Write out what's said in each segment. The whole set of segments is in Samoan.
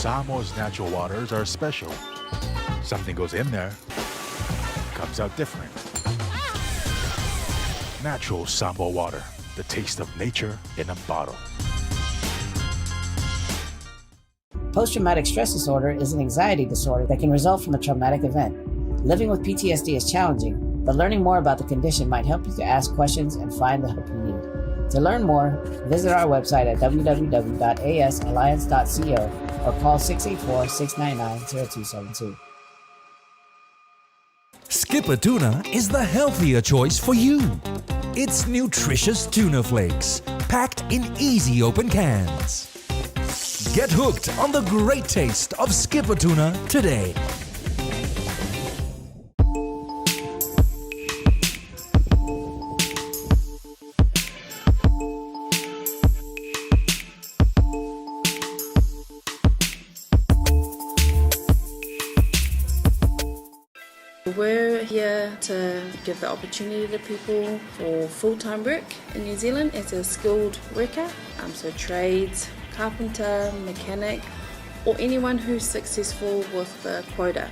Samoa's natural waters are special. Something goes in there, comes out different. Natural Samoa water, the taste of nature in a bottle. Post-traumatic stress disorder is an anxiety disorder that can result from a traumatic event. Living with PTSD is challenging, but learning more about the condition might help you to ask questions and find the help you need. To learn more, visit our website at www.asalliance.co or call 684-699-0272. Skippa Tuna is the healthier choice for you. It's nutritious tuna flakes, packed in easy open cans. Get hooked on the great taste of Skippa Tuna today. We're here to give the opportunity to people for full-time work in New Zealand as a skilled worker, so trades, carpenter, mechanic, or anyone who's successful with the quota.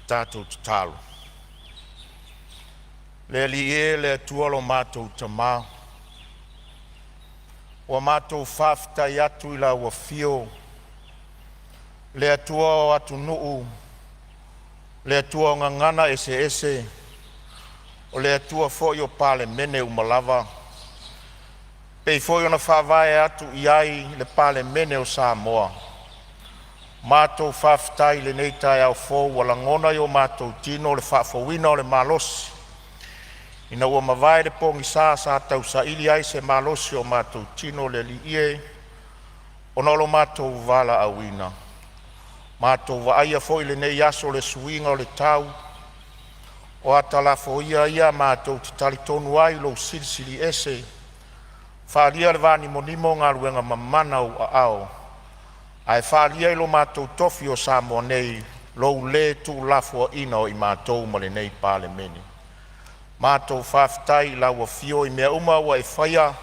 Tatou tatalo. Le Alii e, le Atua lo matou Tama, ua matou faafetai atu i lau afio le Atua o atunuu, le Atua o gagana eseese, o le Atua foi o Palemene uma lava, pei foi ona faavae atu i ai le Palemene o Samoa. Matou faafetai i lenei taeao fou ua lagona i o matou tino le faafouina o le malosi ina ua mavae le pogisa sa tausaili ai se malosi o matou tino. Le Alii e, ona o lo matou valaauina, matou vaaia foi lenei aso i le suiga o le tau, o atalàfo ia matou te talitonu ai i lou Silisili Ese, faaalia i le vanimonimo galuega mamana a ou aao, ae faaalia i lo matou tofi o Samoa nei lou le tuulafoaina o i matou ma lenei Palemene. Matou faafetai i lau afio i mea uma ua e faia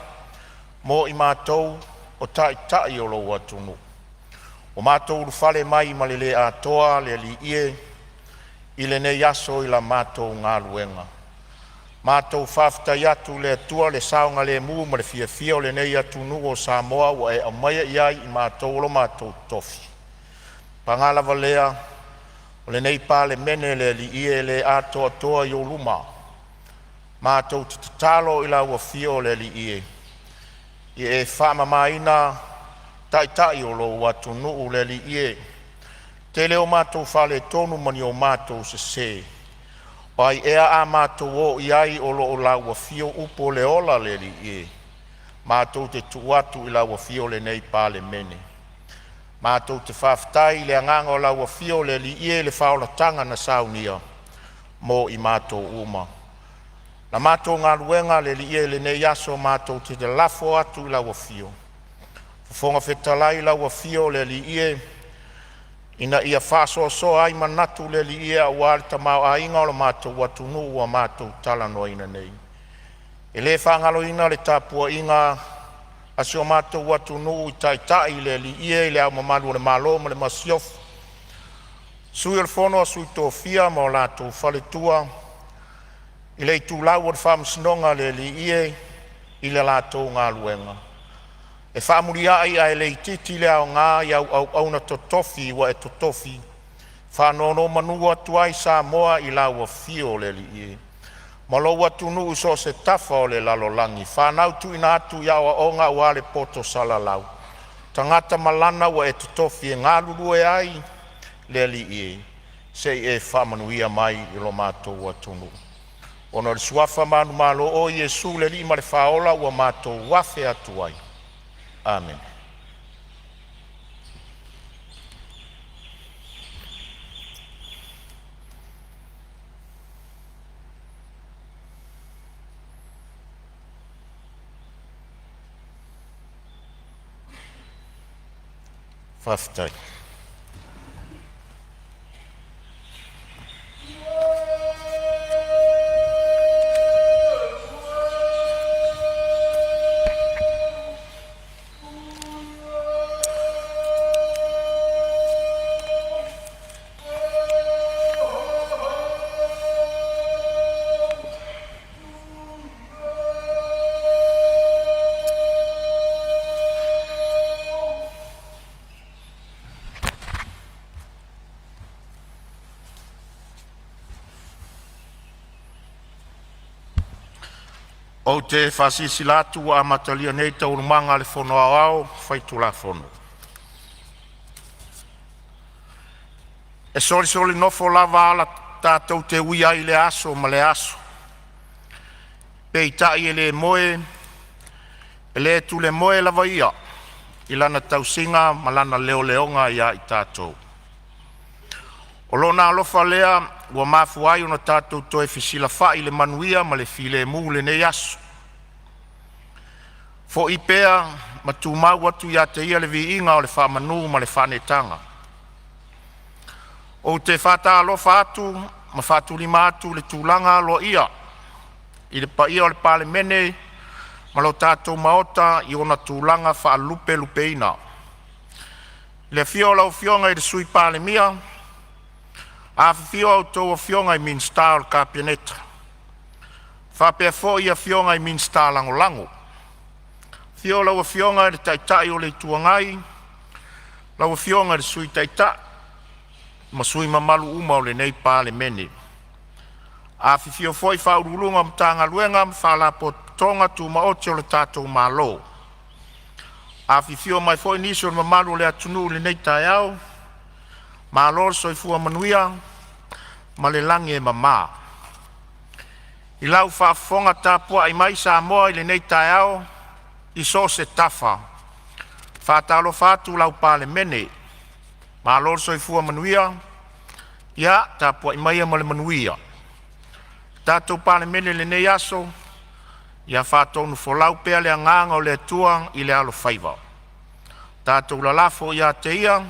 mo i matou o taitai o lou atunuu. Ua matou ulufale mai ma le le atoa le Alii e, i lenei aso i la matou galuega, matou faafetai atu i le Atua le saogalemu ma le fiafia o lenei atunuu o Samoa ua e aumaia i ai i matou o lo matou tofi. Paga lava lea, o lenei Palemene le Alii e, e le atoatoa i ou luma. Matou te tatalo i lau Afio le Alii e, ia e faamamaina taitai o lou atunuu. Le Alii e, tele o matou faaletonu ma ni o matou sese. O ai ea a matou o i ai o lo o lau afio upu o le ola le Alii e. Matou te tuu atu i lau afio lenei Palemene. Matou te faafetai i le agaga o lau afio le Alii e i le faaolataga na saunia mo i matou uma. La matou galuega le Alii e i lenei aso, matou te lalafo atu i lau Afio, Fofoga Fetalai, lau Afio le Alii e, ina ia faasoasoa ai manatu le Alii e aua le tamaoaiga o le matou atunuu ua matou talanoaina nei. E le faagaloina le tapuaiga a si o matou atunuu i Taitai le Alii e, i Le Ao Mamalu o le Malo ma le Masiofo, Sui o le Fono a Sui Tofia ma o latou faletua, i le itulau o le Faamasinoga le Alii e i le latou galuega, e faamuliai ae le itiiti le aoga i au auauna totofi ua e totofi e faanonomanu atu ai Samoa i lau afio le Alii e, ma lou atunuu i so o se tafa o le lalolagi. Fanau tuuina atu i aoaoga aua le poto salalau, tagata malana ua e totofi e galulue ai le Alii e, se i e faamanuia mai i lo matou atunuu. Ona o le suafa manumalo o Iesu le Alii ma le Faaola ua matou afe atu ai. Amene. Faafetai. Ou te faasilasila atu ua amatalia nei Taualumaga a le Fono Aoao Faitulafono. E solisoli nofo lava ala tatou te ui ai i lea aso ma lea aso, peitai e le moe, e le tulemoe lava ia i lana tausiga ma lana leoleoga ia i tatou. O Lona alofa lea ua mafua ai ona tatou toe fesilafai i le manuia ma le filemu i lenei aso. Foi pea ma tumau atu ia te Ia le viiga o le faamanu ma le faaneetaga. Ou te faatalofa atu ma faatulima atu i le tulaga aloaia i le paia o le Palemene ma lo tatou Maota i ona tulaga faalupelupeina. I le afio o lau Afioga i le Sui Palemia, afifio a outou Afioga i Minisita o le Kapeneta faapea foi afioga i Minisita Lagolago. Afio lau Afioga i le Taitai o le Itu Agai, lau Afioga i le Sui Taitai ma sui usufono mamalu uma o lenei Palemene. Afifio foi Ofisa Sili o Pulega o Matagaluega ma Faalapotopotoga Tumaoti a le tatou Malo. Afifio mai foi nisi o le mamalu o le atunuu i lenei taeao. Malo le soifua manuia ma le lagi e mama. I lau faafofoga tapuai mai Samoa i lenei taeao i so o se tafa, e faatalofa atu lau Palemene, malo le soifua manuia. Ia tapuai maia ma le manuia. Le tatou Palemene i lenei aso, ia faatonufolau pea le agaga o le Atua i le alofaiva. Tatou lalafo ia te Ia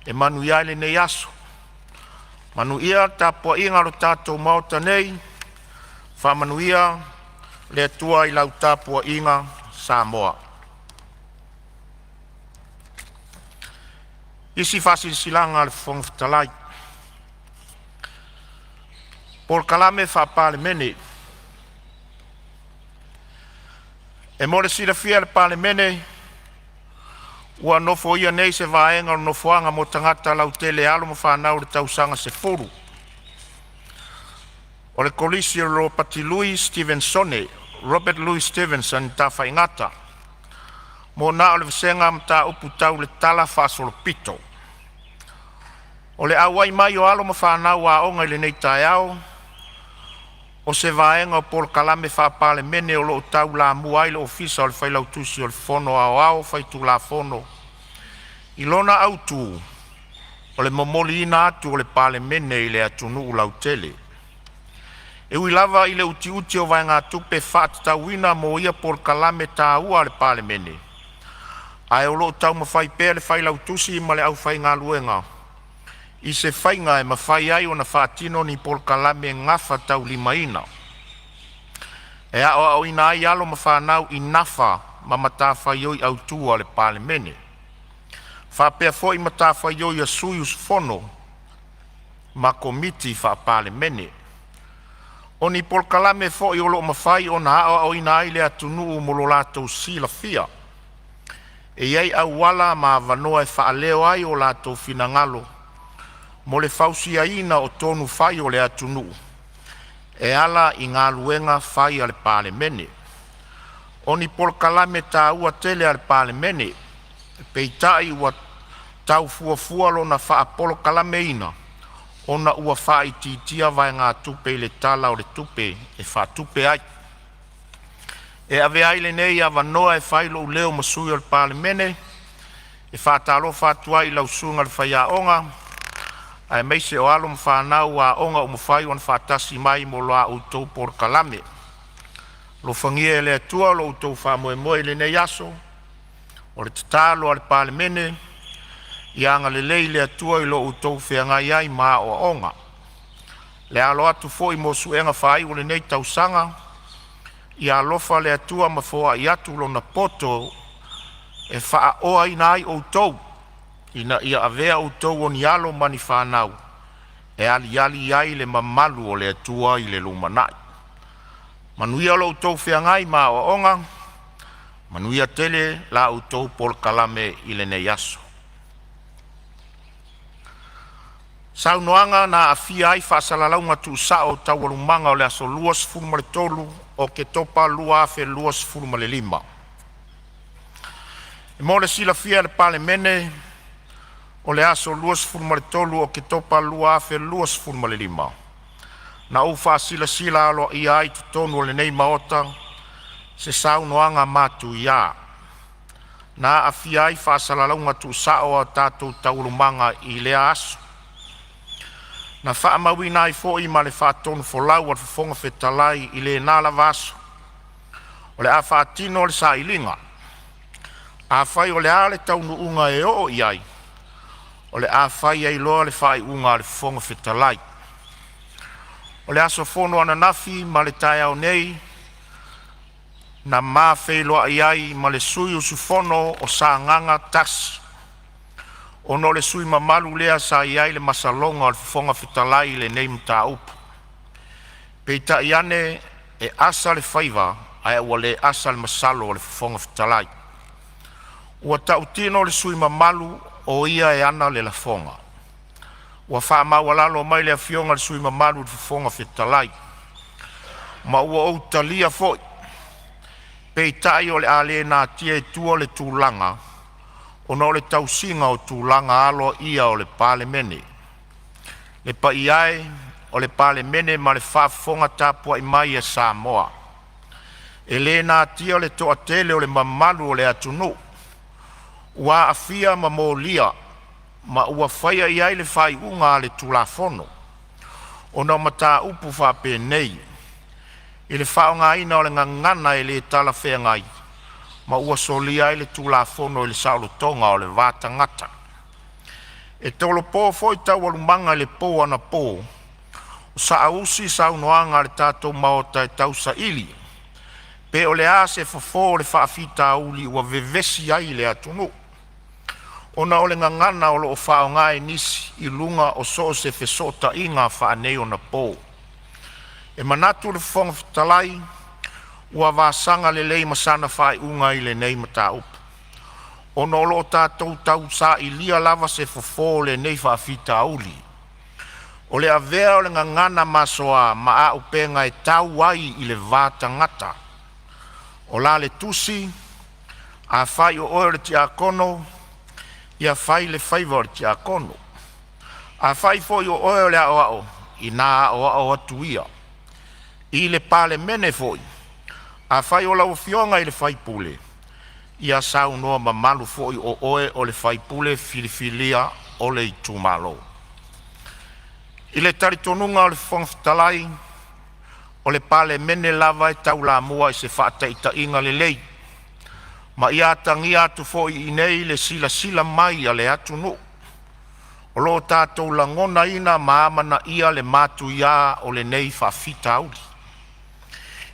e manuia ai lenei aso. Manuia le tapuaiga a lo tatou Maota nei, faamanuia le Atua i lau tapuaiga Samoa. FAASILASILAGA Polokalame Faa-Palemene. E mo le silafia e le Palemene, ua nofoia nei se vaega o le Nofoaga mo Tagata Lautele e alo ma fanau i le tausaga 10 o le Kolisi o Ropati Lui Stevenson (Robert Louis Stevenson) i Tafaigata mo na o le vasega mataupu tau le talafaasolopito. O le auai mai o alo ma fanau aoga i lenei taeao, o se vaega o polokalame faa-Palemene o loo taulamua ai le Ofisa o le Failautusi o le Fono Aoao Faitulafono i lona autu, o le momoliina atu o le Palemene i le atunuu lautele. E ui lava i le utiuti o vaegatupe faatatauina mo ia polokalame taua a le Palemene, ae o loo taumafai pea le Failautusi ma le aufaigaluega i se faiga e mafai ai ona faatino ni polokalame gafataulimaina e aoaoina ai alo ma fanau i nafa ma matafaioi autu a le Palemene, faapea foi matafaioi a sui usufono ma Komiti Faa-Palemene. O ni polokalame foi o loo mafai ona aoaoina ai le atunuu mo lo latou silafia e iai auala ma avanoa e faaleo ai o latou finagalo mo le fausiaina o tonu fai a le atunuu e ala i galuega fai a le Palemene. O ni polokalame taua tele a le Palemene, peitai ua tau fuafua lona faapolokalameina ona ua faaitiitia vaegatupe i le Tala o le Tupe e faatupe ai. E avea ai lenei avanoa e fai ai lou leo ma sui o le Palemene e faatalofa atu ai i lau Susuga i le Faiaoga aemaise o alo ma fanau aoga ua mafai ona faatasi mai mo la outou polokalamme. Alofagia e le Atua lo outou faamoemoe i lenei aso. O le tatalo a le Palemene, ia agalelei le Atua i lo outou feagai ai ma aoaoga, le alo atu foi mo suega faaiu o lenei tausaga. Ia alofa le Atua ma foai atu Lona poto e faaoaina ai outou ina ia avea outou o ni alo ma ni fanau e aliali ai le mamalu o le Atua i le lumanai. Manuia lo outou feagai ma aoaoga, manuia tele la outou polokalamme i lenei aso. Saunoaga na aafia ai Faasalalauga Tuusao o Taualumaga o le aso 23 Oketopa 2025. E mo le silafia e le Palemene, o le aso 23 Oketopa 2025, na ou faasilasila aloaia ai i totonu o lenei Maota se saunoaga matuia na aafia ai faasalalauga tuusao o a tatou taualumaga i lea aso. Na faamauina ai foi ma le faatonufolau a le Fofoga Fetalai i lena lava aso, o le a faatino le sailiga. Afai o le a le taunuuga e oo i ai, o le a fai ai loa le faaiuga a le Fofoga Fetalai. O le aso fono ananafi ma le taeao nei, na ma feiloai ai ma le sui usufono o Sagaga 1, ona o le sui usufono mamalu lea sa i ai le masaloga o le Fofoga Fetalai i lenei mataupu. Peitai ane, e asa le faiva ae ua le asa le masalo o le Fofoga Fetalai. Ua tautino le sui usufono mamalu o ia e ana le lafoga. Ua faamaualalo mai le afioga i le sui usufono mamalu i le Fofoga Fetalai, ma ua ou talia foi. Peitai, o le a le natia i tua le tulaga ona o le tausiga o tulaga aloaia o le Palemene. Le paia e o le Palemene ma le faafofoga tapuai mai a Samoa, e le natia le toatele o le mamalu o le atunuu ua aafia ma molia ma ua faia i ai le faaiuga a le Tulafono, ona o mataupu faapenei i le faaaogaina o le gagana e le talafeagai ma ua solia ai le Tulafono i le saolotoga o le va tagata. E tolopo foi taualumaga i le po anapo o saausi saunoaga a le tatou Maota e tausaili pe o le a se fofo o le faafitauli ua vevesi ai le atunuu, ona o le gagana o lo o faaaoga e nisi i luga o so o se fesootaiga faaneionapo. E manatu le Fofoga Fetalai ua vasaga lelei ma sana faaiuga i lenei mataupu, ona o lo o tatou tausailia lava se fofo o lenei faafitauli, o le avea o le gagana masoa ma auupega e tau ai le va o tagata. O la le tusi, “Afai o oe o le tiakono, ia fai le faiva o le tiakono. Afai foi o oe o le aoao, ina aoao atu ia.” I le Palemene foi, “Afai o lau afioga i le sui usufono, ia saunoa mamalu foi o oe o le sui usufono filifilia o le itumalo.” I le talitonuga o le Fofoga Fetalai, o le Palemene lava e taulamua i se faataitaiga lelei, ma ia atagia atu foi i inei le silasila mai a le atunuu, o lo o tatou lagonaina ma amanaia le matuia o lenei faafitauli.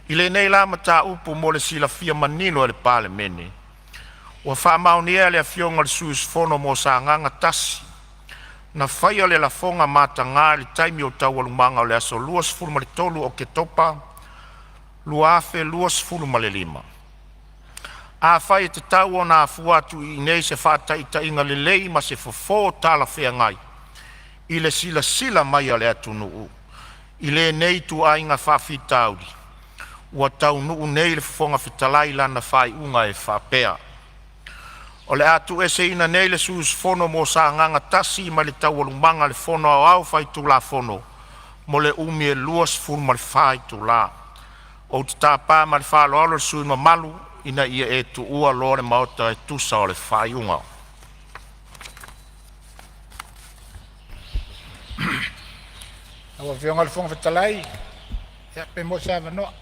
I lenei la mataupu mo le silafia manino e le Palemene, ua faamaonia e le Afioga i le sui usufono mo Sagaga 1 na faia le lafoga mataga i le taimi o taualumaga o le aso 23 Oketopa 2025. Afai e tatau ona afua atu i inei se faataitaiga lelei ma se fofo talafeagai i le silasila mai a le atunuu i lenei ituaiga faafitauli, ua taunuu nei le Fofoga Fetalai i lana faaiuga e faapea: O le a tuueseina nei le sui usufono mo Sagaga 1 mai Taualumaga a le Fono Aoao Faitulafono mo le umi e 24 itula. Ou te tapa ma le faaaloalo le sui usufono mamalu ina ia e tuua le Maota e tusa o le faaiuga. Lau Afioga i le Fofoga Fetalai, ia pe maua se avanoa.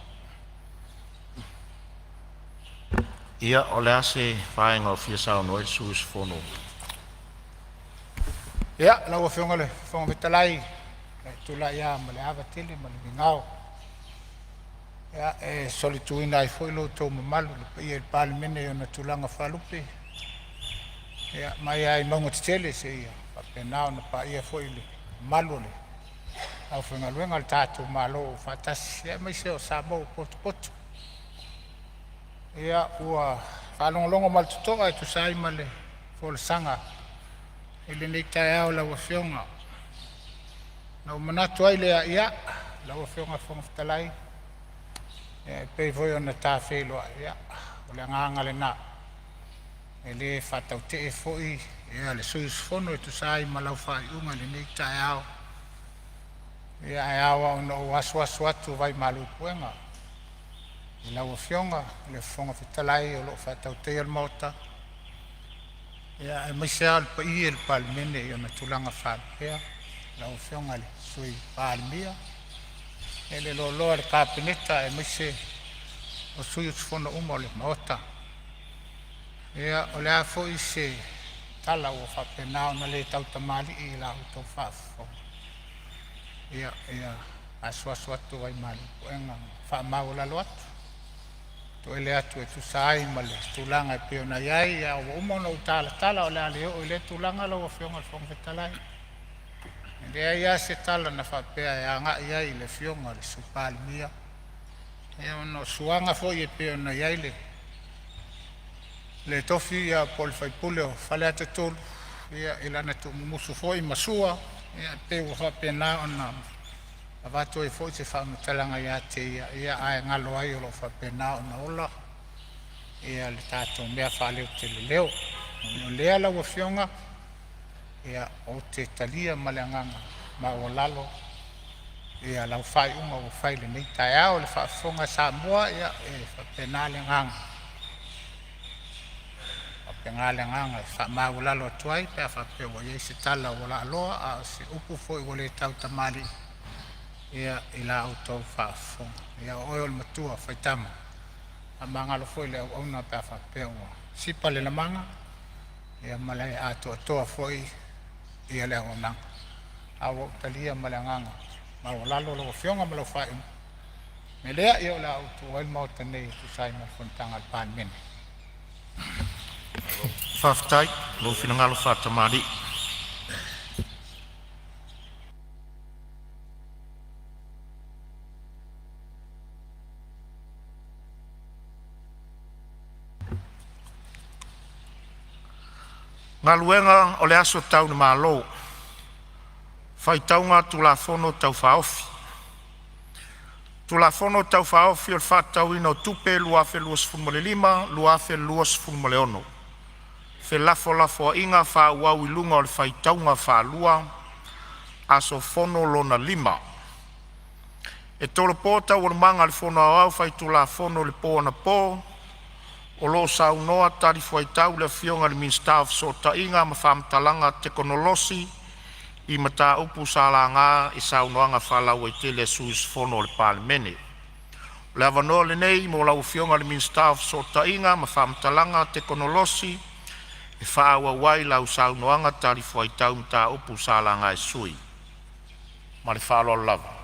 Ia, o le a se vaega o fia saunoa ai le sui usufono? Ia, lau Afioga i le Fofoga Fetalai, ou te tulai lava ma le ava tele ma le migao e solituina ai foi lo outou mamalu le paia i le Palemene i ona tulaga faalupe, mai lava i mauga tetele seia faapena ona paia foi le mamalu o le aufaigaluega a le tatou Malo ua faatasi, aemaise o Samoa ua potopoto. Ia, ua faalogologo ma le totoa e tusa ai ma le folasaga i lenei taeao i lau Afioga, ona ou manatu ai lea, ia, lau Afioga i le Fofoga Fetalai, e pei foi ona ta feiloai, ia o le agaga lena e le faatautee foi le sui usufono e tusa ai ma lau faaiuga i lenei taeao. Ae ao lava ona ou asuasu atu vaimalu i puega i lau Afioga i le Fofoga Fetalai o lo o faatautaia le Maota, aemaise lava le paia o le Palemene i ona tulaga faalupea. lau Afioga i le Sui Palemia, le loaloa o le Kapeneta aemaise o sui usufono uma o le Maota. Ia, o le a foi se tala ua faapena ona le tautamalii i la outou faafofoga, ia ia asuasu atu ai malu i puega ma faamaualalo atu, toele atu e tusa ai ma le tulaga e pei ona i ai. A ua uma ona ou talatala, o le a le oo i lea tulaga lau Afioga i le Fofoga Fetalai. E leai lava se tala na faapea e agai i ai i le Afioga i le Sui Palemia, ia ona o suaga foi e pei ona i ai le tofi po o le sui usufono o Faleata 3 i lana tuumumusu foi ma Sua, ia e pei ua faapena ona avatu ai foi se faamatalaga ia te ia, ia ae galo ai o lo o faapena ona ola le tatou mea e faaleo i le leo. O lea lau Afioga, ou te talia ma le agaga maualalo ia lau faaiuga ua fai i lenei taeao. Le faafofoga a Samoa, ia e faapena le agaga, e faapena le agaga e faamaualalo atu ai pe a faapea ua i ai se tala ua laaloa a o se upu foi ua le tautamalii i la outou faafofoga. Ia o oe o le matua faitama, faamagalo foi le auauna pe a faapea ua sipa le lamaga ma le atoatoa foi le auaunaga. Ae ua ou talia ma le agaga maualalo lau Afioga ma lau faaiuga. O le mea lea, ia o le a ou tuua ai le Maota nei e tusa ai ma le fonotaga a le Palemene. Faafetai i lou finagalo faatamalii. Galuega o le Aso Tau i le Malo, Faitauga a Tulafono Tau Faaofi. Tulafono Tau Faaofi o le Faatatauina o Tupe 2025/2026, felafolafoaiga faaauau i luga o le faitauga faalua – Aso Fono lona lima. E tolopo Taualumaga a le Fono Aoao Faitulafono i le po anapo o lo o saunoa talifuaitau le Afioga i le Minisita o Fesootaiga ma Faamatalaga Tekonolosi i mataupu sa laga i saunoaga faalauaitele a sui usufono o le Palemene. O le avanoa lenei mo lau Afioga i le Minisita o Fesootaiga ma Faamatalaga Tekonolosi e faaauau ai lau saunoaga talifuaitau i mataupu sa laga e sui usufono. Ma le faaaloalo lava.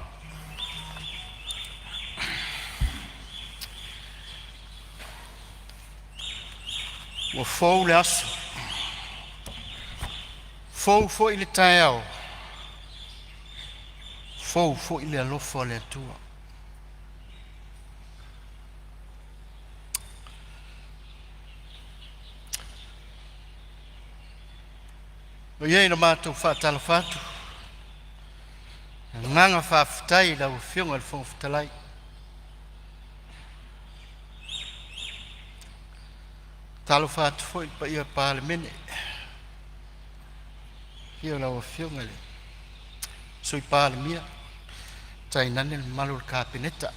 Ua fou le aso, fou foi le taeao, fou foi le alofa o le Atua. E i ai na matou faatalofa atu, le agaga faafetai i lau Afioga i le Fofoga Fetalai. Talofa atu foi i le paia o le Palemene, afio lau Afioga i le Sui Palemia, tainane le mamalu o le Kapeneta,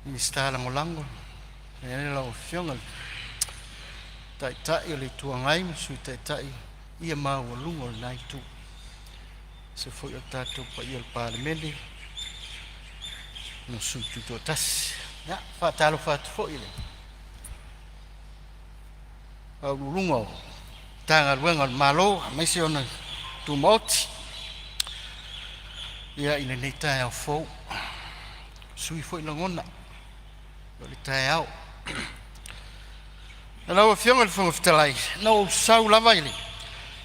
Minisita Lagolago, lau Afioga i le Taitai o le Itu Agai ma le Sui Taitai, le paia maualuga o lena Itu, aemaise foi o le tatou paia o le Palemene o sui usufono tutoatasi. Ia, e faatalofa atu foi i Ofisa Sili o Pulega o Matagaluega a le Malo aemaise ona Tumaoti ia i lenei taeao fou, ua sui foi lagona o le taeao. Lau Afioga i le Fofoga Fetalai, na ou sau lava i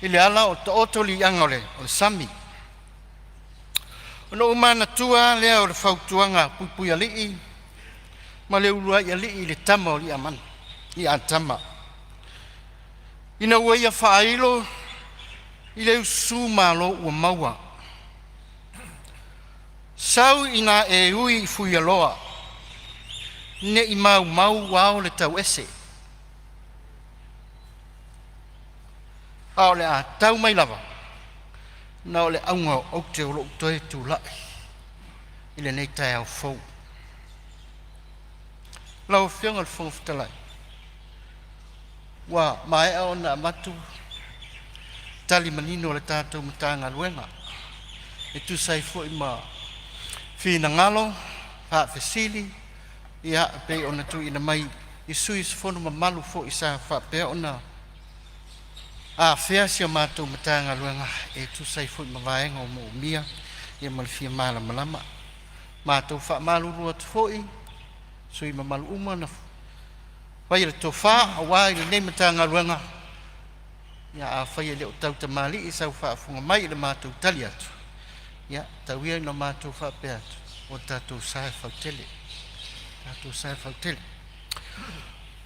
le ala o taoto liaga o le sami, ona ou manatua lava lea o le fautuaga a Puipuialii ma Leuluaialii i le tama o Li'atama ina ua ia faailo i le ususu malo ua maua, sau ina e ui i Fuialoa, ne i maumau ao le tauese, a o le a tau mai lava, na o le auga o aute o lou toe tulai i lenei taeao fou. Lau Afioga i le Fofoga Fetalai, ua maea ona avatu tali manino a le tatou Matagaluega e tusa ai foi ma finagalo faafesili ia e pei ona tuuina mai i sui usufono mamalu foi sa faapea ona afea si a matou Matagaluega e tusa ai foi ma vaega o moomia ia ma le fia malamalama. Matou faamalulu atu foi sui mamalu uma na faia le tofa aua i lenei Matagaluega. Ia afai e le o tautamalii sau faafofoga mai i le matou tali atu, ia tau ia ina matou faapea atu, o le tatou sa e fautele, tatou sa e fautele.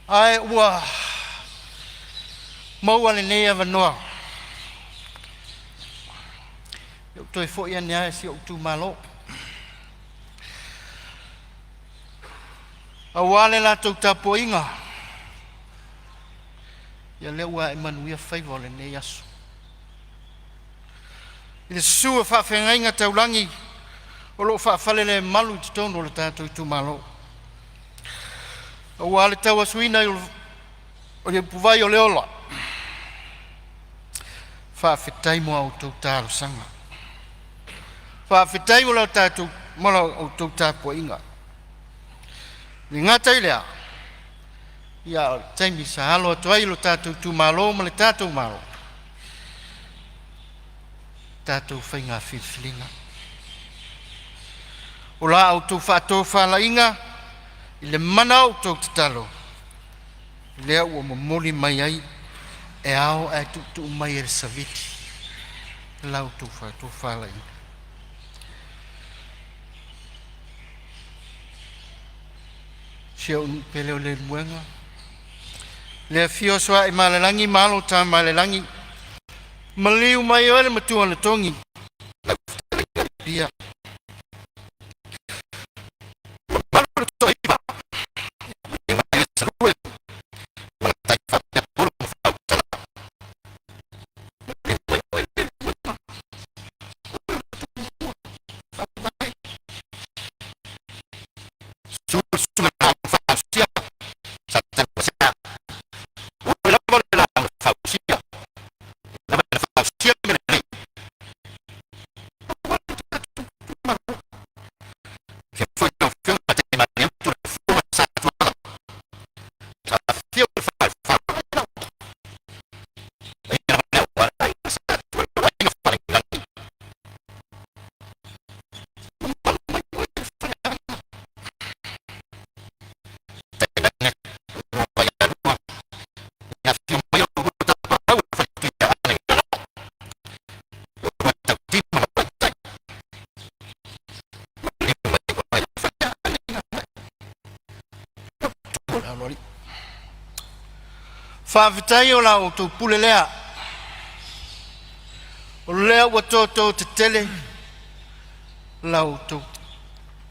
Ae ua maua lenei avanoa, e ou toe foi ane lava i si ou itumalo, aua le latou tapuaiga, ia lea ua ae manuia faiva o lenei aso. I le susu o faafeagaiga taulagi o lo o faafalelemalu i totonu o le tatou itumalo, aua le tauasuina o le ipuvai o le ola, faafetai mo a outou talosaga, faafetai mo la outou tapuaiga. E le gata i lea, ia o le taimi sa alo atu ai lo tatou itumalo ma le tatou Malo, tatou faiga filifiliga. O la outou faatofalaiga i le mana o outou tatalo, lea ua momoli mai ai e ao ae tuutuu mai e le savili la outou faatofalaiga. Si ou nuu pele o Leulumoega, le afio o Sooaemalaelagi ma alo o Tamaalelagi, maliu mai oe le matua na togi pia. Faafetai o la outou pule lea, o lea ua toto tetele la outou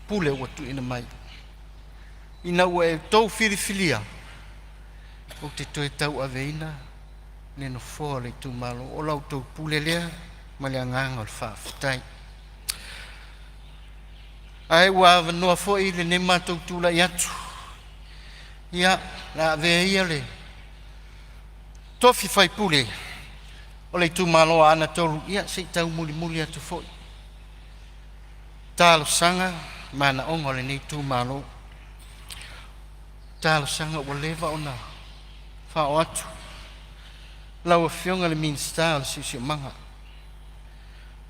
pule ua tuuina mai. Ina ua e outou filifilia, ou te toe tauaveina le nofoa o le itumalo. O la outou pule lea ma le agaga o le faafetai. Ae ua avanoa foi lenei matou tulai atu, ia la avea ia le tofi faipule o le itumalo a Aana 3, ia se i taumulimuli atu foi talosaga manaoga o lenei itumalo. Talosaga ua leva ona fao atu lau Afioga i le Minisita o le Siosiomaga,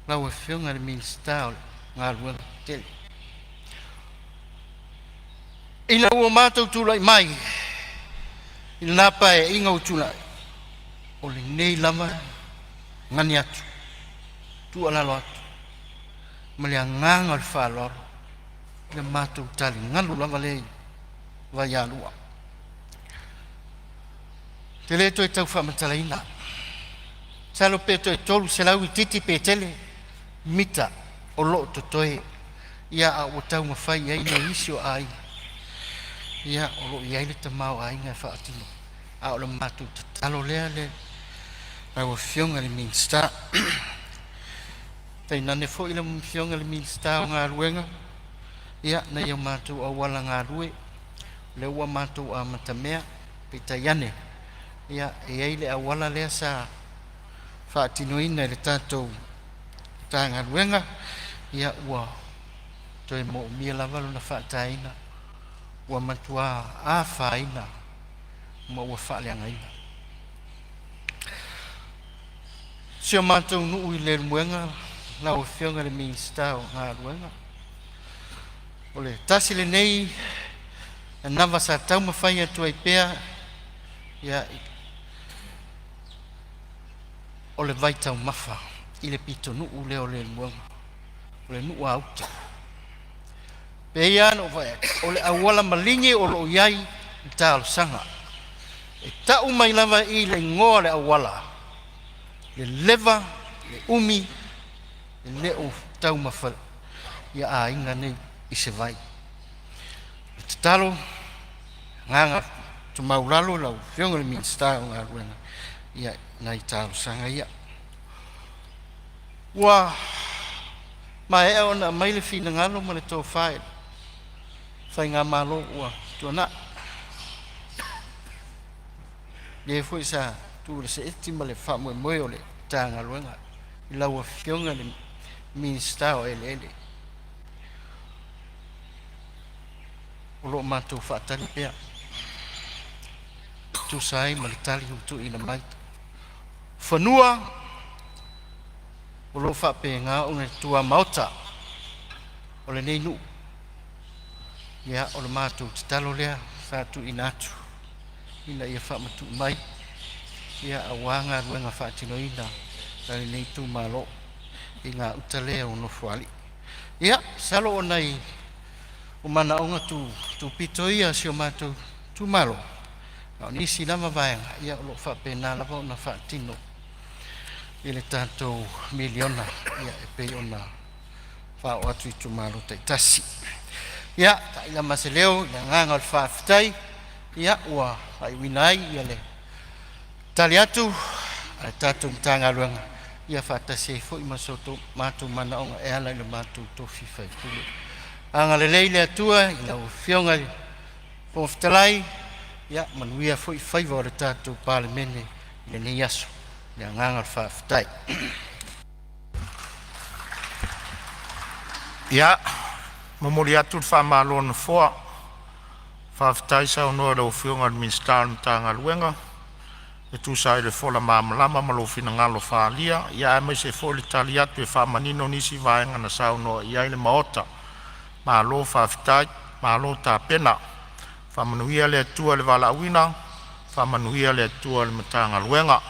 lau Afioga i le Minisita o le Galuega Tetele. Ina ua matou tulai mai i lena paeaiga ua tulai, o lenei lava gani atu, tuualalo atu ma le agaga o le faaaloalo i le matou taligalu lava lea i Vaialua. Te le toe tau faamatalaina, masalo pe toe 300 itiiti pe tele mita o lo o totoe, ia a ua taumafai i ai nai isi o aiga, ia o lo o i ai le tamaoaiga e faatino, a o le matou tatalo lea le lau Afioga i le Minisita. Tainane foi le Afioga i le Minisita o Galuega, ia nai o matou auala galue, lea ua matou amatamea, peitai ane, ia e i ai le auala lea sa faatinoina e le tatou Matagaluega, ia ua toe moomia lava lona faataina, ua matua afaina ma ua faaleagaina. Si o matou nuu i Leulumoega lau Afioga i le Minisita o Galuega, o le tasi lenei anava sa taumafai atu ai pea ia o le vaitaumafa i le pitonuu lea o Leulumoega, o le nuu a uta. Pei lava ona ou fai atu, o le auala maligi o lo o i ai le talosaga. E tau mai lava i le igoa o le auala, le leva, le umi, e le o taumafa ia aiga nei i se vai. O le tatalo, agaga tumaulalo lau Afioga i le Minisita o Galuega, ia nai talosaga ia. Ua maea ona aumai le finagalo ma le tofa i le faigamalo ua tuanai, lea foi sa tuu le seeti ma le faamoemoe o le Matagaluega i lau Afioga i le Minisita o Eleele. O lo o matou faatali pea e tusa ai ma le tali ua tuuina mai. Fanua o lo o faapena ona i tuamaota o lenei nuu. Ia, o le matou tatalo lea sa tuuina atu ina ia faamatuu mai ia aua galuega faatinoina a lenei itumalo i gauta lea o Nofoalii. Ia, masalo o nai o manaoga tupito ia o si o matou itumalo, a o nisi lava vaega ia o lo o faapena lava ona faatino i le tatou miliona ia e pei ona faaoo atu i itumalo taitasi. Ia, taila ma se leo i le agaga o le faafetai, ia ua faaiuina ai ia le tali atu a le tatou Matagaluega ia faatasi ai foi ma so matou manaoga e ala i le matou tofi faipule. Agalelei le Atua i lau Afioga i le Fofoga Fetalai, ia manuia foi faiva o le tatou Palemene i lenei aso. Le agaga o le faafetai. Ia, momoli atu le faamalo a le Nofoa, faafetai saunoa i lau Afioga i le Minisita o le Matagaluega e tusa ai o le fola malamalama ma lou finagalo faaalia, ia aemaise foi o le tali atu e faamanino nisi vaega na saunoa i ai le Maota. Malo faafetai, malo tapena. Faamanuia le Atua i le valaauina, faamanuia le Atua i le Matagaluega.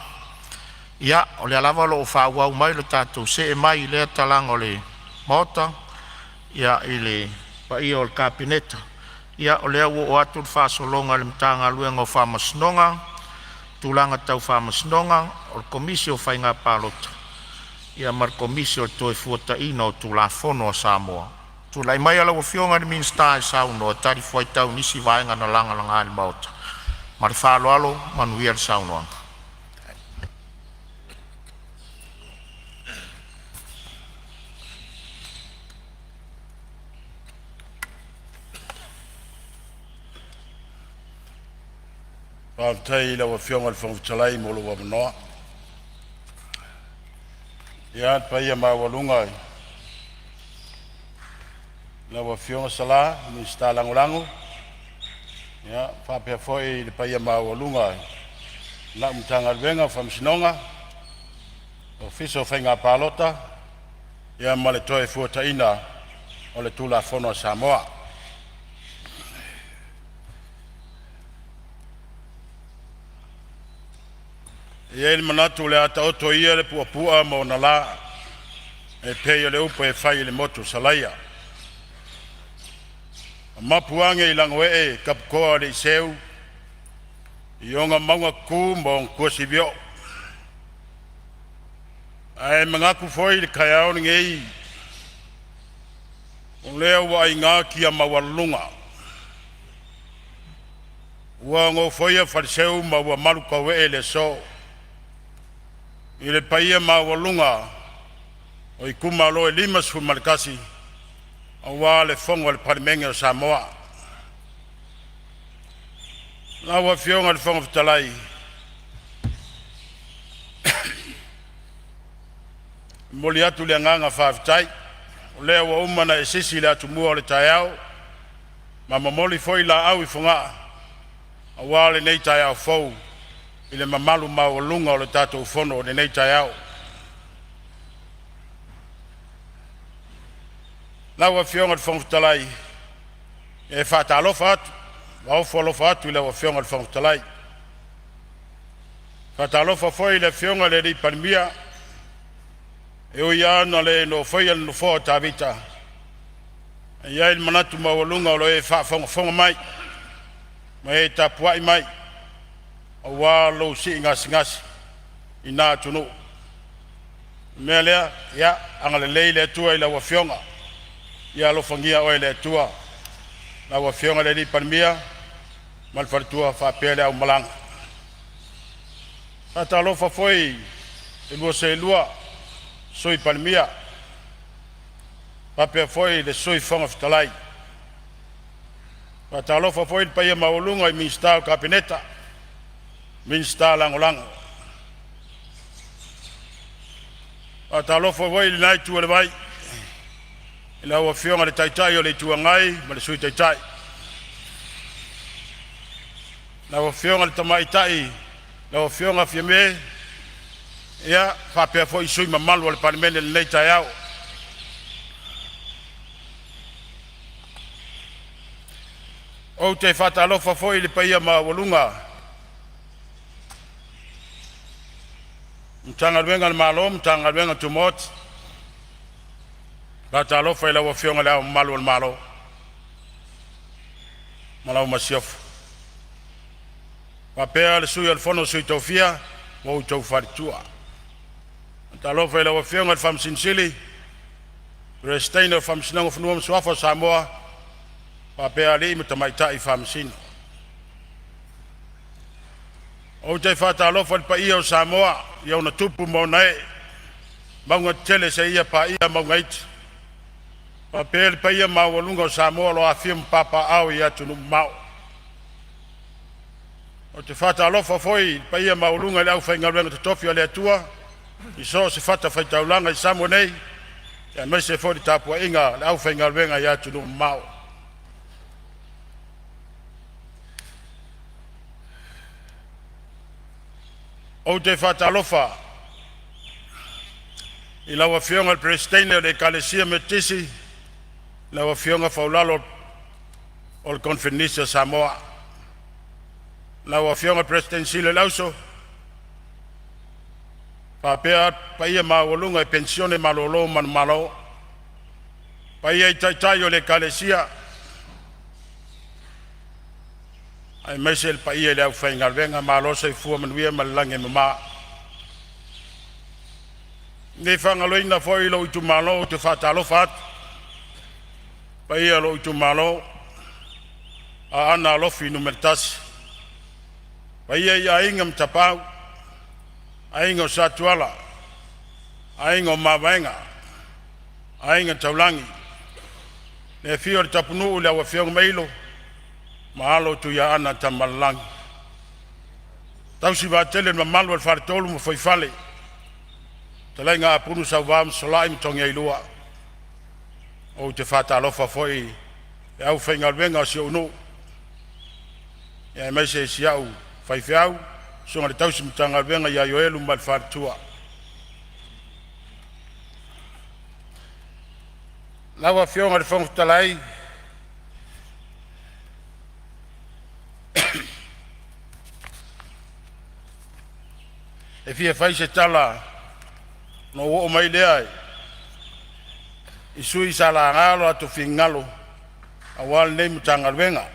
Ia, o lea lava o lo o faaauau mai lo tatou see mai i lea talaga o le Maota i le paia o le Kapeneta. Ia o lea ua oo atu le faasologa i le Matagaluega o Faamasinoga, Tulaga Tau Faamasinoga, o le Komisi o Faiga Palota, ia ma le Komisi o le Toefuataiga o Tulafono a Samoa. Tulai maia lau Afioga i le Minisita e saunoa e talifuaitau i nisi vaega na lagalaga i le Maota. Ma le faaaloalo, manuia le saunoaga. Faafetai i lau Afioga i le Fofoga Fetalai mo lou avanoa. Ia, le paia maualuga i lau Afioga Sala, Minisita Lagolago, ia faapea foi le paia maualuga i lau Matagaluega o Faamasinoga, Ofisa o Faiga Palota, ia ma le Toefuataiga o le Tulafono a Samoa. E i ai le manatu o le a taoto ia le puapua ma ona la e pei o le upu e fai i le motu o Salaia, mapu ane i lagoee taputoa o aliiseu i ona mauga tutu ma ona tuasivi oo. Ae manatu foi i le taeao lenei, o lea ua aina tia maualuluga, ua nofoia faleseu ma ua malutauee le aso i le paia maualuga o itumalo e 51 aua le Fono a le Palemene o Samoa. Lau Afioga i le Fofoga Fetalai, Momoli atu le agaga faafetai, o lea ua uma ona e sisi le atumua o le taeao ma momoli foi laau i Fogaa aua lenei taeao fou i le mamalu maualuga o le tatou Fono i lenei taeao. Lau Afioga i le Fofoga Fetalai, e faatalofa atu ma ofo alofa atu i lau Afioga i le Fofoga Fetalai. Faatalofa foi i le Afioga i le Palemia, e ui lava ina le nofoia le nofoa o Tavita, ae i ai le manatu maualuga o lo o e faafogafoga mai ma e tapuai mai aua lou sii gasegase i na atunuu. O le mea lea, ia agalelei le Atua i lau Afioga, ia alofagia oe e le Atua, lau Afioga i le Palemia ma le faletua faapea le aumalaga. Faatalofa foi i lua seelua Sui Palemia faapea foi le Sui Fofoga Fetalai. Faatalofa foi i le paia maualuga i Minisita o le Kapeneta, Minisita Lagolago. Faatalofa foi i lena itu o le vai i lau Afioga i le Taitai o le Itu Agai ma le Sui Taitai, lau Afioga i le Tamaitai lau Afioga Fiame faapea foi sui usufono mamalu o le Palemene i lenei taeao. Ou te faatalofa foi i le paia maualuga i Matagaluega a le Malo, Matagaluega Tumaoti. Faatalofa i lau Afioga i Le Ao Mamalu o le Malo ma lau Masiofo, faapea le Sui o le Fono a Sui Tofia ma lou faletua. Faatalofa i lau Afioga i le Faamasino Sili, Peresetene o le Faamasinoga o Fanua ma Suafa o Samoa faapea alii ma tamaitai Faamasino. Ou te faatalofa i le paia o Samoa i ona tupu ma ona ee, mauga tetele seia paia mauga iti, faapea le paia maualuga o Samoa o lo o afifio ma papaaao i atunuu mamao. Ou te faatalofa foi i le paia maualuga i le aufaigaluega totofi a le Atua i so o se fatafaitaulaga i Samoa nei, aemaise foi le tapuaiga a le aufaigaluega i atunuu mamao. Ou te faatalofa i lau Afioga i le Peresetene o le Ekalesia Metotisi, lau Afioga Faulalo o le Koneferenisi a Samoa, lau Afioga i le Peresetene Sili o le Auso, faapea le paia maualuga i Penisione malolo manumalo, paia i taitai o Ekalesia, aemaise le paia i le aufaigaluega. Malo le soifua manuia ma le lagi e mama. E le faagaloina foi lou itumalo ou te faatalofa atu, paia o lou itumalo Aana Alofi Nu.1, paia i Aiga ma Tapaau, Aiga o Sa Tuala, Aiga o Mavaega, Aiga Taulagi, le afio o le Tapunuu, lau afioga Mailo ma alo o Tuiaana Tamalelagi. Tausi vaatele e le mamalu o le Faletolu ma Fuaifale, fetalaiga Apulu, Sauva ma Solai ma Togiailua. Ou te faatalofa foi i le aufaigaluega a si ou nuu aemaise si au faifeau, susuga i le tausi Matagaluega ia Ioelu ma le faletua. Lau Afioga i le Fofoga Fetalai, e fia fai se tala ona ou oo mai lea i sui usufono sa laga o latou finagalo aua lenei Matagaluega.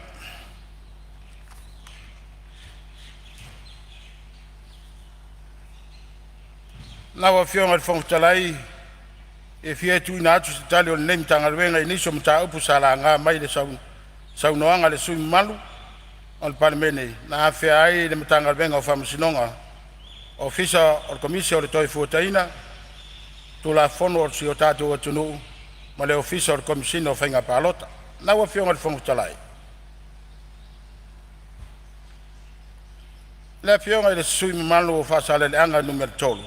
Lau Afioga i le Fofoga Fetalai, e fia tuuina atu se tali a lenei Matagaluega i nisi o mataupu sa laga mai i saunoaga a sui usufono mamalu o le Palemene na afea ai le Matagaluega o Faamasinoga, Ofisa o le Komisi o le Toefuataiga, Tulafono a si o tatou atunuu ma le Ofisa o le Komesina o Faiga Palota. Lau Afioga i le Fofoga Fetalai, le Afioga i le sui usufono mamalu o Faasaleleaga 3,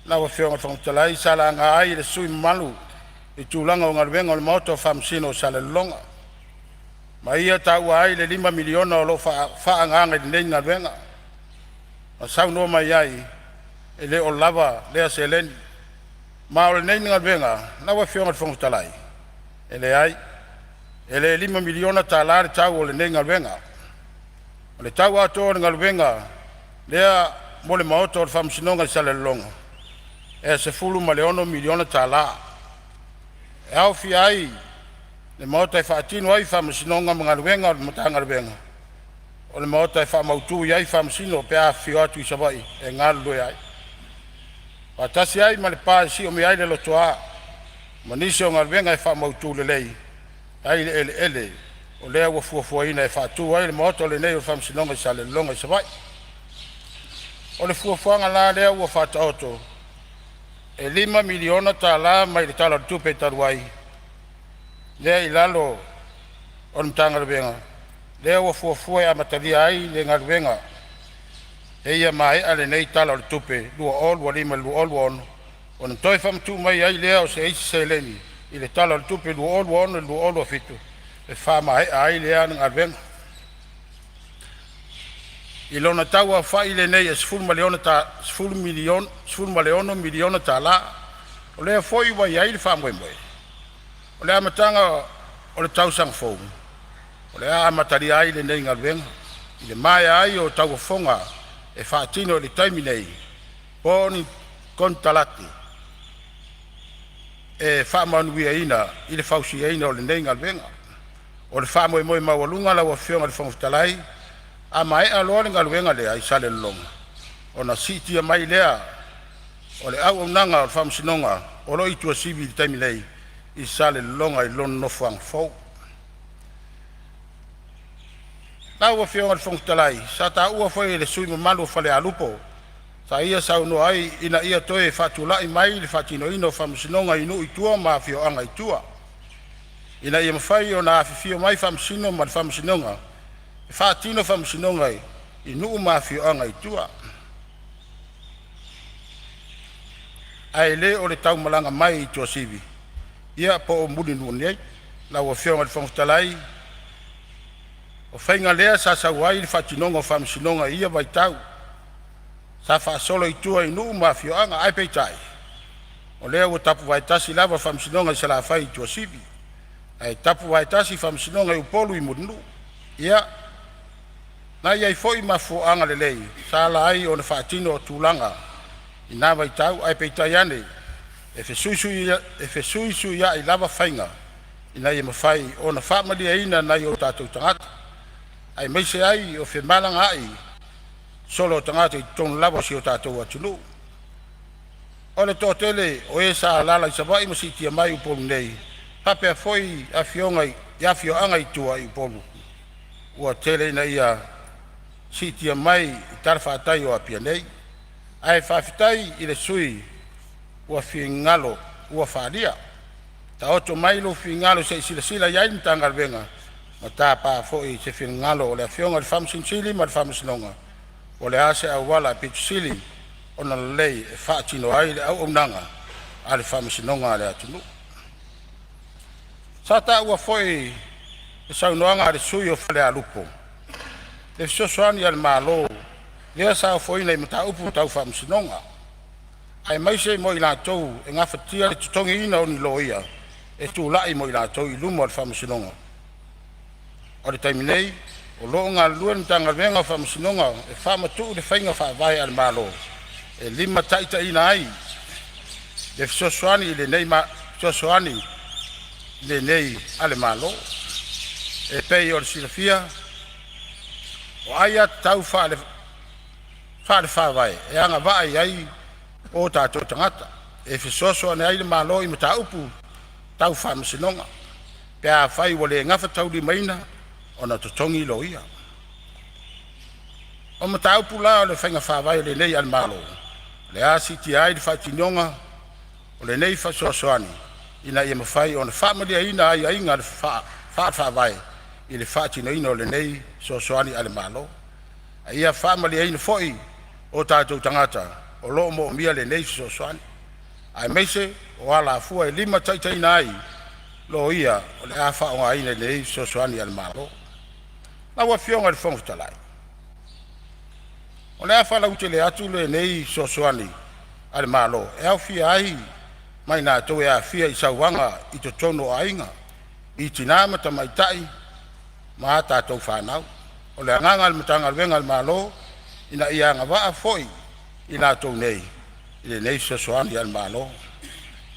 Lau Afioga i le Fofoga Fetalai, sa laga ai e le sui usufono mamalu le tulaga o galuega o le Maota o Faamasino o Salelologa, ma ia taua ai le $5 miliona o lo o faaagaaga i lenei galuega, ma saunoa mai ai, e le o lava lea seleni. Ma o lenei galuega lau Afioga i le Fofoga Fetalai, e leai, e le $5 miliona tala le tau o lenei galuega. O le tau atoa o le galuega lea mo le Maota o le Faamasinoga i Salelologa, e $16 miliona tala. E aofia ai le maota e faatino ai faamasinoga ma galuega a le Matagaluega, o le maota e faamautu ai faamasino pe a afifio atu i Savaii e galulue ai, faatasi ai ma le pa e siomia ai le lotoa ma nisi o galuega e faamautu lelei ai le eleele o lea ua fuafuaina e faatu ai le maota lenei o le Faamasinoga i Salelologa i Savaii. O le fuafuaga la lea ua faataoto, e $5 miliona tala mai le Tala o le Tupe talu ai lea i lalo o le Matagaluega lea ua fuafua e amatalia ai le galuega seia maea lenei Tala o le Tupe 2025/2026, ona toe faamatuu mai ai lea o se isi seleni i le Tala o le Tupe 2026/2027 e faamaea ai lea galuega. I lona tau aofai lenei e $16 miliona tala. O lea foi ua i ai le faamoemoe, o le amataga o le tausaga fou o le a amatalia ai lenei galuega i le maea ai o tauofoga e faatino i le taimi nei po o ni konekarate e faamanuiaina i le fausiaina o lenei galuega. O le faamoemoe maualuga lau Afioga i le Fofoga Fetalai, a maea loa le galuega lea i Salelologa, ona siitia mai lea o le auaunaga a le Faamasinoga o lo o i Tuasivi i le taimi nei i Salelologa i lona nofoaga fou. Lau Afioga i le Fofoga Fetalai, sa taua foi e le sui usufono mamalu o Falealupo sa ia saunoa ai ina ia toe faatulai mai le faatinoina o faamasinoga i nuu i tua ma afioaga i tua, ina ia mafai ona afifio mai Faamasino ma le Faamasinoga e faatino faamasinoga i nuu ma afioaga i tua, ae le o le tau malaga mai i Tuasivi po o Mulinuu nei. Lau Afioga i le Fofoga Fetalai, o faiga lea sa sau ai le faatinoga o faamasinoga i ia vaitau, sa faasolo i tua i nuu ma afioaga. Ae peitai, o lea ua tapuvaetasi lava faamasinoga i Salafai i Tuasivi, ae tapuvaetasi faamasinoga i Upolu i Mulinuu. Ia, na i ai foi mafuaaga lelei sa ala ai ona faatino tulaga i na vaitau, ae peitai ane, e fesuisuiai lava faiga ina ia mafai ona faamalieina nai o tatou tagata, aemaise ai o femalagaai solo o tagata i totonu lava o si o tatou atunuu. O le toatele o e sa alaala i Savaii ma siitia mai i Upolu nei faapea foi afioaga i tua i Upolu, ua tele ina siitia mai i talafatai o Apia nei. Ae faafetai i le sui usufono mo finagalo ua faaalia. Taoto mai lou finagalo se i silasila i ai le Matagaluega ma tapa foi se finagalo o le Afioga i le Faamasino Sili ma le Faamasinoga po o le a se auala aupito sili ona lelei e faatino ai le auaunaga a le Faamasinoga a le atunuu. Sa taua foi i le saunoaga a le sui usufono mo Falealupo le fesoasoani a le Malo lea sa ofoina i mataupu tau faamasinoga, aemaise mo i latou e gafatia le totogiina o ni loia e tulai mo i latou i luma o le Faamasinoga. O le taimi nei, o lo o galulue le Matagaluega o Faamasinoga e faamatuu le faiga faavae a le Malo e limataitaiina ai le fesoasoani lenei a le Malo. E pei ona silafia, o aiatatau faale-Faavae e agavaa i ai o tatou tagata e fesoasoani ai le Malo i mataupu tau faamasinoga, pe afai ua le gafataulimaina ona totogi loia. O mataupu la o le faiga faavae lenei a le Malo o le a siitia ai le faatinoga o lenei fesoasoani ina ia mafai ona faamalieina aiaiga faale-Faavae i le faatinoina o lenei fesoasoani a le Malo, a ia faamalieina foi o tatou tagata. o lo'o moomia lenei fesoasoani, aemaise o alafua e limataitaiina ai loia o le a faaaogaina i lenei fesoasoani a le Malo. Lau Afioga i le Fofoga Fetalai, o le a faalautele atu lenei fesoasoani a le Malo e aofia ai ma i latou e aafia i sauaga i totonu o aiga, i tinã ma tamaitai ma a tatou fanau. O le agaga o le Matagaluega a le Malo ina ia agavaa foi i latou nei i lenei fesoasoani a le Malo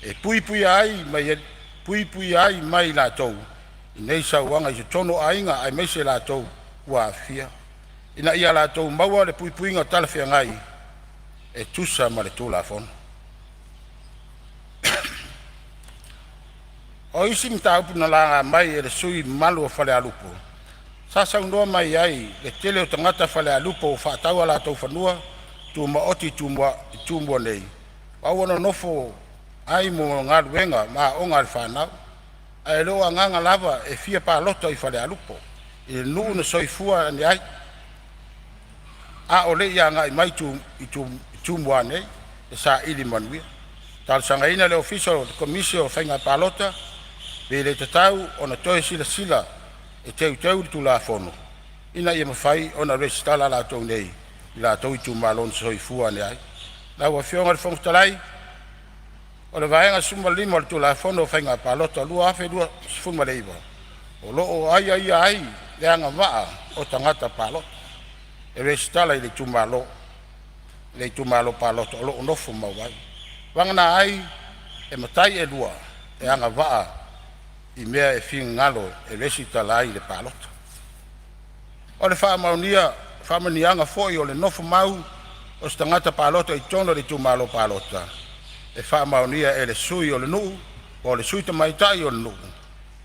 e puipuia ai mai i latou i nei sauaga i totonu o aiga aemaise latou ua aafia, ina ia latou maua le puipuiga talafeagai e tusa ma le Tulafono. O isi mataupu na laga mai e le sui usufono mamalu o Falealupo, sa saunoa mai ai le tele o tagata Falealupo ua faatau o latou fanua tumaoti i Tumua nei ma ua nonofo ai mo galuega ma aoga a le fanau, ae le o agaga lava e fia palota i Falealupo, i le nuu na soifua ane ai a o le i agai mai i Tumua nei e saili manuia. Na talosagaina le Ofisa o le Komisi o Faiga Palota, pe le tatau ona toe silasila e teuteu le Tulafono ina ia mafai ona resitala latou nei i latou itumalo na soifua ane ai. Lau Afioga i le Fofoga Fetalai, o le Vaega 15 o le Tulafono o Faiga Palota 2019, o lo o aiaia ai le agavaa o tagata palota e resitala i le itumalo palota o lo o nofomau ai, vagana ai e matai e lua e agavaa i mea e finagalo e resitala ai i le palota. O le faamaoniaga foi o le nofo mau o se tagata palota i totonu o le itumalo palota, e faamaonia e le sui o le nuu po o le sui tamaitai o le nuu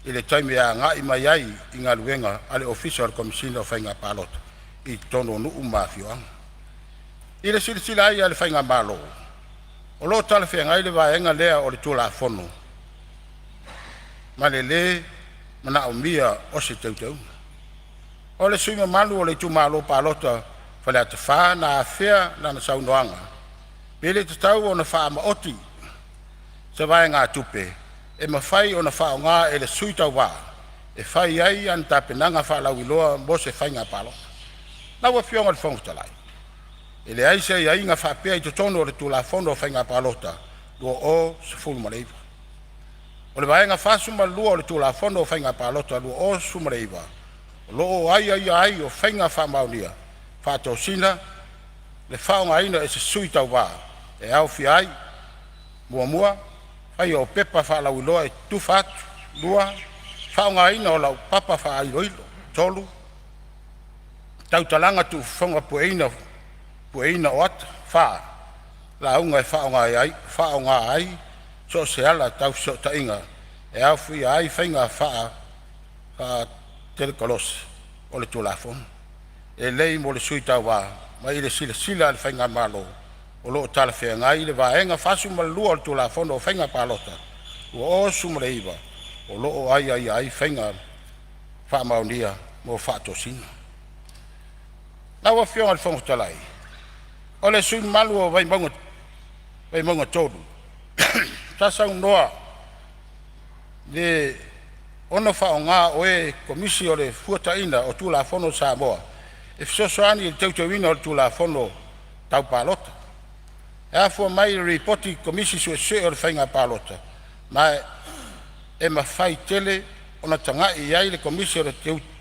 i le taimi e agai mai ai i galuega a le Ofisa o le Komesina o Faiga Palota i totonu o nuu ma afioaga. I le silasila a le Faigamalo, o lo o talafeagai le vaega lea o le Tulafono ma e le manaomia se teuteuga. O le sui usufono mamalu o le itumalo palota o Faleata 4 na afea i lana saunoaga pe le tatau ona faamaoti se vaegatupe e mafai ona faaaoga e le sui tauva e fai ai ana tapenaga faalauiloa mo se faiga palota. Lau Afioga i le Fofoga Fetalai, e leai se aiaiga faapea i totonu o le Tulafono o Faiga Palota 2019. O le Vaega 42 o le Tulafono o Faiga Palota 2019 o lo o aiaia ai o faiga faamaonia faatosina le faaaogaina e se sui tauva e aofia ai: 1. Faia o pepa faalauiloa e tufa atu. 2. Faaaogaina o laupapa faailoilo. 3. Tautalaga tuufofoga pueina o ata. 4. Lauga e faaaoga ai so o se ala tau fesootaiga e aofia ai faiga faatekonolosi. O le Tulafono e lelei mo le sui tauva, ma i le silasila a le Faigamalo, o lo o talafeagai le Vaega 42 o le Tulafono o Faiga Palota 2019 o lo o aiaia ai faiga faamaonia mo faatosina. Lau Afioga i le Fofoga Fetalai, o le sui usufono mamalu o Vaimauga 3, sa saunoa le ono faaaoga o le Komisi o le Toefuataiga o Tulafono a Samoa e fesoasoani i le teuteuina o le Tulafono Tau Palota. E afua mai i le Lipoti a le Komisi Suesue o le Faiga Palota, ma e mafai tele ona tagai i ai le Komisi o le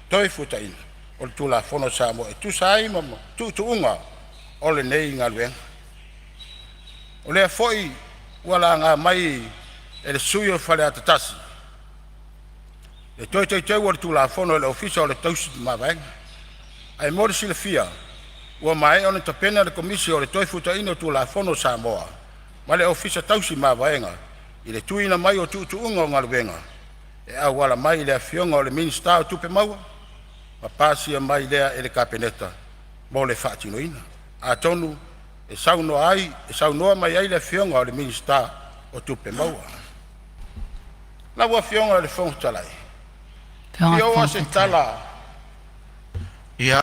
Toefuataiga o Tulafono a Samoa e tusa ai ma tuutuuga o lenei galuega. O lea foi ua laga mai e le sui usufono o Faleata 1 le toe teuteu o le Tulafono e le Ofisa o le Tausi Mavaega. Ae mo le silafia, ua maea ona tapena le Komisi o le Toefuataiga o Tulafono a Samoa ma le Ofisa Tausi Mavaega i le tuuina mai o tuutuuga o galuega e auala mai i le Afioga i le Minisita o Tupe Maua ma pasia mai lea e le Kapeneta mo le faatinoina. Atonu e saunoa mai ai le Afioga i le Minisita o Tupe Maua. Lau Afioga i le Fofoga Fetalai, Afioga i le fia oo Fofoga lava se Fetalai. tala Ia.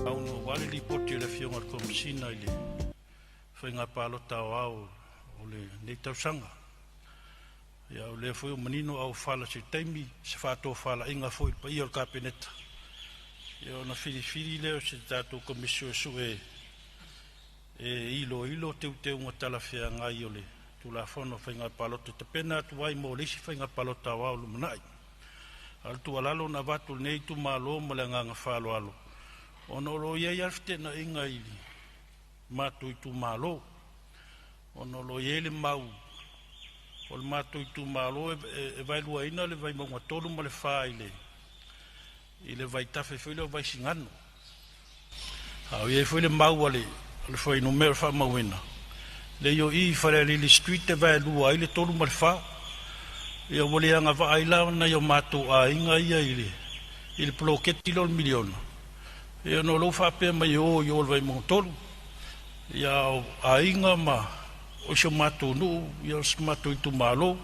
Ona ua le lipoti e le Afioga i le Komesina i le Faiga Palota Aoao o lenei tausaga. Ia o lea foi ua manino auofala i se taimi se faatofalaiga foi i le paia o le Kapeneta, ia ona filifili lea o se tatou Komisi Suesue e iloilo teuteuga talafeagai o le Tulafono o Faiga Palota e tapena atu ai mo le isi Faiga Palota Aoao lumanai. A o le tuualalo na avatu e lenei itumalo ma le agaga faaaloalo, ona o lo o i ai lava le feteenaiga i matou itumalo, ona o lo o i ai le mau o le matou itumalo e vaeluaina le Vaimauga 3 ma le 4 i le vaitafe foi lea o Vaisigano. A o i ai foi le mau a le fuainumera faamauina, lea o i i Falealili Street e vaelua ai le 3 ma le 4. Ia ua le agavaa ai la nai o matou aiga ia i le poloketi lea o le miliona. Ia ona o lea ua faapea mai e o i o i le Vaimauga 3. Ia o aiga ma o si o matou nuu, ia o si o matou itumalo.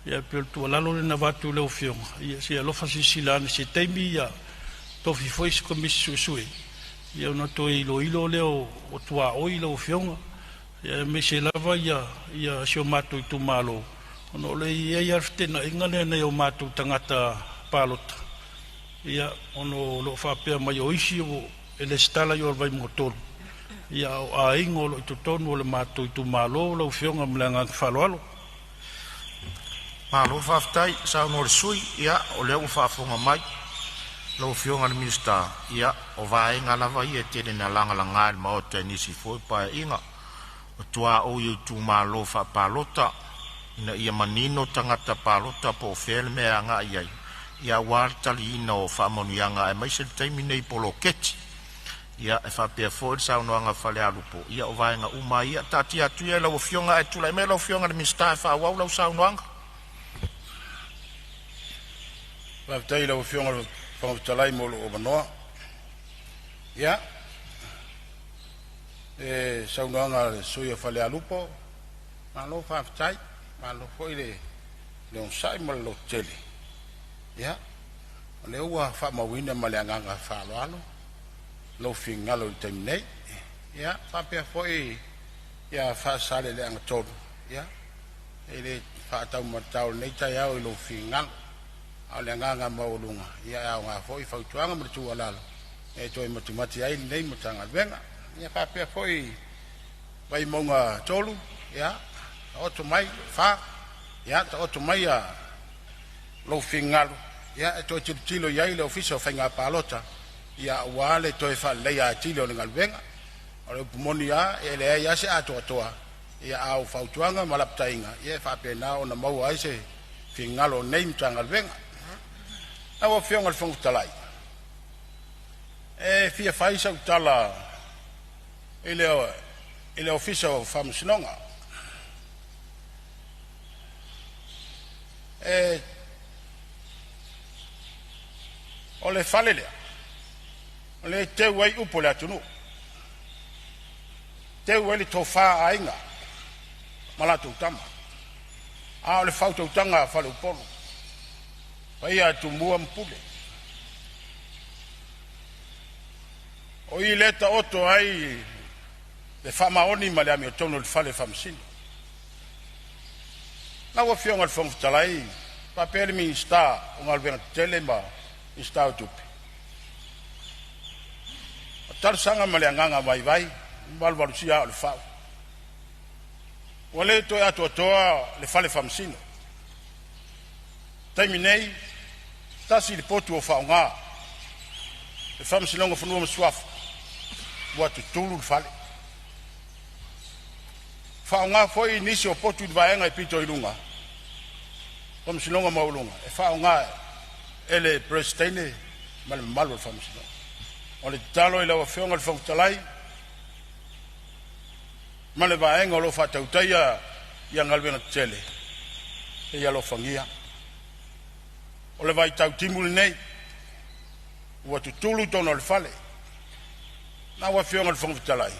Ia pei o le tuualalo lea na avatu i lau Afioga, ia se i alofa silasila ane i se taimi ia tofi foi se Komisi Suesue, ia ona toe iloilo lea o tuaoi lau Afioga, ia aemaise lava ia si o matou itumalo, ona o lea e i ai lava le feteenaiga lea i nai o matou tagata palota, ia ona o lo o faapea mai o isi e resitala i o i le Vaimauga 3, ia a o aiga o lo o i totonu o le matou itumalo lau Afioga ma le agaga faaaloalo. Malo faafetai saunoa i le sui usufono. Ia o lea ua faafofoga mai lau Afioga i le Minisita, ia o vaega lava ia e tele ina lagalaga e le Maota i nisi foi o Paeaiga, o tuaoi o itumalo faapalota ina ia manino tagata palota po o fea le mea e agai i ai aua le taliina o faamanuiaga aemaise le taimi nei i poloketi. Ia e faapea foi le saunoaga a Falealupo, ia o vaega uma ia. Taatia atu ia i lau Afioga ae tulai mai lau Afioga i le Minisita e faaauau lau saunoaga. Faafetai i lau Afioga i le Fofoga Fetalai mo lou avanoa. Ia, le saunoaga a le sui usufono o Falealupo, malo faafetai, malo foi le onosai ma le lototele. Ia, o lea ua faamauina ma le agaga faaaloalo lou finagalo i le taimi nei. Ia faapea foi ia Faasaleleaga 3, ia e le faataumatatao i lenei taeao i lou finagalo. A o le agaga maualuga, ia e aoga foi fautuaga ma le tuualalo e toe matimati ai lenei Matagaluega. Ia faapea foi Vaimauga 3, ia Taoto mai fa, ia taoto mai ia lou finagalo, ia e toe tilotilo i ai le Ofisa o Faiga Palota, ia aua le toe faaleleia atili o le galuega. O le upu moni lava, e leai lava se atoatoa, ia a o fautuaga ma lapataiga, ia e faapena ona maua ai se finagalo o lenei Matagaluega. Lau Afioga i le Fofoga Fetalai, e fia fai sau tala i le Ofisa o Faamasinoga. O le fale lea, o lea e teu ai upu a le atunuu, teu ai le tofa a Aiga ma latou Tama, a o le faautautaga a faleupolu, paia ia Tumua ma Pule. O i lea e taoto ai le faamaoni ma le amiotonu o le Fale Faamasino. Lau Afioga i le Fofoga Fetalai faapea le Minisita o Galuega Tetele ma le Minisita o Tupe, o talosaga ma le agaga vaivai e valuvalusia aa o le fau, ua le toe atoatoa le Fale Faamasino. O le taimi nei, tasi le potu o faaaoga e le Faamasinoga o Fanua ma Suafa ua tutulu le fale. Faaaoga foi nisi o potu i le vaega pito i luga, Faamasinoga Maualuga e faaaoga e le Peresetene ma le mamalu o le Faamasinoga. O le tatalo i lau Afioga i le Fofoga Fetalai ma le vaega o lo o faatautaia galuega tetele, se i alofagia. O le vaitau timu lenei ua tutulu totonu o le fale. Lau Afioga i le Fofoga Fetalai,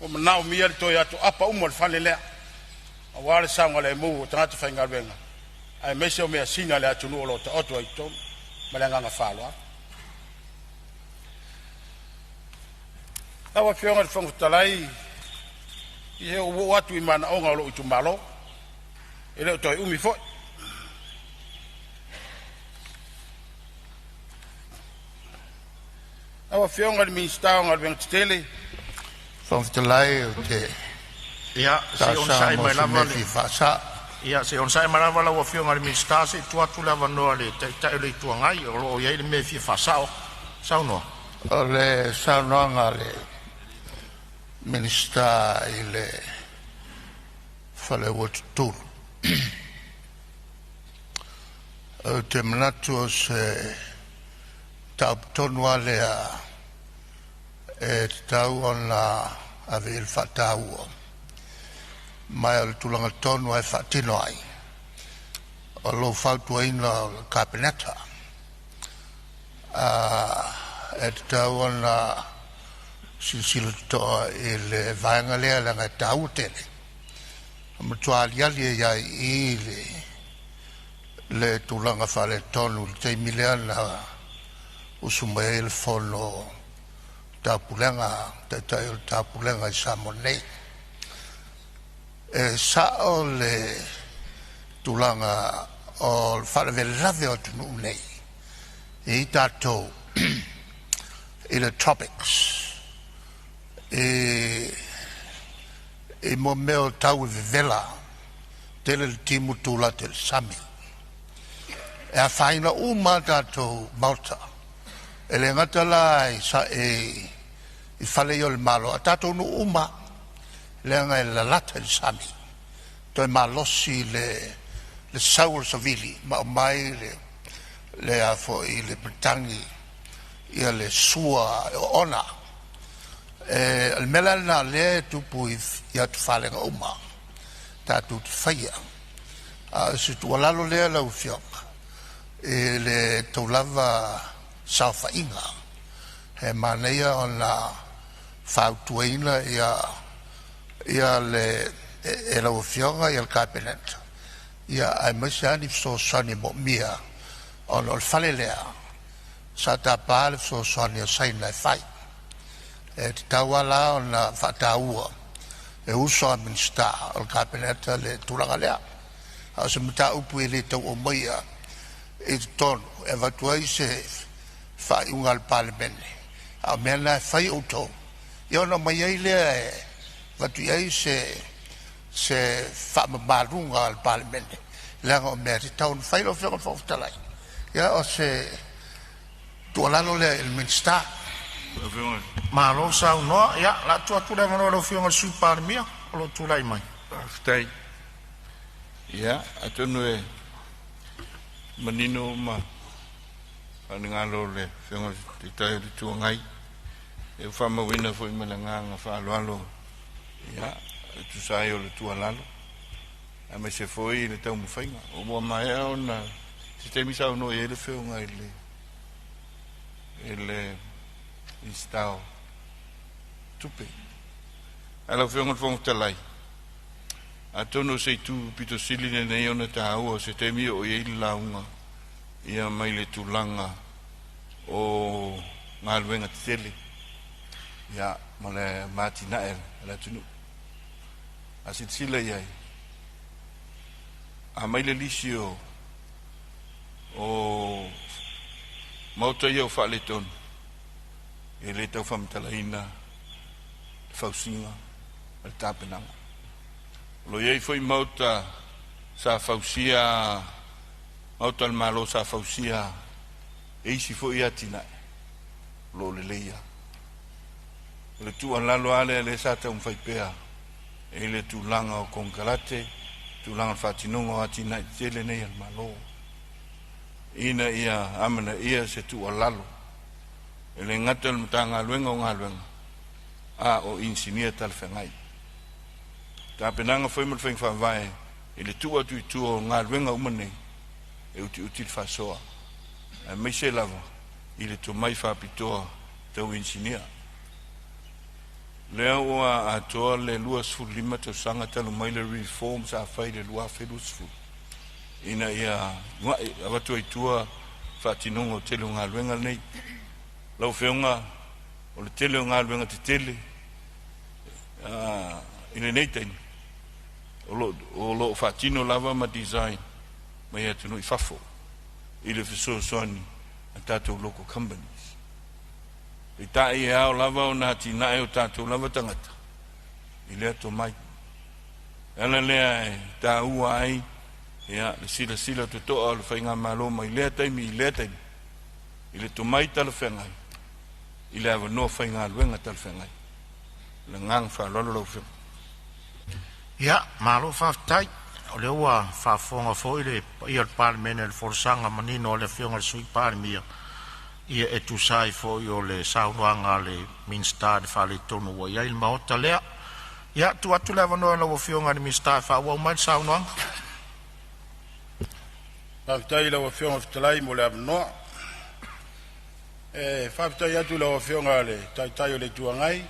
ua manaomia le toe atoaapa uma o le fale lea aua le saogalemu o tagata faigaluega aemaise o measina a le atunuu o lo o taoto ai i totonu. Ma le agaga faaaloalo. Lau Afioga i le Fofoga Fetalai, ia ua ou oo atu i manaoga o lou itumalo, e le o toe umi foi. Lau Afioga i le Minisita o Galuega Tetele, Fofoga Fetalai ou te Ia se i talosaga onosai mo mai se lava mea le fia faasa'o. Ia se i onosai mai lava lau Afioga i le Minisita se i tuu atu le avanoa i le Taitai o le Itu Agai o lo o i ai le mea e fia faasao. Saunoa. O le saunoaga a le Minisita i le fale ua tutulu, ou te manatu o se mataupu tonu lava lea e tatau ona ave i ai le faataua, ma o le tulaga tonu lava e faatino ai o lou fautuaina o le Kapeneta. E tatau ona silasila totoa i le vaega lea leaga e taua tele. E matua aliali ai lava i i le tulaga faaletonu i le taimi lea na usu mai ai le fono a Taupulega, Taitai o le Taupulega i Samoa nei. E sao le tulaga o le faalavelave o atunuu nei, e i ai tatou i le tropics, i mea o tau e vevela, tele le timu tulata i le sami. E afaina uma lava tatou maota, e le gata la i fale ia o le Malo, a o tatou nuu uma lava, leaga e lalata i le sami, toe malosi le sau o le savili ma aumai le a foi le matagi ia le sua e oona. O le mea la lena o lea e tupu i atufalega uma tatou te faia. A o se tuualalo lea lau Afioga i le tou lava saofaiga, e manaia ona fautuaina e lau Afioga le Kapeneta aemaise lava ni fesoasoani moomia ona o le fale lea sa tapa le fesoasoani a Saina e fai. E tatau lava la ona faataua e uso a Minisita o le Kapeneta le tulaga lea. A o se mataupu e le tau aumaia i totonu e avatu ai se faaiuga a le Palemene, a o mea na e fai e outou, ia ona aumai ai lea e avatu i ai se se faamamaluga a le Palemene, leaga o mea e tatau ona fai lau Afioga i le Fofoga Fetalai. Ia o se tuualalo lea i le Minisita. Malo saunoa. Ia, o le a tuu atu le avanoa i lau Afioga i le Sui Palemia o lo o tulai mai. Faafetai. Ia, atonu e manino uma finagalo o le Afioga i le Taitai o le Itu Agai. E ua faamauina foi ma le agaga faaaloalo ia e tusa ai o le tuualalo aemaise foi le taumafaiga. Ua maea ona se taimi saunoa i ai le Afioga i le Minisita o Tupe. Ae lau Afioga i le Fofoga Fetalai, atonu o se itu pito sili lenei ona taua o se taimi o i ai le lauga ia mai le tulaga o galuega tetele ia ma le matinae a le atunuu. A silasila i ai, a mai le lisi o maota ia o faaletonu, e le tau faamatalaina le fausiga ma le tapenaga. O lo o i ai foi maota sa fausia, maota o le Malo sa fausia e isi foi atinae, o lo o lelei lava. O le tuualalo lava lea lea sa taumafai pea i le tulaga o konekarate, tulaga o le faatinoga o atinae tetele nei a le Malo, ina ia amanaia se tuualalo e le gata o le Matagaluega o Galuega, a o inisinia talafeagai. Tapenaga foi ma le faiga faavae i le tuu atu i tua o galuega uma nei e utiuti le faasoa, aemaise lava i le tomai faapitoa tau inisinia. Lea ua atoa le 25 tausaga talu mai le reform sa fai i le 2020 ina ia avatu ai tua faatinoga o tele o galuega nei. Lau Afioga, o le tele o galuega tetele i lenei taimi o lo o faatino lava ma design mai atunuu i fafo i le fesoasoani a tatou local companies. Peitai e ao lava ona atinae o tatou lava tagata i lea tomai. E ala lea e taua ai ia le silasila totoa o le faigamalo mai lea taimi i lea taimi i le tomai talafeagai i le avanoa faigaluega talafeagai. Le agaga faaaloalo lau Afioga. Ia, malo faafetai. O lea ua faafofoga foi le paia o le Palemene i le folasaga manino a le Afioga i le Sui Palemia, ia e tusa ai foi o le saunoaga a le Minisita i le faaletonu ua i ai le Maota lea. Ia, tuu atu le avanoa i lau Afioga i le Minisita e faaauau mai le saunoaga. Faafetai i lau Afioga i le Fofoga Fetalai mo le avanoa. E faafetai atu i lau Afioga i le Taitai o le Itu Agai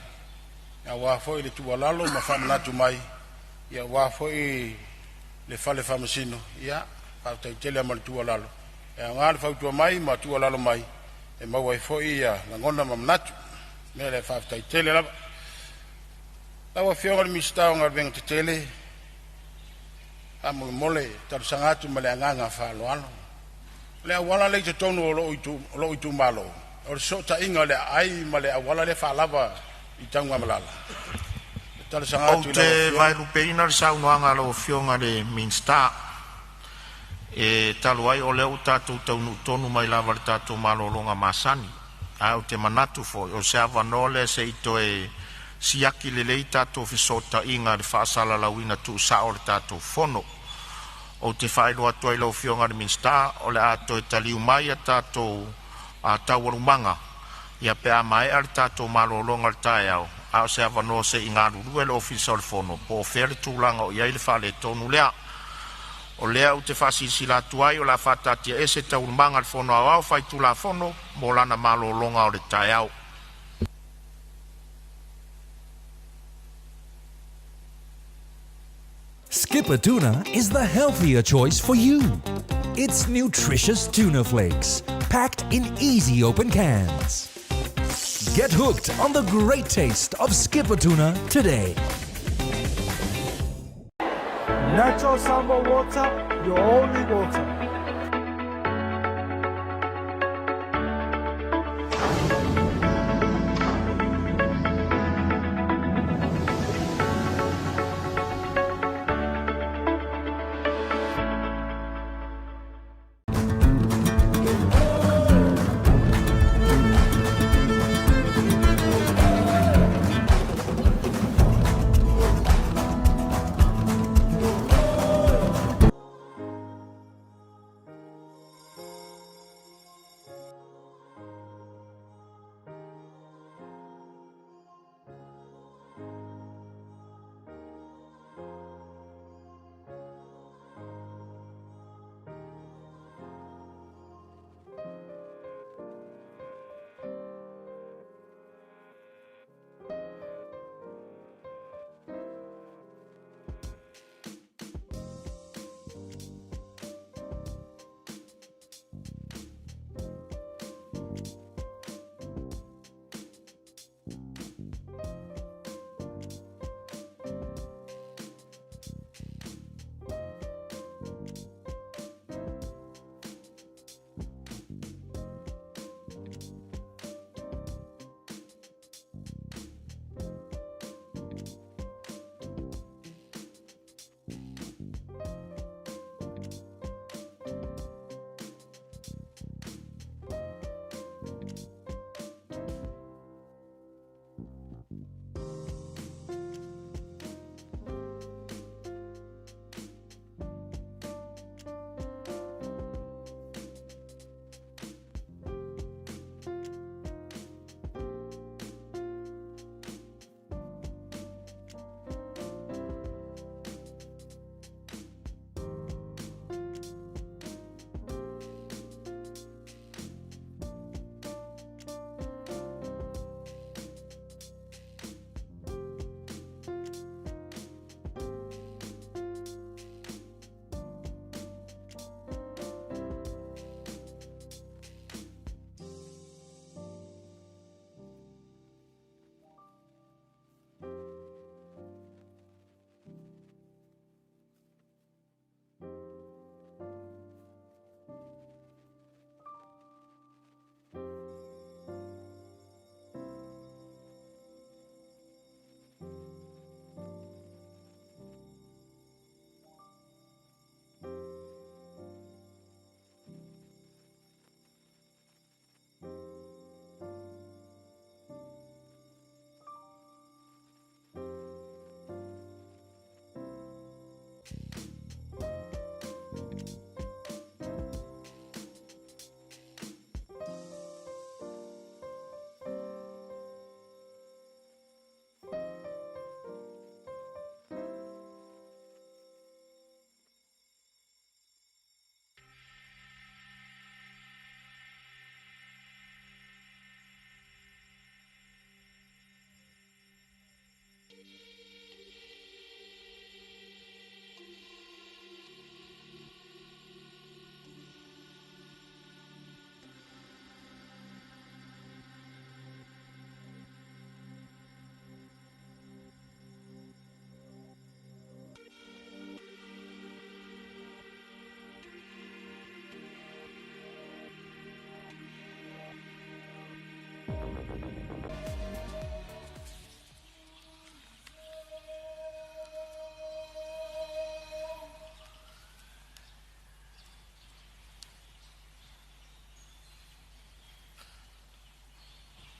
aua foi le tuualalo ma faamanatu mai aua foi le Fale Faamasino. Ia faafetai tele lava mo le tuualalo. E aoga le fautua mai ma tuualalo mai e maua ai foi lagona ma manatu. O le mea lea faafetai tele lava. Lau Afioga i le Minisita o Galuega Tetele, faamolemole e talosaga atu ma le agaga faaaloalo. O le auala lea i totonu o lou itumalo, o le fesootaiga o le aai ma le auala lea e faalava i Tanugamalala. E talosaga Ou atu i lau te Afioga. vaelupeina le saunoaga a lau Afioga i le Minisita, e talu ai o lea ua tatou taunuu tonu mai lava i le tatou malologa masani. Ae ou te manatu foi o se avanoa lea se i toe siaki lelei tatou fesootaiga i le faasalalauina tuusao o le tatou fono. Ou te faailoa atu ai i lau Afioga i le Minisita, o le a toe taliu mai a tatou taualumaga ia pe a maea le tatou malologa o le taeao, a o se avanoa se i galulue le Ofisa o le Fono po o fea le tulaga o i ai le faaletonu lea. O lea ou te faasilasila atu ai o le a faataatiaese Taualumaga a le Fono Aoao Faitulafono mo lana malologa o le taeao. Skipper Tuna is the healthier choice for you. It's nutritious tuna flakes, packed in easy open cans. Get hooked on the great taste of Skipper Tuna today. Natural Samoa water, your only water.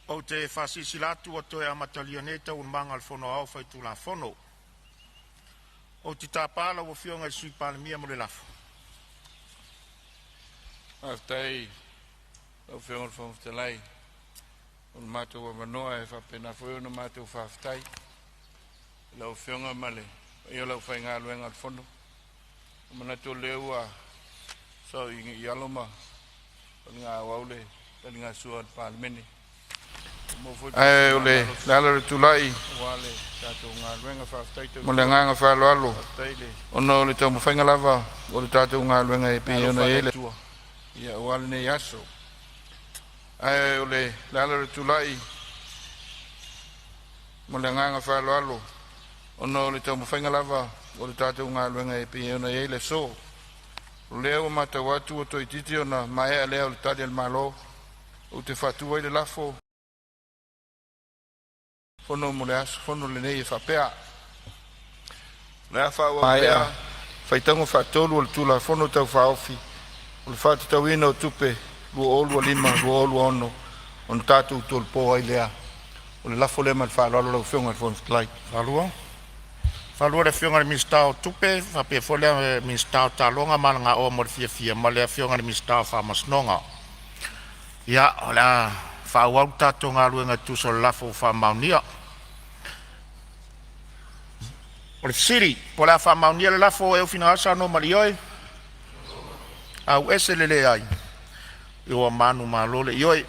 Ou te faasilasila atu ua toe amatalia nei Taualumaga a le Fono Aoao Faitulafono. Ou te tapa lau Afioga i le Sui Palemia mo le lafo. Faafetai lau Afioga i le Fofoga Fetalai mo le matou avanoa e faapena foi ona matou faafetai i lau Afioga ma le paia o le aufaigaluega a le Fono. E manatu o lea ua sao i alo ma auau le taligasua a le Palemene. Ae o le ala o le tulai ma le agaga faaaloalo, ona o le taumafaiga lava o le tatou galuega e pei ona i ai le Atua aua lenei aso. Ae o le ala o le tulai ma le agaga faaaloalo, ona o le taumafaiga lava o le tatou galuega e pei ona i ai le aso. O lea ua matau atu ua toeitiiti ona maea lea o le Tali a le Malo, ou te faatu ai le lafo Fono mo le aso fono lenei e faapea, O le a faaauau pea faitauga faatolu o le Tulafono Tau Faaofi o le Faatatauina o Tupe 2025/2026 ona tatou tolopo ai lea. O le lafo lea ma le faaaloalo lau Afioga i le Fofoga Fetalai. Faaluafalu le Afioga i le Minisita o Tupe faapea foi le Minisita o Taaloga ma Alagaoa mo le Fiafia ma le Afioga i le Minisita o Faamasinoga. Ia, o le a faaauau le tatou galuega e tusa o le lafo ua faamaonia. O le fesili po o le a faamaonia le lafo, e saunoa ma le ioe, aumai le manumalo le ioe.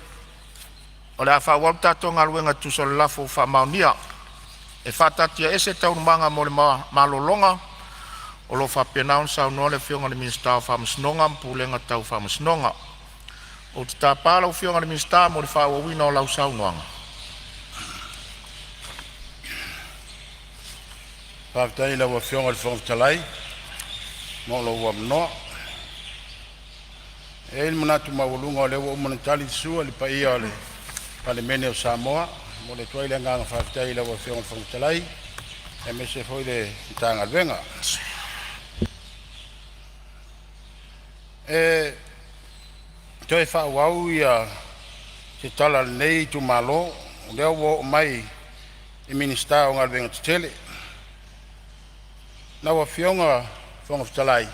O le a faaauau le tatou galuega e tusa o le lafo ua faamaonia. E faataatiaese Taualumaga mo le malologa o lo o faapena ona saunoa le Afioga i le Minisita o Faamasinoga ma Pulega Tau Faamasinoga. Ou te tapa lau Afioga i le Minisita mo le faaauauina o lau saunoaga. Faafetai i lau Afioga i le Fofoga Fetalai mo lou avanoa. E i ai le manatu maualuga o lea ua uma ona tali le sua i le paia o le Palemene o Samoa. E momoli atu ai le agaga faafetai i lau Afioga i le Fofoga Fetalai aemaise foi le Matagaluega. E toe faaauau ia se tala a lenei itumalo, o lea ua oo mai i Minisita o Galuega Tetele. Lau Afioga i le Fofoga Fetalai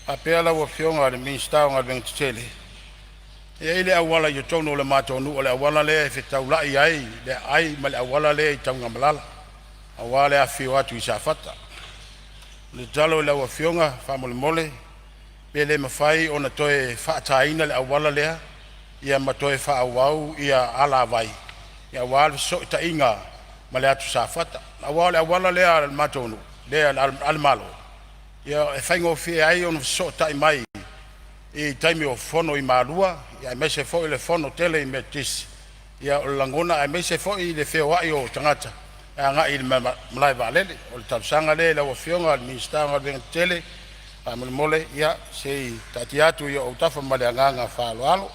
faapea lau Afioga i le Minisita o Galuega Tetele, e i ai le auala i totonu o le matou nuu, o le auala lea e fetaulai ai le aai ma le auala lea i Tanugamala aua le afifio atu i Safata. O le tatalo i lau Afioga faamolemole, pe le mafai ona toe faataina le auala lea ia ma toe faaauau ia alavai aua le fesootaiga ma le atu Safata. Aua o le auala lea a le matou nuu lea a le Malo, e faigofie ai ona fesootai mai i taimi o fono i Malua aemaise foi o le fono tele i Metotisi. Ia o le lagona aemaise foi le feoai o tagata e agai i le malae vaalele. O le talosaga lea i lau Afioga i le Minisita o Galuega Tetele, faamolemole se i taatia atu i ou autafa ma le agaga faaaloalo.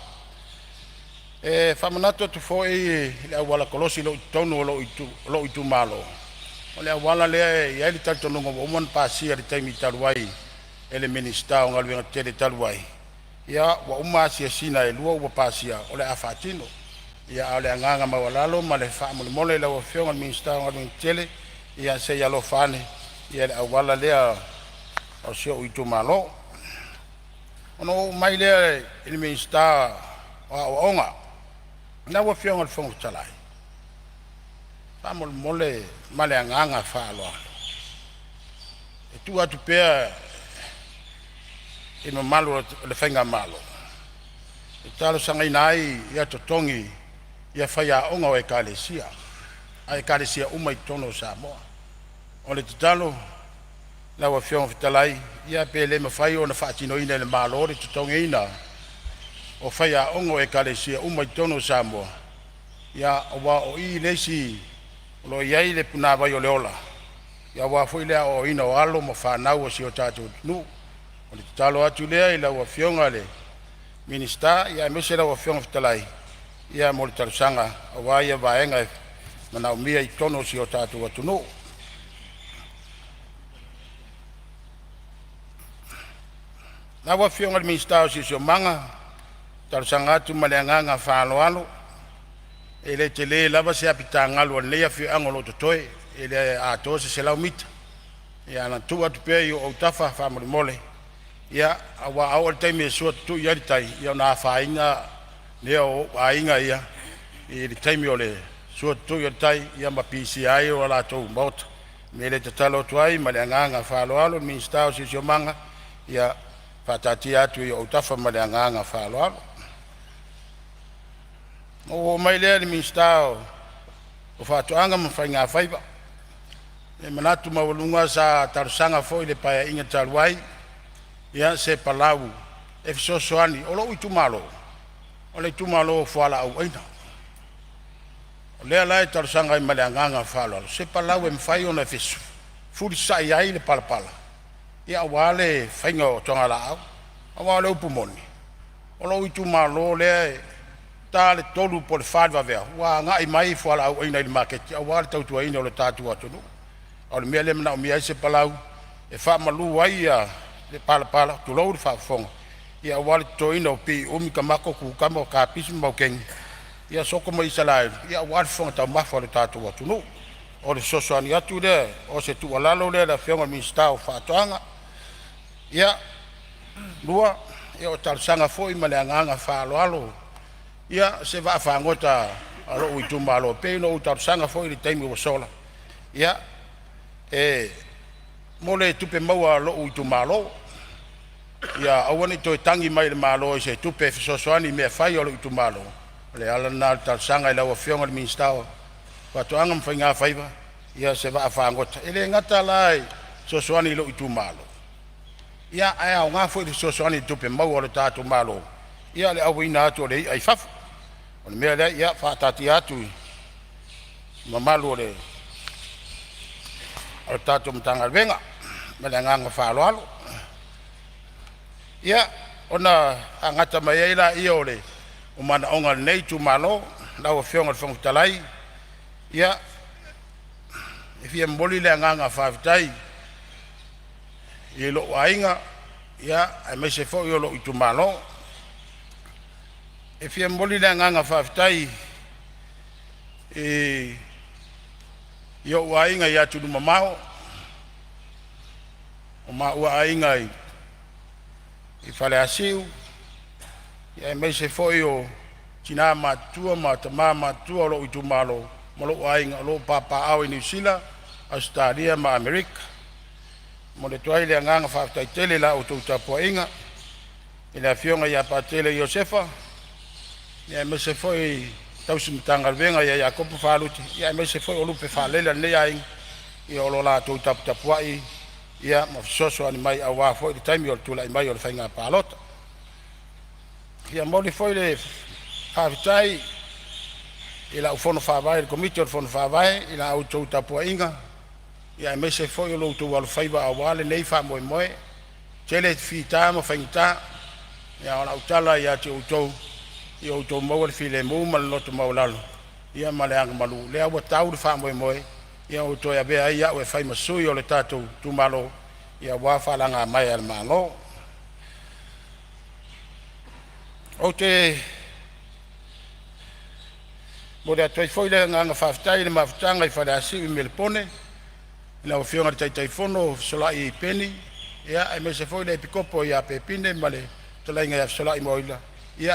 E faamanatu atu foi i le auala kolosi o lo o i totonu o lou itumalo, o le auala lea e i ai le talitonuga ua uma ona pasia i le taimi talu ai e le Minisita o Galuega Tetele talu ai, ia ua uma asiasiga e lua ua pasia o le a faatino. Ia a o le agaga maualalo ma le faamolemole i lau Afioga i le Minisita o Galuega Tetele, ia se i alofa ane i le auala lea o si ou itumalo. Ona ou oo mai lea i le Minisita o Aoga. Lau Afioga i le Fofoga Fetalai, faamolemole ma le agaga faaaloalo e tuu atu pea i le mamalu o le faigamalo e talosagaina ai ia totogi ia faiaoga o ekalesia a ekalesia uma i totonu o Samoa. O le tatalo lau Afioga i le Fofoga Fetalai, ia pe le mafai ona faatinoina e le Malo le totogiina o faiaoga o ekalesia uma i totonu o Samoa, ia aua o i le isi o lo o i ai le punavai o le ola aua foi le aoaoina o alo ma fanau a si o tatou atunuu. O le tatalo atu lea i lau Afioga i le Minisita aemaise lau Afioga i le Fofoga Fetalai ia mo le talosaga aua ia vaega e manaomia i totonu o si o tatou atunuu. Lau Afioga i le Minisita o Siosiomaga, Talosaga atu ma le agaga faaaloalo, e le tele lava se apitagalu a lenei afioaga o lo o totoe, e le atoa se 100 mita. Ia na ona tuu atu pea i ou autafa faamolemole, ia aua a oo i le taimi e sua tutui ai le tai, ia ona afaina lea o ou aiga ia i le taimi o le sua tutui o le tai ia ma pisia ai o latou maota. O le mea lea e tatalo atu ai ma le agaga faaaloalo i le Minisita o Siosiomaga, ia faataatia atu i ou autafa ma le agaga faaaloalo. Ona ou oo mai lea i le Minisita o Faatoaga ma Faiga Faiva. E manatu maualuga sa talosaga foi i le Paeaiga talu ai se palau e fesoasoani. O lou itumalo, o le itumalo o fualaau aina. O lea la e talosaga ai ma le agaga faaaloalo se palau e mafai ona fefulisai ai le palapala aua le faiga o togalaau. Aua o le upu moni, o lou itumalo lea e ta le 3:00 po o le 4:00 i le vaveao ua agai mai fualaau aina i le maketi aua le tautuaina o le tatou atunuu. A o le mea lea e manaomia ai se palau e faamalu ai le palapala, tulou le faafofoga, aua le totoina o pii umi, tamato, kukama, kapisi ma maukeni, ia soko ma Isaraelu aua le fofoga taumafa o le tatou atunuu. O le fesoasoani atu lea, o se tuualalo lea i le Afioga i le Minisita o Faatoaga. Ia, lua, o talosaga foi ma le agaga faaaloalo ia se vaafagota a lou itumalo pei ona ou talosaga foi i le taimi ua sola e mo le tupe maua a lou itumalo, ia aua ne i toe tagi mai i le Malo i se tupe e fesoasoani i mea fai a lou itumalo. O le ala lena o le talosaga i lau Afioga i le Minisita o Faatoaga ma Faiga Faiva, ia se vaafagota. E le gata la e fesoasoani i lou itumalo, ia ae aoga foi i le fesoasoani i tupe maua a le tatou Malo i le auina atu o le i'a i fafo. O le mea lea, ia faataatia atu i le mamalu o le tatou Matagaluega ma le agaga faaaloalo. Ia, ona faagata mai ai lea o manaoga o lenei itumalo. Lau Afioga i le Fofoga Fetalai, ia, e fia momoli le agaga faafetai i lou aiga aemaise foi o lou itumalo. E fia momoli le agaga faafetai i ou aiga i atunuu mamao, o maua aiga i Faleasiu, aemaise foi o tina ma tama matutua o lou itumalo ma lou aiga o lo o papaaao i Niu Sila, Ausetalia ma Amerika. E momoli atu ai le agaga faafetai tele i la outou tapuaiga i le afioga ia Patele Iosefa aemaise foi tausi Matagaluega ia Iakopo Faluti aemaise foi o lupe faalele a lenei aiga o lo o latou taputapuai ma fesoasoani mai aua foi le taimi o le tulai mai o le faiga palota. E fia momoli foi le faafetai i lau Fono Faavae, le Komiti o le Fono Faavae i la outou tapuaiga aemaise foi o lo outou alofaiva aua lenei faamoemoe. E tele fita ma faigata, a o lau tala ia te outou, ia outou maua le filemu ma le loto maualalo ma le agamalu, o lea ua tau le faamoemoe ua toe avea ai au e fai ma sui o le tatou itumalo aua faalagamaea a le Malo. Ou te momoli atu ai foi le agaga faafetai i le mafutaga i Faleasiu i Melepone i lau Afioga i le Taitaifono Fesolai Peni, aemaise foi le Epikopo ia Pepine ma le fetalaiga ia Fesolai Maoila,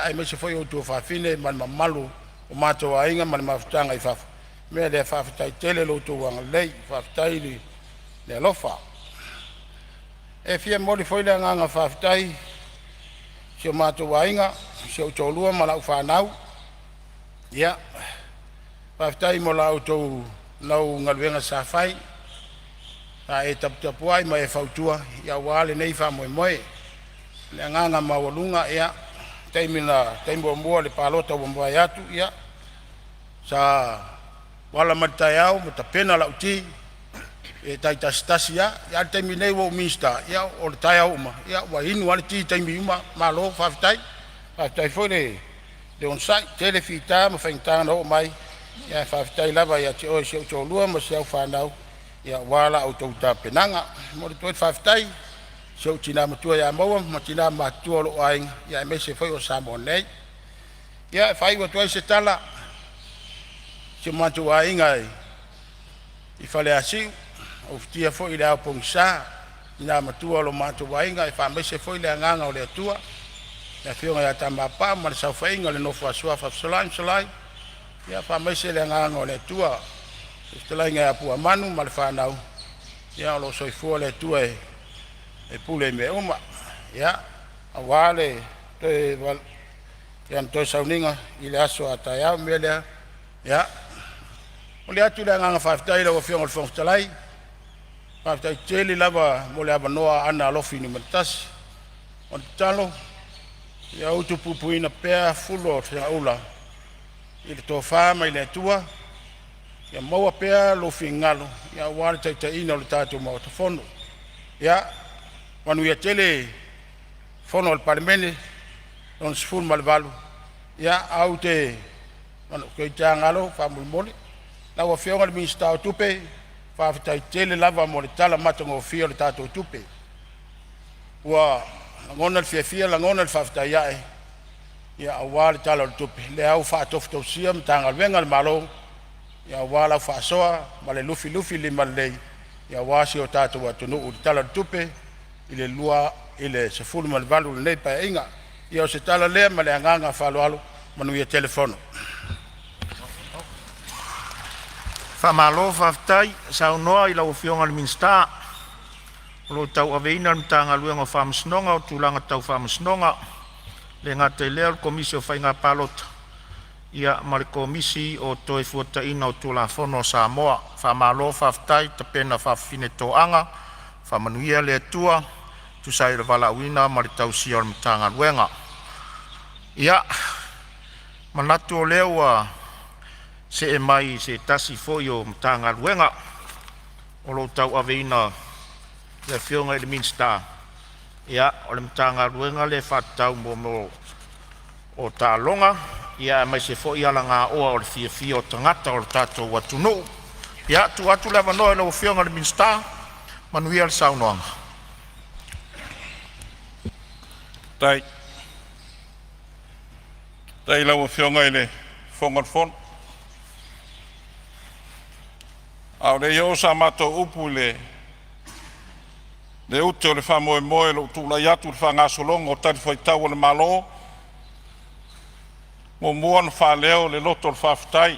aemaise foi ou tuafafine ma le mamalu o matou aiga ma le mafutaga i fafo. O le mea lea, faafetai tele i lo outou agalelei, faafetai le alofa. E fia momoli foi le agaga faafetai i si o matou aiga, si ou toalua ma lau fanau. Ia, faafetai mo la outou galuega sa fai, sa e taputapuai ma e fautua aua lenei faamoemoe. O le agaga maualuga, ia, taimi muamua i le palota ua mavae atu, ia sa ou ala mai i le taeao ma tapena lau ti e taitasitasi lava. A o le taimi nei ua ou Minisita, ia o taeao uma ua inu lava le ti i taimi uma. Malo faafetai. Faafetai foi le onosai. E tele fita ma faigata na oo mai, ae faafetai lava ia te oe si ou toalua ma si au fanau aua la outou tapenaga. E momoli atu foi le faafetai i si ou tina matua ia Maua ma tina matutua o lou aiga aemaise foi o Samoa nei. Ia, e faaiu atu ai se tala, si o matou aiga i Faleasiu, ufitia foi i le ao pogisa, ina matua o lo matou aiga e faamaise foi le agaga o le Atua, le afioga ia Tama Pau ma le saofaiga i le nofo a Suafa Fesolai ma Solai, ia faamaise le agaga o le Atua i le fetalaiga ia Puamanu ma le fanau, ia o lo o soifua le Atua e pule i mea uma. Ia aua le toe toe sauniga i le aso a taeao. O le mea lea, ia momoli atu le agaga faafetai i lau Afioga i le Fofoga Fetalai, faafetai tele lava mo le avanoa Aana Alofi Nu.1. O le tatalo ia utupupuina pea fulu o le segaula i le tofa mai le Atua, ia maua pea lou finagalo aua le taitaiina o le tatou Maota Fono. Ia manuia tele fono a le Palemene lona XVIII. Ia ae ou te galo faamolemole lau Afioga i le Minisita o Tupe, faafetai tele lava mo le tala matagofie o le tatou tupe. Ua lagona le fiafia lagona le faafetai ae aua le Tala o le Tupe lea ua faatofotofisia Matagaluega a le Malo aua lau faasoa ma le lufilufilimalelei aua si o tatou atunuu i le Tala o le Tupe 2018 i lenei Paeaiga. Ia o se tala lea ma le agaga faaaloalo, manuia tele fono. Faamalo faafetai saunoa i lau Afioga i le Minisita o lo o tauaveina le Matagaluega o Faamasinoga o Tulaga Tau Faamasinoga, e le gata i lea o le Komisi o Faiga Palota ma le Komisi o le Toefuataiga o Tulafono a Samoa. Faamalo faafetai tapena faafafine toaga, faamanuia le Atua e tusa ai o le valaauina ma le tausia o le Matagaluega. Ia, manatu o lea ua see mai i se tasi foi o Matagaluega o lo o tauaveina e le Afioga i le Minisita, o le Matagaluega lea e faatatau mo taaloga aemaise foi alagaoa mo le fiafia o tagata o le tatou atunuu. Ia, tuu atu le avanoa i lau Afioga i le Minisita. Manuia le saunoaga. Faafetai i lau Afioga i le Fofoga Fetalai. A o le i oo sa matou upu i le ute o le faamoemoe i lou tulai atu i le faagasologa o talifuaitau a le Malo, e muamua ona faaleo le loto o le faafetai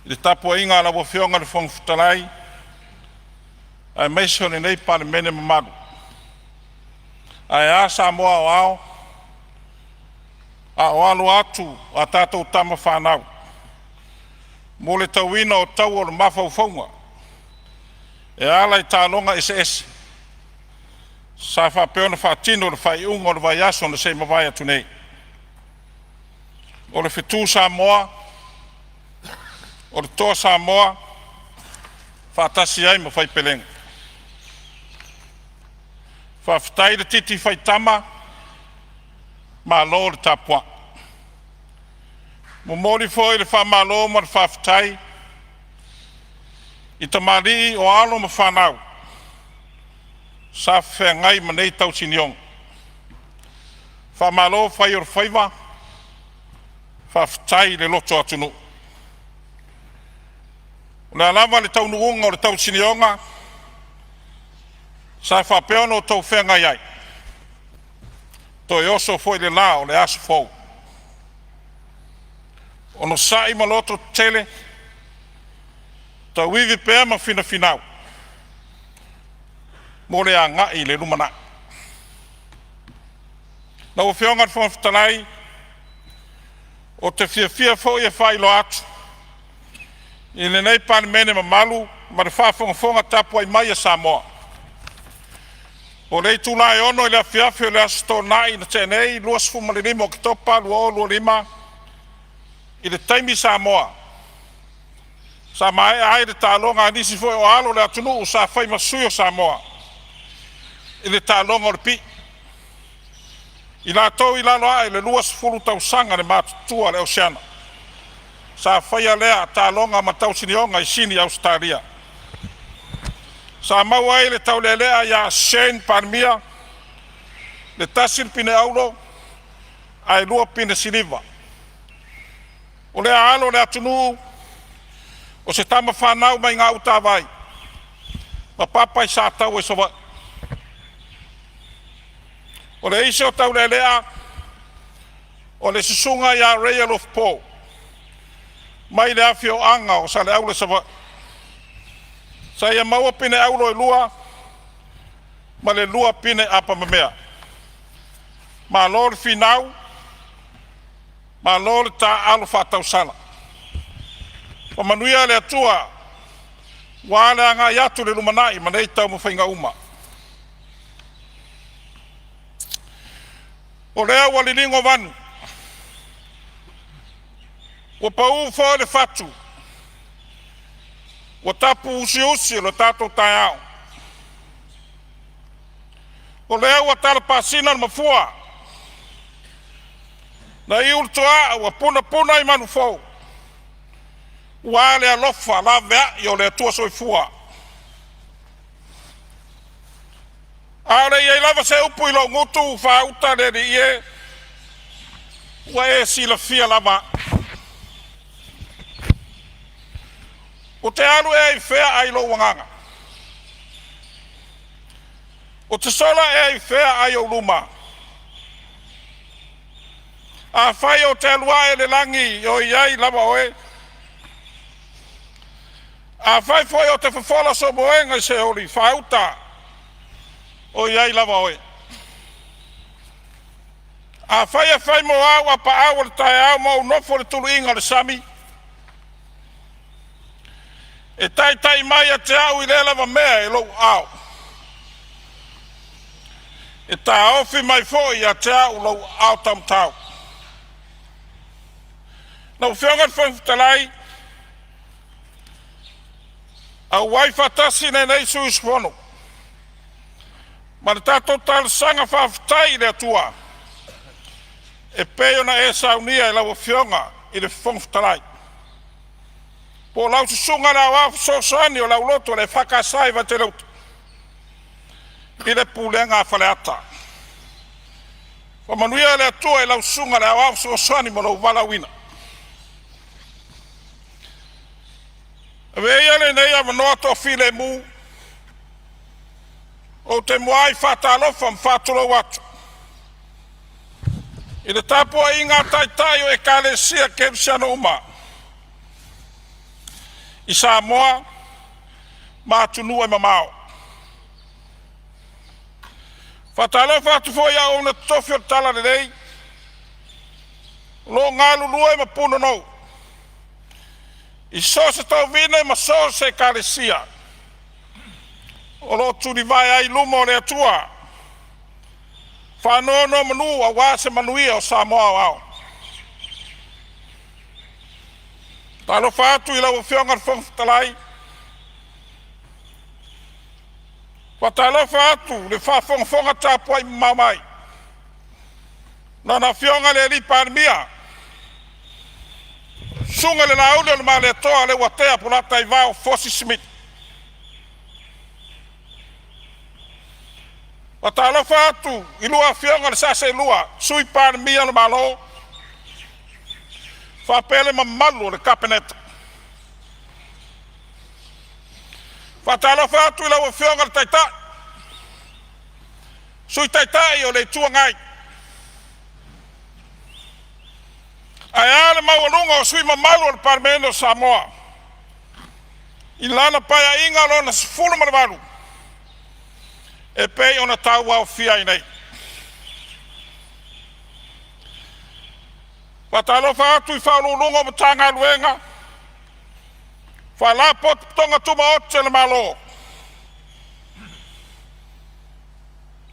i le tapuaiga a lau Afioga i le Fofoga Fetalai aemaise o lenei Palemene mamalu. Ae a Samoa aoao a o alo atu a tatou tama fanau mo le tauina o taua o le mafaufauga e ala i taaloga eseese sa faapea ona faatino i le faaiuga o le vaiaso na se i mavae atu nei. O le fetu Samoa, o le Toa Samoa faatasi ai ma Faipelega. Faafetai le titi faitama, malo le tapuai. Momoli foi le faamalo ma le faafetai i tamalii o alo ma fanau sa feagai ma nei tausinioga. Faamalo fai o le faiva, faafetai le loto atunuu. O le a lava le taunuuga o le tausinioga sa faapea ona outou feagai ai, toe oso foi le la o le aso fou. Onosai ma lototetele, tauivi pea ma finafinau mo le agai i le lumanai. Lau Afioga i le Fofoga Fetalai, ou te fiafia foi e faailoa atu i lenei Palemene mamalu ma le faafogafoga tapuai mai a Samoa, o le itula e 6:00 i le afiafi o le Aso Toonai na tea nei, 25 o Oketopa 2025 i le taimi Samoa, sa maea ai le taaloga a nisi foi o alo o le atunuu sa fai ma sui o Samoa i le taaloga o le pii. I latou i lalo ae o le 20 tausaga le matutua o le auseana. Sa faia lea taaloga ma tausinioga i Sini Ausetalia. Sa maua ai le taulealea ia Shane Palemia le tasi le pine auro, ae 2 pine siliva. O lea alo o le atunuu o se tama fanau mai Gautavai ma papa i Sataua i Savaii. O le isi o Taulealea o le susuga ia Ray Alofa mai le afioaga o Saleaula i Savaii. Sa ia maua pine auro e 2 ma le 2 pine apamemea. Malo le finau, malo le taaalo faatausala. Faamanuia le Atua aua le agai atu i le lumanai ma nei taumafaiga uma. O lea ua liligo vanu, ua pau foi le fatu, ua tapu usiusi o le tatou taeao. O lea ua talapasina le mafua na iu le toaa ua punapuna i manufou, ua le alofa laveai o le Atua Soifua. A o le i i ai lava se upu i lou gutu faauta le Alii e, ua e silafia lava au. Ou te alu ea i fea ai lou agaga? Ou te sola ea i fea ai ou luma? Afai ou te alu ae i le lagi, o i ai lava Oe. Afai foi ou te fofola sou moega i Seoli, faauta, o i ai lava Oe. Afai e fai mo au apaau o le taeao ma ou nofo i le tuluiga o le sami, e taitai mai ia te au i lea lava mea e lou aao, e taofi mai foi ia te au lou aao taumatau. Lau Afioga i le Fofoga Fetalai, auai faatasi lenei sui usufono ma le tatou talosaga faafetai i le Atua e pei ona e saunia e lau Afioga i le Fofoga Fetalai, po o lau Susuga i le Aoao Fesoasoani o le aulotu o le EFKS i Vaitele Uta i le pulega a Faleata. Faamanuia le Atua i lau Susuga i le Aoao Fesoasoani mo lou valaauina. Avea ia lenei avanoa toafilemu, ou te muai faatalofa ma faatulou atu i le tapuaiga a Taitai o Ekalesia Kerisiano uma i Samoa ma atunuu e mamao. Faatalofa atu foi i auauna totofi o le talalelei o lo o galulue ma punonou i so o se tovine ma so o se ekalesia o lo o tulivae ai i luma o le Atua, faanonomanu aua se manuia o Samoa aoao. Talofa atu i lau Afioga i le Fofoga Fetalai, faatalofa atu i le faafogafoga tapuai mamao mai a Lana Afioga i le Palemia, susuga i le Lauli o le Malietoa Leuatea Polataivao Fosi Smith. Faatalofa atu i lua afioga i le sa seelua, Sui Palemia o le Malo faapea le mamalu o le Kapeneta. Faatalofa atu i lau Afioga i le Taitai, Sui Taitai o le Itu Agai, ae a le maualuga o sui usufono mamalu o le Palemene o Samoa i lana Paeaiga Lona XVII e pei ona tauaofia ai nei. Faatalofa atu i Ofisa Sili o Pulega o Matagaluega, Faalapotopotoga Tumaoti a le Malo.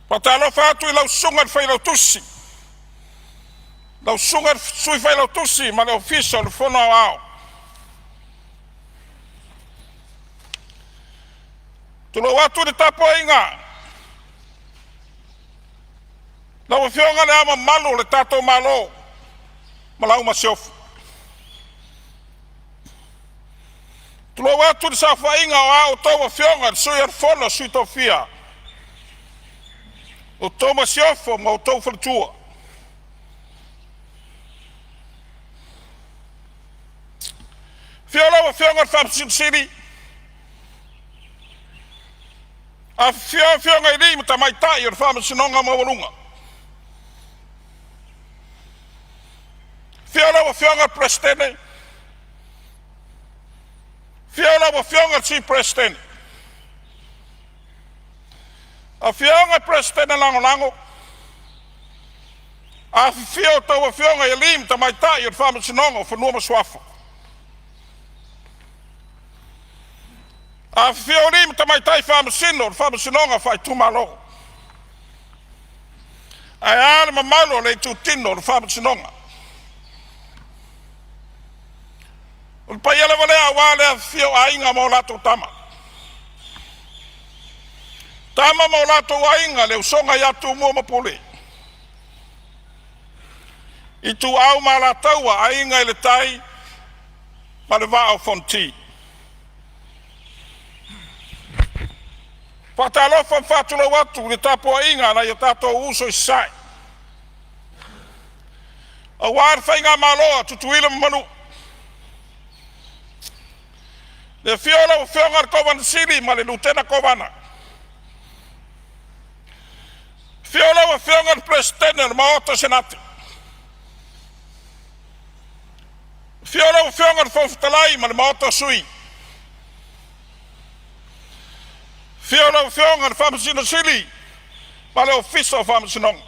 Faatalofa atu i lau Susuga i le Failautusi, lau Susuga i le Sui Failautusi ma le Ofisa o le Fono Aoao. Tulou atu le tapuaiga lau Afioga i Le Ao Mamalu o le tatou Malo ma lau Masiofo. Tulou atu le saofaiga o a outou Afioga i le Sui o le Fono a Sui Tofia, outou masiofo ma outou faletua. Afio lau Afioga i le Faamasino Sili, afifio afioga i alii ma tamaitai o le Faamasinoga Maualuga. Afio lau Afioga i le Peresetene, afio lau Afioga i le Sui Peresetene, afioga i Peresetene Lagolago, afifio a outou afioga i alii ma tamaitai o le Faamasinoga o Fanua ma Suafa. Afifio alii ma tamaitai faamasino o le Faamasinoga Faaitumalo, ae a le mamalu o le itutino o le Faamasinoga. O le paia lava lea aua le afifio o Aiga ma o latou Tama, Tama ma o latou Aiga, le usoga ia Tumua ma Pule, Ituau ma Alataua, Aiga i le Tai ma le Vaa o Fonoti. E faatalofa ma faatulou atu i le tapuaiga a nai o tatou uso i Sasae, aua le Faigamalo a Tutuila ma Manua. Le afio o lau Afioga i le Kovana Sili ma le Lutena Kovana, afio lau Afioga i le Peresetene o le Maota o Senate, afio lau Afioga i le Fofoga Fetalai ma le Maota o Sui, afio lau Afioga i le Faamasino Sili ma le Ofisa o Faamasinoga. O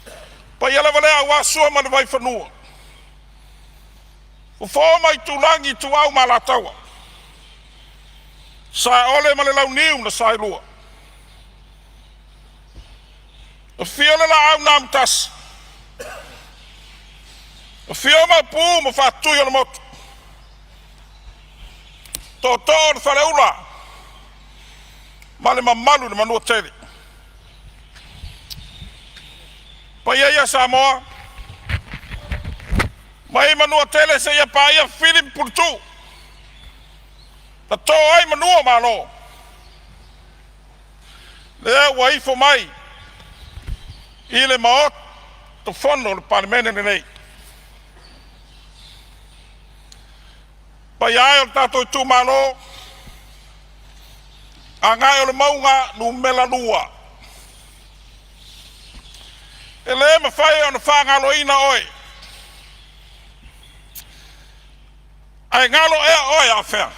le paia lava lea aua Sua ma le Vaifanua, Fofo ma Aitulagi, Ituau ma Alataua, Saole ma le Launiu na Saelua. Afio le Laau na Amotasi, afio Maopu ma Faatui o le Motu, Tootoo o le Faleula ma le mamalu i le Manuatele. Paia ia Samoa mai Manuatele seia paia Fili ma Puletuu na to ai manu o Malo. Lea ua ifo mai i le Maota Fono o le Palemene lenei. Paia e o le tatou itumalo, Gagaemauga Nu.2, e le mafai ona faagaloina oe, ae galo ea oe Afea?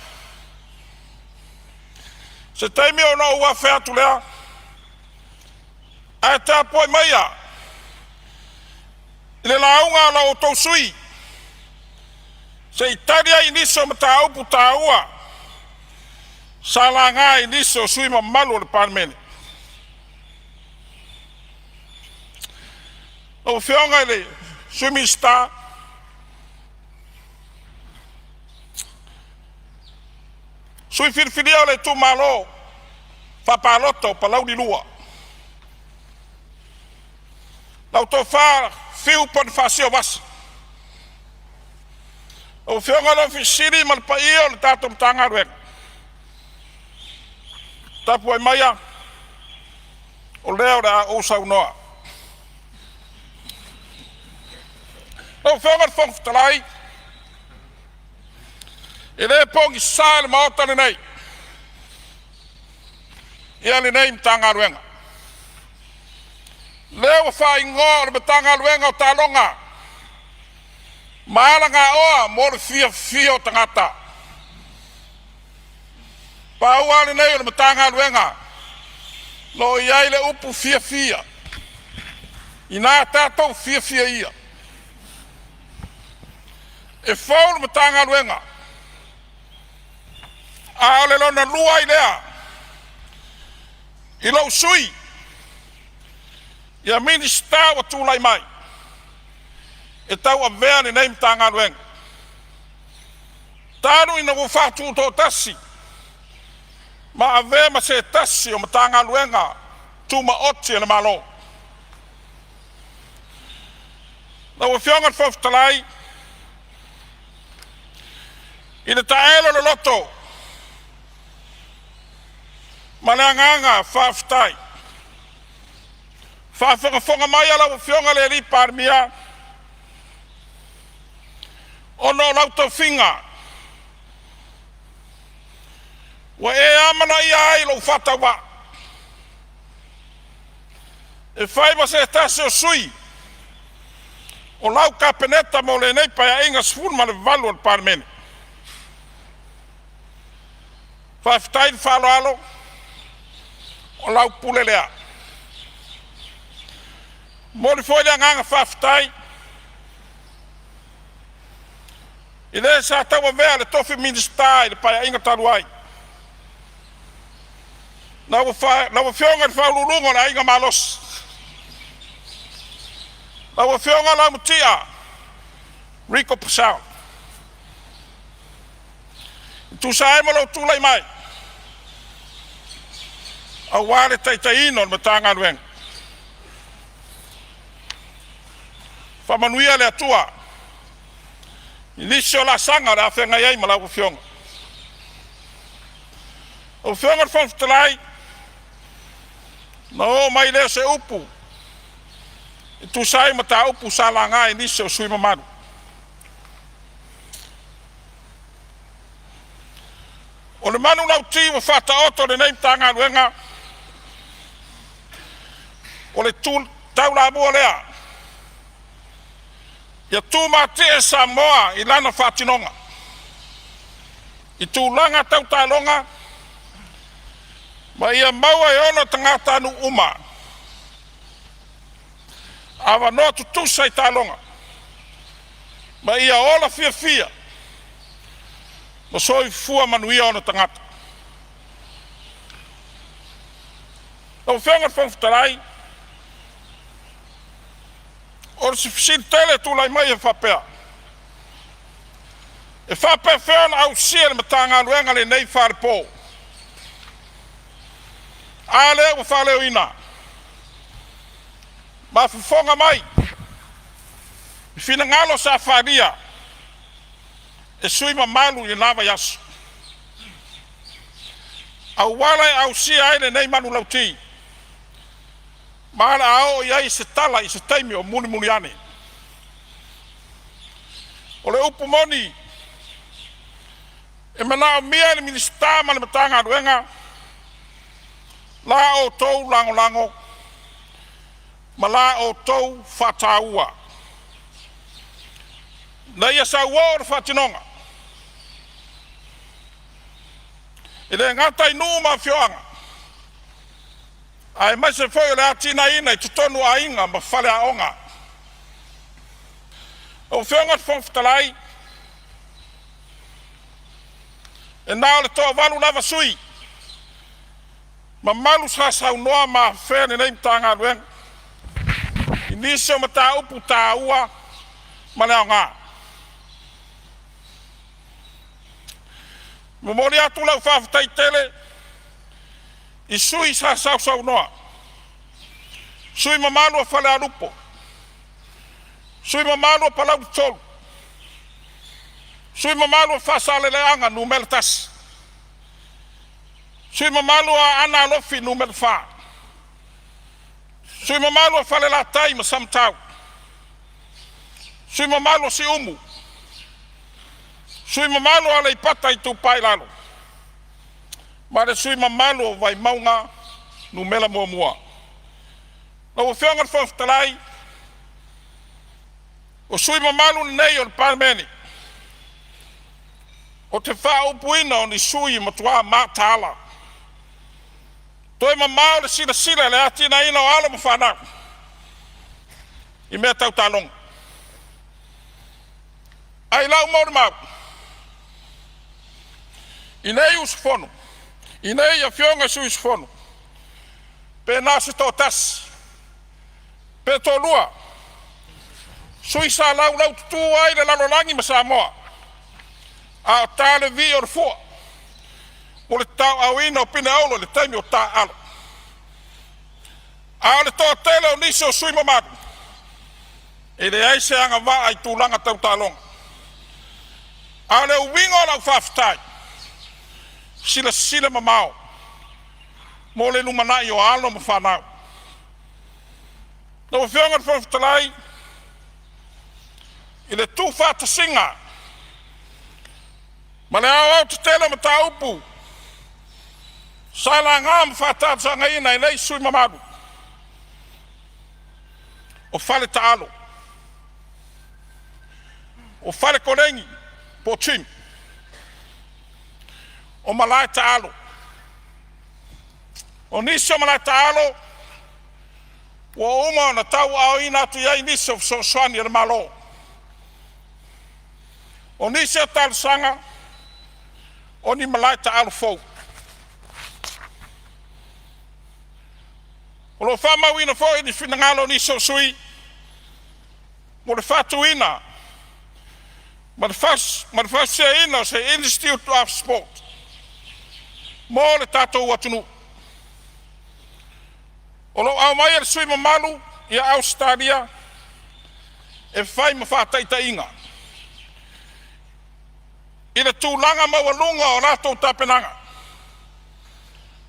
Se taimi ona ou afe atu lea, ae tapuai maia i le lauga a la outou sui usufono se i tali ai i nisi o mataupu taua sa laga e nisi o sui usufono mamalu o le Palemene. Lau Afioga i le Sui Minisita, sui filifilia o le itumalo faapalota o Palauli 2, lau Tofa Fiu Ponifasio Vasa. Lau Afioga i le Ofisa Sili ma le paia o le tatou Matagaluega, tapuai maia o lea o le a ou saunoa. Lau Afioga i le Fofoga Fetalai, e le pogisa i le Maota lenei ia lenei Matagaluega. Lea ua faaigoa o le Matagaluega o Taaloga ma Alagaoa mo le Fiafia o Tagata. Pau lava lenei o le Matagaluega o lo o i ai le upu fiafia, ina tatou fiafia ia. E fou le Matagaluega, a o le lona lua ai lea i lou sui usufono, Minisita ua tulai mai e tauavea lenei Matagaluega. Talu ina ua faatutoatasi ma avea ma se tasi o Matagaluega Tumaoti a le Malo. Lau Afioga i le Fofoga Fetalai, i le taelo i le loto ma le agaga faafetai, faafogafoga mai a lau Afioga i le Palemia, Ona o lau tofiga ua e amanaia ai lou faatauvaa e fai ma se tasi o sui o lau Kapeneta mo lenei Paeaiga 18 o le Palemene. Faafetai le faaaloalo, o lau pule lea. E momoli foi le agaga faafetai i le sa tauavea le tofi Minisita i le Paeaiga talu ai, lau Afioga i le Faauluuluga o le Aiga Malosi, lau Afioga Laumatia Rico Purcell. E tusa ai ma lou tulai mai aua le taitaiina o le Matagaluega. Faamanuia le Atua i nisi o laasaga o le a feagai ai ma lau Afioga. Lau Afioga i le Fofoga Fetalai, ona oo mai lea o se upu e tusa ai ma mataupu sa laga e nisi o sui usufono mamalu. O le manulauti ua faataoto e lenei Matagaluega, o le tu taulamua lea, ia tumatie Samoa i lana faatinoga i tulaga tau taaloga, ma ia maua e ona tagatanuu uma avanoa tutusa i taaloga, ma ia ola fiafia ma soifua manuia ona tagata. Lau Afioga i le Fofoga Fetalai, o si fesili tele e tulai mai e faapea, e faapefea ona ausia e le Matagaluega lenei falepo? A lea ua faaleoina ma fofoga mai i finagalo sa faaalia e sui usufono mamalu i lena vaiaso, auala e ausia ai lenei manulauti, ma o le a oo i ai se tala i se taimi o mulimuli ane. O le upu moni, e manaomia e le Minisita ma le Matagaluega la outou lagolago ma la outou faataua ina ia sauoo le faatinoga. E le gata i nuu ma afioaga, aemaise foi o le atinaeina i totonu o aiga ma faleaoga. Lau Afioga i le Fofoga Fetalai, e na o le toavalu lava sui usufono mamalu sa saunoa ma afea lenei Matagaluega i nisi o mataupu taua ma le aoga. E momoli atu lau faafetai tele i sui usufono sa sausaunoa, sui usufono mamalu o Falealupo, sui usufono mamalu o Palauli 3, sui usufono mamalu o Faasaleleaga 1, sui usufono mamalu o Aana Alofi Nu.4, sui usufono mamalu o Falelatai ma Samatau, sui usufono mamalu o Siumu, sui usufono mamalu o Aleipata Itupa i Lalo, ma le sui usufono mamalu o Vaimauga 1. Lau Afioga i le Fofoga Fetalai, o sui usufono mamalu nei o le Palemene, ou te faaupuina o ni sui usufono matua mataala, toe mamao le silasila i le atinaeina o alo ma fanau i mea tau taaloga. Ae i lau molimau i nei usufono, i nei afioga i sui usufono, pe na o se toatasi pe toalua sui sa laulaututu ai le lalolagi ma Samoa, a o ta le vii o le fua mo le tauaauina o pine auro i le taimi o taaalo. A o le toatele o nisi o sui usufono mamalu, e leai se agavaa i tulaga tau taaloga. A o le uiga o lau faafetai, silasila mamao mo le lumanai o alo ma fanau. Lau Afioga i le Fofoga Fetalai, i le tuufaatasiga Ma le aoaotetele o mataupu sa laga ma faatalosagaina e nei sui usufono mamalu, o fale taalo, o fale koleni po o gym, o malae taalo. O nisi o malae taalo ua uma ona tauaaoina atu i ai nisi o fesoasoani a le Malo. O nisi o talosaga, o ni malae taalo fou. O lo o faamauina foi ni finagalo o nisi o sui usufono mo le faatuina ma le fausiaina o se Institute of Sport mo le tatou atunuu. O lo o aumaia le sui usufono mamalu ia Ausetalia e fai ma faataitaiga i le tulaga maualuga o latou tapenaga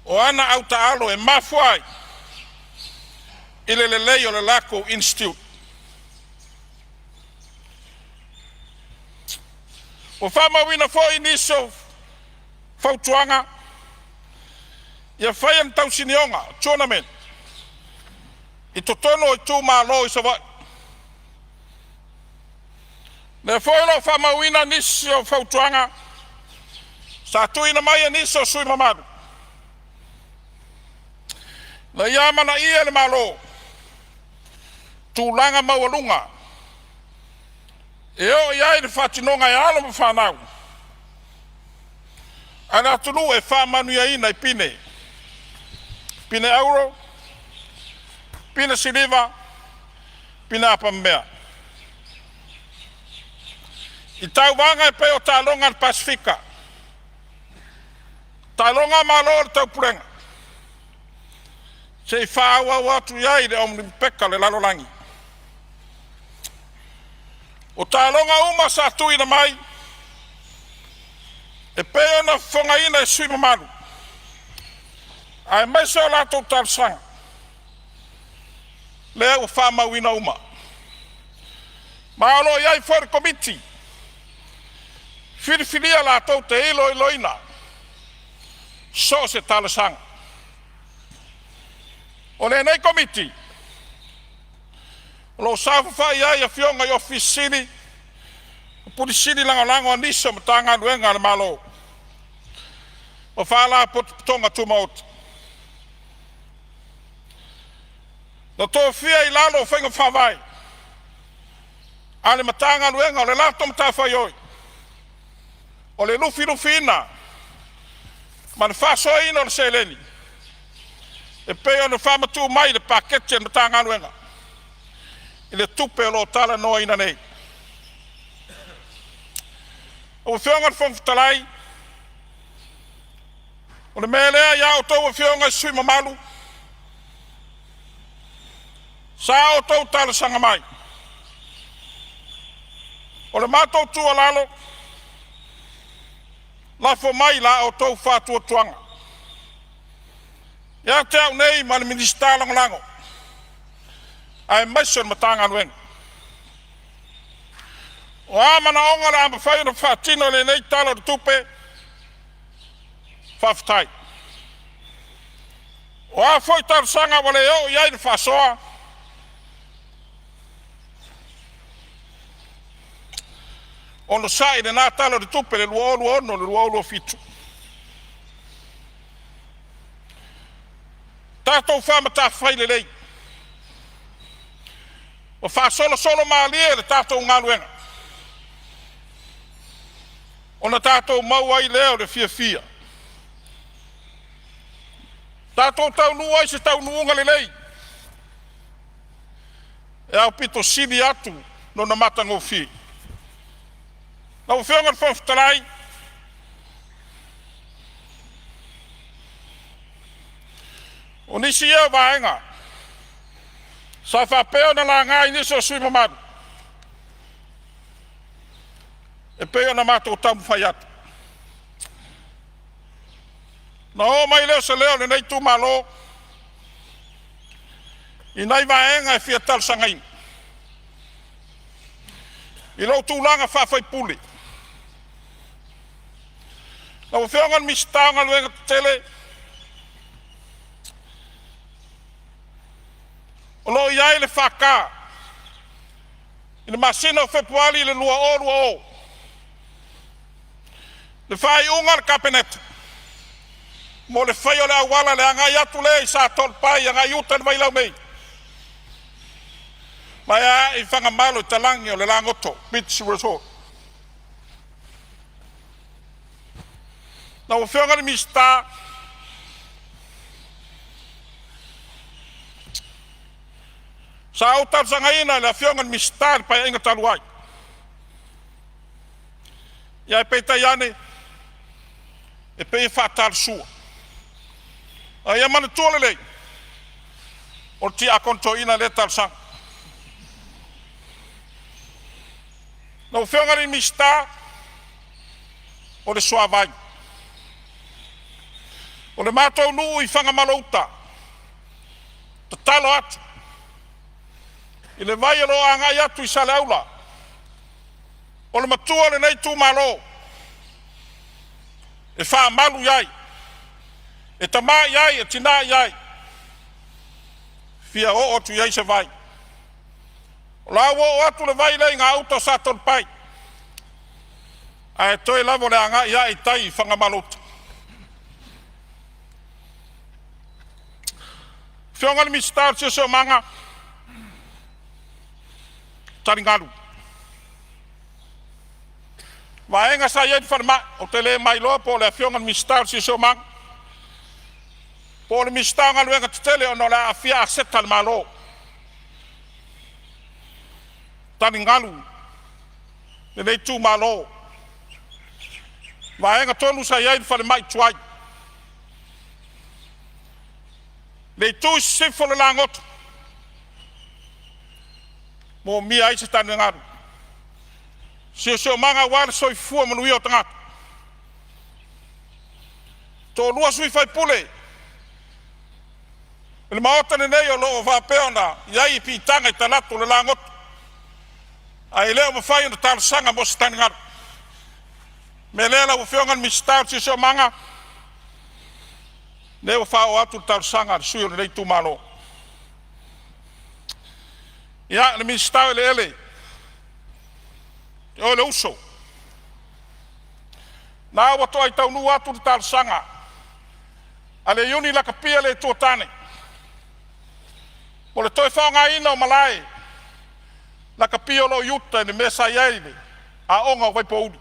o ana autaalo e mafua ai i le lelei o le latou Institute. Ua faamauina foi nisi o fautuaga ia faia ni tausinioga tournament i totonu o itumalo i Savaii. O lea foi o lo o faamauina nisi o fautuaga sa tuuina mai e nisi o sui usufono mamalu ina ia amanaia e le Malo tulaga maualuga e oo i ai le faatinoga e alo ma fanau a le atunuu e faamanuiaina i pine, pine auro, pine siliva, pine apamemea i tauvaga e pei o taaloga a le Pasefika, taaloga a Malo o le Taupulega, seia faaauau atu i ai le Olimipeka a le Lalolagi. O taaloga uma sa tuuina mai e pei ona fofogaina e sui usufono mamalu aemaise o latou talosaga, lea ua faamauina uma. Ma o lo o i ai foi le Komiti Filifilia latou te iloiloina so o se talosaga. O lenei Komiti o lo o saofafai ai afioga i Ofisa Sili ma Pule Sili Lagolago a nisi o Matagaluega a le Malo ma Faalapotopotoga Tumaoti. Na tofia i lalo o faiga faavae a le Matagaluega, o le latou matafaioi o le lufilufiina ma le faasoaina o le seleni e pei ona faamatuu mai i le paketi a le Matagaluega i le tupe o lo o talanoaina nei. Lau Afioga i le Fofoga Fetalai, o le mea lea ia outou Afioga i sui usufono mamalu sa outou talosaga mai, o le matou tuualalo, lafo mai la outou faatuatuaga ia te au nei ma le Minisita Lagolago aemaise o le Matagaluega. O a manaoga o le a mafai ona faatino e lenei Tala o le Tupe, faafetai. O a foi talosaga ua le oo i ai le faasoa, onosai i lena Tala o le Tupe 2026/2027. Tatou faamatafai lelei ma faasolosolo malie le tatou galuega, ona tatou maua ai lea o le fiafia. Tatou taunuu ai i se taunuuga lelei e aupito sili atu lona matagofie. Lau Afioga i le Fofoga Fetalai, o nisi ia o vaega sa faapea ona laga e nisi o sui usufono mamalu e pei ona matou taumafai atu. Ona oo mai lea o se leo o lenei itumalo i nai vaega e fia talosagaina. I lou tulaga faa-faipule, Lau Afioga i le Minisita o Galuega Tetele, o lo o i ai le FK i le masina o Fepuari i le 2020, le faaiuga a le Kapeneta mo le faia o le auala i le agai atu lea i Satoalepai agai uta i le Vailaumei ma e aai i Fagamalo i talaane o le Lagoto Beach Resort. Lau Afioga i le Minisita, sa ou talosagaina le Afioga i le Minisita i le Paeaiga talu ai, ae peitai ane e pei e faatalasua. A ia manatua lelei, o le tiakono toeaina lea talosaga. Lau Afioga i le Minisita o le Suavai, o le matou nuu i Fagamalo-uta, tatalo atu i le vai o lo o agai atu i Saleaula, o le matua o lenei itumalo e faamalu i ai, e tama i ai, e tina i ai, e fia oo atu i ai se vai. O la ua oo atu le vai lea i gauta o Satoalepai, ae toe lava o le agai ae i tai i Fagamalo-uta. Afioga i le Minisita o le Siosiomaga, taligalu, vaega sa i ai le falemai, ou te le mailoa po o le Afioga i le Minisita o le Siosiomaga po o le Minisita o Galuega Tetele ona o le aafia aseta a le Malo. Taligalu lenei itumalo, vaega tonu sa i ai le falemai tuai, le itu i sisifo o le Lagoto, moomia ai se taligalu, siosiomaga aua le soifua manuia o tagata. Toalua sui faipule o le Maota lenei o lo o faapea ona i ai piitaga i talaatu o le Lagoto, ae le o mafai ona talosaga mo se taligalu. O le mea lea lau Afioga i le Minisita o le Siosiomaga, o lea ua faaoo atu le talosaga a le sui usufono o lenei itumalo. Ia, le Minisita o Eleele, o oe o le uso. O lena ua toai taunuu atu le talosaga a le Iuni Lakapi a le Itu o Tane mo le toe faaaogaina o malae lakapi o lo o i uta i le mea sa i ai le aoga o Vaipouli.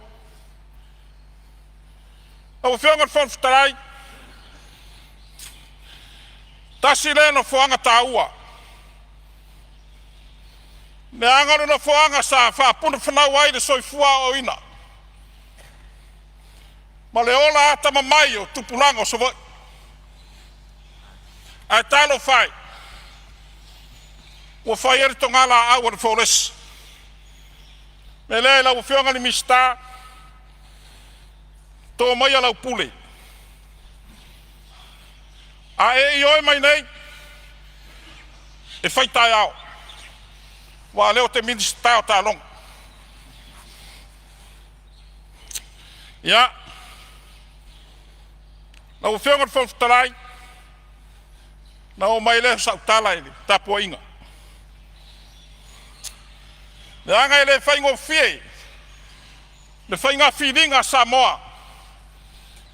Lau Afioga i le Fofoga Fetalai, tasi lea nofoaga taua, leaga o le nofoaga sa faapunafanau ai le soifua aoaoina ma le ola atamamai o tupulaga o Savaii. Ae talofa e, ua fai ai le togalaau a le folesi. O le mea lea i lau Afioga i le Minisita, to maia lau pule. A e ioe mai nei, e fai taeao, aua o lea ou te Minisita o taaloga. Ia, lau Afioga i le Fofoga Fetalai, ona oo mai lea o sau tala i le tapuaiga, leaga e le faigofie le faiga filiga a Samoa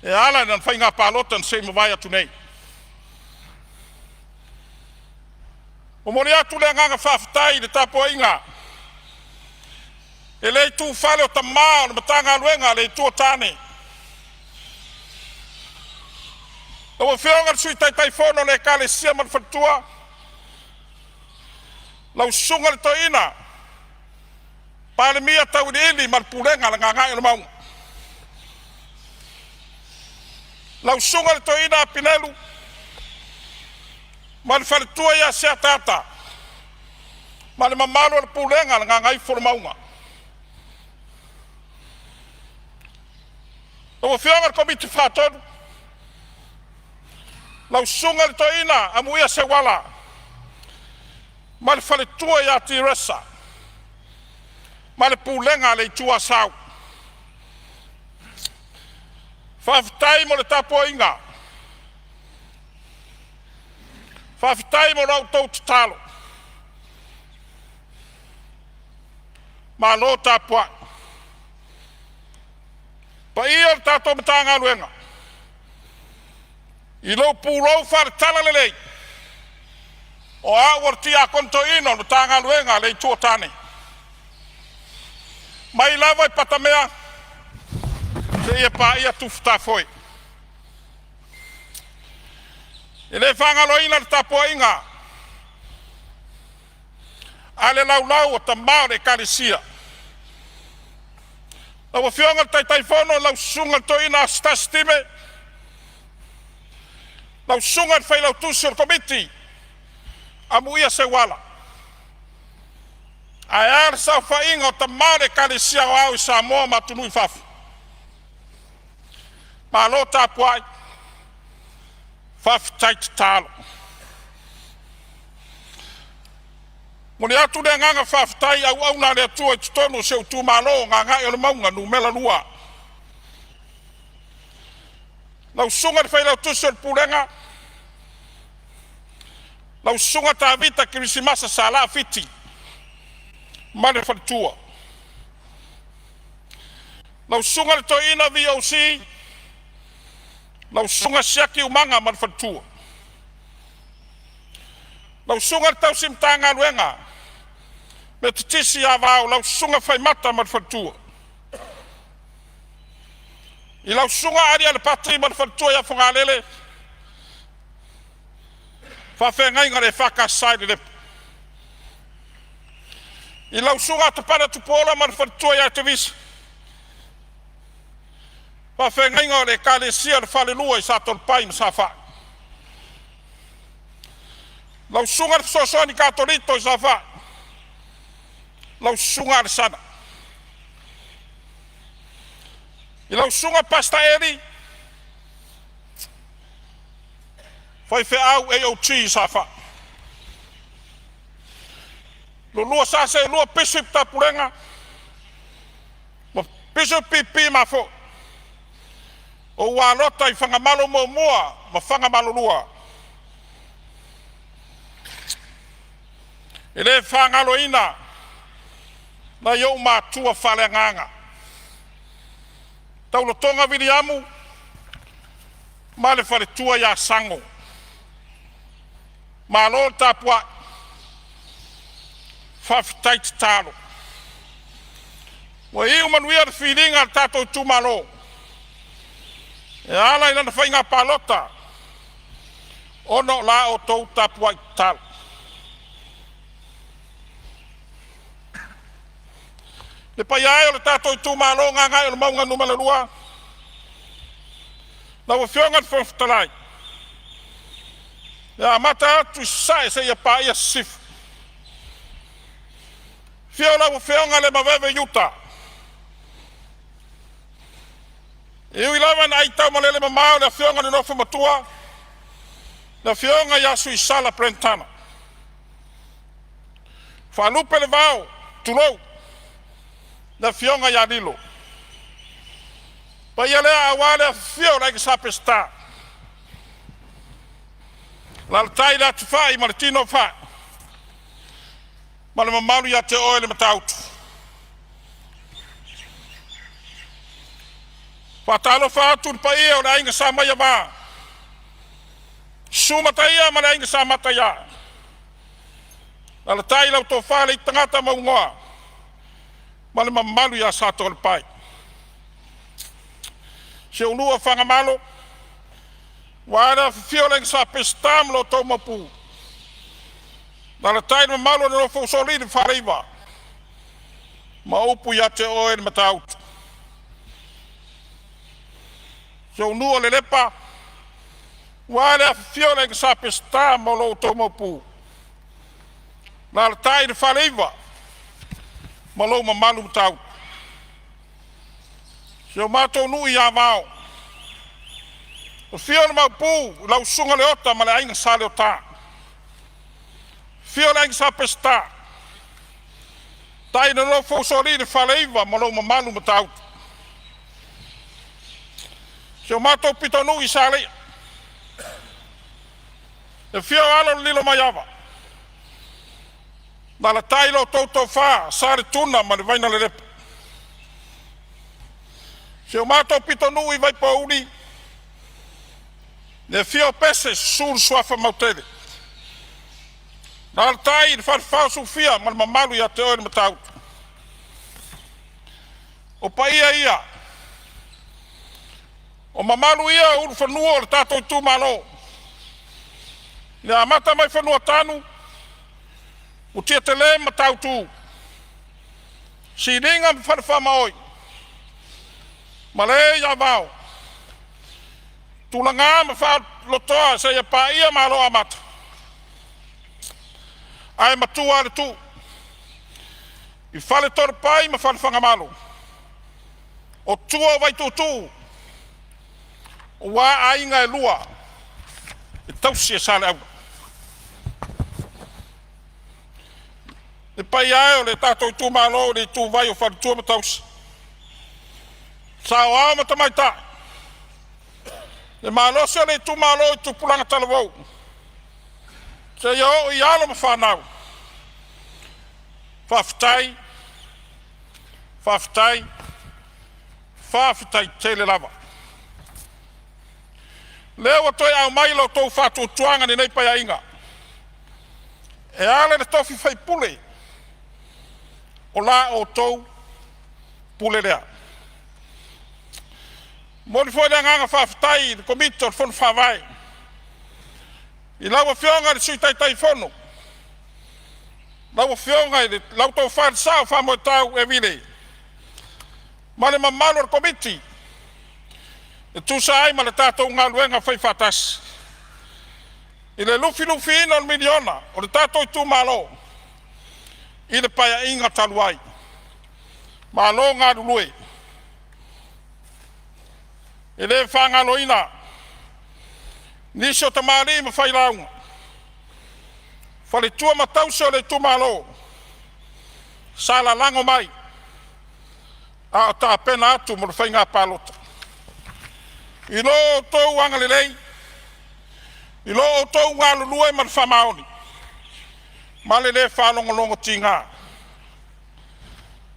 e ala i lana faiga palota na se i mavae atu nei. Momoli atu le agaga faafetai i le tapuaiga e le itufale o tama o le Matagaluega a le Itu o Tane, lau Afioga i le Sui Taitaifono o le Ekalesia ma le faletua, lau susuga i le Toeaina Palemia Tauiliili ma le pulega a le Gagaemauga, lau susuga i le Toeaina Apinelu ma le faletua ia Seataata ma le mamalu o le pulega a le Gagaifolemauga. Lau Afioga i le Komiti Faatonu, lau susuga i le Toeaina Amuia Seuala ma le faletua ia Tiresa ma le pulega a le Itu Asau. Faafetai mo le tapuaiga. Faafetai mo la outou tatalo. Malo tapuai. Paia o le tatou Matagaluega, i lou pulou faale-Talalelei, o au o le Tiakono Toeaina o le Matagaluega a le Itu o Tane, mai lava i Patamea seia paia Tufutafoe. E le faagaloina le tapuaiga a le laulau a tama o le Ekalesia, lau Afioga i le Taitaifono lau Susuga i le Toeaina Asotai Time, lau susuga i le Failautusi o le Komiti Amuia Seuala, ae a le saofaiga o tama o le Ekalesia Aoao i Samoa ma atunuu i fafo. Malo tapuai, faafetai tatalo. E momoli atu le agaga faafetai i auauna a le Atua i totonu o si ou itumalo o Gagaemauga Nu.2, lau susuga i le Failautusi o le Pulega, lau susuga Tavita Kerisimasa Salaa Fiti ma le faletua. Lau susuga i le Toeaina VOC, lau susuga Siaki Umaga ma le faletua. Lau susuga i le tausi Matagaluega Metotisi i Avao lau susuga Faimata ma le faletua. I lau susuga Ali Alapati ma le faletua ia Fogalele, faafeagaiga o le EFKS i Lelepa. I lau susuga Atapana Tupuola ma le faletua ia Tevisi, faafeagaiga o le Ekalesia o le Falelua i Satoalepai ma Safai. Lau susuga i le Fesoasoani Katoliko i Safai, lau susuga Alesana. I lau susuga Pastor Eli, faifeau AOG i Safai. Lua sa seelua Bishop Tapulega ma Bishop PP Mafoe, o ua lota i Fagamalo 1 ma Fagamalo 2. E le faagaloina nai ou matua faaleagaga, Tauletoga Viliamu ma le faletua ia Sago. Malo le tapuai, faafetai tatalo. Ua iu manuia le filiga a le tatou itumalo e ala i lana faiga palota ona o la outou tapuai tatalo. Le paia e o le tatou itumalo o Gagaemauga Nu.2, lau Afioga i le Fofoga Fetalai, e amata atu i Sasae seia paia Sisifo. Afio lau Afioga Lemaoiveve Iuta. E ui lava ina aitaumalele mamao le afioga i le nofo matua, le afioga ia Suisala Brenttana, faalupe le vao, tulou, le afioga ia Lilo. Paia lea aua le afifio o le Aiga Sa Peseta, alaalatai le Atiufai ma le Tino o Fai ma le mamalu ia te oe le Matautu. Faatalofa atu i le paia o le Aiga Sa Maiava, Susu Mataia ma le Aiga Sa Mataia, alaalatai lau Tofa Leiitagata Mauigoa ma le mamalu ia Satoalepai. Si ou nuu o Fagamalo, aua le afifio o le Aiga Sa Peseta ma lo outou Maopu, alaalatai le mamalu o le nofo a usoalii male Faleiva ma upu ia te oe le Matautu. Si ou nuu o Lelepa, aua le afifio o le Aiga Sa Peseta ma lo outou Maopu, alaalatai le Faleiva ma lou mamalu Matautu. Si o matou nuu i Avao, afio le Maopu lau susuga Leota ma le aiga Sa Leota, afio le aiga Sa Peseta, tai le nofo a usoalii le Faleiva ma lou mamalu Matautu. Si o matou pitonuu i Saleia, le afio o Alo o le Lilomaiava, alaalatai la outou Tofa Sa Letuna ma le Vainalelepa. Si o matou pitonuu i Vaipouli, le afio o Pese, susu le Suafa Mautele, alaalatai le falefa o Sufia ma le mamalu ia te oe le Matautu. O paia ia o mamalu ia o ulufanua o le tatou itumalo, i le amata mai Fanuatanu, Mutiatele ma Matautu, Siliga ma Fale Faamaoi, Malae i Avao, Tulaga ma Faalotoa seia paia Maloamata, ae matua lava le tuu i Faletoalepai ma Falefagamalo, o tua o Vaituutuu aua aiga e lua e tausi e Saleaula. Le paia e o le tatou itumalo i le ituvai o faletua ma tausii, saoao ma tamaitai, le malosi o le itumalo i tupulaga talavou seia oo i alo ma fanau. Faafetai, faafetai, faafetai tele lava. O lea ua toe aumai lo outou faatuatuaga i lenei Paeaiga e ala i le tofi faipule o la outou pule lea. E momoli foi le agaga faafetai i le Komiti o le Fono Faavae i lau Afioga i le Sui Taitaifono, lau Afioga i le lau Tofa i le Sao Famoetau Evile ma le mamalu o le Komiti e tusa ai ma le tatou galuega faifaatasi i le lufilufiina o le miliona o le tatou itumalo i le Paeaiga talu ai. Malo galulue. E le faagaloina nisi o tamalii ma failauga, faletua ma tausi o le itumalo sa lalago mai a o tapena atu mo le faiga palota. I lo outou agalelei, i lo outou galulue ma le faamaoni ma le le faalogologotiga,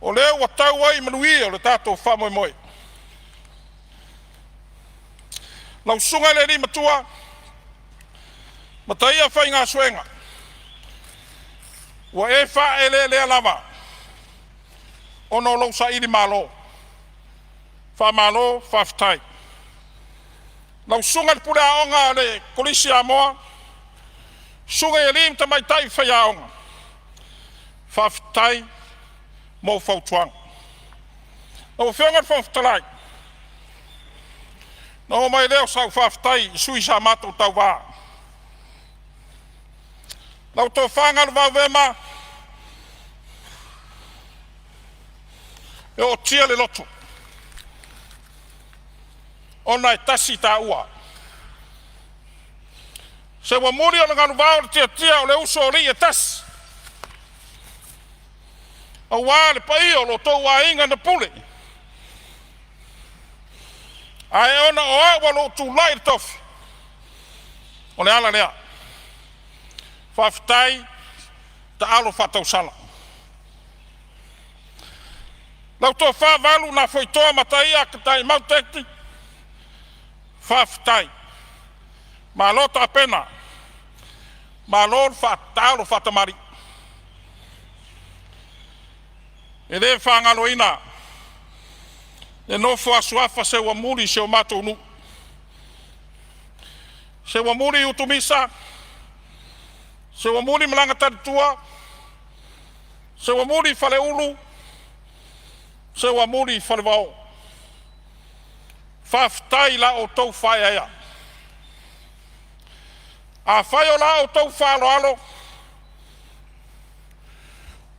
o lea ua tau ai manuia lo tatou faamoemoe. Lau Susuga i le Alii Matua Mataia Faiga Suega, ua e faaeleelea lava ona o lou sailimalo. Faamalo faafetai. Lau Susuga i le Pule Aoga a le Kolisi a Amoa, susuga i alii ma tamaitai faiaoga, faafetai mo fautuaga. Lau Afioga i le Fofoga Fetalai, ona oo mai lea o sau faafetai i sui sa matou tauva. Lau Tofa Galuvao Verma, e ootia le loto ona e tasi taua. Se ua muli ona galuvao le tiatia o le uso o alii e tasi, aua le paia o lo outou aiga na pule. Ae ona o au ua ou tulai i le tofi, o le ala lea. Faafetai taalo faatausala. Lau Tofa Valu Nafoitoa Mataia Taimau Techy, faafetai. Malo tapena, malo le faataalo faatamalii. E le faagaloina le nofo a suafa Seuamuli i si o matou nuu, Seuamuli Utumisa, Seuamuli ma laga talitua, Seuamuli Faleulu, Seuamuli Falevao. Faafetai i la outou faaeaea. Afai o la outou faaaloalo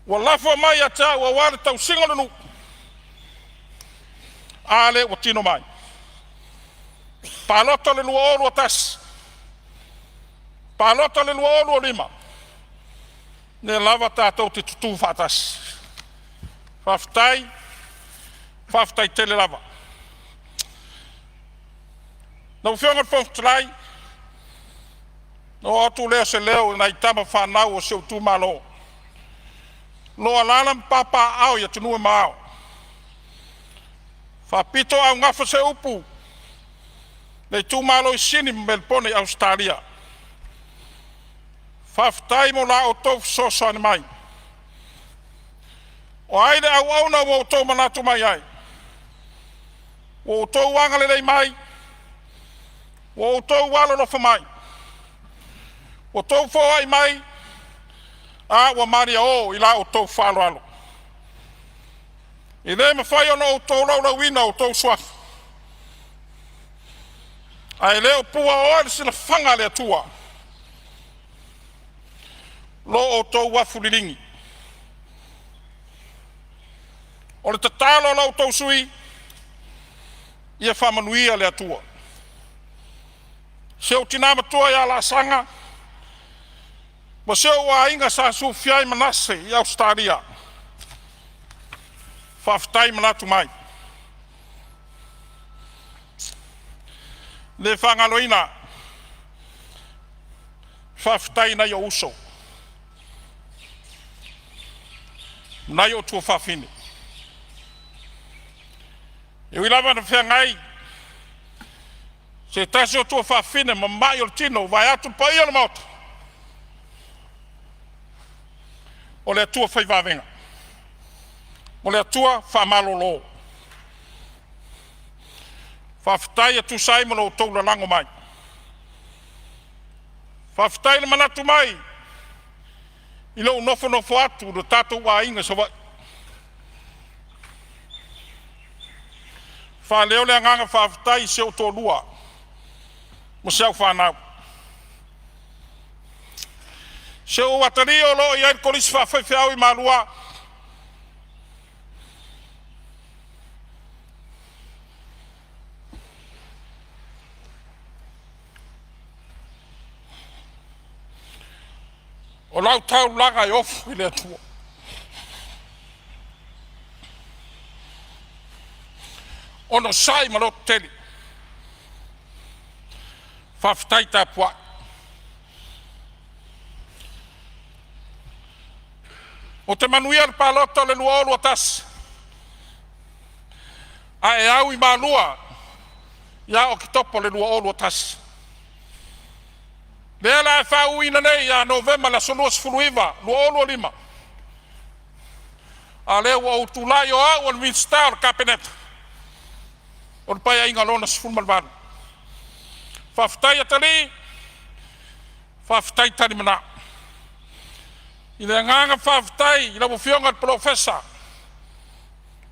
ua lafo mai ia te au aua le tausiga o le nuu, a lea ua tino mai? Palota le 2021, palota le 2025, lea lava tatou te tutu faatasi. Faafetai, faafetai tele lava. Lau Afioga i le Fofoga Fetalai, ona oo atu lea o se leo i nai tama fanau a si ou itumalo o lo o alaala ma papaaao i atunuu e mamao. E faapitoaugafa se upu i le itumalo i Sini ma Melepone i Ausetalia. Faafetai mo la outou fesoasoani mai. O ai le auauna ua outou manatu mai ai? Ua outou agalelei mai, ua outou alolofa mai, ua outou foai mai a ua maliao i la outou faaaloalo. E le mafai ona ou tolaulauina outou suafa, ae le o puaaoa i le silafaga a le Atua lo outou afu liligi. O le tatalo a lo outou sui usufono, ia faamanuia le Atua. Si ou tina matua ia Laasaga ma si ou aiga sa Sufia i Manase i Ausetalia, faafetai manatu mai. E le faagaloina le faafetai i nai ou uso, nai ou tuafafine. E ui lava ina feagai se tasi o tuafafine ma mai o le tino vaeatu le paia o le Maota, o le Atua fai vavega, o le Atua faamalolo. Faafetai e tusa ai ma lo outou lalago mai. Faafetai le manatu mai i lou nofonofo atu i lo tatou aiga i Savaii. E faaleo le agaga faafetai i si ou toalua ma si au fanau, si ou atalii o lo o i ai le Kolisi Faafaifeau i Malua. O lau taulaga e ofo i le Atua, onosai ma lototele. Faafetai tapuai. Ou te manuia le palota o le 2021, ae au i Malua ia Oketopa i le 2021. Lea o le a e faauuina nei ia Novema le aso 29, 2025, a o lea ua ou tulai o au o le Minisita o le Kapeneta o le Paeaiga Lona XVIII. Faafetai atalii, faafetai talimanao. I le agaga faafetai i lau Afioga i le Polofesa,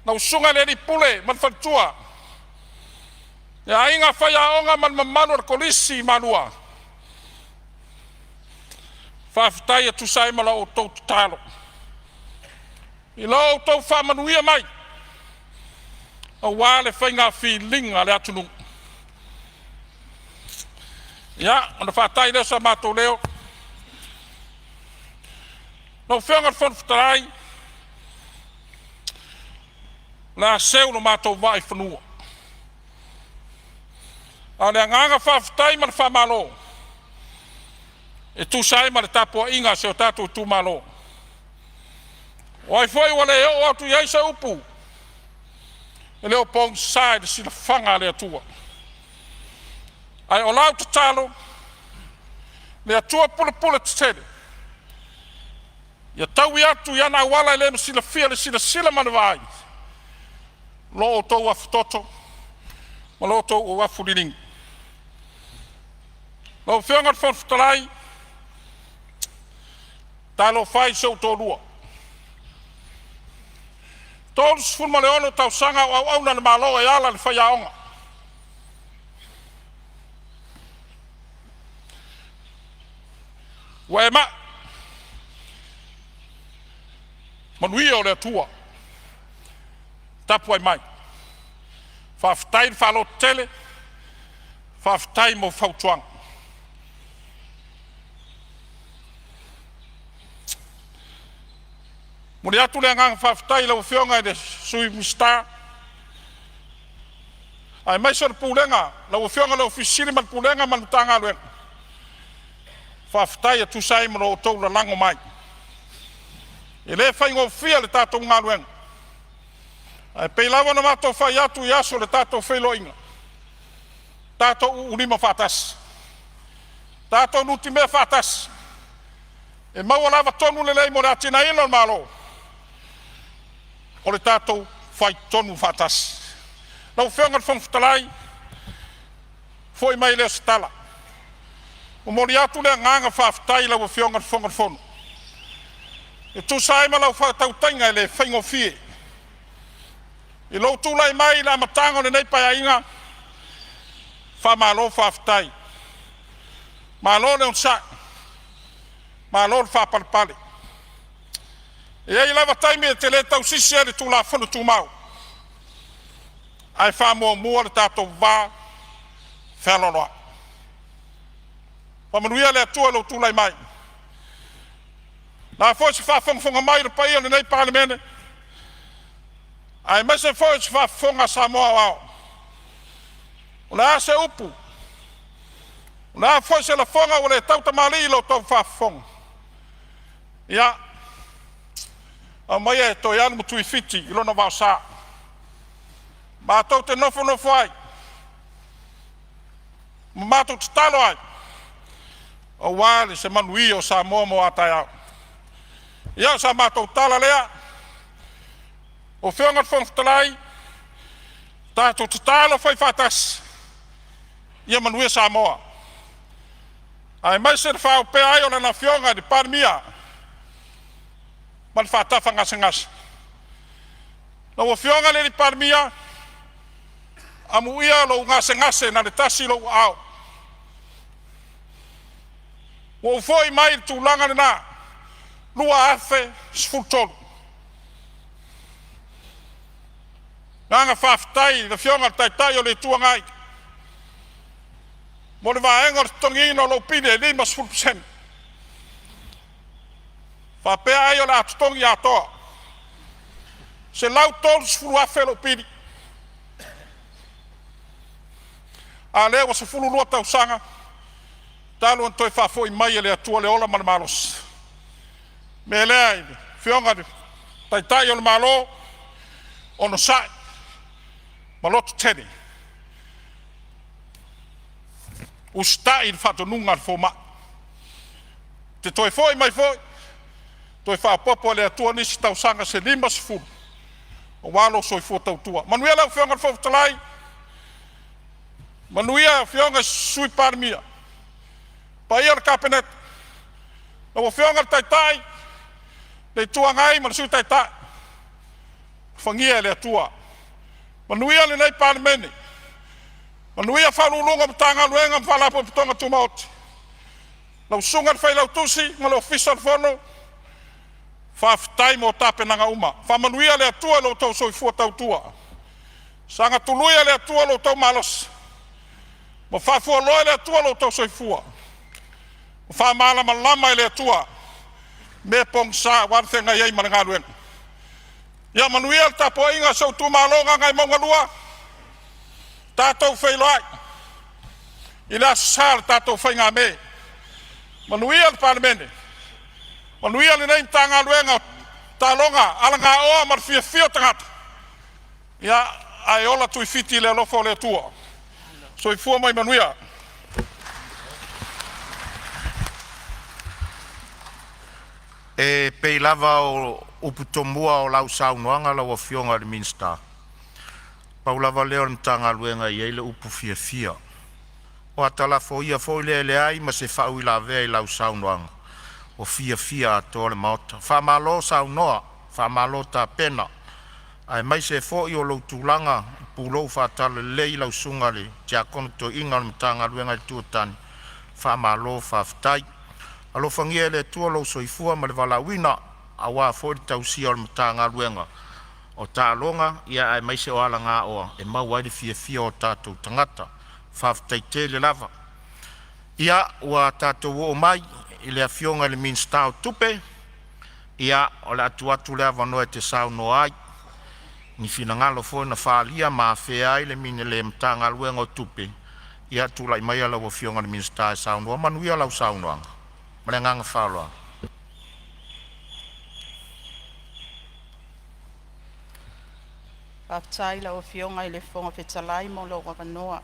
lau Susuga i le alii Pule ma le faletua, le aiga faiaoga ma le mamalu o le Kolisi i Malua, faafetai e tusa ai ma la outou tatalo i lo outou faamanuia mai aua le faiga filiga a le atunuu. Ia, ona faatai lea o so matou leo. Lau Afioga i le Fofoga Fetalai, o le a seu lo matou vaa i fanua, a o le agaga faafetai ma le faamalo e tusa ai ma le tapuaiga a si o tatou itumalo. O ai foi ua le oo atu i ai se upu, e le o pogisa i le silafaga a le Atua. Ae o lau tatalo, le Atua pulepule tetele ia taui atu i ana auala e le silafia e le silasila ma le vaai lo outou afutoto ma lo outou afu liligi. Lau Afioga i le Fofoga Fetalai, talofa e i si ou toalua, 36 tausaga o auauna i le Malo e ala i le faiaoga. Ua e mai, manuia o le Atua tapuai mai. Faafetai le faalototele, faafetai mo fautuaga. E momoli atu le agaga faafetai i lau Afioga i le Sui Minisita. Aemaise o le Pulega, lau Afioga i le Ofisa Sili ma le Pulega ma le Matagaluega, faafetai e tusa ai ma lo outou lalago mai. E le faigofie le tatou galuega, ae pei lava ona matou fai atu i aso o le tatou feiloaiga, tatou uulima faatasi, tatou nutimea faatasi, e maua lava tonu lelei mo le atinaeina o le Malo, o le tatou faitonu faatasi. Lau Afioga i le Fofoga Fetalai, foi mai lea o se tala, momoli atu le agaga faafetai i lau Afioga i le Fofoga o le Fono e tusa ai ma lau faatautaiga e le faigofie i lou tulai mai i le amataga o lenei Paeaiga. Faamalo faafetai, malo le onosai, malo le faapalepale. E i ai lava taimi e te le tausisi ai i le Tulafono Tumau, ae faamuamua le tatou va fealoaloai. Faamanuia le Atua i lou tulai mai. O le a foi se faafogafoga mai a le paia o lenei Palemene, aemaise foi o se faafofoga a Samoa aoao, o le a se upu, o le a foi se lafoga ua le tautamalii i lo outou faafofoga, ia aumaia e toe alu ma Tuifiti i lona vaosa. Matou te nofonofo ai ma matou tatalo ai aua se manuia o Samoa mo a taeao. Ia, o sa matou tala lea. Lau Afioga i le Fofoga Fetalai, tatou tatalo faifaatasi ia manuia Samoa, aemaise le faaopea ai o Lana Afioga i le Palemia ma le faatafagasegase. Lau Afioga i le Palemia, amuia lou gasegase na o le tasi lou aao. Ua ou foi mai le tulaga lena 2013. Agaga faafetai i le Afioga i le Taitai o le Itu Agai mo le vaega o le totogiina o lou pili e 50%, faapea ai o le a totogi atoa. $130,000 lou pili, a o lea ua 12 tausaga talu ona toe faafoi mai e le Atua le ola ma le malosi. O le mea lea i le Afioga i le Taitai o le Malo, onosai ma lototele, usitai i le faatonuga a le fomai. E te toe foi mai foi, toe faaopoopo e le Atua nisi tausaga se 50 aua lou soifua tautua. Manuia lau Afioga i le Fofoga Fetalai, manuia Afioga i Sui Palemia, le paia o le Kapeneta, lau Afioga i le Taitai o le Itu Agai ma le Sui Taitai, alofagia e le Atua. Manuia lenei Palemene, manuia Ofisa Sili o Pulega o Matagaluega ma Faalapotopotoga Tumaoti, lau Susuga i le Failautusi ma le Ofisa o le Fono, faafetai mo tapenaga uma. Faamanuia le Atua i lo outou soifua tautua. Saga tului e le Atua lo outou malosi ma faafualoa e le Atua lo outou soifua ma faamalamalama e le Atua mea pogisa aua le feagai ai ma le galuega. Ia manuia le tapuaiga a si ou itumalo o Gagaemauga 2, tatou feiloai i le aso Sa o le tatou faigame. Manuia le Palemene, manuia lenei Matagaluega o Taaloga Alagaoa ma le Fiafia o Tagata. Ia, ae ola Tuifiti i le alofa o le Atua. Soifua ma ia manuia. E pei lava o upu tomua o lau saunoaga lau Afioga i le Minisita, pau lava lea o le Matagaluega e i ai le upu fiafia. O atalafo foi lea e leai ma se faauilavea i lau saunoaga, ua fiafia atoa le Maota. Faamalo saunoa, faamalo tapena, aemaise foi o lou tulaga i pulou faatalalelei i lau susuga i le Tiakono Toeaina o le Matagaluega le Itu o Tane, faamalo faafetai. Alofagia e le Atua lou soifua ma le valaauina aua foi le tausia o le Matagaluega o Taaloga aemaise o Alagaoa e maua ai le fiafia o tatou tagata. Faafetai tele lava. Ia, ua tatou oo mai i le Afioga i le Minisita o Tupe, ia o le a tuu atu le avanoa e te saunoa ai. ni finagalo foi na faaalia ma afea ai le Matagaluega o Tupe. Ia tulai maia lau Afioga i le Minisita e saunoa manuia lau saunoaga. Ma le agaga faaaloalo. Faafetai i lau Afioga i le Fofoga Fetalai mo lou avanoa.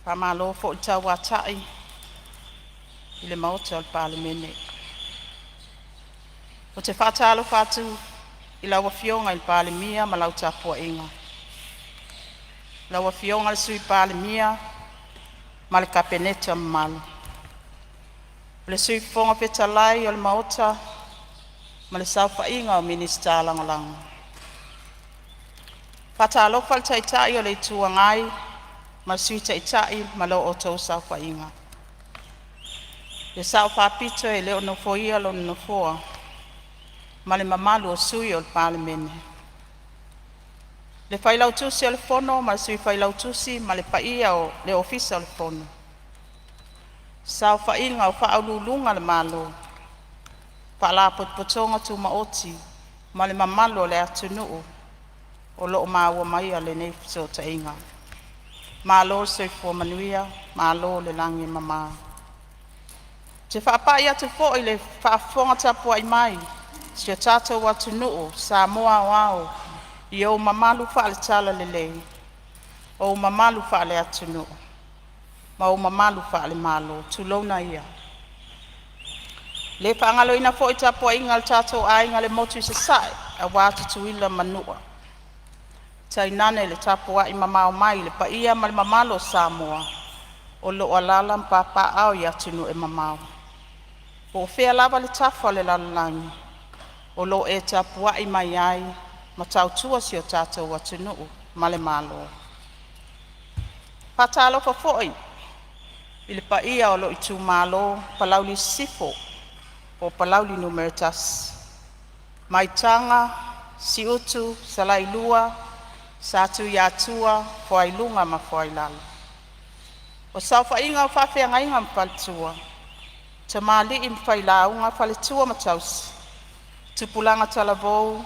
Faamalo foi le tauatai i le Maota o le Palemene. Ou te faatalofa atu i lau Afioga i le Palemia ma lau Tapuaiga, lau Afioga i le Sui Palemia ma le Kapeneta mamalu, le Sui Fofoga Fetalai o le Maota ma le saofaiga o Minisita Lagolago. E faatalofa i le Taitai o le Itu Agai ma le Sui Taitai ma la outou saofaiga. Le Sao Faapito e le o nofoia lona nofoa ma le mamalu o sui o le Palemene. Le Failautusi o le Fono ma le Sui Failautusi ma le paia o le Ofisa o le Fono. Saofaiga o Faauluuluga a le Malo, Faalapotopotoga Tumaoti ma le mamalu o le atunuu o lo o maua maia lenei fesootaiga. Malo le soifua manuia, malo le lagi e mama. Ou te faapai atu foi i le faafofoga tapuai mai a si o tatou atunuu Samoa aoao i ou mamalu faale-Talalelei, ou mamalu faale-atunuu ma ou mamalu faale-Malo, tulouna ia. E le faagaloina foi le tapuaiga a lo tatou aiga i le Motu i Sasae aua Tutuila ma Manua, tainane le tapuai mamao mai i le paia ma le mamalu o Samoa o lo o alaala ma papaaao i atunuu e mamao. Po o fea lava le tafa o le lalolagi o lo o e tapuai mai ai ma tautua si o tatou atunuu ma le Malo. E faatalofa foi i le paia o lou itumalo Palauli Sisifo po o Palauli 1, Maitaga, Siutu, Salailua, Satuiatua, Fuailuga ma Fuailalo. O le saofaiga a faafeagaiga ma faletua, tamalii ma failauga, faletua ma tausi, tupulaga talavou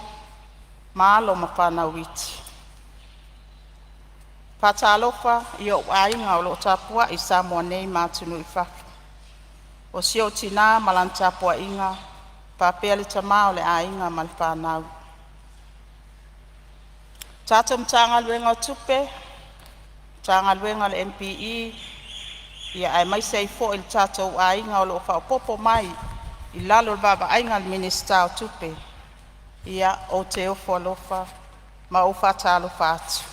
ma alo ma fanau iti. Faatalofa i ou aiga o lo o tapuai i Samoa nei ma atunuu i fafo. O si ou tina ma lana tapuaiga, faapea le tama o le aiga ma le fanau. Le tatou Matagaluega o Tupe, Matagaluega a le MPE aemaise ai foi le tatou aiga o lo o faaopoopo mai i lalo o le vaavaaiga a le Minisita o Tupe, ia ou te ofo alofa ma ou faatalofa atu,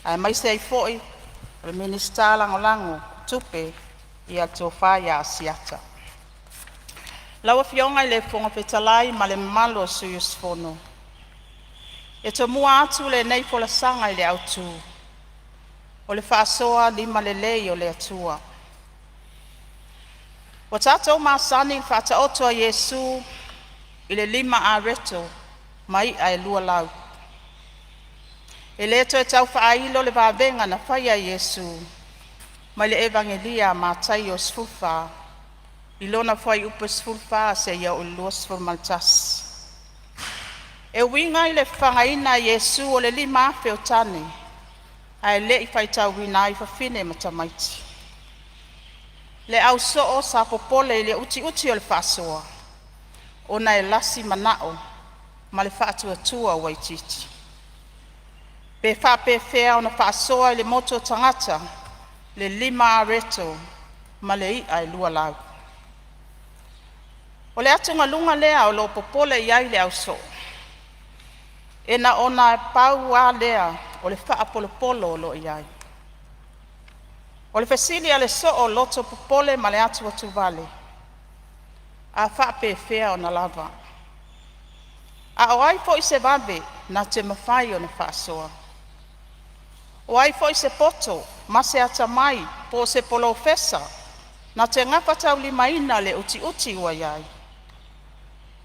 aemaise ai foi o le Minisita Lagolago o Tupe, le Tofa ia Asiata. Lau Afioga i le Fofoga Fetalai ma le mamalu o sui usufono, E tomua atu lenei folasaga i le autu, o le faasoa limalelei o le Atua. Ua tatou masani i le Faataoto a Iesu i le 5 areto ma i'a e 2 lau. E le toe tau faailo le vavega na faia e Iesu mai le Evagelia a Mataio 14 i lona fuaiupu e 14 seia oo i le 21. E uiga i le fafagaina e Iesu o le 5000 o tane ae le i faitauina ai fafine ma tamaiti. Le au soo sa popole i le utiuti o le faasoa ona e lasi manao ma le faatuatua ua itiiti. Pe faapefea ona faasoa i le motu o tagata le 5 areto ma le i'a e 2 lau. O le atugaluga lea o lo o popole i ai le au soo. E na ona pau lava lea o le faapolopolo o lo o i ai. O le fesili a le soo loto popole ma le atuatuvale, a faapefea ona lava? A o ai foi se vave na te mafai ona faasoa? O ai foi se poto ma se atamai po o se polofesa na te gafataulimaina le utiuti ua i ai?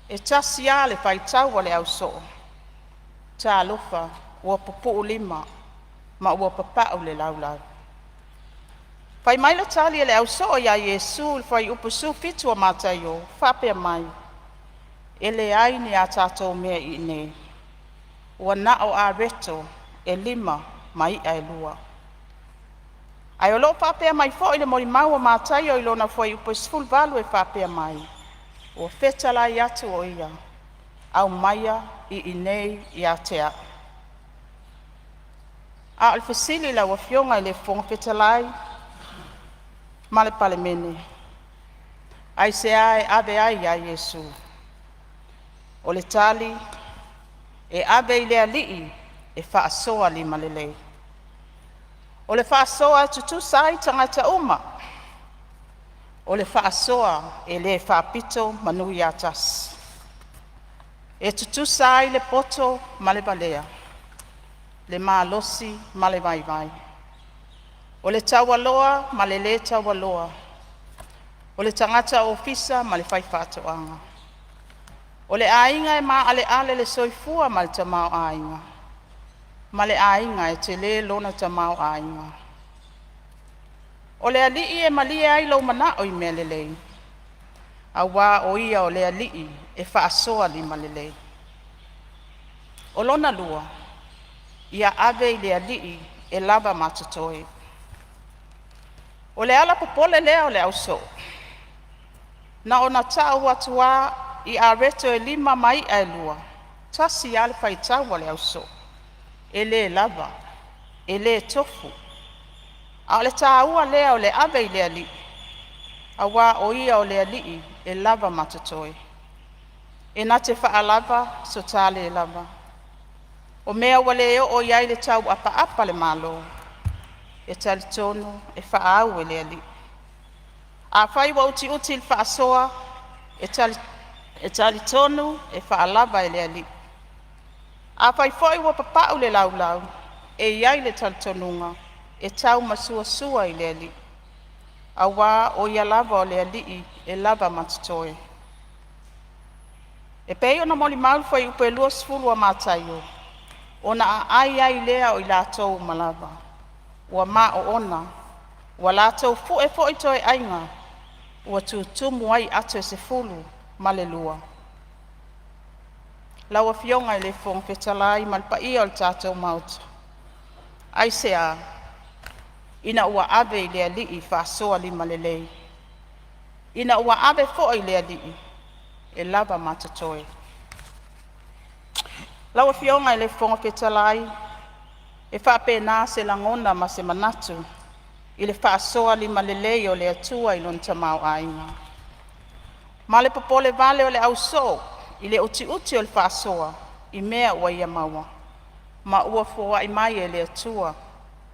E tasi lava le faitau a le au soo, talofa ua pupuu lima ma ua papau le laulau. Fai mai le tali a le au soo ia Iesu i le fuaiupu 17 o Mataio, faapea mai, “E leai ni a tatou mea iinei. Ua na o areto e 5 ma i'a e 2. Ae o loo faapea mai foi le molimau a Mataio i lona fuaiupu e 18 e faapea mai: “Ua fetalai atu o Ia, aumaia i inei ia te a'u.” A o le fesili lau Afioga i le Fofoga Fetalai ma le Palemene, aisea e ave ai ia Iesu? O le tali, e ave i le Alii e faasoa limalelei. O le faasoa e tutusa ai tagata uma. O le faasoa e le faapito manu ia tasi. E tutusa ai le poto ma le valea, le malosi ma le vaivai, o le taualoa ma le lē taualoa, o le tagata ofisa ma le faifaatoaga, o le aiga e maaleale le soifua ma le tamaoaiga, ma le aiga e telē lona tamaoaiga. O le Alii e malie ai lou manao i mea lelei, auā o Ia o le Alii e faasoa limalelei. O lona lua, ia ave i le Alii e lava ma totoe. O le ala popole lea o le ausoo, na ona tau atu lava i areto e 5 ma i'a e 2, tasi lava le faitau a le ausoo, e le lava, e le tofu. A o le taua lea o le ave i le Alii, auā o Ia o le Alii e lava ma totoe. E na te faalava so ta le lava. O mea ua le oo i ai le tauapaapa a le Malo, e talitonu e faaau e le Alii. Afai ua utiuti le faasoa, e talitonu e faalava e le Alii. Afai foi ua papa'u le laulau, e i ai le talitonuga e taumasuasua i le Alii, auā o Ia lava o le Alii e lava ma totoe. E pei ona molimau le fuaiupu e 20 a Mataio, ona aai ai lea o i latou uma lava, ua maoona, ua latou fue foi toeaiga, ua tutumu ai ato e 12. Lau Afioga i le Fofoga Fetalai ma le paia o le tatou Maota, aisea? Ina ua ave i le Alii faasoa limalelei, ina ua ave foi i le Alii e lava ma totoe. Lau Afioga i le Fofoga Fetalai, e faapena se lagona ma se manatu i le faasoa limalelei o le Atua i lona tamaoaiga, ma le popolevale o le ausoo i le utiuti o le faasoa i mea ua ia maua ma ua foai mai e le Atua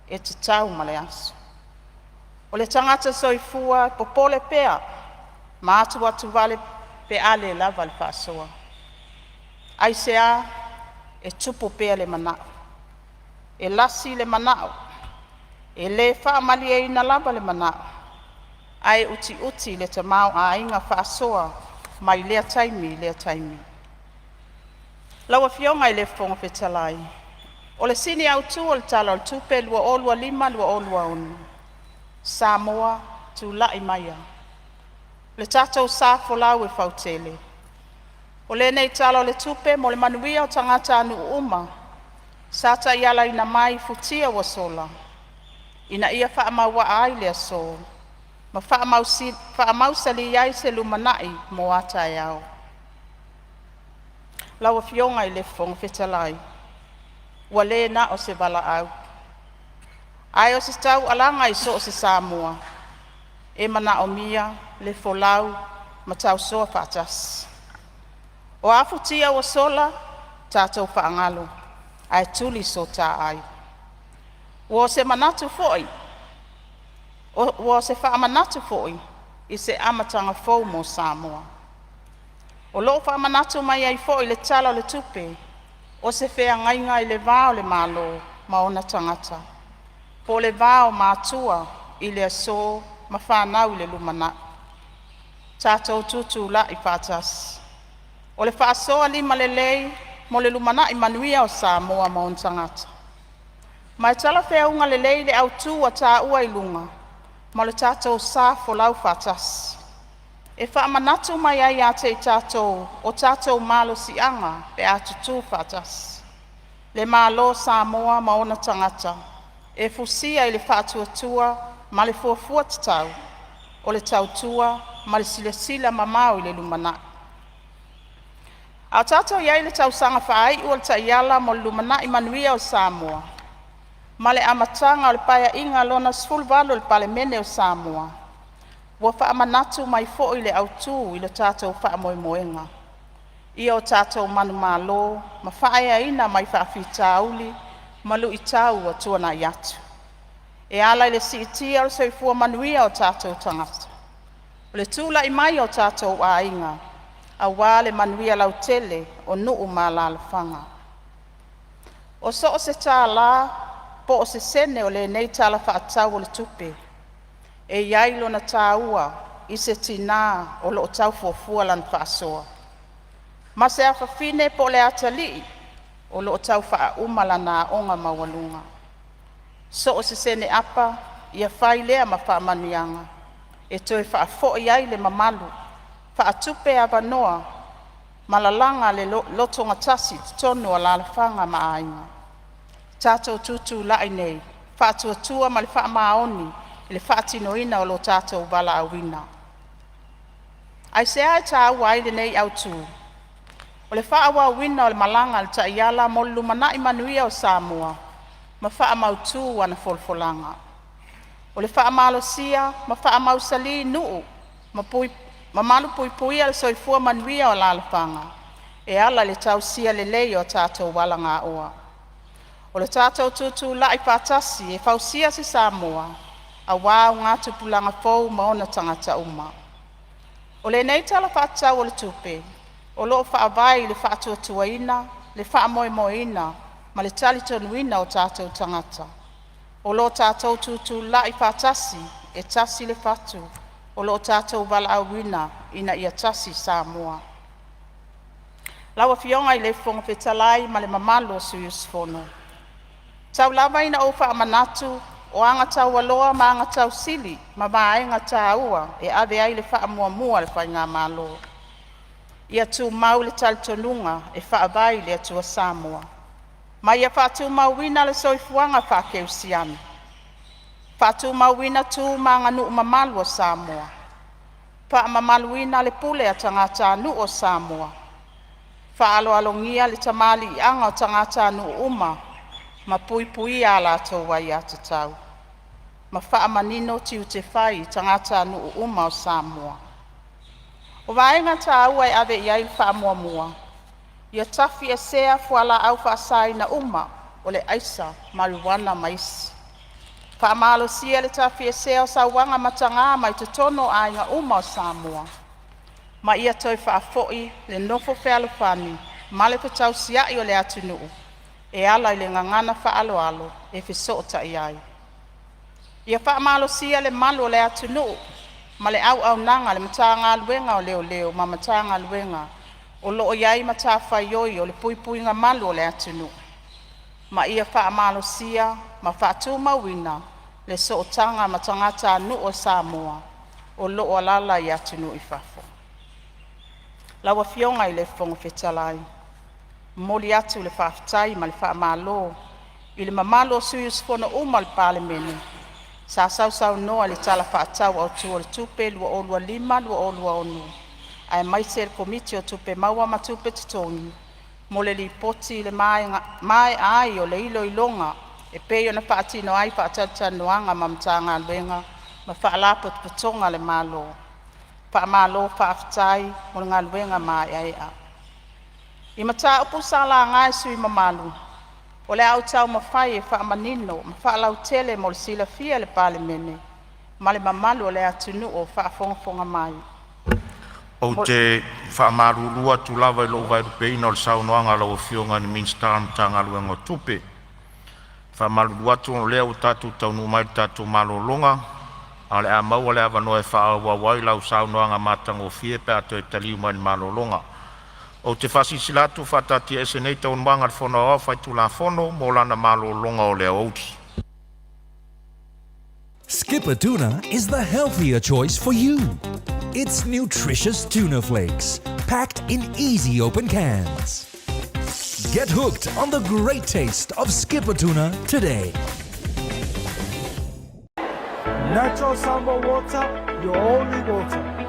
e tatau ma le aso. O le tagata soifua e popole pea ma atuatuvale pe a le lava le faasoa. Aisea? E tupu pea le manao, e lasi le manao, e le faamalieina lava le manao, ae utiuti le tamaoaiga faasoa mai lea taimi i lea taimi. Lau Afioga i le Fofoga Fetalai, o le sini autu o le Tala o le Tupe 2025/2026, Samoa tulai maia, le tatou sa folau e fautele. O lenei Tala o le Tupe mo le manuia o tagatanuu uma sa taialaina mai i futia ua sola ina ia faamauaa ai le aso ma faamausali ai se lumanai mo a taeao. Lau Afioga i le Fofoga Fetalai, ua le na o se valaau, ae o se taualaga i so o se Samoa e manaomia le folau ma tausoa faatasi. O a futia ua sola, tatou faagalo ae tuli so ta ai. Ua o se manatu foi, ua o se faamanatu foi i se amataga fou mo Samoa. O loo faamanatu mai ai foi le Tala o le Tupe, o se feagaiga i le va o le Malo ma ona tagata, po o le va o matua i le aso ma fanau i le lumanai. Tatou tutulai faatasi. O le faasoa limalelei mo le lumanai manuia o Samoa ma ona tagata. Ma e talafeauga lelei le autu ua taua i luga ma le tatou sa folau faatasi, e faamanatu mai ai ia te i tatou o tatou malosiaga pe a tutu faatasi. Le Malo o Samoa ma ona tagata, e fusia i le faatuatua ma le fuafua tatau, o le tautua ma le silasila mamao i le lumanai. A o tatou i ai i le tausaga faaiu o le Taiala mo le Lumanai Manuia o Samoa ma le amataga o le Paeaiga Lona XVIII o le Palemene o Samoa, ua faamanatu mai foi le autu i lo tatou faamoemoega, ia o tatou manumalo ma faaeaina mai faafitauli ma luitau ua tuanai atu, e ala i le siitia o le soifua manuia o tatou tagata, o le tulai mai o tatou aiga, aua le manuia lautele o nuu ma alaalafaga. O so o se tala po o se sene o lenei Tala Faatatau o le Tupe, e i ai lona taua i se tinā o lo o tau fuafua lana faasoa, ma se afafine po o le atalii o lo o tau faauma lana aoga maualuga. So o se sene apa, ia fai lea ma faamanuiaga e toe faafoi ai le mamalu, faatupe avanoa ma lalaga le lotogatasi i totonu o alaalafaga ma aiga. Tatou tutulai nei, faatuatua ma le faamaoni i le faatinoina o lo tatou valaauina. Aisea e taua ai lenei autu? O le faaauauina o le malaga a le Taiala mo le Lumanai Manuia o Samoa ma faamautu ana folafolaga. O le faamalosia ma faamausali nuu ma malupuipuia le soifua manuia o alaalafaga e ala i le tausisia lelei o a tatou alagaoa. O le tatou tutulai faatasi e fausia se Samoa aua augatupulaga fou ma ona tagata uma. O lenei Tala Faatatau o le Tupe, o loo faavae i le faatuatuaina, le faamoemoeina ma le talitonuina o tatou tagata. O lo tatou tutulai faatasi, e tasi le fatu, o lo o tatou valaauina ina ia tasi Samoa. Lau Afioga i le Fofoga Fetalai ma le mamalu o sui usufono, Tau lava ina ou faamanatu o aga taualoa ma aga tausili ma vaega taua e ave ai le faamuamua a le Faigamalo. Ia tumau le talitonuga e faavae i le Atua Samoa ma ia faatumauina le soifuaga faakerisiano, faatumauina tu ma aganuu mamalu a Samoa, faamamaluina le pule a tagatanuu o Samoa, faaaloalogia le tamaliiaga o tagatanuu uma ma puipuia a latou aiatatau, ma faamanino tiute fai i tagatanuu uma o Samoa. O vaega taua e ave iai le faamuamua: Ia tafiesea fualaau faasaina uma o le aisa, mariuana ma isi. Faamalosia le tafiesea o sauaga mataga mai totonu o aiga uma o Samoa, ma ia toe faafoi le nofo fealofani ma le fetausiai o le atunuu e ala i le gagana faaaloalo e fesootai ai. Ia faamalosia le malu o le atunuu ma le auaunaga a le Matagaluega o Leoleo ma Matagaluega o lo o i ai matafaioi o le puipuiga malu o le atunuu, ma ia faamalosia ma faatumauina le sootaga ma tagatanuu o Samoa o lo o alaala i atunuu i fafo. Lau Afioga i le Fofoga Fetalai, e momoli atu le faafetai ma le faamalo i le mamalu o sui usufono uma o le Palemene sa sausaunoa i le Tala Faatatau Autu o le Tupe 2025/2026 aemaise le Komiti o Tupe Maua ma Tupe Totogi mo le Lipoti i le maea ai o le iloiloga e pei ona faatino ai faatalatalanoaga ma Matagaluega ma Faalapotopotoga a le Malo. Faamalo faafetai mo le galuega maeaea. I mataupu sa laga e sui usufono mamalu, o le a ou taumafai e faamanino ma faalautele mo le silafia e le Palemene ma le mamalu o le atunuu o faafogafoga mai. Ou te faamalulu atu lava i lou vaelupeina o le saunoaga a lau Afioga i le Minisita o le Matagaluega o Tupe. E faamalulu atu o lea ua tatou taunuu mai i le tatou malologa, ae o le a maua le avanoa e faaauau ai lau saunoaga matagofie pe a toe taliu mai le malologa. Ou te faasilasila atu ua faataatiaese nei Taualumaga a le Fono Aoao Faitulafono mo lana malologa o le aoauli. Skipper Tuna is the healthier choice for you. It's nutritious tuna flakes, packed in easy open cans. Get hooked on the great taste of Skipper Tuna today. Natural Samoa water, your only water.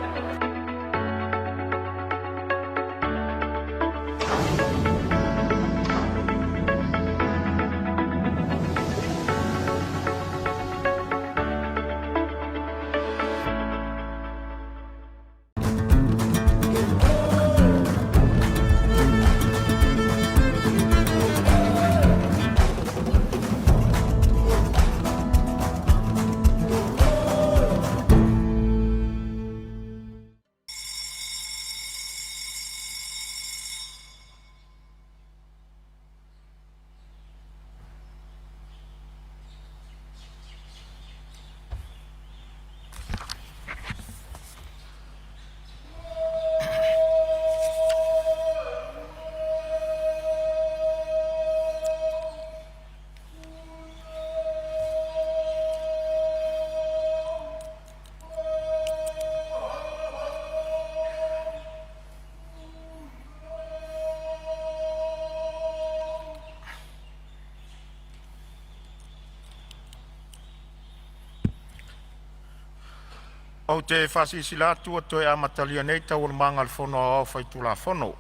Ou te faasilasila atu ua toe amatalia nei Taualumaga a le Fono Aoao Faitulafono.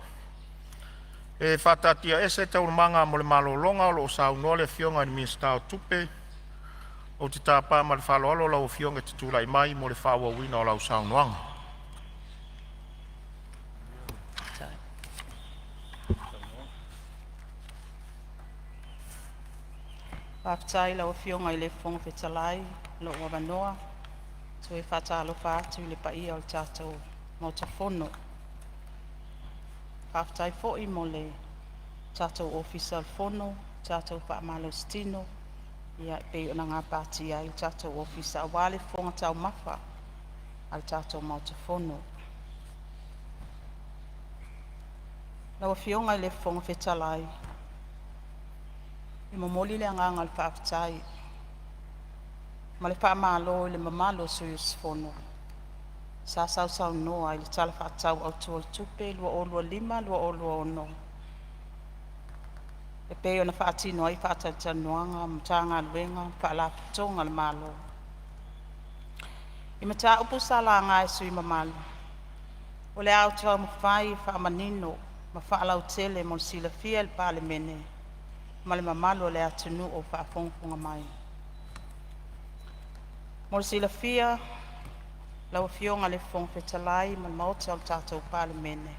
E faataatiaese Taualumaga mo le malologa o lo o saunoa le Afioga i le Minisita o Tupe. Ou te tapa ma le faaaloalo lau Afioga e te tulai mai mo le faaauauina o lau saunoaga. Faafetai i lau Afioga i le Fofoga Fetalai mo lou avanoa. E toe faatalofa atu i le paia o le tatou Maota Fono. Faafetai foi mo le tatou Ofisa o le Fono, tatou faamalositino e pei ona gapatia ai le tatou Ofisa aua le fofoga taumafa a le tatou Maota Fono. Lau Afioga i le Fofoga Fetalai, e momoli le agaga o le faafetai ma le faamalo i le mamalu o sui usufono sa sausaunoa i le Tala Faatatau Autu o le Tupe 2025/2026 e pei ona faatino ai faatalatalanoaga ma Matagaluega ma Faalapotopotoga a le Malo. I mataupu sa laga e sui usufono mamalu, o le a ou taumafai e faamanino ma faalautele mo le silafia e le Palemene ma le mamalu o le atunuu o faafogafoga mai. Mo le silafia lau Afioga i le Fofoga Fetalai ma le Maota o le tatou Palemene,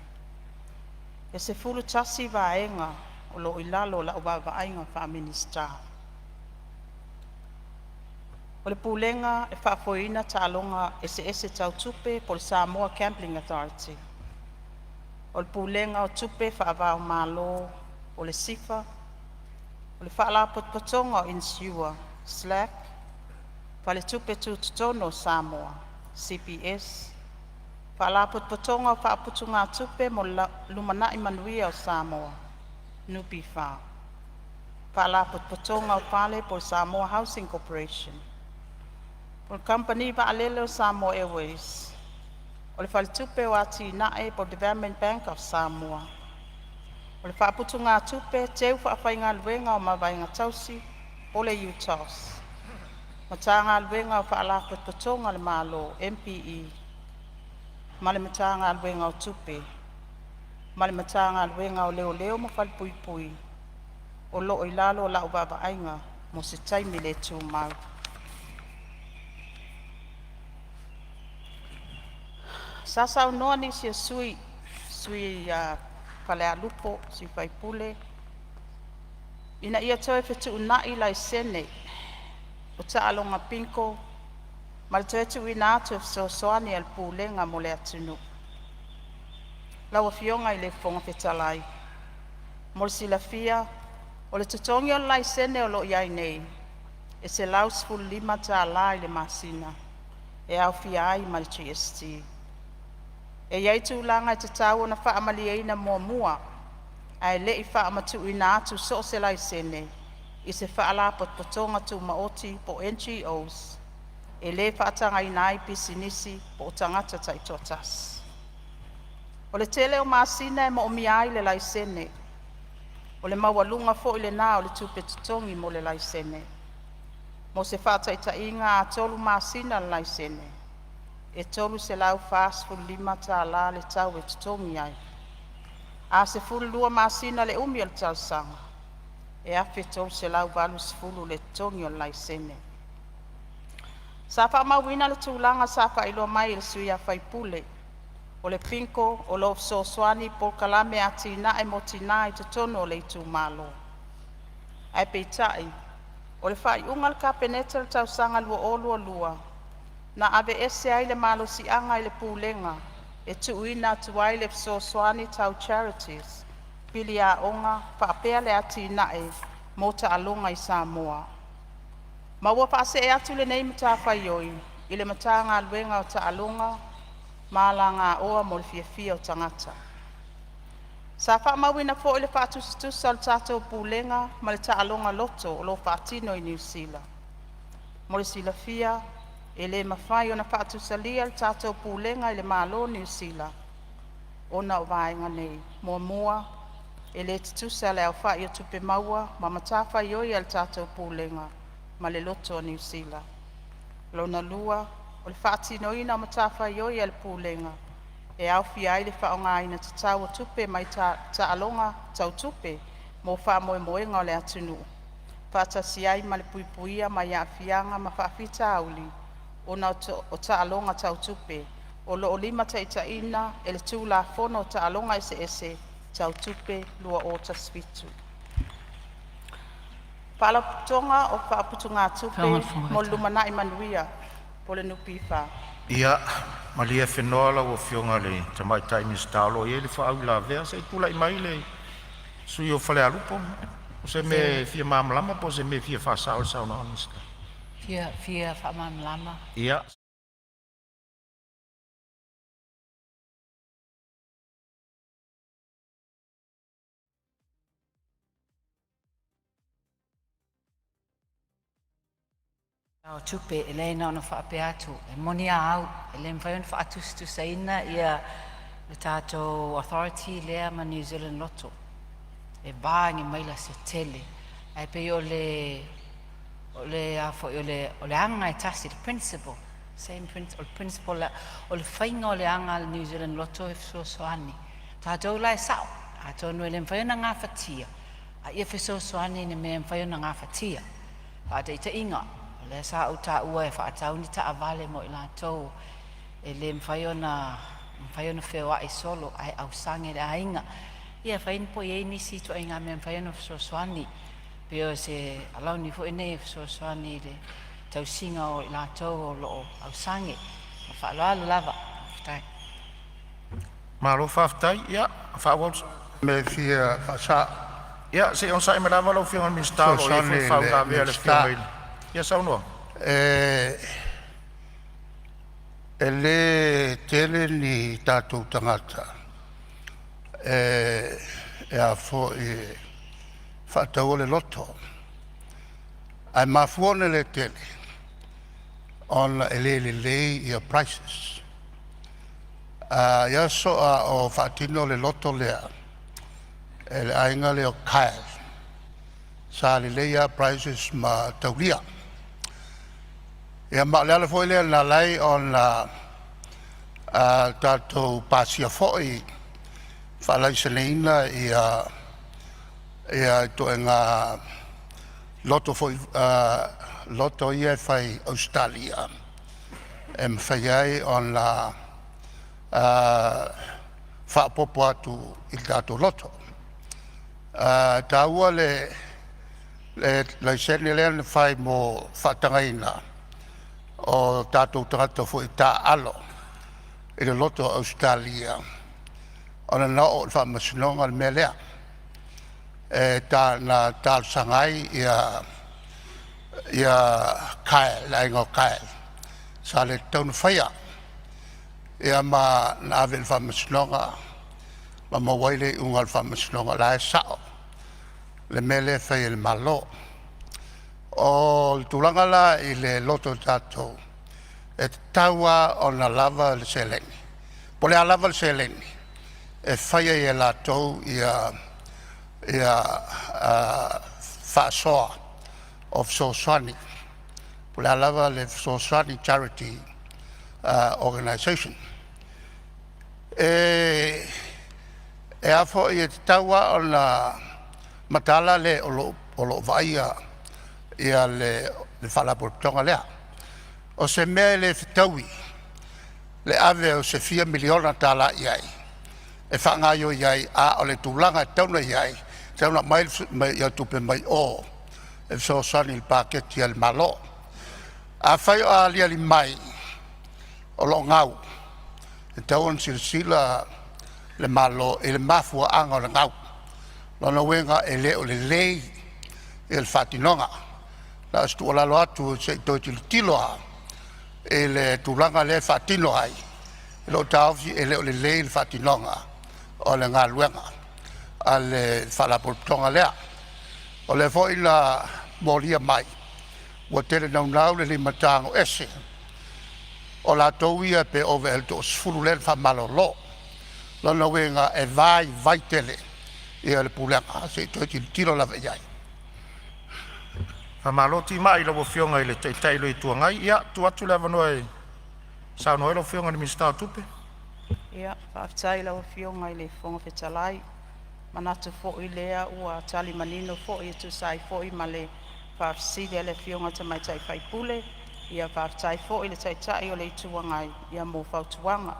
e 11 vaega o lo o i lalo o lau vaavaaiga faa-Minisita. O le Pulega e Faafoeina Taaloga Eseese Tau Tupe po o le Samoa Gambling Authority. O le Pulega o Tupe Faava-o-Malo po o le SIFA. O le Faalapotopotoga o Inisiua, SLAC, Faletupe Tutotonu o Samoa, CBS, Faalapotopotoga o Faaputugatupe mo le Lumanai Manuia o Samoa, NPF, Faalapotopotoga o Fale po o le Samoa Housing Corporation. O le Kamupani Vaalele a le Samoa Airways, o le Faletupe o Atinae po o le Development Bank of Samoa, o le Faaputugatupe Teu Faafaigaluega o Mavaega Tausi po o le UTOS, Matagaluega o Faalapotopotoga a le Malo MPE ma le Matagaluega o Tupe, ma le Matagaluega o Leoleo ma Falepuipui o lo o i lalo o lau vaavaaiga mo se taimi le tumau. Sa saunoa nisi o sui usufono ia Falealupo, sui usufono, ina ia toe fetuunai laisene o taaloga bingo ma le toe tuuina atu o fesoasoani a le Pulega mo le atunuu. Lau Afioga i le Fofoga Fetalai, mo le silafia o le totogi o le laisene o lo o i ai nei, e $115 i le masina e aofia ai ma le GST. E i ai tulaga e tatau ona faamalieina muamua ae le i faamatuuina atu so o se laisene i se Faalapotopotoga Tumaoti po o NGOs e le faatagaina ai pisinisi po o tagata taitoatasi. O le tele o masina e moomia ai le laisene. O le maualuga foi lena o le tupe totogi mo le laisene. Mo se faataitaiga, a 3 masina le laisene, e $345 le tau e totogi ai. A 12 masina le umi o le talosaga, e $1380 le totogi o le laisene. Sa faamauina le tulaga sa faailoa mai e le Sui a faipule o le PINGO o loo fesoasoani i polokalame atinae mo Tina i totonu o le Itumalo. Ae peitai o le faaiuga a le Kapeneta i le tausaga 2022, na aveese ai le malosiaga i le Pulega e tuuina atu ai le fesoasoani tau charities, pili aoga faapea le atinae mo taaloga i Samoa, ma ua faasee atu lenei matafaioi i le Matagaluega o Taaloga ma Alagaoa mo le Fiafia o Tagata. Sa faamauina foi le faatusatusa o le tatou Pulega ma le Taaloga Loto o loo faatino i Niu Sila. Mo le silafia e le mafai ona faatusalia le tatou Pulega i le Malo o Niu Sila ona o vaega nei: 1. E le tutusa le aofai o tupe maua ma matafaioi a le tatou Pulega ma le Loto a Niu Sila. 2. O le faatinoina o matafaioi a le Pulega e aofia ai le faaaogaina tatau o tupe mai taaloga tau tupe mo faamoemoega o le atunuu, faatasi ai ma le puipuia mai aafiaga ma faafitauli ona o taaloga tau tupe, o loo limataitaiina e le Tulafono o Taaloga Eseese Tau Tupe 2017. Faalapotopotoga o Faaputugatupe mo le Lumanai Manuia (NPF). Ia malie Fenoa lau Afioga i le Tamaitai Minisita o lo o i ai le faauilavea. Se i tulai mai le sui usufono mo Falealupo mo se mea e fia malamalama po o se mea e fia faasao i le saunoaga a le Minisita. Fia faamalamalama. Ia O tupe, e leai na ona faapea atu, e moni a au, e le mafai ona faatusatusaina ia le tatou authority lea ma New Zealand Lotto. E va i ni maila se tele. Ae pei o le a foi o le aga e tasi, le principle, same principle, o le principle o le faiga o le aga a le New Zealand Lotto e fesoasoani. Tatou la e sao, atonu e le mafai ona gafatia, a ia fesoasoani i le mea e mafai ona gafatia. Faataitaiga, o lea sa ou taua e faatau ni taavale mo i latou e le mafai ona feoai solo ae ausage le aiga. Ia fai po o i ai nisi ituaiga mea e mafai ona fesoasoani, pei o se alauni foi nei e fesoasoani i le tausiga o i latou o lo o ausage. Ma le faaaloalo lava. Faafetai. Malo faafetai. Ia faaauau Mea e fia faasao. Ia se i onosai mai lava lau Afioga i le Minisita o lo o i ai foi le faauilavea a le afioga i le… Ia saunoa. E le tele ni tatou tagata e a foi e faataua le loto, ae mafua ona le tele ona e le lelei ia prizes. I aso a o faatino le loto lea e le aiga lea o Kyle, sa lelei lava prizes ma taulia. Ia ma o le ala foi lea na ala ai ona tatou pasia foi faalaiseneina ituaiga loto foi loto ia e fai i Ausetalia e mafai ai ona faaopoopo atu i le tatou loto. E taua le laisene lea na fai mo le faatagaina o tatou tagata foi e taaalo i le Loto a Ausetalia ona na oo i le Faamasinoga le mea lea. Na talosaga ai Kyle le aiga o Kyle sa le tatau ona faia, ia ma na ave i le Faamasinoga ma maua ai le iuga a le Faamasinoga o la e sa'o le mea lea e fai e le Malo. O le tulaga la i le loto a tatou, e tatau lava ona lava le seleni, po o le a lava le seleni e fai ai e latou Ia faasoa o fesoasoani po o le a lava le fesoasoani charity organization. E a foi e tatau lava ona mataala le o lo o vaaia le Faalapotopotoga lea. O se mea e le fetaui le ave o se fia miliona tala i ai e faagaioi ai, a o le tulaga e tatau ona i ai, e tatau ona aumai tupe mai o e fesoasoani i le paketi a le Malo. Afai o aliali mai o lo o gau, e tatau ona silasila le Malo i le mafuaaga o le gau. O lona uiga e le o lelei le faatinoga. Na o se tuualalo atu se i toe tilotilo lava i le tulaga lea e faatino ai. I lou taofi e le o lelei le faatinoga o le galuega a le Faalapotopotoga lea. O lea foi na molia mai ua tele naunau le lima tago ese o latou ia pe ova ea i le toasefulu lea na faamalolo. O lona uiga e vaivai tele le pulega, se i toe tilotilo lava i ai. Faamalo timai i lau Afioga i le Taitai o le Itu Agai. Ia, e tuu atu le avanoa e saunoa ai lau Afioga i le Minisita o Tupe. Ia, faafetai i lau Afioga i le Fofoga Fetalai. E manatu foi lea ua tali manino foi e tusa ai foi ma le faafesili a le Afioga i le Tamaitai sui usufono. Ia faafetai foi i le Taitai o le Itu Agai mo fautuaga.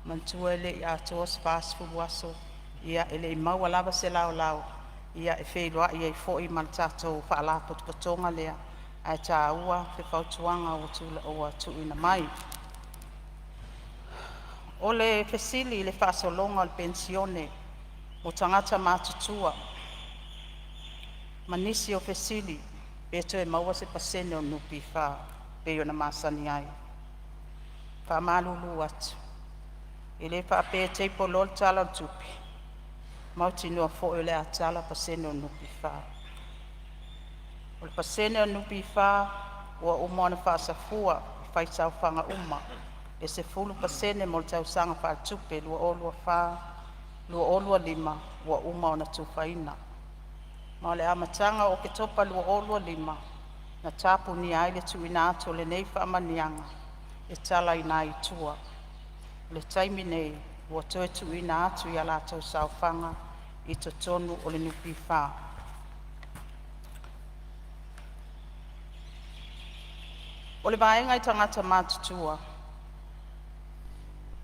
Manatua e le i atoa se 40 aso, e le i maua lava se laolao e feiloai ai foi ma le tatou Faalapotopotoga lea, ae taua le fautuaga ua tuuina mai. O le fesili i le faasologa o le penisione mo tagata matutua ma nisi o fesili pe toe maua se pasene o le NPF e pei ona masani ai. E faamalulu atu, e le faapea e table loa le Tala o le Tupe, mautinoa foi o le a tala pasene o le NPF. O le pasene o le NPF ua uma ona faasafua i faisaofaga uma e 10% mo le tausaga faaletupe 2024/2025 ua uma ona tufaina. Ma o le amataga o Oketopa 2025 na tapunia ai le tuuina atu o lenei faamanuiaga e talaina ai i tua. O le taimi nei, ua toe tuuina atu i a latou saofaga i totonu o le NPF. O le vaega i tagata matutua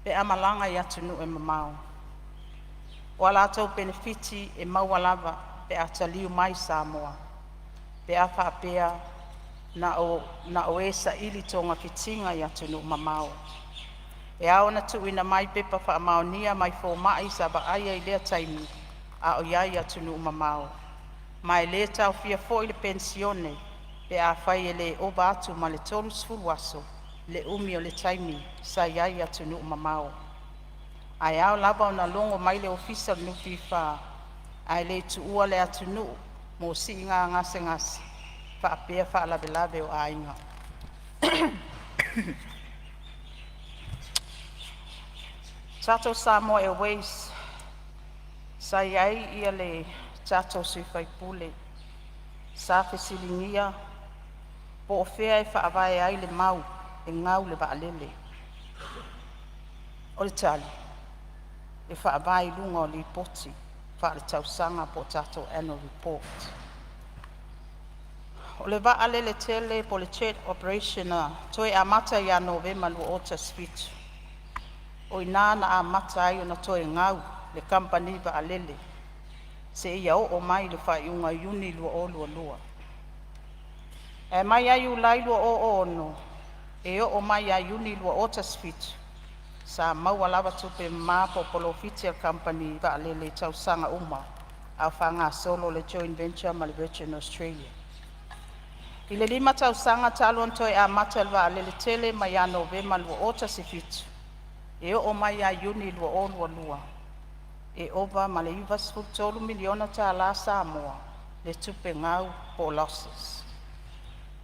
pe a malaga i atunuu e mamao, o a latou penefiti e maua lava pe a taliu mai i Samoa, pe a faapea na o e saili togafitiga i atunuu mamao. E ao ona tuuina mai pepa faamaonia mai fomai sa vaaia i lea taimi a o i ai i atunuu mamao, ma e le taofia foi le penisione pe afai e le ova atu ma le 30 aso le umi o le taimi sa i ai i atunuu mamao. Ae ao lava ona logo mai le Ofisa o le NPF ae le i tuua le atunuu mo siiga gasegase faapea faalavelave o aiga. Tatou Samoa Airways, sa iai ia le tatou sui usufono sa fesiligia po o fea e faavae ai le mau e gau le vaalele. O le tali, e faavae i luga o Lipoti Faaletausaga po o tatou Annual Report. O le vaalele tele po o le jet operation na toe amata ia Novema 2017, o i ina na amata ai ona toe gau le kamupani vaalele seia oo mai i le faaiuga o Iuni 2022. Ae mai ia Iulai 2006 e oo mai ia Iuni 2017, sa maua lava tupe mama po o polofiti a le kamupani vaalele i tausaga uma a o faagasolo le joint venture ma le Virgin Australia. I le 5 tausaga talu ona toe amata le vaalele tele mai ia Novema 2017 e oo mai ia Iuni 2022, e ova ma le $93 miliona tala Samoa le tupe gau po o losses.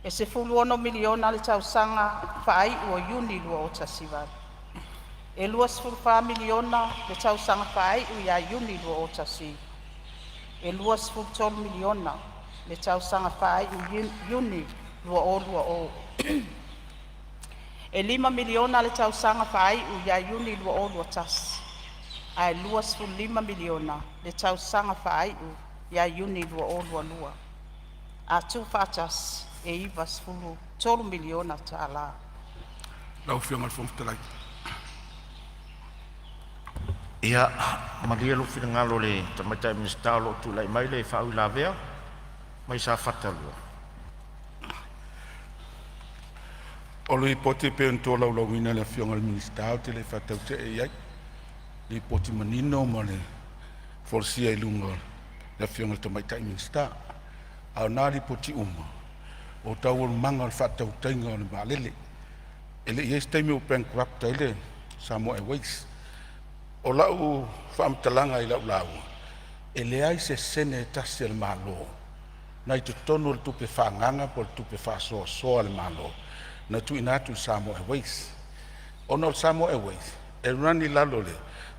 E $16 miliona le tausaga faai'u o Iuni 2018, e $24 miliona le tausaga faai'u ia Iuni 2019, E $23 miliona le tausaga faaiu Iuni 2020. E $5 miliona le tausaga faaiu ia Iuni 2021, ae $25 miliona le tausaga faaiu ia Iuni 2022. A tuufaatasi e $93 miliona tala. Lau Afioga i le Fofoga Fetalai. Ia malie lou finagalo i le Tamaitai Minisita o lo o tulai mai le faauilavea mai Safata 2. O le Lipoti e pei ona tolaulauina e le Afioga i le Minisita ou te le i faatautee i ai, lipoti manino ma le folasia i luma o le Afioga i le Tamaitai Minisita. A o na lipoti uma o taualumaga o le faatautaiga o le vaalele. E le i i ai se taimi ua bankrupt ai le Samoa Airways. O lau faamatalaga i lau lauga, e leai se sene e tasi a le Malo na i totonu o le tupe faaagaga po o le tupe faasoasoa a le Malo na tuuina atu i le Samoa Airways. Ona o le Samoa Airways e run i lalo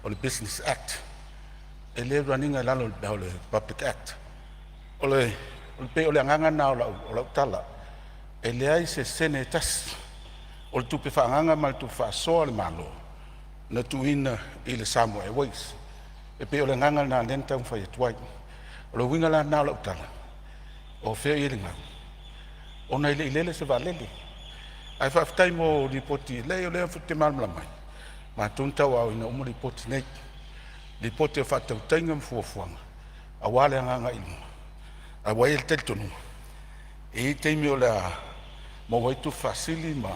o le Business Act, e le run ina i lalo o le Public Act. O le pei o le agaga lena o lau tala, e leai se sene e tasi o le tupe faaagaga ma le tupe faasoa a le Malo na tuuina i le Samoa Airways. E pei o le agaga lena lea na taumafai atu ai. O le uiga la lena o lau tala, o fea o i ai le gau, ona e le i lele se vaalele. Ae faafetai mo lipoti, leai o lea ou te malamalama ai, matou na tauaaoina uma lipoti nei, lipoti o faatautaiga ma fuafuaga aua le agaga i luma. Ae ua i ai le talitonuga, e i ai taimi o le a maua ai tupe faasili ma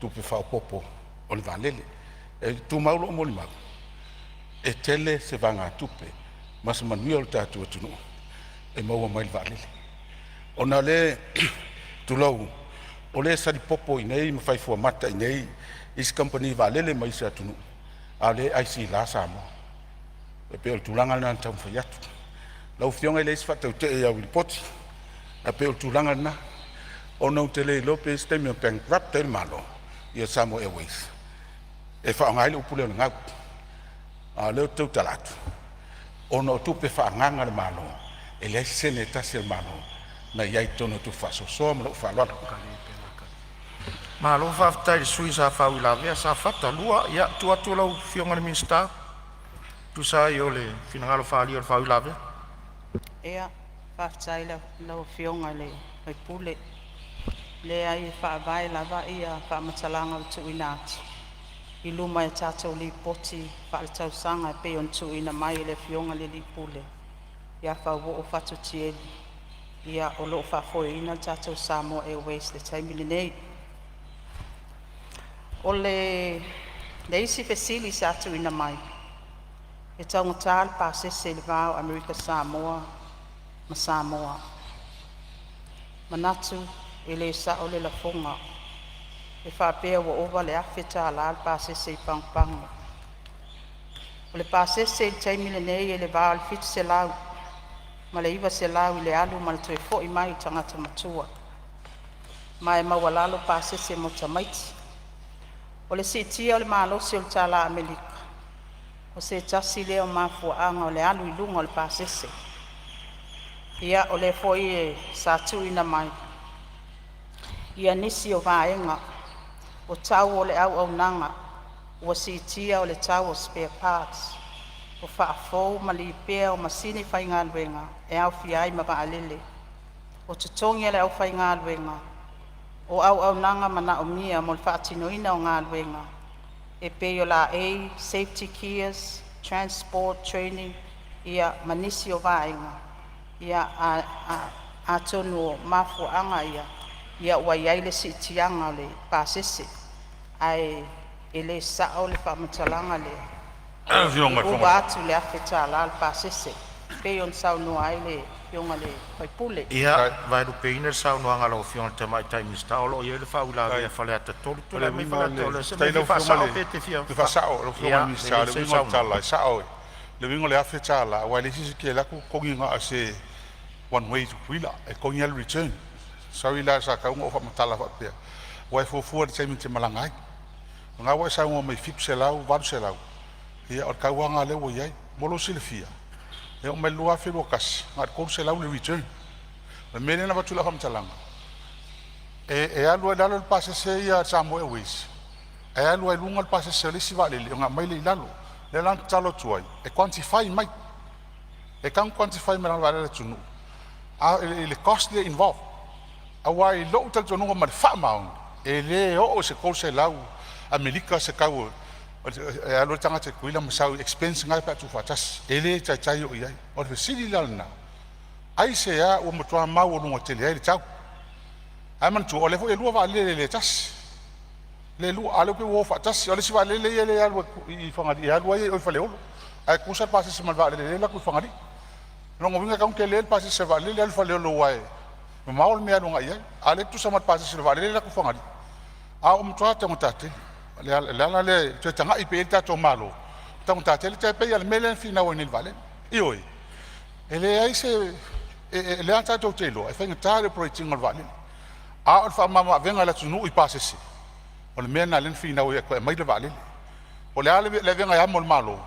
tupe faaopoopo o le vaalele. E tumau lou molimau, e tele se vaegatupe ma se manuia o le tatou atunuu e maua mai le vaalele. Ona o lea, tulou, o lea e salipopo i inei ma fai fuamata i inei isi kamupani vaalele ma isi atunuu, a o lea e aisila Samoa. E pei o le tulaga lena na taumafai atu. Lau Afioga e leai se faatautee i au lipoti, ae pei o le tulaga lena, ona ou te le iloa pe i ai se taimi na bankrupt ai le Malo ia Samoa Airways e faaaoga ai le upu lea o le gau. A o lea ou te tautala atu, ona o tupe faaagaga a le Malo, e leai se sene e tasi a le Malo na i ai i totonu o tupe faasoasoa ma lou faaaloalo. Malo faafetai i le sui usufono sa faauilavea Safata 2. Ia tuu atu lau Afioga i le Minisita e tusa ai o le finagalo faaalia o le faauilavea. Ia, faafetai i lau Afioga i le sui usufono. Leai, e faavae lava faamatalaga ua tuuina atu i luma o tatou Lipoti Faaletausaga e pei ona tuuina mai e le Afioga i le Alii Pule ia Fauo'o Fatu Tieli. Ia, o lo o faafoeina le tatou Samoa Airways i le taimi lenei. O le isi fesili sa tuuina mai, e taugata le pasese i le va o Amerika Samoa ma Samoa. Manatu e le sa'o le lafoga e faapea ua ova le $1000 le pasese i Pagopago. O le pasese i le taimi lenei i le va o le $700 ma le $900 i le alu ma le toe fo'i mai o tagata matua, ma e maualalo pasese mo tamaiti. O le siitia o le malosi o le tala Amerika o se tasi lea o mafuaaga o le alu i luga o le pasese. Ia, o lea foi e sa tuuina mai ia nisi o vaega o tau o le auaunaga ua siitia, o le tau o spare parts, o faafou ma lipea o masini faigaluega e aofia ai ma vaalele, o totogi o le aufaigaluega, o auaunaga manaomia mo le faatinoina o galuega e pei o laei (safety gears), transport, training ia ma nisi o vaega. Ia, atonu o mafuaaga ia ua iai le siitiaga o le pasese, ae e le sao le faamatalaga lea e ova atu i le $1000 le pasese e pei ona saunoa ai le Afioga i le sui usufono. Ia, vaelupeina le saunoaga a lau Afioga i le Tamaitai Minisita o lo o i ai le faauilavea a Faleata 3. Tulai mai Faleata, o se mea e fia faasao pe e te fia... Faasao lau Afioga i le Minisita, o le uiga o le tala e sao. Le uiga o le $1000 aua e leai se isi e te alu atu totogi na o se one way i Tutuila, e totogi lava le return. Sorry la, sa tatau ona ou faamatala faapea, aua e fuafua i le taimi e te malaga ai. O lena ua e saunoa mai i le 700, 800, ia o le tau lava lena o lea ua i ai. Mo lou silafia, E oo mai le 2021 na o le $300 le return. O le mea lea na avatu ai lau faamatalaga, e alu ai i lalo le pasese ia a le Samoa Airways ae alu ai i luga le pasese a le isi vaalele ona aumai lea i lalo. O lea la na tatalo atu ai e quantify mai, e tatau ona quantify mai leaga o le vaalele a le atunuu a i le cost lea e involve. Aua i lou talitonuga ma le faamaoni, e le oo i se $300 Amerika se tau e alu ai le tagata i Tutuila ma sau i expense na pe a tuufaatasi, e le taitai oo i ai. O le fesili la lena, aisea ua matua maualuga tele ai le tau? Ae manatua o lea foi e lua vaalele e le tasi, le lua, a o lea pei ua o faatasi. O le isi vaalele ia lea e alu i Fagalii e alu ai i o i Faleolo, ae tutusa le pasese ma le vaalele lea e alu atu i Fagalii. O lona uiga e tatau ona tele le pasese a le vaalele lea e alu i Faleolo aua e mamao le mea e alu agai i ai, a o lea e tutusa ma le pasese a le vaalele lea e alu atu i Fagalii, a ua matua taugata tele. O le ala lea e toe tagai pea i ai le tatou Malo, ua taugata tele. E tai pei lava o le mea lea na finau ai nei i le vaalele. Ioe, e leai se… o lea tatou te iloa e faigata le operate ina o le vaalele, a o le faamamaavega i le atunuu i pasese, o le mea lena lea na finau ai e toe aumai le vaalele. Po o le a le avega e amo e le Malo,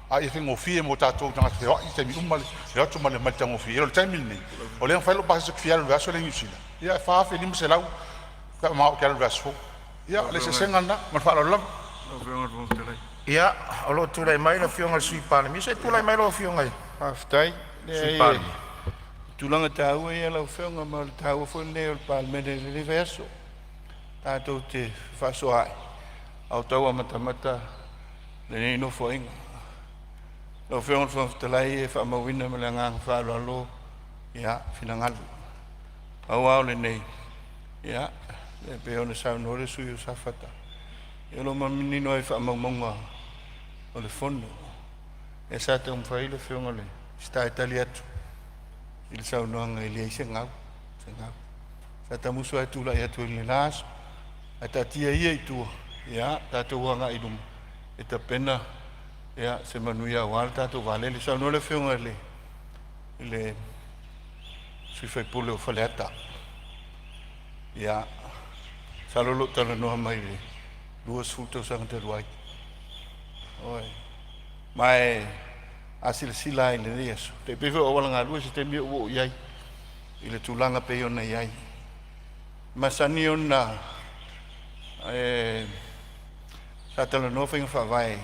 a ia faigofie mo tatou tagata feoai i taimi uma le o atu ma le omai i le taugofie. I lo le taimi lenei, o lea na fai lou pasese ou te fia alu i le vaiaso lea i Niu Sila, ia e $4500 pe a ou manao ou te alu i le vaiaso fou. Ia o le eseesega lena. Ma le faaaloalo lava. Ia, o lo o tulai mai le Afioga i le Sui Palemia. Se i tulai mai lau Afioga i le Sui Faafetai. Palemia. O tulaga taua ia lau Afioga, ma o le taua foi lenei o le Palemene i lenei vaiaso, tatou te fefaasoaai a o tau amatamata lenei Nofoaiga. Lau Afioga i le Fofoga Fetalai, e faamauina ma le agaga faaaloalo ia finagalo. Pau lava o lenei, ia, e pei ona saunoa le sui usufono o Safata, ia o lo o manino lava i faamaumauga o le Fono, lea sa taumafai le Afioga i le Minisita e tali atu i le saunoaga e leai se gau, se gau. Sa tamusu lava e tulai atu i le la aso, ae taatia ia i tua, ia tatou agai i luma e tapena ia se manuia aua le tatou vaalele. Saunoa le Afioga i le sui usufono o Faleata, ia, masalo o lo o talanoa mai i le 20 tausaga talu ai. Ioe. Ma e a silasila lava i lenei aso, e pei foi o auala galue se taimi ou oo i ai i le tulaga pei ona i ai. Masani ona sa talanoa faiga faavae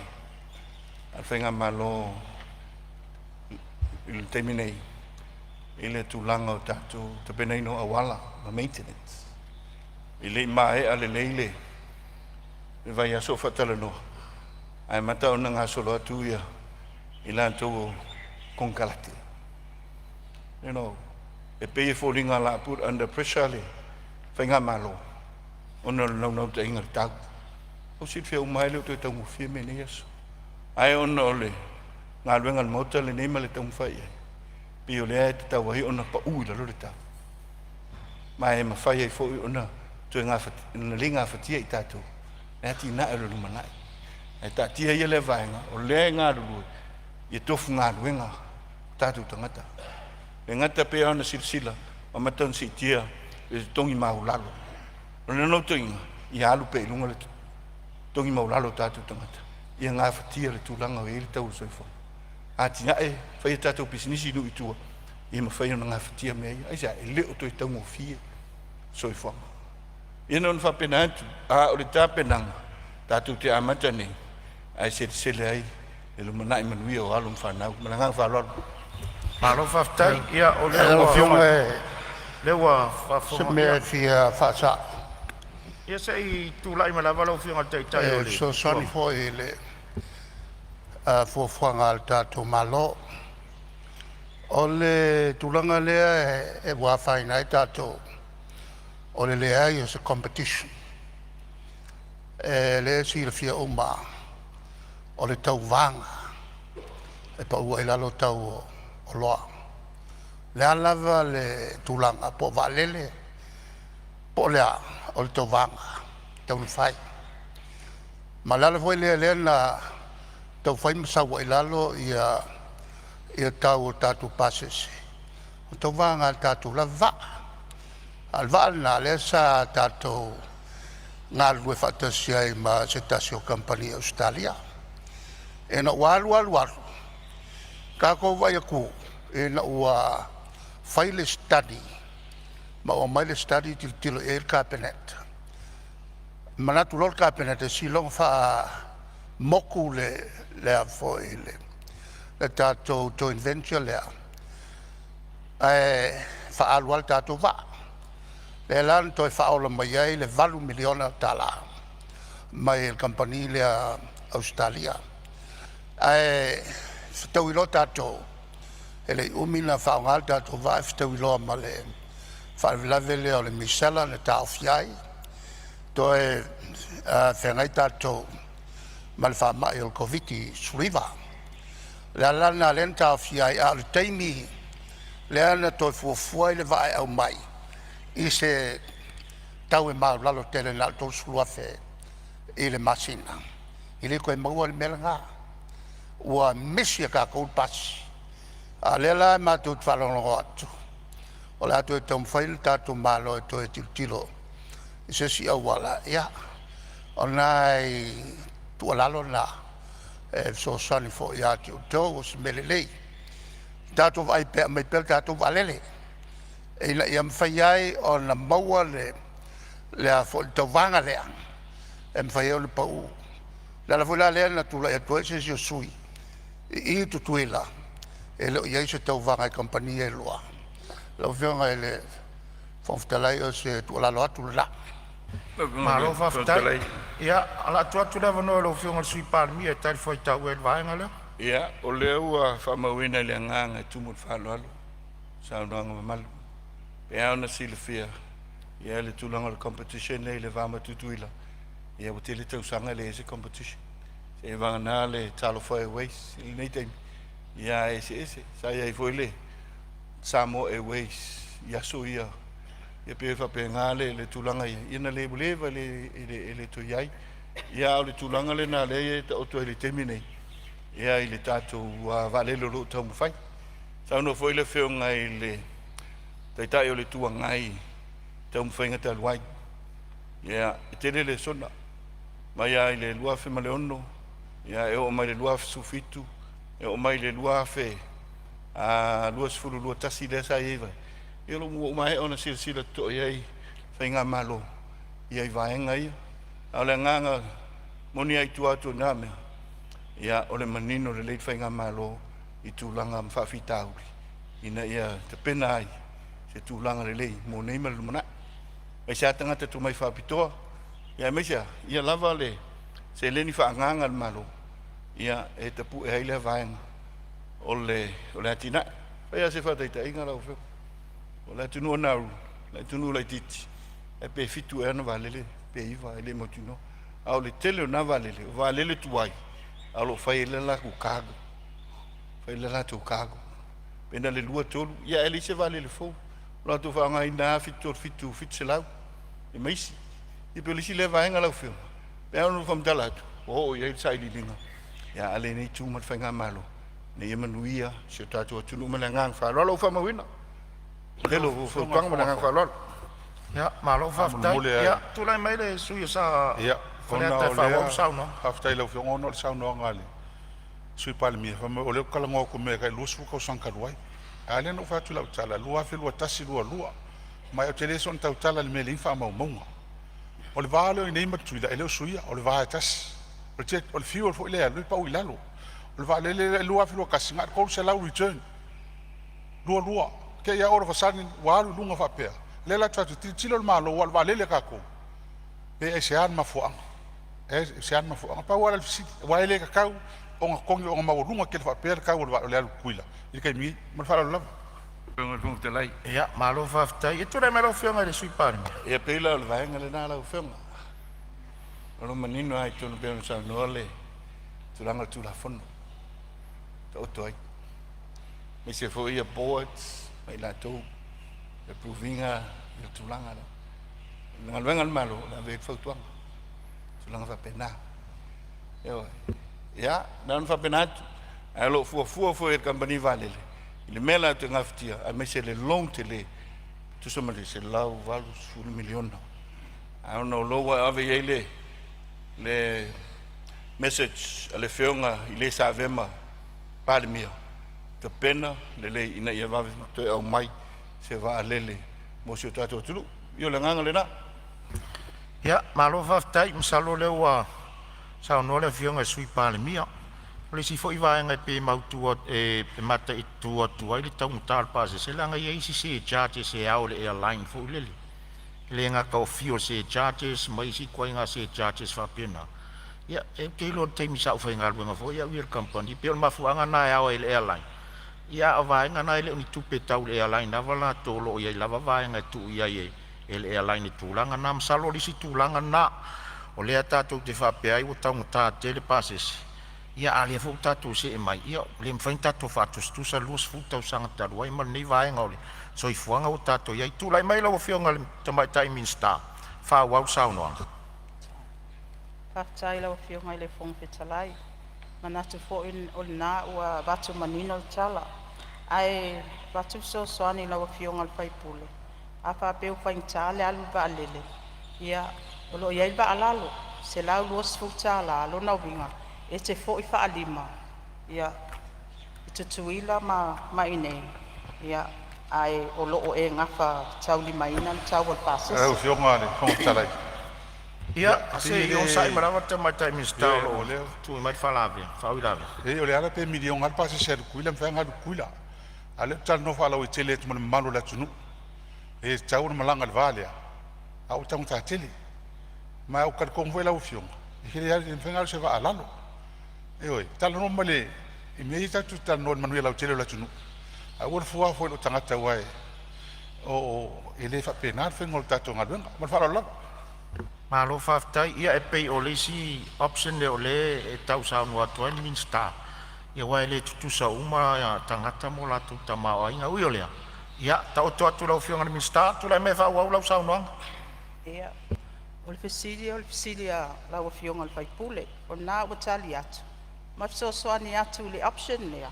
a le faigamalo i le taimi nei i le tulaga o tatou tapenaina o auala ma maintenance. E le i maea lelei le vaiaso o faatalanoa, ae amata ona gasolo atu ia i latou o konekarate. E pei e foliga o le a put under pressure le faigamalo ona o le naunautaiga i le tau. Ua silafia uma lava e le o toe taugofie mea i nei aso. Ae ona o le galuega a le Maota lenei ma le taumafai i ai, pei o lea e tatau ai ona pau i lalo le tau. Ma e mafai ai foi ona toe ona le gafatia i tatou le atinae o le lumanai. Ae taatia ia lea vaega, o lea e galulue ia tofu galuega o tatou tagata. E le gata pei lava ona silasila, ua amata ona siitia le totogi maualalo. O le naunautaiga, ia alu pea i luga le totogi maualalo o tatou tagata, ia gafatia le tulaga o i ai le tau o le soifuaga. Atiae, fai a tatou pisinisi i nuu i tua, ia mafai ona gafatia mea ia. Aisea? E le o toe taugofie le soifuaga. Ia na ona faapena atu, a o le tapenaga, tatou te amata nei, ae selesele ai le lumanai manuia o alo ma fanau. Ma le agaga faaaloalo. Malo faafetai. Ia o lea Lau ua Afioga e lea ua se faafofoga mea ia e fia faasao. Ia se i tulai mai lava lau Afioga i le Taitai o E le Itu fesoasoani Agai. foi i le fuafuaga a le tatou Malo. O le tulaga lea ua afaina ai tatou, o le leai o se competition. O lea e silafia uma o le tauvaga e pau ai i lalo tau o oloa. O le a lava le tulaga po o vaalele po o le a, o le tauvaga e tatau ona fai. Ma o le ala foi lea na tau fai ma sau ai i lalo tau o tatou pasese, o le tauvaga o le tatou lava vaa. A o le vaa lena lea sa tatou galulue faatasi ai ma se tasi o kamupani Ausetalia. Ina ua alu alu alu Tatou vaai atu ina ua fai le study ma ua aumai le study tilotilo i ai le Kapeneta, manatu loa le Kapeneta seiloga faamotu le a foi le tatou joint venture lea ae faaalu lava le tatou vaa. O lea la na toe faaola mai ai le $8 miliona mai le kamupani lea Ausetalia, ae fetaui loa tatou, e le i umi ona faaaoga le tatou vaa ae fetaui loa ma le faalavelave lea o le misela na taofi ai, toe feagai tatou ma le faamai o le Koviti-19. O le ala la lena lea na taofi ai, a o le taimi lea na toe fuafua ai le vaa e aumai i se tau e maualalo tele na o le $30,000 i le masina, e le toe maua le mea lena. Ua misi e tatou le pasi, a o lea la matou te faalogologo atu o le a toe taumafai le tatou Malo e toe tilotilo i se isi auala. Ia, o nai tuualalo na e fesoasoani foi ia te outou, o se mea lelei le tatou vaai pea e aumai pea le tatou vaalele ina ia mafai ai ona maua le tauvaga lea e mafai ai ona pau. O le ala foi la lea na tulai atu ai se isi o sui i Tutuila e le o i ai se tauvaga i kamupani ia e lua. Lau Afioga i le Fofoga Fetalai, o se tuualalo atu lena. Malo faafetai. Ia, o le a tuu atu le avanoa i lau Afioga i le Sui Palemia e talifuaitau ai i le vaega lea. Ia, o lea ua faamauina i le agaga e tumu i le faaaloalo saunoaga mamalu. E pei lava ona silafia ia le tulaga o le competition lea i le va ma Tutuila, ia ua tele tausaga e leai se competition. Seia vagana le Talofa Airways i lenei taimi, ia ae eseese. Sa i ai foi le Samoa Airways i aso ia, ia pei e faapena le tulaga ia, ia na le ua leva e le toe i ai. Ia a o le tulaga lena lea e taoto ai i le taimi nei, ia i le tatou vaalele o lo o taumafai. Saunoa foi le Afioga i le Taitai o le Itu Agai i taumafaiga talu ai. Ia, e tele le lesona mai lava i le 2006, ia e oo mai i le 2017, e oo mai i le 2021 lea sa i ai, ia ua maea ona silasila totoa i ai faigamalo ia i vaega ia. A o le agaga moni lava i tua atu o na mea, ia o le manino lelei le faigamalo i tulaga ma faafitauli ina ia tapena ai se tulaga lelei mo nei ma le lumanai. Aemaise lava tagata tomai faapitoa, ia aemaise lava ia lava le seleni faaagaaga a le Malo ia e tapue ai lea vaega o le atinae. Fai lava se faataitaiga lau Afioga, o le atunuu o Nauru, le atunuu laitiiti, e pe 7 ea ona vaalele pe 9, e le mautinoa. A o le tele o na vaalele, o vaalele tuai, a o lo o fai ai le latou cargo, fai le latou cargo. Pe na o le 2, 3, ia ae leai se vaalele fou. O latou faaaogaina lava 737 700 ia ma isi. Ia pei o le isi lea vaega lau Afioga, pe ao ona faamatala atu, ua oo i ai le sailiiliga ia a lenei itu ma le faigamalo ina ia manuia si o tatou atunuu ma le agaga faaaloalo. Ua faamauina tele o fautuaga ma le agaga faaaloalo. Ia, malo faafetai. Ia, tulai mai le sui usufono o Ia, ona Faleata e o faaauau lea le saunoaga. Faafetai i lau Afioga ona o le saunoaga a le Sui Palemia fai mai o lea ou te talanoa atu i mea tai 20 tausaga talu ai. A lea na ou fai atu i lau tala 2021, 2022 ma ou te le soona tautala i le mea e leai ni faamaumauga. O le va lea o i inei ma Tutuila e le o suia, o le va e tasi. O le jet o le fuel foi lea e alu e pau i lalo. O le vaalele lea i le 2021 na o le 300 return, 22 te i lava all of a sudden ua alu i luga faapea. Lea la tatou te tilotilo le Malo aua o le vaalele a tatou, pe aisea le mafuaaga, aisea le mafuaaga. Pau lava lea o le fesili aua e le tatau ona totogi ona maualuga tele faapea le tau o le vaa o le alu i Tutuila i le taimi nei. Ma le faaaloalo lava. Ia, malo faafetai. Ia tulai mai lau Afioga i le Sui Palemia. Ia pei la o le vaega lena lau Afioga. O lo o manino lava i totonu pei ona saunoa le tulaga o le Tulafono taoto ai. Aemaise foi ia boards ma i latou e approve ina le tulaga lea. O le galuega a le Malo, o le ave i ai le fautuaga, tulaga faapena. Ioe. Ia, na ona faapena atu, ae o lo o fuafua foi e le kamupani vaalele i le mea latou te gafatia, aemaise le loan tele tusa ma le $180 miliona. Ae ona o lea ua ave i ai le message a le Afioga i le sa avea ma Palemia. tapena lelei ina ia vave toe aumai se vaalele mo si o tatou atunuu. Ia o le agaga lena. Ia, malo faafetai. Masalo o lea ua saunoa le Afioga i le Sui Palemia. O le isi foi vaega e pei e mautu e mataitu atu ai le taugata o le pasese leaga e i ai isi surcharges e ao i le airline foi lele. E le gata o fuel surcharges ma isi ituaiga surcharges faapena. Ia ou te iloa i le taimi sa ou faigaluega foi au ia i le kamupani, pei o le mafuaaga lena e ao ai e le airline. Ia a o vaega na e le o ni tupe tau i le airline lava latou, o lo o i ai lava vaega e tuu i ai e le airline i tulaga na. Masalo o le isi tulaga lena o lea tatou te faapea ai ua taugata tele pasese, ia a o lea foi ua tatou see mai, ia ua le mafai ona tatou faatusatusa le 20 tausaga talu ai ma lenei vaega o le soifuaga ua tatou i ai. Tulai mai lau Afioga i le Tamaitai Minisita e faaauau le saunoaga. Faafetai i lau Afioga i le Fofoga Fetalai. E manatu foi o lena ua avatu manino le tala, ae avatu le fesoasoani i lau Afioga i le sui usufono, a faapea ua faigata le alu i le vaalele, ia o lo o i ai le vaa a lalo, $120. O lona uiga e te foi faalima i Tutuila ma inei, ae o lo o e gafataulimaina le tau o le pasese. Lau Afioga i le Fofoga Fetalai, Ia, e se pei e i onosai le mai lava le tamaitai Minisita o lo o tui mai le faauilavea. Leai o le ala pe miliona lava le pasese a Tutuila e mafai lava ona alu i Tutuila. A o lea ou te talanoa faalauaitele atu ma le mamalu o le atunuu, e tatau ona malaga i le va lea a ua taugata tele. Ma ou te talitonu foi lau Afioga e le mafai ona alu i se vaa a lalo. Ioe, talanoa ma le i mea ia tatou te talanoa i le manuia lautele o le atunuu. Aua le fua fua i lou tagata aua e le faapena le faiga o le tatou galuega. Ma le faaaloalo lava. Malo faafetai. Ia e pei o le isi option lea o lea e tau saunoa atu ai le Minisita, aua e le tutusa uma tagata ma o latou tamaoaiga. Ui o lea, ia taoto atu i lau Afioga i le Minisita, tulai mai e faaauau lau saunoaga. Ia, o le fesili o le fesili a lau Afioga i le sui usufono. O lena ua tali atu ma fesoasoani atu i le option lea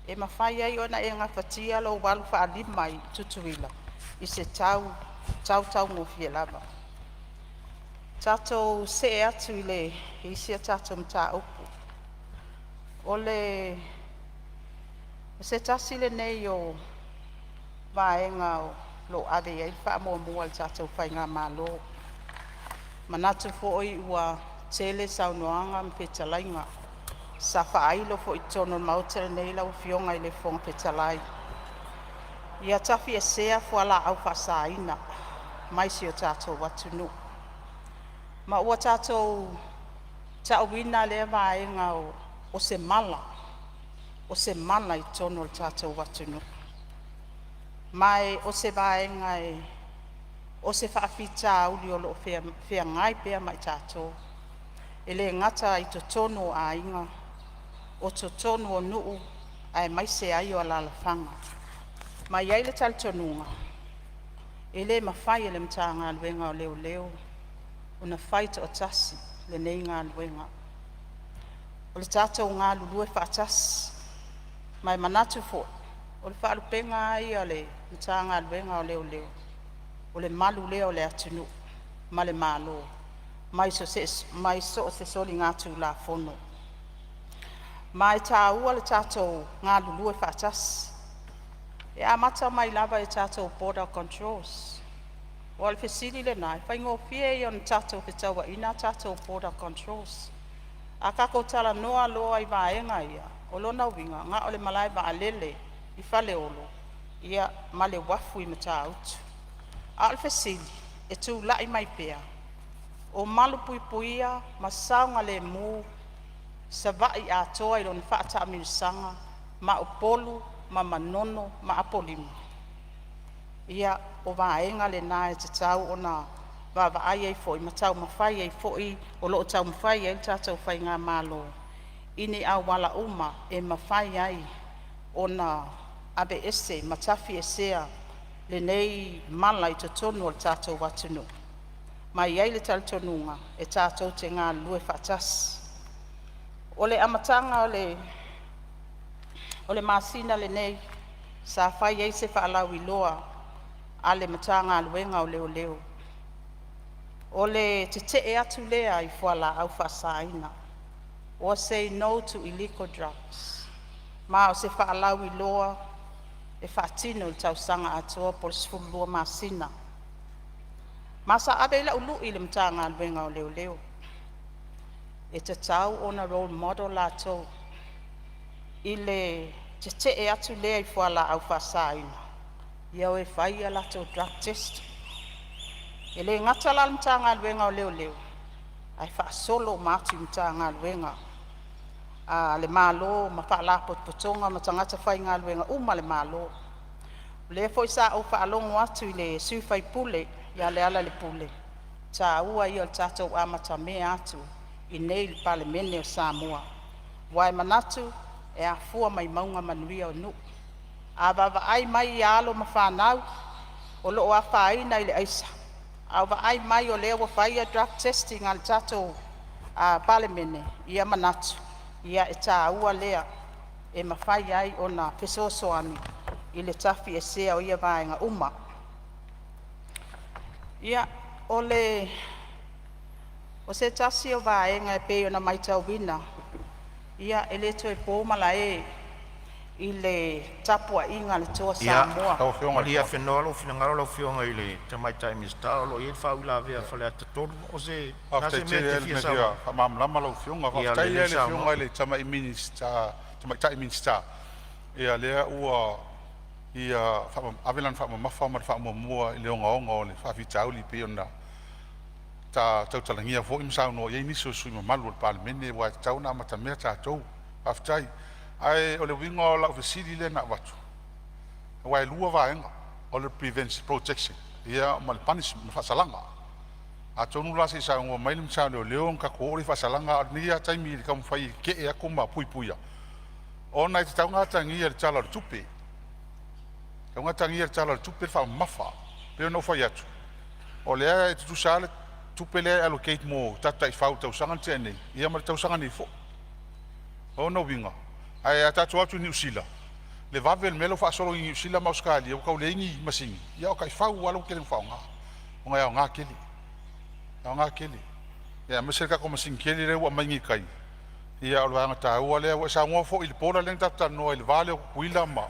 e mafai ai ona e gafatia lou alu faalima i Tutuila i se tau taugofie lava. Tatou see atu i le isi a tatou mataupu. O se tasi lenei o vaega o lo o ave i ai le faamuamua a le tatou faigamalo. Manatu foi ua tele saunoaga ma fetalaiga sa faailo foi i totonu o le Maota lenei lau Afioga i le Fofoga Fetalai, ia tafiesea fualaau faasaina mai si o tatou atunuu. Ma ua tatou ta'uina lea vaega o se mala, o se mala i totonu o le tatou atunuu. Ma o se vaega o se faafitauli o lo o feagai pea ma i tatou, e le gata i totonu o aiga, o totonu o nuu aemaise ai o alaalafaga. Ma e i ai le talitonuga, e le mafai e le Matagaluega o Leoleo ona faitoatasi lenei galuega. O le tatou galulue faatasi, ma e manatu foi o le faalupega lava ia o le Matagaluega o Leoleo, o le malu lea o le atunuu ma le Malo mai so o se soligatulafono. Ma e taua le tatou galulue faatasi. E amata mai lava i tatou border controls. Aua o le fesili lena, e faigofie ia ona tatou fetauaina a tatou border controls. A tatou talanoa loa i vaega ia, o lona uiga na o le malae vaalele i Faleolo ia ma le uafu i Matautu. A o le fesili e tulai mai pea, o malupuipuia ma saogalemu Savaii atoa i lona faataamilosaga ma Upolu ma Manono ma Apolima? Ia, o vaega lena e tatau ona vaavaai ai foi ma taumafai ai foi, o lo o taumafai i ai le tatou faigamalo i ni auala uma e mafai ai ona aveese ma tafiesea lenei mala i totonu o le tatou atunuu. Ma e i ai le talitonuga e tatou te galulue faatasi. O le amataga o le masina lenei sa fai ai se faalauiloa a le Matagaluega o Leoleo, o le tetee atu lea i fualaau faasaina, or say no to illegal drugs. Ma o se faalauiloa e faatino i le tausaga atoa po o le 12 masina. Ma sa ave ai la'u lu'i i le Matagaluega o Leoleo, e tatau ona role model latou i le tetee atu lea i fualaau faasaina, ia o e fai a latou drug test. E le gata la o le Matagaluega o Leoleo ae faasolo uma atu i Matagaluega a le Malo ma Faalapotopotoga ma tagata faigaluega uma a le Malo. O lea foi sa ou faalogo atu i le sui usufono ia Lealailepule, o le taua ia o le tatou amatamea atu i inei i le Palemene o Samoa, aua e manatu e afua mai mauga manuia o nuu. A vaavaai mai i alo ma fanau o loo afaina i le aisa, a vaai mai o lea ua fai drug testing a le tatou Palemene, ia manatu e taua lea e mafai ai ona fesoasoani i le tafiesea o ia vaega uma. Ia, o se tasi o vaega e pei ona matauina, e le toe po malae i le tapuaiga a le Toa Samoa. Ia malie afenoa lou finagalo lau Afioga i le Tamaitai Minisita o lo o i ai le faauilavea a Faleata 3. O le a Faafetai se mea tele e lava te i le fia mea saunoa fia faamalamalama lau Afioga. Ia Faafetai lelei lava i le saunoa. Afioga i le Tamaitai Minisita, ia lea ua ia ave lana faamamafa ma le faamuamua i le ogaoga o le faafitauli e pei ona tautalagia foi ma saunoa i ai nisi o sui usufono mamalu o le Palemene, aua e tatau ona amatamea tatou. Faafetai. Ae o le uiga o lau fesili lea na avatu, aua e lua vaega, o le prevention protection ia ma le punishment ma faasalaga. Atonu la se i saunoa mai le Minisita o Leoleo ona tatou oo lea i faasalaga, a o lenei lava taimi i le taumafai e tetee atu ma puipuia, ona e tatau ona atagia i le Tala o le Tupe, e tatau ona atagia i le Tala o le Tupe le faamamafa. E pei ona ou fai atu, o lea e tutusa lava le tupe lea e allocate mo tagata taifau i le tausaga na tea nei ia ma le tausaga nei foi. O lona uiga, ae a tatou o atu i Niu Sila, le vave o le mea lea ua faasolo i Niu Sila ma Ausetalia ua tau leai ni masini, ia o taifau lava lea ua tele ina faaaoga ona e aoga tele, e aoga tele. Aemaise le tatou masini tele lea ua aumai nei i tai, ia o le vaega taua lea. Ua e saunoa foi i le border lea na tatou talanoa ai i le va lea o Tutuila ma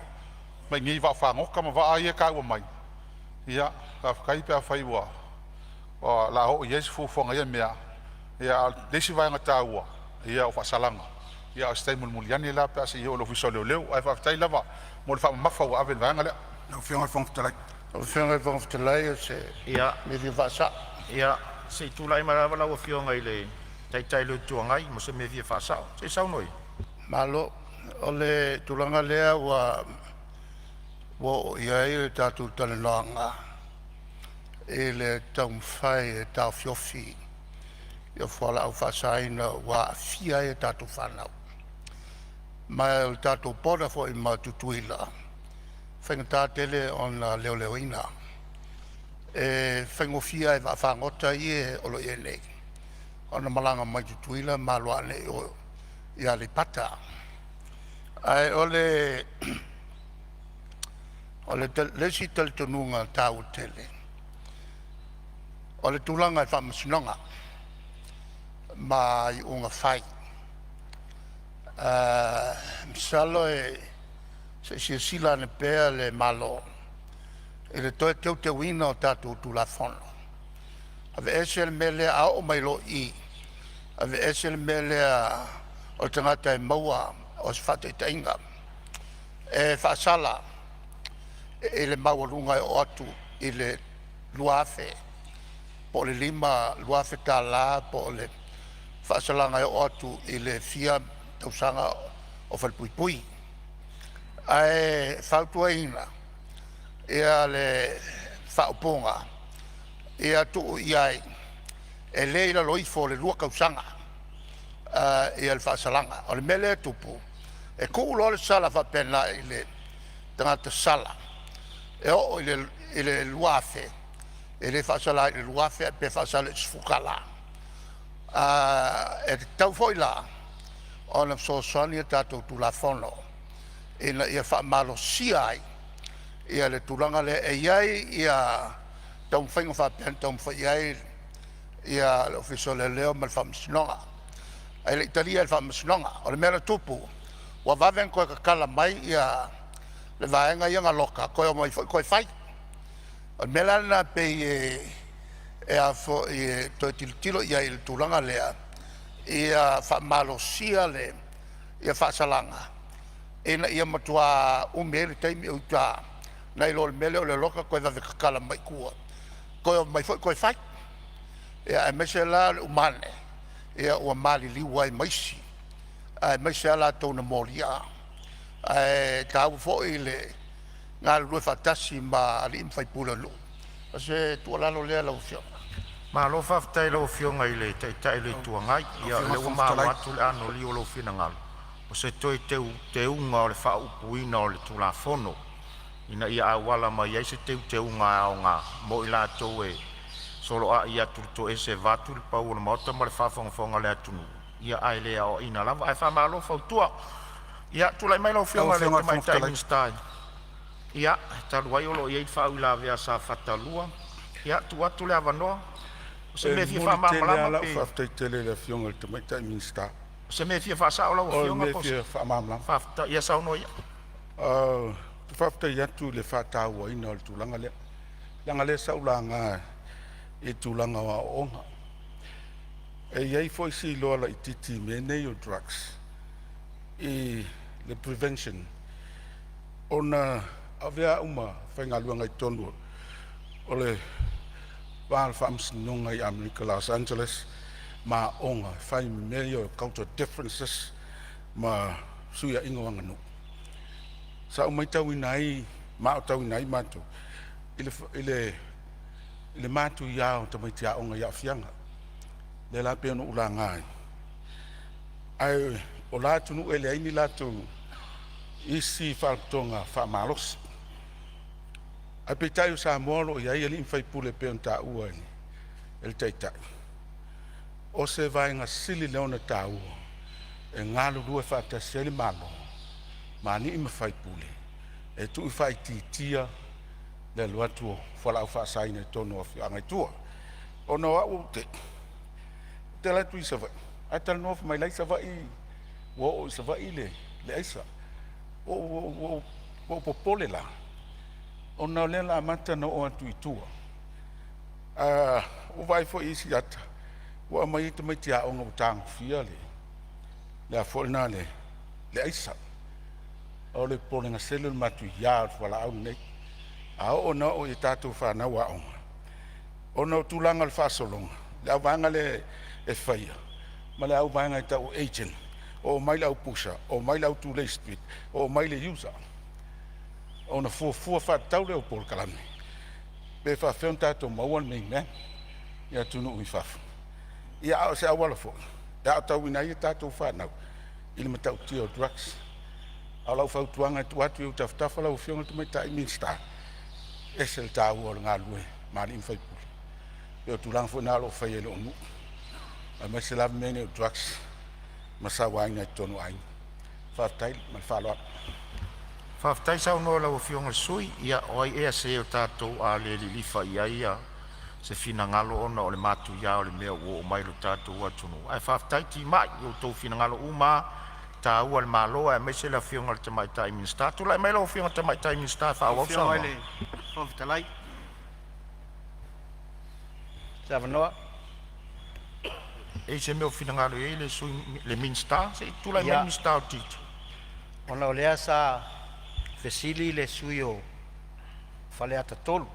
i inei i vaafagota ma vaa ia e taua mai. Ia faafetai pe afai o le a oo i ai se fuafuaga i ia mea. A o le isi vaega taua o faasalaga, a o se taimi mulimuli ane la pe a see i oo i le Ofisa o Leoleo. Ae faafetai lava mo le faamamafa ua ave i le vaega lea. Lau Afioga i le Fofoga Fetalai. Lau Afioga i le Fofoga Fetalai o se mea fia faasao. Ia, se i tulai mai lava lau Afioga i le Taitai o le Itu Agai mo se mea e fia faasao. Se i saunoa ia. Malo. O le tulaga lea ua oo i ai le tatou talanoaga i le taumafai e taofiofi ia fualaau faasaina ua aafia ai a tatou fanau. Ma o le tatou border foi ma Tutuila, e faigata tele ona leoleoina. E faigofie lava i vaafagota ia o lo o i ai nei ona malaga mai Tutuila ma alu ane i o i Aleipata. Ae o le isi talitonuga taua tele, o le tulaga i faamasinoga ma iuga fai. Masalo se i silasila ane pea le Malo i le toe teuteuina o tatou Tulafono, aveese le mea lea a oo mai loa i i, aveese le mea lea o le tagata e maua o se faataitaiga, e faasala i le maualuga e oo atu i le $2,000 po o le $5,000 po o le faasalaga e oo atu i le fia tausaga o falepuipui. Ae fautuaina ia le faaupuga ia tuu i ai e le i lalo ifo o le 2 tausaga le faasalaga. O le mea lea e tupu, e tuu loa le sala faapena i le tagata sala e oo i le $2,000, e le faasala ai i le $2,000 ae pe faasala i le $10. E tatau foi la ona fesoasoani a tatou Tulafono ina ia faamalosia ai le tulaga lea. E i ai ia taumafaiga faapea na taumafai i ai le Ofisa o Leoleo ma le Faamasinoga ae le i talia e le Faamasinoga. O le mea na tupu, Ua vave ona toe tatala mai ia le vaega ia na loka toe omai foi toe fai. O le mea la lena e pei e a foi e toe tilotilo i ai i le tulaga lea ia faamalosia le faasalaga ina ia matua umi ai le taimi o i uta nai lo le mea lea o le loka toe vave tatala mai i tua, toe omai foi toe fai. Ia aemaise la o le uma ane ua maliliu ai ma isi, aemaise lava latou na molia. Ae taua foi le galulue faatasi ma alii ma faipule o nuu. O se tuualalo lea lau Afioga. Malo faafetai i lau Afioga i le Taitai o le Itu Agai. Ia o lea ua maua atu le anoliu o lou finagalo, o se toe teuteuga o le faaupuina o le Tulafono ina ia auala mai ai se teuteuga e aoga mo i latou e soloai atu i le toese vaeatu le pau o le Maota ma le faafogafoga a le atunuu, ia ae le aoaina lava. Ae faamalo fautua. Ia tulai mai lau Afioga i le Lau Afioga i le Fofoga Tamaitai Fetalai. Minisita. Ia, talu ai o lo o i ai le faauilavea a Safata 2, ia tuu atu le avanoa o se E mea e fia momoli tele lava faamalamalama lau pe faafetai tele i le Afioga i le Tamaitai Minisita. o se mea e fia faasao lau O le Afioga mea e po o se fia faamalamalama. Faafetai, ia saunoa ia. Ou te faafetai atu i le faatauaina o le tulaga lea, leaga o lea sa ou laga i le tulaga o aoaoga. E i ai foi si iloa laitiiti i mea nei o drugs i le prevention ona avea au ma faigaluega i totonu o le va o le Faamasinoga i Amerika, Los Angeles, ma aoga e fai ma mea ia o culture differences ma fesuiaiga o aganuu. Sa ou matauina ai ma aotauina ai matou i le matuia o tamaiti aoga i aafiaga lea la pei ona ou laga ai, ae o la atunuu e leai ni latou isi faalapotopotoga faamalosi. Ae peitai o Samoa o lo o i ai alii ma faipule pei ona taua e le Taitai, o se vaega sili lea ona taua e galulue faatasi ai le Malo ma alii ma faipule e tuufaitiitia le alu atu o fualaau faasaina i totonu o afioaga i tua. Ona o au ou te alu atu i Savaii ae talanoa fai mai o la e i Savaii ua oo i Savaii le aisa. Ua ou popole la ona o lea o le a amata ona oo atu i tua. Ua ou vaai foi i isi ata ua aumai ai tamaiti aoga ua tagofia le a foi lena le aisa. O le popolega sele o le matuia o le fualaau lenei. A oo ina oo i a tatou fanau aoga ona o tulaga o le faasologa, le auvaega lea e faia ma le auvaega e tau o agent, omai le au pusher, omai le au tulei street, omai le user, ona fuafua faatatau lea o polokalame pe faafefea ona tatou maua le main man i atunuu i fafo. Ia a o se auala foi e aotauina ai a tatou fanau i le matautia o drugs. A o lau fautuaga e tuu atu i ou tafatafa lau Afioga i le Tamaitai Minisita, e ese le taua o le galulue ma alii ma faipule. E pei o tulaga foi na o lo o faia i lou nuu, aemaise lava mea nei o drugs ma sauaina i totonu o aiga. Faafetai ma le faaaloalo. Faafetai saunoa i lau Afioga i le sui usufono. Ia, o ai ea se o tatou a le lilifa i ai se finagalo ona o le matuia o le mea ua oo mai i lo tatou atunuu? Ae faafetai timai i o outou finagalo uma lava e taua i le Malo aemaise le Afioga i le Tamaitai Minisita. Tulai mai lau Afioga i le Tamaitai Minisita e Lau faaauau le Afioga i saunoaga. le Fofoga Fetalai mo se avanoa. E i ai se mea o finagalo i ai le sui le Minisita? Se i tulai mai le Ia, Minisita o Tiute. ona o lea sa fesili le sui usufono o Faleata 3 i le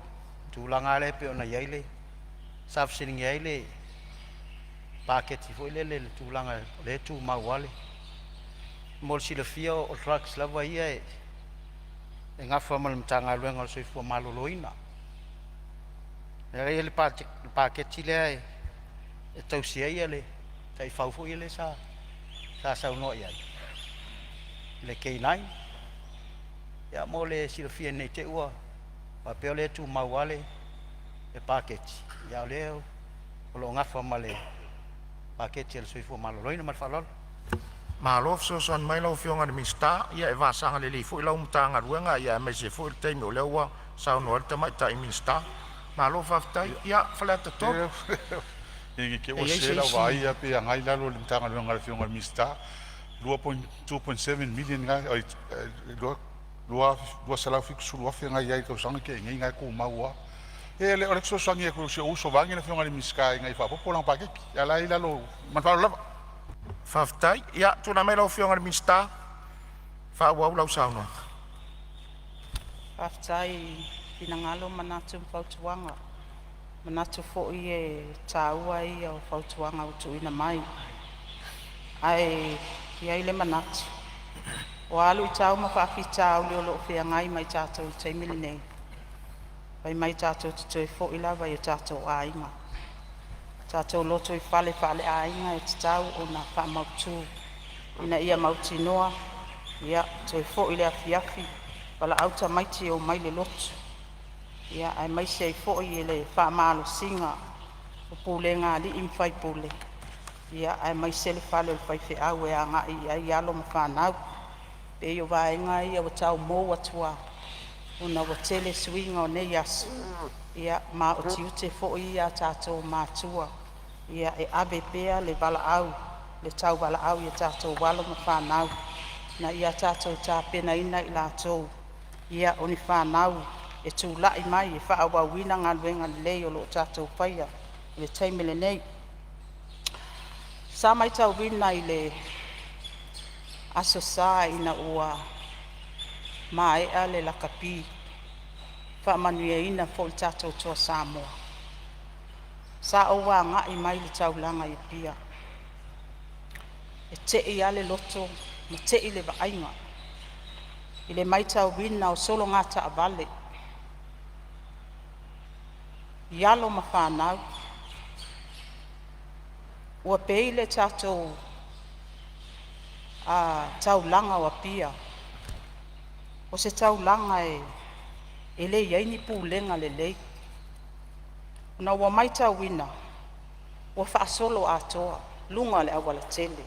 tulaga lava lea pei ona i ai le sa fesiligia ai le paketi foi lele i le tulaga o lea e tumau lava le… Mo le silafia o drugs lava ia e nafa ma le Matagaluega o le Soifua Maloloina. O lea e i ai le paketi lea e tausi ai le taifau foi lea sa saunoa i ai, le K9. Ia mo le silafia ne i te i ua faapea o lea e tumau lava le paketi, a o lea o lo o nafa ma le paketi a le Soifua Maloloina. Ma le faaaloalo. Malo fesoasoani mai lau Afioga i le Minisita, ia e vasaga lelei foi lau Matagaluega aemaise foi le taimi o lea ua saunoa ai le Tamaitai Minisita. Malo faafetai. Ia Faleata 3, Ne i te i e ua i ai sese se lau isi vaai ae pei e agai i lalo i le Matagaluega a le Afioga i le Minisita. 2.7 million na oi 270,000 na i ai i tausaga na tea nei na e tumau lava. E le o le fesoasoani atu i si ou uso vaeane le Afioga i le Minisita ina ia faaopoopo lana paketi, a o la e i lalo ma le faaaloalo lava. Faafetai. Ia tulai mai lau Afioga i le Minisita e faaauau lau saunoaga. Faafetai i finagalo, manatu ma fautuaga. E manatu foi o le taua ia o fautuaga ua tuuina mai. Ae i ai le manatu, o a luitau ma faafitauli o lo o feagai ma i tatou i le taimi lenei, fai mai tatou te toe foi lava i o tatou aiga. O tatou lotoifale faaleaiga e tatau ona faamautu ina ia mautinoa e toe foi le afiafi, valaau tamaiti e omai i le lotu, aemaise ai foi le faamalosiga o pulega a alii ma faipule, aemaise le fale o le faifeau e agai i ai alo ma fanau. E pei o vaega ia ua tau mou atu lava ona ua tele suiga o nei aso, ma o tiute foi ia o tatou matua e ave pea le valaau, le tauvalaau i a tatou alo ma fanau ina ia tatou tapenaina i latou o ni fanau e tulai mai e faaauauina galuega lelei o lo o tatou faia i le taimi lenei. Sa matauina i le Aso Sa ina ua maea le lakapi faamanuiaina foi le tatou Toa Samoa, sa ou agai mai i le taulaga i Apia. E tei lava le loto ma tei le vaaiga i le matauina o sologa taavale i alo ma fanau ua pei le tatou taulaga o Apia o se taulaga e leai ni pulega lelei ona ua matauina ua faasoloatoa luga o le aualatele.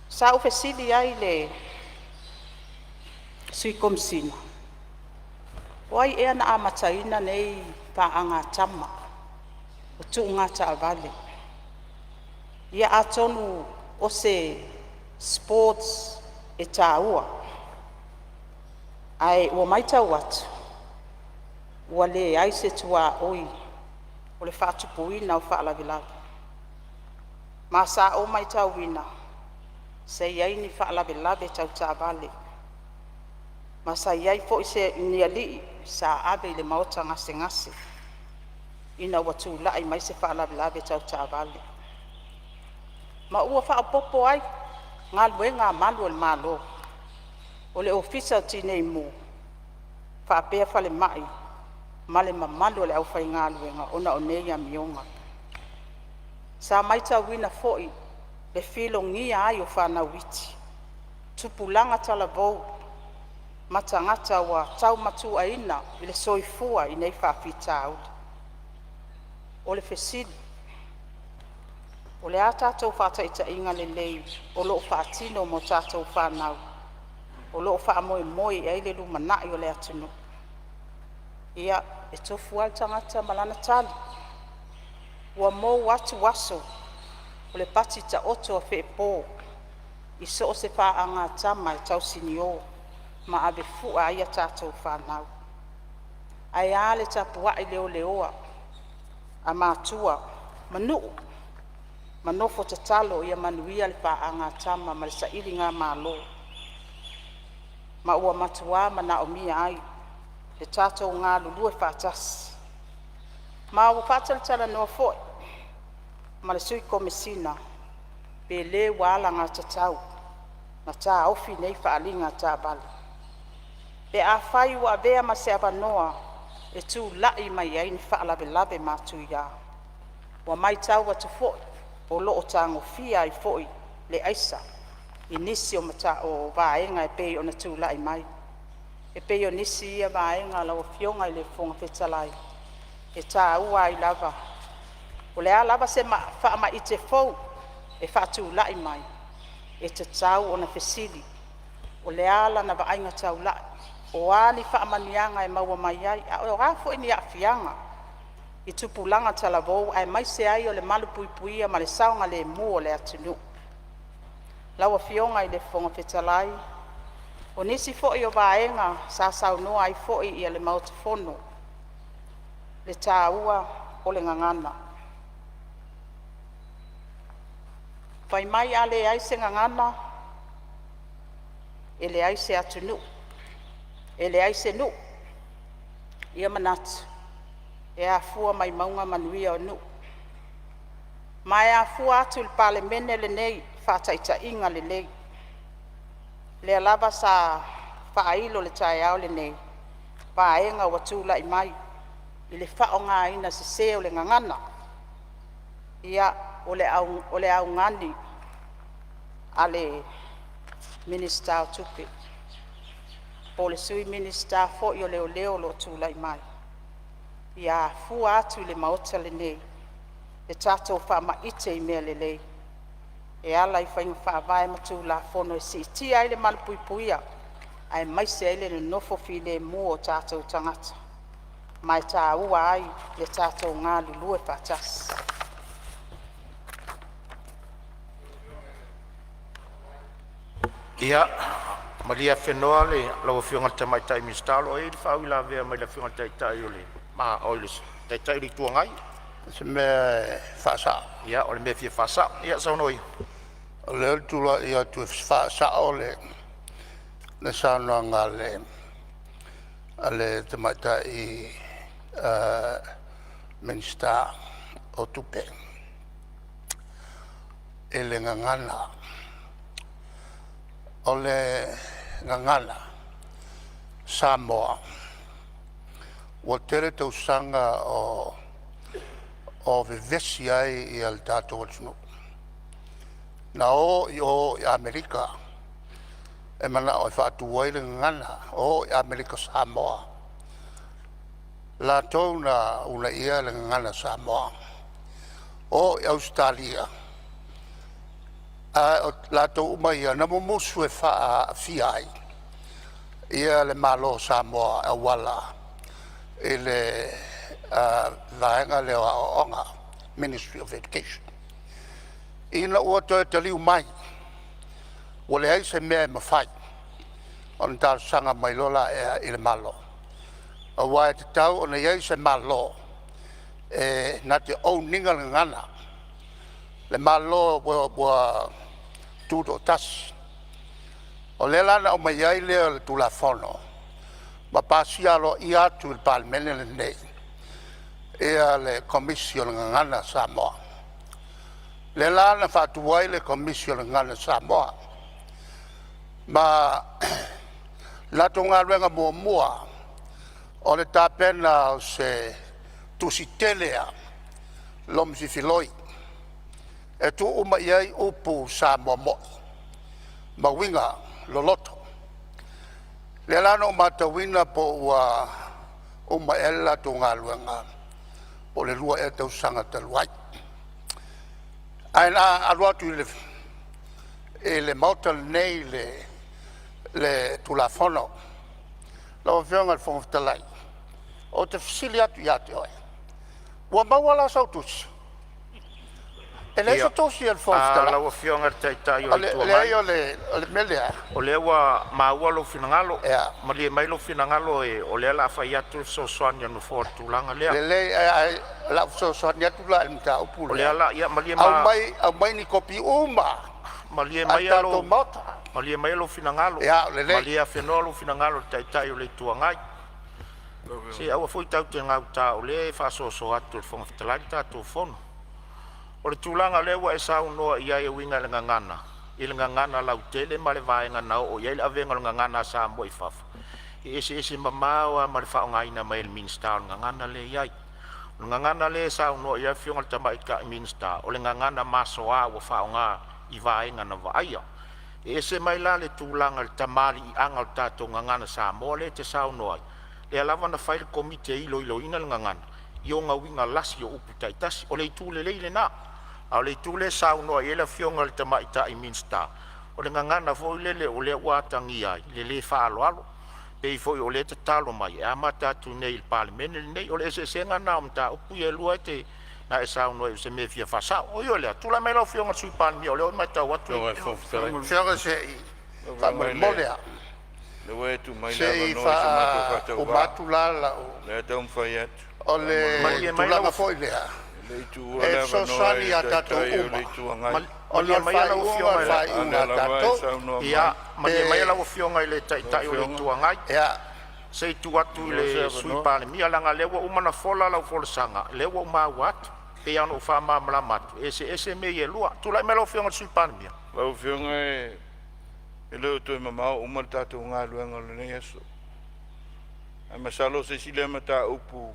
Sa ou fesili ai i le Sui Komesina o ai ea na amataina nei paaga a tama o tuuga taavale? Ia atonu o se sports e taua, ae ua matau atu ua leai se tuaoi o le faatupuina o faalavelave. Ma sa ou matauina sa iai ni faalavelave tau taavale, ma sa iai foi ni alii sa ave i le maota gasegase ina ua tulai mai se faalavelave tau taavale. Ma ua faaopoopo ai galuega a malu o le Malo, o le Ofisa o Tineimu faapea falemai ma le mamalu o le aufaigaluega ona o nei amioga. Sa matauina foi le filogia ai o fanau iti, tupulaga talavou ma tagata ua taumatuaina le soifua i nei faafitauli. O le fesili; O le a tatou faataitaiga lelei o loo faatino mo tatou fanau o loo faamoemoe i ai le lumanai o le atunuu? Ia, e tofu a le tagata ma lana tali. Ua mou atu aso o le pati taoto a Feepo i so o se paaga tama e tausinio ma avefua ai a tatou fanau. Ae a le tapuai leleoa a matua ma nuu ma nofo tatalo ia manuia le paaga a tama ma le sailigamalo, ma ua matua manaomia ai le tatou galulue faatasi. Ma ua faatalatalanoa foi ma le Sui Komesina pe le ua alagatatau ona taofi nei faaaliga taavale pe afai ua avea ma se avanoa e tulai mai ai ni faalavelave matuia. Ua matau atu foi o loo tagofia ai foi le aisa i nisi o vaega e pei ona tulai mai. E pei o nisi ia vaega lau Afioga i le Fofoga Fetalai e taua ai lava. O le a lava se faamaite fou e faatulai mai, e tatau ona fesili po o le a lana vaaiga taulai, o a ni faamanuiaga e maua mai ai, a o a foi ni aafiaga i tupulaga talavou aemaise ai o le malupuipuia ma le saogalemu o le atunuu. Lau Afioga i le Fofoga Fetalai, o nisi foi o vaega sa saunoa ai foi le Maota Fono, le taua o le gagana. Fai mai a leai se gagana e leai se atunuu, e leai se nuu. Ia manatu, e afua mai mauga manuia o nuu. Ma e afua atu i le Palemene lenei i faataitaiga lelei, lea lava sa faailo i le taeao lenei vaega ua tulai mai i le faaaogaina sese o le gagana. Ia, o le augani a le Minisita o Tupe po o le Sui Minisita foi o Leoleo o lo o tulai mai, ia afua atu i le Maota lenei le tatou faamaite i mea lelei e ala i faiga faavae ma Tulafono e siitia ai le malupuipuia aemaise ai le nonofo filemu o tatou tagata, ma e taua ai le tatou galulue faatasi. Ia malie afenoa lau Afioga i le Tamaitai Minisita o lo o i ai le faauilavea mai le Afioga i le Taitai o le Itu Agai. O se mea e faasa'o. Ia o le mea e fia faasa'o, ia saunoa ia. O lea ou te tulai atu e faasa'o le saunoaga a le Tamaitai Minisita o Tupe i le gagana. O le gagana Samoa ua tele tausaga o vevesi ai le tatou atunuu. Na o i o i Amerika e manao e faatu ai le gagana, o i Amerika Samoa, latou na uunaia le gagana Samoa. O i Ausetalia ae o latou uma ia na mumusu e faaaafia ai le Malo o Samoa e auala i le vaega lea o Aoaoga, Ministry of Education. Ina ua toe taliu mai ua leai se mea e mafai ona talosaga mai loa lea i le Malo, aua e tatau ona i ai se Malo e na te own ina le gagana, le Malo ua tutoatasi. O lea la na aumai ai lea o le Tulafono ma pasia aloaia atu i le Palemene lenei le Komisi o le Gagana Samoa. Lea la na faatu ai le Komisi o le Gagana Samoa ma le latou galuega muamua o le tapena o se tusi tele lava lomi fifiloi e tuu uma i ai upu Samoa moi ma uiga loloto. O lea la na ou matauina po ua uma ea le latou galuega po o le 2 ea tausaga talu ai. Ae na alu atu i le Maota lenei le Tulafono. Lau Afioga i le Fofoga Fetalai, ou te fesili atu ia te oe, ua maua la sau tusi? E leai se tusi a le Fofoga Fetalai. Lau Afioga i le Taitai o O le le Itu leai Agai, o le mea lea. O lea ua maua lou finagalo, malie mai lou finagalo o lea o le a fai atu le fesoasoani a le Nofoa i le tulaga lea. Lelei ae o le a ou fesoasoani atu la i le mataupu O lea lea. la, ia malie Aumai ni kopi uma malie a le maia tatou lou Maota. malie maia lou finagalo, Ia lelei. malie afenoa lou finagalo i le Taitai o le Itu Agai. Se aua foi tatou te gauta o lea e faasoaso atu e le Fofoga Fetalai le tatou Fono. O le tulaga o lea ua e saunoa i ai e uiga i le gagana, i le gagana lautele ma le vaega na oo i ai le avega o le gagana a Samoa i fafo, e eseese mamao lava ma le faaaogaina mai e le Minisita o le gagana lea e i ai. O le gagana lea e saunoa i ai le Afioga i le Tamaitai Minisita, o le gagana masoa ua faaaoga i vaega na vaaia. E ese mai la le tulaga i le tamaliiaga o le tatou gagana Samoa lea e te saunoa ai, lea lava na fai le Komiti e iloiloina le gagana i ona uiga lasi o upu taitasi. O le itu lelei lena. A o le itu lea e saunoa i ai le Afioga i le Tamaitai Minisita, o le gagana foi lele o lea ua atagia ai le le faaaloalo. E pei foi o lea e tatalo mai e amata atu i inei i le Palemene lenei. O le eseesega lena o mataupu ia e lua e te na e saunoa ai o se mea e fia faasao. O i lea, tulai mai lau Afioga i le Sui Palemia, o lea ua matau atu. Afioga se i faamolemole lava. Se i faauma atu la lau. O le tulaga foi lea e fesoasoani ia tatou uma ona o le faaiuga o le faaiuga a tatou. Ia, malie maia lau Afioga i le Taitai o le Itu Agai, se i tuu atu i le Sui Palemia leaga o lea ua uma ona fola lau folasaga, o lea ua ou maua atu. E pei lava ona ou faamalamalama atu, e eseese mea ia e lua. Tulai mai lau Afioga i le Sui Palemia. Lau Afioga e le o toe mamao uma le tatou galuega o lenei aso. Ae masalo o se isi lea mataupu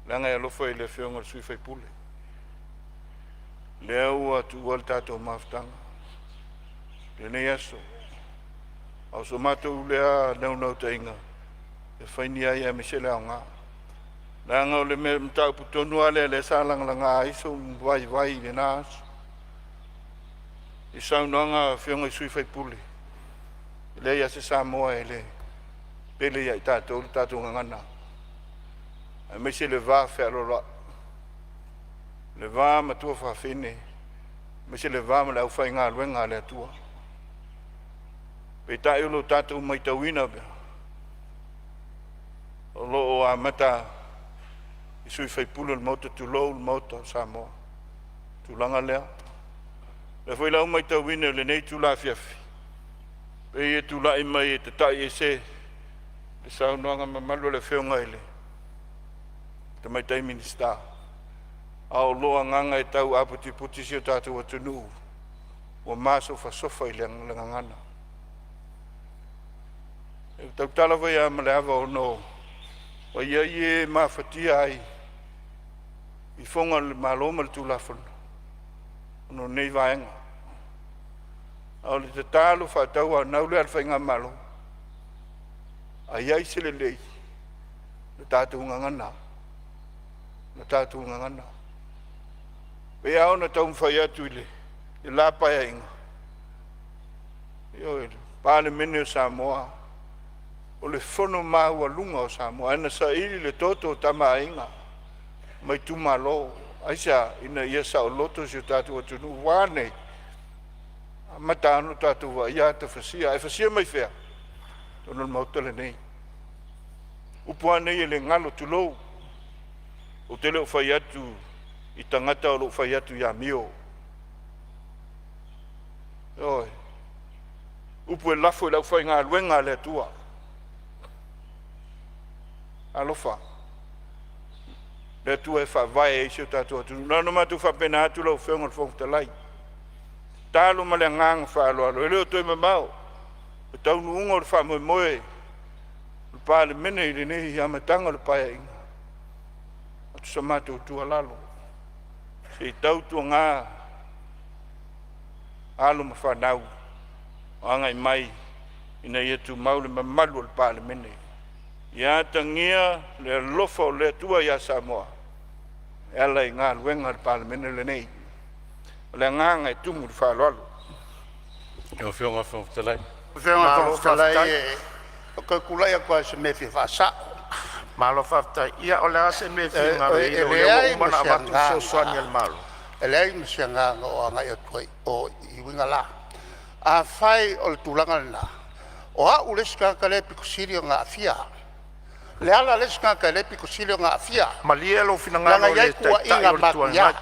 leaga e alofa i le Afioga i le sui usufono. Lea ua tuua le tatou mafutaga i lenei aso. A o so matou lea naunautaiga e fai ni ai aemaise le aoga. Leaga o le mea mataupu tonu lava lea lea sa lagalaga ai sou vaivai i lena aso. I saunoaga a Afioga i sui usufono, e leai lava se Samoa e le pele ia i tatou le tatou gagana, aemaise le va fealoaloai, le va matua fafine, aemaise le va ma le aufaigaluega a le Atua. Peitai o lo tatou matauina pea, o lo o amata i sui usufono o le Maota, tulou le Maota o Samoa, tulaga lea. O lea foi la ua matauina i lenei itula afiafi, pei e tulai mai e tatai ese le saunoaga mamalu a le Afioga i le Tamaitai Minisita, a o lo agaga e tau aputiputi si o tatou atunuu ua masofasofa i le gagana. E tautala foi lava ma le ava ona ua i ai e mafatia ai i foga o le Malo ma le Tulafono ona o nei vaega. A o le tatalo faatauanau lea a le Faigamalo, a i ai se lelei, le tatou gagana, le tatou gagana. E pei lava ona taumafai atu i le la Paeaiga, ioe, le Palemene o Samoa, o le fono maualuga o Samoa, ae na saili le toto o Tama a Aiga ma itumalo. Aisea? Ina ia saoloto si o tatou atunuu. Ua a nei? Amata lava ona tatou vaaia ata fasia, ae fasia mai fea? Ona o le Maota lenei. Upu lava nei e le galo, tulou, ou te le o fai atu i tagata o lo o fai atu i amio. Ioe. Upu e lafo i le aufaigaluega a le Atua. Alofa, le Atua e faavae ai si o tatou atunuu. Na ona matou faapena atu lau Afioga i le Fofoga Fetalai, tatalo ma le agaga faaaloalo, e le o toe mamao le taunuuga o le faamoemoe o le Palemene i lenei amataga o le Paeaiga. Avatu sa matou tuualalo, se i tautuana alo ma fanau o agai mai ina ia tumau le mamalu o le Palemene. Ia atagia le alofa o le Atua ia Samoa e ala i galuega a le Palemene lenei. O le agaga e tumu i le faaaloalo. Lau Afioga i le Fofoga Fetalai. Afioga i le Malo Fofoga Fetalai, faafetai. e toe tulai atu lava i se mea e fia faasao. Malo faafetai. Ia, o le a se mea e finagalo E i ai e o lea ua leai uma ma ona se avatu le fesoasoani a agaga, le Malo? e leai ma se agaga o agai atu ai i o i uiga la. Afai o le tulaga lena, o au le isi tagata lea e aupito sili ona aafia. Leala le isi tagata lea e aupito sili ona aafia, Malie lou leaga finagalo e i i ai le Taitai tuuaiga o le Itu matuia. Agai.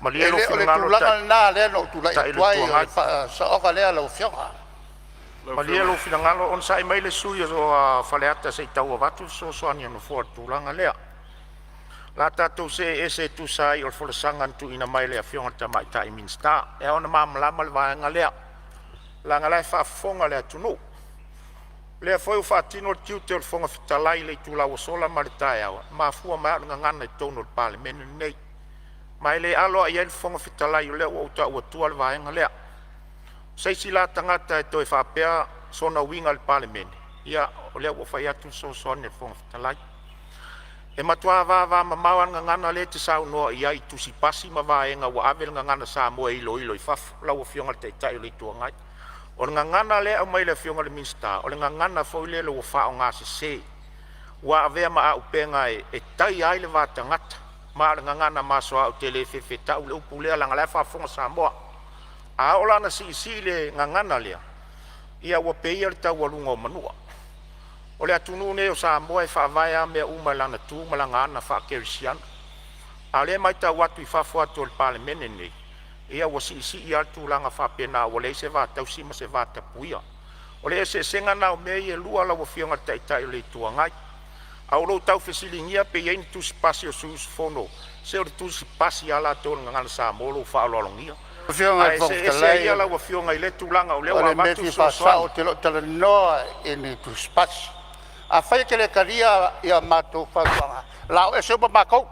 Malie E lou le o le finagalo i le tulaga lena lea na ou tulai Taitai o atu le ai, Itu o le Agai. faasaoga lea lau Afioga. Lau Malie Afioga lou finagalo, onosai mai le sui usufono o Faleata se i tau avatu le fesoasoani a le Nofoa i le tulaga lea. O le a tatou see ese e tusa ai o le folasaga na tuuina mai e le Afioga i le Tamaitai Minisita. E ao ona malamalama le vaega lea, leaga o la e faafofoga le atunuu. O lea foi ua faatino le tiute o le Fofoga Fetalai i le itula ua sola ma le taeao, e mafua mai lava o le gagana i totonu o le Palemene lenei. Ma e le alo lava i ai le Fofoga Fetalai, o lea ua ou tau atua le vaega lea. O se isi la tagata e toe faapea sona uiga i le Palemene, ia o lea ua ou fai atu le fesoasoani a le Fofoga Fetalai. E matua vavamamao lava le gagana lea e te saunoa i ai i tusipasi ma vaega ua ave le Gagana Samoa e iloilo i fafo lau Afioga i le Taitai o le Itu Agai. O le gagana lea e aumai e le Afioga i le Minisita, o le gagana foi lele ua faaaogasese, ua avea ma auupega e taia ai le va tagata. Ma o le gagana masoa ou te le fefe tau le upu lea leaga o la e faafofoga Samoa. A oo la ina siisii le gagana lea, ia ua peia le taualuga o manua. O le atunuu lenei o Samoa e faavae lava mea uma i lana tu ma lana aga faakerisiano. A o lea e matau atu i fafo atu o le Palemene lenei, ia ua siisii lava le tulaga faapena ua leai se va tausi ma se vatapuia. O le eseesega lena o mea ia e lua lau Afioga i le Taitai o le Itu Agai. Ae ua ou tau fesiligia pe i ai ni tusi pasi a sui usufono. Se o le tusi pasi a latou o le Gagana Samoa o lou faaaloalogia. Afioga i Ae le Fofoga see ese Fetalai, ia lau Afioga i lea tulaga o lea o ua le mea e avatu le fia faasao fesoasoani. ou te le o talanoa i ni tusipasi. Afai e te le talia ia matou fautuaga, o le a o ese uma matou.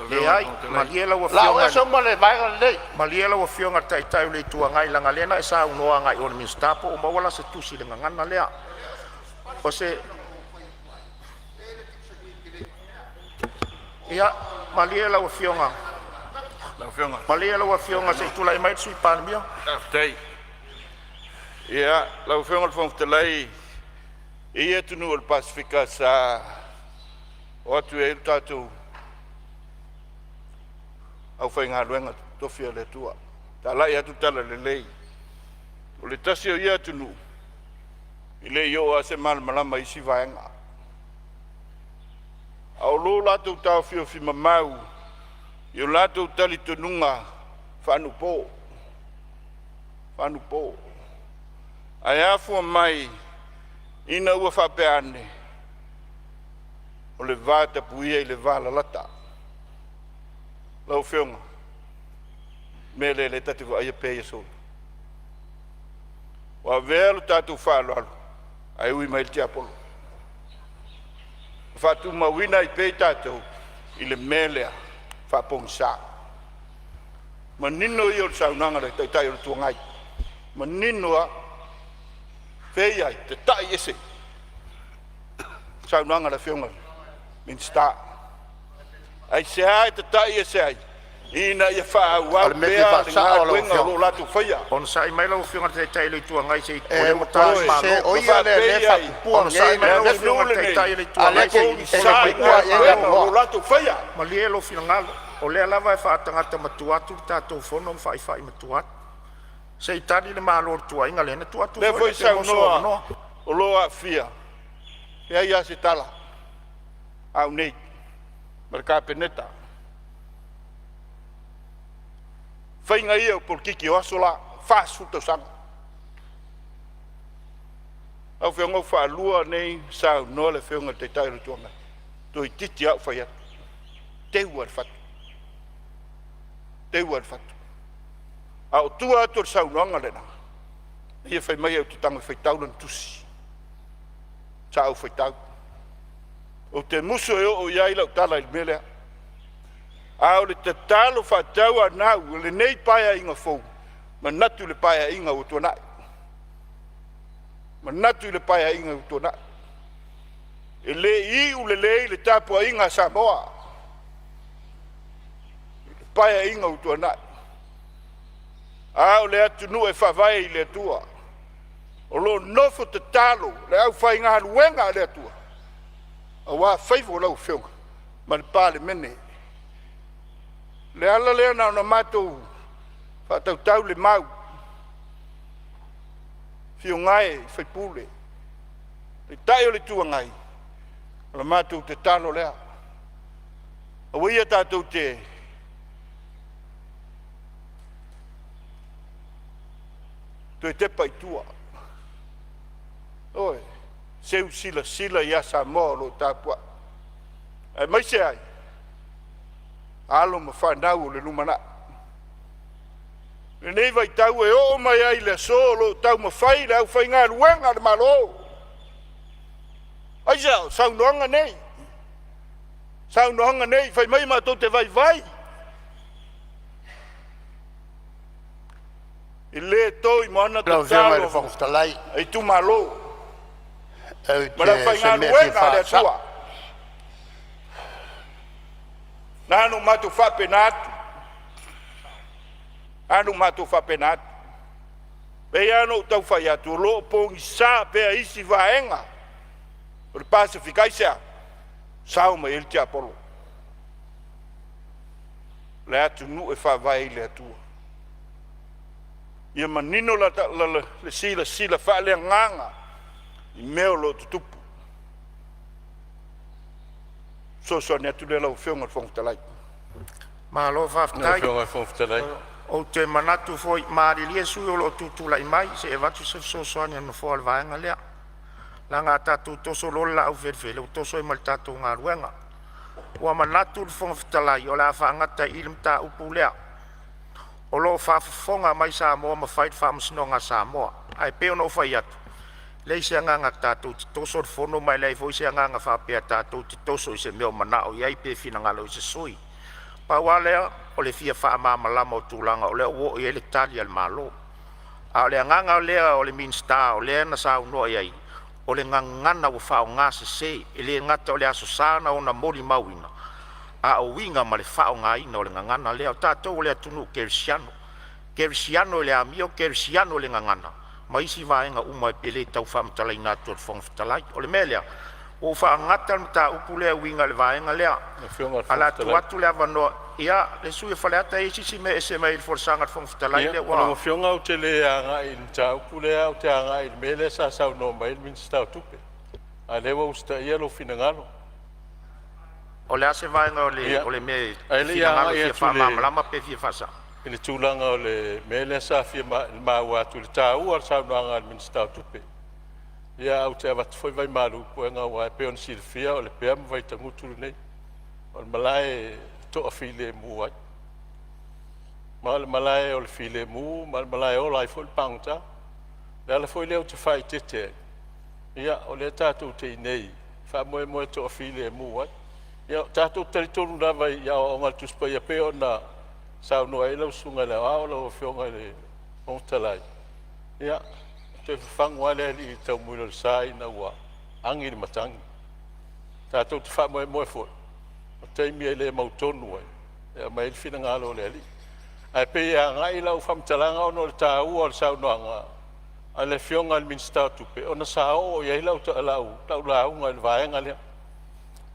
Leai, malie lau O le a o Afioga i ese le, uma le vaega lenei. malie lau Afioga i le Taitai o le Itu Agai leaga o lea na e saunoa agai i le Minisita po ua maua la se tusi i le gagana lea. O se… Ia malie lau Afioga, malie lau Afioga se i tulai mai le Sui Palemia. Faafetai. Ia, lau Afioga i le Fofoga Fetalai, e i ai atunuu o le Pasefika sa o atu i ai le tatou aufaigaluega totofi a le Atua, talai atu le talalelei. O le tasi o ia atunuu, e le i oo lava se malamalama i isi vaega. A o lo latou taofiofi mamau i o latou talitonuga faaanapo, faaanapo. Ae afua mai ina ua faapea ane, o le va tapuia i le valalata. Lau Afioga, o le mea lea o lea ta te vaaia pea i aso. Ua avea lo tatou faaaloalo ae ui mai le tiapolo, ma faatumauina ai pea i tatou i le mea lea faapogisa. Manino ia o le saunoaga a le Taitai o le Itu Agai, manino lava. Fea e i ai? Tatai ese. Saunoaga a le Afioga i le Minisita. Aisea e tatai ese ai? Ina ia O faaauau le mea e fia pea le faasao lau galuega o Afioga, lo o latou faia. Onosai mai lau Afioga i le Taitai o le Itu Agai se i… o e lea ua ta matua le Ioe. sese. Malo. O Ma ia lea o lea e faapei ai, faatupua Onosai nei mai o mea lau le nei, Afioga atunuu i le lenei Taitai o le Itu a o lea e Agai e se te, i e onosai te pogisa i mai tupua pea le i ai le galuega Malo. o lo o avanoa. latou faia. Malie lou finagalo, o lea lava e faatagata matua atu le tatou fono ma faifai matua atu. Se i tali le Malo i le tuuaiga lea, na tuu atu Lea foi foi lea pe maua sou saunoa avanoa. o lo o aafia, e leai lava se tala a au nei ma le Kapeneta. Faiga ia o polokiki o aso la, 40 tausaga. Lau Afioga ua faalua nei ona saunoa le Afioga i le Taitai o le Itu Agai, toeitiiti lava ou fai atu, teu lava i le fatu, teu lava i le fatu. A o tua atu o le saunoaga lena, ia fai mai ou te tago e faitau lana tusi. Sa ou faitau. Ou te musu e oo i ai lau tala i le mea lea. A o le tatalo faatauanau a lenei Paeaiga fou, manatu i le Paeaiga ua tuanai, manatu i le Paeaiga ua tuanai, e le i iu lelei le tapuaiga a Samoa i le Paeaiga ua tuanai, a o le atunuu e faavae i le Atua, o lo o nofo tatalo le aufaigaluega a le Atua aua faiva o lau Afioga ma le Palemene. O le ala lea na ona matou faatautau le mau, afio gae i sui usufono, Taitai o le Itu Agai, o le matou tatalo lea, aua ia tatou te toe tepa i tua. Ioe, seu silasila ia Samoa o lo o tapuai, aemaise ai alo ma fanau o le lumanai. I lenei vaitau e oo mai ai i le aso o lo o taumafai le aufaigaluega a le Malo. Aisea? O saunoaga nei, saunoaga nei fai mai matou te vaivai. E le to i moana Lau Afioga i le tatalo Fofoga Fetalai, a itumalo ou ma le te se mea e fia aufaigaluega a le faasao. Atua. Na ona matou faapena atu, na ona matou faapena atu. E pei lava ona ou tau fai atu, o lo o pogisa pea isi vaega o le Pasefika. Aisea? Sao mai ai le tiapolo. le atunuu e faavae i le Atua. Ia manino le silasila faaleagaga i mea o lo o tutupu. O le fesoasoani atu lea lau Afioga i le Fofoga Fetalai. Malo faafetai. Ou te manatu foi, malilie sui usufono o lo o tutulai mai se i avatu se fesoasoani a le Nofoa i le vaega lea, leaga a tatou toso loa le laaufelefele ua toso ai ma le tatou galuega. Ua manatu le Fofoga Fetalai o le a faagata ai i i le mataupu lea. O lo o faafofoga mai Samoa ma fai le faamasinoga a Samoa. Ae pei ona ou fai atu, e leai se agaga tatou te toso le fono ma e leai foi se agaga faapea tatou te toso i se mea o manao i ai pe finagalo i ai se sui usufono. Pau lava lea o le fia faamalamalama o tulaga o lea ua oo i ai le tali a le Malo. A o le agaga lea o le Minisita o lea na saunoa i ai, o le gagana ua faaaogasese. E le gata o le Aso Sa na ona molimauina, a o uiga ma le faaaogaina o le gagana lea. O tatou o le atunuu kerisiano, kerisiano i le amio, kerisiano i le gagana ma isi vaega uma e le tau faamatalaina atu e le Fofoga Fetalai. O le mea lea, ua ou faagata le mataupu lea e uiga i le vaega lea. Ae o le a tuu atu le avanoa i le sui usufono mo Faleata. E i ai se isi mea e ese mai le folasaga a le Fofoga Fetalai lea ua… Lau Afioga ou te le agai i le mataupu lea, ae ou te agai i le mea lea sa saunoa mai ai le Minisita o Tupe, a o lea ua usitaia lou finagalo. O le a se vaega o le mea e Ae te le i finagalo e agai fia atu i le faamalamalama pe fia faasao? i le tulaga o le mea lea sa fia maua atu i le taua o le saunoaga a le Minisita o Tupe, ia ae ou te avatu foi vaimalu i puega aua e pei ona silafia o Lepea ma Vaitagutu lenei. O le malae e toafilemu ai, ma o le malae o le filemu ma o le malae e ola ai foi le pagota. O le ala foi lea ou te faaeteete ai, ia o lea tatou te i inei e faamoemoe e toafilemu ai. Ia tatou te talitonu lava i aoaoga a le Tusi Paia e pei ona saunoa ai lau Susuga i le Aoao lau Afioga i le Fofoga Fetalai, ia, e toe fafagu lava le alii i le taumuila o le sa ina ua agi le matagi. Tatou te faamoemoe foi o taimi e le mautonu ai e aumai ai le finagalo o le Alii. Ae pei e agai lau faamatalaga ona o le taua o le saunoaga a le Afioga i le Minisita o Tupe ona sa oo i ai lau lauga i le vaega lea,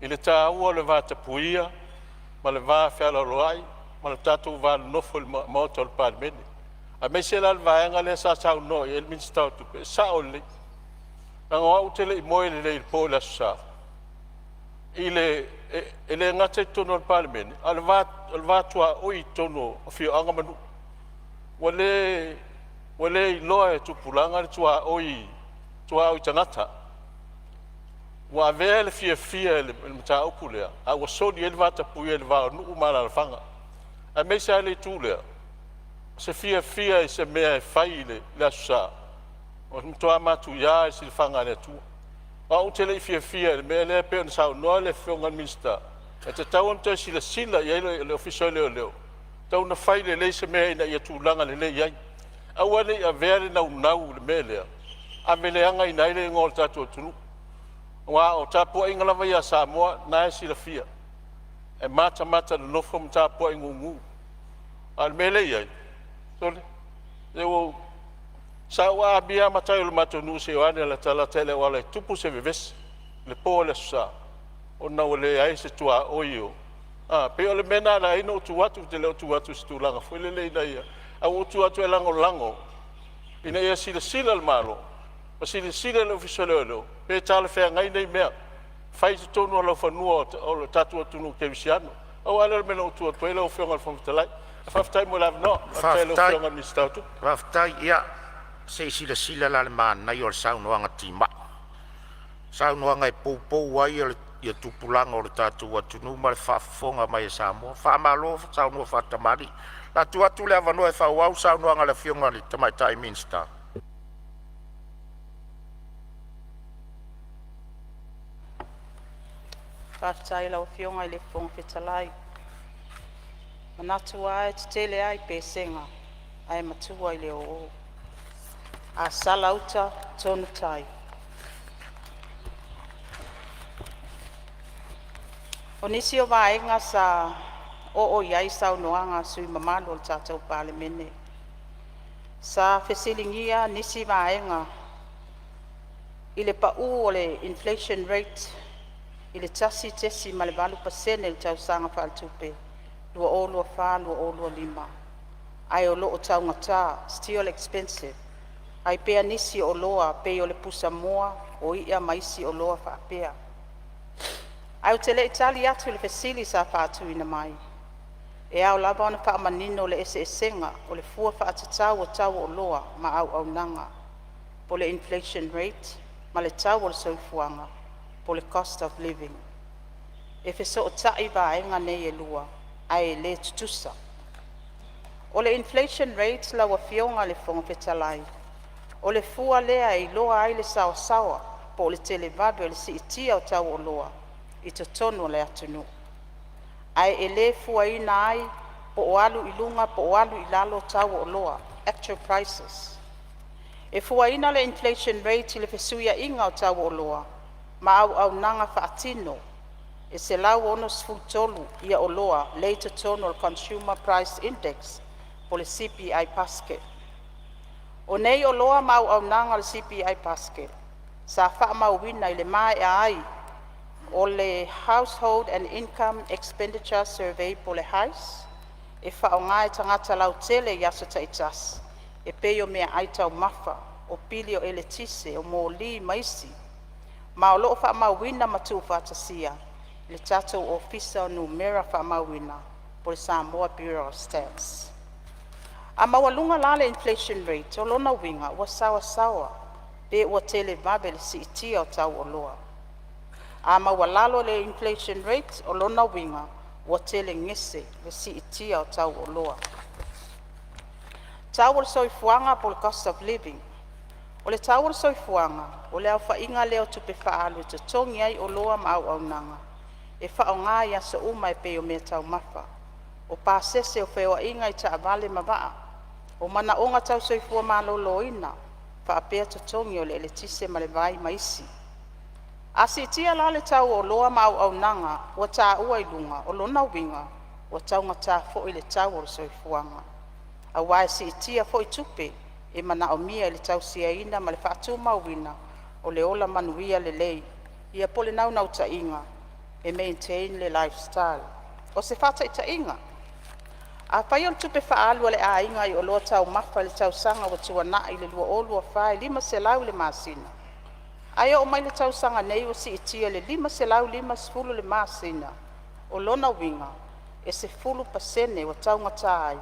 i le taua o le vatapuia ma le vafealoaloai ma le tatou va nonofo i le Maota o le Palemene, aemaise la le vaega lea sa saunoa i ai le Minisita o Tupe. E sao lelei, leaga o au ou te le i moe lelei i le po i le Aso Sa, e le gata i totonu o le Palemene, a o le va tuaoi i totonu o afioaga ma nuu. Ua le iloa e tupulaga le tuaoi, tuaoi tagata. Ua avea le fiafia i le mataupu lea a ua soli ai le vatapuia i le va o nuu ma alaalafaga, aemaise lava le itu lea, o se fiafia i se mea e fai i le Aso Sa, ua matua matuia i le silafaga a le Atua. O au ou te le i fiafia i le mea lea pei ona saunoa le Afioga i le Minisita, e tatau ona toe silasila i ai le Ofisa o Leoleo, e tatau ona fai lelei se mea ina ia tulaga lelei ai. Aua ne i avea le naunau i le mea lea ave leagaina ai le igoa o le tatou atunuu. Aua o tapuaiga lava ia a Samoa, o lena e silafia, e matamata nonofo ma tapuai gugu. A o le mea lea e i ai, sole, se sa ou aamia lava matai o le matou nuu se i o ane e latalata i le auala e tupu se vevesi i le po o le Aso Sa ona ua leai se tuaoi o… E pei o le mea lena na ala ai ona ou tu atu, ou te le o tu atu i se tulaga foi lele ina ia… ae ua ou tu atu e lagolago ina ia silasila le Malo ma silasila le Ofisa o Leoleo pe talafeagai nei mea, fai i totonu o laufanua o le tatou atunuu kerisiano. Pau lava lea o le mea na ou tu atu ai lau Afioga i le Fofoga Fetalai. Ae faafetai mo le avanoa. Faafetai i lau Faafetai. Afioga i le Minisita o Tupe. Faafetai. Ia se i silasila la i le manaia o le saunoaga timai, saunoaga e poupou ai tupulaga o le tatou atunuu ma le faafofoga mai a Samoa. Faamalo saunoa faatamalii. O le a tuu atu le avanoa e faaauau le saunoaga a le Afioga i le Tamaitai Minisita. Faafetai i lau Afioga i le Fofoga Fetalai. E manatu lava e tetele a i Pesega ae matua i le ōō. A sala uta, tonu tai. O nisi o vaega sa oo iai saunoaga a sui usufono mamalu o le tatou Palemene, sa fesiligia nisi vaega i le pa'u o le inflation rate i le 1.8% i le tausaga faaletupe 2024/2025, ae o loo taugata, still expensive ai pea nisi o oloa pei o le pusamoa, o i'a ma isi oloa faapea. Ae ou te lei tali atu i le fesili sa faatuina mai, e ao lava ona faamanino le eseesega o le Fua Faatatau o Tau o Oloa ma Auaunaga po o le Inflation Rate ma le Tau o le Soifuaga po o le Cost of Living. E fesootai vaega nei e lua ae le tutusa. O le inflation rate lau Afioga i le Fofoga Fetalai, o le fua lea e iloa ai le saoasaoa po o le televave o le siitia o tau o oloa i totonu o le atunuu, ae e le fuaina ai po o alu i luga po o alu i lalo tau o oloa, actual prices. E fuaina le inflation rate i le fesuiaiga o tau o oloa ma auaunaga faatino e 163 oloa lea e i totonu o le Consumer Price Index po o le CPI Basket. O nei oloa ma auaunaga o le CPI Basket sa faamauina i le maea ai o le Household and Income Expenditure Survey po o le HIES, e faaaoga e tagata lautele i aso taitasi e pei o meaai taumafa, o pili o eletise, o moli ma isi, ma o loo faamauina ma tuufaatasia e le tatou Ofisa o Numera Faamauina po o le Samoa Bureau of Stats. A maualuga la le inflation rate o lona uiga ua saoasaoa pe ua televave le siitia o tau o oloa. A maualalo le inflation rate o lona uiga ua telegese le siitia o tau o oloa. Tau o le soifuaga po o le Cost of Living. O le tau o le soifuaga o le aofaiga lea o tupe faaalu e totogi ai oloa ma auaunaga e faaaoga i aso uma e pei o meataumafa, o pasese o feoaiga i taavale ma vaa, o manaoga tau soifua maloloina, faapea totogi o le eletise ma le vai ma isi. A siitia la le tau o oloa ma auaunaga ua taua i luga, o lona uiga ua taugata foi le tau o le soifuaga, aua e siitia foi tupe e manaomia i le tausaiaina ma le faatumauina o le ola manuia lelei, ia po o le naunautaiga e maintain le lifestyle. O se faataitaiga, afai o le tupe faaalu a le aiga i oloa taumafa i le tausaga ua tuanai i le 2024 e $500 i le masina, ae oo mai i le tausaga nei ua siitia i le $550 le masina, o lona uiga e 10% ua taugata ai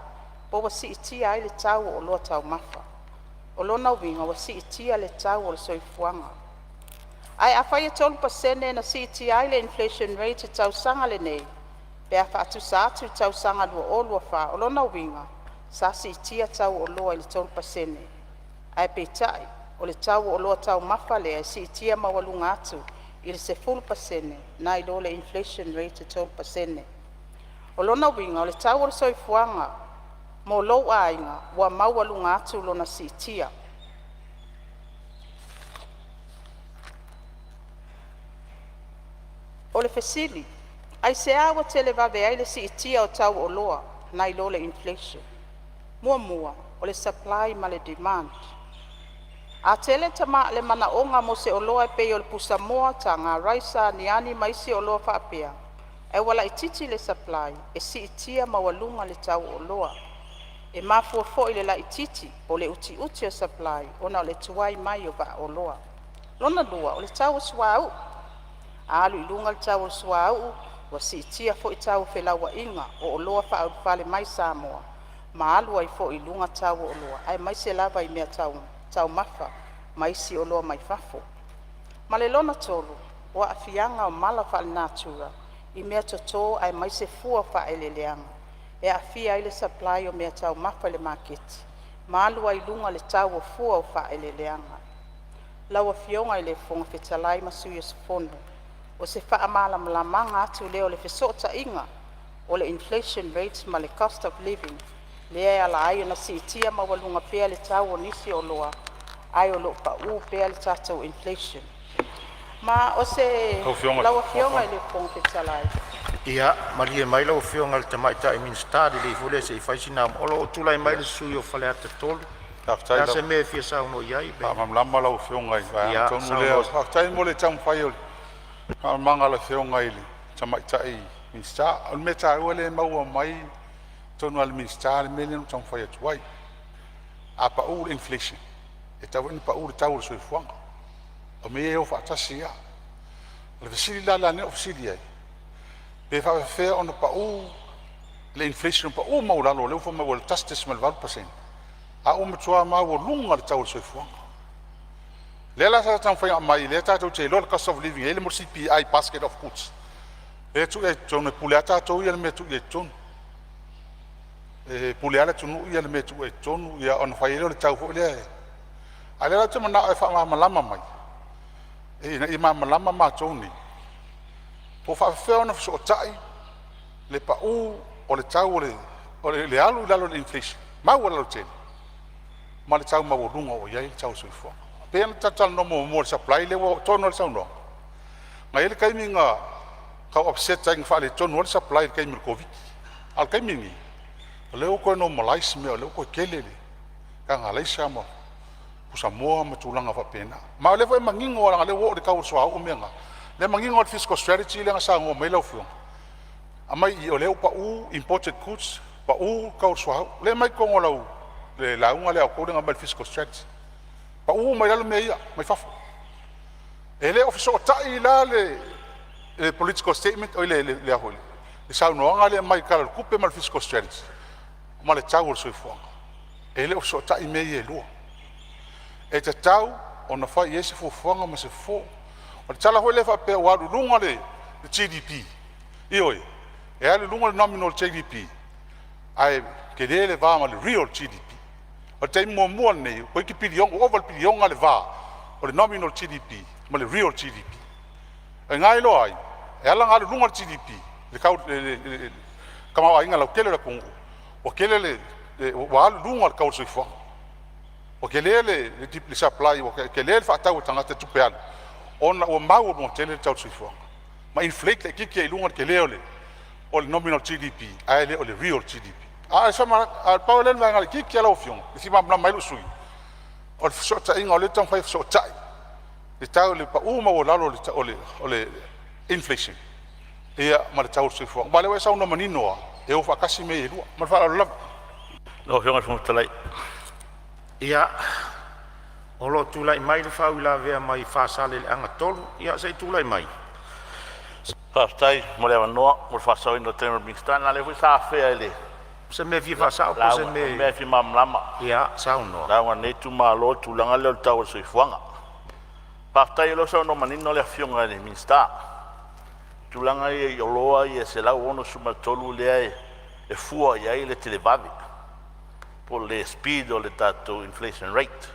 pe ua siitia ai le tau o oloa taumafa. O lona uiga ua siitia le tau o le soifuaga. Ae afai e 3% na siitia ai le inflation rate i le tausaga lenei pe a faatusa atu i le tausaga 2024, o lona uiga sa siitia tau o oloa i le 3%. Ae peitai o le tau o oloa taumafa lea e siitia maualuga atu i le 10% nai lo le inflation rate e 3%. O lona uiga o le tau o le soifuaga mo lou aiga ua maualuga atu lona siitia. O le fesili; aisea ua televave ai le siitia o tau o oloa nai lo le inflation? Muamua, o le supply ma le demand. A tele le manaoga mo se oloa e pei o le pusamoa, taga raisa, aniani ma isi oloa faapea, ae ua laitiiti le supply, e siitia maualuga le tau o oloa. E mafua foi le laitiiti po o le utiuti o le supply ona o le tuai mai o vaa oloa. Lona lua, o le tau o suauu. A alu i luga le tau o le suauu ua siitia foi tau o felauaiga o oloa faaulufale mai Samoa ma alu ai foi i luga tau o oloa aemaise lava i meataumafa ma isi oloa mai fafo. Ma le lona tolu, o aafiaga o mala faalenatura i meatoto aemaise fua o faaeleeleaga e aafia ai le supply o meataumafa i le maketi ma alu ai i luga le tau o fua o faaeleeleaga. Lau Afioga i le Fofoga Fetalai ma sui usufono, o se faamalamalamaga atu lea o le fesootaiga o le inflation rate ma le cost of living lea e ala ai ona siitia maualuga pea le tau o nisi o oloa ae o loo pau pea le tatou inflation. Ma o se… Lau Afioga i le Fofoga Fetalai… Ia malie mai lau Afioga i le Tamaitai Minisita, lelei foi lea se i fai sina… O lo o tulai mai le sui usufono mo Faleata 3. O le a se mea e fia saunoa ai? Faafetai. E faamalamalama lau Afioga i le vaega tonu lea. Faafetai mo le taumafai o le faamalamalamaga a le Afioga i le Tamaitai Minisita. O le mea taua lea e maua mai totonu lava o le Minisita le mea lea na ou taumafai atu ai. A pau le inflation, e tatau foi ona pau le tau o le soifuaga. O mea ia e o faatasi lava. O le fesili la lea na ou fesili ai, pe faapefea ona pau le inflation pau maualalo lea ua fai mai ua 1.8% a ua matua maualuga le tau o le soifuaga. Lea la sa taumafai e aumai lea tatou te iloa le cost of living e i ai le mea o le CPI basket of goods lea e tuu i ai i totonu, e pule lava tatou ia i le mea e tuu i ai i totonu. E pule lava le atunuu ia i le mea e tuu ai i totonu ia ona fai ai lea o le tau foi lea. A o lea la ou te manao e faamalamalama mai ina ia malamalama matou nei, po o faafefea ona fesootai le pau o le tau o le alu i lalo o le inflation maualalo tele ma le tau maualuga ua i ai le tau o le soifuaga. E pei ona tatou talanoa muamua i le supply lea ua oo tonu lava le saunoaga. Na i ai le taimi na tau upset ai na faaletonu ai le supply i le taimi o le Koviti-19, a o le taimi lenei o lea ua toe normalize mea o lea ua toe tele le taga alaisa ma pusamoa ma tulaga faapena. Ma o lea foi e manino lava leaga o lea ua oo i le tau o le suauu ma mea na, lea e manino lava le fiscal strategy lea na saunoa mai ai lau Afioga, aumai i i o lea ua pau imported goods, pau le tau o le suauu. Lea e aumai i totonu o lau le lauga lea a outou lea na aumai le fiscal strategy, pau uma i lalo mea ia mai fafo. E le o fesootai la le political statement oi le saunoaga lea e aumai i le Tala o le Tupe ma le fiscal strategy ma le tau o le soifuaga. E le o fesootai mea ia e lua. E tatau ona fai i ai se fuafuaga ma se fofo. O le tala foi lea faapea ua alu i luga le GDP, ioe, e alu i luga le nominal GDP ae tele le va ma le real GDP. O le taimi muamua lenei toeitiiti piliona, ua ova i le piliona le va o le nominal GDP ma le real GDP. O i ina e iloa ai e ala ona alu i luga le GDP, le tau le tamaoaiga lautele o le atunuu, ua tele le ua alu i luga le tau o le soifuaga, ua tele le supply, ua tele le faatau a tagata i tupe alu ona ua maualuga tele le tau o le soifuaga ma inflate laitiiti ai i luga le tele o le nominal GDP ae le o le real GDP. A o le pau lea o le vaega laitiiti lava lau Afioga e fia malamalama ai lou sui usufono, o le fesootaiga o lea e taumafai e fesootai le tau o le pau maualalo o le inflation ma le tau o le soifuaga. Aua o lea ua e saunoa manino lava, e o faatasi mea ia e lua. Ma le faaaloalo lava. Lau Afioga i le Fofoga Fetalai. Ia, o lo o tulai mai le faauilavea mai Faasaleleaga 3. Ia se i tulai mai. Faafetai mo le avanoa mo le faasaoina o le taimi o le Minisita, leaga o lea foi sa afea i le O se mea e fia faasao po o se lauga, o mea e fia malamalama. Ia, saunoa. Lauga a lenei itumalo i le tulaga lea o le tau o le soifuaga. Faafetai o lea ua saunoa manino le Afioga i le Minisita i tulaga ia i oloa ia e 163 lea e fua i ai le televave po o le speed o le tatou inflation rate.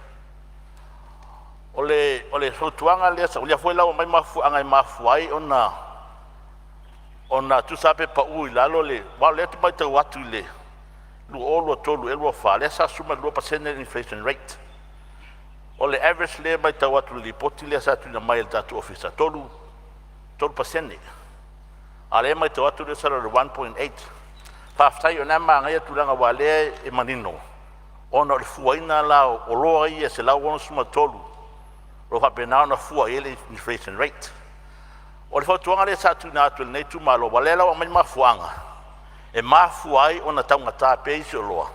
O le fautuaga lea, o lea foi la ua aumai mafuaaga e mafua ai ona tusa lava pe pau i lalo le, aua o lea ou te matau atu i le 2023 ea 24 lea sa 12% le inflation rate. O le average lea e matau atu i le lipoti lea sa tuuina mai e le tatou ofisa, 3%. A o lea e matau atu lea sa i le 1.8. Faafetai o lena e manaia tulaga aua o lea e manino ona o le fuaina la o oloa ia e 163 o lo o faapena ona fua i ai le inflation rate. O le fautuaga lea sa tuuina atu e lenei itumalo, aua o lea la ua aumai le mafuaaga e mafua ai ona taugata pea isi oloa,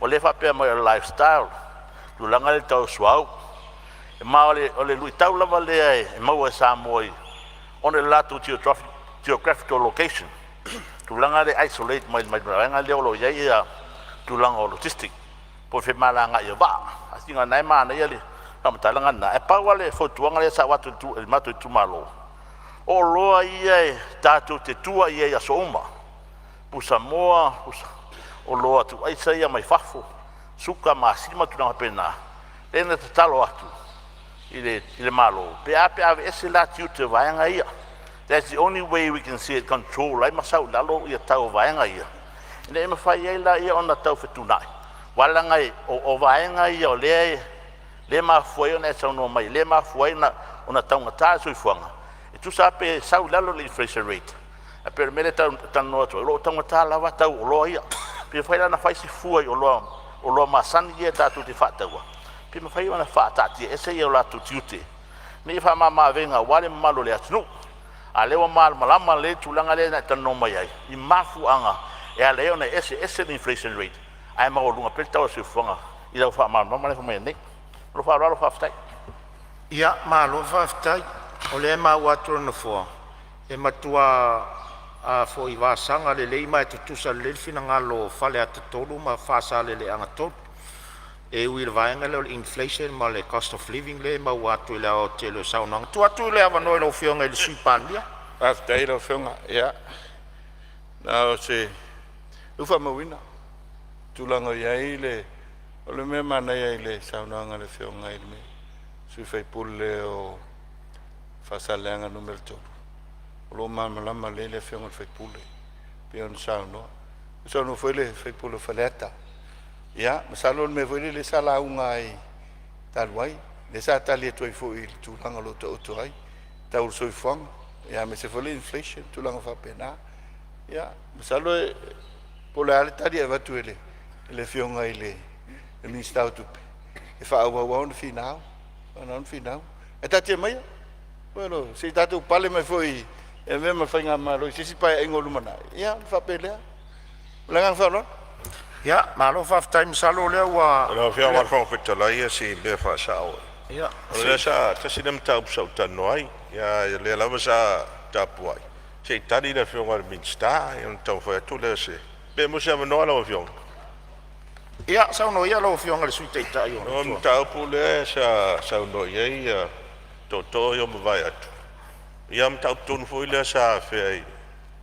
o lea e faapea mai o le lifestyle, tulaga lea i le tau o le suauu. Ma o le luitau lava lea e maua e Samoa ona o le latou geographical location, tulaga lea e isolate mai le vaega lea o lo o i ai tulaga o logistic po o femalagaai o vaa. Ae seiloga o lena e manaia le faamatalaga lena. Ae pau lava le fautuaga lea sa avatu e le matou itumalo, o oloa ia e tatou te tua i ai i aso uma, pusamoa, oloa tuuaisa ia mai fafo, suka, masima ma tulaga faapena, lea na tatalo atu i le Malo pe a pe a aveese la tiute o vaega ia. That's the only way we can see it control ai ma sau i lalo ia tau o vaega ia, ina ia mafai ai laia ona tau fetuunai, aua leaga o vaega ia o lea e mafua ai ona e saunoa mai, lea e mafua ai ona taugata le soifuaga. E tusa lava pe sau i lalo le inflation rate, ae pei o le mea lea e talanoa atu ai, o lo o taugata lava tau o oloa ia. Pe mafai la ona fai se fua i oloa masani ia tatou te faataua, pe mafai ona faataatiaese o latou tiute ina ia faamama avega aua le mamalu o le atunuu. A o lea ua malamalama lelei le tulaga lea na e talanoa mai ai i mafuaaga e ala ai ona eseese le inflation rate ae maualuga pea le tau o le soifuaga i lau faamalamalamaga lea e fai mai nei. Ma lou faaaloalo faafetai. Ia, malo faafetai. O lea e maua atu e le Nofoa, e matua vasaga lelei ma e tutusa lelei le finagalo o Faleata 3 ma Faasaleleaga 3. E ui i le vaega lea o le inflation ma le cost of living lea e maua atu i le aoaotetele o saunoaga. Tuu atu le avanoa i lau Afioga i le Sui Palemia. Faafetai i lau Afioga. Ia, na o se ua faamauina tulaga o i ai le o le mea manaia i le saunoaga a le Afioga i le sui usufono o Faasaleleaga Nu.3, o lo o malamalama lelei le Afioga i le sui usufono pei ona saunoa. Na saunoa foi le sui usufono o Faleata. Ia, masalo o le mea foi lele sa lauga ai talu ai, lea sa tali atu ai foi i le tulaga o lo o taoto ai tau o le soifuaga, ia aemaise foi le inflation, tulaga faapena. Ia, masalo po o le a le tali e avatu e le Afioga i le Minisita o Tupe, e faaauau lava ona finau, ona finau. Ae taatia maia, bueno, se i tatou pale mai foi e avea ma faigamalo i se isi paeaiga o lumanai, ia ona faapea lea. Ma le agaga faaaloalo. Ia, malo faafetai. Masalo o lea ua Lau Afioga i le Fofoga Fetalai, o si mea faasao. O lea sa tasi lea mataupu sa ou talanoa ai, a o lea lava sa tapuai se i tali le Afioga i le Minisita ona taumafai atu lea o se… Pe maua se avanoa lau Afioga? Ia, saunoa ia lau Afioga i le Sui Taitai o O le mataupu lea sa saunoa i ai tootoo ia ua mavae atu, ia o le mataupu tonu foi lea sa afea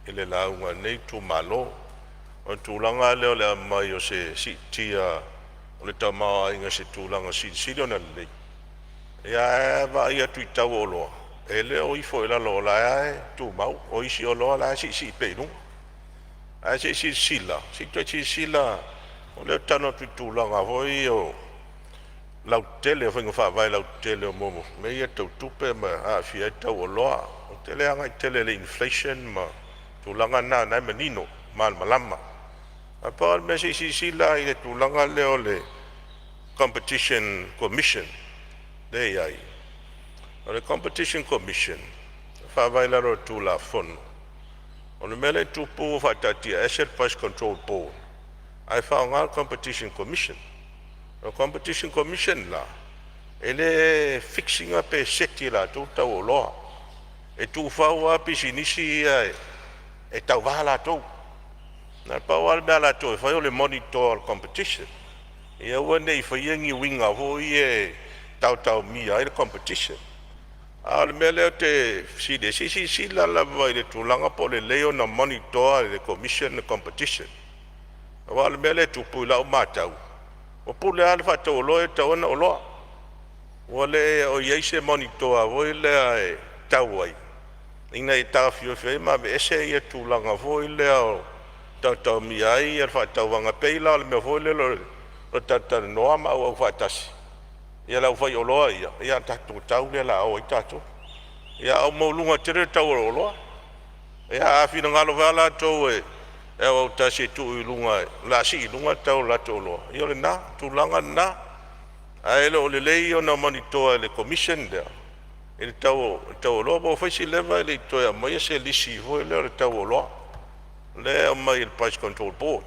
i le lauga a lenei itumalo. O le tulaga lea o le aumai o se siitia o le tamaoaiga i se tulaga silisili ona lelei, ae vaai atu i tau o oloa, e le o ifo i lalo, o la e lava e tumau. O isi oloa o la e siisii pea i luga. Ae se i silasila, se i toe silasila, o lea ou te talanoa atu i tulaga foi ia o lautele, o faiga faavae lautetele o mea ia tau tupe ma aafia ai le tau o oloa. Ou te le agai tele i le inflation ma tulaga na o lena e manino ma malamalama. Ae pau lava le mea, se i silasila i le tulaga lea o le Competition Commission lea e i ai. O le Competition Commission e faavae i lalo o le Tulafono. O le mea lea e tupu ua faataatiaese le Price Control Board ae faaaoga le Competition Commission. O le Competition Commission la, e le fix ina pe seti e latou le tau o oloa. E tuufau lava pisinisi ia e tauva latou. Na pau lava le mea a latou e fai o le monitor o le competition, ia aua ne i faia ni uiga foi ia e taotaomia ai le competition. A o le mea lea ou te fesili ai, se i silasila lava i le tulaga po o lelei ona monitor e le Commission le competition. Aua o le mea lea e tupu i lau matau, ua pule lava le faatauoloa ia i le tau o ana oloa. Ua le o i ai se monitor foi lea e tau ai ina ia taofiofi ai ma aveese ia tulaga foi lea o taotaomia ai le faatauvaga. E pei la o le mea foi lele o le talatalanoa ma auau faatasi ia le aufaioloa ia, ia o le tatou tau lea o le a o ai tatou. Ia ae ua maualuga tele le tau o oloa. Ia a finagalo foi la latou e auautasi e tuu i luga, o le a sii i luga le tau o latou oloa, ia o lena tulaga lena. Ae le o lelei ona monitor e le Commission lea i le tau o oloa. Ua fai si leva e le i toe aumaia se lisi foi lea o le tau o oloa lea e aumai e le Price Control Board.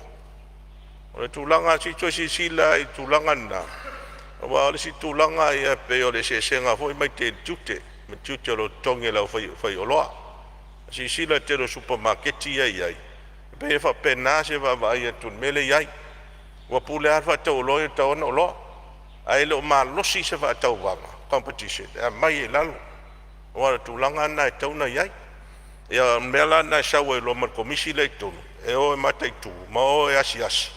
O le tulaga, se i toe silasila i le tulaga lena, aua o le isi tulaga e pei o le eseesega foi ma tiute ma tiute o lo o totogi e le aufaioloa. Silasila i le tele o supamakeki ia e i ai, e pei e faapena se vaavaai atu i le mea lea e i ai. Ua pule lava le faatauoloa ia i le tau o ana oloa, ae le o malosi se faatauvaga, competition e aumai ai i lalo, aua o le tulaga lena e tatau ona i ai. Ia o le mea la lena e sau ai loa ma le komisi lea i totonu e o e mataitu ma o e asiasi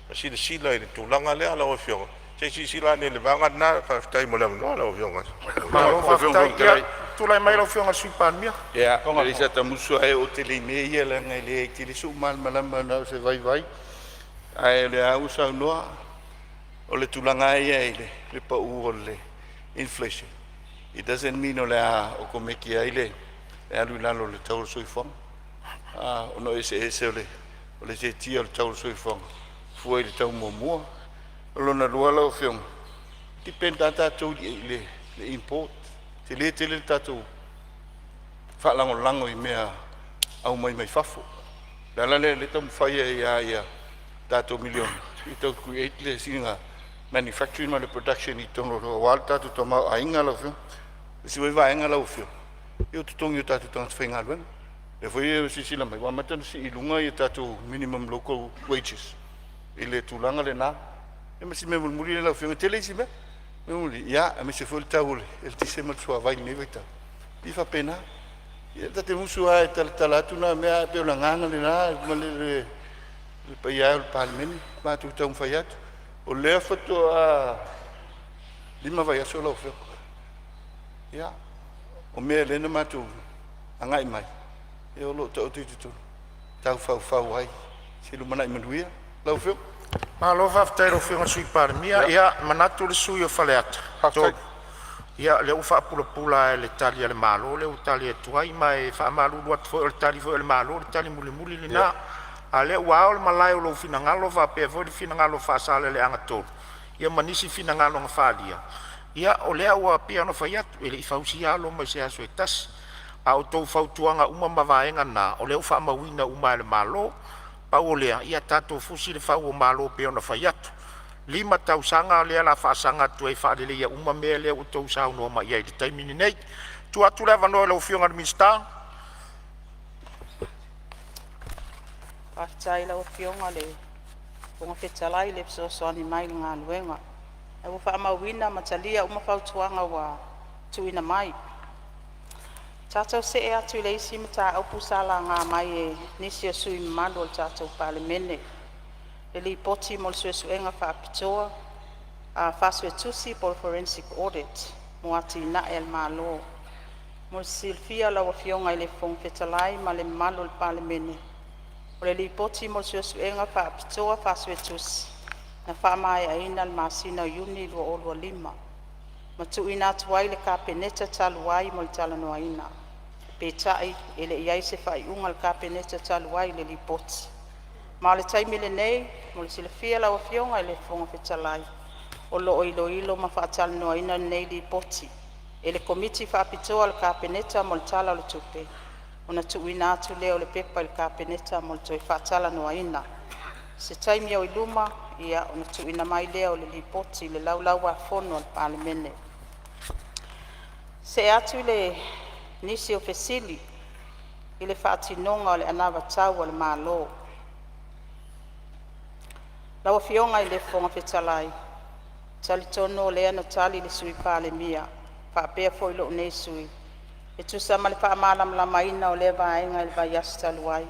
ma silasila i le tulaga lea. Lau Afioga, se i silasila ane i le vaega lena. Faafetai mo le avanoa lau Afioga. Malo faafetai. Ia, tulai mai lau Afioga i le Sui Palemia. Ia, leai sa ta musu lava e oo tele i mea ia leaga e leai tele sou malamalama, na o se vaivai. Ae o lea ua saunoa, o le tulaga lava ia i le pau o le inflation, it doesn't mean o le a okomeki ai le alu i lalo o le tau o le soifuaga. Ona o eseese o le seetia o le tau o le soifuaga fua i le tau muamua. O lona lua lau Afioga, depend lava tatou i le import. Tele tele le tatou faalagolago i mea aumai mai fafo. O le ala lea lea e taumafai ai lava ia tatou miliona ia tau create le sina manufacturing ma le production i totonu aua le tatou tamaoaiga lau Afioga. O le isi foi vaega lau Afioga, ia o totogi o tatou tagata faigaluega. Lea foi e silasila mai ua amata ona sii i luga ia tatou minimum local wages i le tulaga lena. Ia ma si mea mulimuli lea lau Afioga, e tele isi mea. Mea mulimuli, ia, aemaise foi le tau o le eletise ma le suavai i lenei vaitau. E pei e faapena. Ia ta te musu lava e talatala atu na mea, ae pei o le agaga lena ma le paia e o le Palemene, matou taumafai atu. O lea faatoa 5 vaiaso lau Afioga. Ia, o mea lea na matou agai mai, ia o lo o taoto i totonu, tau faufau ai se lumanai manuia. Lau Afioga. Malo faafetai i lau Afioga i le Sui Palemia. Ia, e manatu le sui usufono o Faleata 3, ia o lea ua faapulapula lava i le Tali a le Malo lea ua tali atu ai. Ma e faamalulu atu foi, o le Tali foi a le Malo o le tali mulimuli lena. A o lea ua ao le malae o lou finagalo faapea foi le finagalo o Faasaleleaga 3 ia ma nisi finagalo na faaalia. Ia o lea ua pei ona fai atu, e le i fausia lava Roma i se aso se tasi. A o tou fautuaga uma ma vaega na, o lea ua faamauina uma e le Malo. Pau o lea, ia tatou fusi le fau o malo pei ona fai atu. 5 tausaga lea o le a faasaga atu ai e faaleleia uma mea lea ua outou saunoa mai ai i le taimi lenei. Tuu atu le avanoa i lau Afioga i le Minisita. Faafetai i lau Afioga i le Fofoga Fetalai i le fesoasoani mai i le galuega. Ae ua faamauina ma talia uma fautuaga ua tuuina mai. Tatou se'e atu i le isi mataupu sa laga mai e nisi o sui usufono mamalu o le tatou Palemene, le Lipoti mo le Suesuega Faapitoa Faasuetusi po o le Forensic Audit mo atinae a le Malo. Mo le silafia e lau Afioga i le Fofoga Fetalai ma le mamalu o le Palemene, o le Lipoti mo le Suesuega Faapitoa Faasuetusi na faamaeaina i le masina o Iuni 2025 ma tuuina atu ai i le Kapeneta talu ai mo le talanoaina. Peitai, e le i i ai se faaiuga a le Kapeneta talu ai i le Lipoti. Ma o le taimi lenei mo le silafia e lau Afioga i le Fofoga Fetalai, o lo o iloilo ma faatalanoaina lenei Lipoti e le Komiti Faapitoa a le Kapeneta mo le Tala o le Tupe, ona tuuina atu lea o le pepa i le Kapeneta mo le toe faatalanoaina. O se taimi oi luma ona tuuina mai lea o le Lipoti i le Laulau-a-Fono a le Palemene. Se'e atu i le nisi o fesili i le faatinoga o le anavatau a le Malo. Lau Afioga i le Fofoga Fetalai, e talitonu o lea na tali le Sui Palemia faapea foi lo'u nei sui e tusa ma le faamalamalamaina o lea vaega i le vaiaso talu ai.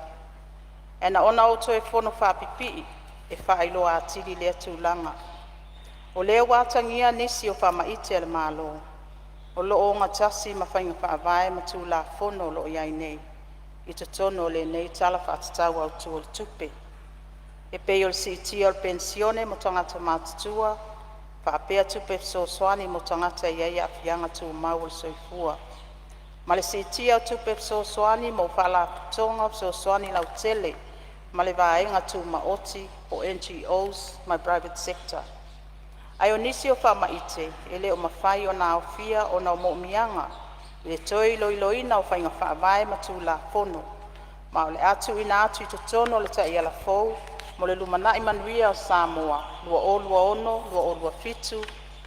Ae na ona ou toe fonofaapipii e faailoa atili lea tulaga. O lea ua atagia nisi o faamaite a le Malo o lo o ogatasi ma faiga faavae ma Tulafono o lo o i ai nei i totonu o lenei Tala Faatatau Autu o le Tupe, e pei o le siitia o le penisione mo tagata matutua, faapea tupe fesoasoani mo tagata e i ai aafiaga tumau o le soifua, ma le siitia o tupe fesoasoani mo faalapotopotoga o fesoasoani lautele ma le vaega tumaoti (NGOs ma private sector). Ae o nisi o faamaite e le o mafai ona aofia ona o moomiaga i le toe iloiloina o faiga faavae ma Tulafono, ma o le a tuuina atu i totonu o le Taiala fou mo le Lumanai Manuia o Samoa 2026-2027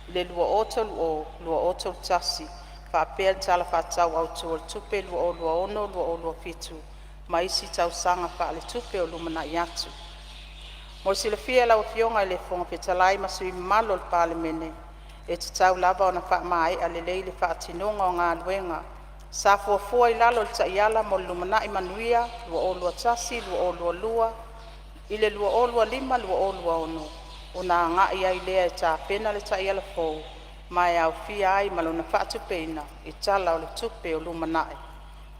i le 2030-2031 faapea le Tala Faatatau Autu o le Tupe 2026/2027 ma isi tausaga faaletupe o lumanai atu. Mo le silafia e lau Afioga i le Fofoga Fetalai ma sui usufono mamalu o le Palemene, e tatau lava ona faamaea lelei le faatinoga o galuega sa fuafua i lalo o le Taiala mo le Lumanai Manuia 2021/2022 i le 2025/2026 ona agai ai lea e tapena le Taiala fou, ma e aofia ai ma lona faatupeina i Tala o le Tupe o lumanai.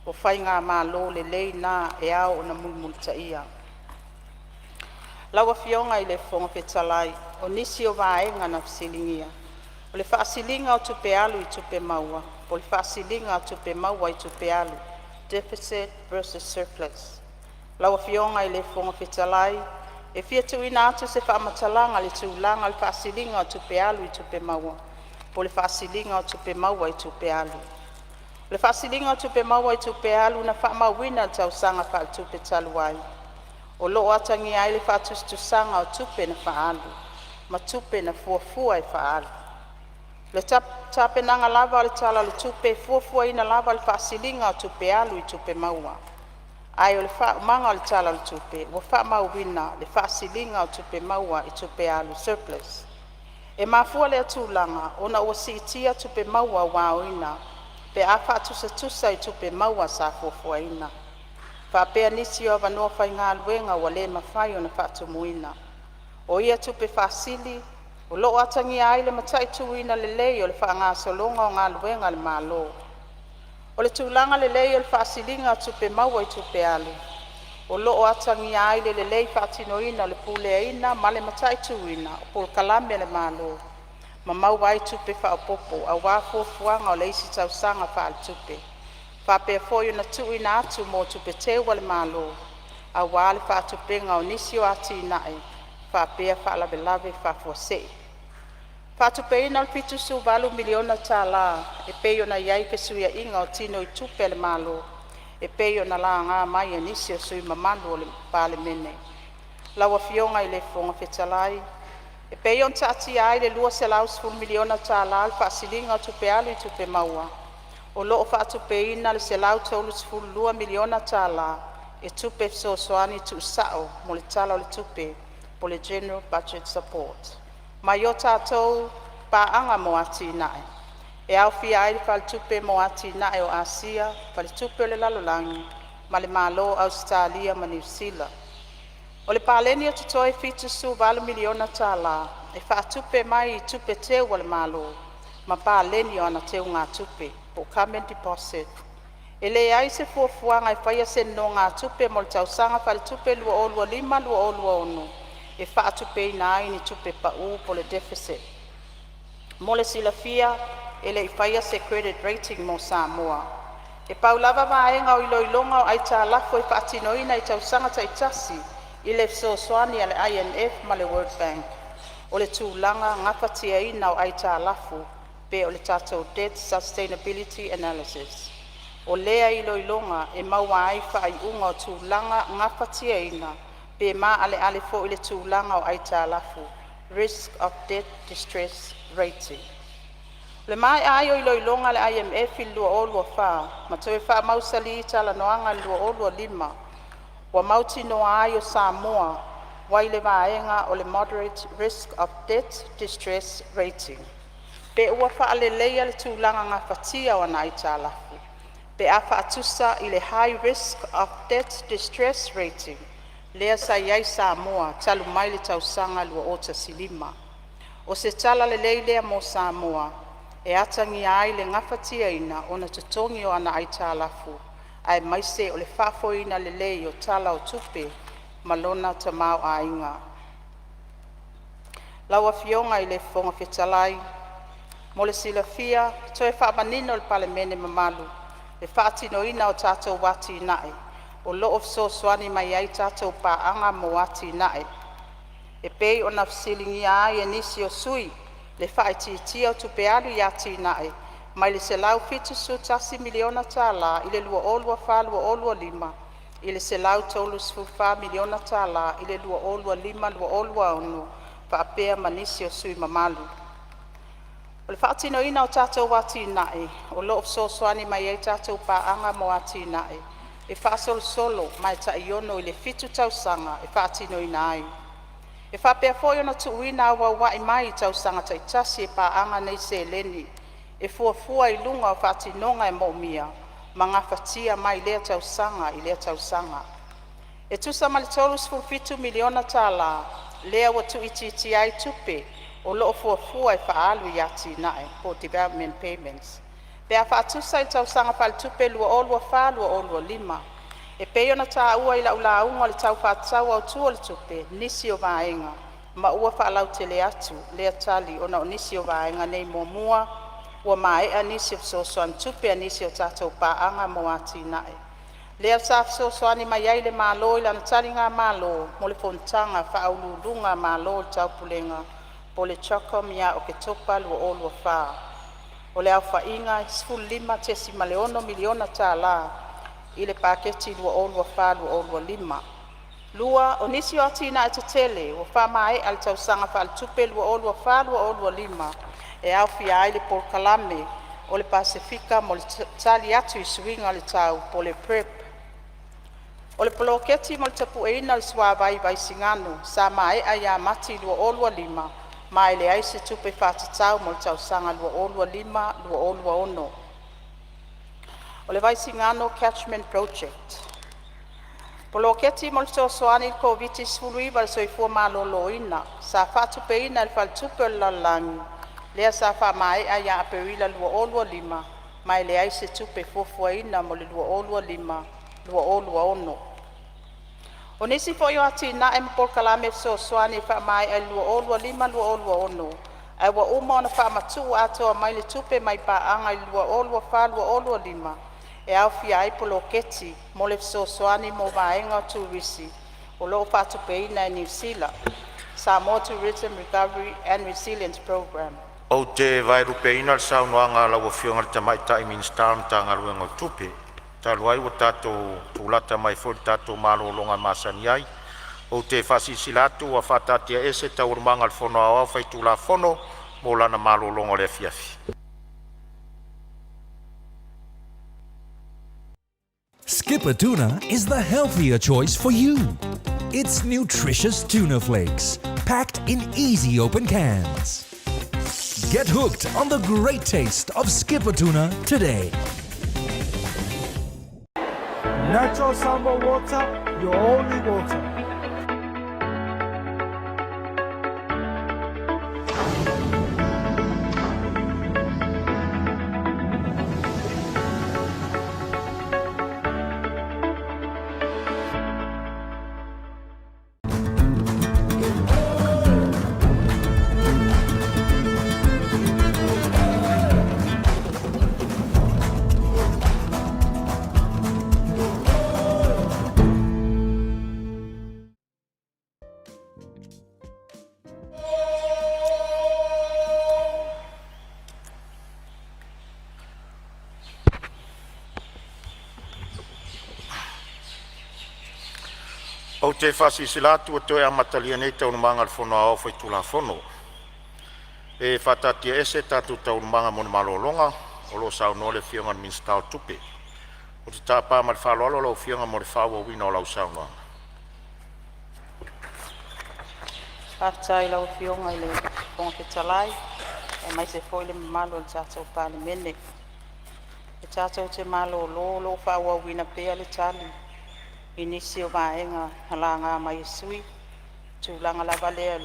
O faigamalo lelei na e ao ona mulimulitaia. Lau Afioga i le Fofoga Fetalai, o nisi o vaega na fesiligia o le faasiliga o tupe alu i tupe maua po o le faasiliga o tupe maua i tupe alu (Deficit versus Surplus). Lau Afioga i le Fofoga Fetalai, e fia tuuina atu se faamatalaga i le tulaga o le faasiliga o tupe alu i tupe maua po o le faasiliga o tupe maua i tupe alu. O le faasiliga o tupe maua i tupe alu na faamauina i le tausaga faaletupe talu ai, o loo atagia ai le faatusatusaga o tupe na faaalu ma tupe na fuafua e faaalu. O le tapenaga lava o le Tala o le Tupe e fuafuaina lava le faasiliga o tupe alu i tupe maua, ae o le faaumaga o le Tala o le Tupe ua faamauina le faasiliga o tupe maua i tupe alu surplus. E mafua lea tulaga ona ua siitia tupe maua ua aoina pe a faatusatusa i tupe maua sa fuafuaina, faapea nisi o avanoa faigaluega ua le mafai ona faatumuina. O ia tupe faasili o loo atagia ai le mataituina lelei o le faagasologa o galuega a le Malo. O le tulaga lelei o le faasiliga o tupe maua i tupe alu o loo atagia ai le lelei faatinoina o le puleaina ma le mataituina o polokalame a le Malo ma maua ai tupe faaopopo aua fuafuaga o le isi tausaga faaletupe, faapea foi ona tuuina atu mo tupe teu a le Malo aua le faatupega o nisi o atinae faapea faalavelave faafuasei. Faatupeina o le $78 miliona tala e pei ona iai fesuiaiga o tinoitupe a le Malo e pei ona laga mai e nisi o sui usufono mamalu o le Palemene. Lau Afioga i le Fofoga Fetalai, E pei ona taatia ai le $210 miliona tala o le faasiliga o tupe alu i tupe maua, o loo faatupeina le $132 miliona tala e tupe fesoasoani tuusao mo le Tala o le Tupe (General Budget Support) mai o tatou Paaga mo Atinae, e aofia ai le Faletupe mo Atinae o Asia, Faletupe o le Lalolagi ma le Malo o Ausetalia ma Niu Sila. O le paleni o totoe $78 miliona tala e faatupe mai i tupe teu a le Malo ma paleni o ana teugatupe (government deposit). E leai se fuafuaga e faia se nonogatupe mo le tausaga faaletupe 2025/2026 e faatupeina ai ni tupe pau (deficit). Mo le silafia e lei faia se credit rating mo Samoa. E pau lava vaega o iloiloga o aitalafu e faatinoina i tausaga taitasi i le fesoasoani a le IMF ma le World Bank, o le tulaga gafatiaina o aitalafu poo le tatou Debt Sustainability Analysis. O lea iloiloga e maua ai faaiuga o tulaga gafatiaina pe maaleale foi le tulaga o aitalafu (risk of debt distress rating). O le maea ai o iloiloga a le IMF i le 2024 ma toe faamausali talanoaga i le 2025, ua mautinoa ai o Samoa ua i le vaega o le moderate risk of debt distress rating, pe ua faaleleia le tulaga gafatia o ana aitalafu pe a faatusa i le high risk of debt distress rating lea sa iai Samoa talu mai le tausaga 2015. O se tala lelei lea mo Samoa e atagia ai le gafatiaina ona totogi o ana aitalafu aemaise o le faafoeina lelei o tala o tupe ma lona tamaoaiga. Lau Afioga i le Fofoga Fetalai, Mo le silafia e toe faamanino i le Palemene mamalu le faatinoina o tatou atinae o loo fesoasoani mai ai tatou paaga mo atinae, e pei ona fesiligia ai e nisi o sui le faaitiitia o tupe alu i atinae mai le $171 miliona tala i le 2024/2025 i le $134 miliona tala i le 2025/2026, faapea ma nisi o sui mamalu. O le faatinoina o tatou atinae o loo fesoasoani mai ai tatou paaga mo atinae e faasolosolo ma e tai 6 i le 7 tausaga e faatinoina ai. E faapea foi ona tuuina auauai mai i tausaga taitasi e paaga nei seleni e fuafua i luga o faatinoga e moomia ma gafatia mai lea tausaga i lea tausaga. E tusa ma le $37 miliona tala lea ua tuuitiitia ai tupe o loo fuafua e faaalu i atinae (development payments) pe a faatusa i le tausaga faaletupe 2024/2025. E pei ona taua i lau lauga i le Tala Faatatau Autu o le Tupe nisi o vaega ma ua faalautele atu lea tali ona o nisi o vaega nei: Muamua, ua maea nisi o fesoasoani tupe a nisi o tatou Paaga mo Atinae, lea sa fesoasoani mai ai le Malo i lana taligamalo mo le fonotaga a Faauluuluga a Malo o le Taupulega po o le CHOGM ia Oketopa 2024. O le aofaiga e $15.6 miliona tala i le Paketi 2024/2025. 2. O nisi o atinae tetele ua faamaea i le tausaga faaletupe 2024/2025 e aofia ai le Polokalame o le Pasefika mo le Tali atu i Suiga o le Tau (PrEP). O le Poloketi mo le Tapu'eina o le Suavai i Vaisigano sa maea ia Mati 2025 ma e leai se tupe faatatau mo le tausaga 2025/2026. O le Vaisigano Catchment Project. Poloketi mo le Fesoasoani i le Koviti-19 i le Soifua Maloloina, sa faatupeina e le Faletupe o le Lalolagi, lea sa faamaea ia Aperila 2025 ma e leai se tupe fuafuaina mo le 2025/2026. O nisi foi o atinae ma polokalame fesoasoani e faamaea i le 2025/2026 ae ua uma ona faamatuu atoa mai le tupe mai paaga i le 2024/2025 e aofia ai Poloketi mo le Fesoasoani mo Vaega o Turisi o loo faatupeina e Niu Sila (Samoa Tourism Recovery and Resilience Programme). Ou te vaelupeina le saunoaga a lau Afioga i le Tamaitai Minisita o le Matagaluega o Tupe. Talu ai ua tatou tulata mai foi i le tatou malologa masani ai, ou te faasilasila atu ua faataatiaese Taualumaga a le Fono Aoao Faitulafono mo lana malologa o le afiafi. Skipper Tuna is the healthier choice for you. It's nutritious tuna flakes, packed in easy open cans. Get hooked on the great taste of Skipper Tuna today. Natural Samoa water, your only water. Ou te faasilasila atu ua toe amatalia nei Taualumaga a le Fono Aoao Faitulafono. E faataatiaese tatou taualumaga mo le malologa o lo o saunoa le Afioga i le Minisita o Tupe. Ou te tapa ma le faaaloalo lau Afioga mo le faaauauina o lau saunoaga. Faafetai i lau Afioga i le Fofoga Fetalai aemaise foi le mamalu o le tatou Palemene. E tatou te malolo o loo faaauauina pea le Tali i nisi o vaega na laga mai e sui usufono, i le tulaga lava lea o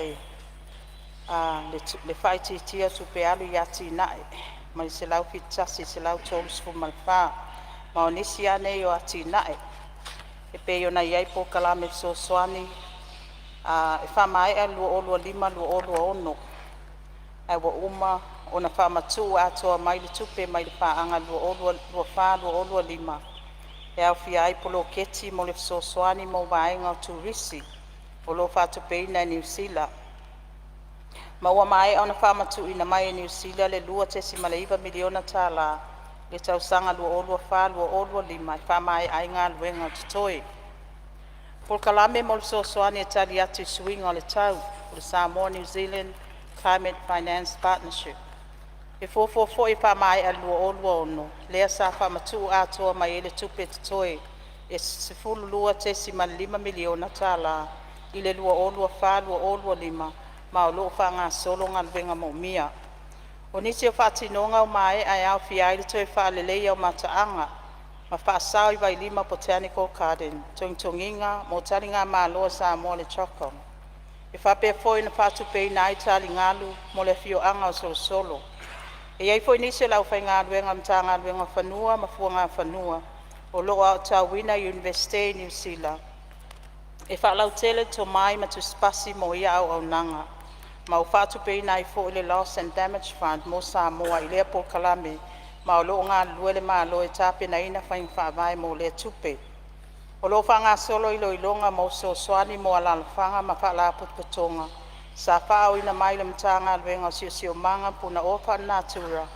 le faaitiitia o tupe alu i atinae mai le 171 i le 134. Ma o nisi a nei o atinae e pei ona iai polokalame fesoasoani e faamaea i le 2025/2026 ae ua uma ona faamatuu atoa mai le tupe mai le paaga 2024/2025 e aofia ai Poloketi mo le Fesoasoani mo Vaega o Turisi o loo faatupeina e Niu Sila, ma ua maea ona faamatuuina mai e Niu Sila le $2.9 miliona tala i le tausaga 2024/2025 e faamaea ai galuega o totoe. Polokalame mo le Fesoasoani e Tali atu i Suiga o le Tau (Samoa New Zealand Climate Finance Partnership). E fuafua foi e faamaea i le 2026, lea sa faamatuu atoa mai ai le tupe totoe e $12.5 miliona tala i le 2024/2025, ma o loo faagasolo galuega moomia. O nisi o faatinoga ua maea e aofia ai le toe faaleleia o mataaga ma faasao i Vailima Botanical Garden, togitogiina mo taligamalo a Samoa a le CHOGM. E faapea foi ona faatupeina ai taligalu mo le afioaga o Solosolo. E iai foi nisi o le aufaigaluega a le Matagaluega o Fanua ma Fuagafanua o loo aotauina i le Iunivesite i Niu Sila e faalautele le tomai ma tusipasi mo ia auaunaga, ma ua faatupeina ai foi le Loss and Damage Fund mo Samoa i lea polokalame, ma o loo galulue le Malo e tapenaina faiga faavae mo lea tupe. O loo faagasolo iloiloga mo fesoasoani mo alalafaga ma faalapotopotoga sa faaooina mai i le Matagaluega o Siosiomaga Punaoa Faalenatura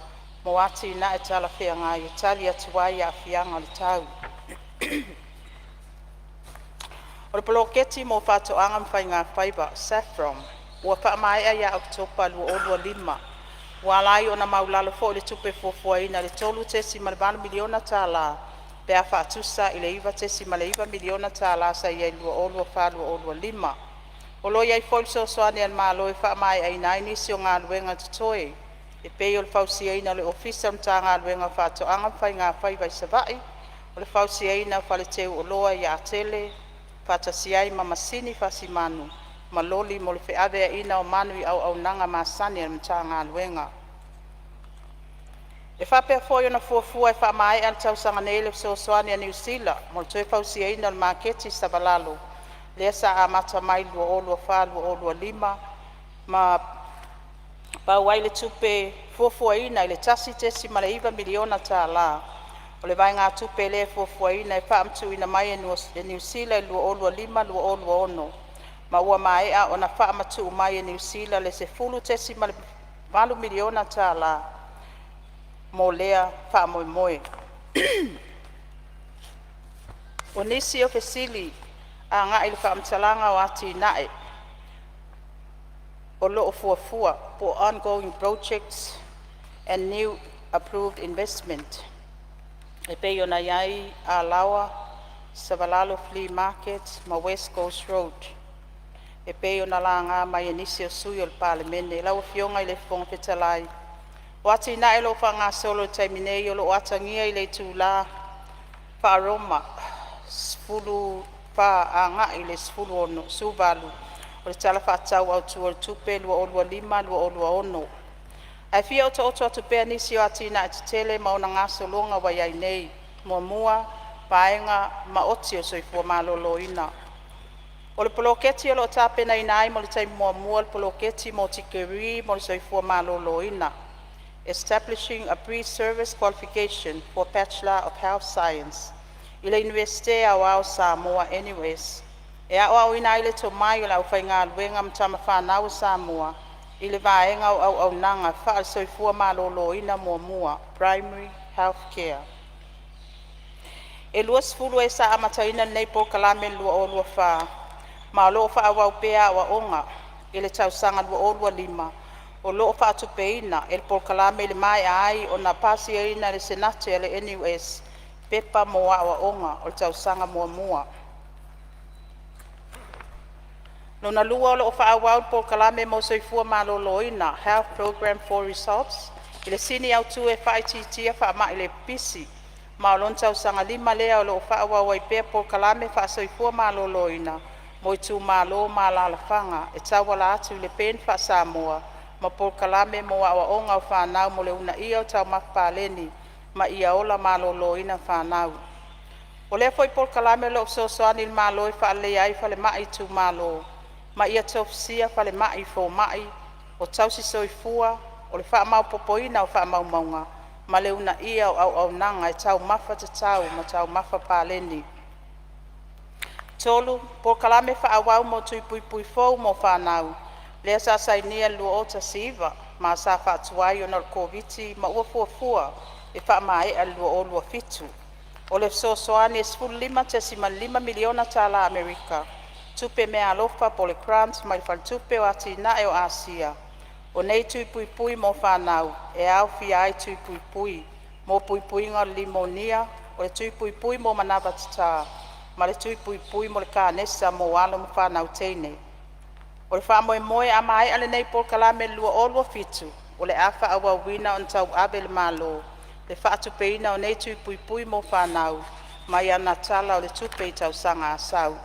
mo atina'e talafeagai e tali atu ai i aafiaga o le tau. O le Poloketi mo Faatoaga ma Faigafaiva (SAFPROM) ua faamaea ia Oketopa 2025, ua ala ai ona maualalo foi le tupe fuafuaina i le $3.8 miliona tala pe a faatusa i le $9.9 miliona tala sa iai i le 2024/2025. O loo iai foi le fesoasoani a le Malo e faamaeaina ai nisi o galuega totoe, e pei o le fausiaina o le Ofisa o le Matagaluega o Faatoaga ma Faigafaiva i Savaii, o le fausiaina o fale teuoloa i Atele faatasi ai ma masini fasimanu ma loli mo le feaveaiina o manu i auaunaga masani a le Matagaluega. E faapea foi ona fuafua e faamaea i le tausaga nei le fesoasoani a Niu Sila mo le toe fausiaina o le maketi i Savalalo, lea sa amata mai i le 2024/2025 ma pau ai le tupe fuafuaina i le $1.9 miliona tala. O le vaegatupe lea e fuafuaina e faamatuuina mai e Niu Sila i le 2025/2026, ma ua maea ona faamatuu mai e Niu Sila le $10.8 miliona tala mo lea faamoemoe. O nisi o fesili agai i le faamatalaga o atinae o loo fuafua poo ongoing projects and new approved investment e pei ona iai Alaoa Savalalo Flea Market ma West Coast Road e pei ona laga mai e nisi o sui o le Palemene. Lau Afioga i le Fofoga Fetalai, o atinae o loo faagasolo i le taimi nei o loo atagia i le itula Faaroma 14 agai le 18 o le Tala Faatatau Autu o le Tupe 2025/2026. Ae fia otooto atu pea nisi o atinae tetele ma ona gasologa ua iai nei. 1. Vaega Maoti o le Soifua Maloloina. O le poloketi o loo tapenaina ai mo le taimi muamua le poloketi mo tikeri mo le soifua maloloina (Establishing a Pre-service Qualification for Bachelor of Health Science) i le Iunivesite Aoao o Samoa (NUS), e aoaoina ai le tomai o le aufaigaluega ma tamafanau a Samoa i le vaega o auaunaga faale-Soifua Maloloina Muamua (Primary Health Care). E 20 ē sa amataina lenei polokalame i le 2024, ma o loo faaauau pea aoaoga i le tausaga 2025. O loo faatupeina e le polokalame i le maea ai ona pasiaina e le Senate a le NUS Pepa mo Aoaoga o le tausaga muamua. 2. O loo faaauau le polokalame mo soifua maloloina (Health Programme for Results) i le sini autu e faaitiitia faamai le pipisi, ma o lona tausaga 5 lea o loo faaauau ai pea polokalame faasoifua maloloina mo itumalo ma alalafaga e tauala atu i le PEN faa-Samoa ma polokalame mo aoaoga o fanau mo le uunaia o taumafa paleni ma ia ola maloloina fanau. O lea foi polokalame o loo fesoasoani i le Malo e faaleleia ai falemai itumalo ma ia tofusia falemai i fomai o tausi soifua, o le faamaopopoina o faamaumauga ma le uunaia o auaunaga i taumafa tatau ma taumafa paleni. 3. Polokalame faaauau mo Tui Puipui fou mo fanau, lea sa sainia i le 2019 ma sa faatuai ona o le Koviti-19 ma ua fuafua e faamaea i le 2027. O le fesoasoani e $15.5 miliona tala Amerika, tupe meaalofa po o le grant mai le Faletupe o Atinae o Asia. O nei tui puipui mo fanau e aofia ai tui puipui mo puipuiga o le nimonea, o le tui puipui mo manava tatā ma le tui puipui mo le kanesa mo alo ma fanau teine. O le faamoemoe a maea lenei polokalame i le 2027, o le a faaauauina ona tauave e le Malo le faatupeina o nei tui puipui mo fanau mai ana tala o le tupe i tausaga a sau.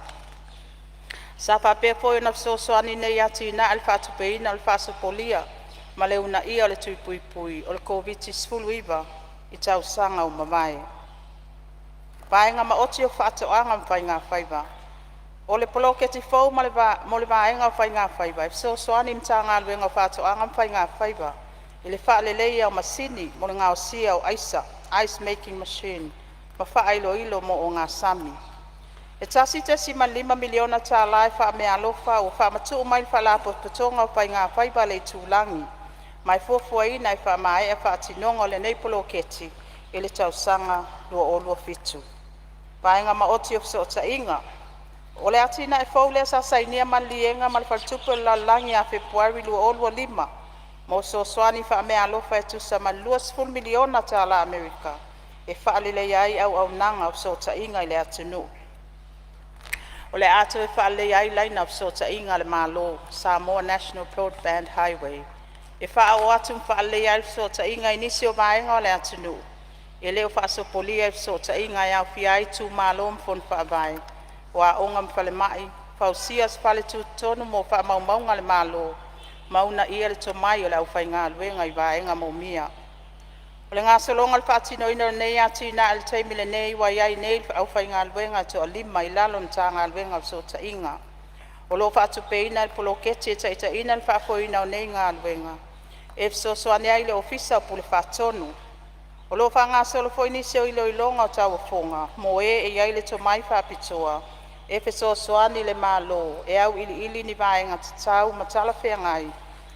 Sa faapea foi ona fesoasoani nei atinae i le faatupeina o le faasopolia ma le uunaia o le tui puipui o le Koviti-19 i tausaga ua mavae. Vaega Maoti o Faatoaga ma Faigafaiva. O le poloketi fou mo le vaega o Faigafaiva e fesoasoani i le Matagaluega o Faatoaga ma Faigafaiva i le faaleleia o masini mo le gaosia o aisa (ice making machine) ma faailoilo mo ogasami. E $1.5 miliona tala e faameaalofa ua faamatuu mai e le Faalapotopotoga o Faigafaiva a le Itulagi. Ma e fuafuaina e faamaea faatinoga o lenei poloketi i le tausaga 2027. Vaega Maoti o Fesootaiga. O le atinae fou lea sa sainia maliliega ma le Faletupe o le Lalolagi ia Fepuari 2025, mo fesoasoani faameaalofa e tusa ma le $20 miliona tala Amerika, e faaleleia ai auaunaga o fesootaiga i le atunuu. O le a toe faaleleia ai laina o fesootaiga a le Malo (Samoa National Broadband Highway) e faaoo atu ma faaleleia ai fesootaiga i nisi o vaega o le atunuu e le o faasopolia i fesootaiga e aofia ai itumalo ma fono faavae, o aoga ma falemai, fausia o se fale tutotonu mo faamaumauga a le Malo, ma uunaia le tomai o le aufaigaluega i vaega moomia. O le gasologa o le faatinoina o lenei atinae i le taimi nei, ua iai nei le aufaigaluega e toalima i lalo o le Matagaluega o Fesootaiga, o loo faatupeina e le poloketi e taitaiina le faafoeina o nei galuega e fesoasoani ai i le Ofisa o Pule Faatonu. O loo faagasolo foi nisi o iloiloga o tauofoga mo e e iai le tomai faapitoa e fesoasoani i le Malo e auiliili ni vaega tatau ma talafeagai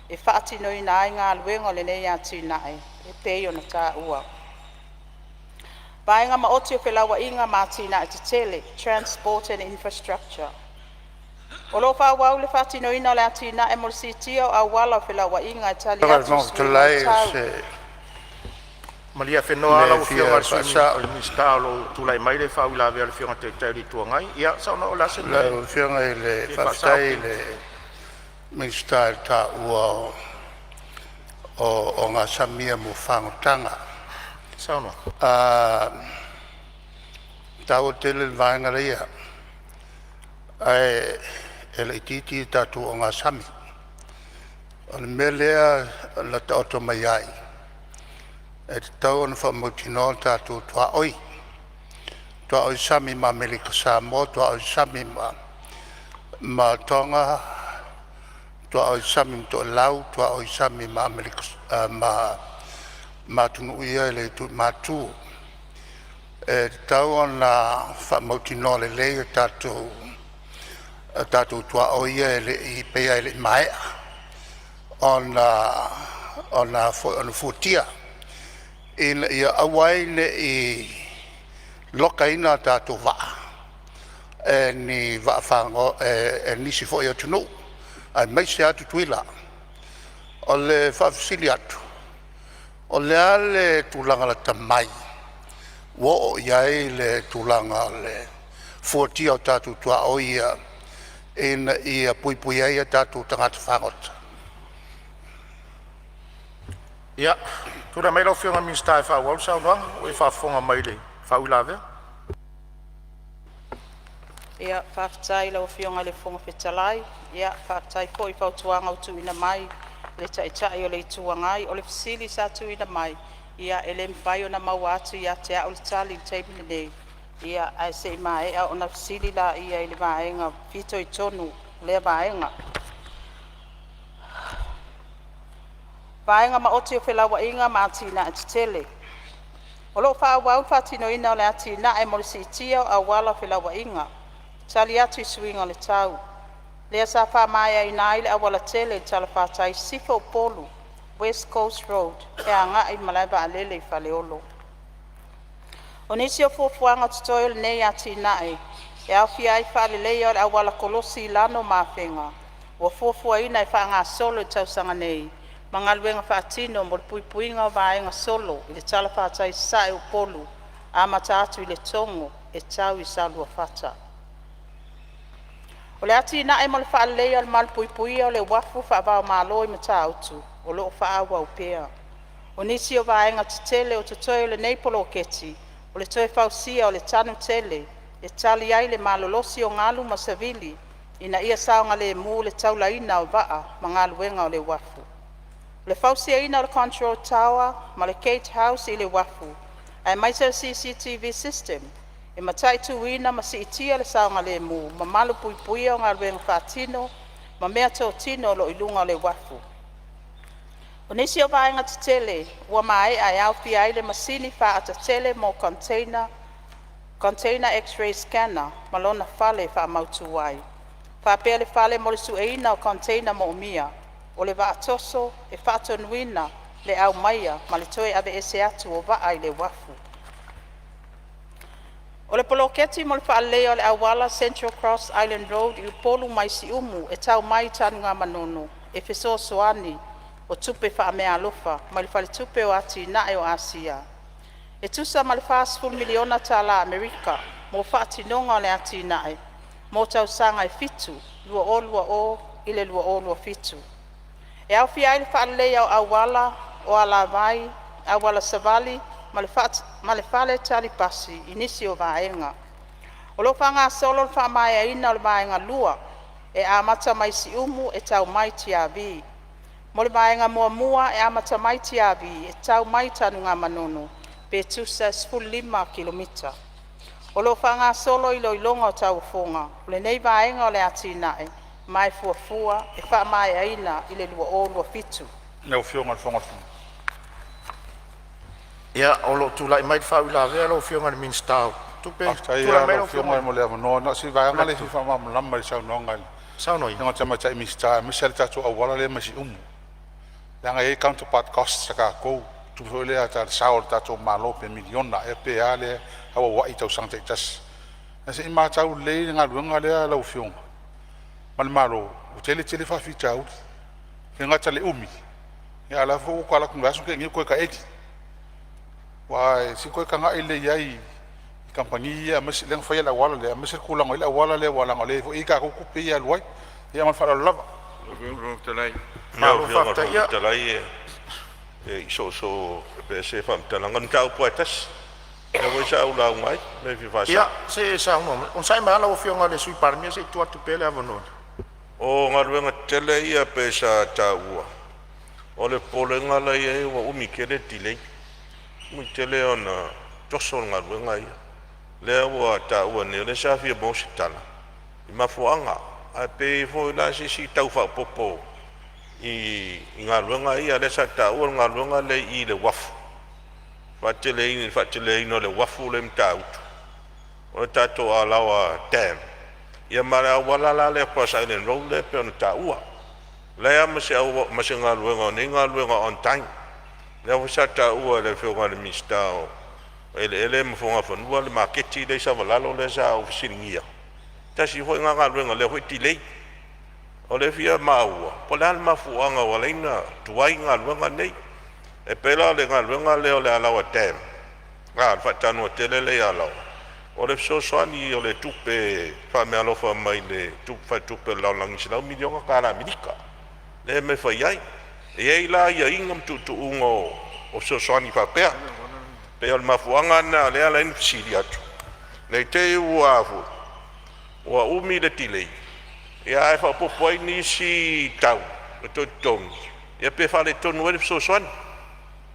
e faatinoina ai galuega o lenei atinae e pei ona taua. Vaega Maoti o Felauaiga ma Atinae Tetele Transport and Infrastructure. O loo faaauau le faatinoina o le atinae mo le siitia o auala o felauaiga e tali atu i suiga o le tau. Malie afenoa mea lau e Afioga fia i le faasao. Sui Minisita o lo o tulai mai le faauilavea a le Afioga i le Taitai o le Itu Agai. Ia saunoa o le a se mea Lau Afioga i le e fia faasao. Faafetai i le Minisita i le taua o ogasami ia mo fagotaga. E taua tele le vaega ia, ae laitiiti a tatou ogasami. O le mea lea na taoto mai ai e tatau ona faamautinoa tatou tuaoi, tuaoi sami ma Amerika Samoa, tuaoi sami ma Toga, tuaoi sami ma Toelau, tuaoi sami ma atunuu ia e le i matu. E tatau ona faamautinoa lelei a tatou tuaoi ia e le i pei lava e le i maea ona fuatia ina ia aua ai ne i lokaina a tatou vaa e ni e nisi foi atunuu aemaise lava Tutuila. O le faafesili atu, o le a le tulaga lata mai ua oo i ai le tulaga o le fuatia o tatou tuaoi ia ina ia puipuia ai a tatou tagata fagota? Ia, tulai mai lau Afioga i le Minisita e faaauau le saunoaga ua e faafofoga mai i le faauilavea. Ia, faafetai i lau Afioga i le Fofoga Fetalai, ia faafetai foi i fautuaga ua tuuina mai i le Taitai o le Itu Agai. O le fesili sa tuuina mai, ia e le mafai ona maua atu ia te au le tali i le taimi lenei, ia ae se i maea ona fesili lea i le vaega fitoitonu i lea vaega. Vaega Maoti o Felauaiga ma Atinae Tetele. O loo faaauau le faatinoina o le atinae mo le siitia o auala o felauaiga e tali atu i suiga o le tau, lea sa faamaeaina ai le aualatele i le talafatai i sisifo o Upolu (West Coast Road) e agai i le malaevaalele i Faleolo. O nisi o fuafuaga o totoe o lenei atinae e aofia ai le faaleleia o le auala kolosi i Lano ma Afega ua fuafuaina e faagasolo i le tausaga nei, ma galuega faatino mo le puipuiga o vaega solo i le talafatai i sasae o Upolu amata atu i Letogo e tau i Saoluafata. O le atinae mo le faaleleia o le malupuipuia o le uafu faavaomalo i Matautu o loo faaauau pea. O nisi o vaega tetele o totoe o lenei poloketi o le toe fausia o le tanu tele e tali ai le malolosi o galu ma savili ina ia saogalemu le taulaina o vaa ma galuega o le uafu. O le fausiaina o le Control Tower ma le Gate House i le uafu aemaise o le CCTV System e mataituina ma siitia le saogalemu ma malupuipuia o galuega faatino ma meatotino o loo i luga o le uafu. O nisi o vaega tetele ua maea e aofia ai le masini faata tele mo container, container x-ray scanner ma lona fale e faamautu ai, faapea le fale mo le sueina o container moomia. O le vaa toso e faatonuina le aumaia ma le toe aveese atu o vaa i le uafu. O le poloketi mo le faaleleia o le auala Central Cross Island Road i Upolu mai Siumu e tau mai i Tanugamanono e fesoasoani o tupe faameaalofa mai le Faletupe o Atinae o Asia e tusa ma le $40 miliona tala Amerika mo faatinoga o le atinae mo tausaga e 7 (2020-2027). E aofia ai le faaleleia o auala, o alavai, auala savali ma le fale tali pasi i nisi o vaega. O lo'o faagasolo le faamaeaina o le vaega 2 e amata mai Siumu e tau mai i Tiavi. Mo le vaega muamua e amata mai Tiavi e tau mai i Tanugamanono pe tusa e 15 kilomita. O lo'o faagasolo iloiloga o tauofoga o lenei vaega o le atinae ma e fuafua e faamaeaina i le 2027. Lau Afioga i le Fofoga o le Ia, o loo tulai mai le faauilavea lau Afioga i le Minisita o Tupe. Faafetai Tulai mai lau Afioga mo le avanoa. Na o si vaega lea e fia faamalamalama i le saunoaga a le Afioga i le Tamaitai Minisita aemaise lava le tatou auala lea mai Siumu, leaga e i ai counterpart cost a tatou, tupe foi lea le sao o le tatou Malo pe miliona ea pe a lea e auauai i tausaga taitasi. Ae se i matau lelei le galuega lea lau Afioga ma le Malo, ua tele tele faafitauli. E le gata i le umi, a o la foi ua toe alu atu i le vaiaso na tea nei ua toe taeli. Aua se i toe tagai lelei i ai i kamupani ia lea na faia le auala lea aemaise le tulaga o i ai le auala lea aua leaga o lea foi e i ai tatou tupe ia e alu ai. Ia ma le faaaloalo lava. Lau Afioga i le Fofoga Fetalai e soosoo ese faamatalaga, o le mataupu lava e tasi lea foi sa ou lauga ai, o le mea e fia faasao. Ia se i saunoa mai. Onosai mai lau Afioga i le Sui Palemia se i tuu atu pea le avanoa. O galuega tetele ia pei sa taua, o le popolega la e i ai ua umi tele le delay, umi tele ona toso le galuega ia. Lea ua taua nei, o lea sa fia maua se tala i mafuaaga, ae pe i ai foi la se isi tau faaopoopo i galuega ia lea sa taua le galuega lea i le uafu, le faateleina o le uafu lea i Matautu, o le tatou Alaoa Dam, ia ma le auala la lea Cross Island Road lea pei ona taua. E leai lava ma se galuega o nei galuega on time. Lea foi sa taua e le Afioga i le Minisita o Eleele ma Fuagafanua le maketi lea i Savalalo lea sa ou fesiligia, tasi foi lena galuega o lea foi e delay. O lea e fia maua po o le a le mafuaaga ua ala ai ona tuai galuega nei. E pei la o le galuega lea o le Alaoa Dam, le faatanoa tele lea i Alaoa, o le fesoasoani o le tupe faameaalofa mai le Faletupe o le Lalolagi e $100 miliona tala Amerika lea e mafai fai ai. E i ai la aiaiga ma tuutuuga o fesoasoani faapea. Pei o le mafuaaga lena lea e ala ai ona fesili atu, ne i te i ua umi le delay ae faaopoopo ai nisi tau e toe totogi ia pe faaletonu ai le fesoasoani. O le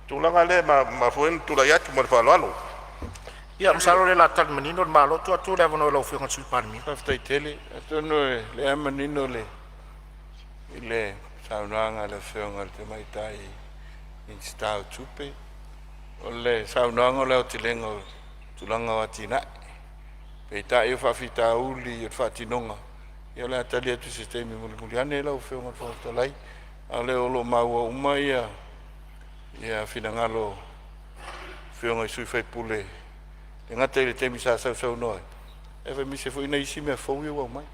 tulaga lea e mafua ai ona tulai atu ma le faaaloalo. Ia masalo o lea o le a tali manino le Malo. Tuu atu le avanoa i lau Afioga i le Sui Palemia. Faafetai tele. Atonu o lea e manino i le saunoaga a le Afioga i le Tamaitai Minisita o Tupe, o le saunoaga o le aotelega o tulaga o atinae. Peitai o faafitauli o le faatinoga, ia o le a tali atu i se taimi mulimuli ane lau Afioga i le Fofoga Fetalai. A o lea o lo o maua uma finagalo o Afioga i sui usufono, e le gata i le taimi sa sausaunoa ai, ae aemaise foi nai isi mea fou ia ua aumai.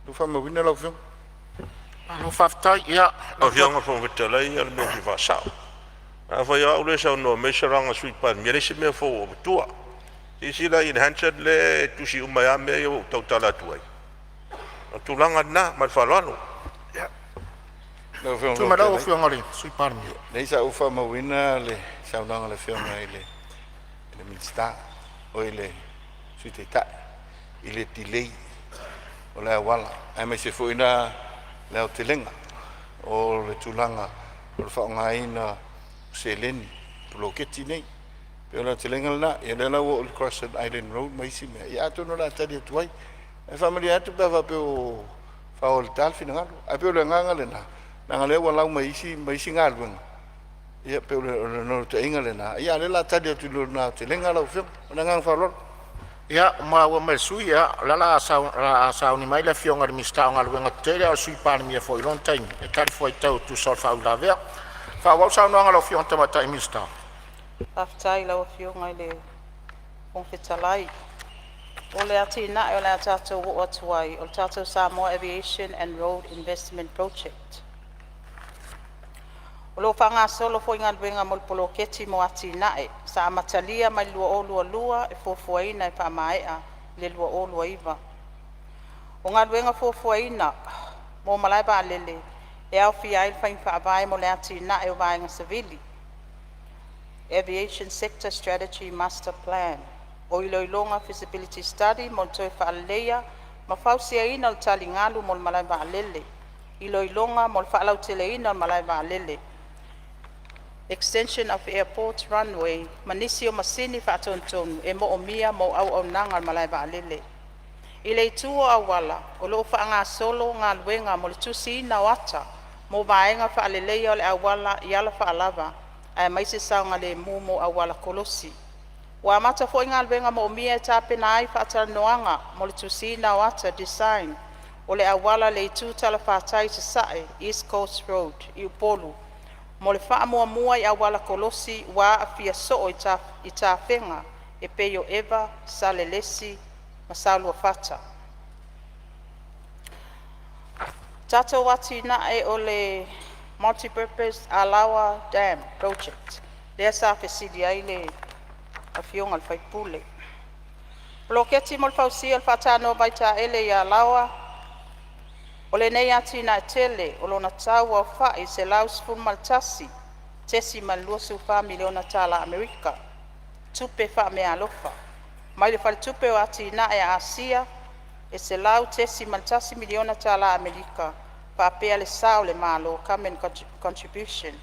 Ua faamauina lau Afioga. Malo faafetai. Ia, Lau Afioga i le Fofoga Fetalai, o le mea e fia faasao. Afai o au lea e saunoa mai Salaga Sui Palemia, e leai se mea fou o avatua. Silasila i le Hansard lea e tusi uma ai lava mea ia ua ou tautala atu ai. O le tulaga lena ma le faaaloalo. Lau Afioga i le tuu mai lau Fofoga Afioga i le Sui Palemia. Fetalai, leai sa ou faamauina le saunoaga a le Afioga i le Minisita, oi le Sui Taitai i le delay o le auala, aemaise foi la le aotelega o le tulaga o le faaaogaina o seleni poloketi nei. Pei o le aotelega lena. Ia lea la ua oo i le Cross Island Road ma isi mea, ia atonu o le a tali atu ai. E faamalie atu pe a faapea ua fao i le ta le finagalo, ae pei o le agaga lena, leaga o lea ua lau mai isi ma isi galuega, ia pei o le naunautaiga lena, ia a o lea o le a tali atu i lona aotelega lau Afioga. Ma le agaga faaaloalo. Ia, ua maua mai e le sui usufono, o lea o le a sauni mai le Afioga i le Minisita o Galuega Tetele, a o le Sui Palemia foi i lona taimi e talifuaitau e tusa o le faauilavea. Faaauau le saunoaga a lau Afioga i le Tamaitai Minisita. Faafetai i lau Afioga i le Fofoga Fetalai. O le atinae o le a tatou oo atu ai, o le tatou Samoa Aviation and Road Investment Project. O lo o faagasolo foi galuega mo le poloketi mo atinae sa amatalia mai le 2022 e fuafuaina e faamaea i le 2029. O galuega fuafuaina mo malae vaalele e aofia ai le faiga faavae mo le atinae o vaega savili (Aviation Sector Strategy Master Plan), o iloiloga (feasibility study) mo le toe faaleleia ma fausiaina o le taligalu mo le malae vaalele, iloiloga mo le faalauteleina o le malae vaalele (extension of airport runway) ma nisi o masini faatonutonu e moomia mo auaunaga a le malae vaalele. I le itu o auala, o lo o faagasolo galuega mo le tusiina o ata mo vaega faaleleia o le auala i alafaalava aemaise saogalemu mo auala kolosi. Ua amata foi galuega moomia e tapena ai faatalanoaga mo le tusiina o ata (design) o le auala i le itu talafatai i sasae (East Coast Road) i Upolu mo le faamuamua i auala kolosi ua aafia soo i tafega e pei o Eva, Salelesi ma Saoluafata. Tatou atinae o le Multipurpose Alao Dam Project lea sa fesili ai le afioga i le sui usufono. Poloketi mo le fausia o le faatanoa vaitaele ia Alaoa. O lenei atinae tele o lona tau aofai $111.24 miliona tala Amerika, tupe faameaalofa mai le Faletupe o Atinae a Asia e $100.1 miliona tala Amerika, faapea le sao a le Malo (Government Contribution)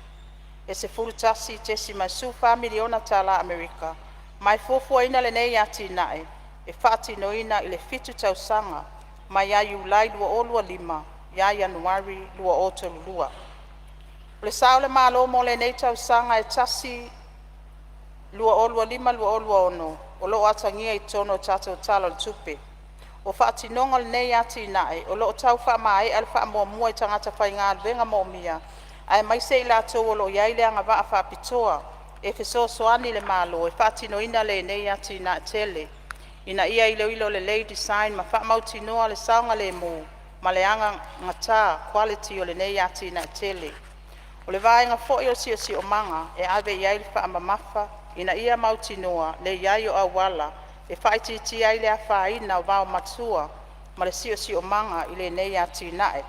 e $11.14 miliona tala Amerika, ma e fuafuaina lenei atinae e faatinoina i le 7 tausaga mai ia Iulai 2025 ia Ianuari 2032. O le sao a le Malo mo lenei tausaga e 2025/2026 o lo o atagia i totonu o le tatou Tala o le Tupe. O faatinoga o lenei atinae o lo o tau faamaea le faamuamua i tagata faigaluega moomia aemaise i latou o lo o iai le agavaa faapitoa e fesoasoani i le Malo e faatinoina lenei atinae tele, ina ia iloilo lelei design ma faamautinoa le saogalemu ma le anagata (quality) o lenei atinae tele. O le vaega foi o le Siosiomaga e ave iai le faamamafa ina ia mautinoa le iai o auala e faaitiitia ai le afaina o vaomatua ma le siosiomaga i lenei atinae.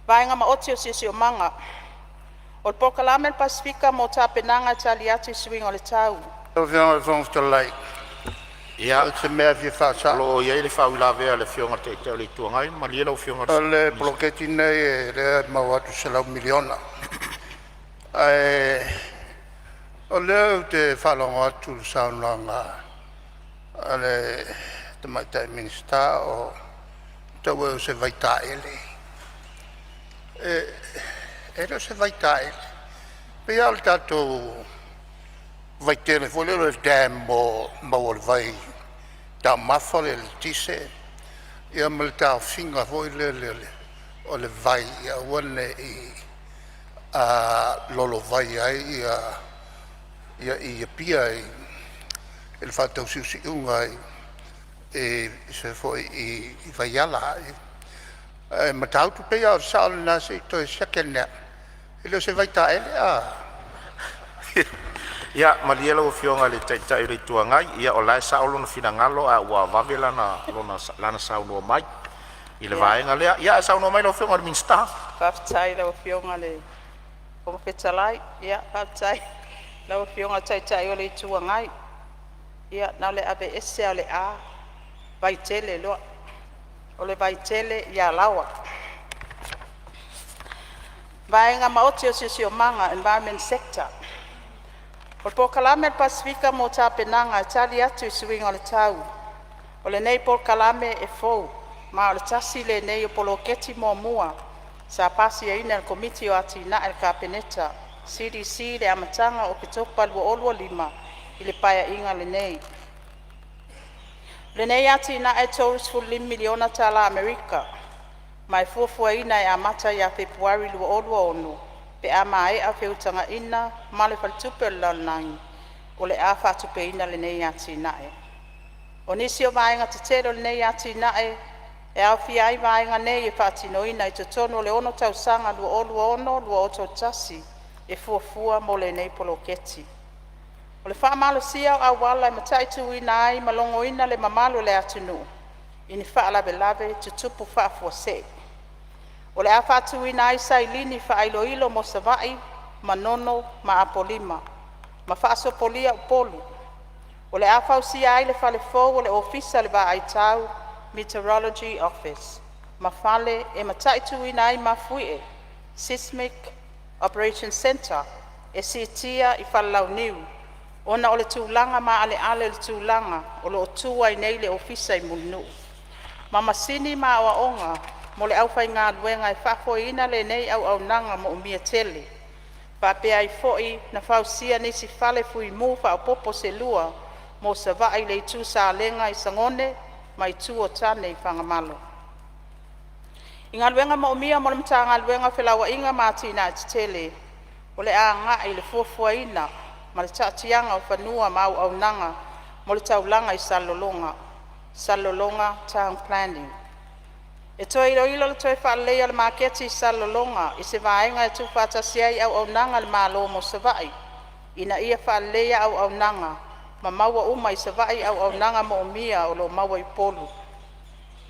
Vaega Maoti o Siosiomaga: O le Polokalame a le Pasefika mo Tapenaga e Tali atu i Suiga o le Tau. Lau Afioga i le Fofoga Fetalai, Ia, o se mea e fia o faasao. lo o i ai le faauilavea a le Afioga i le Taitai o le Itu Agai. Malie lau Afioga i O le le Minisita. poloketi lenei lea e maua atu e $100 miliona, ae o lea ou te faalogo atu i le saunoaga a le Tamaitai Minisita o taua ea o se vaitaele. E le o se vaitaele, e pei lava o le tatou vaitele foi lea o le dam mo le maua o le vaitaumafa, le eletise ma le taofiga foi lele o le vai ia aua ne i lolovaia ai ia Apia i le faatausiusiuga i se foi i vaiala. Ae Matautu pei lava o le sao lena, se i toe siaki ane lava, e le o se vaitaele. Ia malie lau Afioga i le Taitai o le Itu Agai, ia o la e sao lona finagalo ae ua vave lana saunoa mai i le vaega lea. Ia ae saunoa mai lau Afioga i le Minisita. Faafetai i lau Afioga i le Fofoga Fetalai. Ia faafetai i lau Afioga i le Taitai o le Itu Agai. Ia na o le aveese lava o le A vaitele loa. O le Vaitele i Alaoa. Vaega Maoti o Siosiomaga Environment Sector. O le Polokalame a le Pasefika mo Tapenaga e Tali atu i Suiga o le Tau. O lenei polokalame e fou ma o le tasi lenei o poloketi muamua sa pasiaina e le Komiti o Atinae a le Kapeneta (CDC) i le amataga o Oketopa 2025 i le Paeaiga lenei. Lenei atinae e $35 miliona tala Amerika ma e fuafuaina e amata ia Fepuari 2026 pe a maea feutagaiga ma le Faletupe o le Lalolagi o le a faatupeina lenei atinae. O nisi o vaega tetele o lenei atinae e aofia ai vaega nei e faatinoina i totonu o le 6 tausaga 2026-2031 e fuafua mo lenei poloketi. O le faamalosia o auala e mataituina ai ma logoina le mamalu o le atunuu i ni faalavelave tutupu faafuasei. O le a faatuina ai sailini faailoilo mo Savaii, Manono ma Apolima, ma faasopolia Upolu. O le a fausia ai le fale fou o le Ofisa o le Vaai Tau (Meteorology Office) ma fale e mataituina ai mafuie (Seismic Operation Centre) e siitia i Falelauniu ona o le tulaga maaleale o le tulaga o loo tu ai nei le Ofisa i Mulinuu, ma masini ma aoaoga mo le aufaigaluega e faafoeina lenei auaunaga moomia tele. Faapea ai foi ona fausia nisi fale fuimu faaopopo se lua mo Savaii i le Itu Salega i Sagone ma Itu o Tane i Fagamalo. I Galuega Moomia mo le Matagaluega o Felauaiga ma Atinae Tetele, o le a agai i le fuafuaina ma le taatiaga o fanua ma auaunaga mo le taulaga i Salelologa (Salelologa Town Planning). E toe iloilo le toe faaleleia o le maketi i Salelologa i se vaega e tuufaatasi ai auaunaga a le Malo mo Savaii ina ia faaleleia auaunaga ma maua uma i Savaii auaunaga moomia o loo maua i Upolu.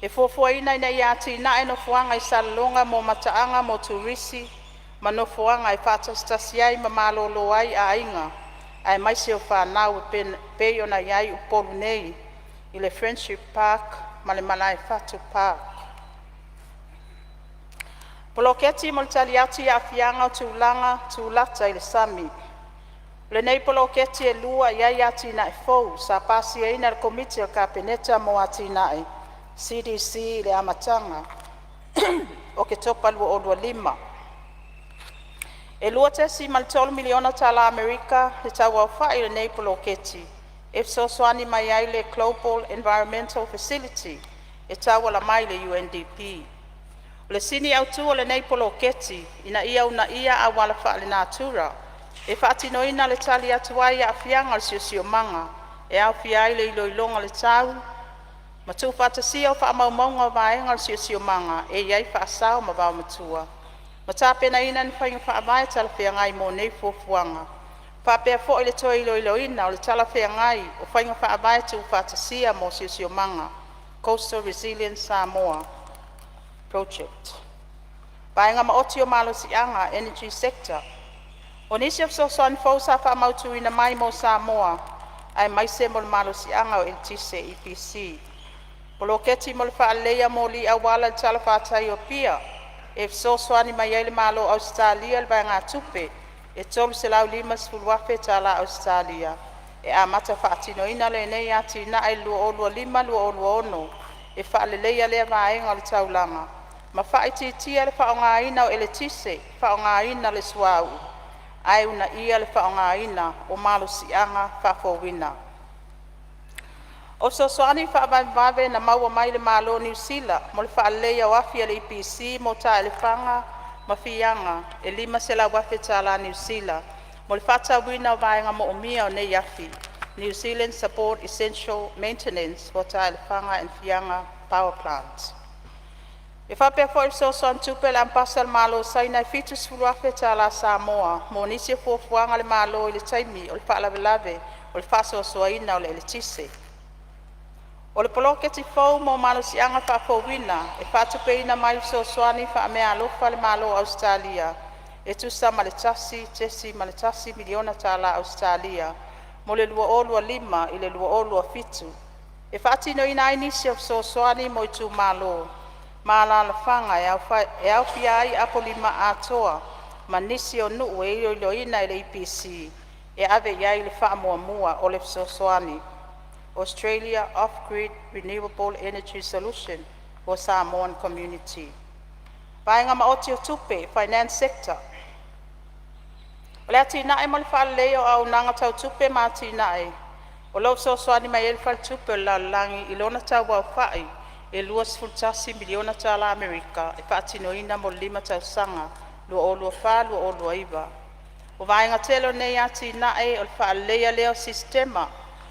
E fuafuaina ina ia atinae nofoaga i Salelologa mo mataaga mo turisi ma nofoaga e faatasitasi ai ma malolo ai aiga aemaise o fanau e pei ona iai Upolu nei i le Friendship Park ma le Malaefatu Park. Poloketi mo le Tali atu i Aafiaga o Tulaga Tulata i le Sami. O lenei poloketi e lua iai atinae fou sa pasiaina e le Komiti a le Kapeneta mo Atinae (CDC) i le amataga o Oketopa 2025. E 2.3 miliona tala Amerika le tauaofai o lenei poloketi e fesoasoani mai ai le Global Environment Facility e tauala mai i le UNDP. O le sini autū o lenei poloketi, ina ia uunaia auala faalenatura e faatinoina le tali atu ai i aafiaga o le siosiomaga, e aofia ai le iloiloga o le tau ma tuufaatasia o faamaumauga o vaega o le siosiomaga e iai faasao ma vaomatua, ma tapenaina ni faiga faavae talafeagai mo nei fuafuaga, faapea foi le toe iloiloina o le talafeagai o faiga faavae tuufaatasia mo siosiomaga (Coastal Resilience Samoa Project). Vaega Maoti o Malosiaga Energy Sector. O nisi o fesoasoani fou sa faamautuina mai mo Samoa aemaise mo le malosiaga o eletise (EPC): Poloketi mo le Faaleleia o Moli Auala i le Talafatai o Apia e fesoasoani mai ai le Malo o Ausetalia i le vaegatupe e $350,000 tala Ausetalia. E amata faatinoina lenei atinae i le 2025/2026 e faaleleia lea vaega o le taulaga ma faaitiitia le faaaogaina o eletise faaaogaina le suauu, ae uunaia le faaaogaina o malosiaga faafouina. O fesoasoani faavavevave na maua mai le Malo o Niu Sila mo le faaleleia o afi a le EPC mo Taelefaga ma Fiaga e 500,000 tala Niu Sila mo le faatatauina o vaega moomia o nei afi (New Zealand Support Essential Maintenance for Taelefaga and Fiaga Power Plants). E faapea foi le fesoasoani tupe a le Amepasa a le Malo o Saina e 70,000 tala Samoa mo nisi o fuafuaga a le Malo i le taimi o le faalavelave o le faasoasoaina o le eletise. O le poloketi fou mo malosiaga faafouina e faatupeina mai i fesoasoani faameaalofa a le Malo o Ausetalia e tusa ma le $1.1 miliona tala Ausetalia mo le 2025/2027, e faatinoina ai nisi o fesoasoani mo itumalo ma alalafaga e aofia ai Apolima atoa ma nisi o nuu e iloiloina e le EPC e ave iai le faamuamua o le fesoasoani (Australia Off-grid Renewable Energy Solution for Samoan Community). Vaega Maoti o Tupe Finance Sector. O le Atinae mo le Faaleleia o Auaunaga Tau Tupe ma Atinae O loo fesoasoani mai ai le Faletupe o le Lalolagi i lona tau aofa'i e $21 miliona tala Amerika e faatinoina mo le 5 tausaga 2024-2029. O vaega tele o lenei atinae o le faaleleia lea o sistema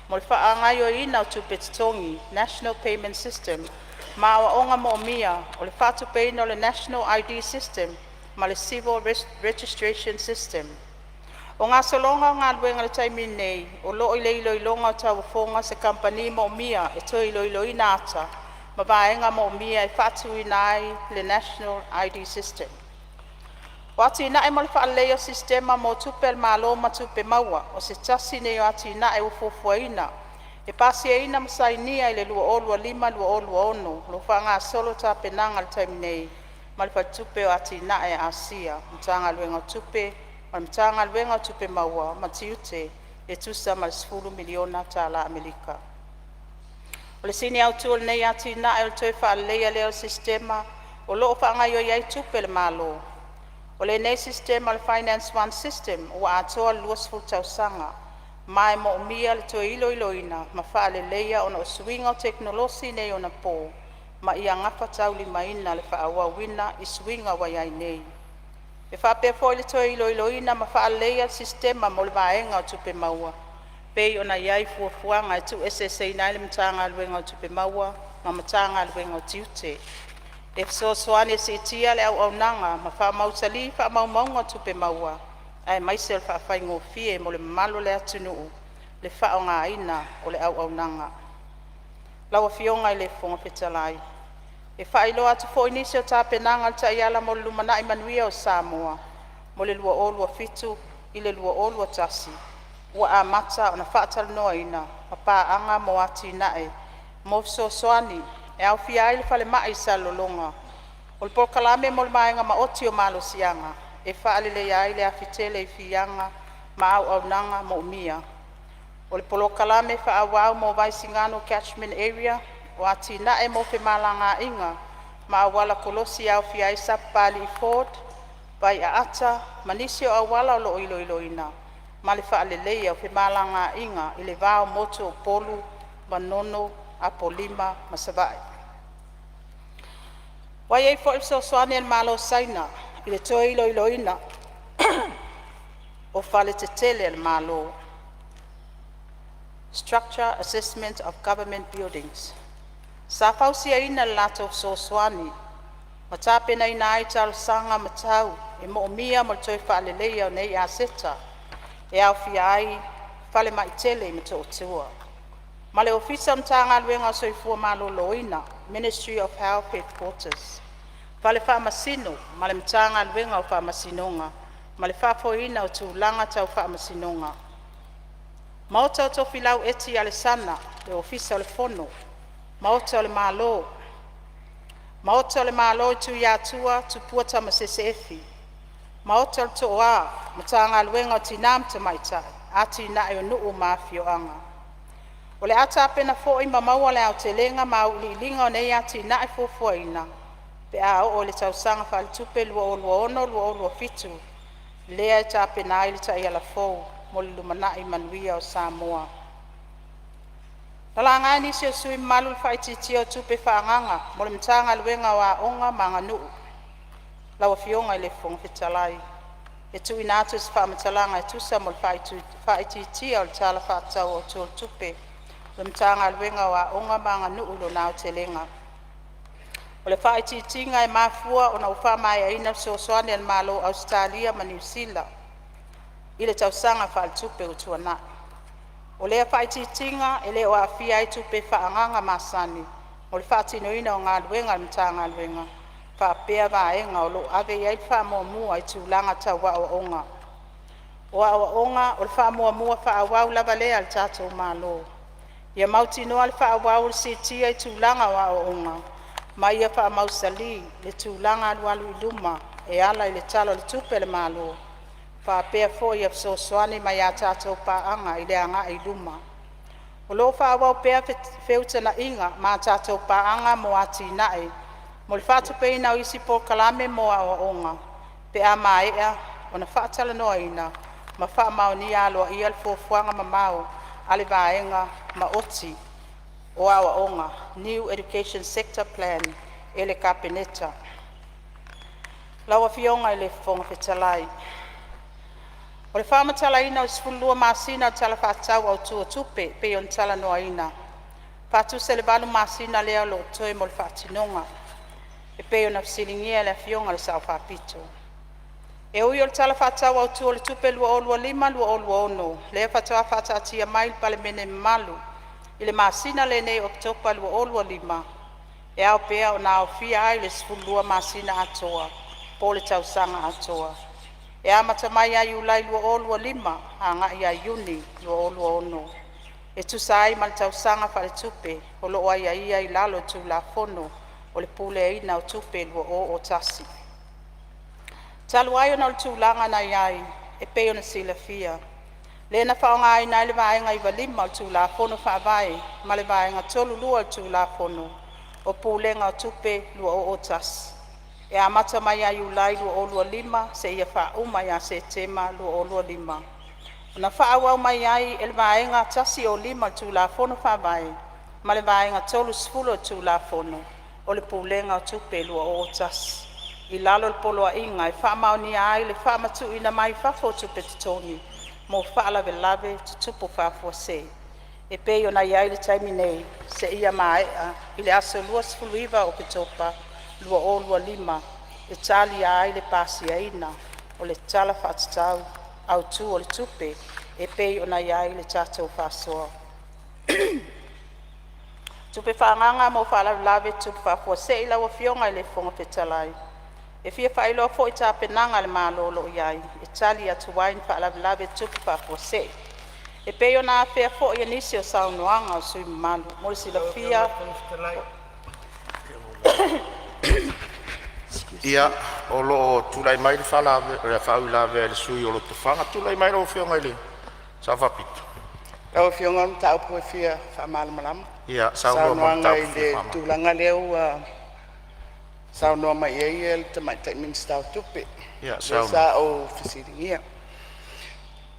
mo le faagaoioiina o tupe totogi (National Payment System) ma aoaoga moomia o le faatupeina o le National ID System ma le Civil Registration System. O gasologa o galuega i le taimi nei, o loo i le iloiloga o tauofoga se kamupani moomia e toe iloiloina ata ma vaega moomia e faatuina ai le National ID System. O atinae mo le faaleleia o sistema mo tupe a le Malo ma tupe maua o se tasi lenei o atinae ua fuafuaina e pasiaina ma sainia i le 2025-2026, o loo faagasolo tapenaga i le taimi nei ma le Faletupe o Atinae a Asia, Matagaluega o Tupe ma le Matagaluega o Tupe Maua ma Tiute e tusa ma le 10 miliona tala Amerika. O le sini autu o lenei atinae o le toe faaleleia lea o sistema o loo faagaioi ai tupe a le Malo. O lenei sistema o le Finance 1 System ua atoa le 20 tausaga, ma e moomia le toe iloiloina ma faaleleia ona o suiga o tekonolosi faaneionapo ma ia gafataulimaina le faaauauina i suiga ua iai nei. E faapea foi le toe iloiloina ma faaleleia o sistema mo le vaega o Tupe Maua pei ona iai fuafuaga e tuueseeseina ai le Matagaluega o Tupe Maua ma Matagaluega o Tiute, e fesoasoani e siitia le auaunaga ma faamausali faamaumauga o tupe maua aemaise o le faafaigofie mo le mamalu o le atunuu le faaaogaina o le auaunaga. Lau Afioga i le Fofoga Fetalai, E faailoa atu foi nisi o tapenaga o le Taiala mo le Lumanai Manuia o Samoa 2027-2031 ua amata ona faatalanoaina ma paaga mo atinae mo fesoasoani e aofia ai le falemai i Salelologa, o le polokalame mo le vaega maoti o malosiaga e faaleleia ai le afi tele i Fiaga ma auaunaga moomia, o le polokalame faaauau mo Vaisigano Catchment Area, o atinae mo femalagaiga ma auala kolosi e aofia ai Sapapalii Ford, Vaiaata ma nisi o auala o loo iloiloina ma le faaleleia o femalagaiga i le va o motu o Upolu, Manono, Apolima ma Savaii. Ua iai foi le fesoasoani a le Malo o Saina i le toe iloiloina o fale tetele a le Malo (Structure Assessment of Government Buildings). Sa fausiaina i le latou fesoasoani ma tapenaina ai talosaga matau e moomia mo le toe faaleleia o nei aseta e aofia ai Falemai tele i Motootua ma le Ofisa o le Matagaluega o le Soifua Maloloina (Ministry of Health Headquarters), Fale Faamasino ma le Matagaluega o Faamasinoga ma le faafoeina o tulaga tau faamasinoga. Maota o Tofilau Eti Alesana, Ofisa o le Fono, Maota o le Malo, Maota o le Malo i Tuiatua Tupua Tamasese Efi, Maota o le Tooa Matagaluega o Tinã ma Tamaitai, Atinae o Nuu ma Afioaga. O le a tapena foi ma maua le aotelega ma auiliiliga o nei atinae fuafuaina pe a oo i le tausaga faaletupe 2026/2027 lea e tapena ai le Taiala fou mo le Lumanai Manuia o Samoa. Na laga e nisi o sui usufono mamalu le faaitiitia o tupe faaagaaga mo le Matagaluega o Aoga ma Aganuu. Lau Afioga i le Fofoga Fetalai, e tuuina atu se faamatalaga e tusa ma le faaitiitia o le Tala Faatatau Autu o le Tupe a le Matagaluega o Aoga ma Aganuu i lona aotelega. O le faaitiitiga e mafua ona ua faamaeaina le fesoasoani a le Malo o Ausetalia ma Niu Sila i le tausaga faaletupe ua tuanai. O lea faaitiitiga e le o aafia ai tupe faaagaaga masani mo le faatinoina o galuega a le Matagaluega faapea vaega o loo ave iai le faamuamua i tulaga tau aoaoga. O aoaoga o le faamuamua faaauau lava lea a le tatou Malo, ia mautinoa le faaauau o le siitia i tulaga o aoaoga ma ia faamausali le tulaga alualu i luma e ala i le Tala o le Tupe a le Malo faapea foi fesoasoani mai a tatou paaga i le agai i luma. O loo faaauau pea feutagaiga ma a tatou paaga mo atinae mo le faatupeina o isi polokalame mo aoaoga pe a maea ona faatalanoaina ma faamaonia aloaia le Fuafuaga Mamao a le Vaega Maoti o Aoaoga (New Education Sector Plan) e le Kapeneta. Lau Afioga i le Fofoga Fetalai, o le faamatalaina o le 12 masina o le Tala Faatatau Autu o Tupe e pei ona talanoaina, faatusa i le 8 masina lea o loo totoe mo le faatinoga e pei ona fesiligia e le Afioga i le Sa'o Faapito. E ui o le Tala Faatatau Autu o le Tupe 2025/2026 lea faatoa faataatia mai i le Palemene mamalu i le masina lenei o Oketopa 2025, e ao pea ona aofia ai le 12 masina atoa po o le tausaga atoa e amata mai ia Iulai 2025 agai ia Iuni 2026, e tusa ai ma le tausaga faaletupe o loo aiaia i lalo o le Tulafono o le Puleaina o Tupe 2001. Talu ai ona o le tulaga na iai e pei ona silafia, lea na faaaogaina ai le Vaega 95 o le Tulafono Faavae ma le Vaega 32 o le Tulafono o Pulega o Tupe 2001 e amata mai ia Iulai 2025 seia faauma ia Setema 2025, na faaauau mai ai e le Vaega 105 o le Tulafono Faavae ma le Vaega 30 o le Tulafono o le Pulega o Tupe 2001 i lalo o le Poloaiga e faamaonia ai le faamatuuina mai fafo o tupe totogi mo faalavelave tutupu faafuasei e pei ona iai le taimi nei, seia maea i le aso 29 Oketopa 2025, e talia ai le pasiaina o le Tala Faatatau Autu o le Tupe e pei ona iai le tatou faasoa. Tupe Faaagaaga mo Faalavelave Tutupu Faafuasei. Lau Afioga i le Fofoga Fetalai, e fia faailoa foi tapenaga a le Malo o loo iai e tali atu ai i faalavelave tutupu faafuasei e pei ona afea foi e nisi o saunoaga a sui usufono mamalu. Mo le silafia Ia, o lo o tulai mai le faauilavea a le sui usufono mo Lotofaga. Tulai mai lau Afioga i le Sao Faapito. Lau Afioga o le mataupu e fia faamalamalama. Ia saunoa mai i le Saunoaga mataupu i e le fia faamalamalama. tulaga lea ua saunoa mai ai le Tamaitai Minisita o Tupe, Ia lea saunoa. sa ou fesiligia.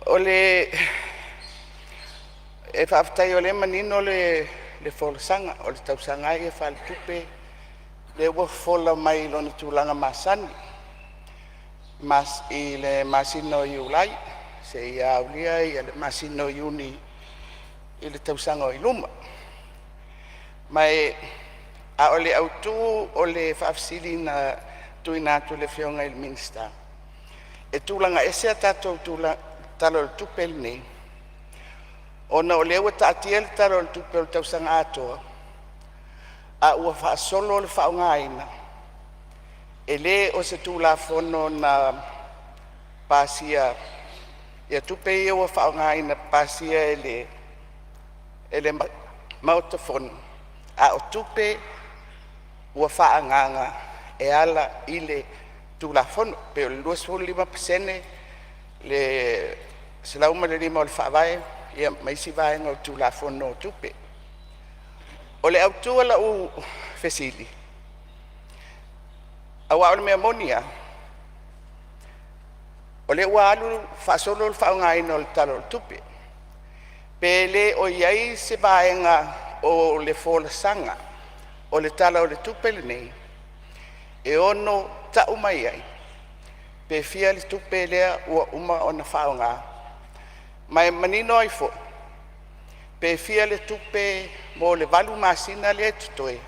O le e faafetai o lea e manino le folasaga, o le tausaga lava ia faaletupe lea ua fofola mai i lona tulaga masani i le masina o Iulai seia aulia le masina o Iuni i le tausaga o i luma. Ma a o le autu o le faafesili na tuuina atu i le Afioga i le Minisita, e tulaga ese a tatou Tala o le Tupe lenei ona o lea ua taatia le Tala o le Tupe o le tausaga atoa, a ua faasolo le faaaogaina e le o se Tulafono na pasia tupe ia ua faaaogaina pasia e le Maota Fono, a o tupe ua faaagaaga e ala i le Tulafono. E pei o le 25% le 105 o le Faavae ma isi vaega o le Tulafono o Tupe. O le autu o lau fesili, aua o le mea moni lava o lea ua alu faasolo le faaaogaina o le Tala o le Tupe, pe le o i ai se vaega o le folasaga o le Tala o le Tupe lenei e ono tau mai ai pe fia le tupe lea ua uma ona faaaoga ma e manino ai foi pe fia le tupe mo le 8 masina lea e totoe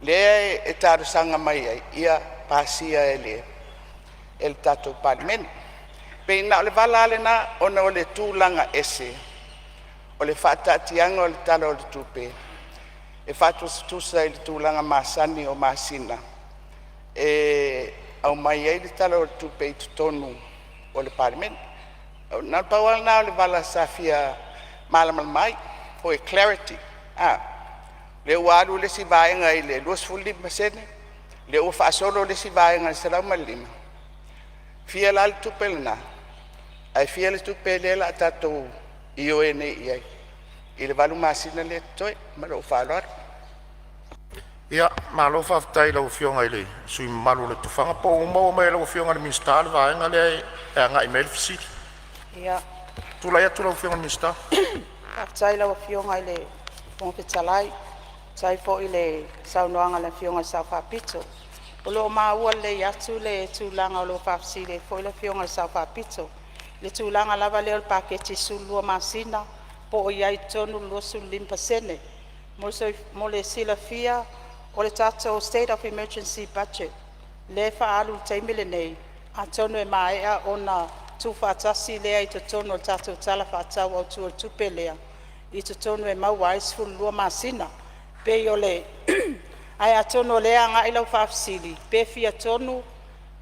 lea e talosaga mai ai ia pasia e le tatou Palemene. E pei na o le vala lava lena ona o le tulaga ese o le faataatiaga o le Tala o le Tupe e faatusatusa i le tulaga masani o masina e aumai ai le Tala o le Tupe i totonu o le Palemene. Na o le pau lava lena o le vala sa fia malamalama ai po o le clarity. O lea ua alu le isi vaega i le 25%, lea ua faasolo le isi vaega i le 105, e fia la le tupe lena ae fia le tupe lea o le a tatou ioe nei i ai i le 8 masina lea e totoe? Ma lou faaaloalo. Ia, malo faafetai i lau Afioga i le sui usufono mamalu o Lotofaga. Po o ua maua mai e lau Afioga i le Minisita le vaega lea e agai mai ai le fesili? Ia. Tulai atu lau Afioga i le Minisita. Faafetai i lau Afioga i le Fofoga Fetalai, faafetai foi i le saunoaga a le Afioga i le Sao Faapito. O lo o maua lelei atu le tulaga o lo o faafesili ai foi le Afioga i le Sao Faapito, i le tulaga lava lea o le paketi 12 masina po o i ai i totonu le 25%. Mo le silafia o le tatou State of Emergency Budget lea e faaalu i le taimi lenei, atonu e maea ona tuufaatasi lea i totonu o le tatou Tala Faatatau Autu o le Tupe lea i totonu e maua ai le 12 masina. Pei o le… Ae atonu o lea e agai lau faafesili pe fia tonu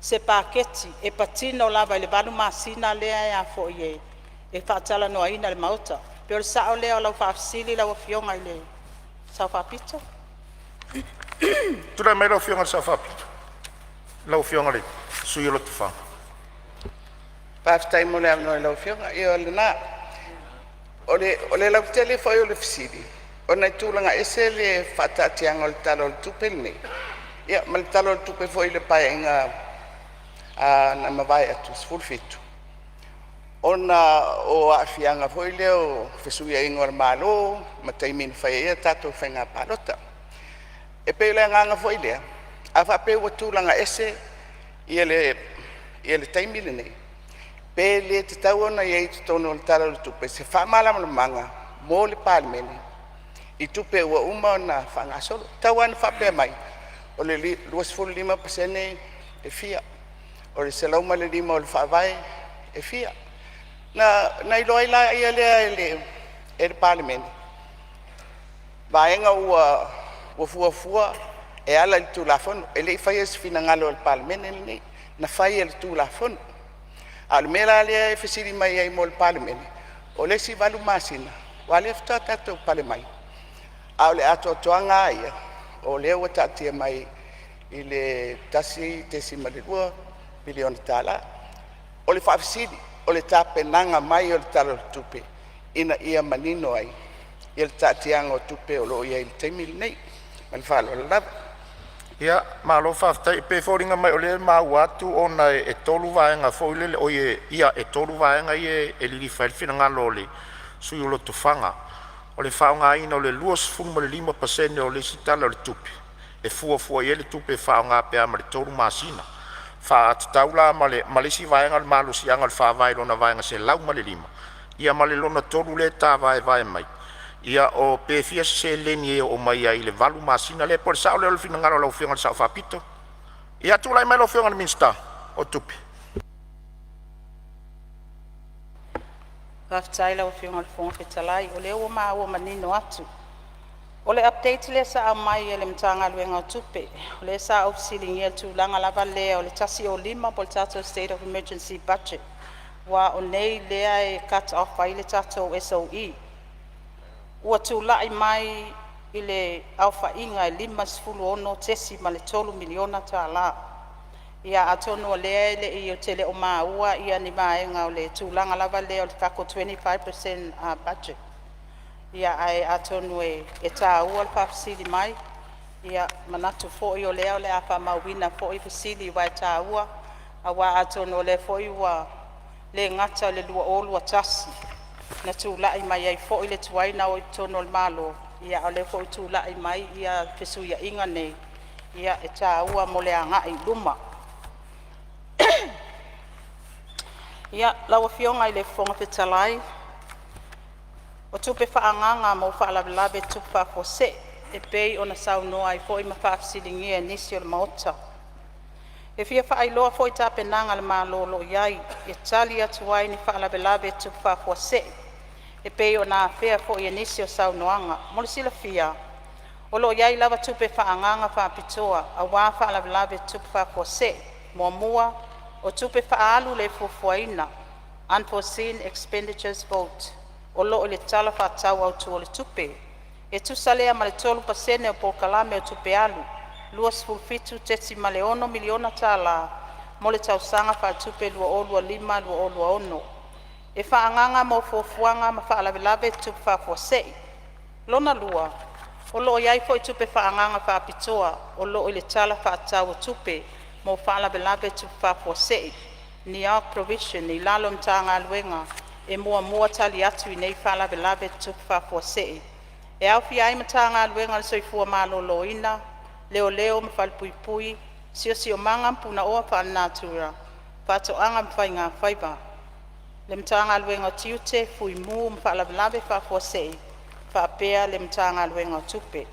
se paketi e patino lava i le 8 masina lea e faatalanoaina e le Maota. Pei o le sao lea o lau faafesili lau Afioga i le Sao Faapito? Tulai mai lau Afioga i le Sao Faapito, lau Afioga i le sui usufono o Lotofaga. Faafetai mo le avanoa i lau Afioga. Ia o lena. O le lautele foi o le fesili ona e tulaga ese le faataatiaga o le Tala o le Tupe lenei ia ma le Tala o le Tupe foi i le Paeaiga na mavae atu 17, ona o aafiaga foi lea o fesuiaiga o le malo ma taimi na fai ai a tatou faiga palota. E pei o le agaga foi lea, a faapea ua tulaga ese le taimi lenei, pe le tatau ona i ai i totonu o le Tala o le Tupe se faamalamalamaga mo le Palemene i tupe ua uma ona faagasolo. Tau lava ina faapea mai, o le 25% e fia, o le 105 o le Faavae e fia. Ona iloa ai lea e le Palemene vaega ua fuafua e ala i le Tulafono. E le i faia i se finagalo o le Palemene lenei, na fai e le Tulafono. A o le mea la lea e fesili mai ai mo le Palemene, o le isi 8 masina aua o lea faatoa tatou pale mai, a o le atoatoaga lava ia o lea ua taatia mai i le $1.2 piliona. O le faafesili, o le tapenaga mai o le Tala o le Tupe ina ia manino ai le taatiaga o tupe o lo o i ai i le taimi lenei. Ma le faaaloalo lava. Ia, malo faafetai. E pei e foliga mai o lea e maua atu ona e tolu vaega foi lele, e tolu vaega ia e lilifa i ai le finagalo o le sui usufono o Lotofaga, o le faaaogaina o le 25% o le isi Tala o le Tupe e fuafua i ai le tupe e faaaoga pe a ma le 3 masina, faatatau la ma le isi vaega o le malosiaga o le Faavae i lona Vaega 105, ia ma le lona tolu lea e tavaevae mai, o pe fia se seleni e oo mai ai i le 8 masina lea. Po o le sao lea o le finagalo o lau Afioga i le Sao Faapito? Ia, tulai mai lau Afioga i le Minisita o Tupe. Faafetai i lau Afioga i le Fofoga Fetalai, o lea ua maua manino atu. O le update lea sa aumai e le Matagaluega o Tupe, o lea sa ou fesiligia i le tulaga lava lea o le 105 po o le tatou State of Emergency Budget, aua o nei lea e cut off ai le tatou SOE. Ua tulai mai i le aofaiga e $56.3 miliona tala. Ia atonu o lea ou te le o maua ni vaega o le tulaga lava lea o le tatou 25% budget. Ia ae atonu e taua le faafesili mai, ia manatu foi o lea o le a faamauina foi fesili aua e taua, aua atonu o lea foi ua le gata o le 2021 na tulai mai ai foi le tuai ona o i totonu o le Malo, a o lea foi ua tulai mai fesuiaiga nei, ia e taua mo le agai i luma. Ia, lau Afioga i le Fofoga Fetalai, o tupe faaagaaga mo faalavelave tutupu faafuasei e pei ona saunoa ai foi ma faafesiligia e nisi o le Maota. E fia faailoa foi tapenaga a le Malo o lo o i ai e tali atu ai i ni faalavelave tutupu faafuasei e pei ona afea foi e nisi o saunoaga. Mo le silafia, o lo o i ai lava tupe faaagaaga faapitoa aua faalavelave tutupu faafuasei. Muamua, o tupe faaalu le fuafuaina, unforeseen expenditures vote o lo o i le Tala Faatatau Autu o le Tupe. E tusa lea ma le 3% o polokalame o tupe alu, $27.6 miliona mo le tausaga faaletupe 2025/2026. E faaagaaga mo fuafuaga ma faalavelave tutupu faafuasei. Lona lua, o lo o i ai foi tupe faaagaaga faapitoa o lo o i le Tala Faatatau o Tupe mo faalavelave tutupu faafuasei, NEOC provision i lalo o le Matagaluega e muamua tali atu i nei faalavelave tutupu faafuasei, e aofia ai Matagaluega o le Soifua Maloloina, Leoleo ma Falepuipui, Siosiomaga ma Punaoa Faalenatura, Faatoaga ma Faigafaiva, le Matagaluega o Tiute, Fuimu ma Faalavelave Faafuasei, faapea le Matagaluega o Tupe.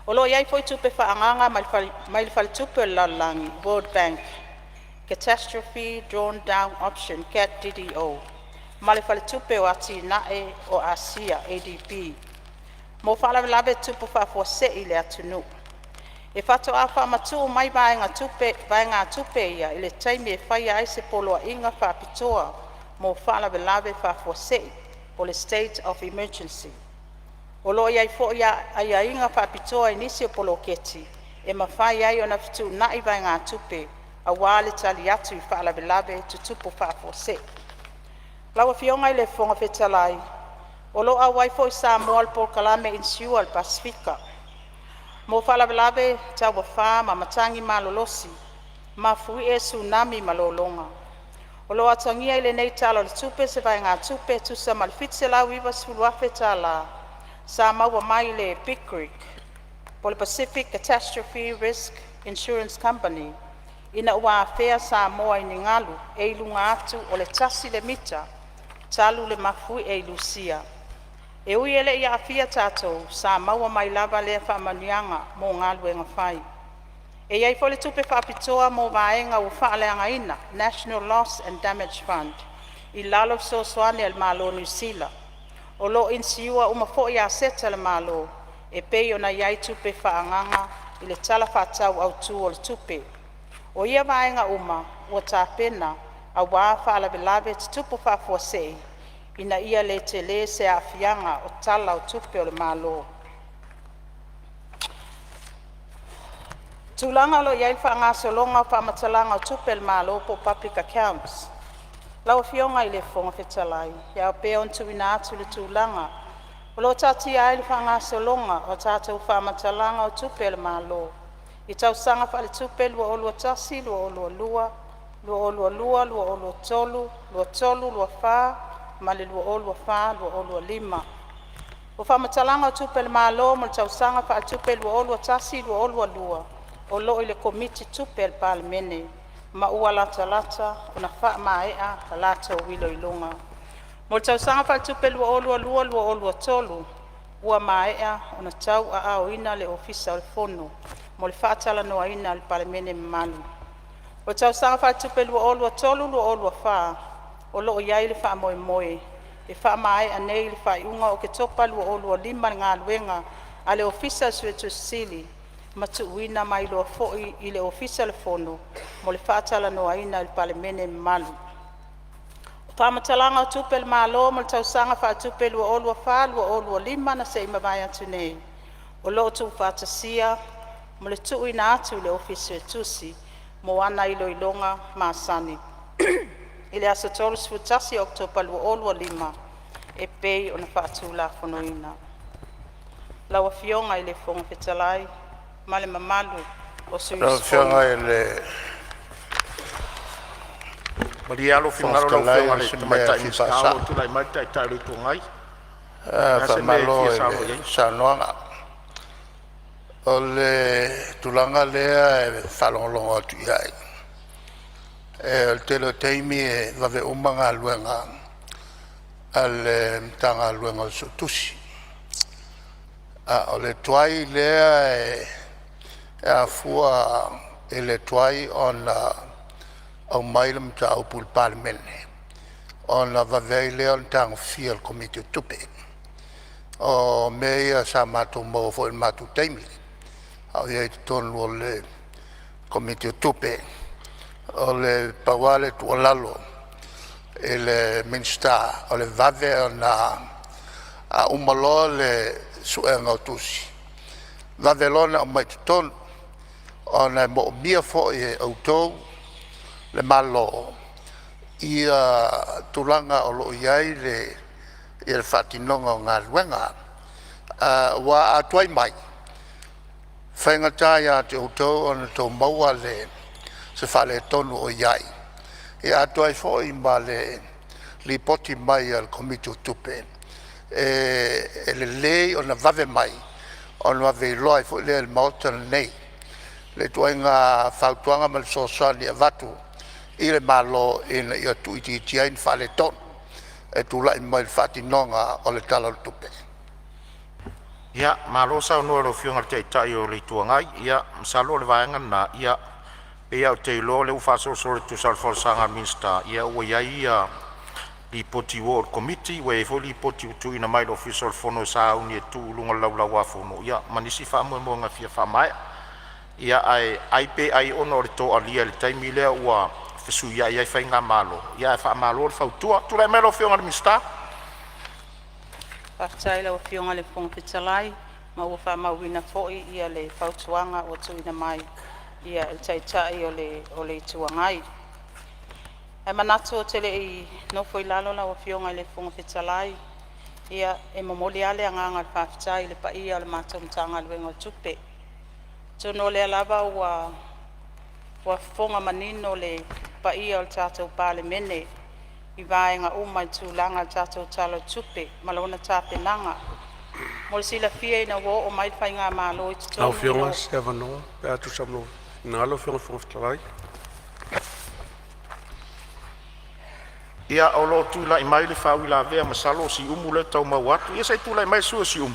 O lo o i ai foi tupe faaagaaga mai le Faletupe o le Lalolagi (World Bank) Catastrophe Drawdown Option (CAT DDO) ma le Faletupe o Atinae o Asia (ADB) mo faalavelave tutupu faafuasei i le atunuu. E faatoa faamatuu mai vaegatupe ia i le taimi e faia ai se Poloaiga Faapitoa mo Faalavelave Faafuasei (State of Emergency). O lo o i ai foi aiaiga faapitoa i nisi o poloketi e mafai ai ona fetuunai vaegatupe aua le tali atu i faalavelave tutupu faafuasei. Lau Afioga i le Fofoga Fetalai, o lo o auai foi Samoa i le Polokalame Insure a le Pasefika mo faalavelave tauafa ma matagi malolosi mafuie sunami ma lologa. O lo o atagia i lenei Tala o le Tupe se vaegatupe e tusa ma le $790,000 tala sa maua mai i le PICRIC (Pacific Catastrophe Risk Insurance Company) ina ua afea Samoa i ni galu e i luga atu o le 1 mita talu le mafuie i Lusua. E ui e le i aafia tatou, sa maua mai lava lea faamanuiaga mo galuega fai. E i ai foi le tupe faapitoa mo vaega ua faaleagaina (National Loss and Damage Fund) i lalo o fesoasoani a le Malo o Niu Sila. O lo o inisiua uma foi aseta a le Malo e pei ona i ai tupe faaagaaga i le Tala Faatatau Autu o le Tupe. O ia vaega uma ua tapena auā faalavelave tutupu faafuasei, ina ia le tele se aafiaga o Tala o Tupe a le Malo. Tulaga o lo o i ai le faagasologa o faamatalaga o tupe a le Malo po o public accounts. Lau Afioga i le Fofoga Fetalai, e ao pea ona tuuina atu le tulaga o lo o taatia ai le faagasologa o tatou faamatalaga o tupe a le Malo i tausaga faaletupe 2021/2022, 2022/2023, 2023/24 ma le 2024/2025. O faamatalaga o tupe a le Malo mo le tausaga faaletupe 2021/2022 o lo o i le Komiti Tupe a le Palemene ma ua latalata ona faamaea a latou iloiloga. Mo le tausaga faaletupe 2022/2023 ua maea ona tauaaoina e le Ofisa o le Fono mo le faatalanoaina e le Palemene mamalu. O le tausaga faaletupe 2023/2024 o lo o i ai le faamoemoe e faamaea nei i le faaiuga o Oketopa 2025 le galuega a le Ofisa o le Suetusi Sili ma tuuina mai loa foi i le Ofisa o le Fono mo le faatalanoaina e le Palemene mamalu. O faamatalaga o Tupe a le Malo mo le tausaga faaletupe 2024/2025 na se i mavae atu nei, o lo o tuufaatasia mo le tuuina atu i le Ofisa Suetusi mo ana iloiloga masani i le aso 31 Oketopa 2025 e pei ona faatulafonoina. Lau Afioga i le Fofoga Fetalai ma le mamalu o sui Lau usufono, Afioga i le Malie lava lou Fofoga finagalo lau Fetalai Afioga o i le se mea Tamaitai e fia Minisita o lo o faasao. tulai mai le Taitai o le Itu Agai. O le a se mea e Faamalo fia i saunoa le i ai? saunoaga. O le tulaga lea e faalogologo atu i ai, o le tele o taimi e vave uma galuega a le Matagaluega o le Suetusi, a o le tuai lea e afua i le tuai ona aumai le mataupu i le Palemene ona vave ai lea ona tagofia e le Komiti o Tupe. O mea ia sa matou maua foi i le matou taimi a o i ai i totonu o le Komiti o Tupe. E pau lava le tuualalo i le Minisita o le vave ona uma loa le suega o tusi, vave loa ona aumai i totonu ona e moomia foi e outou le Malo tulaga o lo o i ai le faatinoga o galuega. Aua a tuai mai, e faigata ia te outou ona outou maua se faaletonu o i ai, atoa ai foi ma le Lipoti mai a le Komiti o Tupe, e lelei ona vave mai ona vave iloa ai foi lea e le Maota lenei le ituaiga fautuaga ma le fesoasoani e avatu i le Malo ina ia tuuitiitia ai ni faaletonu e tulai mai i le faatinoga o le Tala o le Tupe. Ia, malo saunoa i lau Afioga i le Taitai o le Itu Agai. Ia masalo o le vaega lena, e pei lava ou te iloa o lea ua faasolosolo atu e tusa o le folasaga a le Minisita, ia ua i ai ia lipoti ua oo i le Komiti, ua i ai foi lipoti ua tuuina mai i le Ofisa o le Fono e sauni e tuu i luga o le Laulau a Fono, ia ma nisi faamoemoega e fia faamaea. Ia ae ai pe ai ona o le toalia i le taimi lea ua fesuiai ai faigamalo, ia ae faamalo le fautua. Tulai mai lau Afioga i le Minisita. Faafetai i lau Afioga i le Fofoga Fetalai, ma ua faamauina foi le fautuaga ua tuuina mai e le Taitai o le Itu Agai. Ae manatu ou te lei nofo i lalo lau Afioga i le Fofoga Fetalai, ia e momoli lava le agaga o le faafetai i le paia o le matou Matagaluega o Tupe. Atonu o lea lava ua fofoga manino le paia o le tatou Palemene i vaega uma i le tulaga o le tatou Tala o le Tupe ma lona tapenaga. Mo le silafia ina ua oo mai le faigamalo i Lau totonu Afioga se avanoa pe a tusa ma lou finagalo lau Afioga i le Fofoga Fetalai. Ia, o lo o tulai mai le faauilavea, masalo o Siumu lea e tau maua atu. Ia se i tulai mai le sui usufono mo Siumu.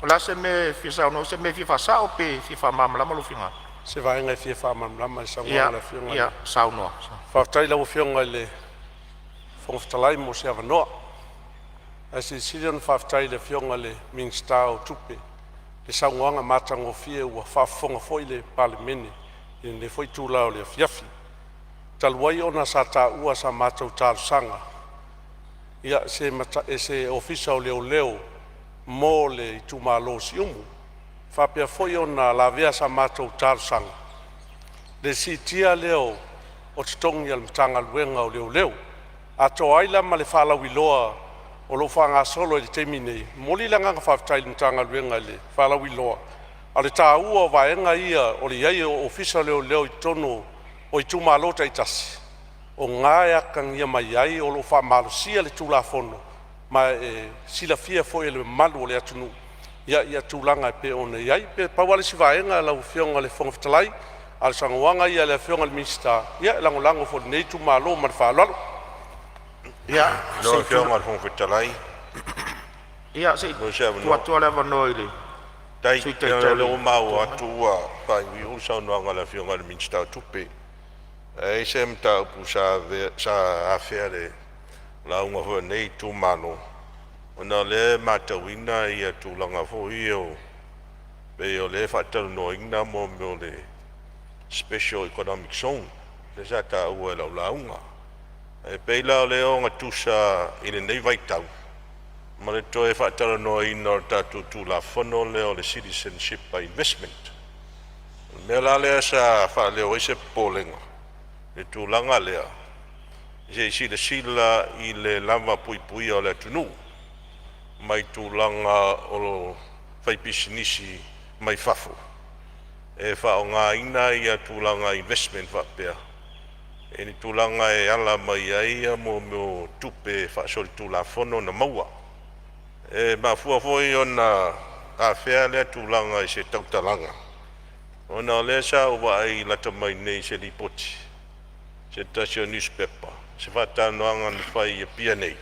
O le a se mea e fia saunoa ai, o se mea e fia faasao pe fia faamalamalama lou finagalo? Se vaega e fia faamalamalama i le saunoaga a le Afioga i le Ia saunoa. Faafetai i lau Afioga i le Fofoga Fetalai mo se avanoa. Ae silisili ona faafetai i le Afioga i le Minisita o Tupe i le saunoaga matagofie ua faafofoga foi le Palemene i lenei foi itula o le afiafi. Talu ai ona sa taua sa matou talosaga ia e se Ofisa o Leoleo mo le itumalo o Siumu, faapea foi ona lavea sa matou talosaga i le siitia lea o totogi a le Matagaluega o Leoleo, atoa ai la ma le faalauiloa o lo o faagasolo i le taimi nei. E momoli le agaga faafetai i le Matagaluega i le faalauiloa, a o le taua o vaega ia o le i ai o Ofisa o Leoleo i totonu o itumalo taitasi, o i e atagia mai ai o lo o faamalosia le Tulafono ma e silafia foi e le mamalu o le atunuu ia tulaga e pei ona i ai. Pei na pau lava le isi vaega lau Afioga i le Fofoga Fetalai, a o le saunoaga ia a le Afioga i le Minisita, ia e lagolago foi e lenei itumalo. Ma le faaaloalo. Ia Lau Afioga i le Fofoga Fetalai, Ia se i mo se tuu avanoa. atu lava le avanoa i le Faafetai. Sui Leai Taitai o o lea le ua Itu maua Agai. atu ua faaiuiu le saunoaga a le Afioga i le Minisita o Tupe. Ae i ai se mataupu sa afea i le lauga foi a lenei itumalo, ona o lea e matauina tulaga foi ia pei o lea e faatalanoaina mo mea o le Special Economic Zone lea sa taua i lau lauga. E pei la o lea e ogatusa i lenei vaitau ma le toe faatalanoaina o le tatou Tulafono lea o le Citizenship by Investment. O le mea la lea sa faaleo ai se popolega i le tulaga lea, se i silasila i le lavapuipuia o le atunuu mai tulaga o faipisinisi mai fafo e faaaogaina tulaga i investment faapea i ni tulaga e ala mai ai mo mea o tupe faasolitulafono na maua. E mafua foi ona afea lea tulaga i se tautalaga, ona o lea sa ou vaai lata mai nei i se lipoti a se tasi o nusipepa, se faatalanoaga na fai i Apia nei,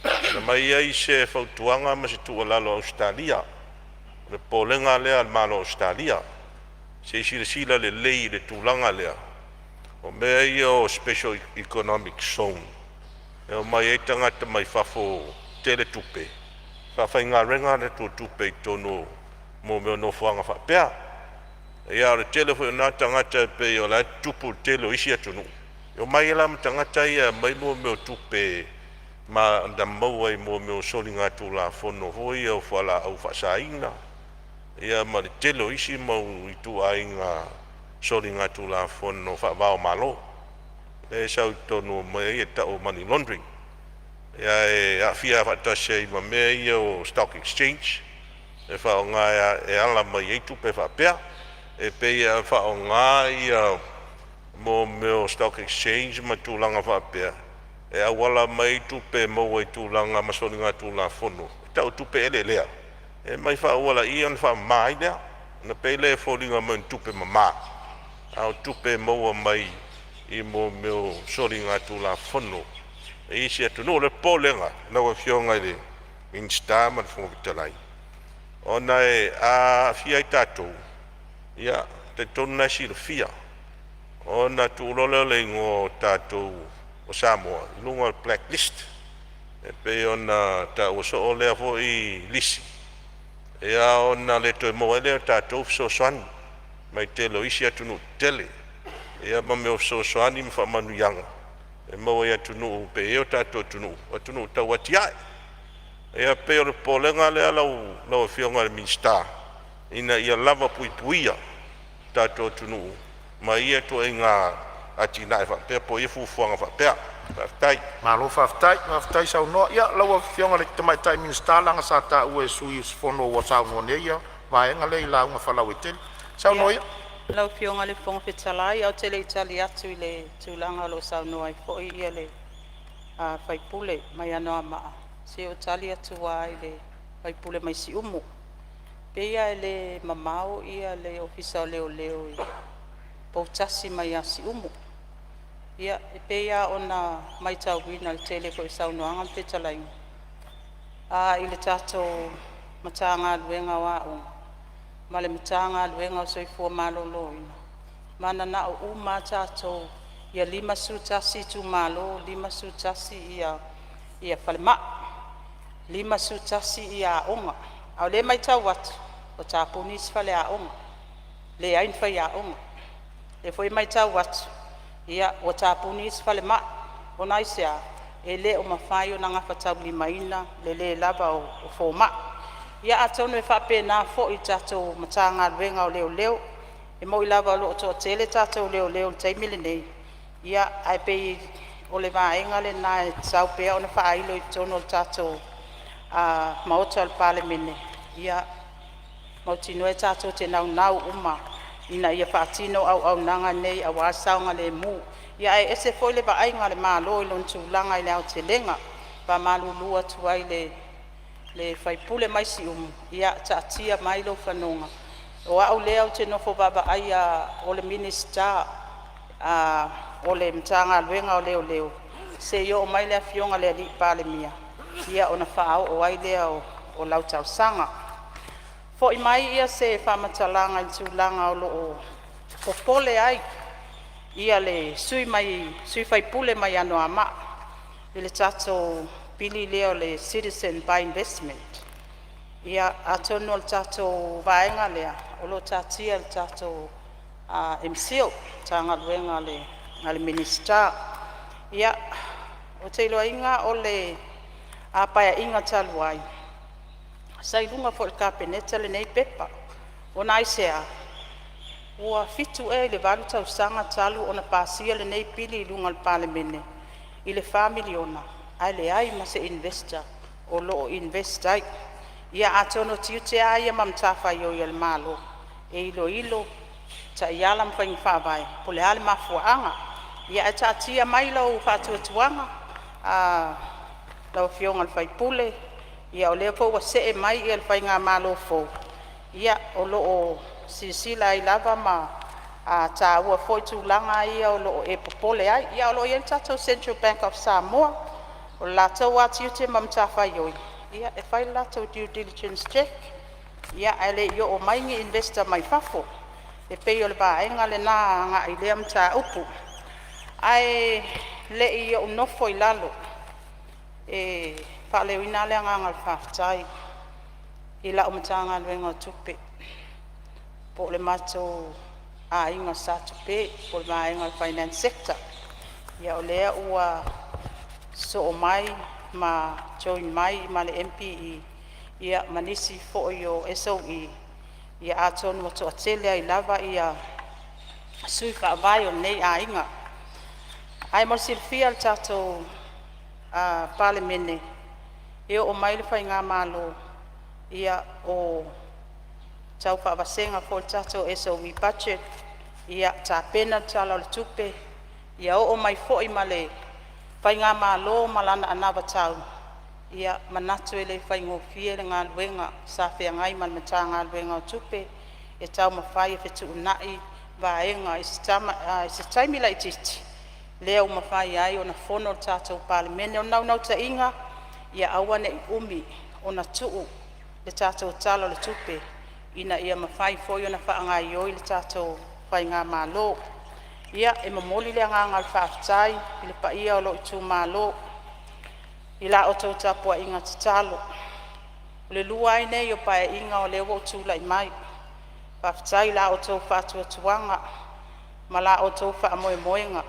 na aumai ai se fautuaga ma se tuualalo a Ausetalia. O le popolega lea a le Malo o Ausetalia, se i silasila lelei i le tulaga lea o mea ia o Special Economic Zone e omai ai tagata mai fafo tele tupe, faafaigaluega a latou tupe i totonu o mea o nofoaga faapea. Ia, a o le tele foi o na tagata e pei o la e tutupu i le tele o isi atunuu, e omai ai la ma tagata ia e aumai mea o tupe na maua i mea o soligatulafono foi ia o fualaau faasaina ia ma le tele o isi mau ituaiga soligatulafono faava o Malo lea e sau i totonu o mea ia e tau o money laundering. Ae aafia faatasi ai ma mea ia o stock exchange e faaaoga e ala mai ai tupe faapea. E pei e faaaoga ia mea o stock exchange ma tulaga faapea. e auala mai tupe maua i tulaga ma soligatulafono e tau o tupe eleelea, e aumai faaauala i i ona faamama ai lea, ona pei lea e foliga mai o ni tupe mama, a o tupe e maua mai i mea o soligatulafono i isi atunuu. O le popolega lau Afioga i le Minisita ma le Fofoga Fetalai, ona a aafia ai tatou, ia e talitonu o lena e silafia, ona tuu loa lea o le igoa o tatou o Samoa i luga o le black list, e pei ona taua soo lea foi lisi, ona le toe maua ai lea o tatou fesoasoani mai tele o isi atunuu tetele, ia ma mea o fesoasoani ma faamanuiaga e maua i atunuu e pei e i ai o tatou atunuu, o atunuu tau atiae. Ia pei o le popolega lea lau Afioga i le Minisita, ina ia lava puipuia le tatou atunuu mai ia ituaiga atinae faapea po o ia fuafuaga faapea. Faafetai. Malo faafetai, faafetai saunoa. Ia lau Afioga i le Tamaitai Minisita leaga sa taua e sui usufono ua saunoa nei ia vaega lea i lauga faalauaitele. Saunoa ia. Lau Afioga i le Fofoga Fetalai, ae ou te le i tali atu i le tulaga o lo o saunoa ai foi le sui usufono mai Anoamaa, se i ou tali atu lava i le sui usufono mai Siumu. E pei lava e le mamao le Ofisa o Leoleo i Poutasi mai ia Siumu. Ia, e pei lava ona maitauina i le tele foi o saunoaga ma fetalaiga i le tatou Matagaluega o Aoga ma le Matagaluega o le Soifua Maloloina, mananao uma lava tatou ia 51 itumalo, 51 falemai, 51 aoga. A o lea e maitau atu ua tapuni isi faleaoga, leai ni faiaoga. O lea foi e maitau atu ua tapuni isi falemai. Ona aisea? E le o mafai ona gafataulimaina le le lava o fomai. Ia atonu e faapena foi i le tatou Matagaluega o Leoleo. E moi lava o lo o toatele tatou leoleo i le taimi lenei, ae pei o le vaega lena e tatau pea ona faailo i totonu o le tatou Maota o le Palemene. Ia mautinoa tatou te naunau uma ina ia faatino auaunaga nei aua le saogalemu. Ia ae ese foi le vaaiga a le Malo i lona tulaga i le aotelega. E faamalulu atu ai i le sui usufono mai Siumu, ia taatia mai lou fanoga, o au lea ou te nofo vaavaaia o le Minisita o le Matagaluega o Leoleo seia oo mai le Afioga i le Palemia ona faaoo ai lea o lau talosaga. Fo'i mai se faamatalaga i le tulaga o lo o popole ai le sui usufono mai Anoamaa i le tatou pili lea o le Citizen by Investment. Ia atonu o le tatou vaega lea o lo o taatia i le tatou MCIL, Matagaluega a le Minisita. Ia, ou te iloaina o le Paeaiga talu ai sa i luga foi o le Kapeneta lenei pepa. Ona aisea? Ua 7 ea i le 8 tausaga talu ona pasia lenei pili i luga o le Palemene i le $4 miliona ae leai ma se investor o lo o invest ai. Ia atonu o tiute lava ia ma matafaioi a le Malo e iloilo taiala ma faiga faavae po o le a le mafuaaga. Ia ae taatia mai lou faatuatuaga lau Afioga i le sui usufono, ia o lea foi ua see mai le faigamalo fou, ia o lo o silasila ai lava ma taua foi tulaga ia o lo o e popole ai. Ia ae o lo o i ai le tatou Central Bank of Samoa, o le latou lava tiute ma matafaioi e fai le latou due diligence check, ae le i oo mai ni investor mai fafo. E pei o le vaega lena agai i lea mataupu. Ae le i ou nofo i lalo e faaleoina le agaga o le faafetai i lau Matagaluega o Tupe, po o le matou aiga Sa Tupe, po o le vaega o le Finance Sector. Ia o lea ua sosoo mai ma join mai ma le MPE ma nisi foi o SOE, ia atonu ua toatele ai lava ia sui faavae o lenei aiga. Ae mo le silafia e le tatou Palemene, e oo mai le faigamalo, ia o tau faavasega foi le tatou SOE budget, ia tapena le Tala o le Tupe, ia oo mai foi ma le Faigamalo ma lana anavatau, ia manatu e le faigofie le galuega sa feagai ma le Matagaluega o Tupe e taumafai e fetuunai vaega i se taimi laitiiti lea ua mafai ai ona fono le tatou Palemene. O le naunautaiga ia aua nei umi ona tuu le tatou Tala o le Tupe ina ia mafai foi ona faagaioi le tatou faigamalo. Ia, e momoli le agaga o le faafetai i le paia o lou Itumalo i la outou tapuaiga tatalo. O le lua ai lenei o Paeaiga o lea ua ou tulai mai. Faafetai i la outou faatuatuaga ma la outou faamoemoega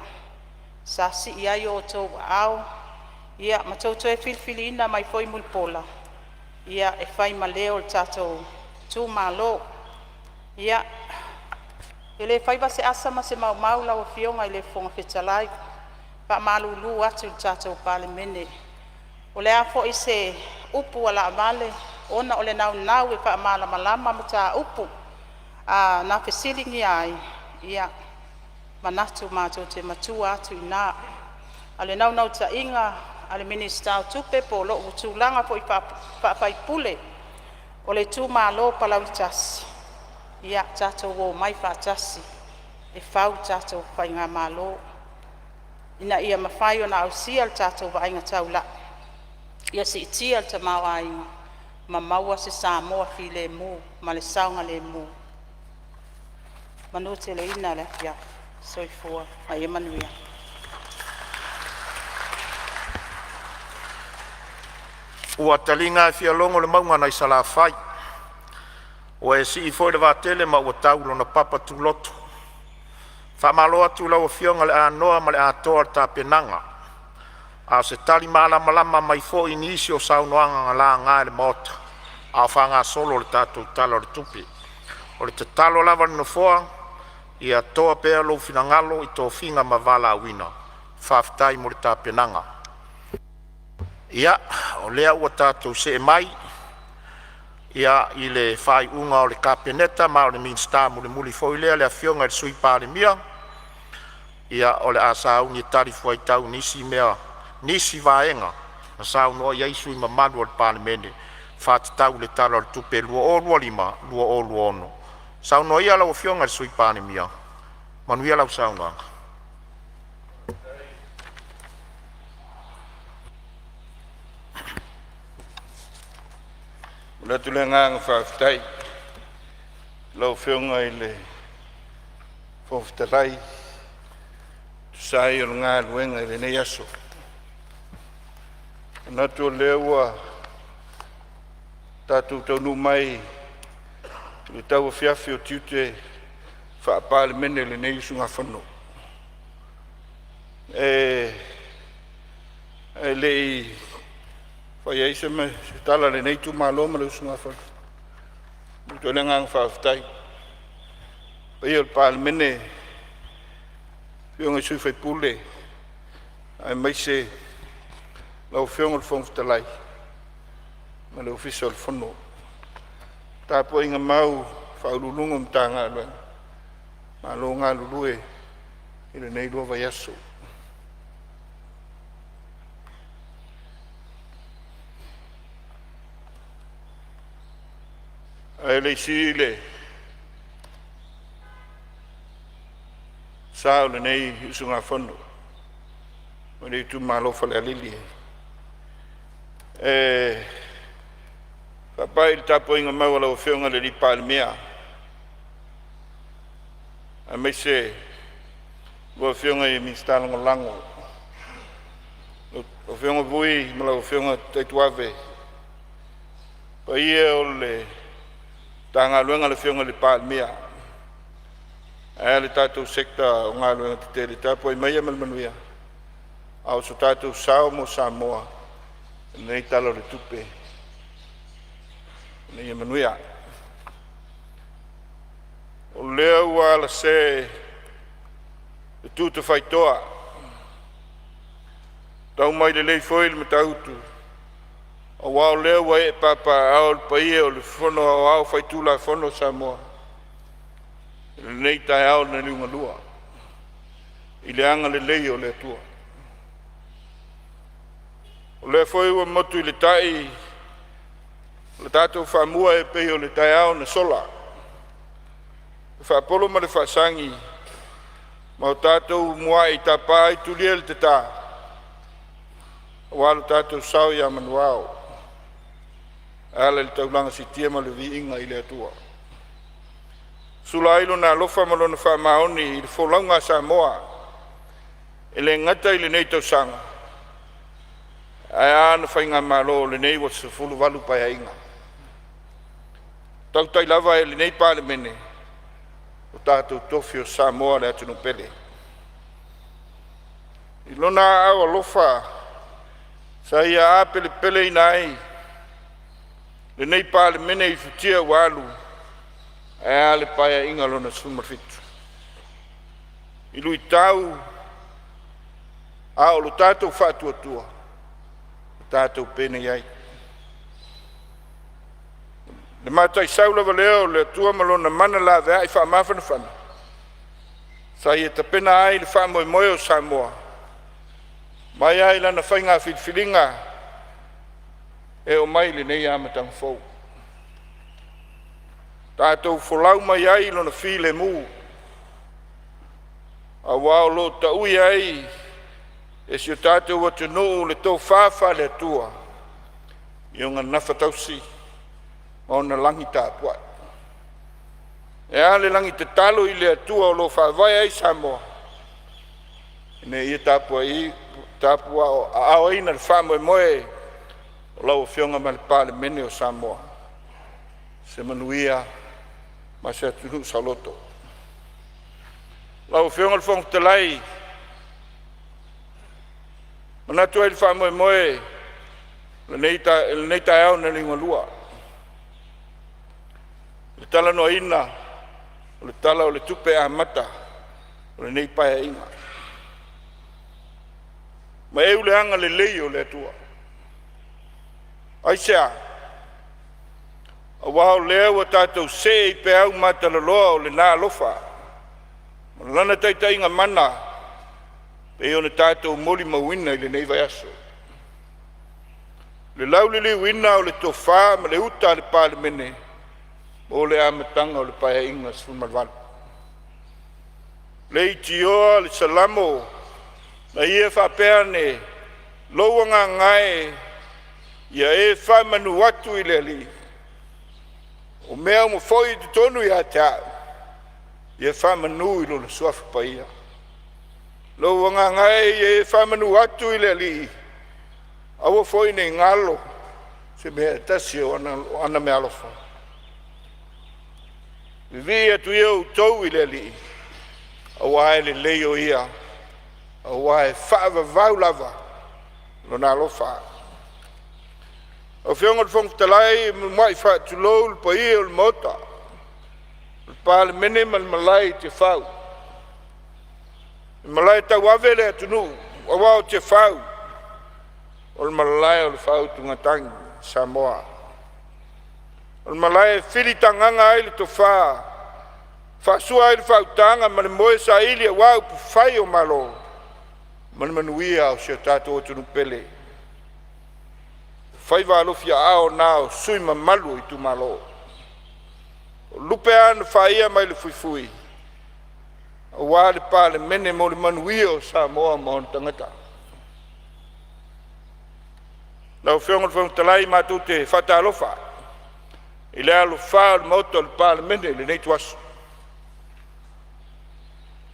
sa sii ai outou aao ma tou toe filifiliina mai foi Mulipola e fai ma leo o le tatou Itumalo. Ia, e le faiva se asa ma se maumau lau Afioga i le Fofoga Fetalai, e faamalulu atu i le tatou Palemene. O le a foi se upu ua laavale ona o le naunau e faamalamalama mataupu na fesiligia ai, ia manatu matou te matua atu i ina. A o le naunautaiga a le Minisita o Tupe po o lou tulaga foi faa-sui usufono o le Itumalo o Palauli 1, ia tatou omai faatasi e fau le tatou Faigamalo ina ia mafai ona ausia le tatou vaaiga taulai ia siitia le tamaoaiga ma maua se Samoa filemu ma le saogalemu. Manuteleina le afiafi. Soifua ma ia manuia. Ua taliga e fialogo le mauga nai Salafai, ua e sii foi le vaatele ma ua tau i lona papa tuloto. Faamalo atu i lau Afioga i le anoa ma le atoa o le tapenaga, a o se tali malamalama mai foi i nisi o saunoaga na laga e le Maota a o faagasolo le tatou Tala o le Tupe. O le tatalo lava a le Nofoa, ia toa pea lou finagalo i tofiga ma valaauina. Faafetai mo le tapenaga. Ia, o lea ua tatou see mai i le faaiuga a le Kapeneta, ma o le Minisita mulimuli foi lea, le Afioga i le Sui Palemia. Ia, o le a sauni e talifuaitau i nisi vaega na saunoa i ai sui usufono mamalu o le Palemene e faatatau i le Tala o le Tupe 2025/2026. Saunoa ia lau Afioga i le Sui Palemia. Manuia lau saunoaga. E momoli atu le agaga faafetai i lau Afioga i le Fofoga Fetalai e tusa ai o le galuega i lenei aso. E manatu o lea ua tatou taunuu mai i le tauafiafi o tiute faa-Palemene o lenei usugafono. E le i faia ai se tala a lenei itumalo ma le usugafono, e momoli atu ai le agaga faafetai i le paia o le Palemene, afioga i sui usufono aemaise lau Afioga i le Fofoga Fetalai ma le Ofisa o le Fono. Le tapuaiga mau a Ofisa Sili o Pulega o Matagaluega, malo galulue i lenei 2 vaiaso. Ae le i sii le sa o lenei usugafono mai le itumalo o Falealili e faapai i le tapuaiga mau a lau Afioga i le Palemia aemaise lau Afioga i Minisita Lagolago, lau Afioga Vui ma lau Afioga Taituave, le paia o le Matagaluega a le Afioga i le Palemia ae a le tatou Sector o Galuega Tetele. Tapuai maia ma le manuia a o so tatou sao mo Samoa i lenei Tala o le Tupe ina ia manuia. O lea ua alase le tu tafaitoa, tau mai lelei foi le Matautu aua o lea ua ee papaaao le paia o le Fono Aoao Faitulafono a Samoa i lenei taeao na liugalua i le agalelei o le Atua. O lea foi ua motu i le tai le tatou faamua e pei o le taeao na sola, le faapolo ma le faasagi ma o tatou muai tapa ai tulia le tata aua lo tatou sao ia Manuao e ala i le taulaga siitia ma le viiga i le Atua. Sula ai Lona alofa ma Lona faamaoni i le folauga a Samoa, e le gata i lenei tausaga, ae a na faigamalo o lenei ua 18 Paeaiga. Tautai lava e lenei Palemene o tatou tofi o Samoa le atunuu pele. I Lona aao alofa sa ia apelepeleina ai lenei Palemene i futia ua alu, ae a le Paeaiga Lona XVII i luitau a o lo tatou faatuatua, ua tatou penei ai. Le mataisau lava lea o le Atua ma Lona mana laveai faamafanafana sa ia tapena ai le faamoemoe o Samoa mai lava i lana faiga filifiliga e oo mai i lenei amataga fou. Tatou folau mai ai i Lona filemu, aua o lo o tau'i ai e si o tatou atunuu le tofa faale-Atua i ona gafatausi ma ona lagi tapuai. E a le lagi tatalo i le Atua o lo o faavae ai Samoa, ina ia tapuaaoina le faamoemoe o lau Afioga ma le Palemene o Samoa, se manuia ma se atunuu saoloto. Lau Afioga i le Fofoga Fetalai, e manatu ai le faamoemoe o lenei taeao na liugalua i le talanoaina o le Tala o le Tupe Amata o lenei Paeaiga. Ma eu le agalelei o le Atua. Aisea? Aua o lea ua tatou see i peau matalaloa o lena alofa ma Lana taitaiga mana pei ona tatou molimauina i lenei vaiaso. Le lauliliuina o le tofa ma le uta a le Palemene mo le amataga o le Paeaiga 18. Leitioa le Salamo na ia faapea ane, “Lou agaga e, ia e faamanu atu i le Alii, o mea uma foi i totonu ia te au, ia faamanu i Lona suafa paia.” Lou agaga e, ia e faamanu atu i le Alii, aua foi ne i galo se mea e tasi o ana meaalofa. Vivii atu ia outou i le Alii, aua e lelei o ia, aua e faavavau lava lona alofa. Lau Afioga i le Fofoga Fetalai, e mua'i faatulou le paia o le Maota, o le Palemene ma le malae i Tiafau, le malae tauave le atunuu aua o Tiafau o le malae o le faautugatagi a Samoa. O le malae e filitagaga ai le tofa, faasua ai le faautaga ma le moe saili aua upufai o Malo ma le manuia o si o tatou atunuu pele. O faiva alofiaao na o sui usufono mamalu o itumalo. O lupe a na faia mai le fuifui aua le Palemene mo le manuia o Samoa ma ona tagata. Lau Afioga i le Fofoga Fetalai, matou te faatalofa i le alofā o le Maota o le Palemene i lenei ituaso.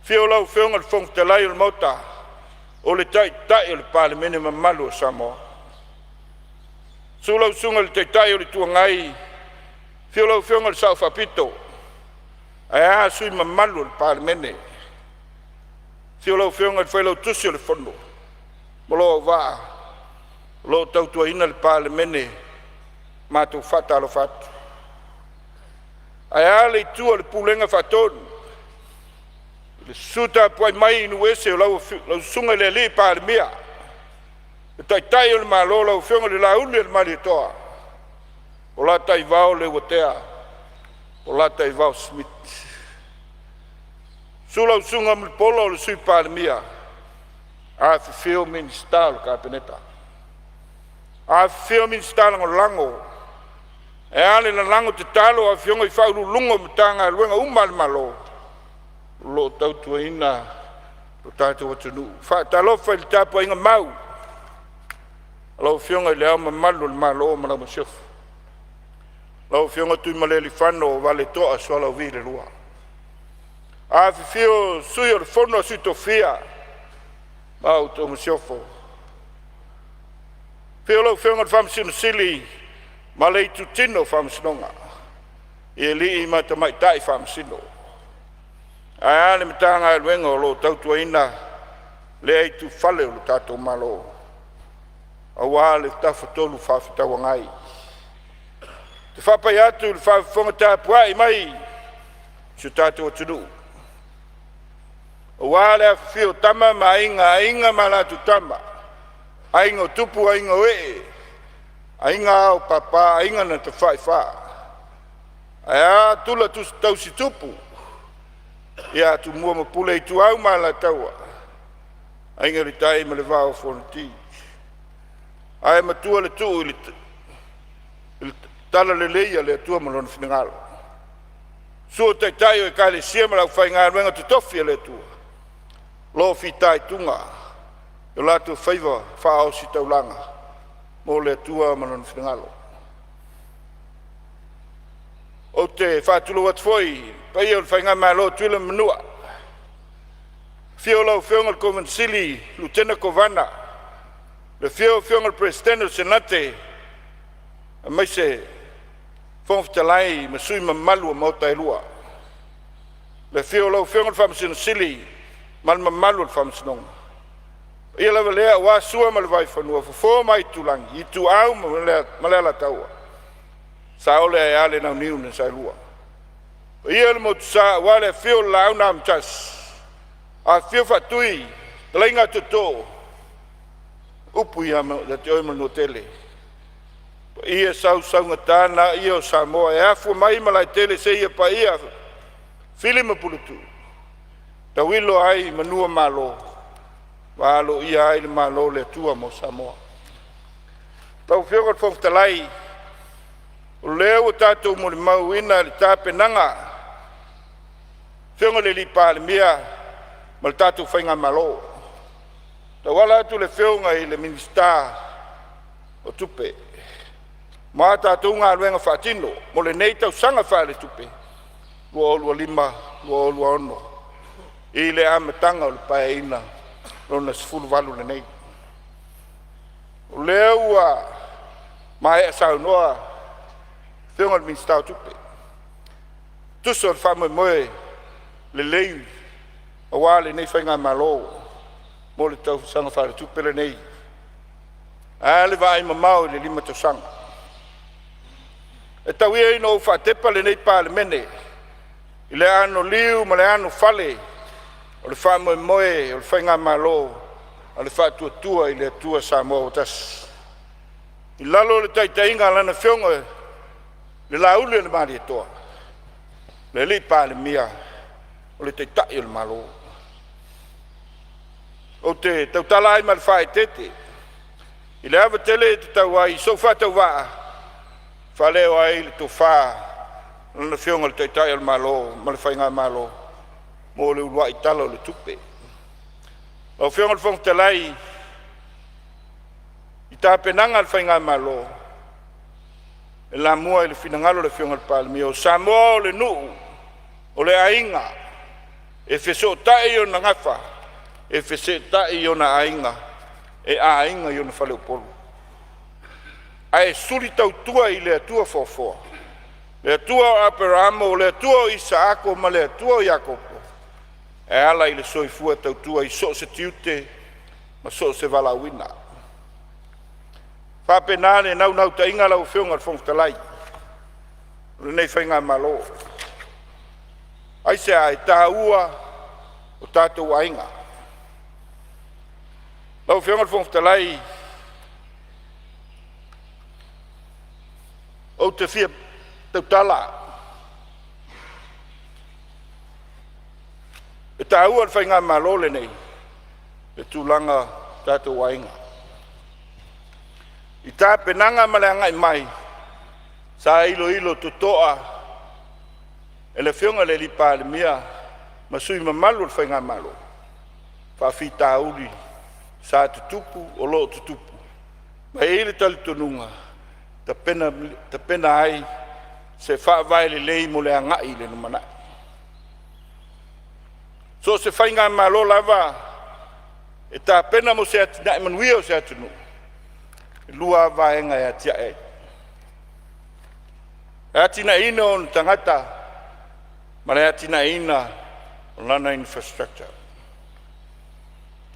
Afio lau Afioga i le Fofoga Fetalai o le Maota, o le Taitai o le Palemene mamalu o Samoa. Susu lau Susuga i le Taitai o le Itu Agai, afio lau Afioga i le Sao Faapito, ae a sui usufono mamalu o le Palemene. Afio lau Afioga i le Failautusi o le Fono ma lou auvaa o lo o tautuaina le Palemene. Matou te faatalofa atu. Ae a le itu a le Pulega Faatonu i le susu tapuai mai i nuu ese o lau Susuga i le alii Palemia, le Taitai o le Malo lau Afioga i le Lauli o le Malietoa, Polataivao Leuatea Polataivao Schmidt. Susu lau Susuga Mulipola o le Sui Palemia, afifio Minisita o le Kapeneta. Afifio Minisita Lagolago, ae a le lalago tatalo a Afioga i Faauluuluga o Matagaluega uma a le Malo o lo o tautuaina lo tatou atunuu. Faatalofa i le tapuaiga mau a lau Afioga i Le Ao Mamalu o le Malo ma lau Masiofo, lau Afioga Tuimalealiifano Vaaletoa Sualauvi II. Afifio Sui o le Fono a Sui Tofia ma la outou Masiofo. Afio lau Afioga i le Faamasino Sili ma le itutino o Faamasinoga i alii ma tamaitai Faamasino, ae a le Matagaluega o lo o tautuaina lea itufale o le tatou Malo aua le Tafatolu Fefaatauagai. Ou te faapai atu i le faafofoga tapuai mai a si o tatou atunuu, aua le afifio o Tama ma Aiga, Aiga ma latou Tama, Aiga o Tupu, Aiga o Ee, Aiga Ao o Papa, Aiga na Tafaifa, ae a tula tausitupu ia Tumua ma Pule, Ituau ma Alataua, Aiga i le Tai ma le Vaa o Fonoti. Ae matua le tuu i le talalelei a le Atua ma Lona finagalo. Susu Taitai o Ekalesia ma le aufaigaluega totofi a le Atua o lo o fitaituga i o latou faiva faaositaulaga mo le Atua ma Lona finagalo. Ou te faatulou atu foi i le paia o le Faigamalo a Tutuila ma Manua, afio lau Afioga i le Kovana Sili, Lutena Kovana, le afio o lau Afioga i le Peresetene o le Senate aemaise Fofoga Fetalai ma sui usufono mamalu o Maota e Lua. Le afio o lau Afioga i le Faamasino Sili ma le mamalu o le Faamasinoga. O le paia lava lea aua Sua ma le Vaifanua, Fofo ma Aitulagi, Ituau ma le Alataua, Saole ae a le Launiu na Saelua. Le paia i le Motusa aua le afio o le Laau na Amotasi, afifio Faatui, fetalaiga Tootoo, upu ia te oe Manuatele. O paia sausaugata na ia o Samoa e afua mai Malaetele seia paia Fili ma Puletuu, tauilo ai manu o Malo ma aloaia ai le Malo o le Atua mo Samoa. Lau Afioga i le Fofoga Fetalai, o lea ua tatou molimauina le tapenaga a le Afioga i le Palemia ma le tatou faigamalo, e tauala atu i le Afioga i le Minisita o Tupe mo a tatou galuega faatino mo lenei tausaga faaletupe 2025/2026 i le amataga o le Paeaiga Lona XVIII lenei. O lea ua maea saunoa le Afioga i le Minisita o Tupe e tusa o le faamoemoe lelei aua lenei faigamalo mo le tausaga faaletupe lenei. Ae a le vaaimamao i le 5 tausaga? E tau ia ina ou faatepa lenei Palemene i le anoliu ma le anofale o le faamoemoe o le faigamalo a le Faatuatua i le Atua Samoa ua Tasi, i lalo o le taitaiga a Lana Afioga i le Laulu-o-le-Malietoa, le Alii Palemia, o le Taitai o le Malo. Ou te tautala ai ma le faaeteete i le ava tele e tatau ai i sou faatauvaa e faaleo ai le tofa a Lana Afioga i le Taitai o le Malo ma le faigamalo mo le uluai Tala o le Tupe. Lau Afioga i le Fofoga Fetalai, i tapenaga a le faigamalo, e lamua i le finagalo o le Afioga i le Palemia, o Samoa o le nuu, o le aiga, e fesootai i ona gafa, e fesootai i ona aiga, e aiga i ona faleupolu, ae suli tautua i le Atua foafoa, le Atua o Aperamo, o le Atua o Isaako ma le Atua o Iakopo, e ala i le soifua tautua i so o se tiute ma so o se valaauina. E faapena le naunautaiga lau Afioga i le Fofoga Fetalai o lenei faigamalo. Aisea? E taua o tatou aiga. Lau Afioga i le Fofoga Fetalai, ou te fia tautala, e taua i le faigamalo lenei le tulaga o tatou aiga. I tapenaga ma le agai mai, sa iloilo totoa e le Afioga i le Palemia ma sui mamalu o le Faigamalo faafitauli sa tutupu, o lo o tutupu, ma e i ai le talitonuga, tapena ai se faavae lelei mo le agai i le lumanai. So o se faigamalo lava e tapena mo se atinae manuia o se atunuu, e lua lava vaega e atiae ai. E atinaeina o ona tagata ma le atinaeina o lana infrastructure.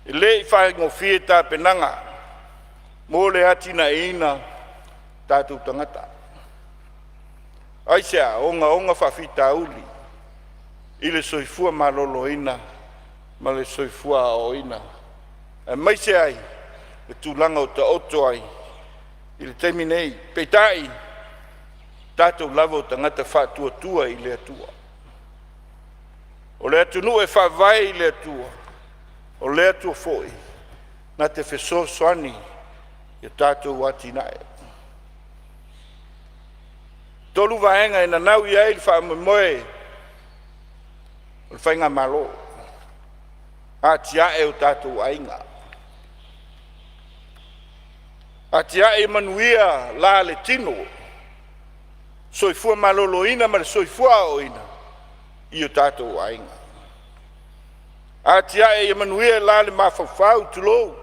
E le i faigofie tapenaga mo le atinaeina o tatou tagata. Aisea? Ogaoga faafitauli i le soifua maloloina ma le soifua aoaoina, aemaise ai le tulaga ua taoto ai i le taimi nei. Peitai, o tatou lava o tagata faatuatua i le Atua. O le atunuu e faavae i le Atua, o le Atua foi na te fesoasoani i tatou atinae. E tolu vaega e nanau i ai le faamoemoe o le Faigamalo, atiae o tatou aiga, atiae ia manuia la le tino, soifua maloloina ma le soifua aoaoina i o tatou aiga. Atiae ia manuia le la le mafaufau, tulou,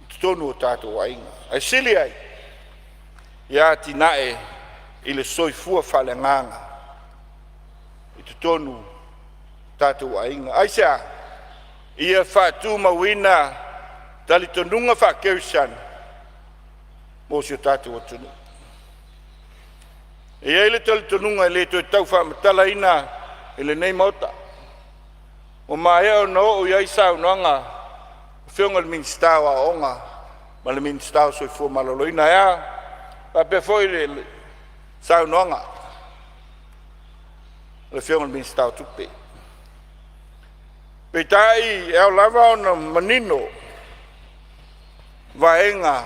i totonu o tatou aiga, ae sili ai ia atinae i le soifua faaleagaga i totonu o tatou aiga. Aisea? Ia faatumauina talitonuga faakerisiano mo si o tatou atunuu. E i ai le talitonuga e le toe tau faamatalaina e lenei Maota, ua maea ona oo i ai saunoaga a Afioga i le Minisita o Aoga ma le Minisita o le Soifua Maloloina. Ae a? Faapea foi le saunoaga a le Afioga i le Minisita o Tupe. Peitai, e ao lava ona manino vaega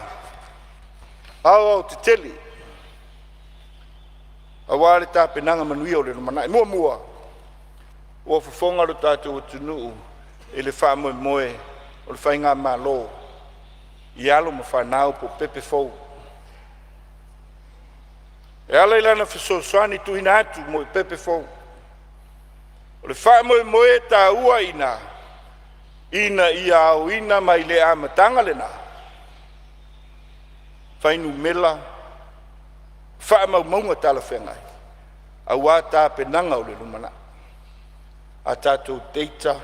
aoaotetele aua le tapenaga manuia o le lumanai. Muamua, ua fofoga lo tatou atunuu i le faamoemoe o le faigamalo i alo ma fanau po o pepe fou. E ala i lana fesoasoani tuuina atu mo pepe fou. O le faamoemoe taua i ina, ina ia aoina mai le amataga lena fuainumera faamaumauga talafeagai aua tapenaga o le lumanai, a tatou data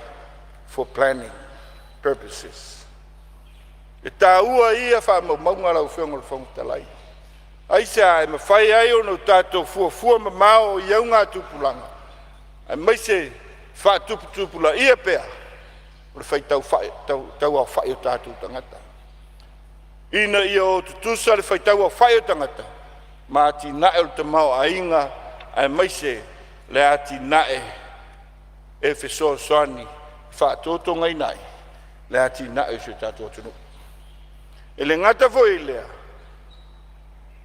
for planning purposes. E taua ia faamaumauga lau Afioga i le Fofoga Fetalai. Aisea? E mafai ai ona tatou fuafua mamao i augatupulaga aemaise faatuputupulaia pea o le faitau aofai o tatou tagata, ina ia o tutusa le faitau aofai o tagata ma atinae o le tamaoaiga aemaise le atinae e fesoasoani e faatotogaina ai le atinae o si o tatou atunuu. E le gata foi i lea,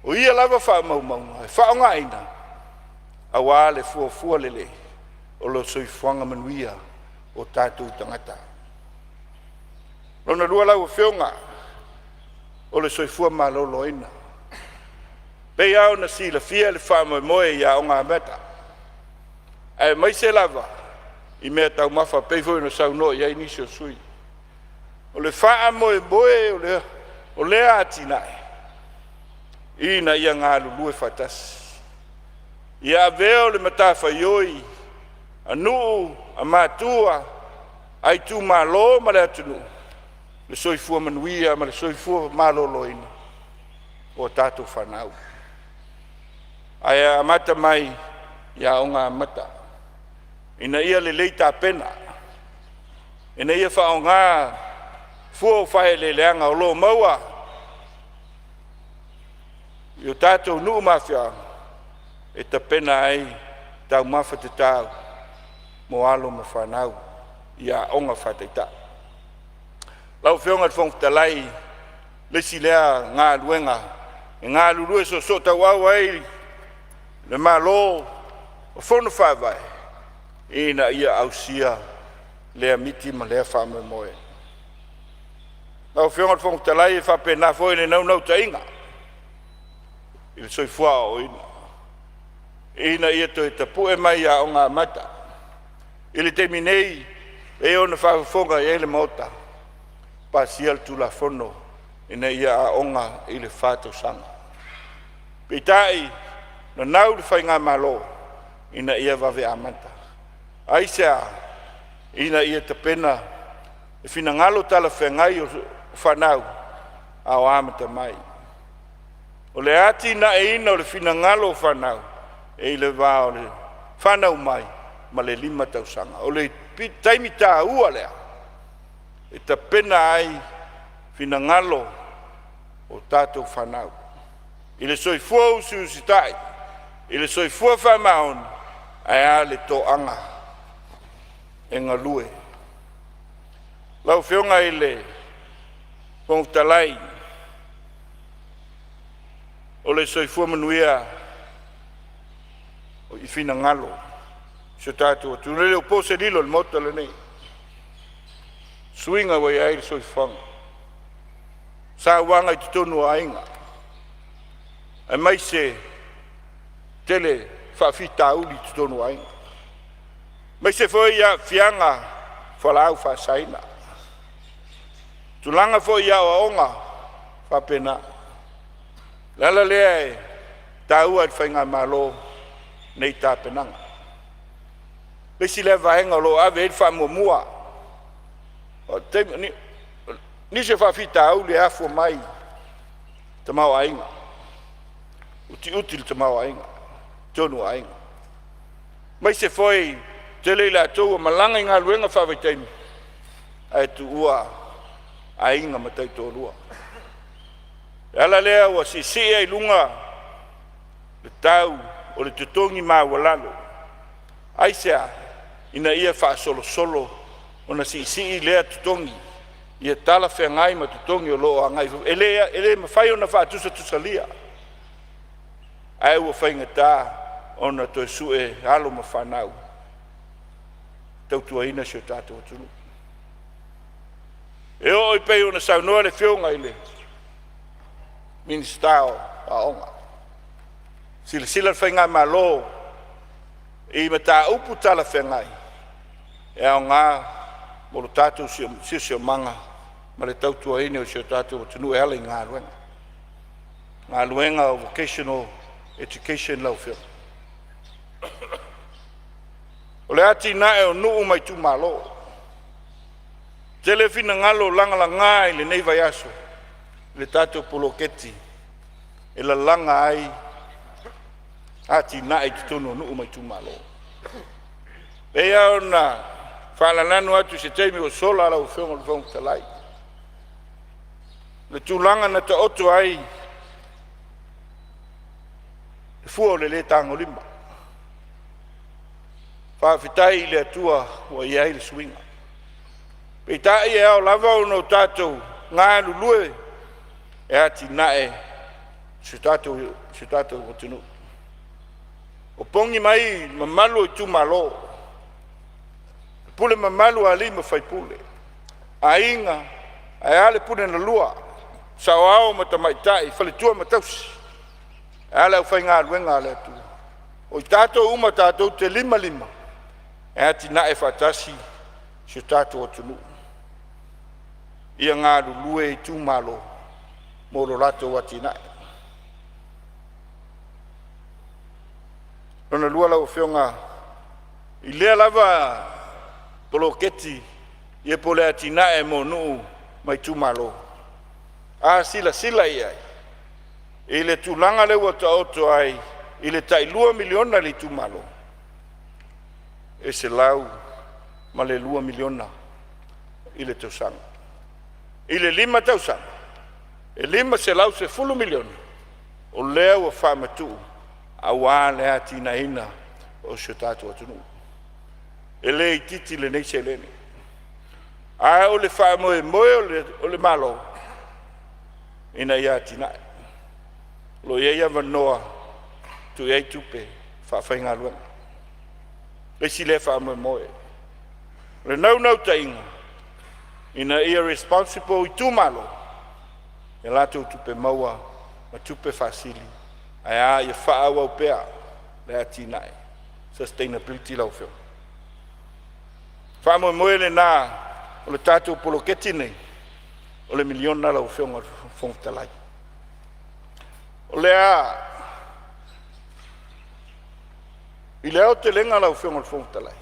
o ia lava faamaumauga e faaaogaina aua le fuafua lelei o le soifuaga manuia o tatou tagata. Lona lua lau Afioga, o le soifua maloloina. E pei lava ona silafia le faamoemoe i Aoga Amata aemaise lava i meataumafa e pei foi ona saunoa i ai nisi o sui usufono. O le faamoemoe o lea atinae, ina ia galulue faatasi, ia avea o le matafaioi a nuu, a matua, a itumalo ma le atunuu le soifua manuia ma le soifua maloloina o a tatou fanau. Ae amata mai i Aoga Amata ina ia lelei tapena, ina ia faaaoga fua o faaeleeleaga o lo o maua i o tatou nuu ma afioaga e tapena ai taumafa tatau mo alo ma fanau i aoga faataitai. Lau Afioga i le Fofoga Fetalai, Le isi lea galuega e galulue soosootauau ai le Malo o Fono Faavae ina ia ausia lea miti ma lea faamoemoe. Lau Afioga i le Fofoga Fetalai, e faapena foi le naunautaiga i le soifua aoaoina ina ia toe tapue mai Aoga Amata. I le taimi nei, e pei ona faafofoga i ai le Maota, pasia le Tulafono ina ia aoga i le fa tausaga. Peitai, nanau le Faigamalo ina ia vave amata. Aisea? Ina ia tapena le finagalo talafeagai o fanau a o amata mai. O le atinaeina o le finagalo o fanau e i le va o le fanau mai ma le 5 tausaga. O le taimi taua lea e tapena ai finagalo o tatou fanau i le soifua usiusitai, i le soifua faamaoni, ae a le toaga e galue. Lau Afioga i le Fofoga Fetalai, o le soifua manuia i finagalo o si o tatou atunuu. E le o po se lilo i le Maota lenei i suiga ua i ai le soifuaga, sauaga i totonu o aiga, aemaise tele faafitauli i totonu o aiga, aemaise foi aafiaga o fualaau faasaina. Tulaga foi i aoaoga e faapena. O le ala lea e taua ai i le Faigamalo nei tapenaga. O le isi lea vaega o lo o ave i ai le faamuamua. O nisi o faafitauli e afua mai i tamaoaiga, utiuti le tamaoaiga i totonu o aiga, aemaise foi tele i latou ua malaga i galuega faavaitaimi ae tuua aiga ma taitoalua. O le ala lea ua siisii ai i luga le tau o le totogi maualalo. Aisea? Ina ia faasolosolo ona siisii lea totogi ia talafeagai ma totogi o lo o agai i fafo. E le mafai ona faatusatusalia, ae ua faigata ona toe sue alo ma fanau e tautuaina si o tatou atunuu. E oo e pei ona saunoa le Afioga i le Minisita o Aoga, silasila le Faigamalo i mataupu talafeagai e aoga mo le tatou siosiomaga ma le tautuaina o si o tatou atunuu e ala i galuega. Galuega o vocational education lau Afioga. O le atinae o nuu ma itumalo. Tele finagalo lagalaga i lenei vaiaso i le tatou poloketi e lalaga ai atinae i totonu o nuu ma itumalo. E pei lava ona faalalanu atu i se taimi ua sola lau Afioga i le Fofoga Fetalai, le tulaga na taoto ai le fua o le lē tagolima. Faafetai i le Atua ua i ai le suiga. Peitai e ao lava ona o tatou galulue e atinae si o tatou atunuu. Opogi mai mamalu o itumalo, pule mamalu a alii ma faipule, aiga, ae a le pule na lua, saoao ma tamaitai, faletua ma tausi, ae a le aufaigaluega a le Atua. O i tatou uma tatou te limalima e atinae faatasi si o tatou atunuu. Ia galulue itumalo mo lo latou atinae. Lona lua lau Afioga, i lea lava poloketi ia po o le atinae mo nuu ma itumalo, a silasila i ai i le tulaga lea ua taoto ai i le tai $2 miliona i le itumalo, e $102 miliona i le tausaga. I le 5 tausaga, e $510 miliona o lea ua faamatuu aua le atinaeina o si o tatou atunuu. E le itiiti lenei seleni, a o le faamoemoe o le Malo, ina ia atinae. O lo o i ai avanoa tuu i ai tupe faafaigaluega. Le isi lea faamoemoe. O le naunautaiga, ina ia responsible itumalo i a latou tupe maua ma tupe faasili, ae a ia faaauau pea le atinae, sustainability lau Afioga. Faamoemoe lena o le tatou poloketi lenei o le miliona lau Afioga i le Fofoga Fetalai. O le a i le aotelega lau Afioga i le Fofoga Fetalai,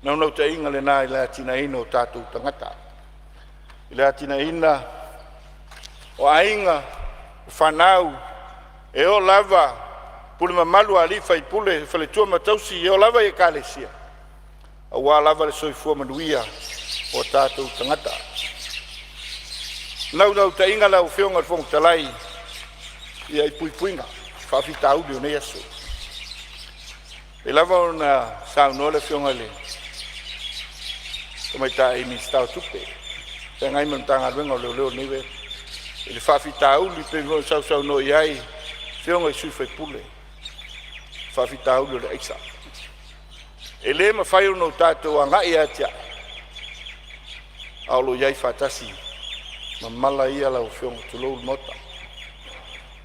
naunautaiga lena i le atinaeina o tatou tagata, i le atinaeina o aiga, o fanau, e oo lava pule mamalu a alii ma faipule, faletua ma tausi, e oo lava i ekalesia, aua lava le soifua manuia o tatou tagata. Naunautaiga lau Afioga i le Fofoga Fetalai, ia i puipuiga faafitauli o nei aso. E lava ona saunoa le Afioga i le Tamaitai Minisita o Tupe, feagai ma le Matagaluega o Leoleo i lenei i le faafitauli pei foi ona sausaunoa i ai afioga i sui usufono, faafitauli o le aisa. E le mafai ona tatou agai e atiae, a o lo o i ai faatasi ma mala ia lau Afioga, tulou le Maota.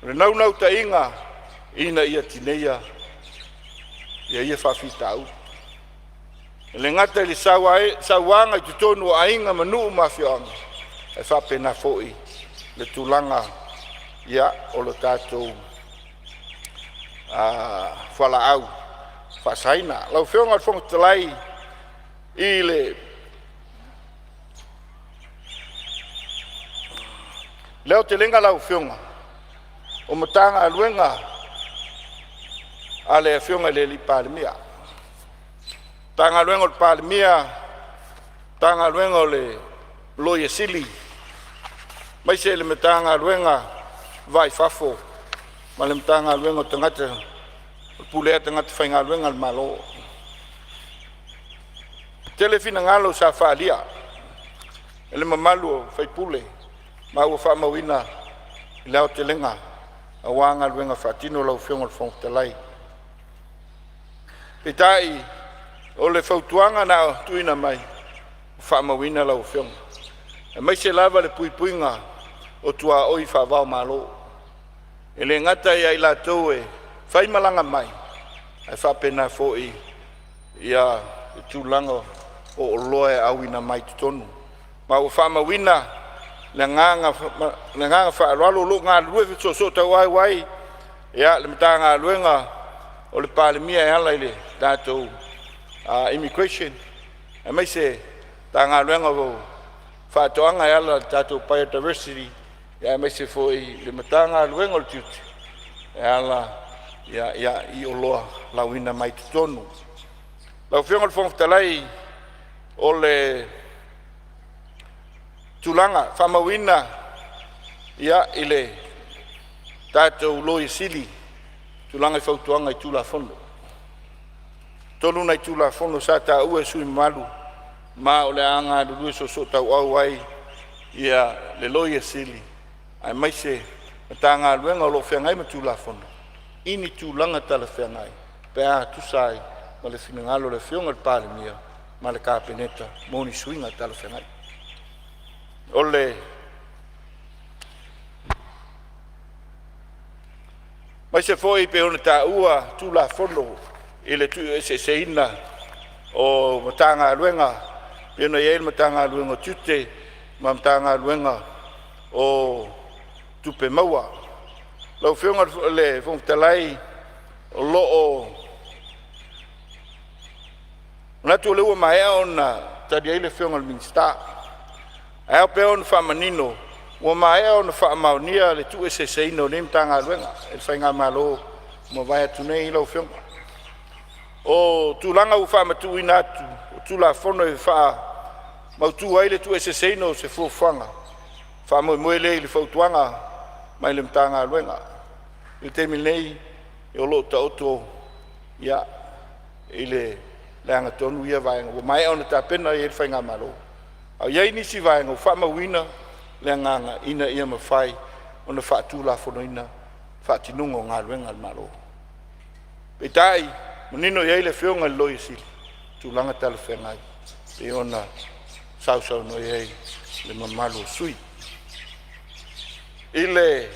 O le naunautaiga ina ia tineia ia faafitauli. E le gata i le sauaga i totonu o aiga ma nuu ma afioaga, ae faapena foi le tulaga ia o le tatou fualaau faasaina. Lau Afioga i le Fofoga Fetalai, i le aotelega lau Afioga o Matagaluega a le Afioga i le Palemia, Matagaluega o le Palemia, Matagaluega o le Loia Sili, aemaise le Matagaluega o le Va i Fafo ma le Matagaluega o Tagata o Pulea Tagata Faigaluega a le Malo. E tele finagalo sa faaalia e le mamalu o sui usufono ma ua faamauina i le aotelega aua galuega faatino a lau Afioga i le Fofoga Fetalai. Peitai, o le fautuaga na tuuina mai, ua faamauina lau Afioga, aemaise lava le puipuiga o tuaoi faava-o-Malo. E le gata ia i latou e faimalaga mai, ae faapena foi le tulaga o oloa e auina mai totonu. Ma ua faamauina le agaga faaaloalo o lo o galulue soosootauau ai le Matagaluega o le Palemia e ala i le tatou Immigration, aemaise Matagaluega o Faatoaga e ala i le tatou Biodiversity, aemaise foi le Matagaluega o le Tiute e ala i oloa lauina mai totonu. Lau Afioga i le Fofoga Fetalai, o le tulaga faamauina i le tatou Loia Sili tulaga i fautuaga i Tulafono. Tolu nai Tulafono sa taua e sui usufono mamalu ma o le a galulue soosootauau ai le Loia Sili aemaise Matagaluega o lo o feagai ma Tulafono i ni tulaga talafeagai pe a tusa ai ma le finagalo o le Afioga i le Palemia ma le Kapeneta mo ni suiga talafeagai. O le aemaise foi pei ona taua Tulafono i le tuueseeseina o Matagaluega pei ona i ai le Matagaluega o Tiute ma Matagaluega o Tupe Maua. Lau Afioga i le Fofoga Fetalai, o lo o manatu o lea ua maea ona tali ai le Afioga i le Minisita. Ae ao pea ona faamanino, ua maea ona faamaonia le tuueseeseina o nei Matagaluega e le Faigamalo ua mavae atu nei lau Afioga. O tulaga ua faamatuuina atu o Tulafono e faamautu ai le tuueseeseina o se fuafuaga faamoemoe lea i le fautuaga mai le Matagaluega. I le taimi nei, o lo o taoto i le agatonu ia vaega ua maea ona tapena i ai le faigamalo. A i ai nisi vaega ua faamauina le agaga ina ia mafai ona faatulafonoina faatinoga o galuega a le Malo. Peitai, manino i ai le Afioga i le Loia Sili, tulaga talafeagai pei ona sausaunoa i ai le mamalu o sui usufono. I le e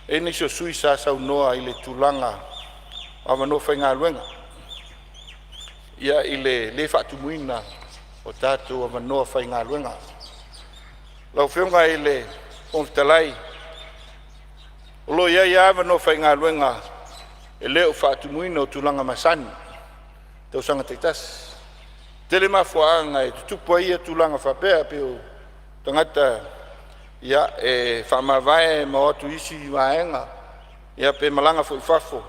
i ai nisi o sui usufono sa saunoa i le tulaga o avanoa faigaluega, ia i le lē faatumuina o tatou avanoa faigaluega. Lau Afioga i le Fofoga Fetalai, o lo o i ai lava avanoa faigaluega e le o faatumuina o tulaga masani i tausaga taitasi. E tele mafuaaga e tutupu ai ia tulaga faapea, pei o tagata ia e faamavae ma o atu i isi vaega, ia pe malaga foi i fafo,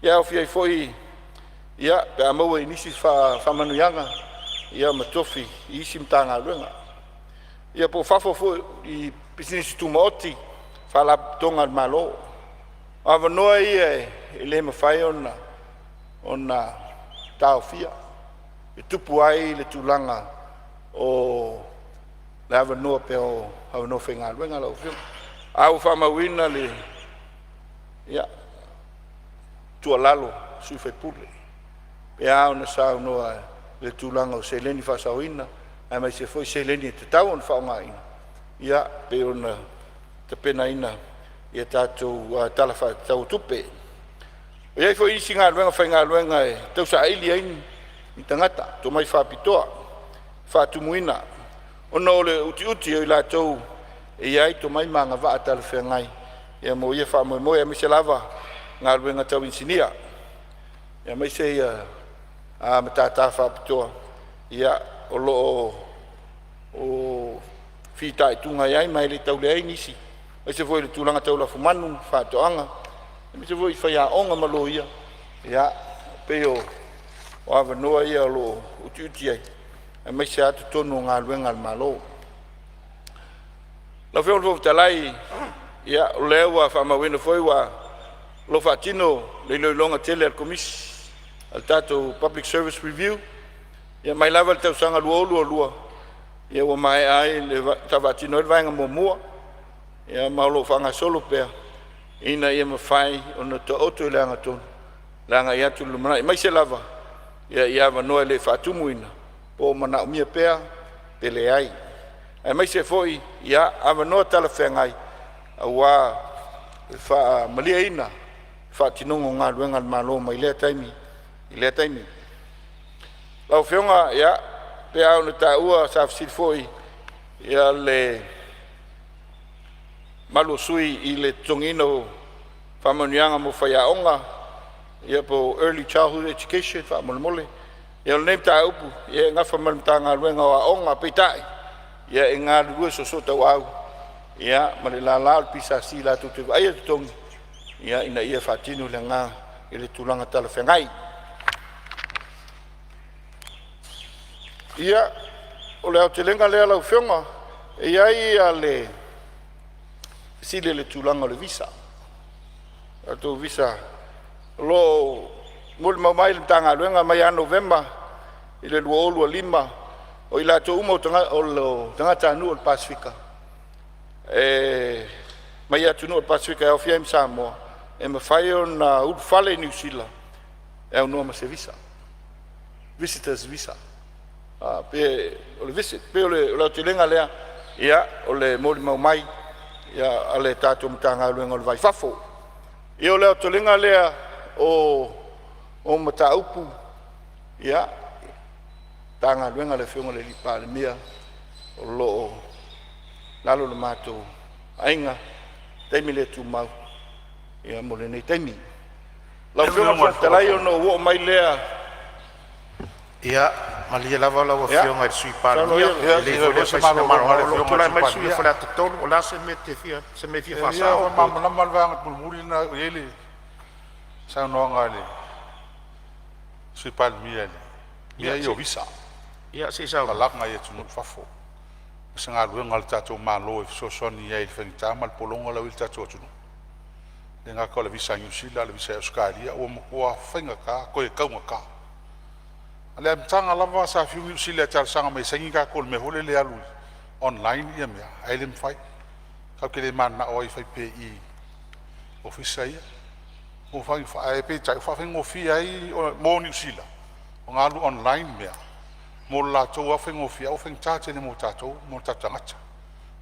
ia e aofia ai foi ia pe a maua i nisi faamanuiaga ia ma tofi i isi Matagaluega. Ia po o fafo foi i pisinisi tumaoti, faalapotopotoga a le Malo. O avanoa ia e le mafai ona taofia, e tupu ai le tulaga o le avanoa pea o avanoa faigaluega lau Afioga. Ae ua faamauina le tuualalo a sui usufono e pei ona saunoa i le tulaga o seleni faasaoina aemaise foi seleni e tatau ona faaaogaina ia pei ona tapenaina ia tatou Tala Faatatau o Tupe. E i ai foi isi galuega faigaluega e tausaili ai ni tagata tomai faapitoa faatumuina ona o le utiuti o i latou e i ai tomai ma agavaa talafeagai ia mo ia faamoemoe, aemaise lava galuega tau inisinia, aemaise ia matata faapitoa ia o lo o fitaituga ai ma e le tau leai nisi, aemaise foi le tulaga tau lafumanu, faatoaga, aemaise foi faiaoga ma loia. Ia, pei o avanoa ia o lo o utiuti ai aemaise lava totonu o galuega a le Malo. Lau Afioga i le Fofoga Fetalai, ia o lea ua faamauina foi ua o lo o faatino le iloiloga tele a le Komisi a le tatou Public Service Review ia mai lava i le tausaga 2022 ia ua maea ai le sa faatino ai le vaega muamua, ia ma o lo o faagasolo pea ina ia mafai ona taoto i le agatonu le agai atu i le lumanai, aemaise lava ia i avanoa e le i faatumuina po o manaomia pea pe leai, aemaise foi ia avanoa talafeagai aua le faamalieina faatinoga o galuega a le Malo mai lea taimi i lea taimi. Lau Afioga, ia, pei lava ona taua sa fesili foi ia le mamalu o sui usufono i le totogiina o faamanuiaga mo faiaoga ia po o early childhood education faamolemole. Ia o lenei mataupu ia e nafa ma le Matagaluega o Aoga, peitai ia e galulue soosootauau ia ma le lala o le PSC latou te vaaia totogi ia ina ia faatino le agaga i le tulaga talafeagai. Ia, o le aotelega lea lau Afioga, e i ai ia le fesili i le tulaga o le visa, tatou visa o lo o molimau mai le Matagaluega mai ia Novema i le 2025 o i latou uma o tagatanuu o le Pasefika e mai atunuu o le Pasefika e aofia ai ma Samoa e mafai ona ulufale i Niu Sila e aunoa ma se visa, visitors visa. Pe o le visit, pei o le aotelega lea, ia o le molimau mai ia a le tatou Matagaluega o le Va i Fafo. Ia o le aotelega lea o mataupu ia Matagaluega a le Afioga i le Palemia o lo o lalo i le matou vaaiga i taimi le tumau ia mo lenei taimi. Lau Afioga i le Fofoga Fetalai ona ou oo mai lea. Ia, malie lava lau Ia, Afioga i le Sui saunoa Palemia, ia e lelei foi lea fai sina malologa. Tulai mai le sui usufono mo Faleata 3, o le a se mea e te fia, se mea e fia E fia faasao pe... faamalamalama le vaega mulimuli lena e i ai le saunoaga a le Sui Palemia i mea Ia, ia se o visa, ia, se i saunoa. malaga i atunuu i fafo. O se galuega a le tatou Malo e fesoasoani ai i le faigata ma le pologa lea ua i ai le tatou atunuu. E le gata o le visa a Niu Sila a o le visa i Ausetalia ua matua faigata toe taugata. O le amataga lava sa fiu Niu Sila e talosaga mai e saini tatou i le mea foi lele e alu online ia mea ae le mafai. Tatou te le mananao ai e fai pea i i i ofisa ia. Ae peitai ua faafaigofie ai mo Niu Sila ona alu online mea mo le latou lava faigofie, ae ua faigata tele mo tatou ma o tatou tagata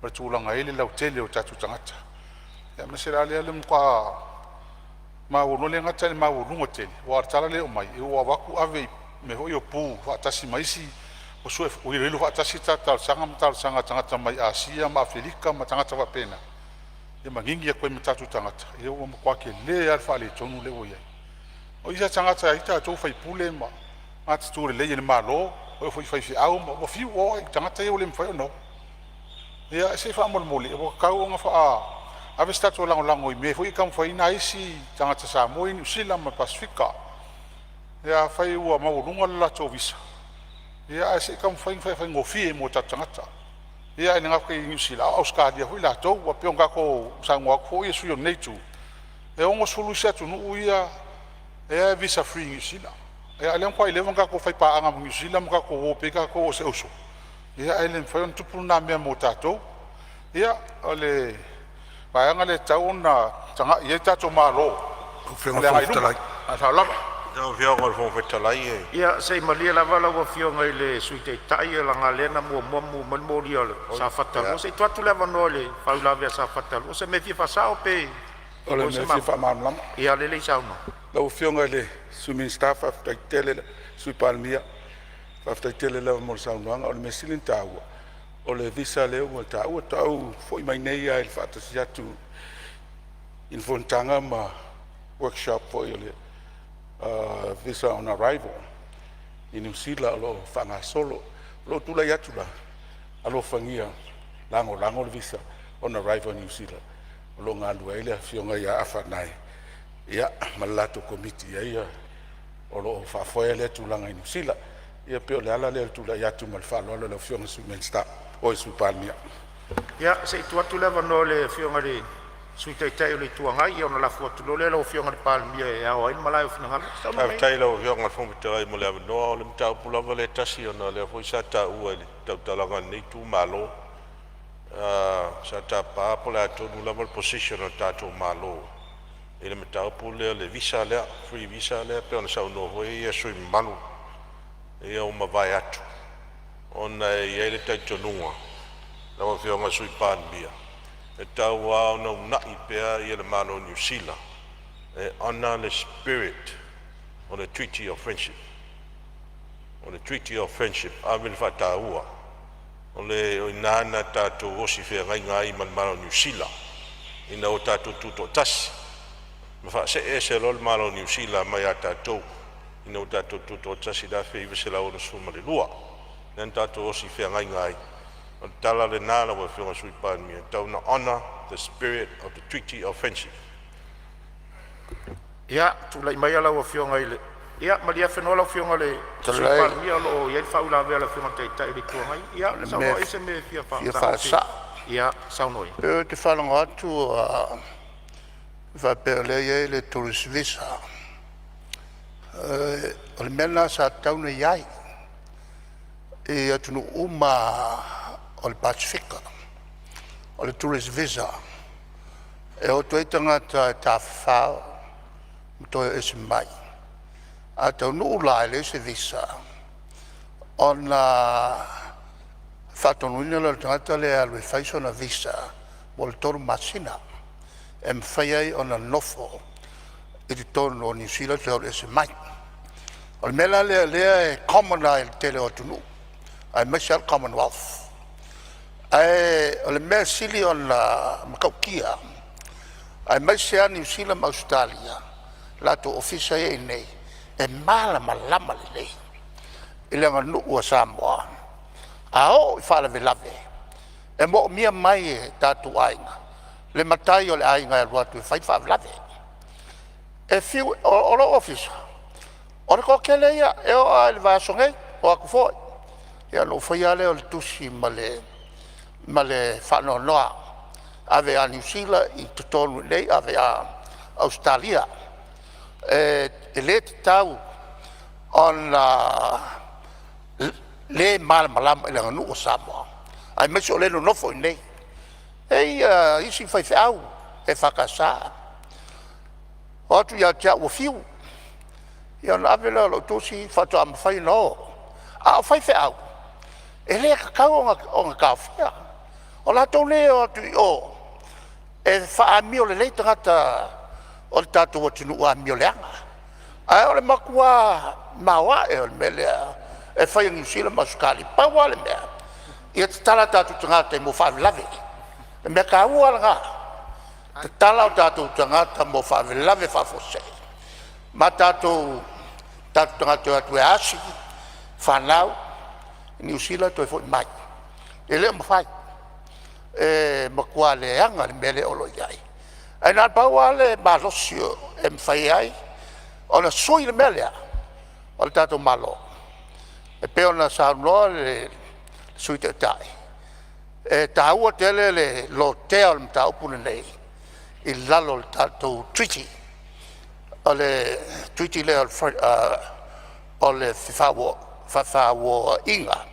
ma le tulaga e i ai le lautele o tatou tagata. Aemaise la lea o le matua maualuga, e le gata ina maualuga tele aua o le tala lea e aumai ua avatu ave i mea foi ia o pu faatasi ma isi ua iloilo faatasi tatou talosaga ma talosaga a tagata mai Asia ma Afelika ma tagata faapena, ia ma gigi atu ai ma tatou tagata. Ia ua matua tele lava le faaletonu lea ua i ai. O isi lava tagata e i ai tatou faipule ma matutu lelei i le Malo, e oo foi i faifeau ua fiu ua oo lava i tagata ia ua le mafai ona o. Ia se i faamolemole ua tatau ona ave se tatou lagolago i mea foi ia e taumafai ai nai isi tagata Samoa ia i Niu Sila ma le Pasefika. Ia afai ua maualuga le latou visa, ia ae se i taumafai e faafaigofie mo tatou tagata. Ia ae le gata i Niu Sila a o Ausetalia foi latou. Aua pei ona tatou saunoa atu foi sui usufono o lenei itu, e 60 isi atunuu ia e visa free i Niu Sila. A o lea ua matuai leva ona tatou faipaaga ma Niu Sila ma tatou o pei tatou o se uso, ia ae le mafai ona tupu lena mea mo tatou. Ia, o le vaega lea e tatau ona tagai i ai tatou malo mo le agai i luma. Ma le faaaloalo lava. Lau Afioga i le Fofoga Fetalai e… Ia se i malie lava lau Afioga i le Sui Taitai leaga o lea na muamua mumu mai le moli a Safata 2. Se i tuu atu le avanoa i le faauilavea a Safata 2. O se mea e fia faasao pe… O le mea e fia faamalamalama. Ia lelei saunoa. Lau Afioga i le Sui Minisita faafetai tele le Sui Palemia, faafetai tele lava mo le saunoaga. O le mea sili ona taua o le visa lea ua taua. Faatoa ou foi mai nei lava i le faatasi atu i le fonotaga ma workshop foi o le visa on arrival i Niu Sila o lo o faagasolo. O lou tulai atu la, alofagia lagolago le visa on arrival i Niu Sila o lo o galulue ai le Afioga ia Afa Nanei ma le latou Komiti o lo o faafoea lea tulaga i Niu Sila. Ia pei o le ala lea o le tulai atu ma le faaaloalo i lau Afioga i le Sui Minisita oi le Sui Palemia. Ia se i tuu atu le avanoa i le Afioga i le Sui Taitai o le Itu Agai ona lafo atu loa lea i lau Afioga i le Palemia e ao ai le malae o finagalo. Saunoa mai. Faafetai i lau Afioga i le Fofoga Fetalai mo le avanoa. O le mataupu lava lea e tasi ona o lea foi sa taua i le tautalaga a lenei itumalo. Sa tapa po o le a tonu lava le position a le tatou Malo i le mataupu lea o le visa lea, free visa lea pei ona saunoa foi sui usufono mamalu ia ua mavae atu, ona e i ai le talitonuga lau Afioga i le Sui Palemia, e tatau lava ona uunai pea le Malo o Niu Sila e honor le spirit o le Treaty of Friendship. O le Treaty of Friendship, ave le faataua, o i ina na tatou osi feagaiga ai ma le Malo o Niu Sila ina ua tatou tutoatasi ma faasee ese loa le Malo o Niu Sila mai a tatou ina ua tatou tutoatasi i le 1962, lea na tatou osi feagaiga ai. O le tala lena lau Afioga i le Sui Palemia, e tatau ona honor the spirit of the Treaty of Friendship. Ia tulai maia lau Afioga i le… Ia malie afenoa lau Afioga i le Sui Palemia o lo o i ai le faauilavea a le Afioga i le Taitai o le Itu Agai. Ia saunoa i se mea e fia Fia faasao. Faasao. Ia saunoa ia. Ou te faalogo atu ua faapea o lea e i ai le tourist visa. O le mea lena sa tatau ona i ai i atunuu uma lava o le Pasefika, o le tourist visa e o atu ai tagata e tafafao ma toe o ese mai. A taunuu la e leai se visa ona faatonuina lea o le tagata lea e alu e fai sona visa mo le 3 masina e mafai ai ona nofo i totonu o Niu Sila toe alu ese mai. O le mea la lea o lea e common lava i le tele o atunuu aemaise lava le Commonwealth. Ae o le mea e sili ona matautia aemaise lava Niu Sila ma Ausetalia i latou ofisa ia e i inei, e malamalama lelei i le aganuu a Samoa. A oo i faalavelave e moomia mai e tatou aiga le matai o le aiga e alu atu e fai le faalavelave. E fiu e, o lou ofisa, o le toatele ia e oo lava i le vaiaso nei, o atu foi. Ia ona ou faia lava lea o le tusi ma le faanoanoa, ave ia Niu Sila i totonu i inei, ave ia Ausetalia. E le tatau ona le malamalama i le aganuu a Samoa. Aemaise o lea e nonofo i inei. E i ai isi faifeau EFKS, o atu ia te au ua fiu, ia ona ave lea o lau tusi faatoa mafai ona o. A o faifeau, e le tatau ona taofia. O latou nei e o atu i o e faaamio lelei tagata o le tatou atunuu amioleaga. Ae o le matua maoae o le mea lea e fai e Niu Sila ma Ausetalia. Pau lava le mea, ia tatala o tatou tagata mo faalavelave. O le mea taua lava lena, tatala o tatou tagata mo faalavelave faafuasei, ma tatou tagata e o atu e asi fanau i Niu Sila toe foi mai. E le o mafai, e matua leaga le mea lea o lo o i ai. Ae na o le pau lava le malosi e mafai ai ona sui le mea lea, o le tatou Malo. E pei ona saunoa le Sui Taitai, e taua tele le lotea o le mataupu lenei i lalo o le tatou Treaty, o le Treaty lea o le Fefauoaiga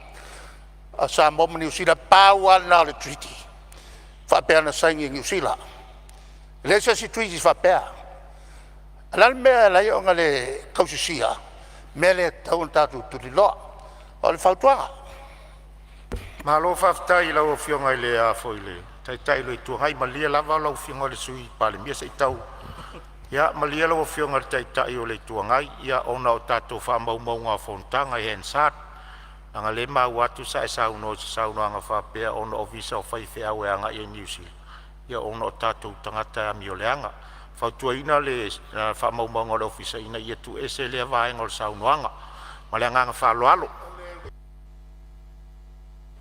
a Samoa ma Niu Sila. Pau lava lena o le Treaty faapea na saini e Niu Sila, e leai se isi Treaty faapea. O le a le mea e ala ai ona le tausisia mea lea e tatau ona tatou tuliloa? O le fautuaga. Malo faafetai i lau Afioga i le Taitai o le Itu Agai, malie lava lau Afioga i le Sui Palemia se i tau… Ia malie lau Afioga i le Taitai o le Itu Agai, ona o tatou faamaumauga o fonotaga e Hansard, leaga o lea e maua atu sa e saunoa i se saunoaga faapea ona o visa o faifeau e agai i Niu Sila ona o tatou tagata e amioleaga. E fautuaina le faamaumauga a le Ofisa ina ia tuuese lea vaega o le saunoaga. Ma le agaga faaaloalo.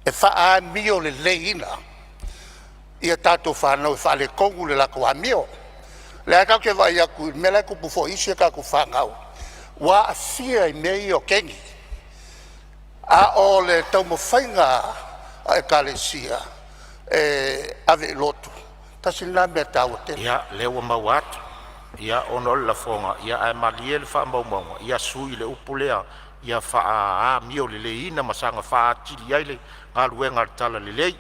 E faamioleleina ia tatou fanau e faaletonu le latou amio. O lea tatou te vaai atu i le mea la e tupu foi i isi a tatou fanau ua aafia i mea ia o keni. A o le taumafaiga a Ekalesia e ave i lotu, tasi lena mea taua tele. Ia lea ua maua atu ona o le lafoga, ae malie le faamaumauga ia sui le upu lea ia faamioleleina ma saga faaatili ai le galuega a le talalelei.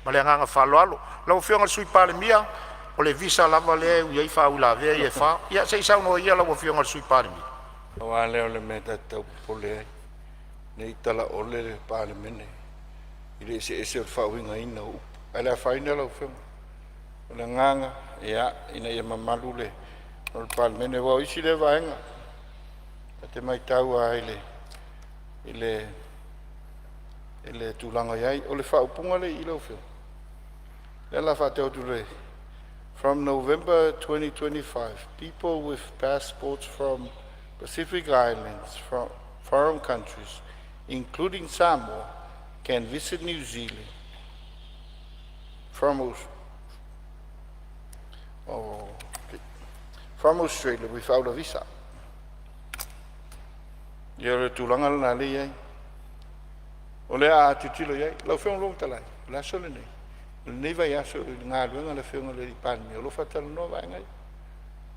Ma le agaga faaaloalo lau Afioga i le Sui Palemia, o le visa lava lea e ui ai faauilavea ia e fa. Ia se i saunoa ia lau Afioga i le Sui Palemia. Pau lava lea o le mea ta te tau popole ai, ne i talaole le Palemene i le eseese o le faauigaina o upu, ae le afaina lau Afioga. O le agaga ina ia mamalu le Palemene, aua o isi lea vaega ta te matau lava i le tulaga e i ai. O le faaupuga lea e i i lau Afioga, lea o le a faatau atu i le, “From November 2025, people with passports from Pacific Islands foreign countries, including Samoa, can visit New Zealand from Australia without a visa.” Ia o le tulaga lena lea e i ai. O le a tilotilo i ai. Lau Afioga i le Fofoga Fetalai, o le aso lenei, o lenei vaiaso i le galuega a le Afioga i le Palemia o lo o faatalanoa vaega ia,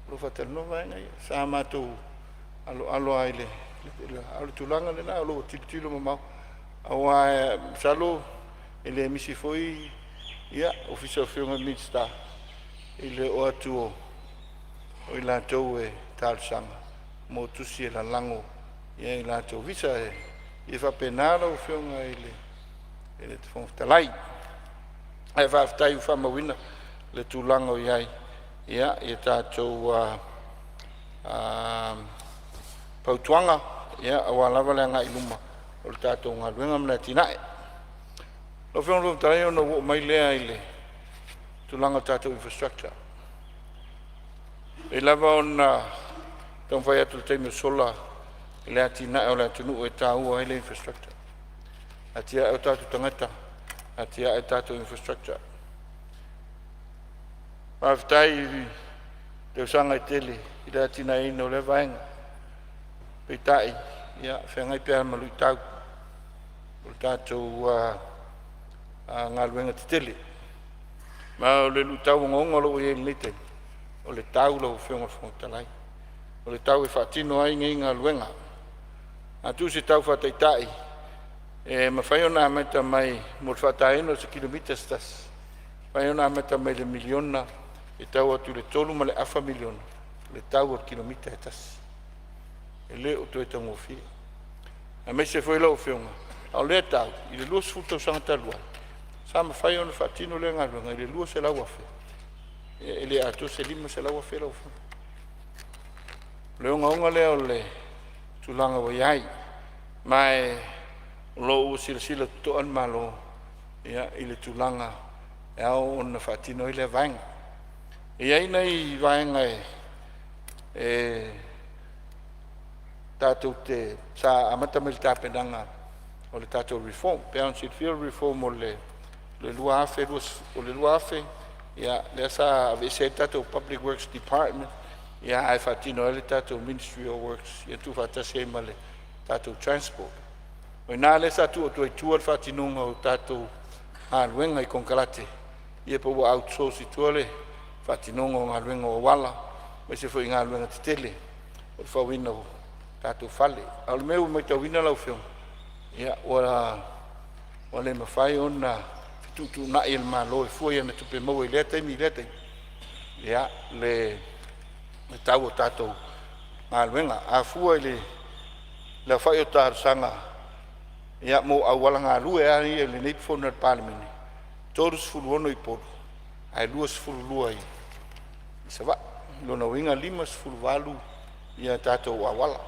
o lo o faatalanoa vaega ia. Sa matou aloalo lava i le… a o le tulaga lena o lo o tilotilo mamao aua masalo e le misi foi ofisa o Afioga i Minisita i le oo atu o i latou e talosaga mo tusi e lalago i latou visa. E faapena lau Afioga i le Fofoga Fetalai. Ae faafetai ua faamauina le tulaga o i ai ia tatou fautuaga aua lava le agai i luma o le tatou galuega ma le atinae. Lau Afioga i le Fofoga Fetalai ona ou oo mai lea i le tulaga o le tatou infrastructure. E pei lava ona taumafai atu i le taimi ua sola i le atinae o le atunuu e taua ai le infrastructure. Atiae o tatou tagata, atiae tatou infrastructure. Faafetai i tausaga e tele i le atinaeina o lea vaega, peitai ia e feagai pea ma luitau o le tatou galuega tetele. Ma o le luitau ogaoga o lo o ua i ai i lenei taimi, o le tau lau Afioga i le Fofoga Fetalai, o le tau e faatino ai nei galuega. A tuu se tau faataitai E mafai ona amata mai mo le faataina o se kilomita se tasi, e mafai ona amata mai le miliona e tau atu i le $3.5 miliona le tau o le kilomita e tasi. E le o toe taugofie. Aemaise foi lau Afioga, a o lea tau i le 20 tausaga talu ai, sa mafai ona faatino lea galuega i le $200,000, e le atoa se $500,000 lau Afioga. O le ogaoga lea o le tulaga ua i ai, ma o lo o ua silasila totoa le Malo i le tulaga e ao ona faatino ai lea vaega. E i ai nai vaega e tatou te sa amata mai le tapenaga o le tatou reform. Pe ona silafia o le reform o le 2000, o le 2000 ia lea sa aveese ai le tatou Public Works Department, ia ae faatino ai le tatou Ministry of Works, ia tuufaatasi ai ma le tatou Transport. O i ina lea sa tuu atu ai i tua le faatinoga o tatou galuega i konekarate, ia po ua outsource i tua le faatinoga o galuega o auala, aemaise foi galuega tetele o le fauina o tatou fale. A o le mea ua matauina lau Afioga, ia ua le mafai ona fetuutuunai e le Malo e fua i ana tupe maua i lea taimi i lea taimi, ia le tau o tatou galuega. A fua i le aofai o talosaga ia mo auala galue lava ia i lenei Fono a le Palemene, 36 i Upolu ae 22 i Savaii. O lona uiga e 58 ia tatou auala.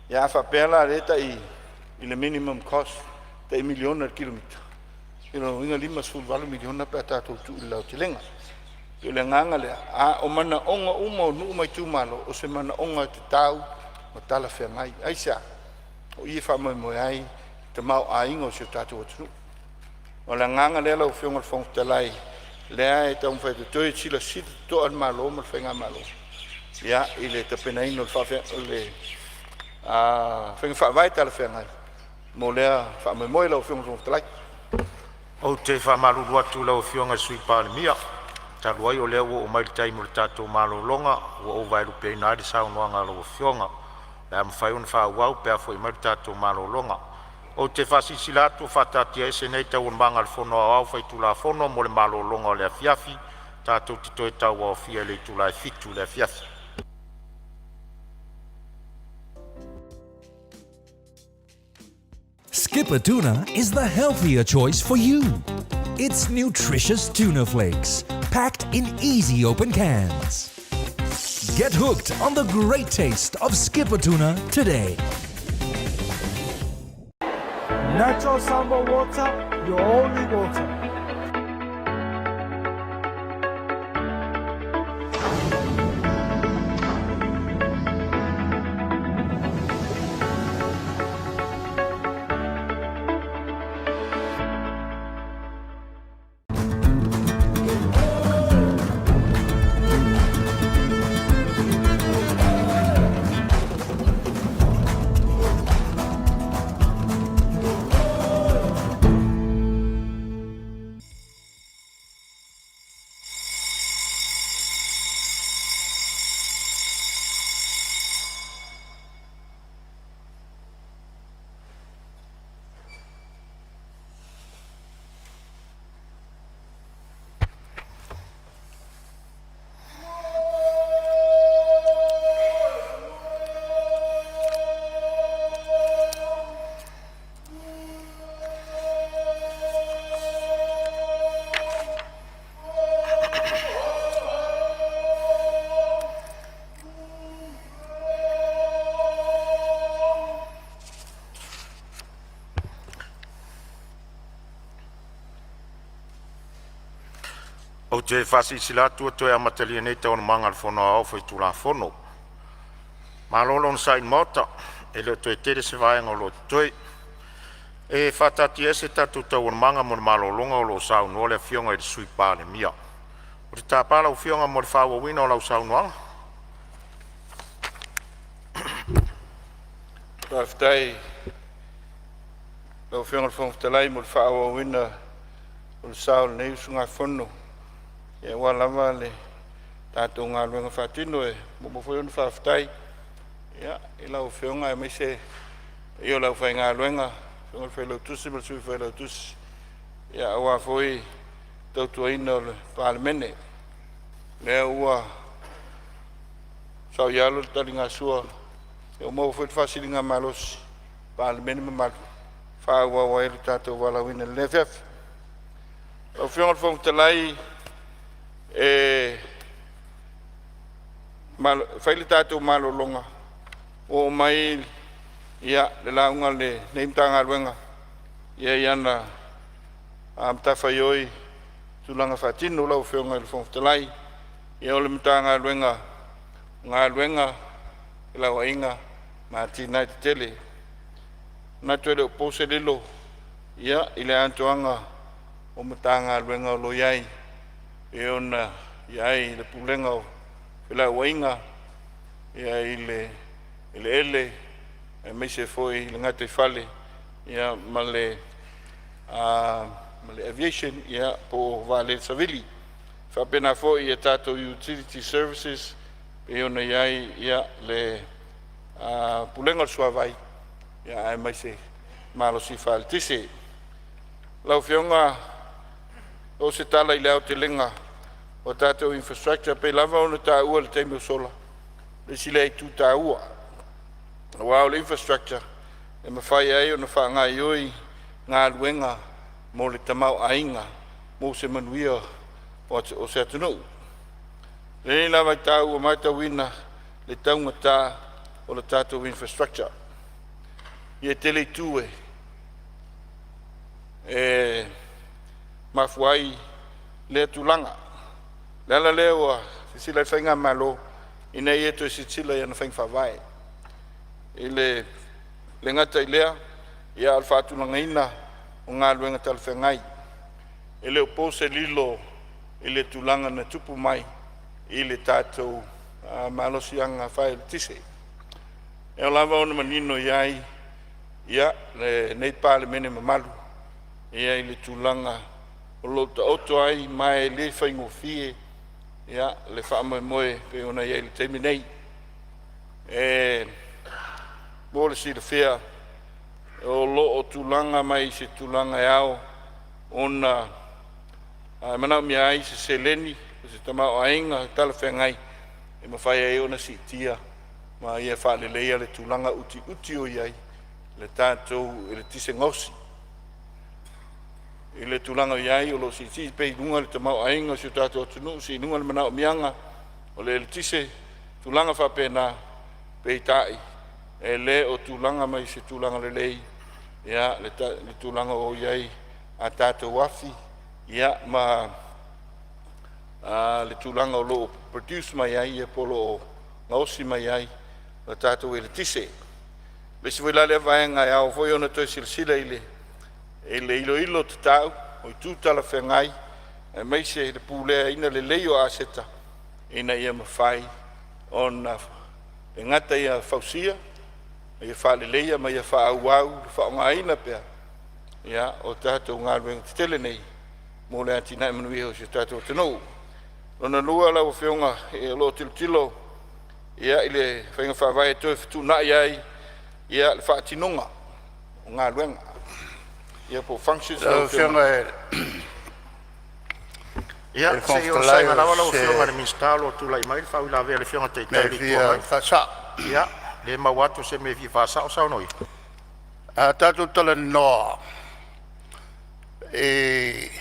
Ia a faapea la lea e tai i le minimum cost tai miliona i le kilomita, ia lona uiga e $58 miliona pe a tatou tuu i le aotelega. O le agaga lea, a o manaoga uma o nuu ma itumalo, o se manaoga tatau ma talafeagai. Aisea? O i e faamoemoe ai le tamaoaiga o si o tatou atunuu. O le agaga lea lau Afioga i le Fofoga Fetalai, lea e taumafai atu toe silasila totoa le Malo ma le faigamalo ia i le tapenaina o le faiga faavae talafeagai mo lea faamoemoe lau Afioga i le Fofoga Fetalai. Ou te faamalulu atu i lau Afioga i le Sui Palemia, talu ai o lea ua oo mai le taimi o le tatou malologa, ua ou vaelupeina ai le saunoaga a lau Afioga. O le a mafai ona faaauau pe a foi mai le tatou malologa. Ou te faasilasila atu ua faataatiaese nei Taualumaga a le Fono Aoao Faitulafono mo le malologa o le afiafi. Tatou te toe tauaofia i le itula e 7:00 i le afiafi. Skipper Tuna is the healthier choice for you. It's nutritious tuna flakes, packed in easy open cans. Get hooked on the great taste of Skipper Tuna today. Natural Samoa water, your only water. Ou te faasilasila atu ua toe amatalia nei Taualumaga a le Fono Aoao Faitulafono. Malo le onosai i le Maota, e le o toe tele se vaega o lo o totoe. E faataatiaese tatou taualumaga mo le malologa o lo o saunoa le Afioga i le Sui Palemia. Ou te tapa lau Afioga mo le faaauauina o lau saunoaga. Faafetai i lau Afioga i le Fofoga Fetalai mo le faaauauina o le sa o lenei usugafono aua lava le tatou galuega faatino. E muamua foi ona faafetai i lau Afioga aemaise le paia o le aufaigaluega Afioga i le Failautusi ma le Sui Failautusi, ia aua foi tautuaina o le Palemene. Lea ua saoialo le taligasua, ua maua foi le faasiligamalosi Palemene mamalu e faaauau ai le tatou valaauina i lenei afiafi. Lau Afioga i le Fofoga Fetalai, e fai le tatou malologa ua oo mai ia le lauga a lenei Matagaluega ia i ana matafaioi tulaga faatino lau Afioga i le Fofoga Fetalai. Ia, o le Matagaluega o Galuega, Felauaiga ma Atinae Tetele. Manatu e le o po se lilo ia i le atoaga o Matagaluega o lo o i ai, e ona i ai le Pulega o Felauaiga ia i le eleele aemaise foi i le gataifale ia ma le aviation ia po o vaalele savili. E faapena foi i tatou utility services pei ona i ai ia le Pulega o le Suavai ia aemaise malosi faaeletise. Lau Afioga, o se tala i le aotelega o tatou infrastructure pei lava ona taua i le taimi ua sola, le isi lea itu taua, aua o le infrastructure e mafai ai ona faagaoioi galuega mo le tamaoaiga mo se manuia o se atunuu. I lenei la vaitau ua matauina le taugata o le tatou infrastructure. Ia e tele itu e mafua ai lea tulaga. O le ala lea ua silasila ai le faigamalo ina ia toe silasila i ana faiga faavae. I le gata i lea, ia a o le faatulagaina o galuega talafeagai. E le o po se lilo i le tulaga na tupu mai i le tatou malosiaga faaeletise. E ao lava ona manino i ai ia lenei Palemene mamalu ia i le tulaga o lo o taoto ai ma e le faigofie ia le faamoemoe pei ona i ai i le taimi nei. E mo le silafia, o lo o tulaga mai i se tulaga e ao ona manaomia ai se seleni, se tamaoaiga talafeagai e mafai ai ona siitia ma ia faaleleia le tulaga utiuti o i ai le tatou eletise gaosi. I le tulaga o i ai o lo o siisii pea i luga le tamaoaiga o si o tatou atunuu, sii i luga le manaomiaga o le eletise, tulaga faapena, peitai e le o tulaga mai se tulaga lelei ia le tulaga o i ai a tatou afi ia ma le tulaga o lo o produce mai ai ia po o lo o gaosi mai ai le tatou eletise. O le isi foi la lea vaega e ao foi ona toe silasila i le iloilo tatau o itu talafeagai aemaise le puleaina lelei o aseta ina ia mafai ona e gata ia fausia, ia faaleleia ma ia faaauau le faaaogaina pea ia o tatou galuega tetele nei mo le atinae manuia o si o tatou atunuu. Lona lua lau Afioga, o lo o tilotilo ia i le faiga faavae e toe fetuunai ai ia le faatinoga o galuega ia po o functions. Lau Afioga i Ia, le se Fofoga i onosai Fetalai, mai lava lau o se Afioga i le Minisita o lo o tulai mai le faauilavea a le Afioga i le Taitai mea o le e Itu Agai. fia faasao. Ia, lea e maua atu o se mea e fia faasao, saunoa ia. A tatou talanoa i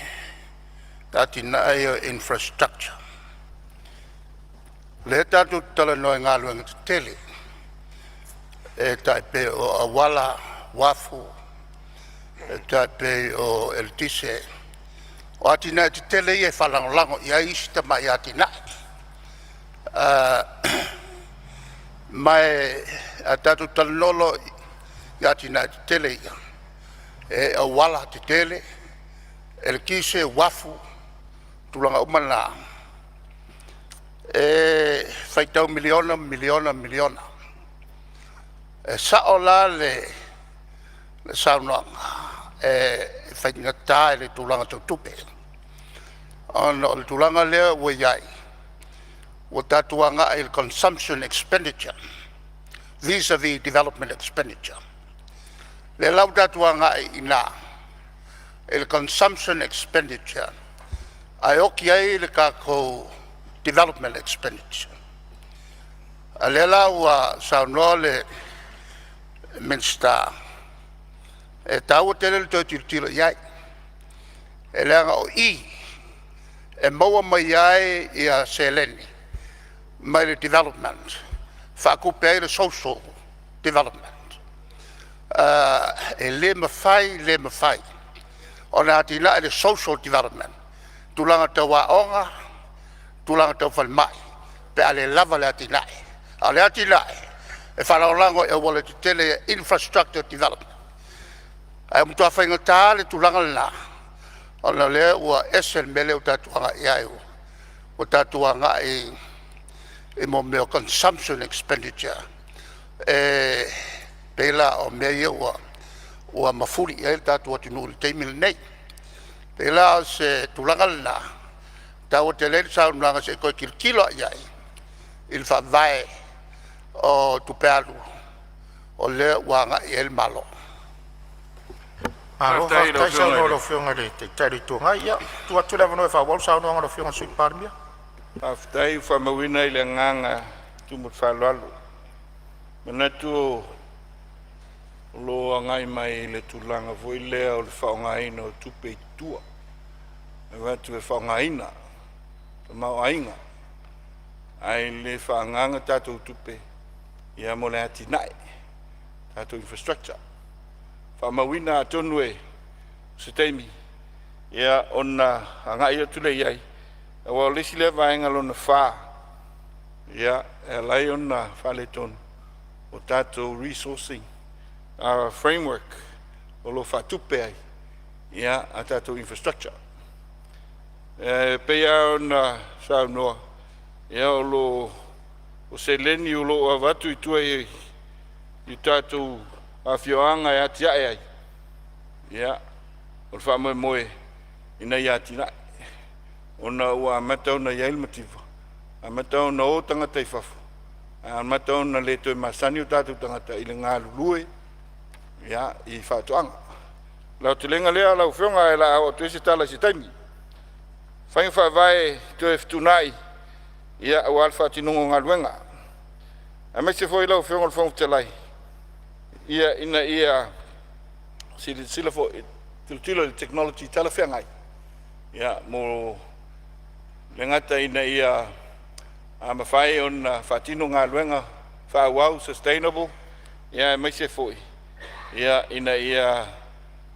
atinae ia o infrastructure, lea tatou te talanoa i galuega tetele e tai pei o auala, uafu, e tai pei o eletise. O atinae tetele ia e faalagolago i ai isi tamai atinae. Ma a tatou talanoa loa i atinae tetele ia, e auala tetele, eletise, uafu, tulaga uma na, e faitau miliona miliona miliona. E sao la le saunoaga e faigata i le tulaga tau tupe, ona o le tulaga lea ua i ai, ua tatou agai i le consumption expenditure vis-a-vis development expenditure. Lea la ua tatou agai i ina i le consumption expenditure ae oti ai le tatou development expenditure. A o lea la ua saunoa le Minisita, e taua tele le toe tilotilo i ai, e leaga o i e maua mai ai seleni mai le development e faatupe ai le social development. E le mafai, le mafai ona atiae le social development, tulaga tau aoga, tulaga tau falemai pe a le lava le atinae. A o le atinae e faalagolago i aualatetele ia, infrastructure development. Ae ua matua faigata le tulaga lena ona o lea ua ese le mea lea ua tatou agai i ai, ua tatou agai i mea o consumption expenditure, e pei la o mea ia ua mafuli i ai le tatou atunuu i le taimi lenei. E pei la o se tulaga lena e taua tele ai le saunoaga se i toe tilotilo lava i ai i le faavae o tupe alu o lea ua agai i ai le Malo. Malo Faafetai i lau faafetai Afioga saunoa i i le lau Afioga i le Taitai o le Itu Agai. Ia, tuu atu le avanoa e faaauau le saunoaga a lau Afioga i le Sui Palemia. Faafetai ua faamauina le agaga tumu o le faaaloalo. E manatu o lo o agai mai i le tulaga foi lea o le faaaogaina o tupe i tua, e avatu e faaaogaina tamaoaiga ae le faaagaaga tatou tupe ia mo le atinae, tatou infrastructure. Faamauina atonu e se taimi ia ona agai atu lea i ai, aua o le isi lea vaega lona fa e ala ai ona faaletonu o tatou resourcing framework o lo o faatupe ai a tatou infrastructure. E pei lava ona saunoa, ia o lo o seleni o lo o avatu i tua i tatou afioaga e atiae ai, ia, o le faamoemoe ina ia atinae, ona ua amata ona i ai le mativa, amata ona o tagata i fafo, amata ona le toe masani o tatou tagata i le galulue i faatoaga. O le aotelega lea lau Afioga ae o le a oo atu i ai se tala i se taimi. Faiga faavae toe fetuunai aua le faatinoga o galuega, aemaise foi lau Afioga i le Fofoga Fetalai, ina ia silasila foi, tilotilo i le technology talafeagai mo le gata ina ia mafai ona faatino galuega faaauau, sustainable, aemaise foi ina ia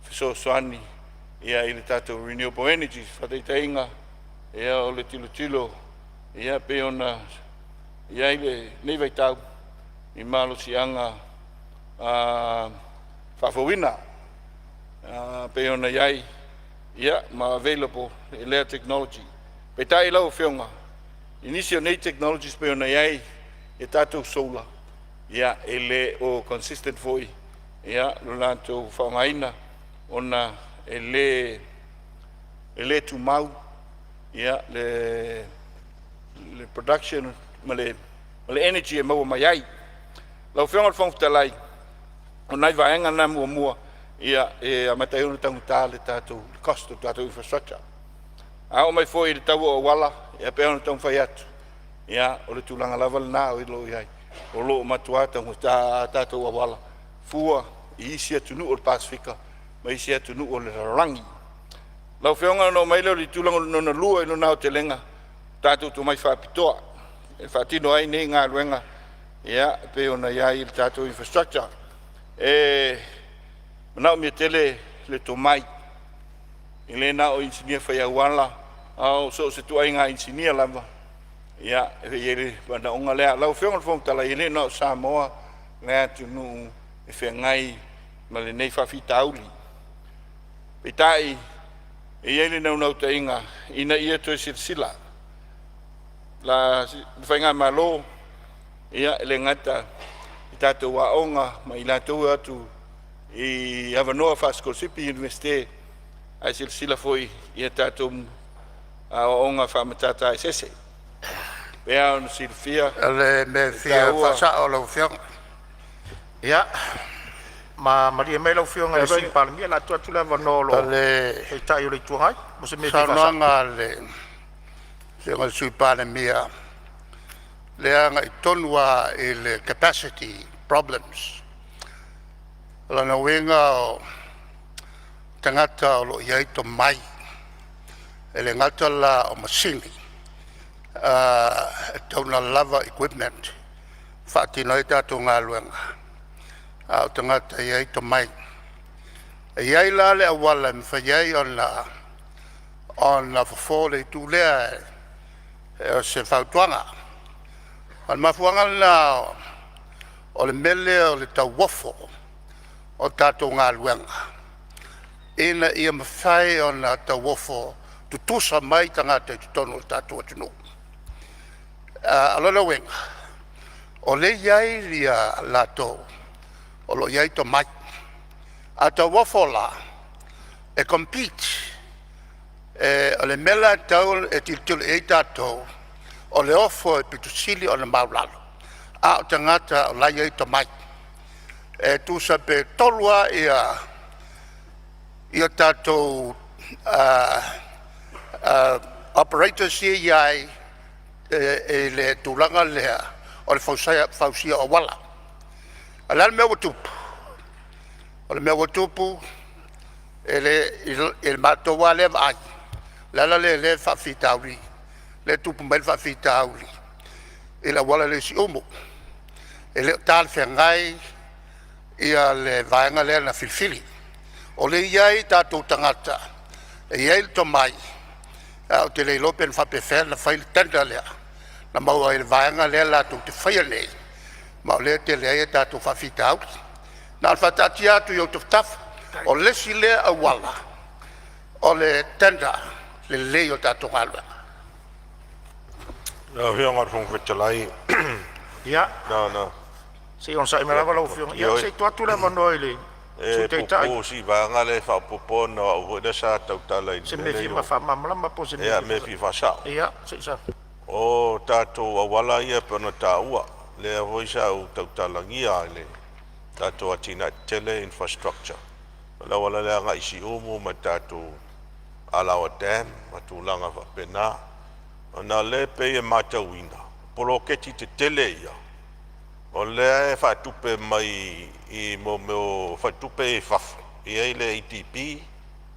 fesoasoani i le tatou renewable energy. Faataitaiga, o le tilotilo pei ona i ai lenei vaitau i malosiaga faafouina pei ona i ai ma available lea technology. Peitai lau Afioga, i nisi o nei technologies pei ona i ai a tatou solar, e le o consistent foi lo latou faaaogaina ona e le tumau le production ma le energy e maua mai ai. Lau Afioga i le Fofoga Fetalai, o nai vaega na muamua e amata ai ona taugata le tatou cost o le tatou infrastructure. A oo mai foi i le tau o auala, e pei ona taumafai atu, o le tulaga lava lena o lo o i ai, o lo o matua taugata a tatou auala fua i isi atunuu o le Pasefika ma isi atunuu o le lalolagi. Lau Afioga ona oo mai lea i le tulaga lona lua i lona aotelega, tatou tomai faapitoa e faatino ai nei galuega e pei ona i ai le tatou infrastructure. E manaomia tele le tomai, e le na o inisinia fai auala, a o so o se ituaiga inisinia lava e i ai le manaoga lea. Lau Afioga i le Fofoga Fetalai, e le na o Samoa le atunuu e feagai ma lenei faafitauli. Peitai, e i ai le naunautaiga ina ia toe silasila le faigamalo, e le gata i tatou aoga ma i latou e o atu i avanoa faasikolasipi i Iunivesite, ae silasila foi i a tatou aoaoga faa-Matata Eseese. E pei lava ona silafia O le mea e e fia taua. faasao lau Afioga. Ia, Malie mai lau Afioga i le Sui Palemia, o le a tuu atu le avanoa i le Taitai o le Itu Agai mo se mea e fia faasao. Saunoaga a le Afioga i le Sui Palemia lea e agai tonu lava i le capacity problems. O lona uiga o tagata o lo o i ai tomai, e le gata la o masini e tatau ona lava equipment e faatino ai a tatou galuega, a o tagata e i ai tomai. E i ai la le auala e mafai ai ona fofo le itu lea, o se fautuaga. O le mafuaaga lena o le mea lea o le tauofo o tatou galuega, ina ia mafai ona tauofo tutusa mai tagata i totonu o le tatou atunuu. O lona uiga o lea e i ai latou o lo o i ai tomai. A tauofo la, e compete, o le mea la e tatau ona tilotilo i ai tatou, o le ofo e aupito sili ona maualalo, a o tagata o la e i ai tomai. E tusa pe tolu lava tatou operators ia e i ai i le tulaga lea o le fausia o auala. A o le a le mea ua tupu? O le mea ua tupu i le matou lava lea vaai, o le ala lea o lea e faafitauli lea e tupu mai ai le faafitauli i le auala lea i Siumu. E le o talafeagai le vaega lea na filifili. O lea e i ai tatou tagata e i ai le tomai, ae ou te le iloa pe na faapefea ona fai le tender lea na maua ai e le vaega lea latou te faia nei, ma o lea e tele ai a tatou faafitauli. Na ona faataatia atu i ou tafatafa, o le isi lea auala o le tender lelei o tatou galuega. Lau Afioga i le Fofoga Fetalai, Ia, na ona se i onosai mai lava lau Afioga, se i tuu atu le avanoa i le Sui E Taitai puupuu si vaega lea e faaopoopo ona o au foi lea sa tautala i i se le mea mea e lea fia faamalamalama po o se mea o mea e fia faasao. Ia, se i sau. O tatou auala ia pei ona taua, lea foi sa ou tautalagia i le tatou atinae tetele, infrastructure, o le auala lea agai i Siumu ma le tatou Alaoa Dam ma tulaga faapena. Ona o lea e pei e matauina, o poloketi tetele ia, o lea e faatupe mai i mea o faletupe ia i fafo, e i ai le ADB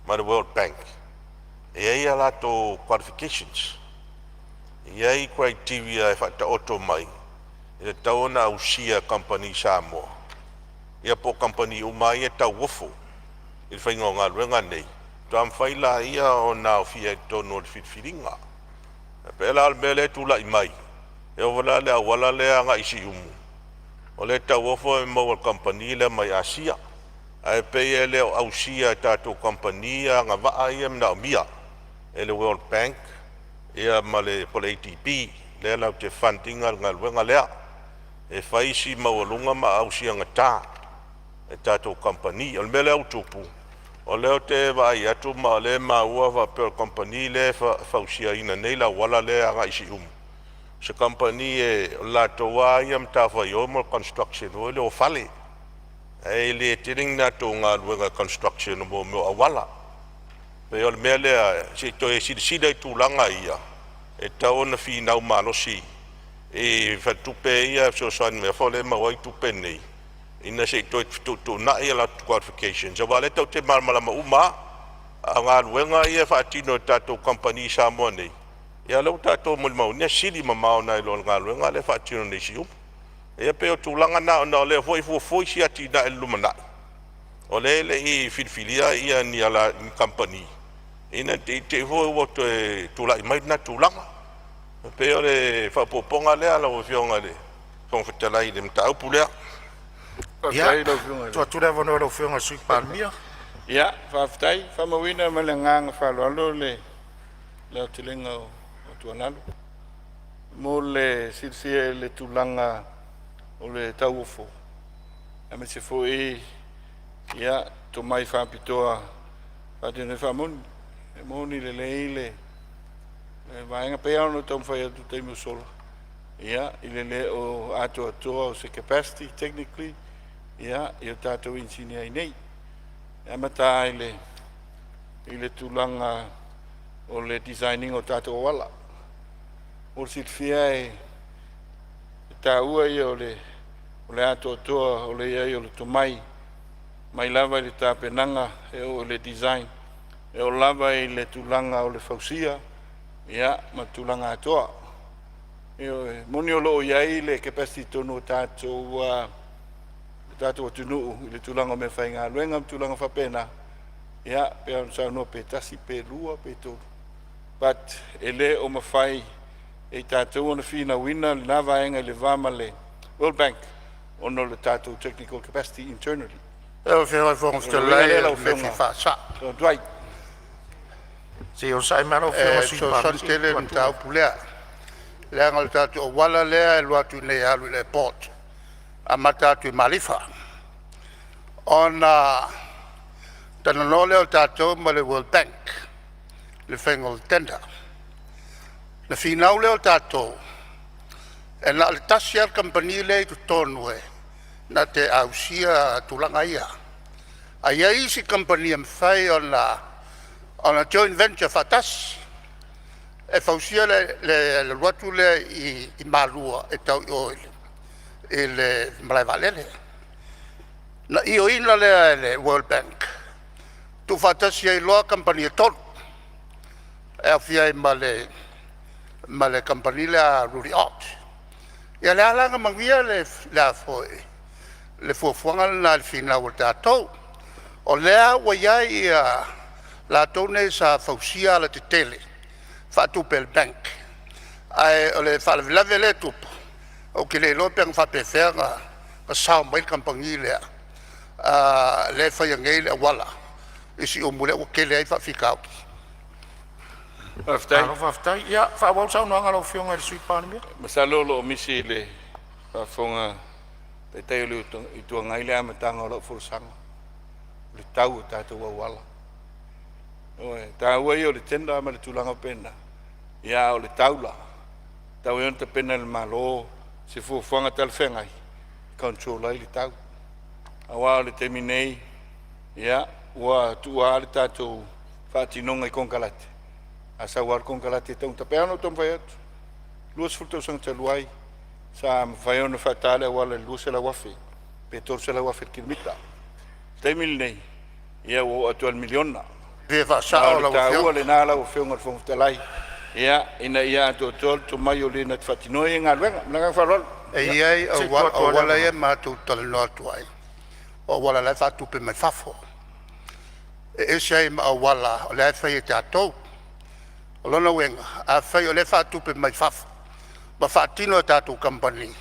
ma le World Bank, e i ai a latou qualifications, e i ai criteria e faataoto mai e tatau ona ausia e kamupani Samoa ia po o kamupani uma lava ia e tauofo i le faiga o galuega nei, faatoa mafai lea ona aofia i totonu o le filifiliga. E pei la o le mea lea e tulai mai, e oo foi la i le auala lea e agai i Siumu, o lea e tauofo e maua e le kamupani lea mai Asia, ae pei e le o ausia e tatou kamupani ia agavaa ia e manaomia e le World Bank ma le po o le ADB lea latou te fund ina le galuega lea. E fai si maualuga ma ausiagata e tatou kamupani. O le mea lea ua tupu, o lea ou te vaai atu ma o lea e maua faapea o le kamupani lea e fausiaina nei le auala lea e agai i Siumu, o se kamupani o le latou lava ia matafaioi mo le construction foi lea o fale, ae le tele ni latou galuega construction o mea o auala. E pei o le mea lea se i toe silasila i tulaga ia, e tatau ona finau malosi i faletupe ia e fesoasoani mai foi lea e maua ai tupe nei, ina se i toe fetuutuunai a latou qualifications, aua o lea tatou te malamalama uma lava, a o galuega ia e faatino e tatou kamupani i Samoa nei, ia o lea ua tatou molimauina e sili mamao nai lo le galuega lea e faatino nei i Siumu. Ia pei o tulaga na ona o lea foi e fuafua isi atinae i le lumanai, o lea e le i filifilia ni kamupani ina ne i te i foi ua toe tulai mai lena tulaga. E pei o le faaopoopoga lea lau Afioga i le Fofoga Fetalai i le mataupu lea. Ia, tuu atu le avanoa i lau Afioga i le Sui Palemia. Ia, faafetai. E faamauina ma le agaga faaaloalo le aotelega o tuualalo. Mo le silafia i le tulaga o le tauofo, aemaise foi ia tomai faapitoa faatino ai faamoni. E moni lelei le vaega, pei lava ona ou taumafai atu i le taimi ua sola, ia, i le le o atoatoa o se capacity technically. ia, i o tatou inisinia i nei. E amata ai le, i le tulaga o le design ina o tatou auala. Mo le silafia e, e taua ia o le, o le atoatoa o le i ai o le tomai mai lava i le tapenaga e oo i le design, e oo lava i le tulaga o le fausia, ia, ma tulaga atoa. Ioe, moni o lo o i ai le capacity tonu o tatou, uh, le tatou atunuu i le tulaga o mea faigaluega ma tulaga faapena, ia, pe ona saunoa pe tasi, pe lua, pe tolu. But e le o mafai e i tatou ona finauina lena vaega i le va ma le World Bank ona o le tatou technical capacity internally. Lau Afioga i le Fofoga Fetalai, o le mea fia faasao. Dwight. Se i onosai mai lau Afioga E fesoasoani tele le mataupu lea, leaga o le tatou auala lea e alu atu i inei e alu i le airport, amata atu i Malifa. Ona talanoa lea o tatou ma le World Bank i le faiga o le tender. Na finau lea o tatou e na o le tasi lava le kamupani lea e i totonu e na te ausia tulaga ia, ae i ai isi kamupani e mafai ona join venture faatasi e fausia le alu atu lea i Malua e tau i o i le malae vaalele. Na ioeina lea e le World Bank, tuufaatasi ai loa kamupani e tolu e aofia ai ma le kamupani lea a Rudy Ott. Ia lea la na manuia le a foi le fuafuaga lena i le finau a tatou. O lea ua i ai ia latou nei sa fausia alatetele faatupe e le bank, ae o le faalavelave lea e tupu, ou te le iloa pe na faapefea ona sao mai le kamupani lea lea e faia nei le auala i Siumu lea ua tele ai faafitauli. Faafetai. Malo faafetai. Ia faaauau le saunoaga a lau Afioga i le Sui Palemia. Masalo o lo o misi i le faafofoga a le Taitai o le Itu Agai le amataga o lau folasaga, o le tau o tatou auala. Ioe, e taua ia o le tender ma le tulaga faapena, ia a o le tau la, e tatau ai ona tapena e le Malo se fuafuaga talafeagai e control ai le tau. Aua o le taimi nei, ia, ua tuua lava le tatou faatinoga i konekarate, a sau lava le konekarate e taugata. E pei lava ona ou taumafai atu, 20 tausaga talu ai sa mafai ona faata le auala i le $200,000 pe $300,000 i le kilomita. O le taimi lenei, ia ua oo atu lava i le miliona. Fia Ma o faasao le lau taua Afioga. lena lau Afioga i le Fofoga Fetalai, ia, ina ia atoatoa le tomai o le na te faatinoina ia galuega. Ma le agaga faaaloalo. E i ai Se i tuu auala, atu lava le auala ia avanoa. matou te talanoa atu ai, o auala la e faatupe mai fafo. E ese ai ma auala o la e fai e tatou. O lona uiga, afai o lea e faatupe mai fafo ma faatino e tatou kamupani,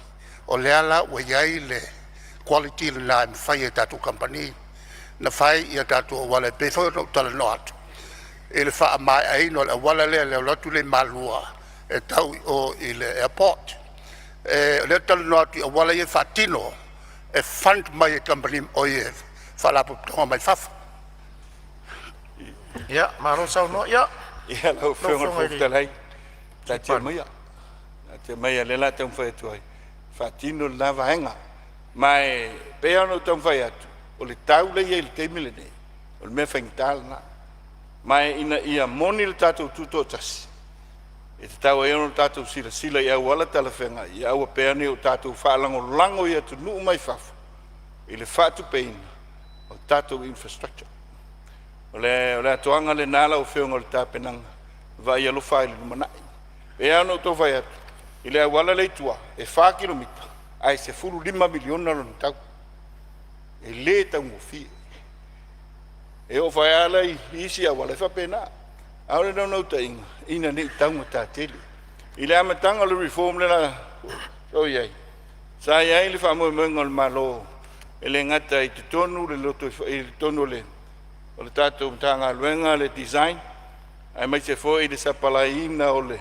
o lea la ua i ai le quality lena e mafai e tatou kamupani ona fai a tatou auala e pei foi ona ou talanoa atu i le faamaeaina o le auala lea i le alu atu lea i Malua e tau i o i le airport. O lea ou te talanoa atu i auala ia e faatino e fund mai e kamupani oi e faalapotopotoga mai fafo. Ia malo saunoa. Ia Ia, lau lau Afioga i le Afioga Fofoga i le Fetalai, Sui taatia Palemia. maia, taatia maia o lea o le a taumafai atu ai e faatino lena vaega. Ma e pei lava ona ou taumafai atu, o le tau lea e i ai i le taimi lenei, o le mea faigata lena. Ma e ina ia moni le tatou tutoatasi, e tatau ai ona tatou silasila i auala talafeagai, ia aua pea ne i o tatou faalagolago i atunuu mai fafo i le faatupeina o tatou infrastructure. O le, o le atoaga lena lau Afioga o le tapenaga, vaai alofa i le lumanai. E pei lava ona ou tau fai atu, i le auala lea i tua, e 4 kilomita ae $15 miliona lona tau. E le taugofie. E oo foi lava la i isi auala, e faapena. A o le naunautaiga, ina ne i taugata tele. I le amataga o le reform lea na i ai, sa i ai le faamoemoega o le Malo e le gata i totonu le loto i totonu o le tatou Matagaluega le design, aemaise foi le sapalaiina o le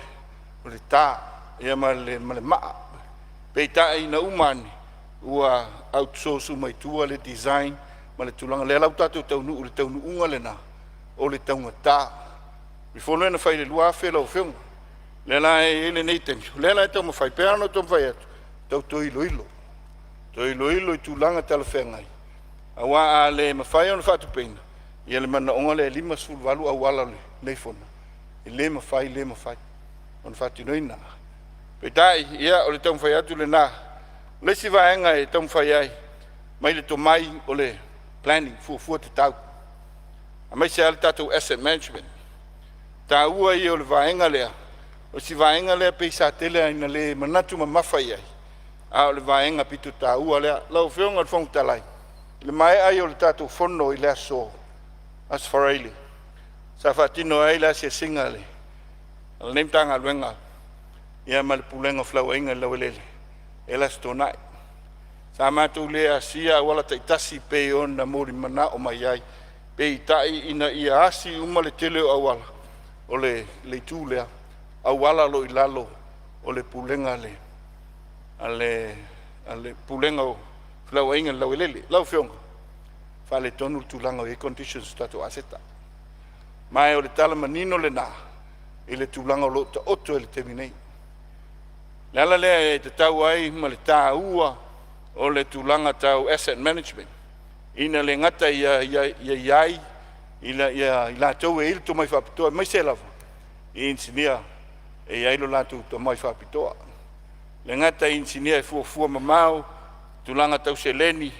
ta ia ma le maa. Peitai ina uma ane, ua outsource uma i tua le design ma le tulaga lea la ua tatou taunuu i le taunuuga lena o le taugata. O le fono lea na fai i le 2000 lau Afioga, lea la e i ai lenei taimi, o lea la e taumafai, pei lava ona ou taumafai atu, tau toe iloilo, Toe iloilo i tulaga talafeagai, aua a le mafai ona faatupeina ia le manaoga lea e 58 auala o lenei fono, e le mafai, le mafai ona faatinoina. Peitai, ia, o le taumafai atu lena. O le isi vaega e taumafai ai mai le tomai o le planning, fuafua tatau, aemaise lava le tatou asset management. Taua ia o le vaega lea, o si vaega lea pei sa tele lava ina le manatu mamafa i ai, a o le vaega pito taua lea. Lau Afioga i le Fofoga Fetalai, i le maea ai o le tatou fono i le aso Faraile sa faatino ai le asiasiga a lenei Matagaluega ma le Pulega o Felauaiga i le Laueleele e le Aso Toonai. Sa matou le asia auala taitasi pei ona molimanao mai ai, peitai ina ia asi uma le tele o auala o le itu lea, auala o lo o i lalo o le Pulega a le Pulega o Felauaiga i le Laueleele. Lau Afioga, e faaletonu le tulaga o i ai conditions o tatou aseta. Ma o le tala manino lena i le tulaga o lo o taoto ai i le taimi nei. O le ala lea e tatau ai ma le taua o le tulaga tau asset management, ina le gata ia i ai ina ia i latou e i ai le tomai faapitoa, aemaise lava i inisinia e i ai lo latou tomai faapitoa. E le gata i inisinia e fuafua mamao tulaga tau seleni,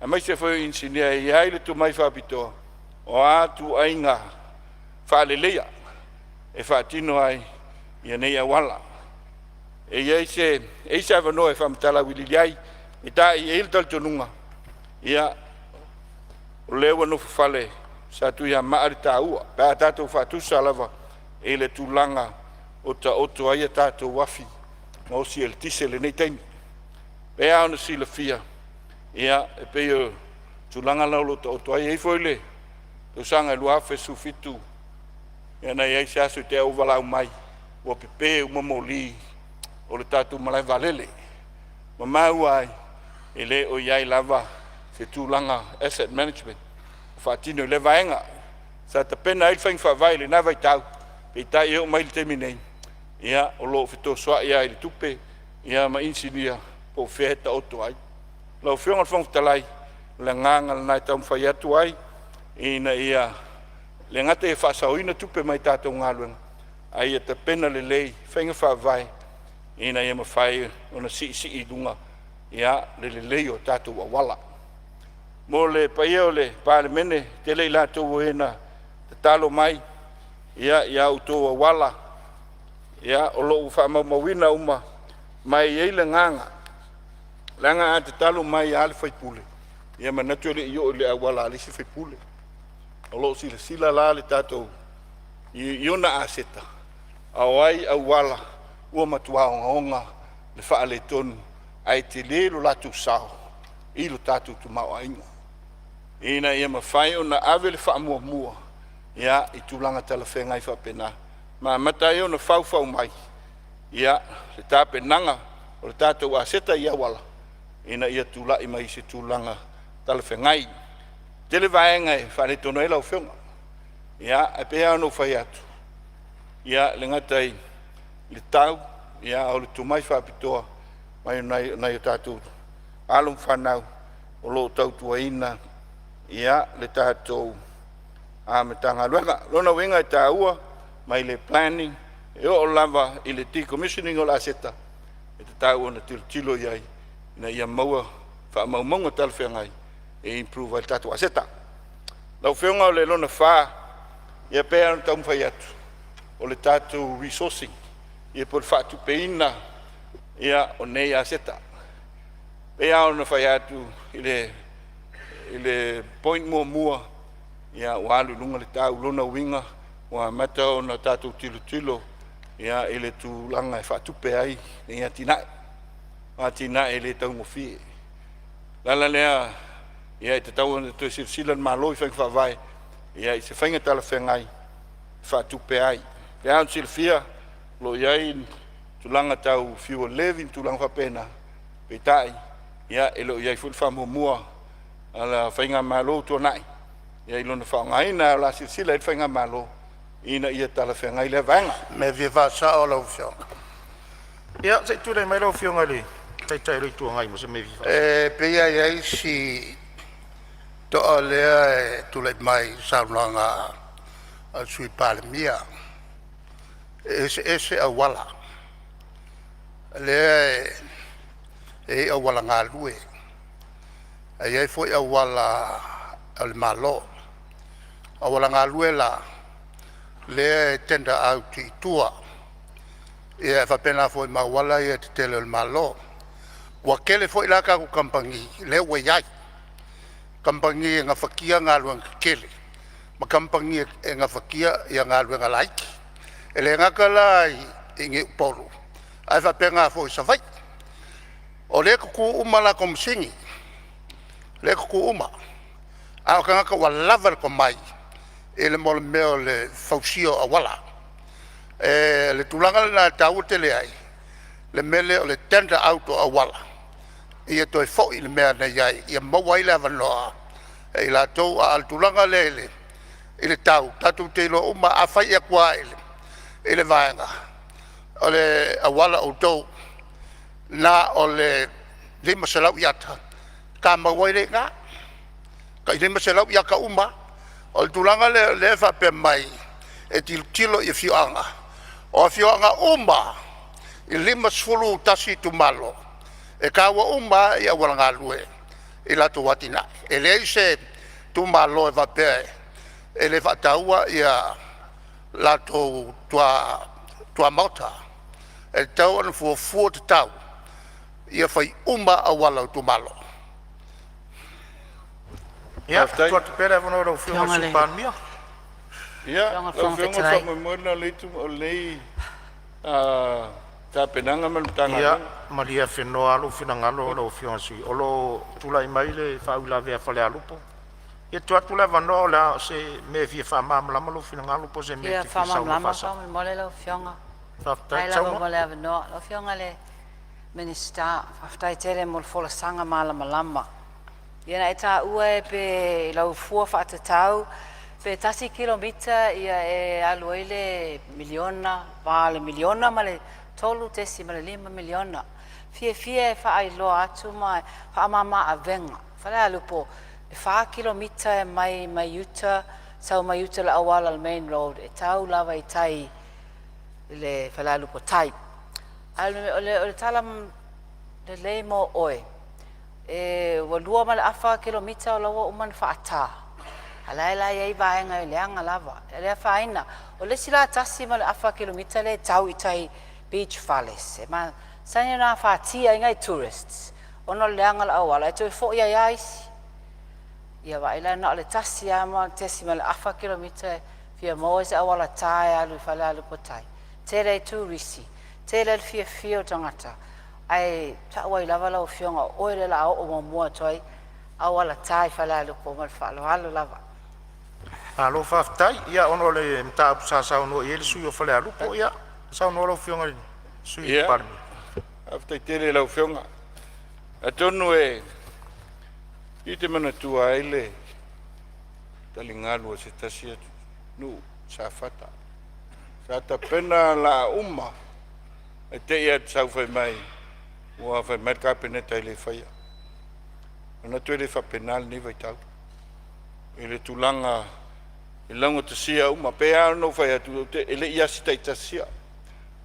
aemaise foi o inisinia e i ai le tomai faapitoa o a ituaiga faaleleia e faatino ai nei auala. E i ai se, e i ai se avanoa e faamatala auiliili ai, peitai e i ai le talitonuga, ia, o lea ua nofo fale Satuiamaa le taua pe a tatou faatusa lava i le tulaga o taoto ai a tatou afi gaosi eletise i lenei taimi. E pei lava ona silafia, ia, e pei o tulaga la o lo o taoto ai. E i ai foi le tausaga e 2017, ia na i ai se aso i te i ua valaau mai ua pepe uma moli o le tatou malae vaalele, ma maua ai e le o i ai lava se tulaga asset management o faatino i lea vaega. Sa tapena ai le faiga faavae i lena vaitau, peitai e oo mai i le taimi nei, ia, o lo o fetosoai lava i le tupe ia ma inisinia po o fea e taoto ai. Lau Afioga i le Fofoga Fetalai, o le agaga lena e taumafai atu ai ina ia le gata ia faasaoina tupe mai tatou galuega, a ia tapena lelei faiga faavae ina ia mafai ona siisii i luga ia le lelei o tatou auala. Mo le paia o le Palemene, tele i latou o e na tatalo mai ia i a outou auala, ia o lo o faamaumauina uma, ma e i ai le agaga, leaga a tatalo mai lava le sui usufono, ia manatu e le i oo i le auala a le isi sui usufono. O lo o silasila la le tatou i ona aseta, a o ai auala ua matua ogaoga le faaletonu ae tele lo latou sao i lo tatou tamaoaiga, ina ia mafai ona ave le faamuamua ia i tulaga talafeagai faapena ma amata ai ona faufau mai ia le tapenaga o le tatou aseta i auala ina ia tulai mai i se tulaga talafeagai. Tele vaega e faaletonu ai lau Afioga, ia, ae pei lava ona ou fai atu, ia, le gata i le tau, ia, a o le tomai faapitoa mai nai o tatou alo ma fanau o lo o tautuaina ia le tatou Matagaluega. O lona uiga e taua mai le planning e oo lava i le decommissioning o le aseta, e tatau ona tilotilo i ai ina ia maua faamaumauga talafeagai e improve ai le tatou aseta. Lau Afioga o le lona fa, ia pei lava ona taumafai atu, o le tatou resourcing, ia po o le faatupeina ia o nei aseta. Pei lava ona fai atu i le point muamua, ia ua alu i luga le tau, lona uiga ua amata ona tatou tilotilo ia i le tulaga e faatupe ai nei atinae. O atinae e le taugofie. O le ala lea ia e tatau ona toe silasila le Malo i faiga faavae ia i se faiga talafeagai e faatupe ai. E pei lava ona silafia o lo o i ai tulaga tau fuel levy ma tulaga faapena, peitai ia e le o i ai foi le faamuamua a le faigamalo ua tuanai ia i lona faaaogaina. Ae o le a silasila i ai le faigamalo ina ia talafeagai lea vaega. Mea e fia faasao lau Afioga. Ia, se i tulai mai lau Afioga i le Taitai o le Itu Agai mo se mea e fia E pei lava e i ai si toa lea e tulai mai i le saunoaga a le Sui Palemia, e eseese auala. O lea e i ai auala galue, ae i ai foi auala a le Malo. O auala galue la lea e tender out i tua, ia e faapena foi ma auala ia tetele a le Malo. Ua tele foi la tatou kamupani lea ua i ai, kamupani e gafatia galuega tetele ma kamupani e gafatia galuega laiti. E le gata la i Upolu ae faapena foi i Savaii. O lea e tutu uma a latou masini, o lea e tutu uma, a o tagata ua lava le tomai i le mea o le fausia o auala. O le tulaga lena e taua tele ai le mea lea o le tender out o auala ia toe foi i le mea na i ai ia maua ai le avanoa e i latou. A o le tulaga lea i le tau, tatou te iloa uma lava, a fai atu lava i le vaega o le auala outou na o le 500 iata, tamau ai lea i ina, tai 500 iata uma lava. O le tulaga lea o lea e faapea mai e tilotilo i afioaga, o afioaga uma lava e 51 itumalo, e taua uma lava auala galue i latou atinae. E leai se itumalo e faapea e le faataua latou tuamaota. E tatau ona fuafua tatau ia fai uma lava auala o itumalo. Ia, Faafetai. tuu atu pea le avanoa i lau Afioga i le Sui Palemia. Ia, lau Afioga o le faamoemoe lena o lenei tapenaga ma le Ia Matagaluega. malie afenoa lava lou finagalo lau Afioga i le sui usufono, o lo o tulai mai le faauilavea a Falealupo. Ia tuu atu le avanoa o le a se mea e fia faamalamalama lou finagalo po o se mea e Fia te fia saunoa faamalamalama faasao. faamolemole lau Afioga. Faafetai Faafetai lava saunoa. mo le avanoa. Lau Afioga i le Minisita, faafetai tele mo le folasaga malamalama. Ia na e taua e pe i lau fua faatatau pe 1 kilomita e alu ai le miliona, va o le miliona ma le $3.5 miliona. Fiafia e faailoa atu ma faamama avega, Falealupo e 4 kilomita e mai uta sau mai uta i le auala o le main road e tau lava i tai i le Falealupo tai. A o le tala lelei mo oe, ua 2.5 kilomita o la ua uma ona faatā, a o la e la e i ai vaega e leaga lava. E le afaina. O le isi la 1.5 kilomita lea e tau i tai i Beach Fales, e masani ona afatia ai nai tourists ona o le leaga o le auala e toe foi ai lava isi. Ia vaai la na o le 1.5 kilomita e fia maua se auala ta e alu i Falealupo tai, tele ai turisi, tele ai le fiafia o tagata, ae tau ai lava lau afioga o oe lea o le a oo muamua atu ai auala ta i Falealupo. Ma le faaaloalo lava. Malo faafetai. Ia ona o le mataupu sa saunoa i ai le sui usufono o Falealupo, ia saunoa lau Afioga i le Sui Ia, Palemia. faafetai tele i lau Afioga. Atonu e i te manatua ai le taligalu a se tasi atunuu i Safata. Sa tapena laa uma ae te i ua sau fai mai ua fai mai le Kapeneta e le faia. Manatu e le faapena lenei vaitau i le tulaga e laugatasia uma. E pei lava ona ou fai atu e le i asi taitasia.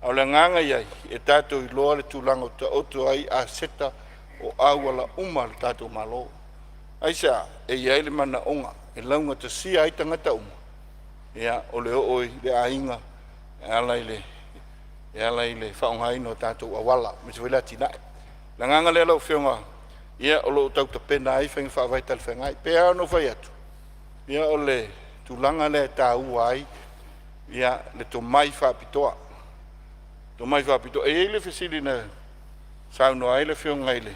A o le agaga ia i tatou iloa le tulaga o taoto ai aseta o auala uma a le tatou Malo. Aisea? E i ai le manaoga e laugatasia ai tagata uma, ia o le oo i le aiga e ala i le e ala i le faaaogaina o tatou auala aemaise foi le atinae. O le agaga lea lau Afioga, ia o lo o tau tapena ai faiga faavae talafeagai. E pei lava ona ou fai atu, ia o le tulaga lea e taua ai le tomai faapitoa, tomai faapitoa. E i ai le fesili na saunoa ai le Afioga i le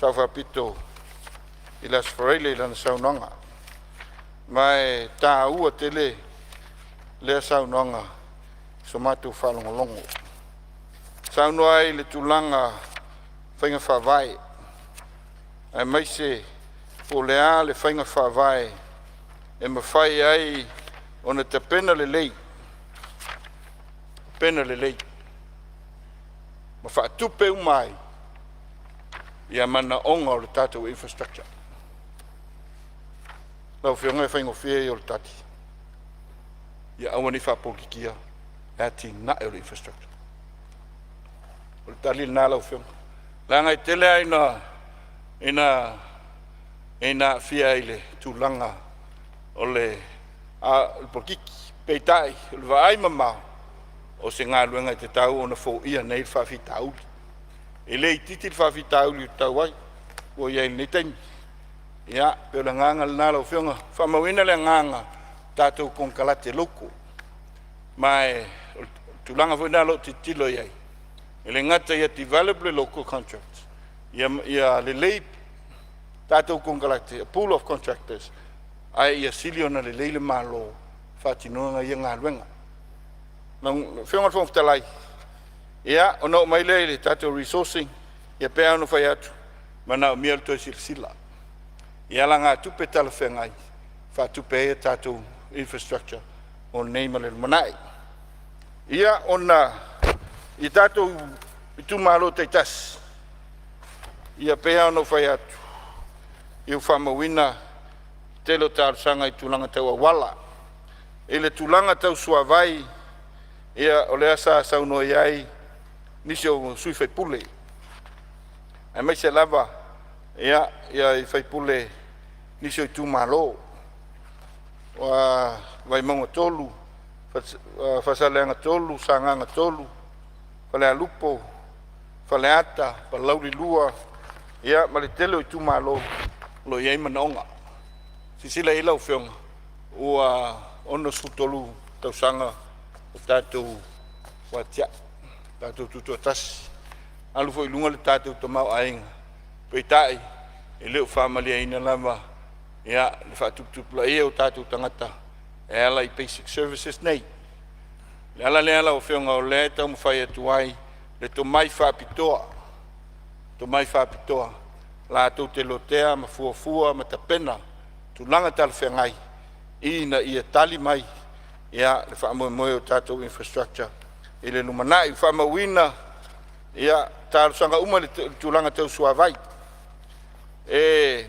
Sao Faapito i le Aso Faraile i lana saunoaga, ma e taua tele lea saunoaga i so matou faalogologo. Saunoa ai i le tulaga faiga faavae aemaise po o le a le faiga faavae e mafai ai ona tapena lelei, tapena lelei ma faatupe uma ai Ia manaoga o le tatou infrastructure. Lau Afioga e faigofie ia o le tali. Ia aua ne i faapolokikia le atinae o le infrastructure. O le tali lena lau Afioga. Leaga e tele lava ina aafia i le tulaga o le polokiki. Peitai, o le vaai mamao, o se galuega e tatau ona foia nei le faafitauli. E le itiiti le faafitauli ua tau ai, ua i ai i lenei taimi. Ia, pei o le agaga lena lau Afioga. Faamauina le agaga tatou konekarate local. Ma o le tulaga foi lena o lo o tilotilo i ai, e le gata ia develop le local contract, ia lelei tatou konekarate, a pool of contractors, ae ia sili ona lelei le Malo faatinoga ia galuega. Lau Afioga i le Fofoga Fetalai, ia, ona oo mai lea i le tatou resourcing, ia pei lava ona fai atu, manaomia le toe silasila i alagatupe talafeagai faatupe ai a tatou infrastructure mo nei ma le lumanai. Ia, ona i tatou itumalo taitasi, ia pei lava ona ou fai atu, ia ua faamauina tele o talosaga i tulaga tau auala. I le tulaga tau suavai, ia o lea sa saunoa i ai nisi o sui usufono, aemaise lava ia sui usufono nisi o itumalo, Vaimauga 3, Faasaleleaga 3, Sagaga 3, Falealupo, Faleata, Palauli 2, ia ma le tele o itumalo o lo o i ai manaoga. Silasila i ai lau Afioga, ua 63 tausaga o tatou atiae, tatou tutoatasi, alu foi i luga le tatou tamaoaiga, peitai, e le o faamalieina lava ia le faatuputupulaia o tatou tagata e ala i basic services nei. O le ala lea lau Afioga o lea e taumafai atu ai le tomai faapitoa, tomai faapitoa latou te lotea ma fuafua ma tapena tulaga talafeagai ina ia tali mai ia le faamoemoe o tatou infrastructure i le lumanai. Faamauina ia talosaga uma i le tulaga tau suavai. E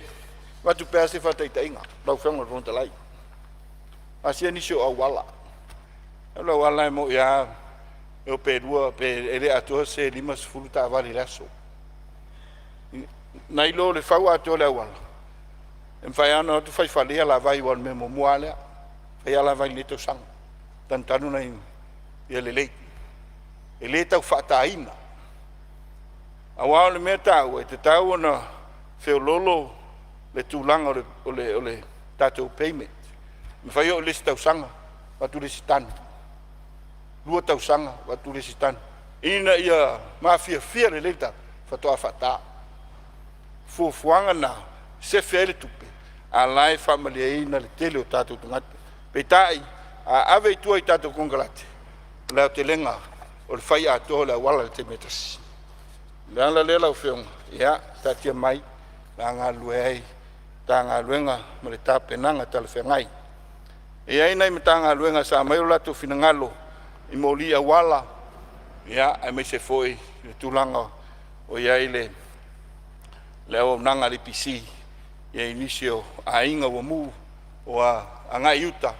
avatu pea se faataitaiga lau Afioga i le Fofoga Fetalai. Asia nisi o auala. O le auala e moni lava e o pe lua pe e le atoa se 50 taavale i le aso. Nai lo le fau atoa o le auala, e mafai lava ona o atu fai fale i alavai, aua o le mea muamua lava lea. Fai alavai i lenei tausaga, tanutanu nai ia lelei. E le tau faataina. Aua o le mea taua, e tatau ona feoloolo le tulaga o le tatou payment. E mafai oo i le isi tausaga, avatu le isi tanu, 2 tausaga avatu le isi tanu, ina ia mafiafia lelei le tatou, faatoa faata. Fuafuaga na sefe ai le tupe, a o la e faamalieina le tele o tatou tagata. Peitai, a ave i tua i tatou konekarate, o le aotelega o le fai atoa o le auala i le taimi e tasi. O le ala lea lau Afioga, ia taatia mai o le a galulue ai Matagaluega ma le tapenaga talafeagai. E i ai nai Matagaluega sa aumai o latou finagalo i moli auala, ia, aemaise foi le tulaga o i ai le auaunaga a le EPC i nisi o aiga ua mu ua agai i uta,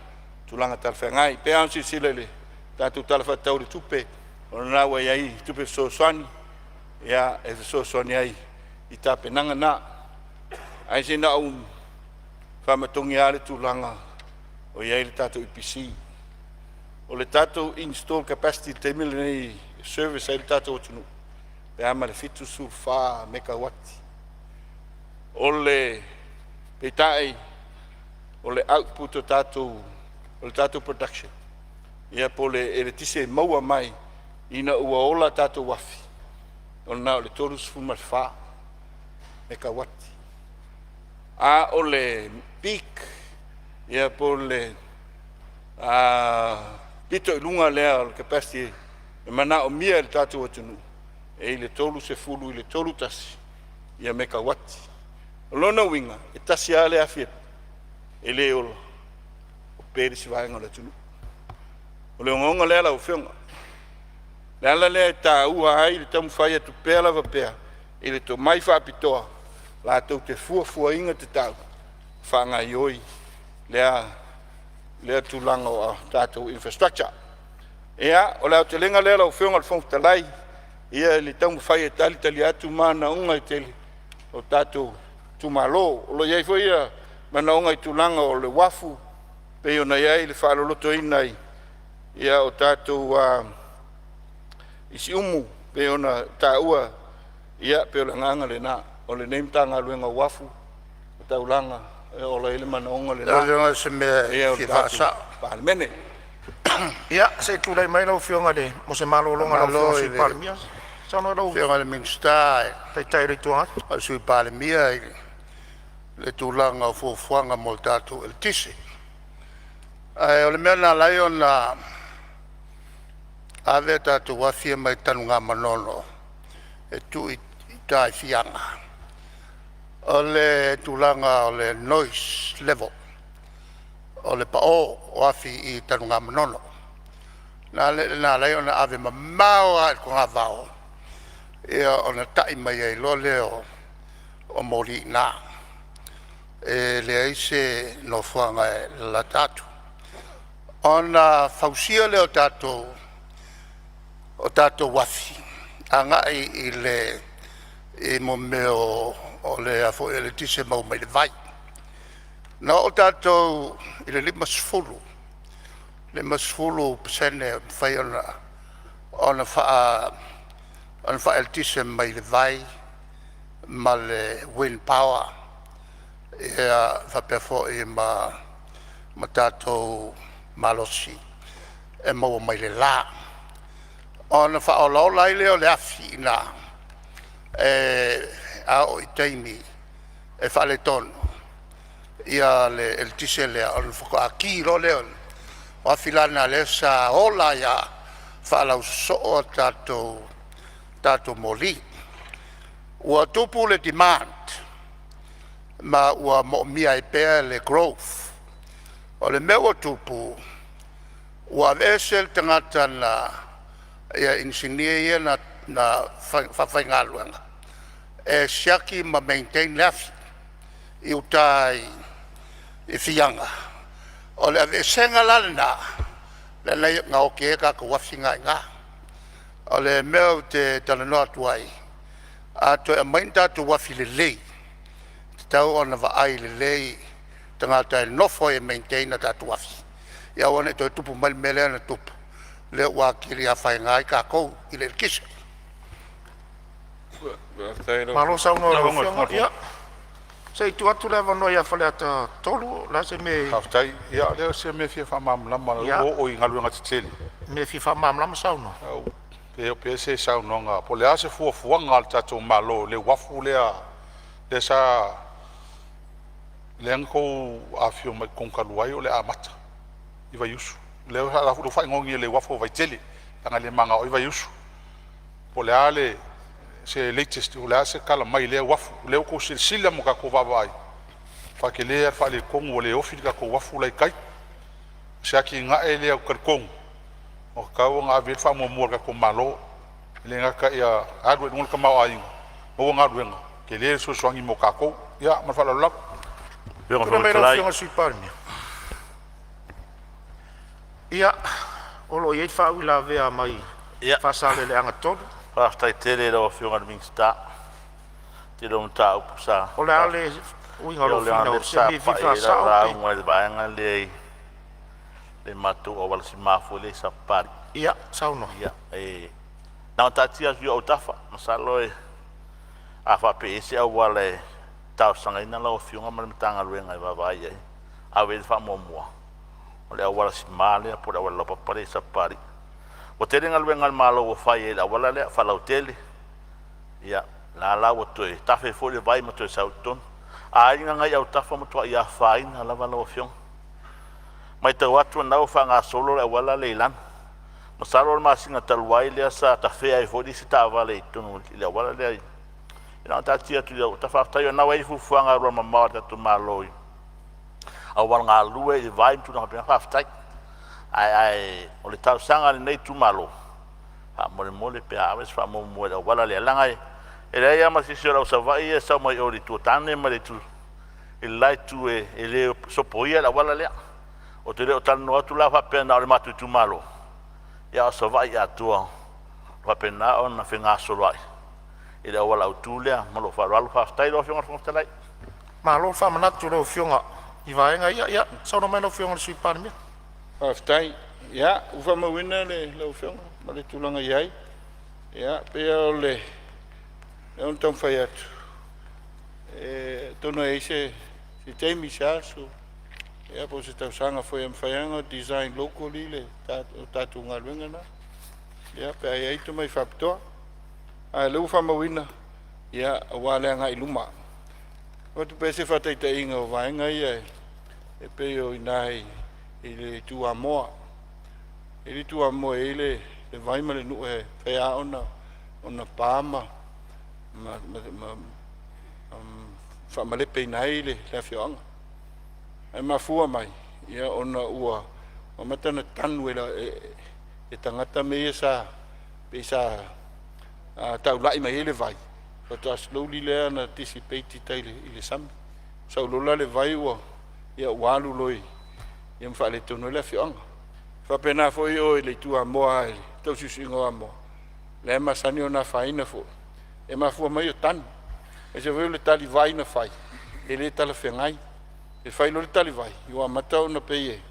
tulaga talafeagai. E pei lava ona silasila i le tatou Tala Faatatau o le Tupe, o lena ua i ai tupe fesoasoani, ia, e fesoasoani ai i tapenaga na. Ae se na ou faamatogi lava le tulaga o i ai le tatou EPC. O le tatou install capacity i le taimi lenei e service ai le tatou atunuu, pe a ma le 74 mekauati. O le peitai o le output o tatou o le tatou production, ia po o le eletise e maua mai ina ua ola tatou afi, o lena o le 34 mekauati. A o le peak, ia po o le pito i luga lea o le capacity e manaomia e le tatou atunuu, e i le 30 i le 31 ia mekauati. O lona uiga, e tasi lava le afi e le ola, o pe le isi vaega o le atunuu. O le ogaoga lea lau Afioga. O le ala lea e taua ai le taumafai atu pea lava pea. I le tomai faapitoa latou te fuafuaina tatau ma faagaioi lea tulaga o a tatou infrastructure. Ia, o le aotelega lea lau Afioga i le Fofoga Fetalai i le taumafai e talitali atu manaoga e tele o tatou itumalo. O lo o i ai foi manaoga i tulaga o le uafu pei ona i ai le faalolotoina o tatou i Siumu pei ona taua. Ia pei o le agaga lena o lenei Matagaluega o Uafu ma Taulaga e ola ai le manaoga Lau lena Afioga o se mea e e o le fia tatou faasao. Palemene. Ia, se i tulai mai lau Afioga mo se malologa a lau Faamalo Afioga i le i Sui le Palemia. Saunoa lau Afioga i le Minisita Taitai o le Itu Agai. ma le Sui Palemia i le tulaga o fuafuaga mo le tatou eletise. Ae o le mea na ala ai ona ave a tatou afi ia mai Tanugamanono e tuu i uta i Fiaga, o le tulaga o le noise level, o le pao o afi i Tanugamanono. Na ala ai ona ave mamao lava i le togavao ona tai mai ai loa lea o moli i ina. E leai se nofoaga e lalata atu. Ona fausia lea o tatou afi agai i le i mea o le a foi eletise e maua mai le vai. Na oo tatou i le 50, 50% e mafai ona faaeletise mai le vai ma le wind power faapea foi ma tatou malosi e maua mai le la. Ona faaolaola ai lea o le afi i ina e a oo i taimi e faaletonu le eletise lea ona faatoa ki loa lea. O afi la na o lea sa ola ai lava faalausosoo a tatou moli. Ua tupu le demand ma ua moomia ai pea le growth. O le mea ua tupu, ua aveese le tagata na ia inisinia ia na faafaigaluega e siaki ma maintain le afi i uta i Fiaga. O le aveesega la lena lea na oti ai a tatou afi na i ina. O le mea ou te talanoa atu ai, a toe aumai ni tatou afi lelei, e tatau ona vaai lelei tagata e nofo ai e maintain a tatou afi, ia aua ne i toe tupu mai le mea lea na tupu, lea ua atili afaina ai tatou i le eletise. Malo saunoa i lau Afioga. Ia, se i tuu atu le avanoa ia Faleata 3, o le a se mea e… Faafetai. Ia o se mea e fia faamalamalama leaga o lea ua oo i galuega tetele. Mea e fia faamalamalama saunoa. Pe oo pea se saunoaga po o le a se fuafuaga a le tatou Malo i le uafu lea sa lea na outou afifio mai i totonu talu ai o le a amata i Vaiusu. Lea ua faaigoa nei o le uafu o Vaitele leaga e le manao ai Vaiusu. Po o le a se latest, po o le a se tala mai i lea uafu, o lea ua outou silasila ma tatou vaavaai, matua tele lava le faaletonu ua le ofi le tatou uafu la e i tai. O se atinae lea ou te talitonu ua tatau ona ave i ai le faamuamua a le tatou Malo, e le gata ia alu ai i luga le tamaoaiga, maua galuega, tele le fesoasoani mo tatou. Ia ma le faaaloalo lava. Tulai mai lau Afioga i le Sui Palemia. Ia, o lo o i ai le faauilavea mai Faasaleleaga 3. Faafetai tele i lau Afioga i le Minisita i le tele o mataupu sa O le a le uiga o lou leaga finau lea se sa mea e fia pai i ai lau faasao pe lauga i le vaega lea i le matou auala sima foi lea i Sapapalii. Ia saunoa. Ia, e na ona taatia atu i ou autafa, masalo a faapea e i ai se auala e talosagaina lau Afioga ma le Matagaluega e vaavaai i ai, ave i ai le faamuamua, o le auala sima lea po o le auala laupapa lea i Sapapalii. Ua tele galuega a le Malo ua fai ai i le auala lea, faalautele, ia la la ua toe tafe foi le vai ma toe sau i totonu. Aiga na i autafa ua matuai afaina lava lau Afioga. Matau atu o lena ua faagasolo le auala lea i lalo. Masalo o le masina talu ai lea sa tafea ai foi le isi taavale i totonu i le auala lea. E na ona taatia atu i ou autafa. Faafetai o lena ua i ai fuafuaga alualumamao a le tatou Malo i auala galue i le vai ma tulaga faapena, faafetai. Ae o le talosaga a lenei itumalo, faamolemole pe a ave se faamuamua i le auala lea, leaga E leai lava ma se isi o le au Savaii ia e sau mai o i le itu o Tane ma le itu i le la itu e le sopoia le auala lea. Ou te le o talanoa atu la faapea na o le matou itumalo, ia a o Savaii atoa o faapena ona fegasoloai i le auala autu lea. Ma lou faaaloalo, faafetai lau Afioga i le Fofoga Fetalai. Malo le faamanatu i lau Afioga i vaega ia. Ia saunoa mai lau Afioga i le Sui Palemia. Faafetai. Ia, ua faamauina lau Afioga ma le tulaga e i ai. Ia, pei lava o le mea na taumafai atu, atonu e i ai se taimi, se aso, ia po o se tausaga foi e mafai lava ona design locally le tatou galuega lena, ia pe a i ai tomai faapitoa. A o lea ua faamauina aua le agai i luma. E avatu pea se faataitaiga o vaega ia e pei o i ina i le itu Amoa. E i ai le itu Amoa e i ai le vai ma le nuu e fai lava ona pa ma faamalepeina ai le afioaga. Ae mafua mai ona ua amata ona tanu e tagata mea ia sa pei sa taulai mai ai le vai, faatoa slowly lea ona dissipate i tai i le sami. Sau loa la le vai ua alu loa ma faaletonu ai le afioaga. E faapena foi o i le itu Amoa i le tausiusiuga o Amoa, lea e masani ona afaina foi, e mafua mai o tanu. Aemaise foi o le talivai na fai, e le talafeagai. E fai loa le talivai, ua amata ona pei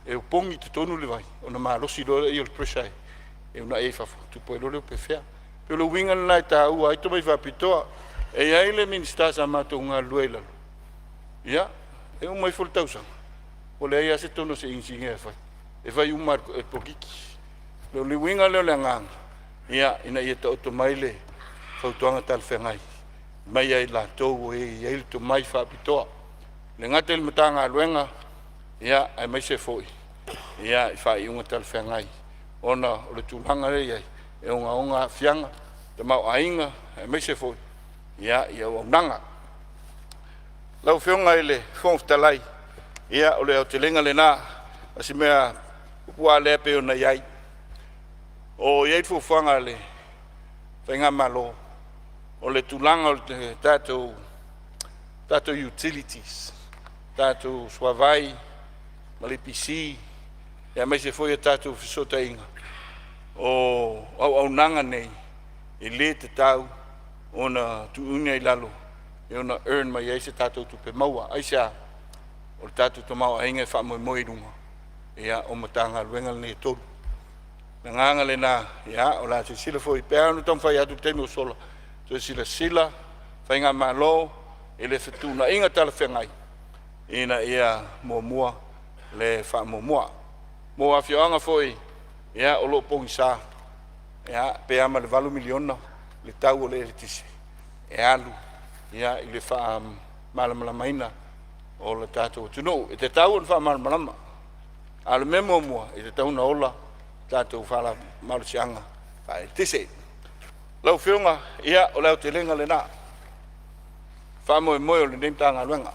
e opogi i totonu le vai, ona malosi loa lea o le pressure e uunai ai i fafo, tupu ai loa le opefea. E pei o le uiga lena e taua ai tomai faapitoa. E i ai le Minisita sa matou galulue ai i lalo, ia, e uma ifo le tausaga, ua leai lava se tonu a se inisinia e fai, e fai uma lava e le polokiki. O le uiga lea o le agaga, ia, ina ia taoto mai le fautuaga talafeagai mai ia i latou o e i ai le tomai faapitoa, e le gata i le Matagaluega, aemaise foi i faaiuga talafeagai ona o le tulaga lea e i ai, e ogaoga aafiaga, tamaoaiga, aemaise foi i auaunaga. Lau Afioga i le Fofoga Fetalai, ia o le aotelega lena, o si mea puupuu lava lea pei ona i ai. O i ai fuafuaga a le faigamalo, o le tulaga o le tatou utilities, tatou suavai ma le EPC, aemaise foi o tatou fesootaiga, o auaunaga nei e le tatau ona tuuina i lalo e ono earn mai ai se tatou tupe maua. Aisea? O le tatou tamaoaiga e faamoemoe i luga o Matagaluega nei e tolu. O le agaga lena, ia, o le a silasila foi, e pei lava ona taumafai atu i le taimi ua sola, toe silasila faigamalo i le fetuunaiga talafeagai ina ia muamua le faamuamua. Mo afioaga foi ia, o lo o pogisa, ia, pe a ma le $8 miliona le tau o le eletise e alu ia, i le faamalamalamaina o le tatou atunuu. E tatau ona faamalamalama, a o le mea muamua, e tatau ona ola tatou malosiaga faaeletise. Lau Afioga, ia, o le aotelega lena, faamoemoe o lenei Matagaluega.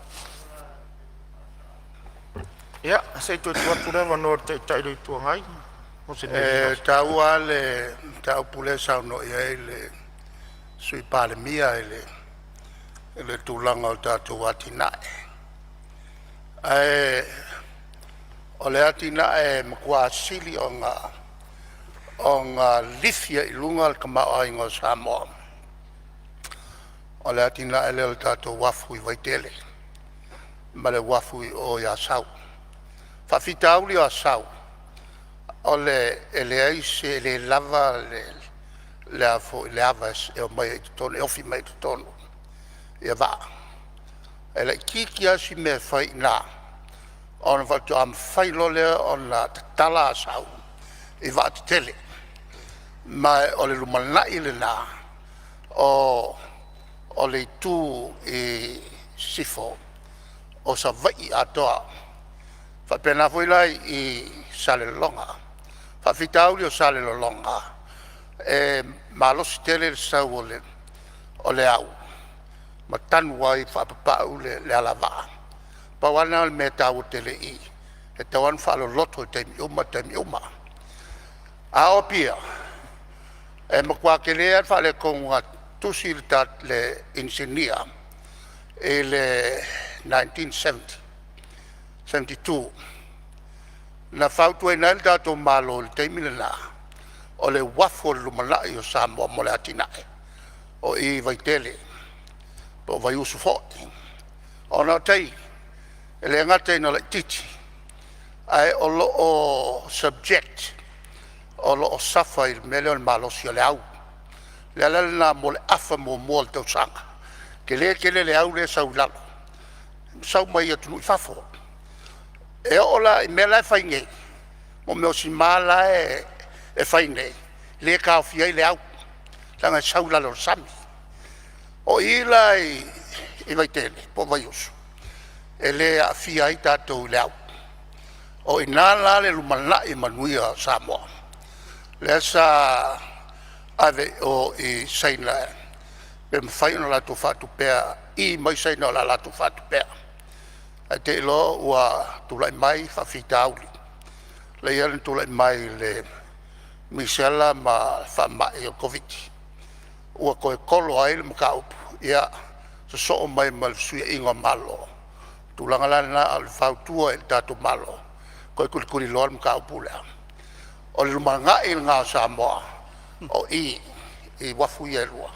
Ia, se i toe tuu atu le avanoa i le Taitai o le Itu Agai mo se E taua lava le mataupu lea e saunoa i ai le Sui Palemia i le tulaga o tatou atinae. Ae o le atinae e matua sili ona lifi ai i luga le tamaoaiga o Samoa, o le atinae lea o le tatou uafu i Vaitele ma le uafu i Asau. O le faafitauli o Asau, e leai se, e le lava le ava e omai ai i totonu e ofi mai ai i totonu ia vaa. E laitiiti lava si mea e fai i ina ona faatoa mafai loa lea ona tatala Asau i vaa tetele. Ma o le lumanai lena o le itu i sisifo o Savaii atoa, e faapena foi la i Salelologa. O faafitauli o Salelologa, e malosi tele le sau o le au ma tanu ai faapapau le alavaa. Pau lava lena o le mea e taua tele i i, e tatau lava ona faaloloto i taimi uma taimi uma. A o Apia, e matua tele lava le faaletonu Tusi le, le inisinia i le 1970, 72 na fautuaina ai le tatou Malo i le taimi lena, o le uafu o le lumanai o Samoa mo le atinae o i i Vaitele po o Vaiusu foi. Ona o tai e le gata ina laitiiti ae o lo o subject, o lo o suffer i le mea lea o le malosi o le au. O le ala lena mo le afa muamua o le tausaga, tele tele le au lea e sau i lalo, sau mai atunuu i fafo. E oo la i mea la e fai nei, mo mea o sima la e fai nei, lea e taofi ai le au leaga e sau i lalo o le sami. O i la i Vaitele po o Vaiusu, e le aafia ai tatou i le au. O i ina la le lumanai manuia o Samoa, lea sa ave i o i Saina pe mafai ona latou faatupea, i mai Saina o le a latou faatupea. Ae te i loa ua tulai mai faafitauli lea na tulai mai i le misela ma le faamai o le Koviti ua toe tolo ai le mataupu, ia sosoo mai ma le fesuiaiga o Malo. O le tulaga la lena o le fautua i le tatou Malo, toe tulituliloa le mataupu lea. O le lumanai lena o Samoa o i i uafu ia e lua.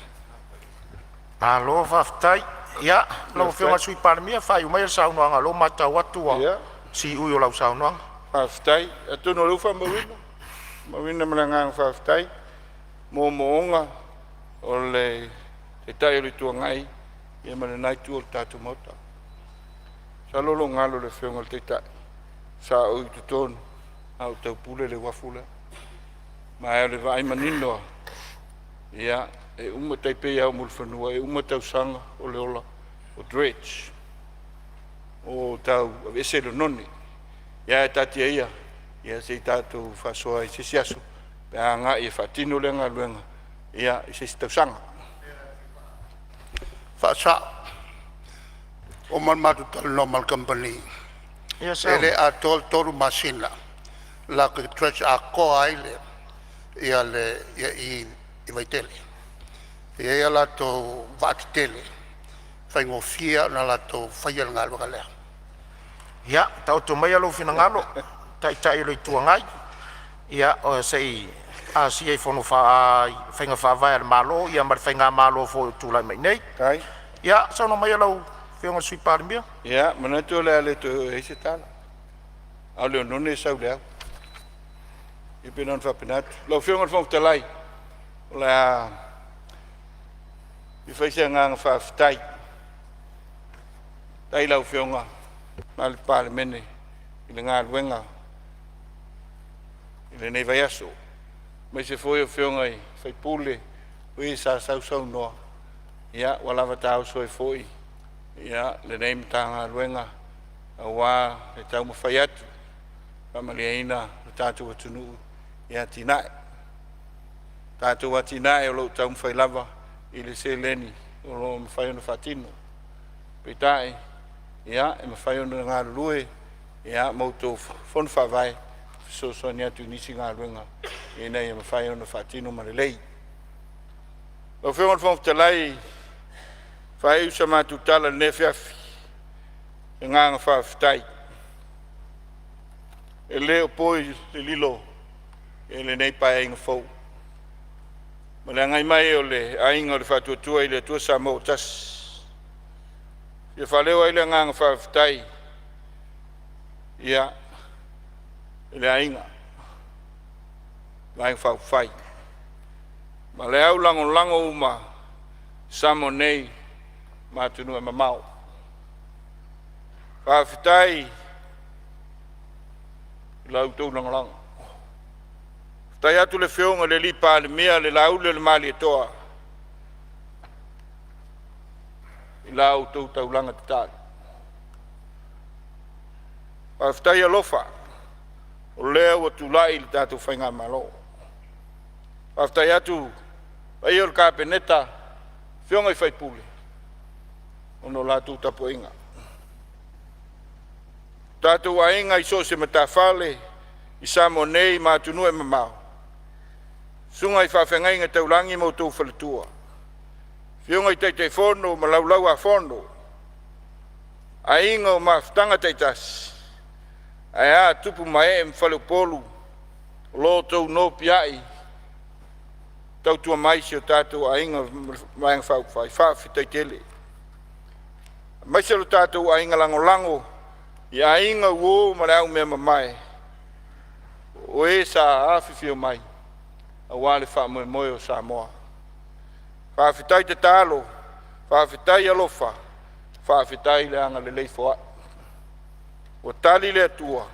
Malo faafetai. Ia, lau Afioga i le Sui Palemia, faaiu maia le saunoaga o lea ua matau atu ua siui o lau saunoaga. Faafetai. Atonu o lea ua faamauina, faamauina ma le agaga faafetai moomooga o le Taitai o le Itu Agai ia ma lena itu o le tatou Maota. Masalo o lo o galo i le Afioga i le Taitai sa ou i totonu a o taupule le uafu lea. Ma o le vaai manino lava, ia e uma, tai pei lava o Mulifanua, e uma tausaga o le ola o dredge, o tau aveese le oneone. Ia ae taatia ia, ia se i tatou faasoa i se isi aso pe a agai e faatino lea galuega ia i se isi tausaga. Faasa'o, ua uma ona matou talanoa ma le kamupani, e le atoa le 3 masina latou te dredge atoa ai le ia le ia i i Vaitele. E i ai a latou vaa tetele e faigofie ona latou faia le galuega lea. Ia taoto maia lou finagalo Taitai o le Itu Agai, ia se i asia i faiga faavae a le Malo ma le faigamalo foi o tulai mai nei. Ia saunoa maia lau Afioga i le Sui Palemia. Ia, manatu o le a le toe oo i ai se tala, a o le oneone e sau i le au. Ia pei na ona faapena atu. Lau Afioga i le Fofoga Fetalai, o le a fia fai se agaga faafetai. Faafetai i lau Afioga ma le Palemene i le galuega i lenei vaiaso, aemaise foi o Afioga i sui usufono o e sa sausaunoa, ia ua lava taoso ai foi ia lenei Matagaluega aua le taumafai atu e faamalieina le tatou atunuu i atinae. Tatou atinae o lo o taumafai lava i le seleni o lo o mafai ona faatino. Peitai, ia, e mafai ona galulue ia ma outou fono faavae e fesoasoani atu i nisi galuega ina ia mafai ona faatino ma lelei. Lau Afioga i le Fofoga Fetalai, faaiu sa matou tala i lenei afiafi, i le agaga faafetai. E le o po le lilo i lenei Paeaiga fou ma le agai mai o le Aiga o le Faatuatua i le Atua Samoa ua Tasi. E fia faaleo ai le agaga faafetai ia i le aiga Vaega Faaupufai ma le au lagolago uma i Samoa nei ma atunuu e mamao. Faafetai i la outou lagolago. Faafetai atu i le Afioga i le Palemia, le Lauli o le Malietoa, i la outou taulaga tatalo. Faafetai alofa o lea ua tulai le tatou faigamalo. Faafetai atu i le paia o le Kapeneta, afioga i sui usufono ona o la outou tapuaiga. Tatou aiga i so o se matafaale i Samoa nei ma atunuu e mamao, susuga i faafeagaiga taulagi ma outou faletua. Afioga i Taitaifono ma Laulau-a-Fono, aiga o mafutaga taitasi, ae a tupu ma ee ma faleupolu o lo outou nopiai tautua mai si o tatou aiga Vaega Faaupufai, faafetai tele. Aemaise lo tatou aiga lagolago i aiga uo ma le au mea mamae o e sa afifio mai aua le faamoemoe o Samoa. Faafetai tatalo, faafetai alofa, faafetai le agalelei foai. Ua tali le Atua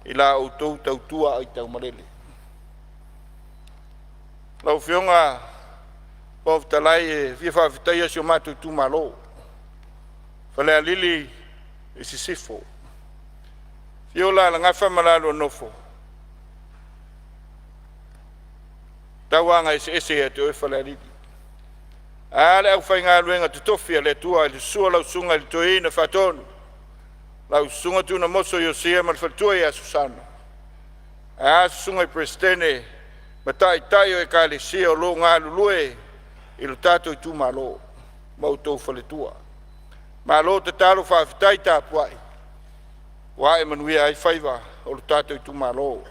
i la outou tautua aitaumalele. Lau Afioga Fofoga Fetalai, e fia faafetaia si o matou itumalo, Falealili i Sisifo. Afio Alalagafa ma la lua nofo, tauaga eseese ia te oe Falealili. A le aufaigaluega totofi a le Atua i le susu o lau susuga i le Toeaina Faatonu, lau susuga Tunamoso Iosia ma le faletua ia Susana, ae a susuga i Peresetene ma taitai o ekalesia o lo o galulue i lo tatou itumalo ma outou faletua. Malo tatalo, faafetai tapuai ua ae manuia ai faiva o lo tatou itumalo.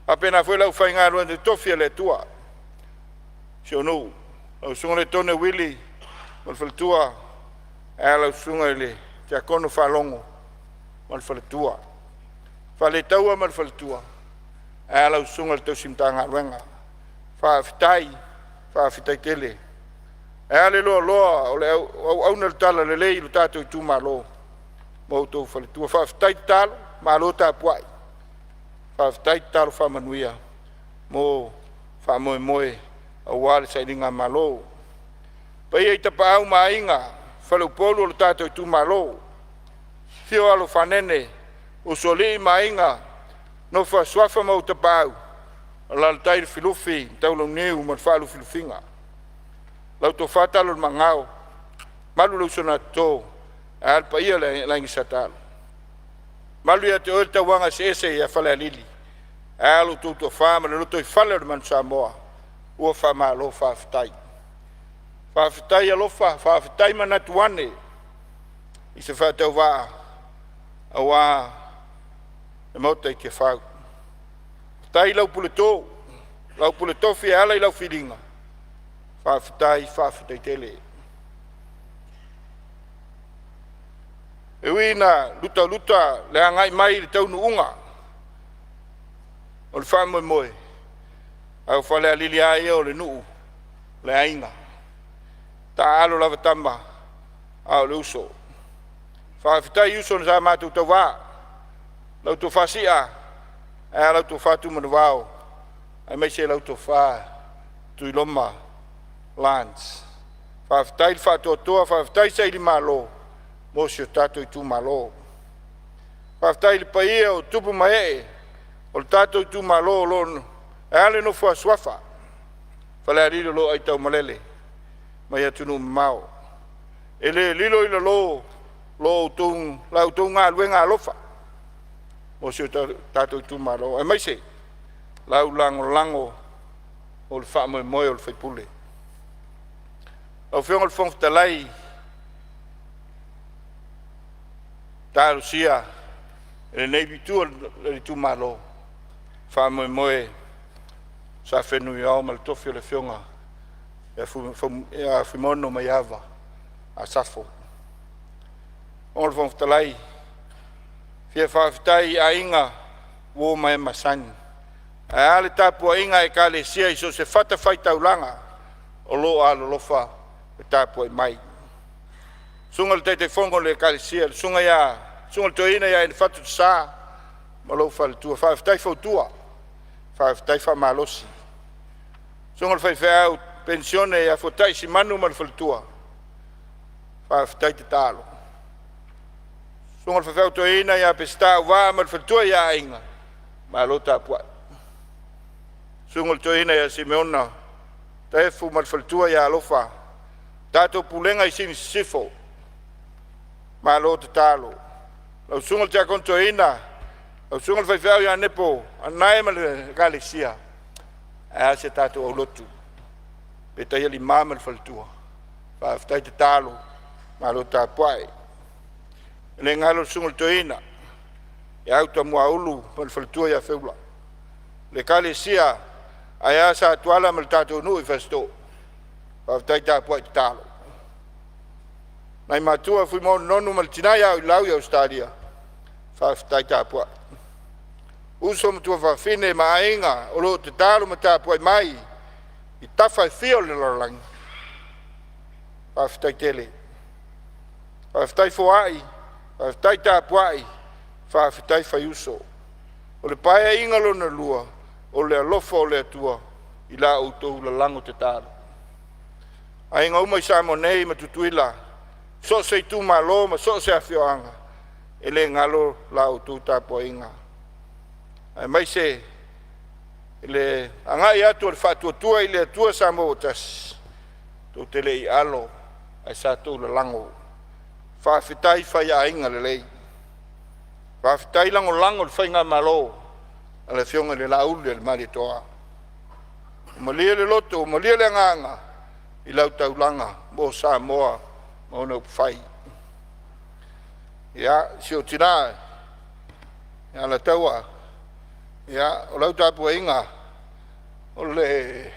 Faapena foi le aufaigaluega totofi a le Atua i si ou nuu, lau susuga Letone Uili ma le faletua, ae a lau susuga i le Tiakono Faalogo ma le faletua, Faletaua ma le faletua, ae a lau susuga i le tausi Matagaluega. Faafetai, faafetai tele. Ae a le loaloa o le auauna le talalelei i lo tatou itumalo ma outou faletua. Faafetai tatalo, malo tapuai, faafetai tatalo faamanuia mo faamoemoe aua le sailigamalo. Paia i Tapaau ma Aiga, Faleupolu o le tatou itumalo, afio Alo o Fanene, Usoalii ma Aiga, Nofo a Suafa ma ou Tapaau, alaalatai Lufilufi, Taulauniu ma le Faalufilufiga. Lau Tofa Talo le Magao, malu le uso na toto, ae a le paia o le Aiga Sa Talo. Malu ia te oe le tauaga eseese ia Falealili, ae a lo outou toafa ma le lotoifale o le Manu Samoa, ua faamalo faafetai. Faafetai alofa, faafetai manatu ane i se faatauvaa aua le Maota i Tiafau. Faafetai i lau puleto, lau pule tofi e ala i lau filiga, faafetai, faafetai tele. E ui ina lutaluta le agai mai i le taunuuga o le faamoemoe, a o Falealili lava ia o le nuu, o le aiga. Taaalo lava tama a o le uso. Faafetai uso sa matou tauva, lau tofa Sia ae a lau tofa Tumanuvao, aemaise lau tofa Tuiloma Lance. Faafetai le faatoatoa, faafetai sailimalo mo si o tatou itumalo. Faafetai i le paia o tupu ma ee o le tatou itumalo o lo o ae a le nofo a suafa Falealili o lo o aitaumalele mai atunuu mamao. E le lilo i lalo lo outou, la outou galuega alofa mo si o tatou itumalo, aemaise lau lagolago o le faamoemoe o le faipule. Lau Afioga i le Fofoga Fetalai, talosia e lenei itu o le itumalo faamoemoe sa fenumiao ma le tofi o le Afioga ia Fuimaono Maiava Asafo. Lau Afioga i le Fofoga Fetalai, fia faafetai i aiga uo ma e masani, ae a le tapuaiga a Ekalesia i so o se fatafaitaulaga o lo o alolofa ma tapuai mai. Susuga i le Taitaifono o le Ekalesia, le susuga ia susuga i le Toeaina ia Enifato Sa ma lou faletua, faafetai fautua, faafetai faamalosi. Susuga i le faifeau penisione ia Fuatai Simanu ma le faletua, faafetai tatalo. Susuga i le faifeau toeaina ia Peseta Auvaa ma le faletua ia Aiga, malo tapuai. Susuga i le toeaina ia Simeona Taefu ma le faletua ia Alofa, tatou pulega i Sini Sisifo, malo tatalo. Lau susuga i le Tiakono Toeaina, lau susuga i le faifeau ia Nepo Anae ma le ekalesia, ae a si a tatou aulotu, Petaialima ma le faletua. Faafetai tatalo, malo tapuai. E le galo le susuga i le toeaina ia Utamuaulu ma le faletua ia Feula, le ekalesia Aia Sa Tuala ma le tatou nuu i Fasitoo, faafetai tapuai tatalo. Nai matua Fuimaono Nonu ma le tina ia Oilau i Ausetalia, faafetai tapuai. Uso ma tuafafine ma aiga o lo o tatalo ma tapuai mai i tafa e fia o le lalolagi, faafetai tele. Faafetai foai, faafetai tapuai, faafetai faiuso. O le Paeaiga lona lua, o le alofa o le Atua i la outou lalago tatalo. Aiga uma i Samoa nei ma Tutuila, so o se itumalo ma so o se afioaga, e le galo la outou tapuaiga, aemaise le agai atu o le Faatuatua i le Atua Samoa ua Tasi, tou te le i alo ae sa outou lalago. Faafetai faiaiga lelei, faafetai lagolago i le faigamalo a le Afioga i le Laaulialemalietoa. Ua malie le loto, ua malie le agaga i lau taulaga mo Samoa ma ona upufai. Ia, si ou tina ia Alataua, ia, o lau tapuaiga o le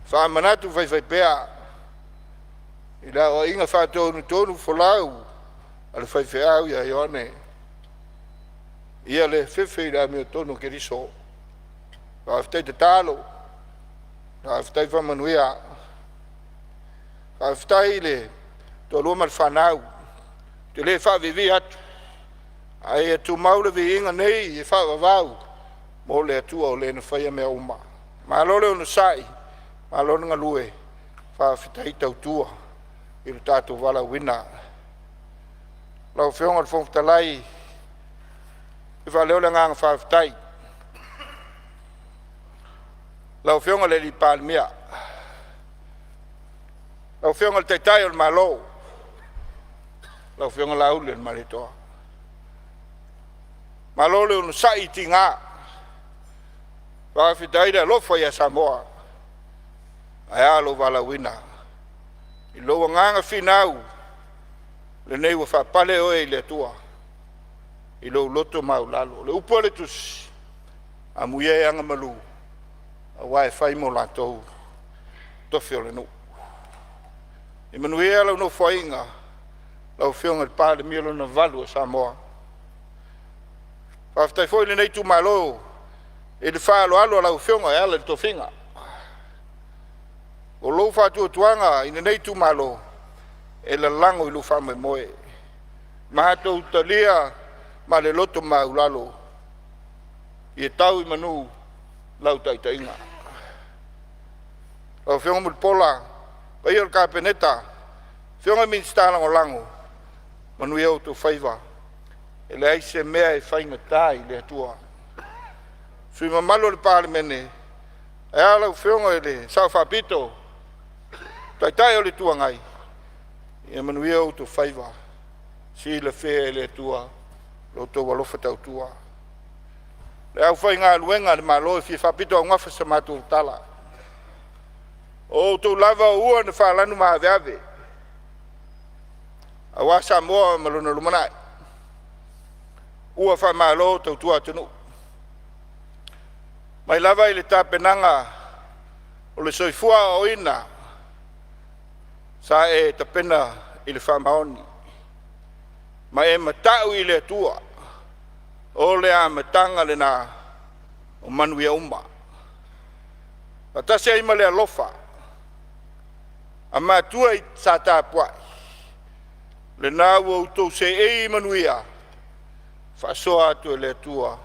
faamanatu faifaipea i le aoaiga faatonutonufolau a le faifeau ia Ioane, ia le fefe i le amiotonu a Keriso. Faafetai tatalo, faafetai faamanuia. Faafetai i le toalua ma le fanau, ou te le faaviivii atu, ae ia tumau le viiga nei e faavavau mo le Atua o le na faia mea uma. Malo le onosai, malo le galue, faafetai tautua i lo tatou valaauina. Lau Afioga i le Fofoga Fetalai, e faaleo le agaga faafetai lau Afioga i le Palemia, lau Afioga i le Taitai o le Malo, lau Afioga Laauli ma le Malietoa. Malo le onosai i tiga, faafetai le alofa ia Samoa. Ae a lou valaauina? I lou agaga finau, lenei ua faapale oe i le Atua i lou loto maualalo. O le upu a le Tusi, amuia e agamalu aua e fai mo latou tofi o le nuu. Ia manuia lau nofoaiga lau Afioga i le Palemia lona valu o Samoa. Faafetai foi lenei itumalo i le faaaloalo a lau Afioga e ala i le tofiga. O lou faatuatuaga i lenei itumalo e lalago i lou faamoemoe. Matou talia ma le loto maualalo ia tau i manu lau taitaiga. Lau Afioga Mulipola, paia o le Kapeneta, Afioga i Minisita Lagolago, manuia outou faiva. E leai se mea e faigata i le Atua. Sui usufono mamalu o le Palemene, ae a lau Afioga i le Sao Faapito, Taitai o le Itu Agai, ia manuia outou faiva. Silafia e le Atua lo outou alofa tautua. Le aufaigaluega a le Malo e fia faapitoaugafa sa matou tala, o outou lava o ua na faalanu maaveave aua Samoa ma lona lumanai. Ua faamalo tautua atunuu. Mai lava i le tapenaga o le soifua aoaoina sa e tapena i le faamaoni ma e matau i le Atua, o le amataga lena o manuia uma. Faatasi ai ma le alofa a matua sa tapuai, lena ua outou seei i manuia, faasoa atu e le Atua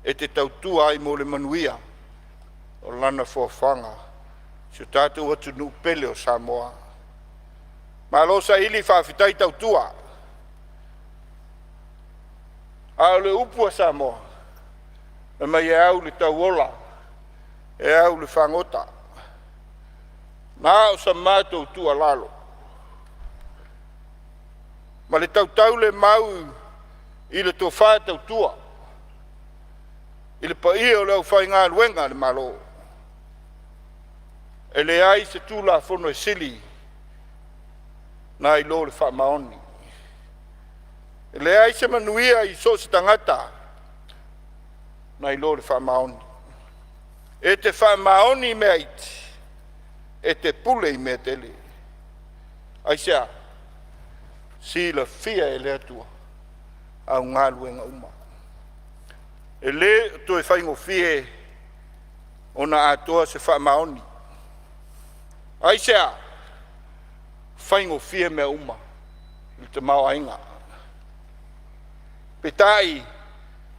e te tautua ai mo le manuia o Lana foafoaga, si o tatou atunuu pele o Samoa. Malo saili faafetai tautua. A o le upu a Samoa, fai mai e au i le tauola, e au i le fagota. Na o sa matou tuualalo ma le tautaulemau i le tofa tautua i le paia o le aufaigaluega a le Malo, e leai se Tulafono e sili nai lo le faamaoni. E leai se manuia i so o se tagata nai lo le faamaoni. E te faamaoni i mea iti, e te pule i mea tele. Aisea? Silafia e le Atua au galuega uma. E le o toe faigofie ona atoa se faamaoni. Aisea? Faigofie mea uma i le tamaoaiga. Peitai,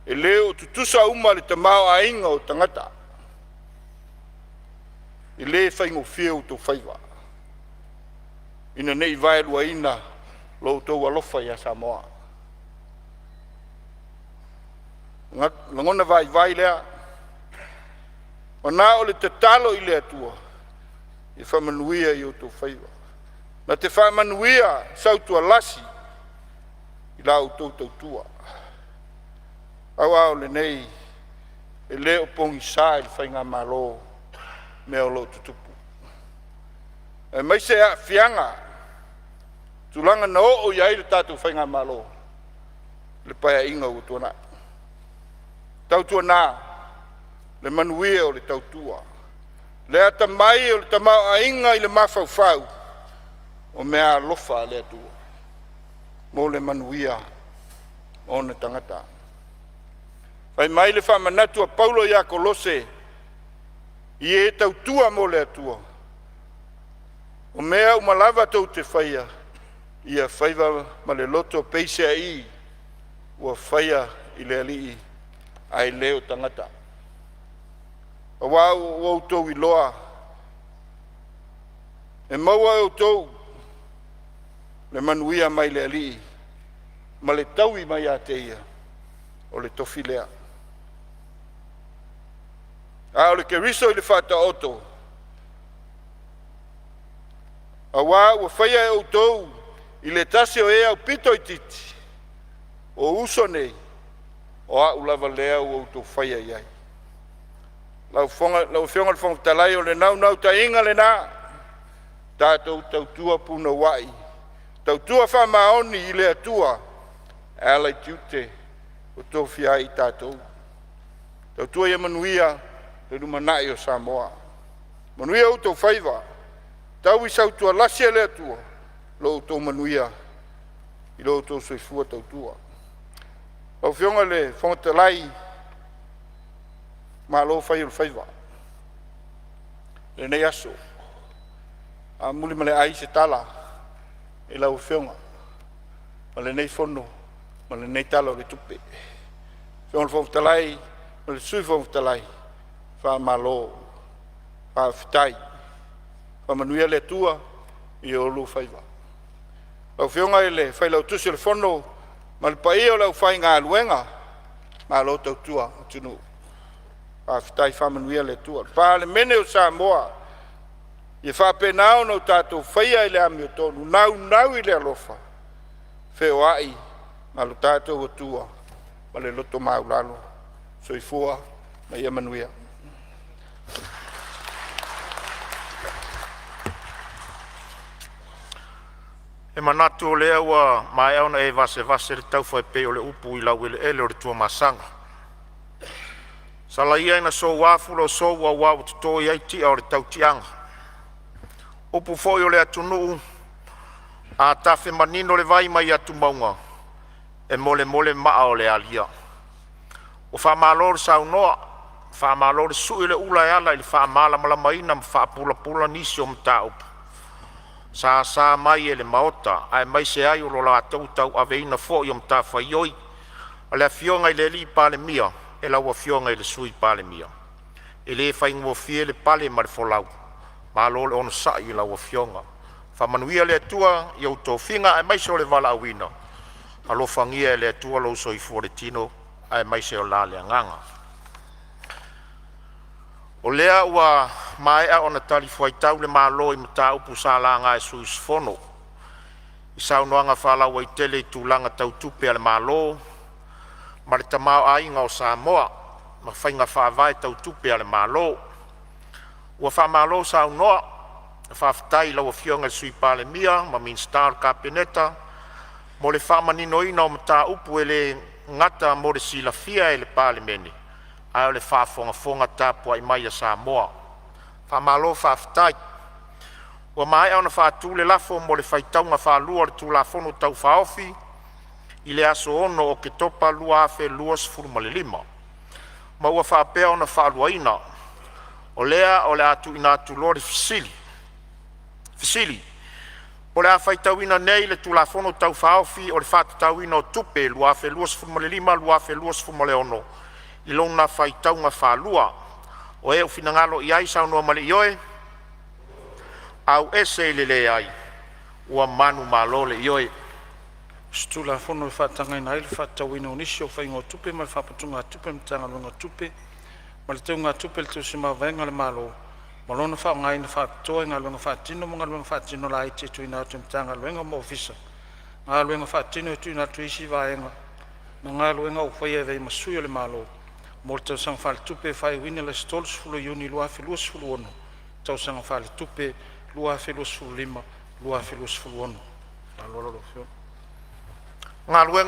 e le o tutusa uma le tamaoaiga o tagata. E le faigofie outou faiva ina ne i vaeluaina lo outou alofa ia Samoa. Lagona vaivai lea, na o le tatalo i le Atua ia faamanuia i outou faiva. Na te faamanuia sautualasi i la outou tautua, aua o lenei e le o pogisa i le faigamalo mea o lo o tutupu, aemaise aafiaga tulaga na oo i ai le tatou faigamalo i le Paeaiga ua tuanai. Tautuana le manuia o le tautua, le atamai o le tamaoaiga i le mafaufau o meaalofa a le Atua mo le manuia o ona tagata. Fai mai le faamanatu a Paulo ia Kolose, i e tautua mo le Atua, o mea uma lava tou te faia, ia fai ma le loto peiseai ua faia i le Alii ae le o tagata. Aua ua outou iloa, e maua e outou le manuia mai le Alii ma le taui mai ia te Ia, o le tofi lea. A o le Keriso i le Faataoto, auā ua faia e outou i le tasi o e aupito itiiti o uso nei, o a'u lava lea ua outou faia i ai. Lau Afioga i le Fofoga Fetalai, o le naunautaiga lena, tatou tautua punouai, tautua faamaoni i le Atua e ala i tiute ua tofia ai i tatou. Tautua ia manuia le lumanai o Samoa. Manuia outou faiva, tau sautualasi e le Atua lo outou manuia i lo outou soifua tautua. Lau Afioga i le Fofoga Fetalai, malo fai o le faiva i lenei aso. Amuli ma le ai se tala i lau Afioga ma lenei Fono ma lenei Tala o le Tupe. Lau Afioga i le Fofoga Fetalai ma le Sui Fofoga Fetalai, faamalo faafetai. Faamanuia le Atua i oulua faiva. Lau Afioga i le Failautusi o le Fono ma le paia o le aufaigaluega, malo tautua atunuu, faafetai. Faamanuia le Atua. Le Palemene o Samoa, ia faapena ona tatou faia i le amiotonu, naunau i le alofa, feoai ma lo tatou Atua ma le loto maualalo. Soifua ma ia manuia. E manatu o lea ua maea ona e vasevase le taufa e pei o le upu i laueleele o le Tuamasaga. Sala ia ina soua fula o sou aua ua toto i ai tia o le tautiaga. O upu foi o le atunuu, a tafe manino le vai mai atumauga, e molemole maa o le alia. Ua faamalo le saunoa, faamalo le sui o le ula e ala i le faamalamalamaina ma faapulapula nisi o mataupu sa asa mai e le Maota, aemaise ai o lo latou tauaveina foi o matafaioi a le Afioga i le Palemia e lau Afioga i le Sui Palemia. E le faigofie le pale ma le folau, malo le onosai i lau afioga. Faamanuia le Atua i ou tofiga aemaise o le valaauina. Alofagia e le Atua lou soifua i le tino aemaise o la le agaga. O lea ua maea ona talifuaitau le Malo i mataupu sa laga e sui usufono i saunoaga faalauaitele i tulaga tau tupe a le Malo ma le tamaoaiga o Samoa ma faiga faavae tau tupe a le Malo. Ua faamalo saunoa, Faafetai i lau Afioga i le Sui Palemia ma Minisita o le Kapeneta mo le faamaninoina o mataupu e le gata mo le silafia e le Palemene, a o le faafogafoga tapuai mai a Samoa. Faamalo faafetai. Ua maea ona faatu le lafo mo le faitauga faalua o le Tulafono Tau Faaofi i le aso 6 Oketopa 2025, ma ua faapea ona faaluaina. O lea o le a tuuina atu loa le fesili. Fesili: Po o le a faitauina nei le Tulafono Tau Faaofi o le Faatatauina o Tupe 2025/2026 i lona faitauga faalua? O e ua finagalo i ai saunoa ma le ioe, auese le leai. Ua manumalo le ioe. Tulafono e faatagaina ai le faatatauina o nisi o faiga o tupe ma le faaputugatupe a le Matagaluega o Tupe ma le Teugatupe a le Tusi Mavaega a le Malo ma lona faaaogaina faapitoa i galuega faatino ma galuega faatino laiti e tuuina atu e Matagaluega ma Ofisa, galuega faatino e tuuina atu i isi vaega ma galuega ua faia e avea ai ma sui o le Malo, mo le tausaga faaletupe e faaiuina i le aso 30 Iuni 2026, tausaga faaletupe 2025/2026. Ma le faaaloalo lau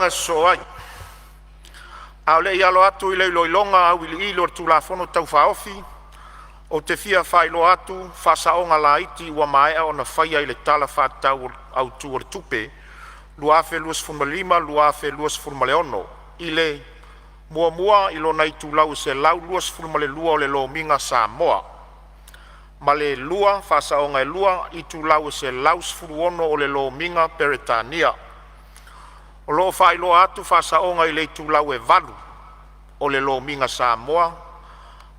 Afioga. A o le i alo atu i le iloiloga auiliili o le Tulafono Tau Faaofi, ou te fia faailoa atu Faasaoga laiti ua maea ona faia i le Tala Faatatau Autu o le Tupe 2025/2026 i le: 1. I lona itulau e 122 o le Lomiga Samoa; ma le 2. Faasaoga e 2 itulau e 116 o le Lomiga Peretania. O lo o faailoa atu faasaoga i le itulau e 8 o le Lomiga Samoa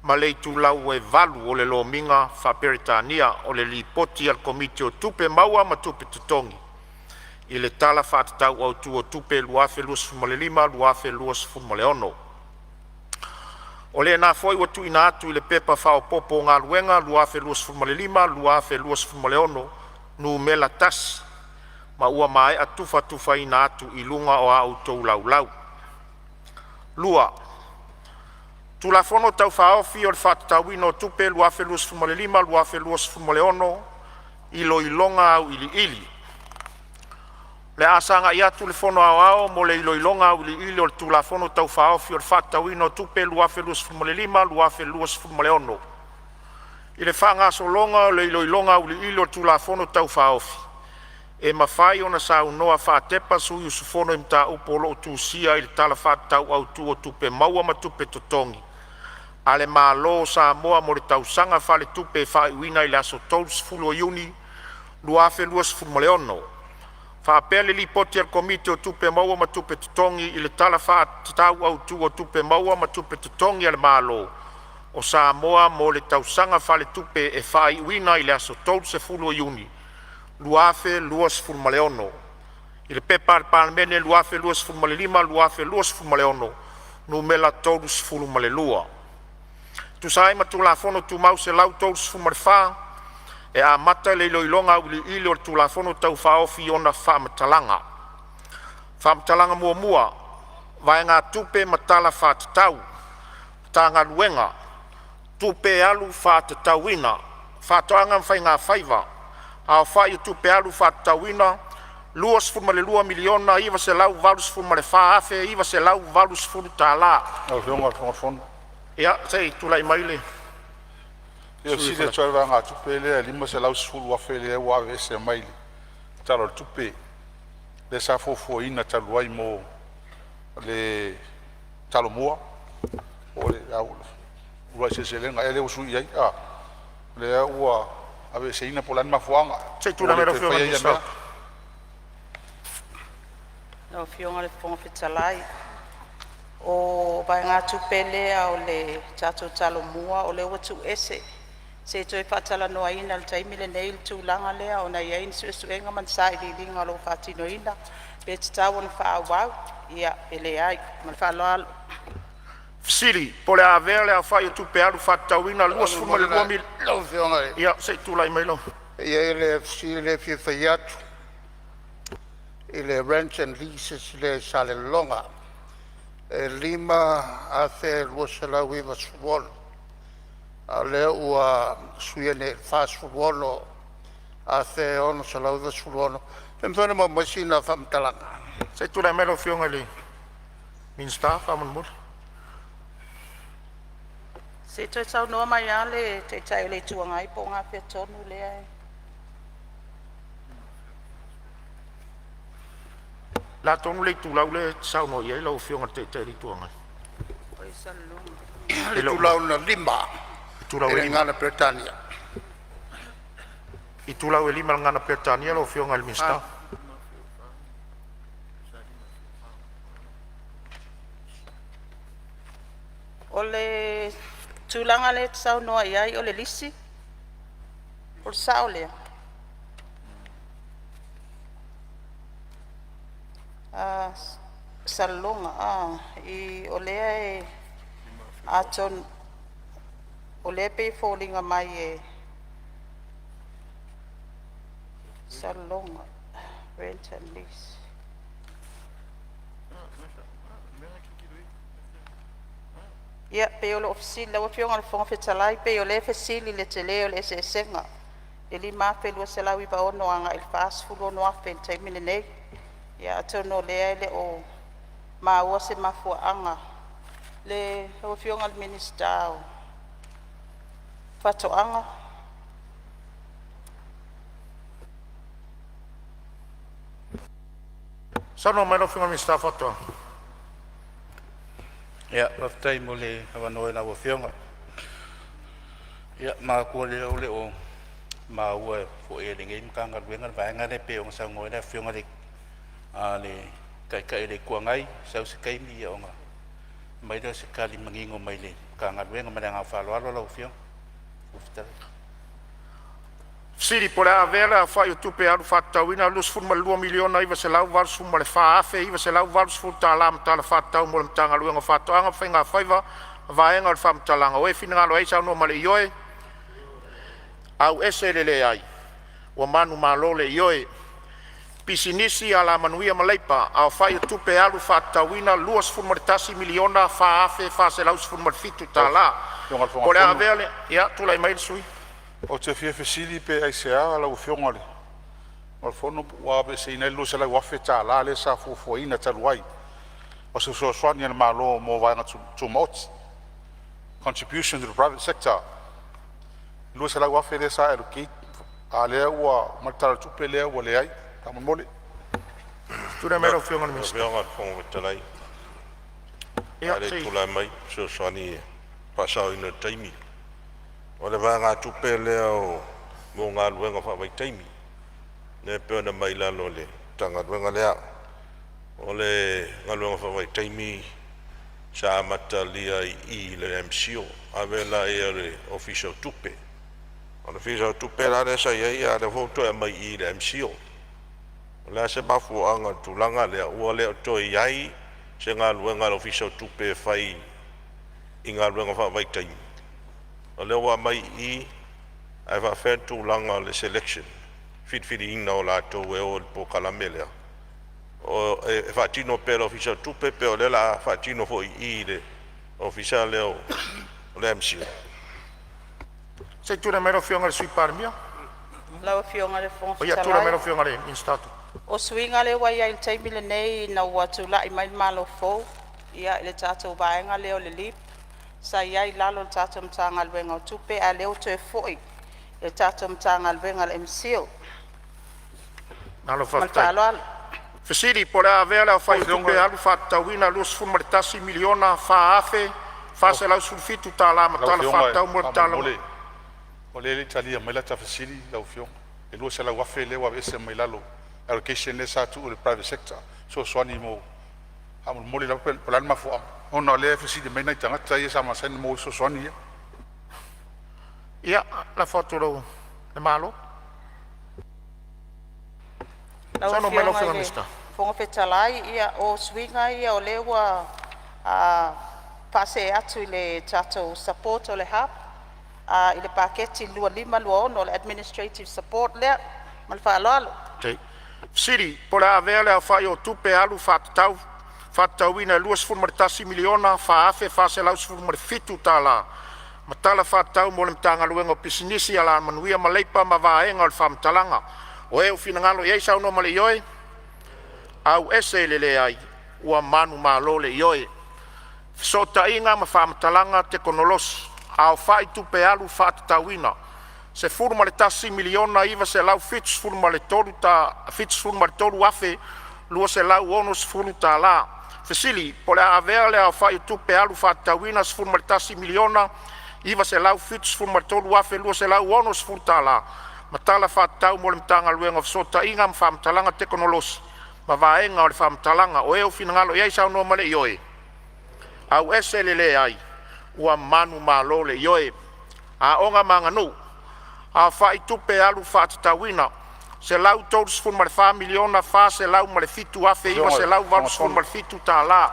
ma le itulau e 8 o le Lomiga faa-Peretania o le Lipoti a le Komiti o Tupe Maua ma Tupe Totogi i le Tala Faatatau Autu o Tupe 2025/2026. O lena foi ua tuuina atu i le Pepa Faaopoopo o Galuega 2025/2026 Nu.1 ma ua maea tufatufaina atu i luga o a outou Laulau. 2. Tulafono Tau Faaofi o le Faatatauina o Tupe 2025/2026 Iloiloga Auiliili. O le a sagai atu le Fono Aoao mo le iloiloga auiliili o le Tulafono Tau Faaofi o le Faatatauina o Tupe 2025/2026. I le faagasologa o le iloiloga auiliili o le Tulafono Tau Faaofi, e mafai ona saunoa faatepa sui usufono i mataupu o lo o tusia i le Tala Faatatau Autu o Tupe Maua ma Tupe Totogi a le Malo o Samoa mo le tausaga faaletupe e faaiuina i le aso 30 Iuni 2026, faapea le Lipoti a le Komiti o Tupe Maua ma Tupe Totogi i le Tala Faatatau Autu o Tupe Maua ma Tupe Totogi a le Malo o Samoa mo le tausaga faaletupe e faaiuina i le aso 30 Iuni 2026 i le P.P.2025/2026 Nu.32. E tusa ai ma Tulafono Tumau 134, e amata le iloiloga auiliili o le Tulafono Tau Faaofi i ona faamatalaga. Faamatalaga Muamua: Vaegatupe ma Tala Faatatau Matagaluega Tupe Alu Faatatauina Faatoaga ma Faigafaiva Aofai o Tupe Alu Faatatauina $22,984,980. Lau Afioga i le Fofoga Fetalai. Ia se i tulai mai le E sui fesili atu lava i le vaegatupe lea e $510,000 lea ua aveese mai le Tala o le Tupe lea sa fuafuaina talu ai mo le Talomua mo le Uluai Seleselega. Ea lea ua sui ai lea ua aveeseina po o le a le mafuaaga? Se i Ua tulai le mai lau toe Afioga i faia le ia Minisita. mea. Lau Afioga i le Fofoga Fetalai, o vaegatupe lea o le tatou Talomua o lea ua tuuese, se i toe faatalanoaina i le taimi lenei le tulaga lea ona e iai ni suesuega ma ni sailiiliga o loo faatinoina pe tatau ona faaauau, ia pe leai. Ma le faaaloalo. Fesili Po o le a avea le aofai o tupe alu faatatauina $22,000,000. Lau Afioga Ia se i tulai mai lau e i ai le fesili lea e fia fai atu i le rents and leases lea i Salelologa e $5,296 a o lea ua suia nei i le 1696. Pe mafai ona maua mai sina faamatalaga? Se i tulai mai lau Afioga i le Minisita faamolemole. Se i toe saunoa mai lava le Taitai o le Itu Agai po o gafea tonu lea e… O le a tonu le itulau lea e te saunoa i ai lau Afioga i le Taitai o le Itu Agai? Le itulau lona 5 i le gagana Peretania. Itulau e 5 i le gagana Peretania lau Afioga i le Minisita. O le tulaga lea e te saunoa i ai o le lisi, o le sao lea? Salelologa, o lea e atonu o lea e pei e foliga mai e Salelologa rent and lease. Ia pei o lou fesili lau Afioga i le Fofoga Fetalai, pei o lea e fesili i le tele o le eseesega, e $5,296 agai i le $46,000 i le taimi lenei. Ia atonu o lea e le o maua se mafuaaga. Lau Afioga i le Minisita o Faatoaga. Saunoa mai lau Afioga i le Minisita o Faatoaga. Ia, faafetai mo le avanoa i lau Afioga. Ia manatua lea o le o maua foi e lenei Matagaluega le vaega lea pei ona saunoa ai le Afioga i le Taitai o le Itu Agai, sau se taimi ia ona aumai lea o se tali manino mai le Matagaluega. Ma le agaga faaaloalo lau Afioga i le Fofoga Fetalai. Fesili po o le a avea le aofai o tupe alu faatatauina $22,984,980 ma tala faatatau mo le Matagaluega o Faatoaga ma Faigafaiva vaega o le faamatalaga, o e finagalo ai saunoa ma le ioe, auese le leai. Ua manumalo le Ioe. Pisinisi, Alamanuia ma Leipa, aofai o tupe alu faatatauina $21,004,417. Lau Po o le a avea le… Ia, tulai mai le sui. Ou te fia fesili pe aisea lau Afioga i le Fono ua aveeseina ai le $200,000 lea sa fuafuaina talu ai o se fesoasoani a le Malo mo Vaega Tumaoti, contribution to the private sector. $200,000 lea sa allocate a o lea ua aumai le Tala o le Tupe lea ua leai. Faamolemole. Tulai mai lau Afioga i le Minisita. Lau Afioga i le Fofoga Fetalai, a o le i tulai mai e fesoasoani i le faasaoina o le taimi. O le vaegatupe lea mo galuega faavaitaimi lea e pei ona aumai i lalo o le Matagaluega lea. O le galuega faavaitaimi sa amatalia i i le MCIL, ave lea i le Ofisa o Tupe. O le Ofisa o Tupe la lea sa i ai, a o lea foi ua toe aumai i i le MCIL. O le a se mafuaaga o le tulaga lea? Ua le o toe i ai se galuega a le Ofisa o Tupe e fai i galuega faavaitaimi, o lea ua aumai i i, ae faafefea le tulaga o le selection, filifiliina o latou e o i le polokalame lea? E faatino pea e le Ofisa o Tupe pe o lea o le a faatino foi i i le Ofisa lea o le MCIL? Se i tulai mai lau Afioga i le Sui Palemia. Lau Afioga i le Fofoga Ia, tulai mai Fetalai, lau Afioga i le Minisita o Tupe. O suiga lea ua i ai i le taimi lenei ina ua tulai mai le Malo fou i le tatou vaega lea o le LEAP, sa i ai i lalo o le tatou Matagaluega o Tupe, a o lea ua toe foi i le tatou Matagaluega o le MCIL. Malo Ma le faafetai. faaaloalo. Fesili po o le a avea le aofai o tupe alu faatatauina $21,004,417 ma Lau tala Afioga faatatau mo le Tala faamolemole o lea e le i talia mai lata fesili lau Afioga. E $200,000 lea ua aveese mai lalo allocation lea sa tuu i le private sector e fesoasoani mo… Faamolemole lava po o le a le mafuaaga ona o lea e fesili mai nai tagata ia sa masani ona maua ai fesoasoani ia. Ia, lafo atu i le Malo. Lau Saunoa mai lau Afioga Afioga i i le le Minisita. Fofoga Fetalai, ia o suiga ia o lea ua faasee atu i le tatou support o le hub i le paketi 25/26 o le administrative support lea. Ma le faaaloalo. Fesili Po o le a avea le aofai o tupe alu faatatauina ($21,004,417) ma Tala Faatatau mo le Matagaluega o Pisinisi, Alamanuia ma Leipa ma Vaega o le Faamatalaga. O e ua finagalo i ai saunoa ma le ioe, auese i le leai, ua manumalo le ioe. Fesootaiga ma Faamatalaga Tekonolosi. Aofai Tupe Alu Faatatauina $11,973,260. Fesili po o le a avea le aofai o tupe alu faatatauina $11,973,260 ma Tala Faatatau mo le Matagaluega o Fesootaiga ma Faamatalaga Tekonolosi ma Vaega o le Faamatalaga. O e ua finagalo ai saunoa ma le ioe, auese le leai, ua manumalo le ioe. Aoga ma Aganuu. Aofai Tupe Alu Faatatauina $134,407,987.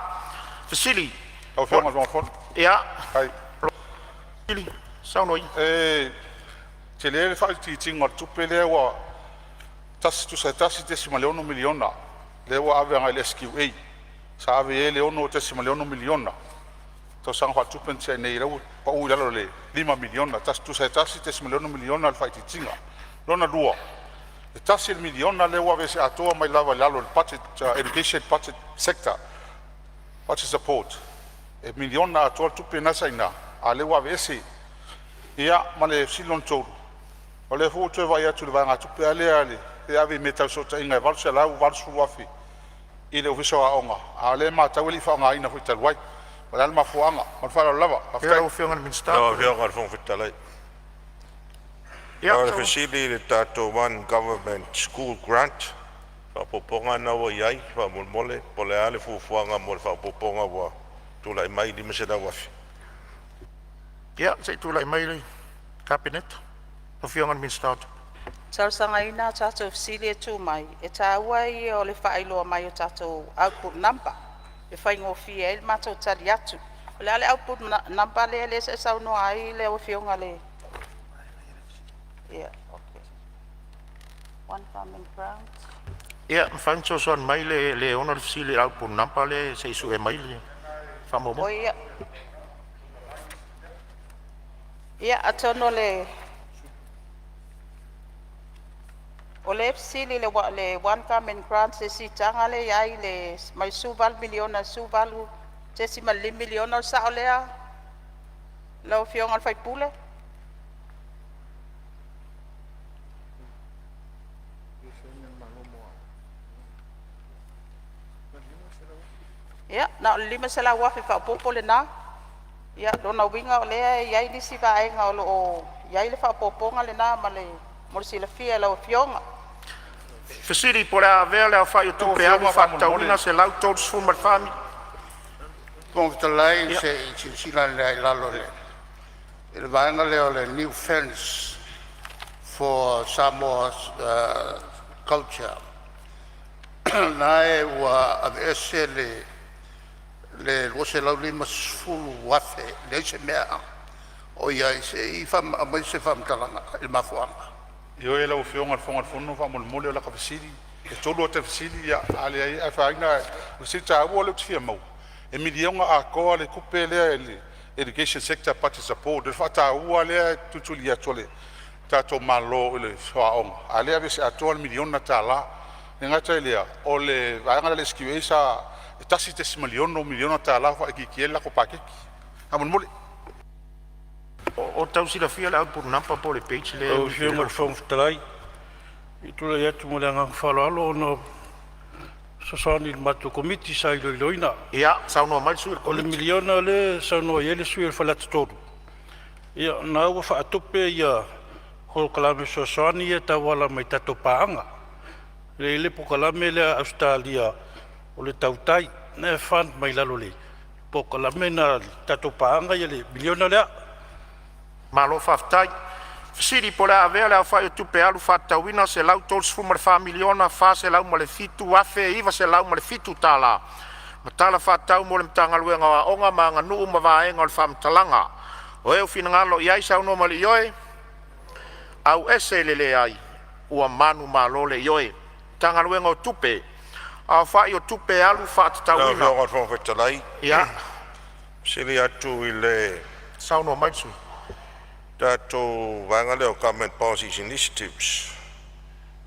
Fesili. Lau Afioga i le Fofoga Fono. Ia. Saunoa ia. E tele le faaitiitiga o le tupe lea ua tusa e $1.6 miliona lea ua ave agai le SQA. Sa ave i ai le $6.6 miliona tausaga faaletupe na tea nei, lea ua pau i lalo i le $5 miliona, tusa e $1.6 miliona le faaitiitiga. Lona lua, e $1 miliona lea ua aveese atoa mai lava i lalo o le budget Education Budget Sector Budget Support, e miliona atoa le tupe na sa i ina, a o lea ua aveese. Ia ma le fesili lona tolu, o lea foi ua toe vaai atu i le vaegatupe lava lea e ave i mea tau fesootaiga e $880,000 i le Ofisa o Aoga, a o lea e matau e le i faaaogaina foi talu ai. O le a le mafuaaga? Ma le faaaloalo lava. Faafetai. Lau Afioga i le Minisita. Lau Afioga i le Fofoga Fetalai. Ia, O le fesili i le tatou One Government School Grant, faaopoopoga lena ua i ai faamolemole, po o le a le fuafuaga mo le faaopoopoga ua tulai mai $500,000? Ia, se i tulai mai le Kapeneta. Lau Afioga i le Minisita o Tupe. E talosagaina a tatou fesili e tuu mai, e taua ia o le faailoa mai o tatou output number e faigofie ai le matou tali atu. O le a le output number lea sa e saunoa ai lau Afioga i le? Ia, okay. One Government Grant. Ia, mafai ona fesoasoani mai le e ona le fesili i le output number lea se i sue mai le faamaumauga. Oi, ia, atonu o lea e fesili le One Government Grant, le siitaga lea e i ai le mai 18 miliona i le 18.5 miliona, o le sao lea lau Afioga i le sui usufono? Ia, na o le 500,000 faaopoopo lena. Ia, lona uiga o lea e i ai nisi vaega o lo o i ai le faaopoopoga lena ma le mo le silafia e lau Afioga. Fesili po o le a avea le aofai o tupe alu faatatauina $134. Fofoga Fetalai, se i silasila ane lava i lalo i le vaega lea o le new fence for Samoa culture. Na e ua aveese le 250,000, leai se mea o i ai. Se i aumai se faamatalaga i le mafuaaga. Ioe lau Afioga i le Fofoga Fetalai, faamolemole o lata fesili, e tolu ata fesili a leai e afaina. O le fesili taua lea ou te fia maua, e miliona atoa le tupe lea i le Education Sector Budget Support, le faataua lea e tulituli atu e le tatou Malo i le aoga, a o lea e aveese atoa le miliona tala. E le gata i lea, o le vaega lea a le SQA sa e $1.6 miliona tala faaitiitia ai le latou paketi. Faamolemole. O tau silafia le output number po o le page lea? Lau Afioga i le Fofoga Fetalai, ou te tulai atu ma le agaga faaaloalo ona e fesoasoani i le matou Komiti sa iloiloina. Ia, saunoa mai le sui o le O le Komiti. Miliona lea e saunoa i ai le sui usufono o Faleata 3, ia o lena ua faatupe ia polokalame fesoasoani ia e tauala mai tatou paaga. E i ai le polokalame lea a Ausetalia o le Tautai, na e fund mai lalo o le polokalame lena a tatou paaga ia le miliona lea. Malo faafetai. Fesili po o le a avea le aofai o tupe alu faatatauina $134,407,907 ma Tala Faatatau mo le Matagaluega o Aoga ma Aganuu ma Vaega o le Faamatalaga. O e ua finagalo i ai saunoa ma le ioe, auese i le leai, ua manumalo le ioe. Matagaluega o Tupe, aofai o tupe alu Lau faatatauina. Afioga i le Fofoga Fetalai, Ia, sili atu i le saunoa mai le sui. Tatou vaega lea o Government Policies Initiatives,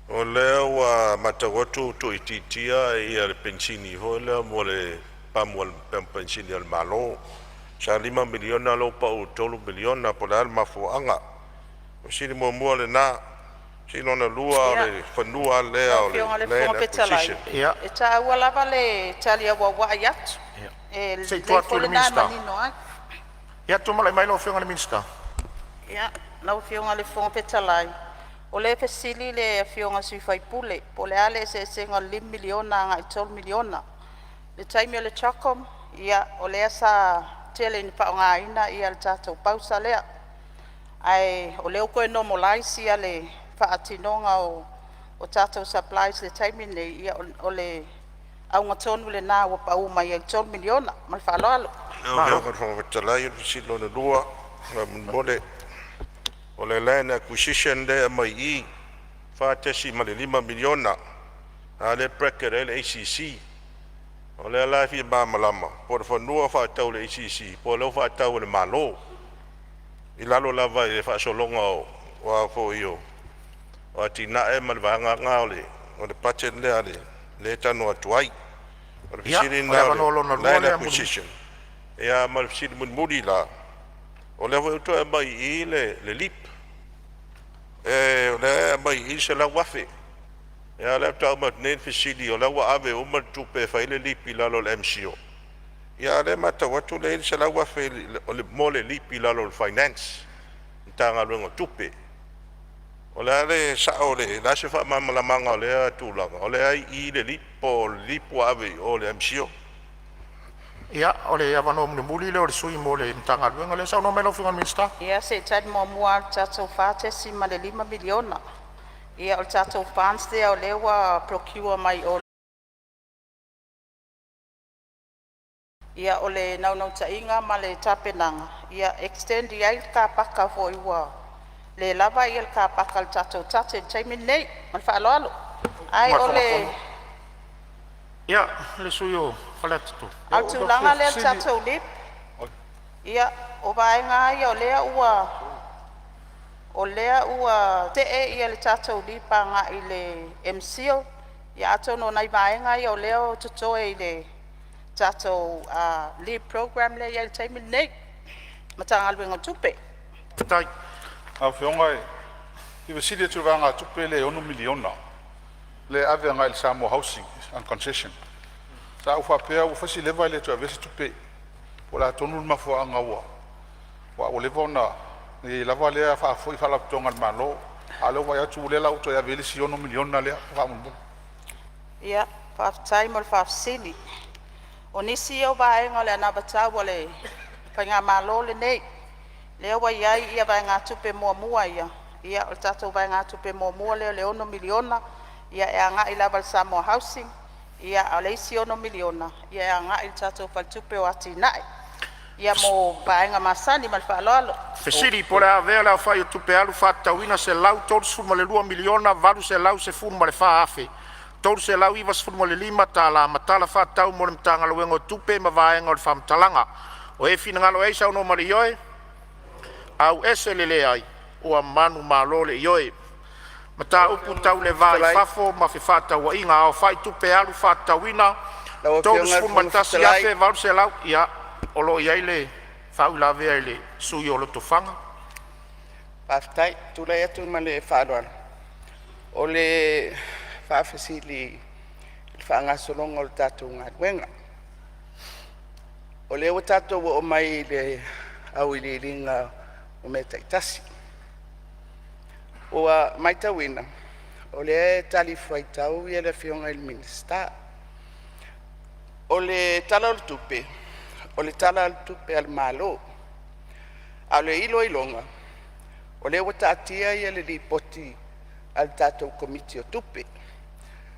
o lea ua matau atu ua tuuitiitia ia le penisini foi lea mo le pamu penisini a le Malo, sa $5 miliona lea ua pau i le $3 miliona. Po o le a le mafuaaga? O le fesili muamua lena. O le fesili lona lua o le fanua lea Lau o le Afioga i le Land Fofoga Fetalai, Acquisition. E taua lava le tali auauai atu, e Se i lelei tuu atu foi i le lena e Minisita. manino ai. Ia, tulai mai lau Afioga i le Minisita. Ia, lau Afioga i le Fofoga Fetalai, o lea e fesili le Afioga i le sui usufono po o le a le eseesega o le $5 miliona agai i le $3 miliona. I le taimi o le CHOGM, ia o lea sa tele ina faaaogaina le tatou pausa lea, ae o lea ua toe normalise le faatinoga o tatou supplies i le taimi lenei, ia o le auga tonu lena ua pa'u mai ai i le $3 miliona. Ma le faaaloalo. Lau Afioga i le Fofoga Fetalai, o le fesili lona lua faamolemole, o le Land Acquisition lea e aumai i i, $4.5 miliona, a o lea e bracket ai le ACC. O lea la e fia malamalama po o le fanua faatau e le ACC po o lea ua faatau e le Malo i lalo lava i le faasologa o a foi o atinae ma le vaega lena o le budget lea e talanoa atu ai. O le Ia, fesili o le lena o avanoa lona le lua Land lea Mulimuli. Acquisition. Ia ma le fesili mulimuli la, o lea foi ua toe aumai i i le LEAP. O lea e aumai i i le $100,000. Ia a o lea faatoa uma atu nei le fesili o la ua ave uma le tupe e fai ai le LEAP i lalo o le MCIL, a o lea e matau atu lea e i ai le $100,000 mo le LEAP i lalo o le Finance, Matagaluega o Tupe. O le a le sao o le a se faamalamalamaga o lea tulaga o lea e i i le LEAP po o le LEAP ua ave i o i le MCIL? Ia, o le avanoa mulimuli lea o le sui usufono mo le Matagaluega lea. Saunoa mai lau Afioga i le Minisita. Ia se i tali muamua atu i le tatou $4.5 miliona. Ia o le tatou funds lea o lea ua procure mai o Ia o le naunautaiga ma le tapenaga ia extend i ai le car paka foi ua le lava le car paka a le tatou TATTE i le taimi lenei. Ma le faaaloalo. Ae o le Ia, le sui usufono mo Faleata 3. A o le tulaga lea i le tatou LEAP, ia o vaega lava ia o lea ua te'e le tatou LEAP agai i le MCIL. Ia atonu o nai vaega ia o lea e totoe i le tatou LEAP program lea e i ai i le taimi lenei, Matagaluega o Tupe. Lau Afioga e fia fesili atu i le vaegatupe lea e $6 miliona lea e ave agai le Samoa Housing and Concession. Sa ou faapea ua fai si leva e le toe avea se tupe. Po o le a tonu le mafuaaga ua leva ona i ai lava lea faafoi i faalapotopotoga a le Malo, a o lea ua vaai atu o lea la ua toe ave i ai le isi $6 miliona lea faamolemole. Ia, faafetai mo le faafesili. O nisi ia o vaega o le anavatau a le faigamalo lenei, lea ua i ai vaegatupe muamua ia, ia o le tatou vaegatupe muamua lea o le $6 miliona e agai lava i le Samoa Housing, ia a o le isi $6 miliona e agai i le tatou Faletupe o Atinae, ia mo vaega masani. Ma le faaaloalo. Fesili po o le a avea le aofai o tupe alu faatatauina $132,814,395 ma tala faatatau mo le Matagaluega o Tupe ma vaega o le faamatalaga. O e finagalo ai saunoa ma le ioe, auese le leai, ua manumalo le ioe. Mataupu tau le Va i Fafo ma Fefaatauaiga, aofai tupe alu faatatauina Lau Afioga i le Fofoga Fetalai, $31,800. Ia, o lo o i ai le faauilavea i le sui usufono o Lotofaga. Faafetai. Tulai atu ma le faaaloalo o le faafesili i le faagasologa o le tatou galuega. O lea ua tatou oo mai i le auiliiliga o mea taitasi. Ua matauina o lea e talifuaitau le Afioga i le Minisita. O le Tala o le Tupe, o le Tala o le Tupe a le Malo, a o le iloiloga o lea ua taatia le Lipoti a le tatou Komiti o Tupe.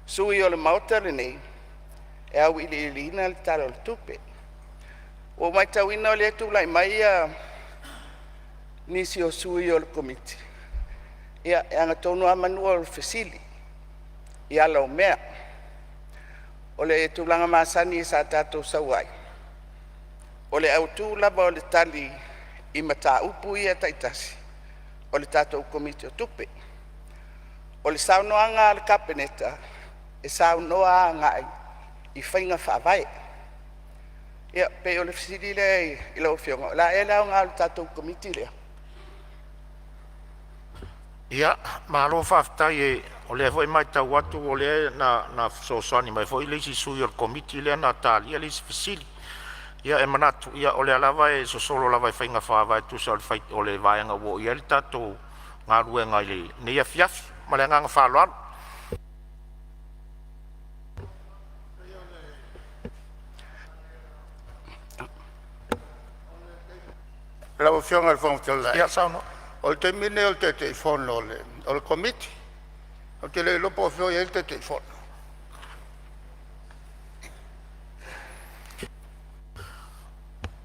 Sui o le Maota lenei e auiliiliina le Tala o le Tupe. Ua ou matauina o lea e tulai mai nisi o sui o le Komiti, ia e agatonu lava manu o le fesili i ala o mea. O le tulaga masani sa tatou sau ai, o le autu lava o le tali i mataupu ia taitasi o le tatou Komiti o Tupe. O le saunoaga a le Kapeneta e saunoa agai i faiga faavae. Ia pei o le fesili lea i lau Afioga, o le a ea le aoga o le tatou Komiti lea? Ia, malo faafetai, o lea foi e matau atu o lea na fesoasoani mai foi le isi sui o le Komiti lea na talia le isi fesili. Ia e manatu o lea lava e sosolo lava i faiga faavae tusa o le vaega ua oo i ai le tatou galuega i lenei afiafi. Ma le agaga faaaloalo. Lau Afioga i le Fofoga Fetalai, Ia saunoa. O le taimi lenei o le Taitaifono o le Komiti. Ou te le iloa po o afio o i ai le Taitaifono.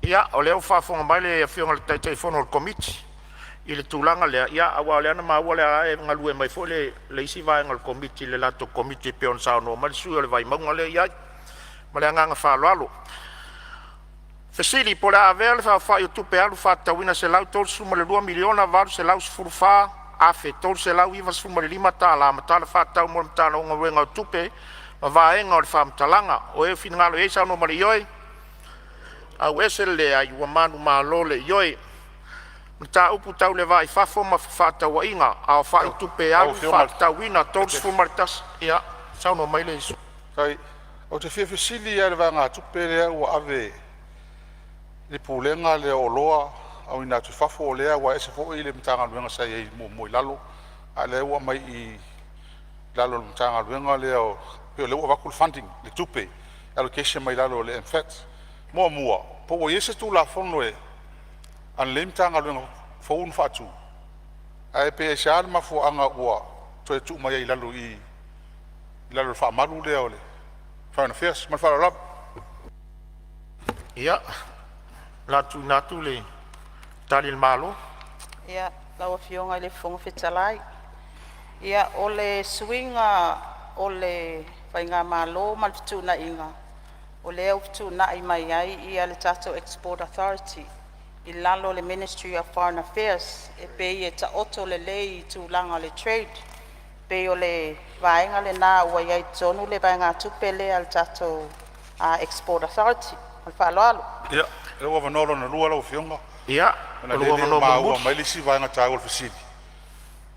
Ia, o lea ua faafofoga mai le Afioga i le Taitaifono o le Komiti i le tulaga lea, aua o lea na maua o lea e galue mai foi le isi vaega o le Komiti i le latou Komiti e pei ona saunoa mai le sui usufono o le Vaimauga lea e i ai. Ma le agaga faaaloalo. Fesili Po o le a avea le aofai o Tupe Alu faatatauina $132,814,395.00 ma Tala Faatatau mo le Matagaluega o Tupe ma vaega o le faamatalaga. O e finagalo ai saunoa mai i le ioe, auese le leai ua manumalo le ioe. Mataupu tau le Va i Fafo ma Fefaatauaiga, aofai o Tupe Lau Alu Afioga i faatatauina $31 ia saunoa mai le le. Ou te fia fesili lava i le vaegatupe lea ua ave i le Pulega lea o Oloa Auina atu i Fafo lea ua ese foi le Matagaluega sa i ai muamua i lalo, a o lea ua aumai i i lalo o le Matagaluega lea pei o lea ua avatu le funding le tupe allocation mai lalo o le MFAT. Muamua, po ua i ai se Tulafono a lenei Matagaluega fou na faatu, ae pe aisea le mafuaaga ua toe tuu mai ai i lalo i i i lalo o le faamalu lea o le Foreign Affairs. Ma le faaaloalo lava. Ia, o le a tuuina atu le Tali a le Malo. Ia, lau Afioga i le Fofoga Fetalai, ia o le suiga o le faigamalo ma le fetuunaiga, o lea ua fetuunai mai ai ia le tatou Export Authority i lalo o le Ministry of Foreign Affairs e pei e taoto lelei i tulaga o le trade. E pei o le vaega lena ua i ai tonu le vaegatupe lea a le tatou Export Authority. Ma le faaaloalo. Ia, lou avanoa lona lua lau Afioga. Ia, ona o o lou lea e le o avanoa maua mulimuli. mai le isi vaega taua o le fesili,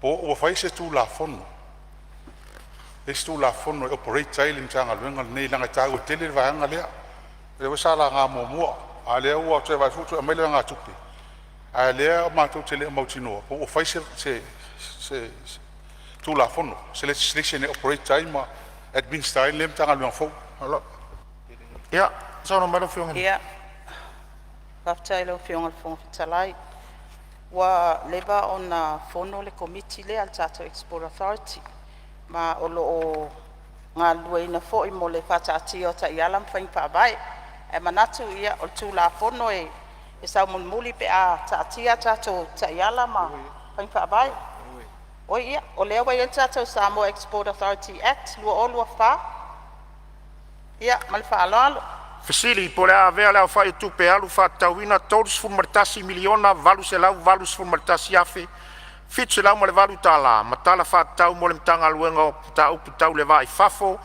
po ua fai se Tulafono, le isi Tulafono e operate ai le Matagaluega lenei leaga e taua tele le vaega lea. O lea foi sa laga muamua, a o lea ua toe vaai atu foi ua toe aumai le vaegatupe, a o lea matou te le o mautinoa po ua fai se Tulafono, se legislation e operate ai ma administer ai lenei Matagaluega fou. Ia, saunoa mai lau Afioga i le. Ia, faafetai i lau Afioga i le Fofoga Fetalai. Ua leva ona fono le Komiti lea le tatou Export Authority ma o loo galulueina foi mo le faataatia o taiala ma faiga faavae. Ae manatu ia o le Tulafono e saumulimuli pe a taatia a tatou taiala ma faiga faavae. Oi ia, o lea ua i ai le tatou Samoa Export Authority Act 2024. Ia ma le faaaloalo. Fesili Po o le a avea le aofai o tupe alu faatatauina $31,881,708 ma Tala Faatatau mo le Matagaluega o Mataupu Tau le Va i Fafo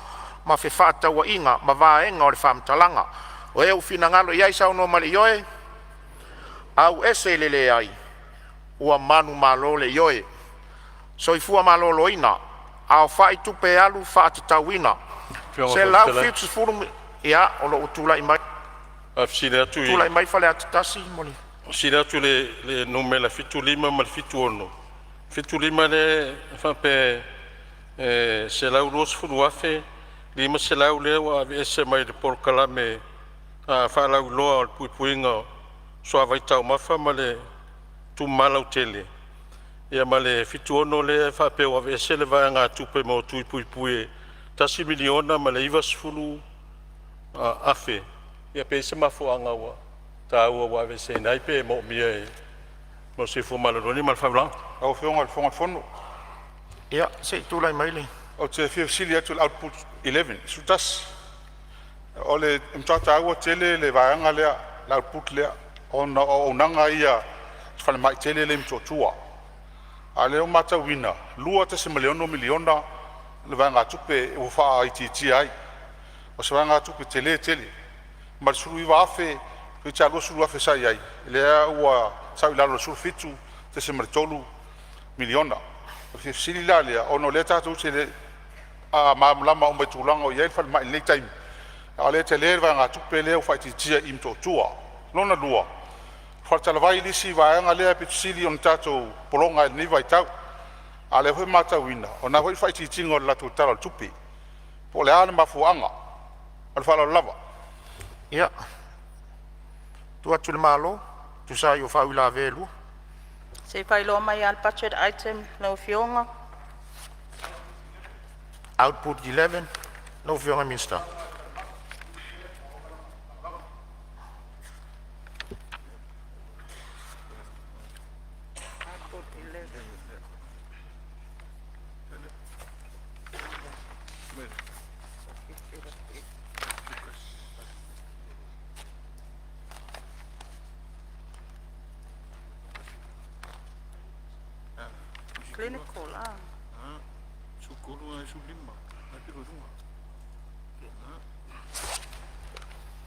ma Fefaatauaiga ma vaega o le faamatalaga. O e ua finagalo ai saunoa mai i le ioe, auese le leai, ua manumalo le ioe. Soifua Maloloina, aofai tupe alu faatatauina Afioga i le Fofoga Fetalai. 170 ia o loo ua tulai mai Faafesili atu i tulai mai Faleata 1 mo le. Fesili atu i le numera 75 ma le 76. 75 lea e faapea e $120,500 lea ua aveese mai le polokalame faalauiloa o le puipuiga o suavai taumafa ma le tumama lautele. Ia ma le 76 lea e faapea ua aveese le vaegatupe mo tui puipui e $1,090,000. Ia pe i ai se mafuaaga ua taua ua aveeseina ai pe moomia e mo le soifua maloloina ma le faaaloalo. Lau Afioga i le Fofoga Fetalai. Ia se i tulai mai le. Ou te fia fesili atu i le output 11, o le matua taua tele le vaega lea, le output lea ona o auaunaga ia i le falemai tele lea i Motootua. A o lea ua matauina e $2.6 miliona le vaegatupe ua faaitiitia ai. O se vaegatupe tele tele mai le $19,000 toeitiiti lava $20,000 sa i ai, lea ua sau i lalo i le $17.3 miliona. O le fesili la lea ona o lea tatou te le i malamalama uma i le tulaga o i ai le falemai i lenei taimi, a o lea e tele le vaegatupe lea ua faaitiitia i Motootua. Lona lua, o Faletalavai le isi vaega lea aupito sili ona tatou pologa ai i lenei vaitau, a o lea foi e matauina o lena foi le faaitiitiga o le latou Tala o le Tupe. Po o le a le mafuaaga? Ma le faaaloalo lava. Ia, tuu atu i le Malo e tusa ai o faauilavea e lua. Se i faailoa mai lava le budget item lau Afioga. Output 11 lau Afioga i le Minisita.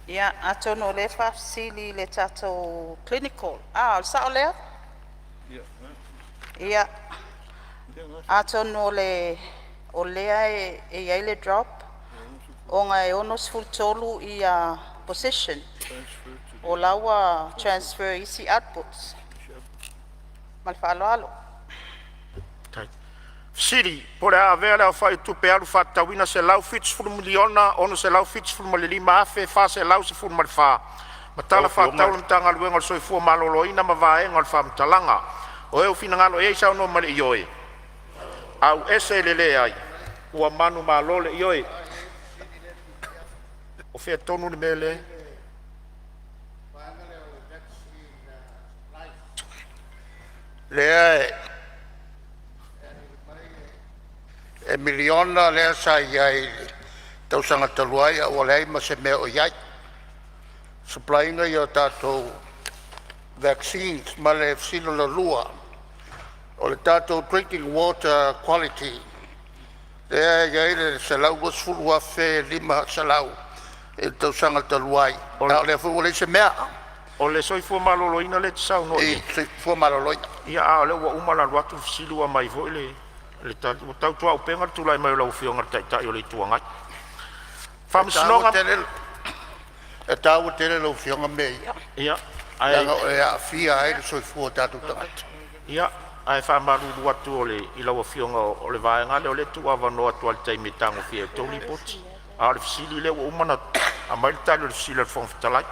Ia, atonu o lea e faafesili i le tatou clinical. O le sao lea? Ia, atonu o lea e i ai le drop ona e 63 position o la ua transfer i isi outputs. Ma le faaaloalo. Po o le a avea le aofai o Tupe Alu faatatauina $170,675,414 ma Lau tala faatatau Afioga a le Matagaluega o le Soifua Maloloina ma vaega o le faamatalaga. O e ua finagalo ai saunoa ma le Ioe, auese le leai, ua manumalo le Ioe. O fea tonu le mea lea? Lea e miliona lea sa i ai i le tausaga talu ai ae ua leai ma se mea o i ai. Supply ina ia o tatou vaccines. Ma le fesili lona lua, o le tatou drinking water quality lea e i ai le $120,500 i le tausaga talu ai, a o lea foi ua leai se mea. O le soifua maloloina lea e te saunoa i ai? Soifua maloloina. Ia, a o lea ua uma ona alu atu le fesili ua aumai foi le tali. Ua tautuaupega le tulai mai o lau Afioga i le Taitai o le Itu Agai. Faamasinoga. E taua tele lau Afioga mea ia, leaga e aafia ai le soifua o tatou tagata. Ia, ae faamalulu atu i lau Afioga, o le vaega lea o lea e tuuavanoa atu lava i le taimi e tagofia ai e outou lipoti. A o le fesili lea ua uma ona aumai le tali o le fesili a le Fofoga Fetalai.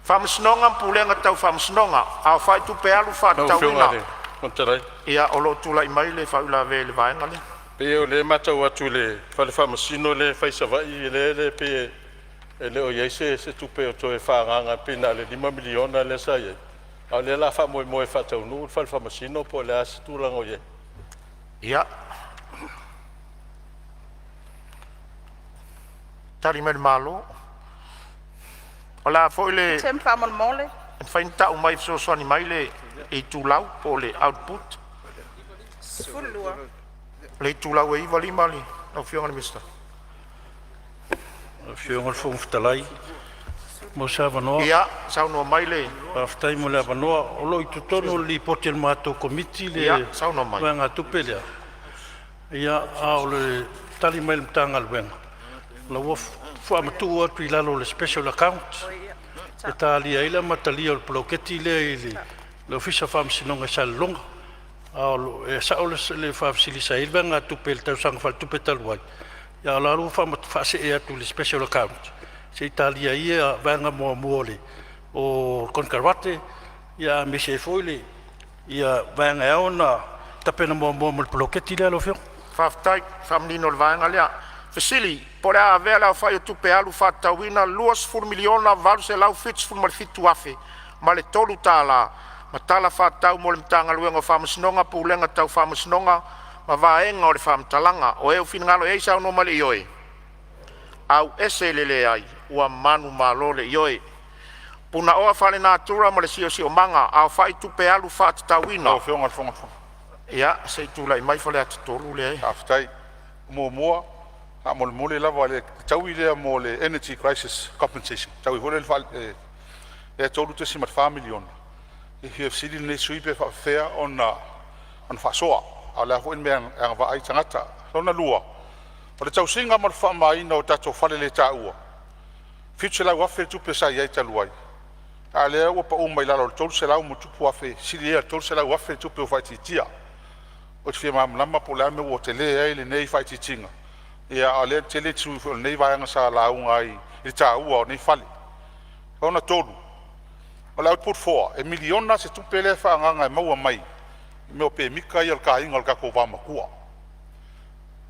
Faamasinoga ma Pulega Tau Faamasinoga, Aofai Tupe Alu Faatatauina. Lau Afioga i le Fofoga Fetalai. Ia, o lo o tulai mai le faauilavea i le vaega lea. Pei o lea e matau atu i le fale faamasino lea e fai i Savaii, lea e pei e le o i ai se tupe o toe faaagaaga, pei na o le $5 miliona lea sa i ai, a o lea o le a faamoemoe e faataunuu le fale faamasino po o le a se tulaga o i ai. Ia. Tali mai le Malo. O le a foi le Item faamolemole. E mafai ona tau mai e fesoasoani mai le itulau po o le output. 12. O le itulau e 95 lau Afioga i le Minisita. Lau Afioga i le Fofoga Fetalai, mo se avanoa. Ia, saunoa mai le. Faafetai mo le avanoa. O lo o i totonu o le lipoti a le matou Komiti le Saunoa mai. vaegatupe lea. Ia, a o le tali mai a le Matagaluega, o la ua faamatuu atu i lalo o le special account e talia ai le amatalia o le poloketi lea i le Ofisa o Faamasinoga i Salelologa. A o e sao le faafesili sa i ai le vaegatupe i le tausaga faaletupe talu ai, a o la ua faasee atu i le special account se i talia ai ia vaega muamua o le konekarate, ia aemaise ai foi le vaega e ao ona tapena muamua mo le poloketi lea lau Afioga. Faafetai faamanino le vaega lea. Fesili po o le a avea le aofai o tupe alu faatatauina $20,877,003 ma tala faatatau mo le Matagaluega o Faamasinoga, Pulega Tau Faamasinoga ma Vaega o le Faamatalaga. O e ua finagalo i ai saunoa mai i le Ioe, auese le leai, ua manumalo le Ioe. Punaoa Faalenatura ma le Siosiomaga, aofai tupe alu faatatauina. Lau Afioga i le Fofoga Ia, se i tulai mai Faleata 3 lea. Faafetai. Muamua, faamolemole lava le taui lea mo le Energy Crisis Compensation, taui foi lea le $3.4 miliona. E fia fesili lenei sui usufono pe faapefea ona faasoa, a o le a foi le mea e agavaa ai tagata. Lona lua, o le tausiga ma le faamamaina o tatou faleletaua, $700,000 le tupe sa i ai talu ai, a o lea ua pau mai lalo i le $300+ afe, sili ia i le $300,000 le tupe ua faaitiitia. Ou te fia malamalama po o le a le mea ua tele ai lenei faaitiitiga, a o lea e tele sui usufono foi o lenei vaega sa lauga ai i le taua o nei fale. Lona tolu, o le output 4, e miliona se tupe lea e faaagaaga e maua mai i mea o pemita ia o le taina o le tatou vaomatua.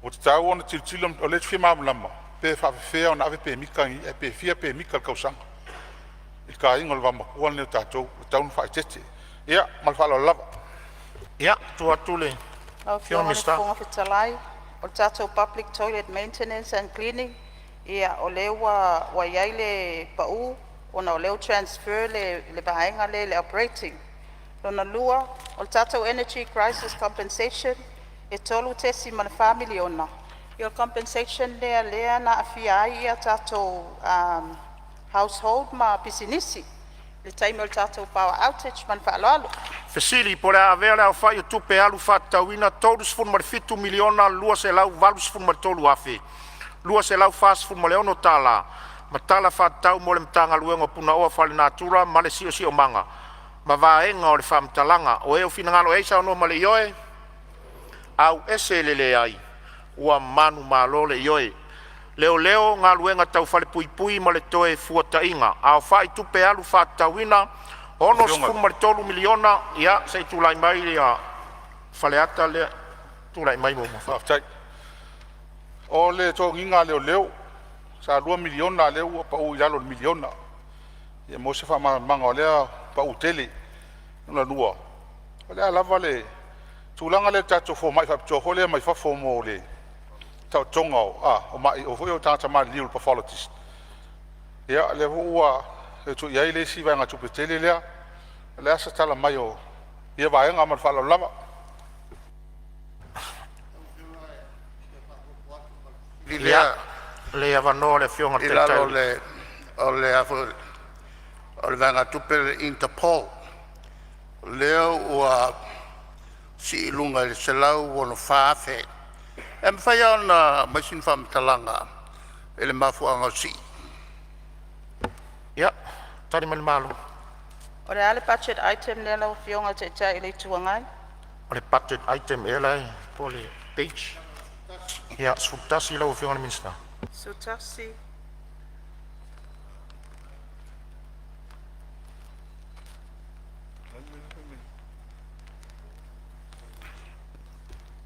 Ua tatau ona tilotilo, o lea ou te fia malamalama pe faapefea ona ave pemita nei ae pe fia pemita i le tausaga i le taina o le vaomatua lenei o tatou, ua tatau ona faaeteete. Ia ma le faaaloalo lava. Ia, tuu atu le Lau Afioga i le Fofoga Fetalai, o le tatou public toilet maintenance and cleaning, ia o lea ua i ai le pau ona o lea ua transfer le vaega lea i le operating. Lona lua, o le tatou energy crisis compensation e $3.4 miliona. Ia o le compensation lea lea na aafia ai tatou household ma pisinisi i le taimi o le tatou power outage. Ma le faaaloalo. Fesili po o le a avea le aofai o tupe alu faatatauina $37,283,246 ma Tala Faatatau mo le Matagaluega o Punaoa Faalenatura ma le Siosiomaga ma vaega o le faamatalaga o e ua finagalo ai saunoa ma le ioe, auese le leai, ua manumalo le ioe. Leoleo, Galuega Tau Falepuipui ma le Toefuataiga, aofai tupe alu faatatauina $63,000,000. Ia se i tulai mai ia Faleata lea, tulai mai muamua. Faafetai. O le toniga leoleo sa $2 miliona a o lea ua pau i lalo i le $1 miliona. Ia mo se faamalamalamaga o lea pau tele. Lona lua, o le a lava le tulaga lea i le tatou fomai faapitoa foi lea mai fafo mo le taotoga o tagata maliliu, le pathologist, ia o lea foi ua toe tuu i ai le isi vaegatupe tele lea. O le a se tala mai o ia vaega ma le faaaloalo lava. Ia, le avanoa le Afioga i le I lalo o le a foi o le vaegatupe o le Interpol, lea ua sii i luga i le $164,000. E mafai lava ona aumai sina faamatalaga i le mafuaaga o le sii? Ia, tali mai le Malo. O le a le budget item lea lau Afioga i le Taitai o le Itu Agai? O le budget item ea la e po o le page? Ia, 11 lau Afioga i le Minisita. 11.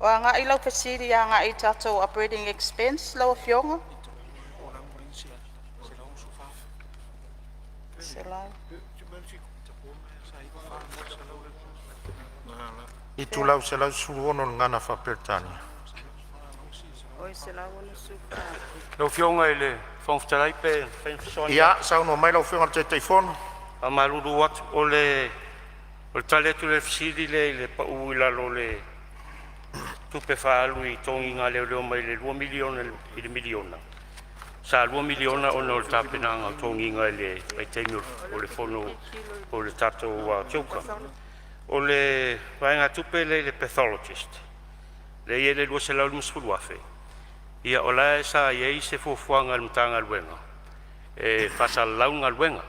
O agai lau fesili agai i tatou operating expense lau Afioga? Itulau 116 o le Gagana Faa-Peretania. Lau Afioga i le Fofoga Fetalai pe mafai ona fesoasoani Ia, atu. saunoa mai lau Afioga i le Taitaifono. Faamalulu atu, o le tali atu lea i le fesili lea i le pau i lalo o le tupe faaalu i toniga leoleo mai le $2 miliona i le $1 miliona. Sa $2 miliona ona o le tapenaga o toniga i le vaitaimi o le fono o le tatou CHOGM. O le vaegatupe lea i le pathologist lea e i ai le $250,000, ia o la e sa i ai se fuafuaga a le Matagaluega e faasalalau le galuega.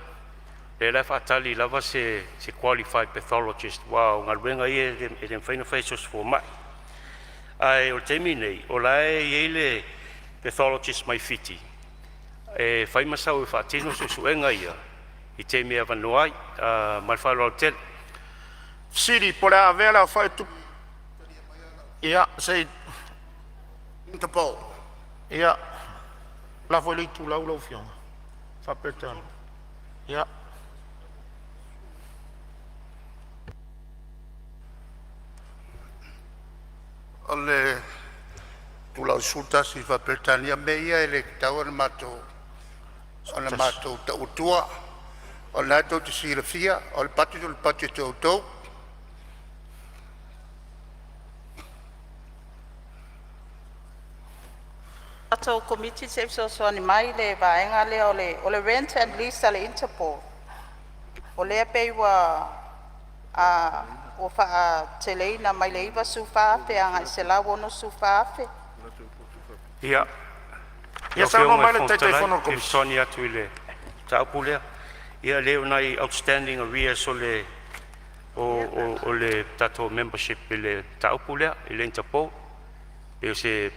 Lea la e faatali lava se qualified pathologist aua o galuega ia e le mafai ona faia e se fomai. Ae o le taimi nei, o la e i ai le pathologist mai Fiti e fai ma sau e faatino suesuega ia i taimi e avanoa ai. Ma le faaaloalo tele. Fesili po o le a avea le aofai o tupe. Ia, se i Ia, lafo i le itulau lau Afioga Faa-Peretania. Ia. O le itulau e 11 faa-Peretania, o mea ia e le tatau ona matou tau atua, o lena tou te silafia o le budget o le budget a outou. Tatou Komiti se i fesoasoani mai le vaega lea o le rent and lease a le Interpol. O lea pei ua faateleina mai le $94,000 agai i le $164,000. Ia, Ia, lau saunoa Afioga i mai le le Fofoga Taitaifono o Fetalai, le e fia Komiti. fesoasoani atu i le mataupu lea. Ia lea o nai outstanding arrears o le o, o, o le tatou membership i le mataupu lea i le Interpol. E o se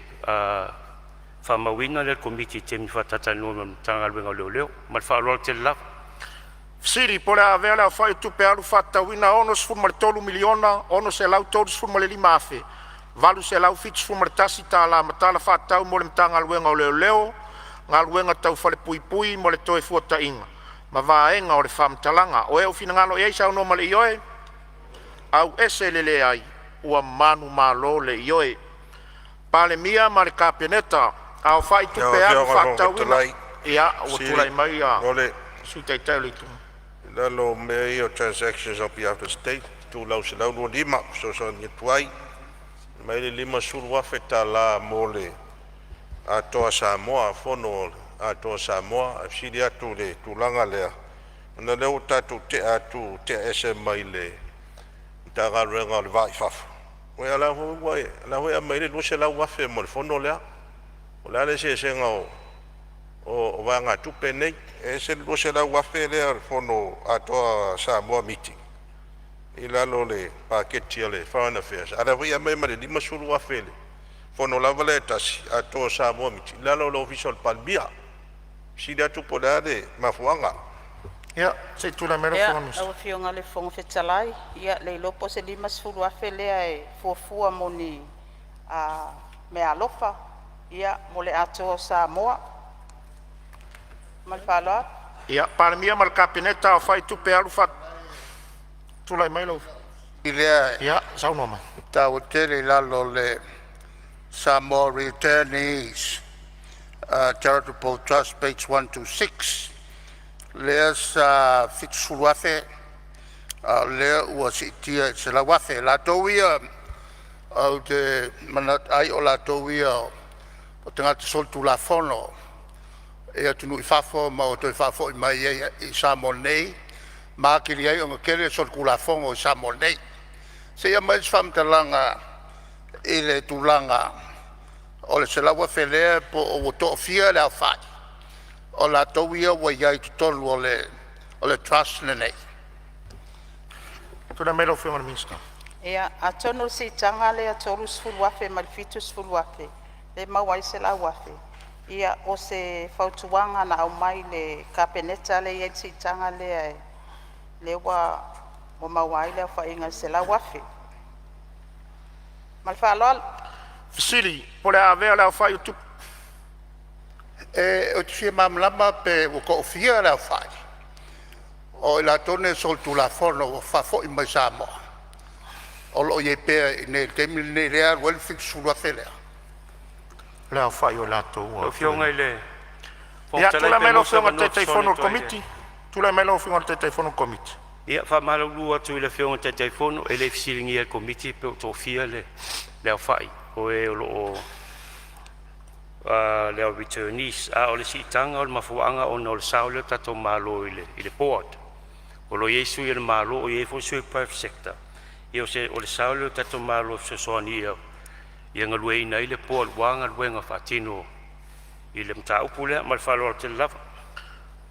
faamauina lea e le Komiti i taimi faatalatalanoa ma le Matagaluega o Leoleo. Ma le faaaloalo tele lava. Fesili po o le a avea le aofai o tupe alu faatatauina $63,635,871 ma tala faatatau mo le Matagaluega o Leoleo, Galuega Tau Falepuipui ma le Toefuataiga ma vaega o le faamatalaga. O e ua finagalo ai saunoa ma le ioe, auese le leai, ua manumalo le ioe. Palemia ma le Kapeneta, aofai Lau tupe alu Afioga i le Fofoga faatatauina. Fetalai, Ia ua sili tulai mai le o le Sui Taitai o le Itu. I lalo o mea ia o transactions on behalf of the State, itulau 125 e fesoasoani atu ai, aumai le $50,000 mo le Atoa Samoa, Fono a le Atoa Samoa. Ae fesili atu i le tulaga lea, ona o lea ua tatou te'a atu, te'a ese mai le Matagaluega o le Va i Fafo, a o la foi e aumai ai le $200,000 mo le fono lea. O le a le eseesega o vaegatupe nei? E ese le $200,000 lea o le Fono Atoa Samoa Meeting i lalo o le paketi a le Foreign Affairs, a o lea foi e aumai ma le $50,000 i le fono lava lea e tasi Atoa Samoa Meeting i lalo o le Ofisa o le Palemia. Fesili atu po o le a le mafuaaga? Ia, se i tulai mai lau Ia, Afioga i le Minisita. Lau Afioga i le Fofoga Fetalai, ia le iloa po o se $50,000 lea e fuafua mo ni a meaalofa ia mo le Atoa o Samoa. Ma le faaaloalo. Ia, Palemia ma le Kapeneta, aofai tupe alu faat... Tulai mai lau... I lea Ia, saunoa mai. taua tele i lalo o le Samoa Returnees Charitable Trust page 126, lea sa $70,000 a o lea ua siitia i le $100,000. Latou ia ou te manatu ai o latou ia o tagata solitulafono i atunuu i fafo ma ua toe faafoi mai ai i Samoa nei ma atili ai ona tele solitulafono i Samoa nei. Se i aumai se faamatalaga i le tulaga o le $100,000 lea po o ua toafia le aofai o latou ia ua i ai i totonu o le trust lenei. Tulai mai lau Afioga i le Minisita. Ia, atonu o le siitaga lea e $30,000 mai le $70,000 lea e maua ai le $100,000. Ia, o se fautuaga na aumai i le Kapeneta lea e i ai le siitaga lea, lea ua maua ai le aofaiga e $100,000. Ma le faaaloalo. Fesili po o le a avea le aofai o tupe Ou te fia malamalama pe ua toafia le aofai o i latou nei solitulafono ua faafoi mai Samoa o lo o i ai pea i inei i le taimi lenei lea e alu ai le $70,000 lea. Le aofai o i latou Lau ua... Afioga i le Ia, Fofoga Fetalai tulai pe mai lau maua se Afioga i le avanoa e Taitaifono fesoasoani o le atu ai i le Komiti. Tulai mai lau Afioga i le Taitaifono o le Komiti. Ia, faamalulu atu i le Afioga i le Taitaifono, e le i fesiligia e le Komiti pe ua toafia le aofai o e o lo o le au returnees, a o le siitaga o le mafuaaga ona o le sao lea o le tatou Malo i le Board. O lo o i ai sui o le Malo, o i ai foi sui o le private sector. Ia o le sao lea o le tatou Malo e fesoasoani ia galueaiina ai le Board aua galuega faatino i le mataupu lea. Ma le faaaloalo tele lava.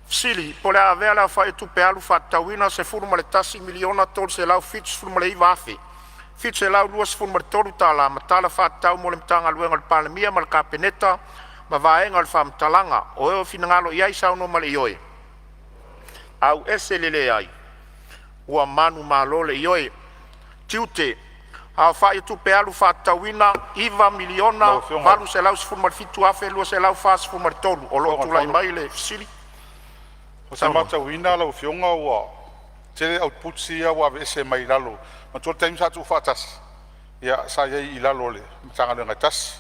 Fesili po o le a avea le aofai o tupe alu faatatauina $11,379,723 ma tala faatatau mo le Matagaluega a le Palemia ma le Kapeneta ma vaega o le faamatalaga. O e ua finagalo ai saunoa ma le ioe, auese le leai, ua manumalo le ioe. Tiute: Aofai o tupe alu faatatauina Lau Afioga $9,817,243. O lo o tulai mai le fesili. O se matauina lau Afioga ua tele outputs ia ua aveese mai lalo. Manatua le taimi sa tuufaatasi, ia sa i ai i lalo o le Matagaluega e tasi.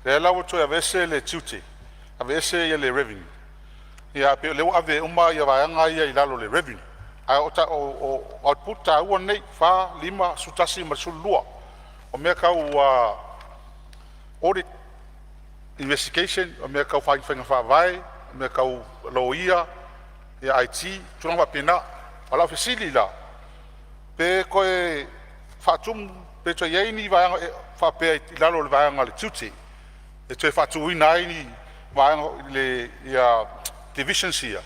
Lea la ua toe aveese le Tiute, aveese le Revenue, ae pei o lea ua ave uma vaega ia i lalo o le Revenue. Ae o output taua nei 4, 5, 11 ma le 12. O mea tau audit Investigation, o mea tau faiga faavae, o mea tau loia, IT, tulaga faapena. O lau fesili la, pe toe faatumu pe toe i ai ni vaega faapea i lalo o le vaega o le Tiute e toe faatuina ai ni vaega ia divisions ia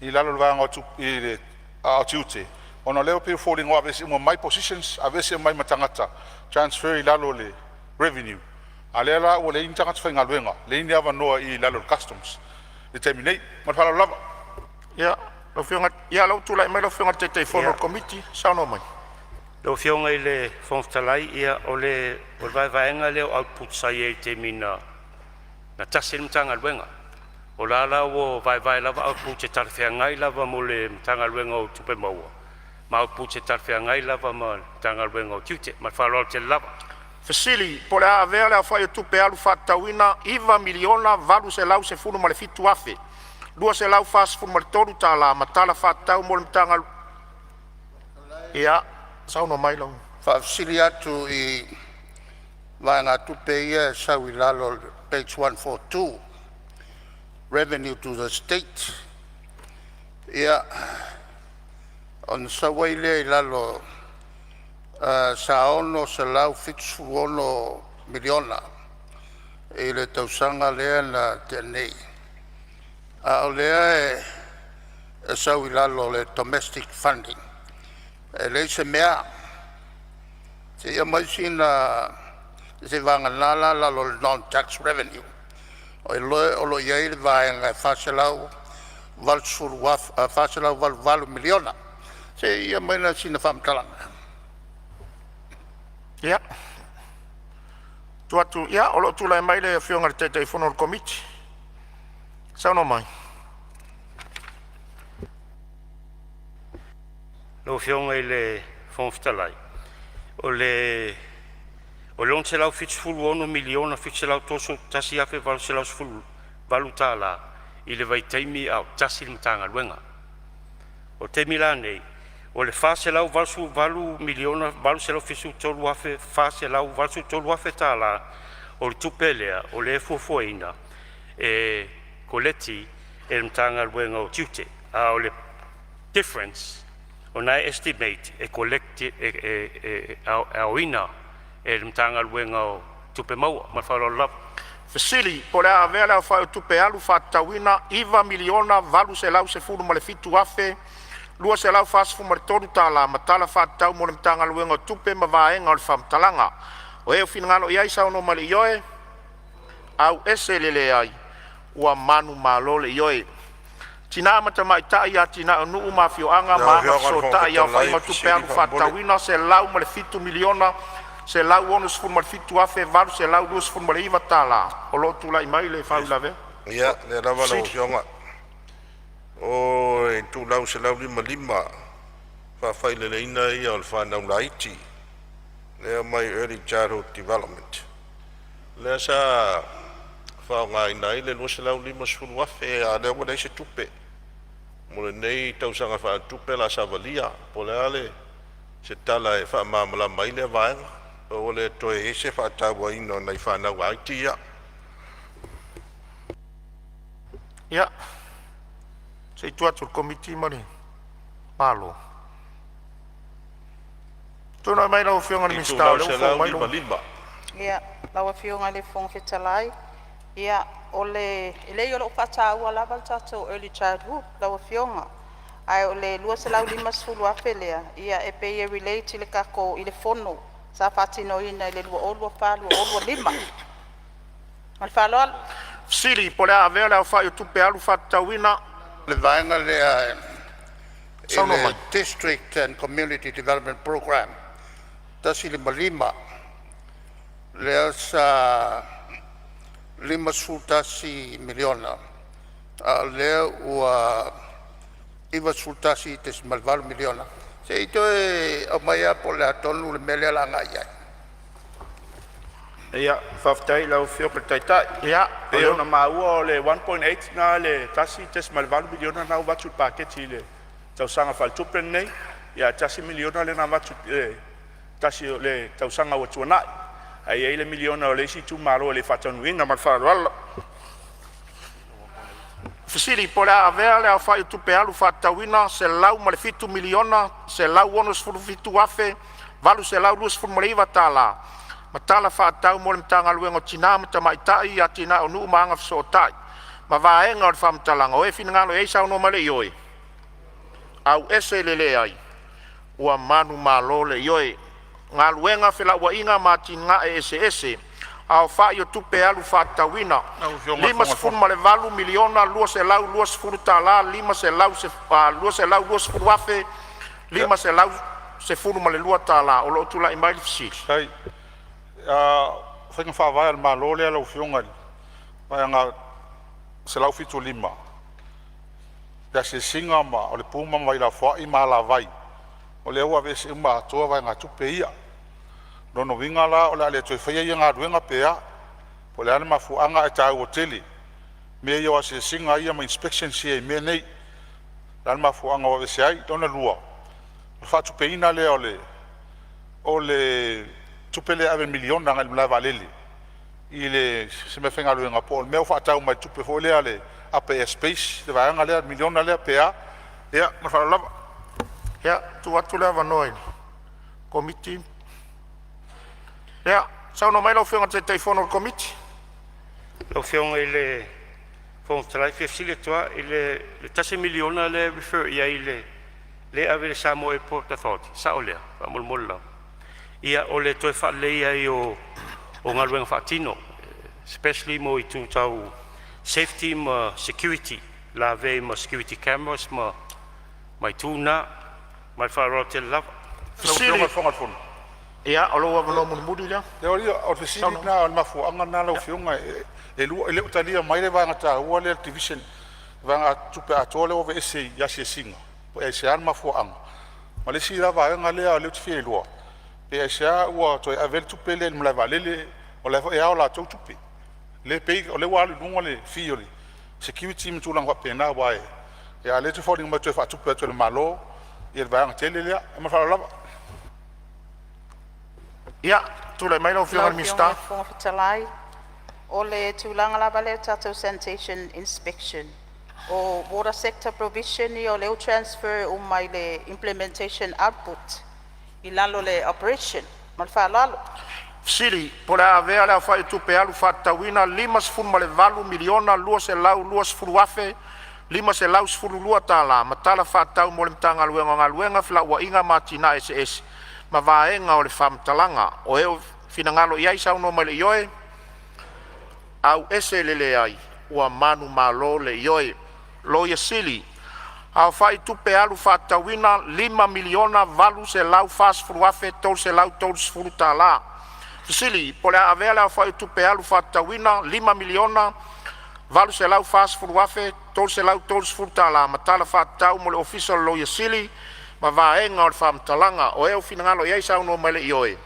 i lalo o le vaega o Tiute, ona o lea e pei e foliga ua aveese uma mai positions, aveese uma ai ma tagata, transfer i lalo o le Revenue, a o lea la ua leai ni tagata faigaluega, leai ni avanoa i lalo o le Customs i le taimi nei. Ma le faaaloalo lava. Ia, lau Afioga, ia lea ua tulai mai lau Afioga i le Taitaifono o le Komiti, saunoa mai. Lau Afioga i le Fofoga Fetalai, ia o le vaevaega lea o outputs sa i ai i le taimi na tasi ai le Matagaluega. O la ua vaevae lava outputs e talafeagai lava mo le Matagaluega o Tupe Maua ma outputs e talafeagai lava ma le Matagaluega o Tiute. Ma le faaaloalo tele lava. Fesili po o le a avea le aofai o tupe alu faatatauina $9,817,243 ma tala faatatau mo le Matagaluega. Ia, saunoa mai lau Faafesili atu i vaegatupe ia e sau i lalo o le page 142 Revenue to the State. Ia, ona sau ai lea i lalo sa $676 miliona i le tausaga lea na tea nei, a o lea e sau i lalo o le domestic funding e leai se mea. Seia aumai sina seiavagana la lalo o le non-tax revenue o lo o i ai le vaega e $488 miliona. Se i aumai sina faamatalaga. Ia, tuu atu, ia o lo o tulai mai le Afioga i le Taitaifono o le Komiti. Saunoa mai. Lau Afioga i le Fofoga Fetalai, o le $676,731,818 i le vaitaimi a o tasi le Matagaluega. O le taimi la lenei, o le $488,873,483 tala o le tupe lea o lea e fuafuaina e koleti e le Matagaluega o Tiute, a o le difference o lena e estimate e collect e aoina e le Matagaluega o Tupe Maua. Ma le faaaloalo lava. Fesili po o le a avea le aofai o tupe alu faatatauina $9,817,243 ma tala faatatau mo le Matagaluega o Tupe ma vaega o le faamatalaga. O e ua finagalo ai saunoa mai i le ioe, auese le leai, ua manumalo le ioe. Tina ma Tamaitai, Atinae o Nuu ma Afioaga Lau ma Afioga i le Fofoga Agafesootai, Fetalai, aofaiga o tupe fesili alu faamolemole. faatatauina $107,167,829. O lo o tulai mai le faauilavea. Ia, lea lava lau Afioga. O itulau e 155, faafailelega ia o le fanau laiti lea e aumai Early Childhood Development, lea sa faaaogaina ai le $250,000 a o lea ua leai se tupe mo lenei tausaga faaletupe o le a savalia. Po o le a se tala e faamalamalama ai lea vaega, pe ua le toe i ai se faatauaina o nai fanau laiti ia. Ia, se i tuu atu i le Komiti ma le Malo. Tulai mai lau Afioga i le Minisita o Itulau lea ua fou mai lou 155. Ia, lau Afioga i le Fofoga Fetalai, ia o le e leai o lo o faataua lava le tatou early childhood lau Afioga, ae o le $250,000 lea, ia e pei e relate i le tatou i le fono sa faatinoina i le 2024/2025. Ma le faaaloalo. Fesili po o le a avea le aofai o tupe alu faatatauina Le vaega lea i Saunoa le mai. District and Community Development Program 155 lea sa $51 miliona a o lea ua $91.8 miliona. Se i toe aumai lava po o le a tonu le mea lea o le a agai i ai. Ia, faafetai i lau Afioga i le Taitai. Ia, E pei ona maua o le 1.8 lena le $1.8 miliona lena ua avatu i le paketi i le tausaga faaletupe lenei, ae $1 miliona lea na avatu i le tasi o le tausaga ua tuanai. Ae i ai le miliona o le isi itumalo e le i faataunuuina. Ma le faaaloalo. Fesili po o le a avea le aofai o tupe alu faatatauina $107,167,829 ma tala faatatau mo le Matagaluega o Tina ma Tamaitai, Atinae o Nuu ma Agafesootai ma Vaega o le Faamatalaga o e finagalo ai saunoa ma le Ioe, auese le leai, ua manumalo le Ioe. Galuega, Felauaiga ma Atinae Eseese, aofai o tupe alu faatatauina $58,220.520 $512. O lo o tulai mai le fesili. O faiga faavae a le Malo lea lau Afioga i le Vaega 175, i asiasiga ma o le pu ma vailafoai ma alavai o lea ua aveese uma atoa vaegatupe ia. O lona uiga la o le a le toe faia ia galuega pe a? Po o le a le mafuaaga ae taua tele mea ia o asiasiga ia ma inspections ia i mea nei. O le a le mafuaaga ua aveese ai? Lona lua, o le faatupeina lea o le tupe lea e ave e miliona agai le malae vaalele i le se meafaigaluega po o le mea ua faatau mai le tupe foi lea a le Upper Airspace le vaega lea le miliona lea pe a? Ia ma le faaaloalo lava. Ia, tuu atu le avanoa i le Komiti. Ia, saunoa mai lau Afioga i le Taitaifono o le Komiti. Lau Afioga i le Fofoga Fetalai e fia fesili atu lava i le $1 miliona lea e refer i ai i le lea e ave i le Samoa Airport Authority, e sao lea? Faamolemole lava. Ia o le toe faaleleia ai o galuega faatino especially mo itu tau safety ma security, lavea ai ma security cameras ma itu na. Ma le faaaloalo tele lava. Ia, o lou avanoa mulimuli lea. O le fesili lena, o le mafuaaga lena lau Afioga e lua, e le o talia mai le vaega taua lea le division le vaegatupe atoa lea ua aveese i asiasiga pe aisea le mafuaaga? Ma le isi la vaega lea o lea ou te fia iloa, pe aisea ua toe ave ai le tupe lea i le malae vaalele o la e foi e ao a latou tupe. Lea e pei o lea ua alu i luga le fee o le security ma tulaga faapena aua e… a o lea e foliga mai e toe faatupe atu e le Malo le vaega tele lea. Ma le faaaloalo lava. Ia, tulai mai lau Afioga i le Minisita. Lau Afioga i le Fofoga Fetalai, o le tulaga lava lea i le tatou Sanitation Inspection, o Water Sector Provision ia o lea ua transfer uma i le Implementation Output i lalo o le Operation. Ma le faaaloalo. Fesili po o le a avea le aofai o tupe alu faatatauina $58,220,512 ma tala faatatau mo le Matagaluega o Galuega, Felauaiga ma Atinae Eseese ma Vaega o le Faamatalaga o e finagalo ai saunoa ma le Ioe, auese le leai, ua manumalo le Ioe. Loia Sili, aofai tupe alu faatatauina $5,840,330. Fesili po o le a avea le aofai o tupe alu faatatauina $5,840,330 ma tala faatatau mo le Ofisa o le Loia Sili ma Vaega o le Faamatalaga. O e finagalo ai saunoa ma le Ioe,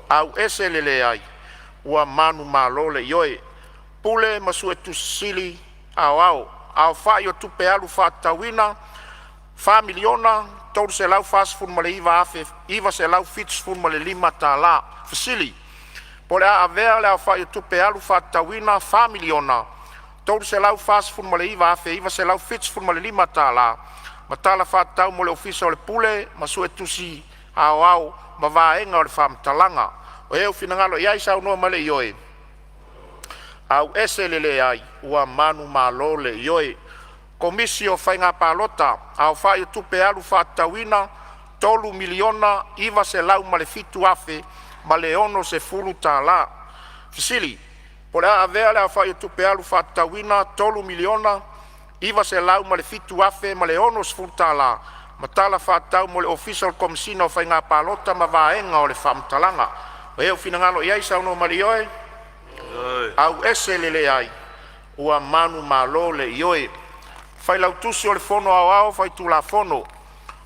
auese le leai, ua manumalo le Ioe. Pule ma Suetusi Sili Aoao, aofai o tupe alu faatatauina $4,349,975. Fesili po o le a avea le aofai o tupe alu faatatauina $4,349,975 ma tala faatatau mo le Ofisa o le Pule ma Suetusi Aoao ma Vaega o le Faamatalaga. O e finagalo ai saunoa ma le Ioe, auese le leai, ua manumalo le Ioe. Komisi o Faiga Palota, aofai o tupe alu faatatauina $3,907,060. Fesili Po o le a avea le aofai o tupe alu faatatauina $3,907,060 ma tala faatatau mo le Ofisa o le Komesina o Faiga Palota ma Vaega o le Faamatalaga. O e finagalo ai saunoa ma le Ioe, auese le leai, ua manumalo le Ioe. Failautusi o le Fono Aoao Faitulafono,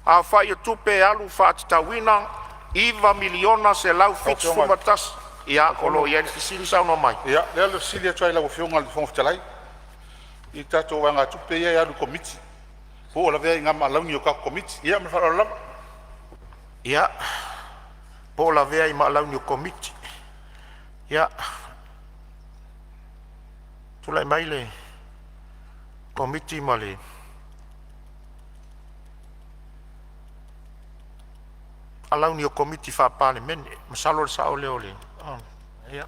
aofai o tupe alu faatatauina $9,171,000. Ia, o lo o i ai le fesili, saunoa mai. Ia, o lea ou te fesili atu ai i lau Afioga i le Fofoga Fetalai i tatou vaegatupe ia e alu i Komiti, po o lavea ai i ma alauni o tatou Komiti. Ia ma le faaaloalo lava. Ia, po o lavea ai ma alauni o Komiti. Ia, tulai mai le Komiti ma le alauni o Komiti Faa-Palemene. Masalo o le sao lea o le… Ia.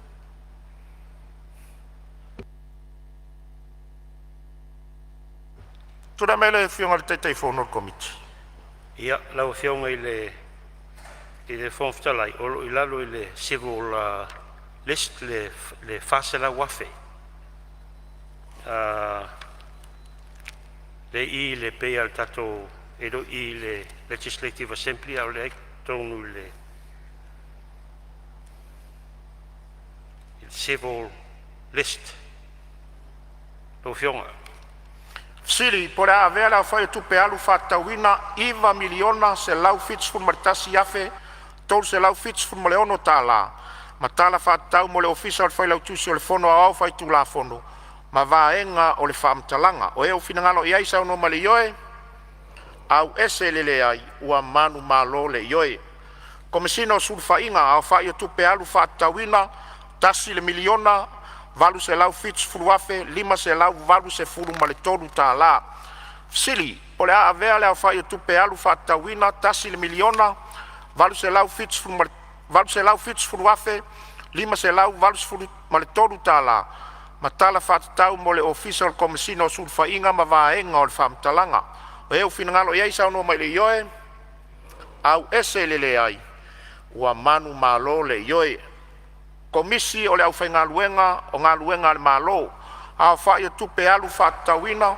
Tulai mai lau Afioga i le Taitaifono o le Komiti. Ia, lau Afioga i le Fofoga Fetalai, o lo o i lalo i le Civil List le $400,000 lea e i i le pei lava o le tatou, e le o i i le Legislative Assembly a o lea e i totonu i le Civil List lau Afioga. Fesili po o le a avea le aofai o tupe alu faatatauina $9,171,376 ma tala faatatau mo le Ofisa o le Failautusi o le Fono Aoao Faitulafono ma Vaega o le Faamatalaga. O e ua finagalo i ai saunoa ma le ioe, auese le leai, ua manumalo le ioe. Komesina o Sulufaiga, aofai o tupe alu faatatauina $1,870,583. Fesili po o le a avea le aofai o tupe alu faatatauina $1,870,583 ma tala faatatau mo le Ofisa o le Komesina o Sulufaiga ma Vaega o le Faamatalaga. O e ua finagalo i ai saunoa mai le ioe, auese le leai, ua manumalo le ioe. Komisi o le Aufaigaluega o Galuega a le Malo, aofai o tupe alu faatatauina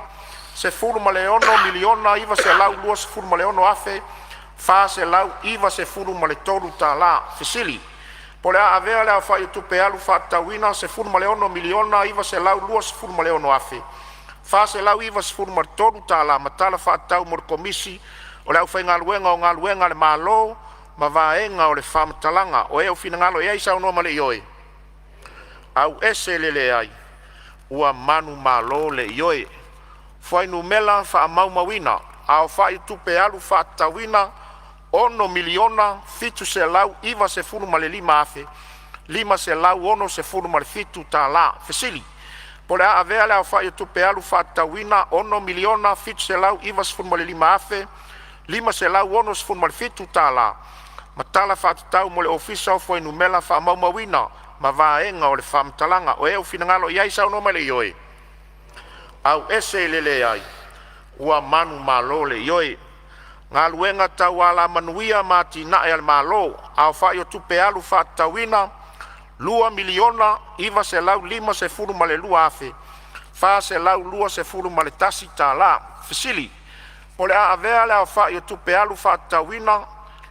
$16,926,493. Fesili po o le a avea le aofai o tupe alu faatatauina $16,926,493 ma tala faatatau mo le Komisi o le Aufaigaluega o Galuega a le Malo ma Vaega o le Faamatalaga. O e ua finagalo i ai saunoa ma le ioe, auese le leai, ua manumalo le ioe. Fuainumera Faamaumauina, aofai o tupe alu faatatauina $6,795,567 tala. Fesili po o le a avea le aofai o tupe alu faatatauina $6,795,567 tala ma tala faatatau mo le Ofisa o Fuainumera Faamaumauina ma Vaega o le Faamatalaga. O e ua finagalo i ai saunoa ma le ioe, auese le leai, ua manumalo le ioe. Galuega Tau Alamanuia ma Atinae a le Malo, aofai o tupe alu faatatauina $2,952,421 tala. Fesili po o le a avea le aofai o tupe alu faatatauina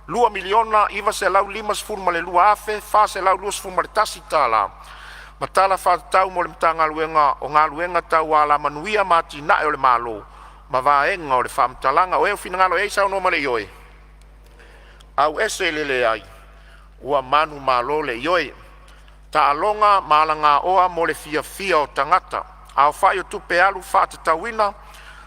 $2,952,421 tala ma tala faatatau mo le Matagaluega o Galuega Tau Alamanuia ma Atinae o le Malo ma Vaega o le Faamatalaga. O e ua finagalo i ai saunoa ma le ioe, auese le leai, ua manumalo le ioe. Taaloga ma Alagaoa mo le Fiafia o Tagata, aofai o tupe alu faatatauina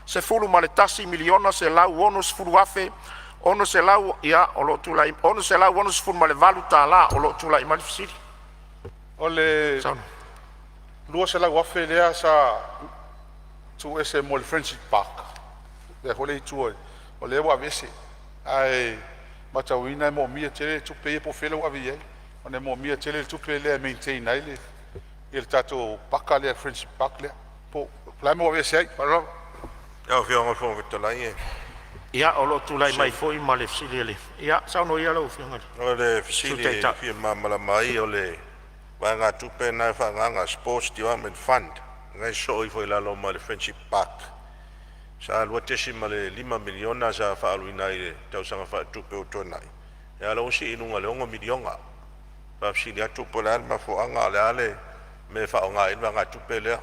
$11,160,600 ia o loo tulai $668 tala o lo o tulai mai le fesili. O le $200,000 lea sa tuu ese mo le Friendship Park lea foi e i tua o lea ua aveese, ae matauina e moomia tele tupe ia poo fea ua ave iai ona e moomia tele le tupe lea e maintain ai le tatou paka lea Friendship Park lea. Po o le a le mea ua aveese ai ma le faaaloalo lava. Lau Afioga i le Fofoga Fetalai… Ia o lo o tulai mai foi ma le fesili a le… Ia saunoa ia lau Afioga i O le le fesili Sui e Taitai. fia malamalama ai o le vaegatupe lena e faaagaaga Sports Development Fund lena e sosoo ifo i lalo ma le Friendship Park sa $2.5 miliona sa faaaluina ai i le tausaga faaletupe ua tuanai, a o lea ua sii i luga i le $6 miliona. E faafesili atu po o le a le mafuaaga a o le a le mea e faaaoga ai le vaegatupe lea?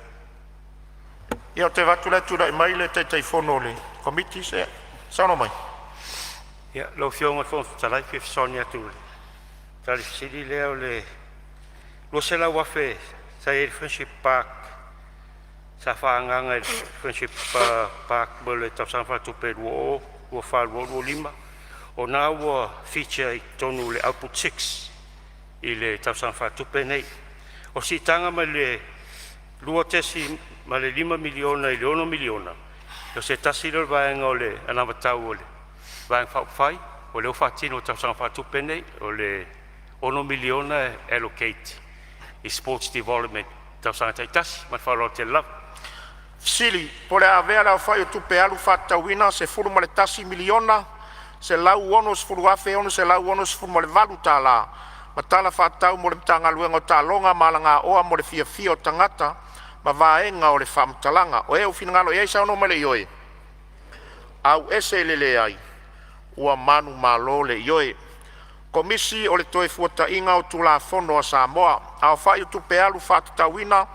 Ia ou te vaai atu o la e tulai mai le Taitaifono o le Komiti, saunoa mai. Ia, lau Afioga i le Fofoga Fetalai e fia fesoasoani atu i le tali i le fesili lea. O le $200,000 sa i ai i le Friendship Park sa faaagaaga i le Friendship Park mo le tausaga faaletupe 2024/2025, o lena ua feature i totonu o le Output 6 i le tausaga faaletupe lenei. O siitaga mai le $2.5 miliona i le $6 miliona, o se tasi lea o vaega o le anavatau o le Vaega Faaupufai o lea ua faatino i le tausaga faaletupe lenei. O le $6 miliona e allocate i sports development i tausaga taitasi. Ma le faaaloalo tele lava. Fesili po o le a avea le aofai o tupe alu faatatauina $11,160,668 ma tala faatatau mo le Matagaluega o Taaloga ma Alagaoa mo le Fiafia o Tagata ma vaega o le faamatalaga. O ai finagalo i ai saunoa mai i le ioe. Auese i le leai. Ua manumalo le Ioe. Komisi o le Toefuataiga o Tulafono a Samoa. Aofai o Tupe Alu faatatauina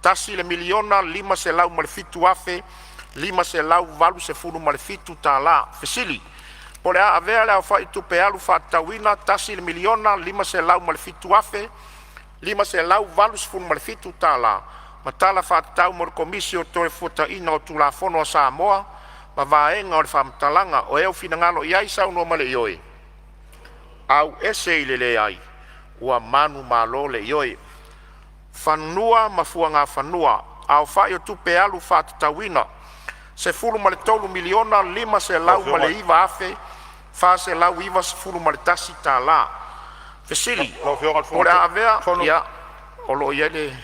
$1,507,587 tala. Fesili: Po o le a avea le aofai o tupe alu faatatauina $1,507,587 tala ma tala faatatau mo le Komisi o le Toefuataiga o Tulafono a Samoa ma vaega o le faamatalaga. O ai finagalo i ai saunoa ma le ioe. Auese i le leai. Ua manumalo le Ioe. Fanua ma Fuagafanua, aofai o tupe alu faatatauina $13,509,491 tala. Fesili: Po o le a avea ia o lo o i ai le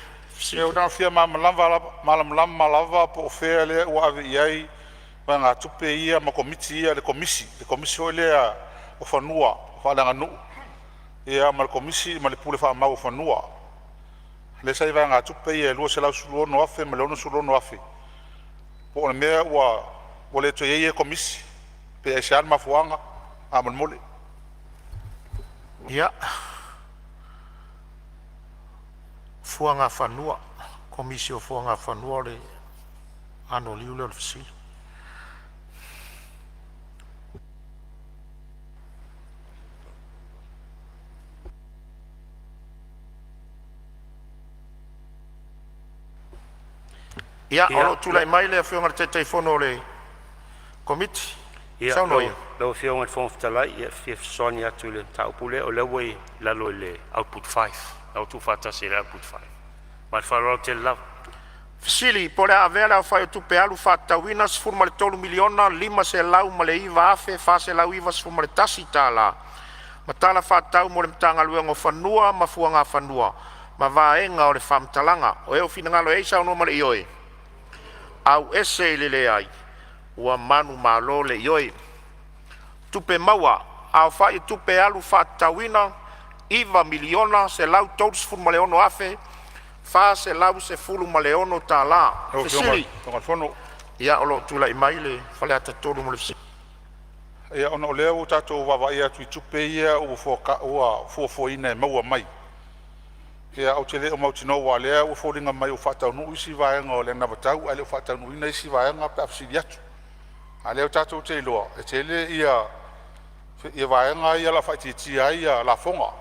Ia na o fia malamalama lava po o fea lea ua ave i ai vaegatupe ia ma Komiti ia, le Komisi foi lea o Fanua Faaleaganuu ia ma le Komisi ma le Pule Faamau o Fanua. Lea sa i ai vaegatupe ia e $216,000 ma le $66,000. Po o le mea ua le toe i ai ia Komisi pe aisea le mafuaaga faamolemole? Ia, Fuagafanua, Komisi o Fuagafanua o le anoliu lea o le fesili. Ia, o lo o tulai mai le Afioga i le Taitaifono o le Komiti. Saunoa ia. Lau Afioga i le Fofoga Fetalai, e fia fesoasoani atu i le mataupu lea, o lea ua i lalo i le Output 5, la ua tuufaatasi e le Output 5. Ma le faaaloalo tele lava. Fesili po o le a avea le aofai o tupe alu faatatauina $13,509,491 tala ma tala faatatau mo le Matagaluega o Fanua ma Fuagafanua ma vaega o le faamatalaga. O ai finagalo i ai saunoa ma le ioe. Auese i le leai. Ua manumalo le Ioe. Tupe Maua: Aofai o tupe alu faatatauina $9,136,416 tala. Fesili. Ia o lo o tulai mai le Faleata 3 mo le fesili. Ia ona o lea ua tatou vaavaai atu i tupe ia ua fuafuaina e maua mai, ia ou te le o mautinoa aua o lea ua foliga mai ua faataunuu isi vaega o le anavatau ae le o faataunuuina isi vaega pe a fesili atu. A o lea tatou te iloa e tele ia vaega ia o le a faaitiitia ai lafoga.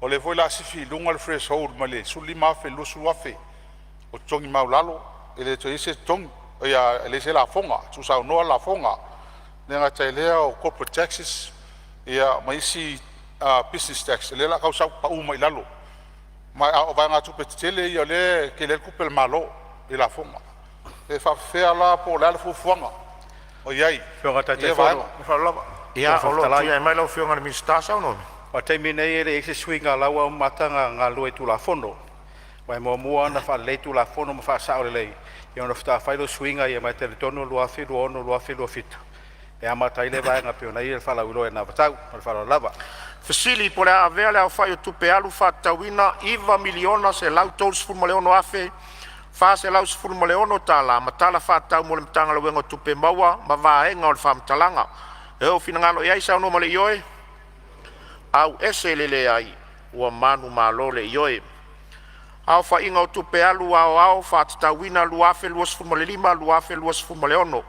O lea foi o le a sifi i luga le threshold mai le $15,000 i le $20,000 o totogi maualalo e le toe i ai se totogi, e leai se lafoga, tuusaunoa le lafoga. E le gata i lea o corporate taxes ma isi business tax lea o le a tau sau pau mai lalo. Ma o vaegatupe tetele ia o lea e tele ai tupe a le Malo i lafoga. Pe faapefea la po o le a le fuafuaga o i ai i lea vaega. Ma le faaaloalo lava. Ia, o lo o tulai mai lau Afioga i le Minisita. Saunoa. O le taimi nei e leai se suiga o la ua amata ona galulue i Tulafono. Aua e muamua ona faalelei Tulafono ma faasao lelei ia ona faatoa fai lea o suiga ia, ma e talitonu o le 2026/2027 e amata ai lea vaega e pei ona i ai le faalauiloa i le anavatau. Ma le faaaloalo lava. Fesili po o le a avea le aofai o tupe alu faatatauina $9,136,416 tala ma tala faatatau mo le Matagaluega o Tupe Maua ma vaega o le faamatalaga. O ai finagalo i ai saunoa ma le ioe. Auese i le leai. Ua manumalo le Ioe. Aofaiga o Tupe Alu Aoao Faatatauina 2025/2026: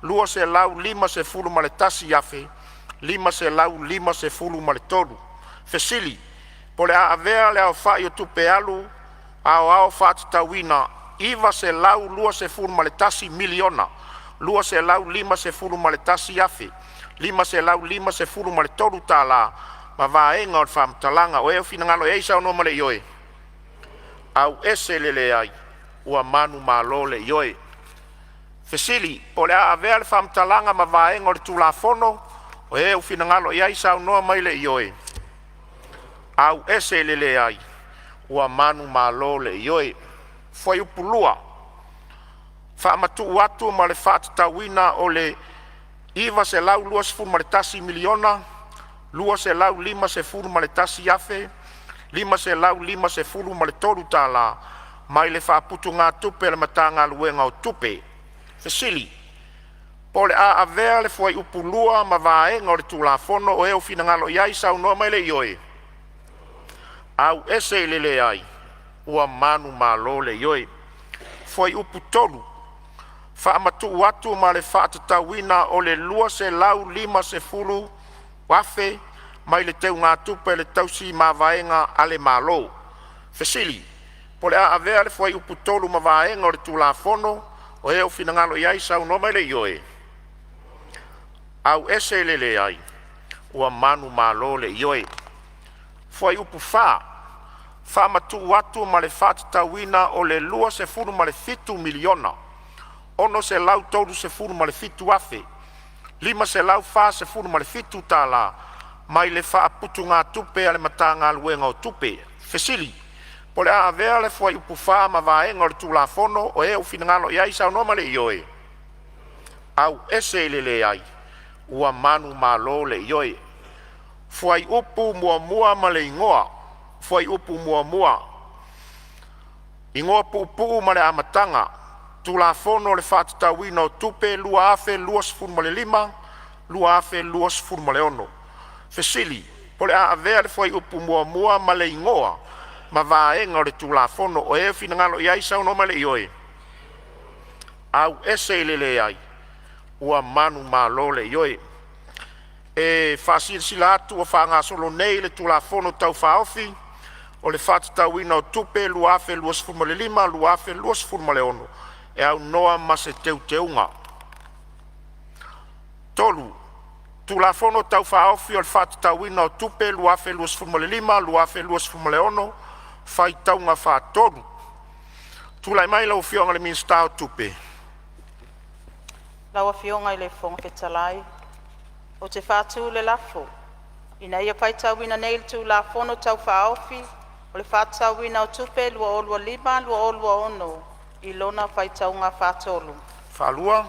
$921,251,553. Fesili: Po o le a avea le aofai o tupe alu aoao faatatauina $921,251,553 tala ma Vaega o le Faamatalaga. O e finagalo i ai saunoa ma le ioe. Auese le leai, ua manumalo le ioe. Fesili: Po o le a avea le faamatalaga ma vaega o le Tulafono? O e ua finagalo i ai saunoa mai le ioe. Auese le leai, ua manumalo le ioe. Fuaiupu 2: Faamatuu atu ma le faatatauina o le $921,251,553 mai le Faaputugatupe a le Matagaluega o Tupe. Fesili: Po o le a avea le Fuaiupu 2 ma Vaega o le Tulafono? O e ua finagalo i ai saunoa mai le ioe. Auese le leai, ua manumalo le ioe. Fuaiupu 3: Faamatuu atu ma le faatatauina o le $250,000 mai le Teugatupe a le Tausi Mavaega a le Malo. Fesili: Po o le a avea le Fuaiupu 3 ma Vaega o le Tulafono? O e ua finagalo i ai saunoa mai le ioe. Auese le leai, ua manumalo le ioe. Fuaiupu 4: Faamatuu atu ma le faatatauina o le $27,637,547 tala mai le Faaputugatupe a le Matagaluega o Tupe. Fesili: Po o le a avea le Fuaiupu 4 ma Vaega o le Tulafono? O e ua finagalo i ai saunoa ma le ioe. Auese le leai, ua manumalo le ioe. Fuaiupu 1 ma le Igoa: Fuaiupu 1, Igoa Puupuu ma le Amataga, Tulafono o le Faatatauina o Tupe 2025/2026. Fesili: Po o le a avea le Fuaiupu 1 ma le Igoa ma Vaega o le Tulafono? O e finagalo i ai saunoa mai le ioe. Auese i le leai, ua manumalo le ioe. E faasilasila atu ua faagasolo nei le Tulafono Tau Faaofi o le Faatatauina o Tupe 2025/2026 e aunoa ma se teuteuga. 3. Tulafono Tau Faaofi o le Faatatauina o Tupe 2025/2026 Faitauga Faatolu. Tulai mai lau Afioga i le Minisita o Tupe. Lau Afioga i le Fofoga Fetalai, ou te faatu le lafo, Ina ia faitauina nei le Tulafono Tau Faaofi o le Faatatauina o Tupe 2025/2026 i lona faitauga faatolu. Faalua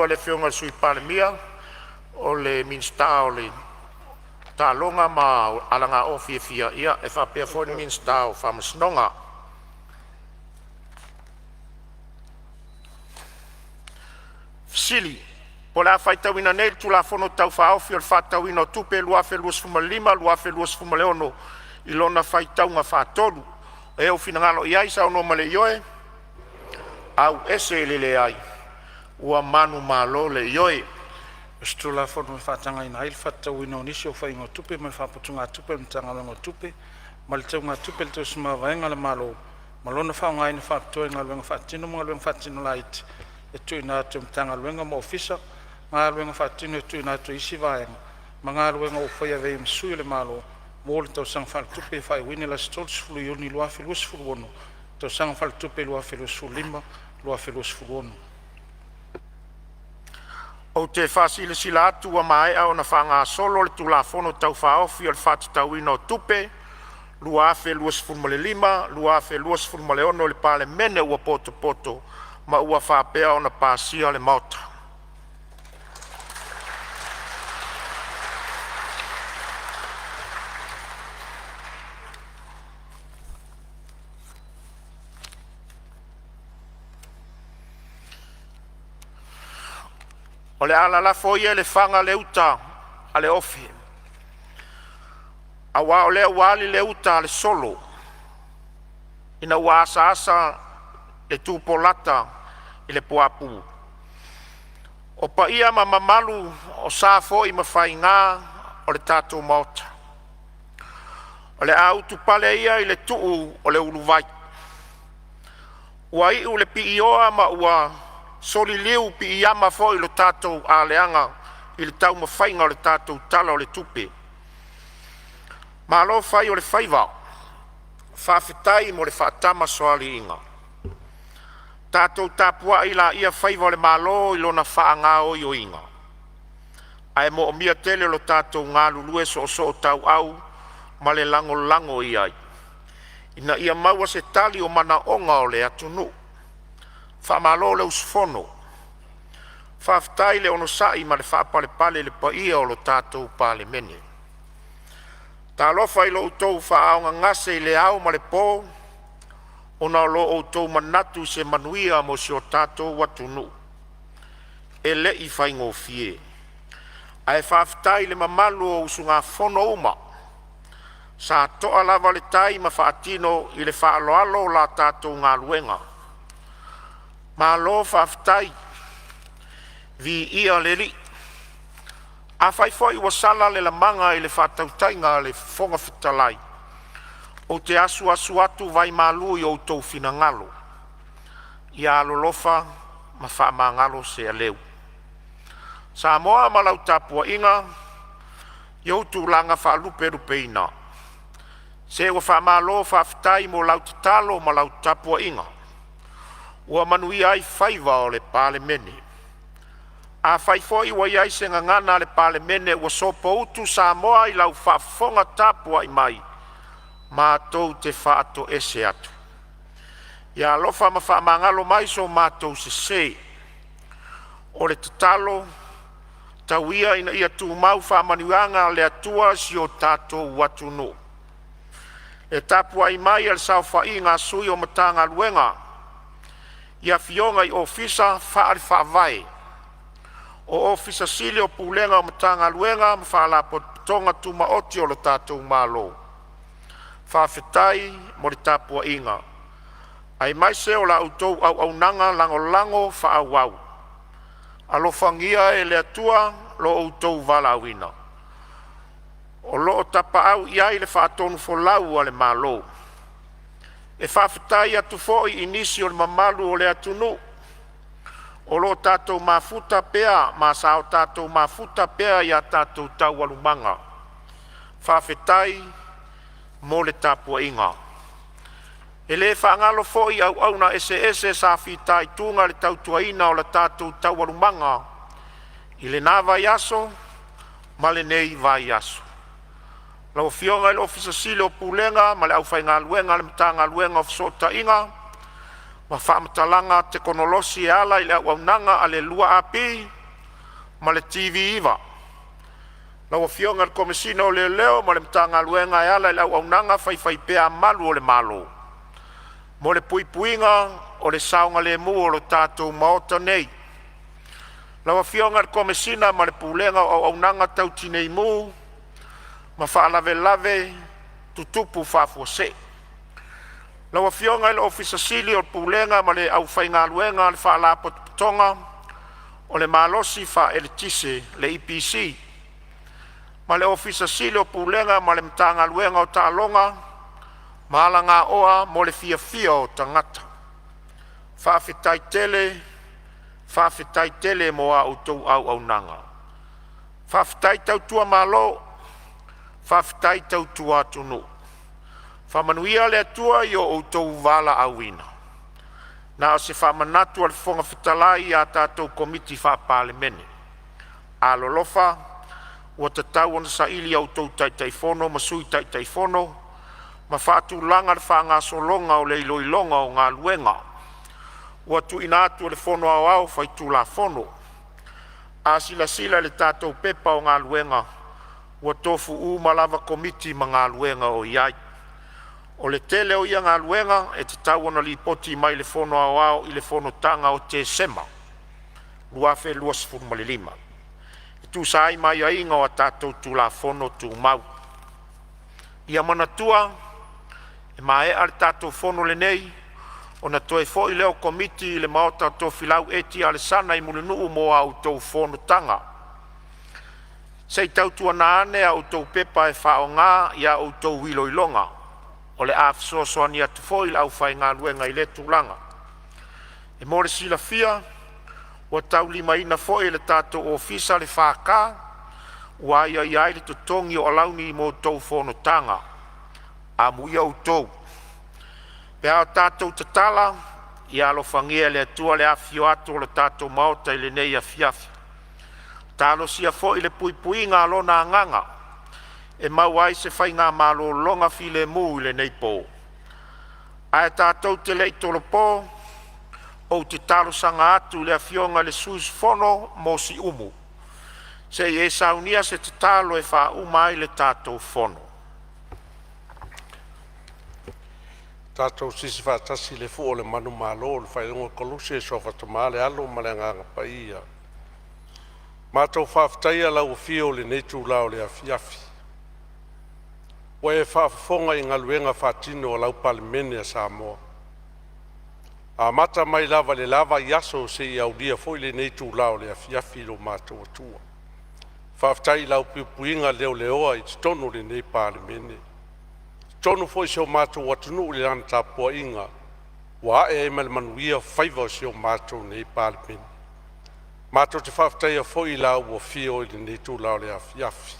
le Afioga i le Sui Palemia o le Minisita o Taaloga ma Alagaoa Fiafia e faapea foi le Minisita o Faamasinoga. Fesili: Po o le a faitauina nei le Tulafono Tau Faaofi o le Faatatauina o Tupe 2025/2026 i lona faitauga faatolu. O e ua finagalo i ai saunoa ma le ioe. Auese le leai, ua manumalo le ioe. O se Tulafono e faatagaina ai le faatatauina o nisi o faiga o tupe mai le Faaputugatupe a le Matagaluega o Tupe ma le Teugatupe a le Tusi Mavaega a le Malo ma lona faaaogaina faapitoa i galuega faatino ma galuega faatino laiti e tuuina atu e Matagaluega ma Ofisa, galuega faatino e tuuina atu e isi Vaega ma galuega ua faia e avea ai ma sui o le Malo mo le tausaga faaletupe e faaiuina i le aso 30 Iuni 2026, tausaga faaletupe 2025/2026. Ou te faasilasila atu ua maea ona faagasolo le Tulafono Tau Faaofi o le Faatatauina o Tupe 2025/2026 i le Palemene ua potopoto ma ua faapea ona pasia e le Maota. O le a lalafo ia i le faga le uta a le ofi, aua o lea ua ali le uta a le solo ina ua asaasa le tupolata i le puapū. O paia ma mamalu o sa foi ma faiga o le tatou Maota, o le a utupale ia i le tuu o le uluvai, ua iu le piioa ma ua soliliu piiama foi lo tatou aleaga i le taumafaiga o le tatou Tala o le Tupe. Malo fai o le faiva, faafetai mo le faatamasoaliiga. Tatou tapuai laia faiva o le Malo i lona faagaoioiga, ae moomia tele lo tatou galulue soosootauau ma le lagolago i ai, ina ia maua se tali o manaoga o le atunuu. Faamalo le usufono, faafetai le onosai ma le faapalepale i le paia o le tatou Palemene. Talofa i lo outou faaaaogagase i le ao ma le po ona o lo outou manatu i se manuia mo si o tatou atunuu, e le i faigofie. Ae faafetai i le mamalu o usugafono uma sa toa lava le tai ma faatino i le faaaloalo la tatou galuega. Malo faafetai, viia le Alii. Afai foi ua sala le lamaga i le faatautaiga a le Fofoga Fetalai, ou te asuasu atu vaimalu i outou finagalo ia alolofa ma faamagalo se aleu. Samoa ma lau tapuaiga, i ou tulaga faalupelupeina, se ua faamalo faafetai mo lau tatalo ma lau tapuaiga ua manuia ai faiva o le Palemene. Afai foi ua i ai se gagana a le Palemene ua sopoutu Samoa i lau faafofoga tapuai mai, matou te faatoese atu, ia alofa ma faamagalo mai so matou sese. O le tatalo, tau ia ina ia tumau faamanuiaga a le Atua i si o tatou atunuu. Le tapuai mai a le saofaiga a sui o Matagaluega i afioga i Ofisa Faale-Faavae, o Ofisa Sili o Pulega o Matagaluega ma Faalapotopotoga Tumaoti a le tatou Malo, faafetai mo le tapuaiga aemaise o la outou auaunaga lagolago faaauau. Alofagia e le Atua lo outou valaauina o lo o tapaau i ai le faatonufolau a le Malo. E faafetai atu foi i nisi o le mamalu o le atunuu o lo o tatou mafuta pea ma sa o tatou mafuta pea i a tatou taualumaga. Faafetai mo le tapuaiga. E le faagalo foi auauna eseese sa fitaituga i le tautuaina o la tatou taualumaga i lena vaiaso ma lenei vaiaso. Lau Afioga i le Ofisa Sili o Pulega ma le aufaigaluega a le Matagaluega o Fesootaiga ma Faamatalaga Tekonolosi e ala i le auaunaga a le 2AP ma le TV9. Lau Afioga i le Komesina o Leoleo ma le Matagaluega e ala i le auaunaga faifaipea a malu o le Malo mo le puipuiga o le saogalemu o le tatou Maota nei. Lau Afioga i le Komesina ma le Pulega o Auaunaga Tau Tinei Mu ma Faalavelave Tutupu Faafuasei. Lau Afioga i le Ofisa Sili o Pulega ma le aufaigaluega a le Faalapotopotoga o le Malosi Faaeletise le EPC ma le Ofisa Sili o Pulega ma le Matagaluega o Taaloga ma Alagaoa mo le Fiafia o Tagata. Faafetai tele, faafetai tele mo a outou auaunaga. Faafetai tautua malo, faafetai tautua atunuu. Faamanuia le Atua i lo outou valaauina. Na o se faamanatu a le Fofoga Fetalai i a tatou Komiti Faa-Palemene, alolofa ua tatau ona saili a outou Taitaifono ma Sui Taitaifono ma faatulaga le faagasologa o le iloiloga o galuega ua tuuina atu e le Fono Aoao Faitulafono. A silasila i le tatou Pepa o Galuega, ua tofu uma lava Komiti ma galuega o i ai. O le tele o ia galuega e tatau ona lipoti mai i le Fono Aoao i le fonotaga o Tesema 2025 e tusa ai ma aiaiga o a tatou Tulafono Tumau. Ia manatua, e maea le tatou fono lenei ona toe foi lea o Komiti i le maota o Tofilau Eti Alesana i Mulinuu mo a outou fonotaga. Se i tautuana ane a outou pepa e faaaoga i a outou iloiloga, o le a fesoasoani atu foi le aufaigaluega i lea tulaga. E mo le silafia, ua taulimaina foi e le tatou ofisa le FK ua aiaia ai le totogi o alauni mo a outou fonotaga. Amuia outou. Pe a tatou tatala, ia alofagia e le Atua le afifio atu o le tatou Maota i lenei afiafi. Talosia foi le puipuiga a Lona Agaga e maua ai se faigamalologa filemu i lenei po. Ae tatou te le i tolopo, ou te talosaga atu i le Afioga i le sui usufono mo Siumu se i e saunia se tatalo e faauma ai le tatou fono. Tatou sisi faatasi i le fua o le manumalo i le faailuga o Koluse, i le suafa Tama, le Alo ma le Agaga Paia. Matou te faafetaia lau afio i lenei itula o le afiafi ua e faafofoga i galuega faatino a lau Palemene a Samoa, amata mai lava i le la vaiaso seia aulia foi lenei itula o le afiafi lo matou Atua. Faafetai i lau puipuiga leleoa i totonu o lenei Palemene, totonu foi o si o matou atunuu i lana tapuaiga ua ae ai ma le manuia faiva o si o matou nei Palemene. Matou te faafetaia foi lau afio i lenei itula o le afiafi,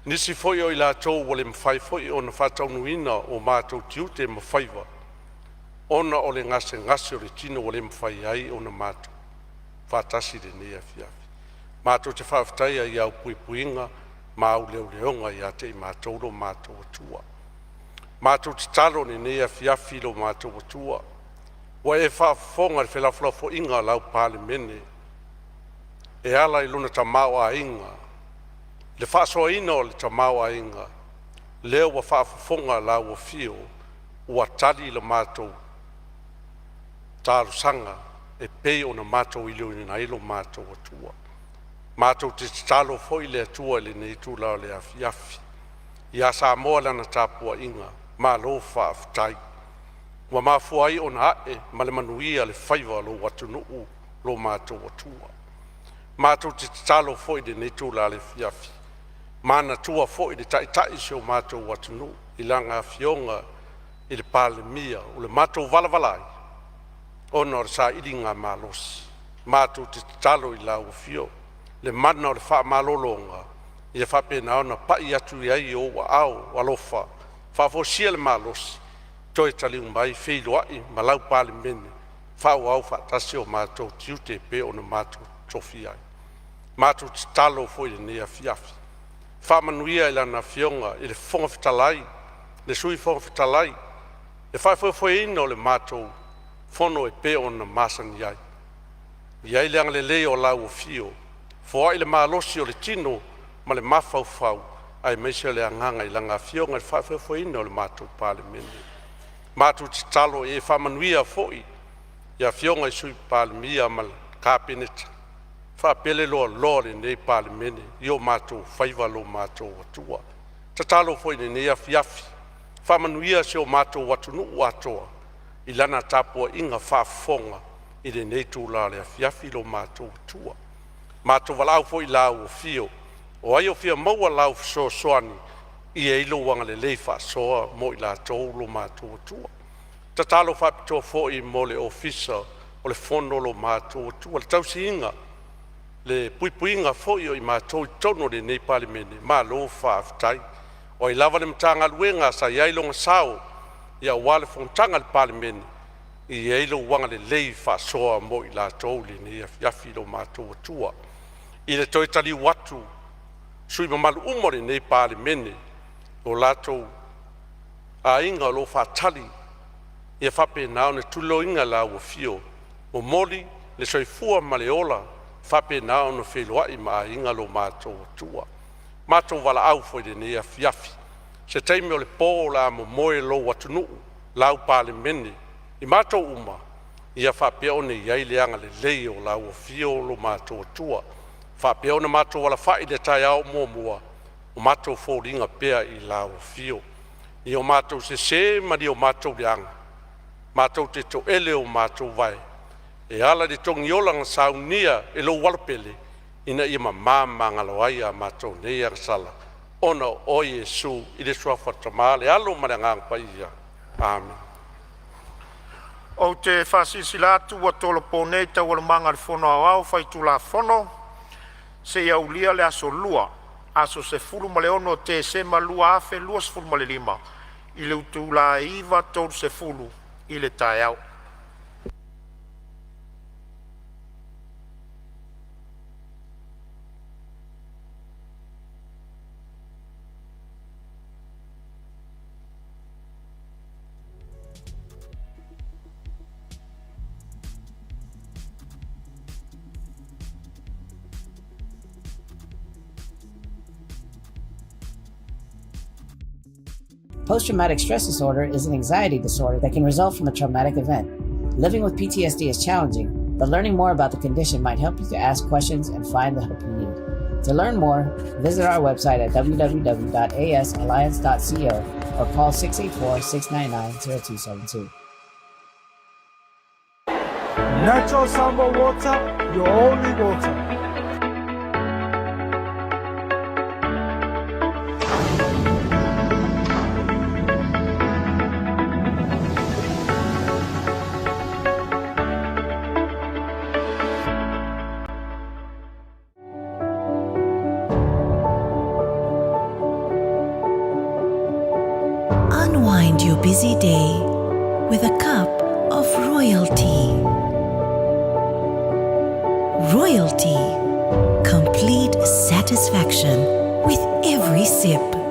nisi foi o i latou ua le mafai foi ona faataunuuina o matou tiute ma faiva ona o le gasegase o le tino ua le mafai ai ona matou faatasi i lenei afiafi. Matou te faafetaia i au puipuiga ma au leoleoga ia te i matou lo matou Atua. Matou tatalo i lenei afiafi i lo matou Atua, ua e faafofoga i le felafolafoaiga a lau Palemene e ala i lona tamaoaiga, le faasoaina o le tamaoaiga, lea ua faafofoga lau afio ua tali la matou talosaga e pei ona matou iloiloina ai lo matou Atua. Matou te tatalo foi le Atua i lenei itula o le afiafi ia Samoa i lana tapuaiga, malo faafetai. Ua mafua ai ona ae ma le manuia le faiva o lou atunuu lo matou Atua. Matou te tatalo foi i lenei itula afiafi, manatua foi le Taitai o si o matou atunuu i Lana Afioga i le Palemia o le matou valavala ai ona o le sailigamalosi. Matou te tatalo i lau Afio le mana o le faamalologa ia faapena ona pai atu i ai i ou aao alofa, faafoisia le malosi toe taliu mai feiloai ma lau Palemene, faaauau faatasi o matou tiute e pei ona matou totofi ai. Matou te tatalo foi i lenei afiafi, faamanuia i Lana Afioga i le Fofoga Fetalai, le Sui Fofoga Fetalai, le faafoefoeina o le matou fono e pei ona masani ai. I ai le agalelei o lau afio, foai le malosi o le tino ma le mafaufau aemaise o le agaga i Lana Afioga i le faafoefoeina o le matou Palemene. Matou te tatalo ia e faamanuia foi i afioga i Sui Palemia ma le Kapeneta faapea le loaloa o lenei Palemene i o matou faiva lo matou Atua. Tatalo foi i lenei afiafi, faamanuia si o matou atunuu atoa i lana tapuaiga faafofoga i lenei itula o le afiafi lo matou Atua. Matou valaau foi i lau afio, o ai o fia maua lau fesoasoani, ia i ai lou agalelei faasoa mo i latou lo matou Atua. Tatalo faapitoa foi mo le Ofisa o le Fono lo matou Atua, le tausiga, le puipuiga foi o i matou i totonu o lenei Palemene, malo faafetai. O ai lava le Matagaluega sa i ai lona sao aua le fonotaga a le Palemene, ia i ai lou agalelei faasoa mo i latou i lenei afiafi lo matou Atua. I le toe taliu atu o sui usufono mamalu uma o lenei Palemene o latou aiga o lo o faatali, ia faapena ona tuliloaina e lau afio, momoli le soifua ma le ola faapena ona feiloai ma aiga lo matou Atua. Matou valaau foi i lenei afiafi, se taimi o le po o le a momoe lou atunuu, lau Palemene i matou uma, ia faapea ona i ai le agalelei o lau afio lo matou Atua, faapea ona matou alafai i le taeao muamua, o matou foliga pea i lau afio. I o matou sese ma ni o matou leaga, matou te toele o matou vae e ala i le togiola na saunia e lou Alopele ina ia mama magalo ai a matou nei agasala ona o oe Iesu, i le suafa o le Tama le Alo ma le Agaga Paia. Amene. Ou te faasilasila atu ua tolopo nei Taualumaga a le Fono Aoao Faitulafono seia aulia le aso Lua, aso 16 o Tesema 2025 i le itula e 9:30 i le taeao. Post traumatic stress disorder is an anxiety disorder that can result from a traumatic event. Living with PTSD is challenging, but learning more about the condition might help you to ask questions and find the help you need. To learn more, visit our website at www.asalliance.co or call 684 699 0272. Natural Samoa water, your only water. Unwind your busy day with a cup of royalty. Royalty. Complete satisfaction with every sip.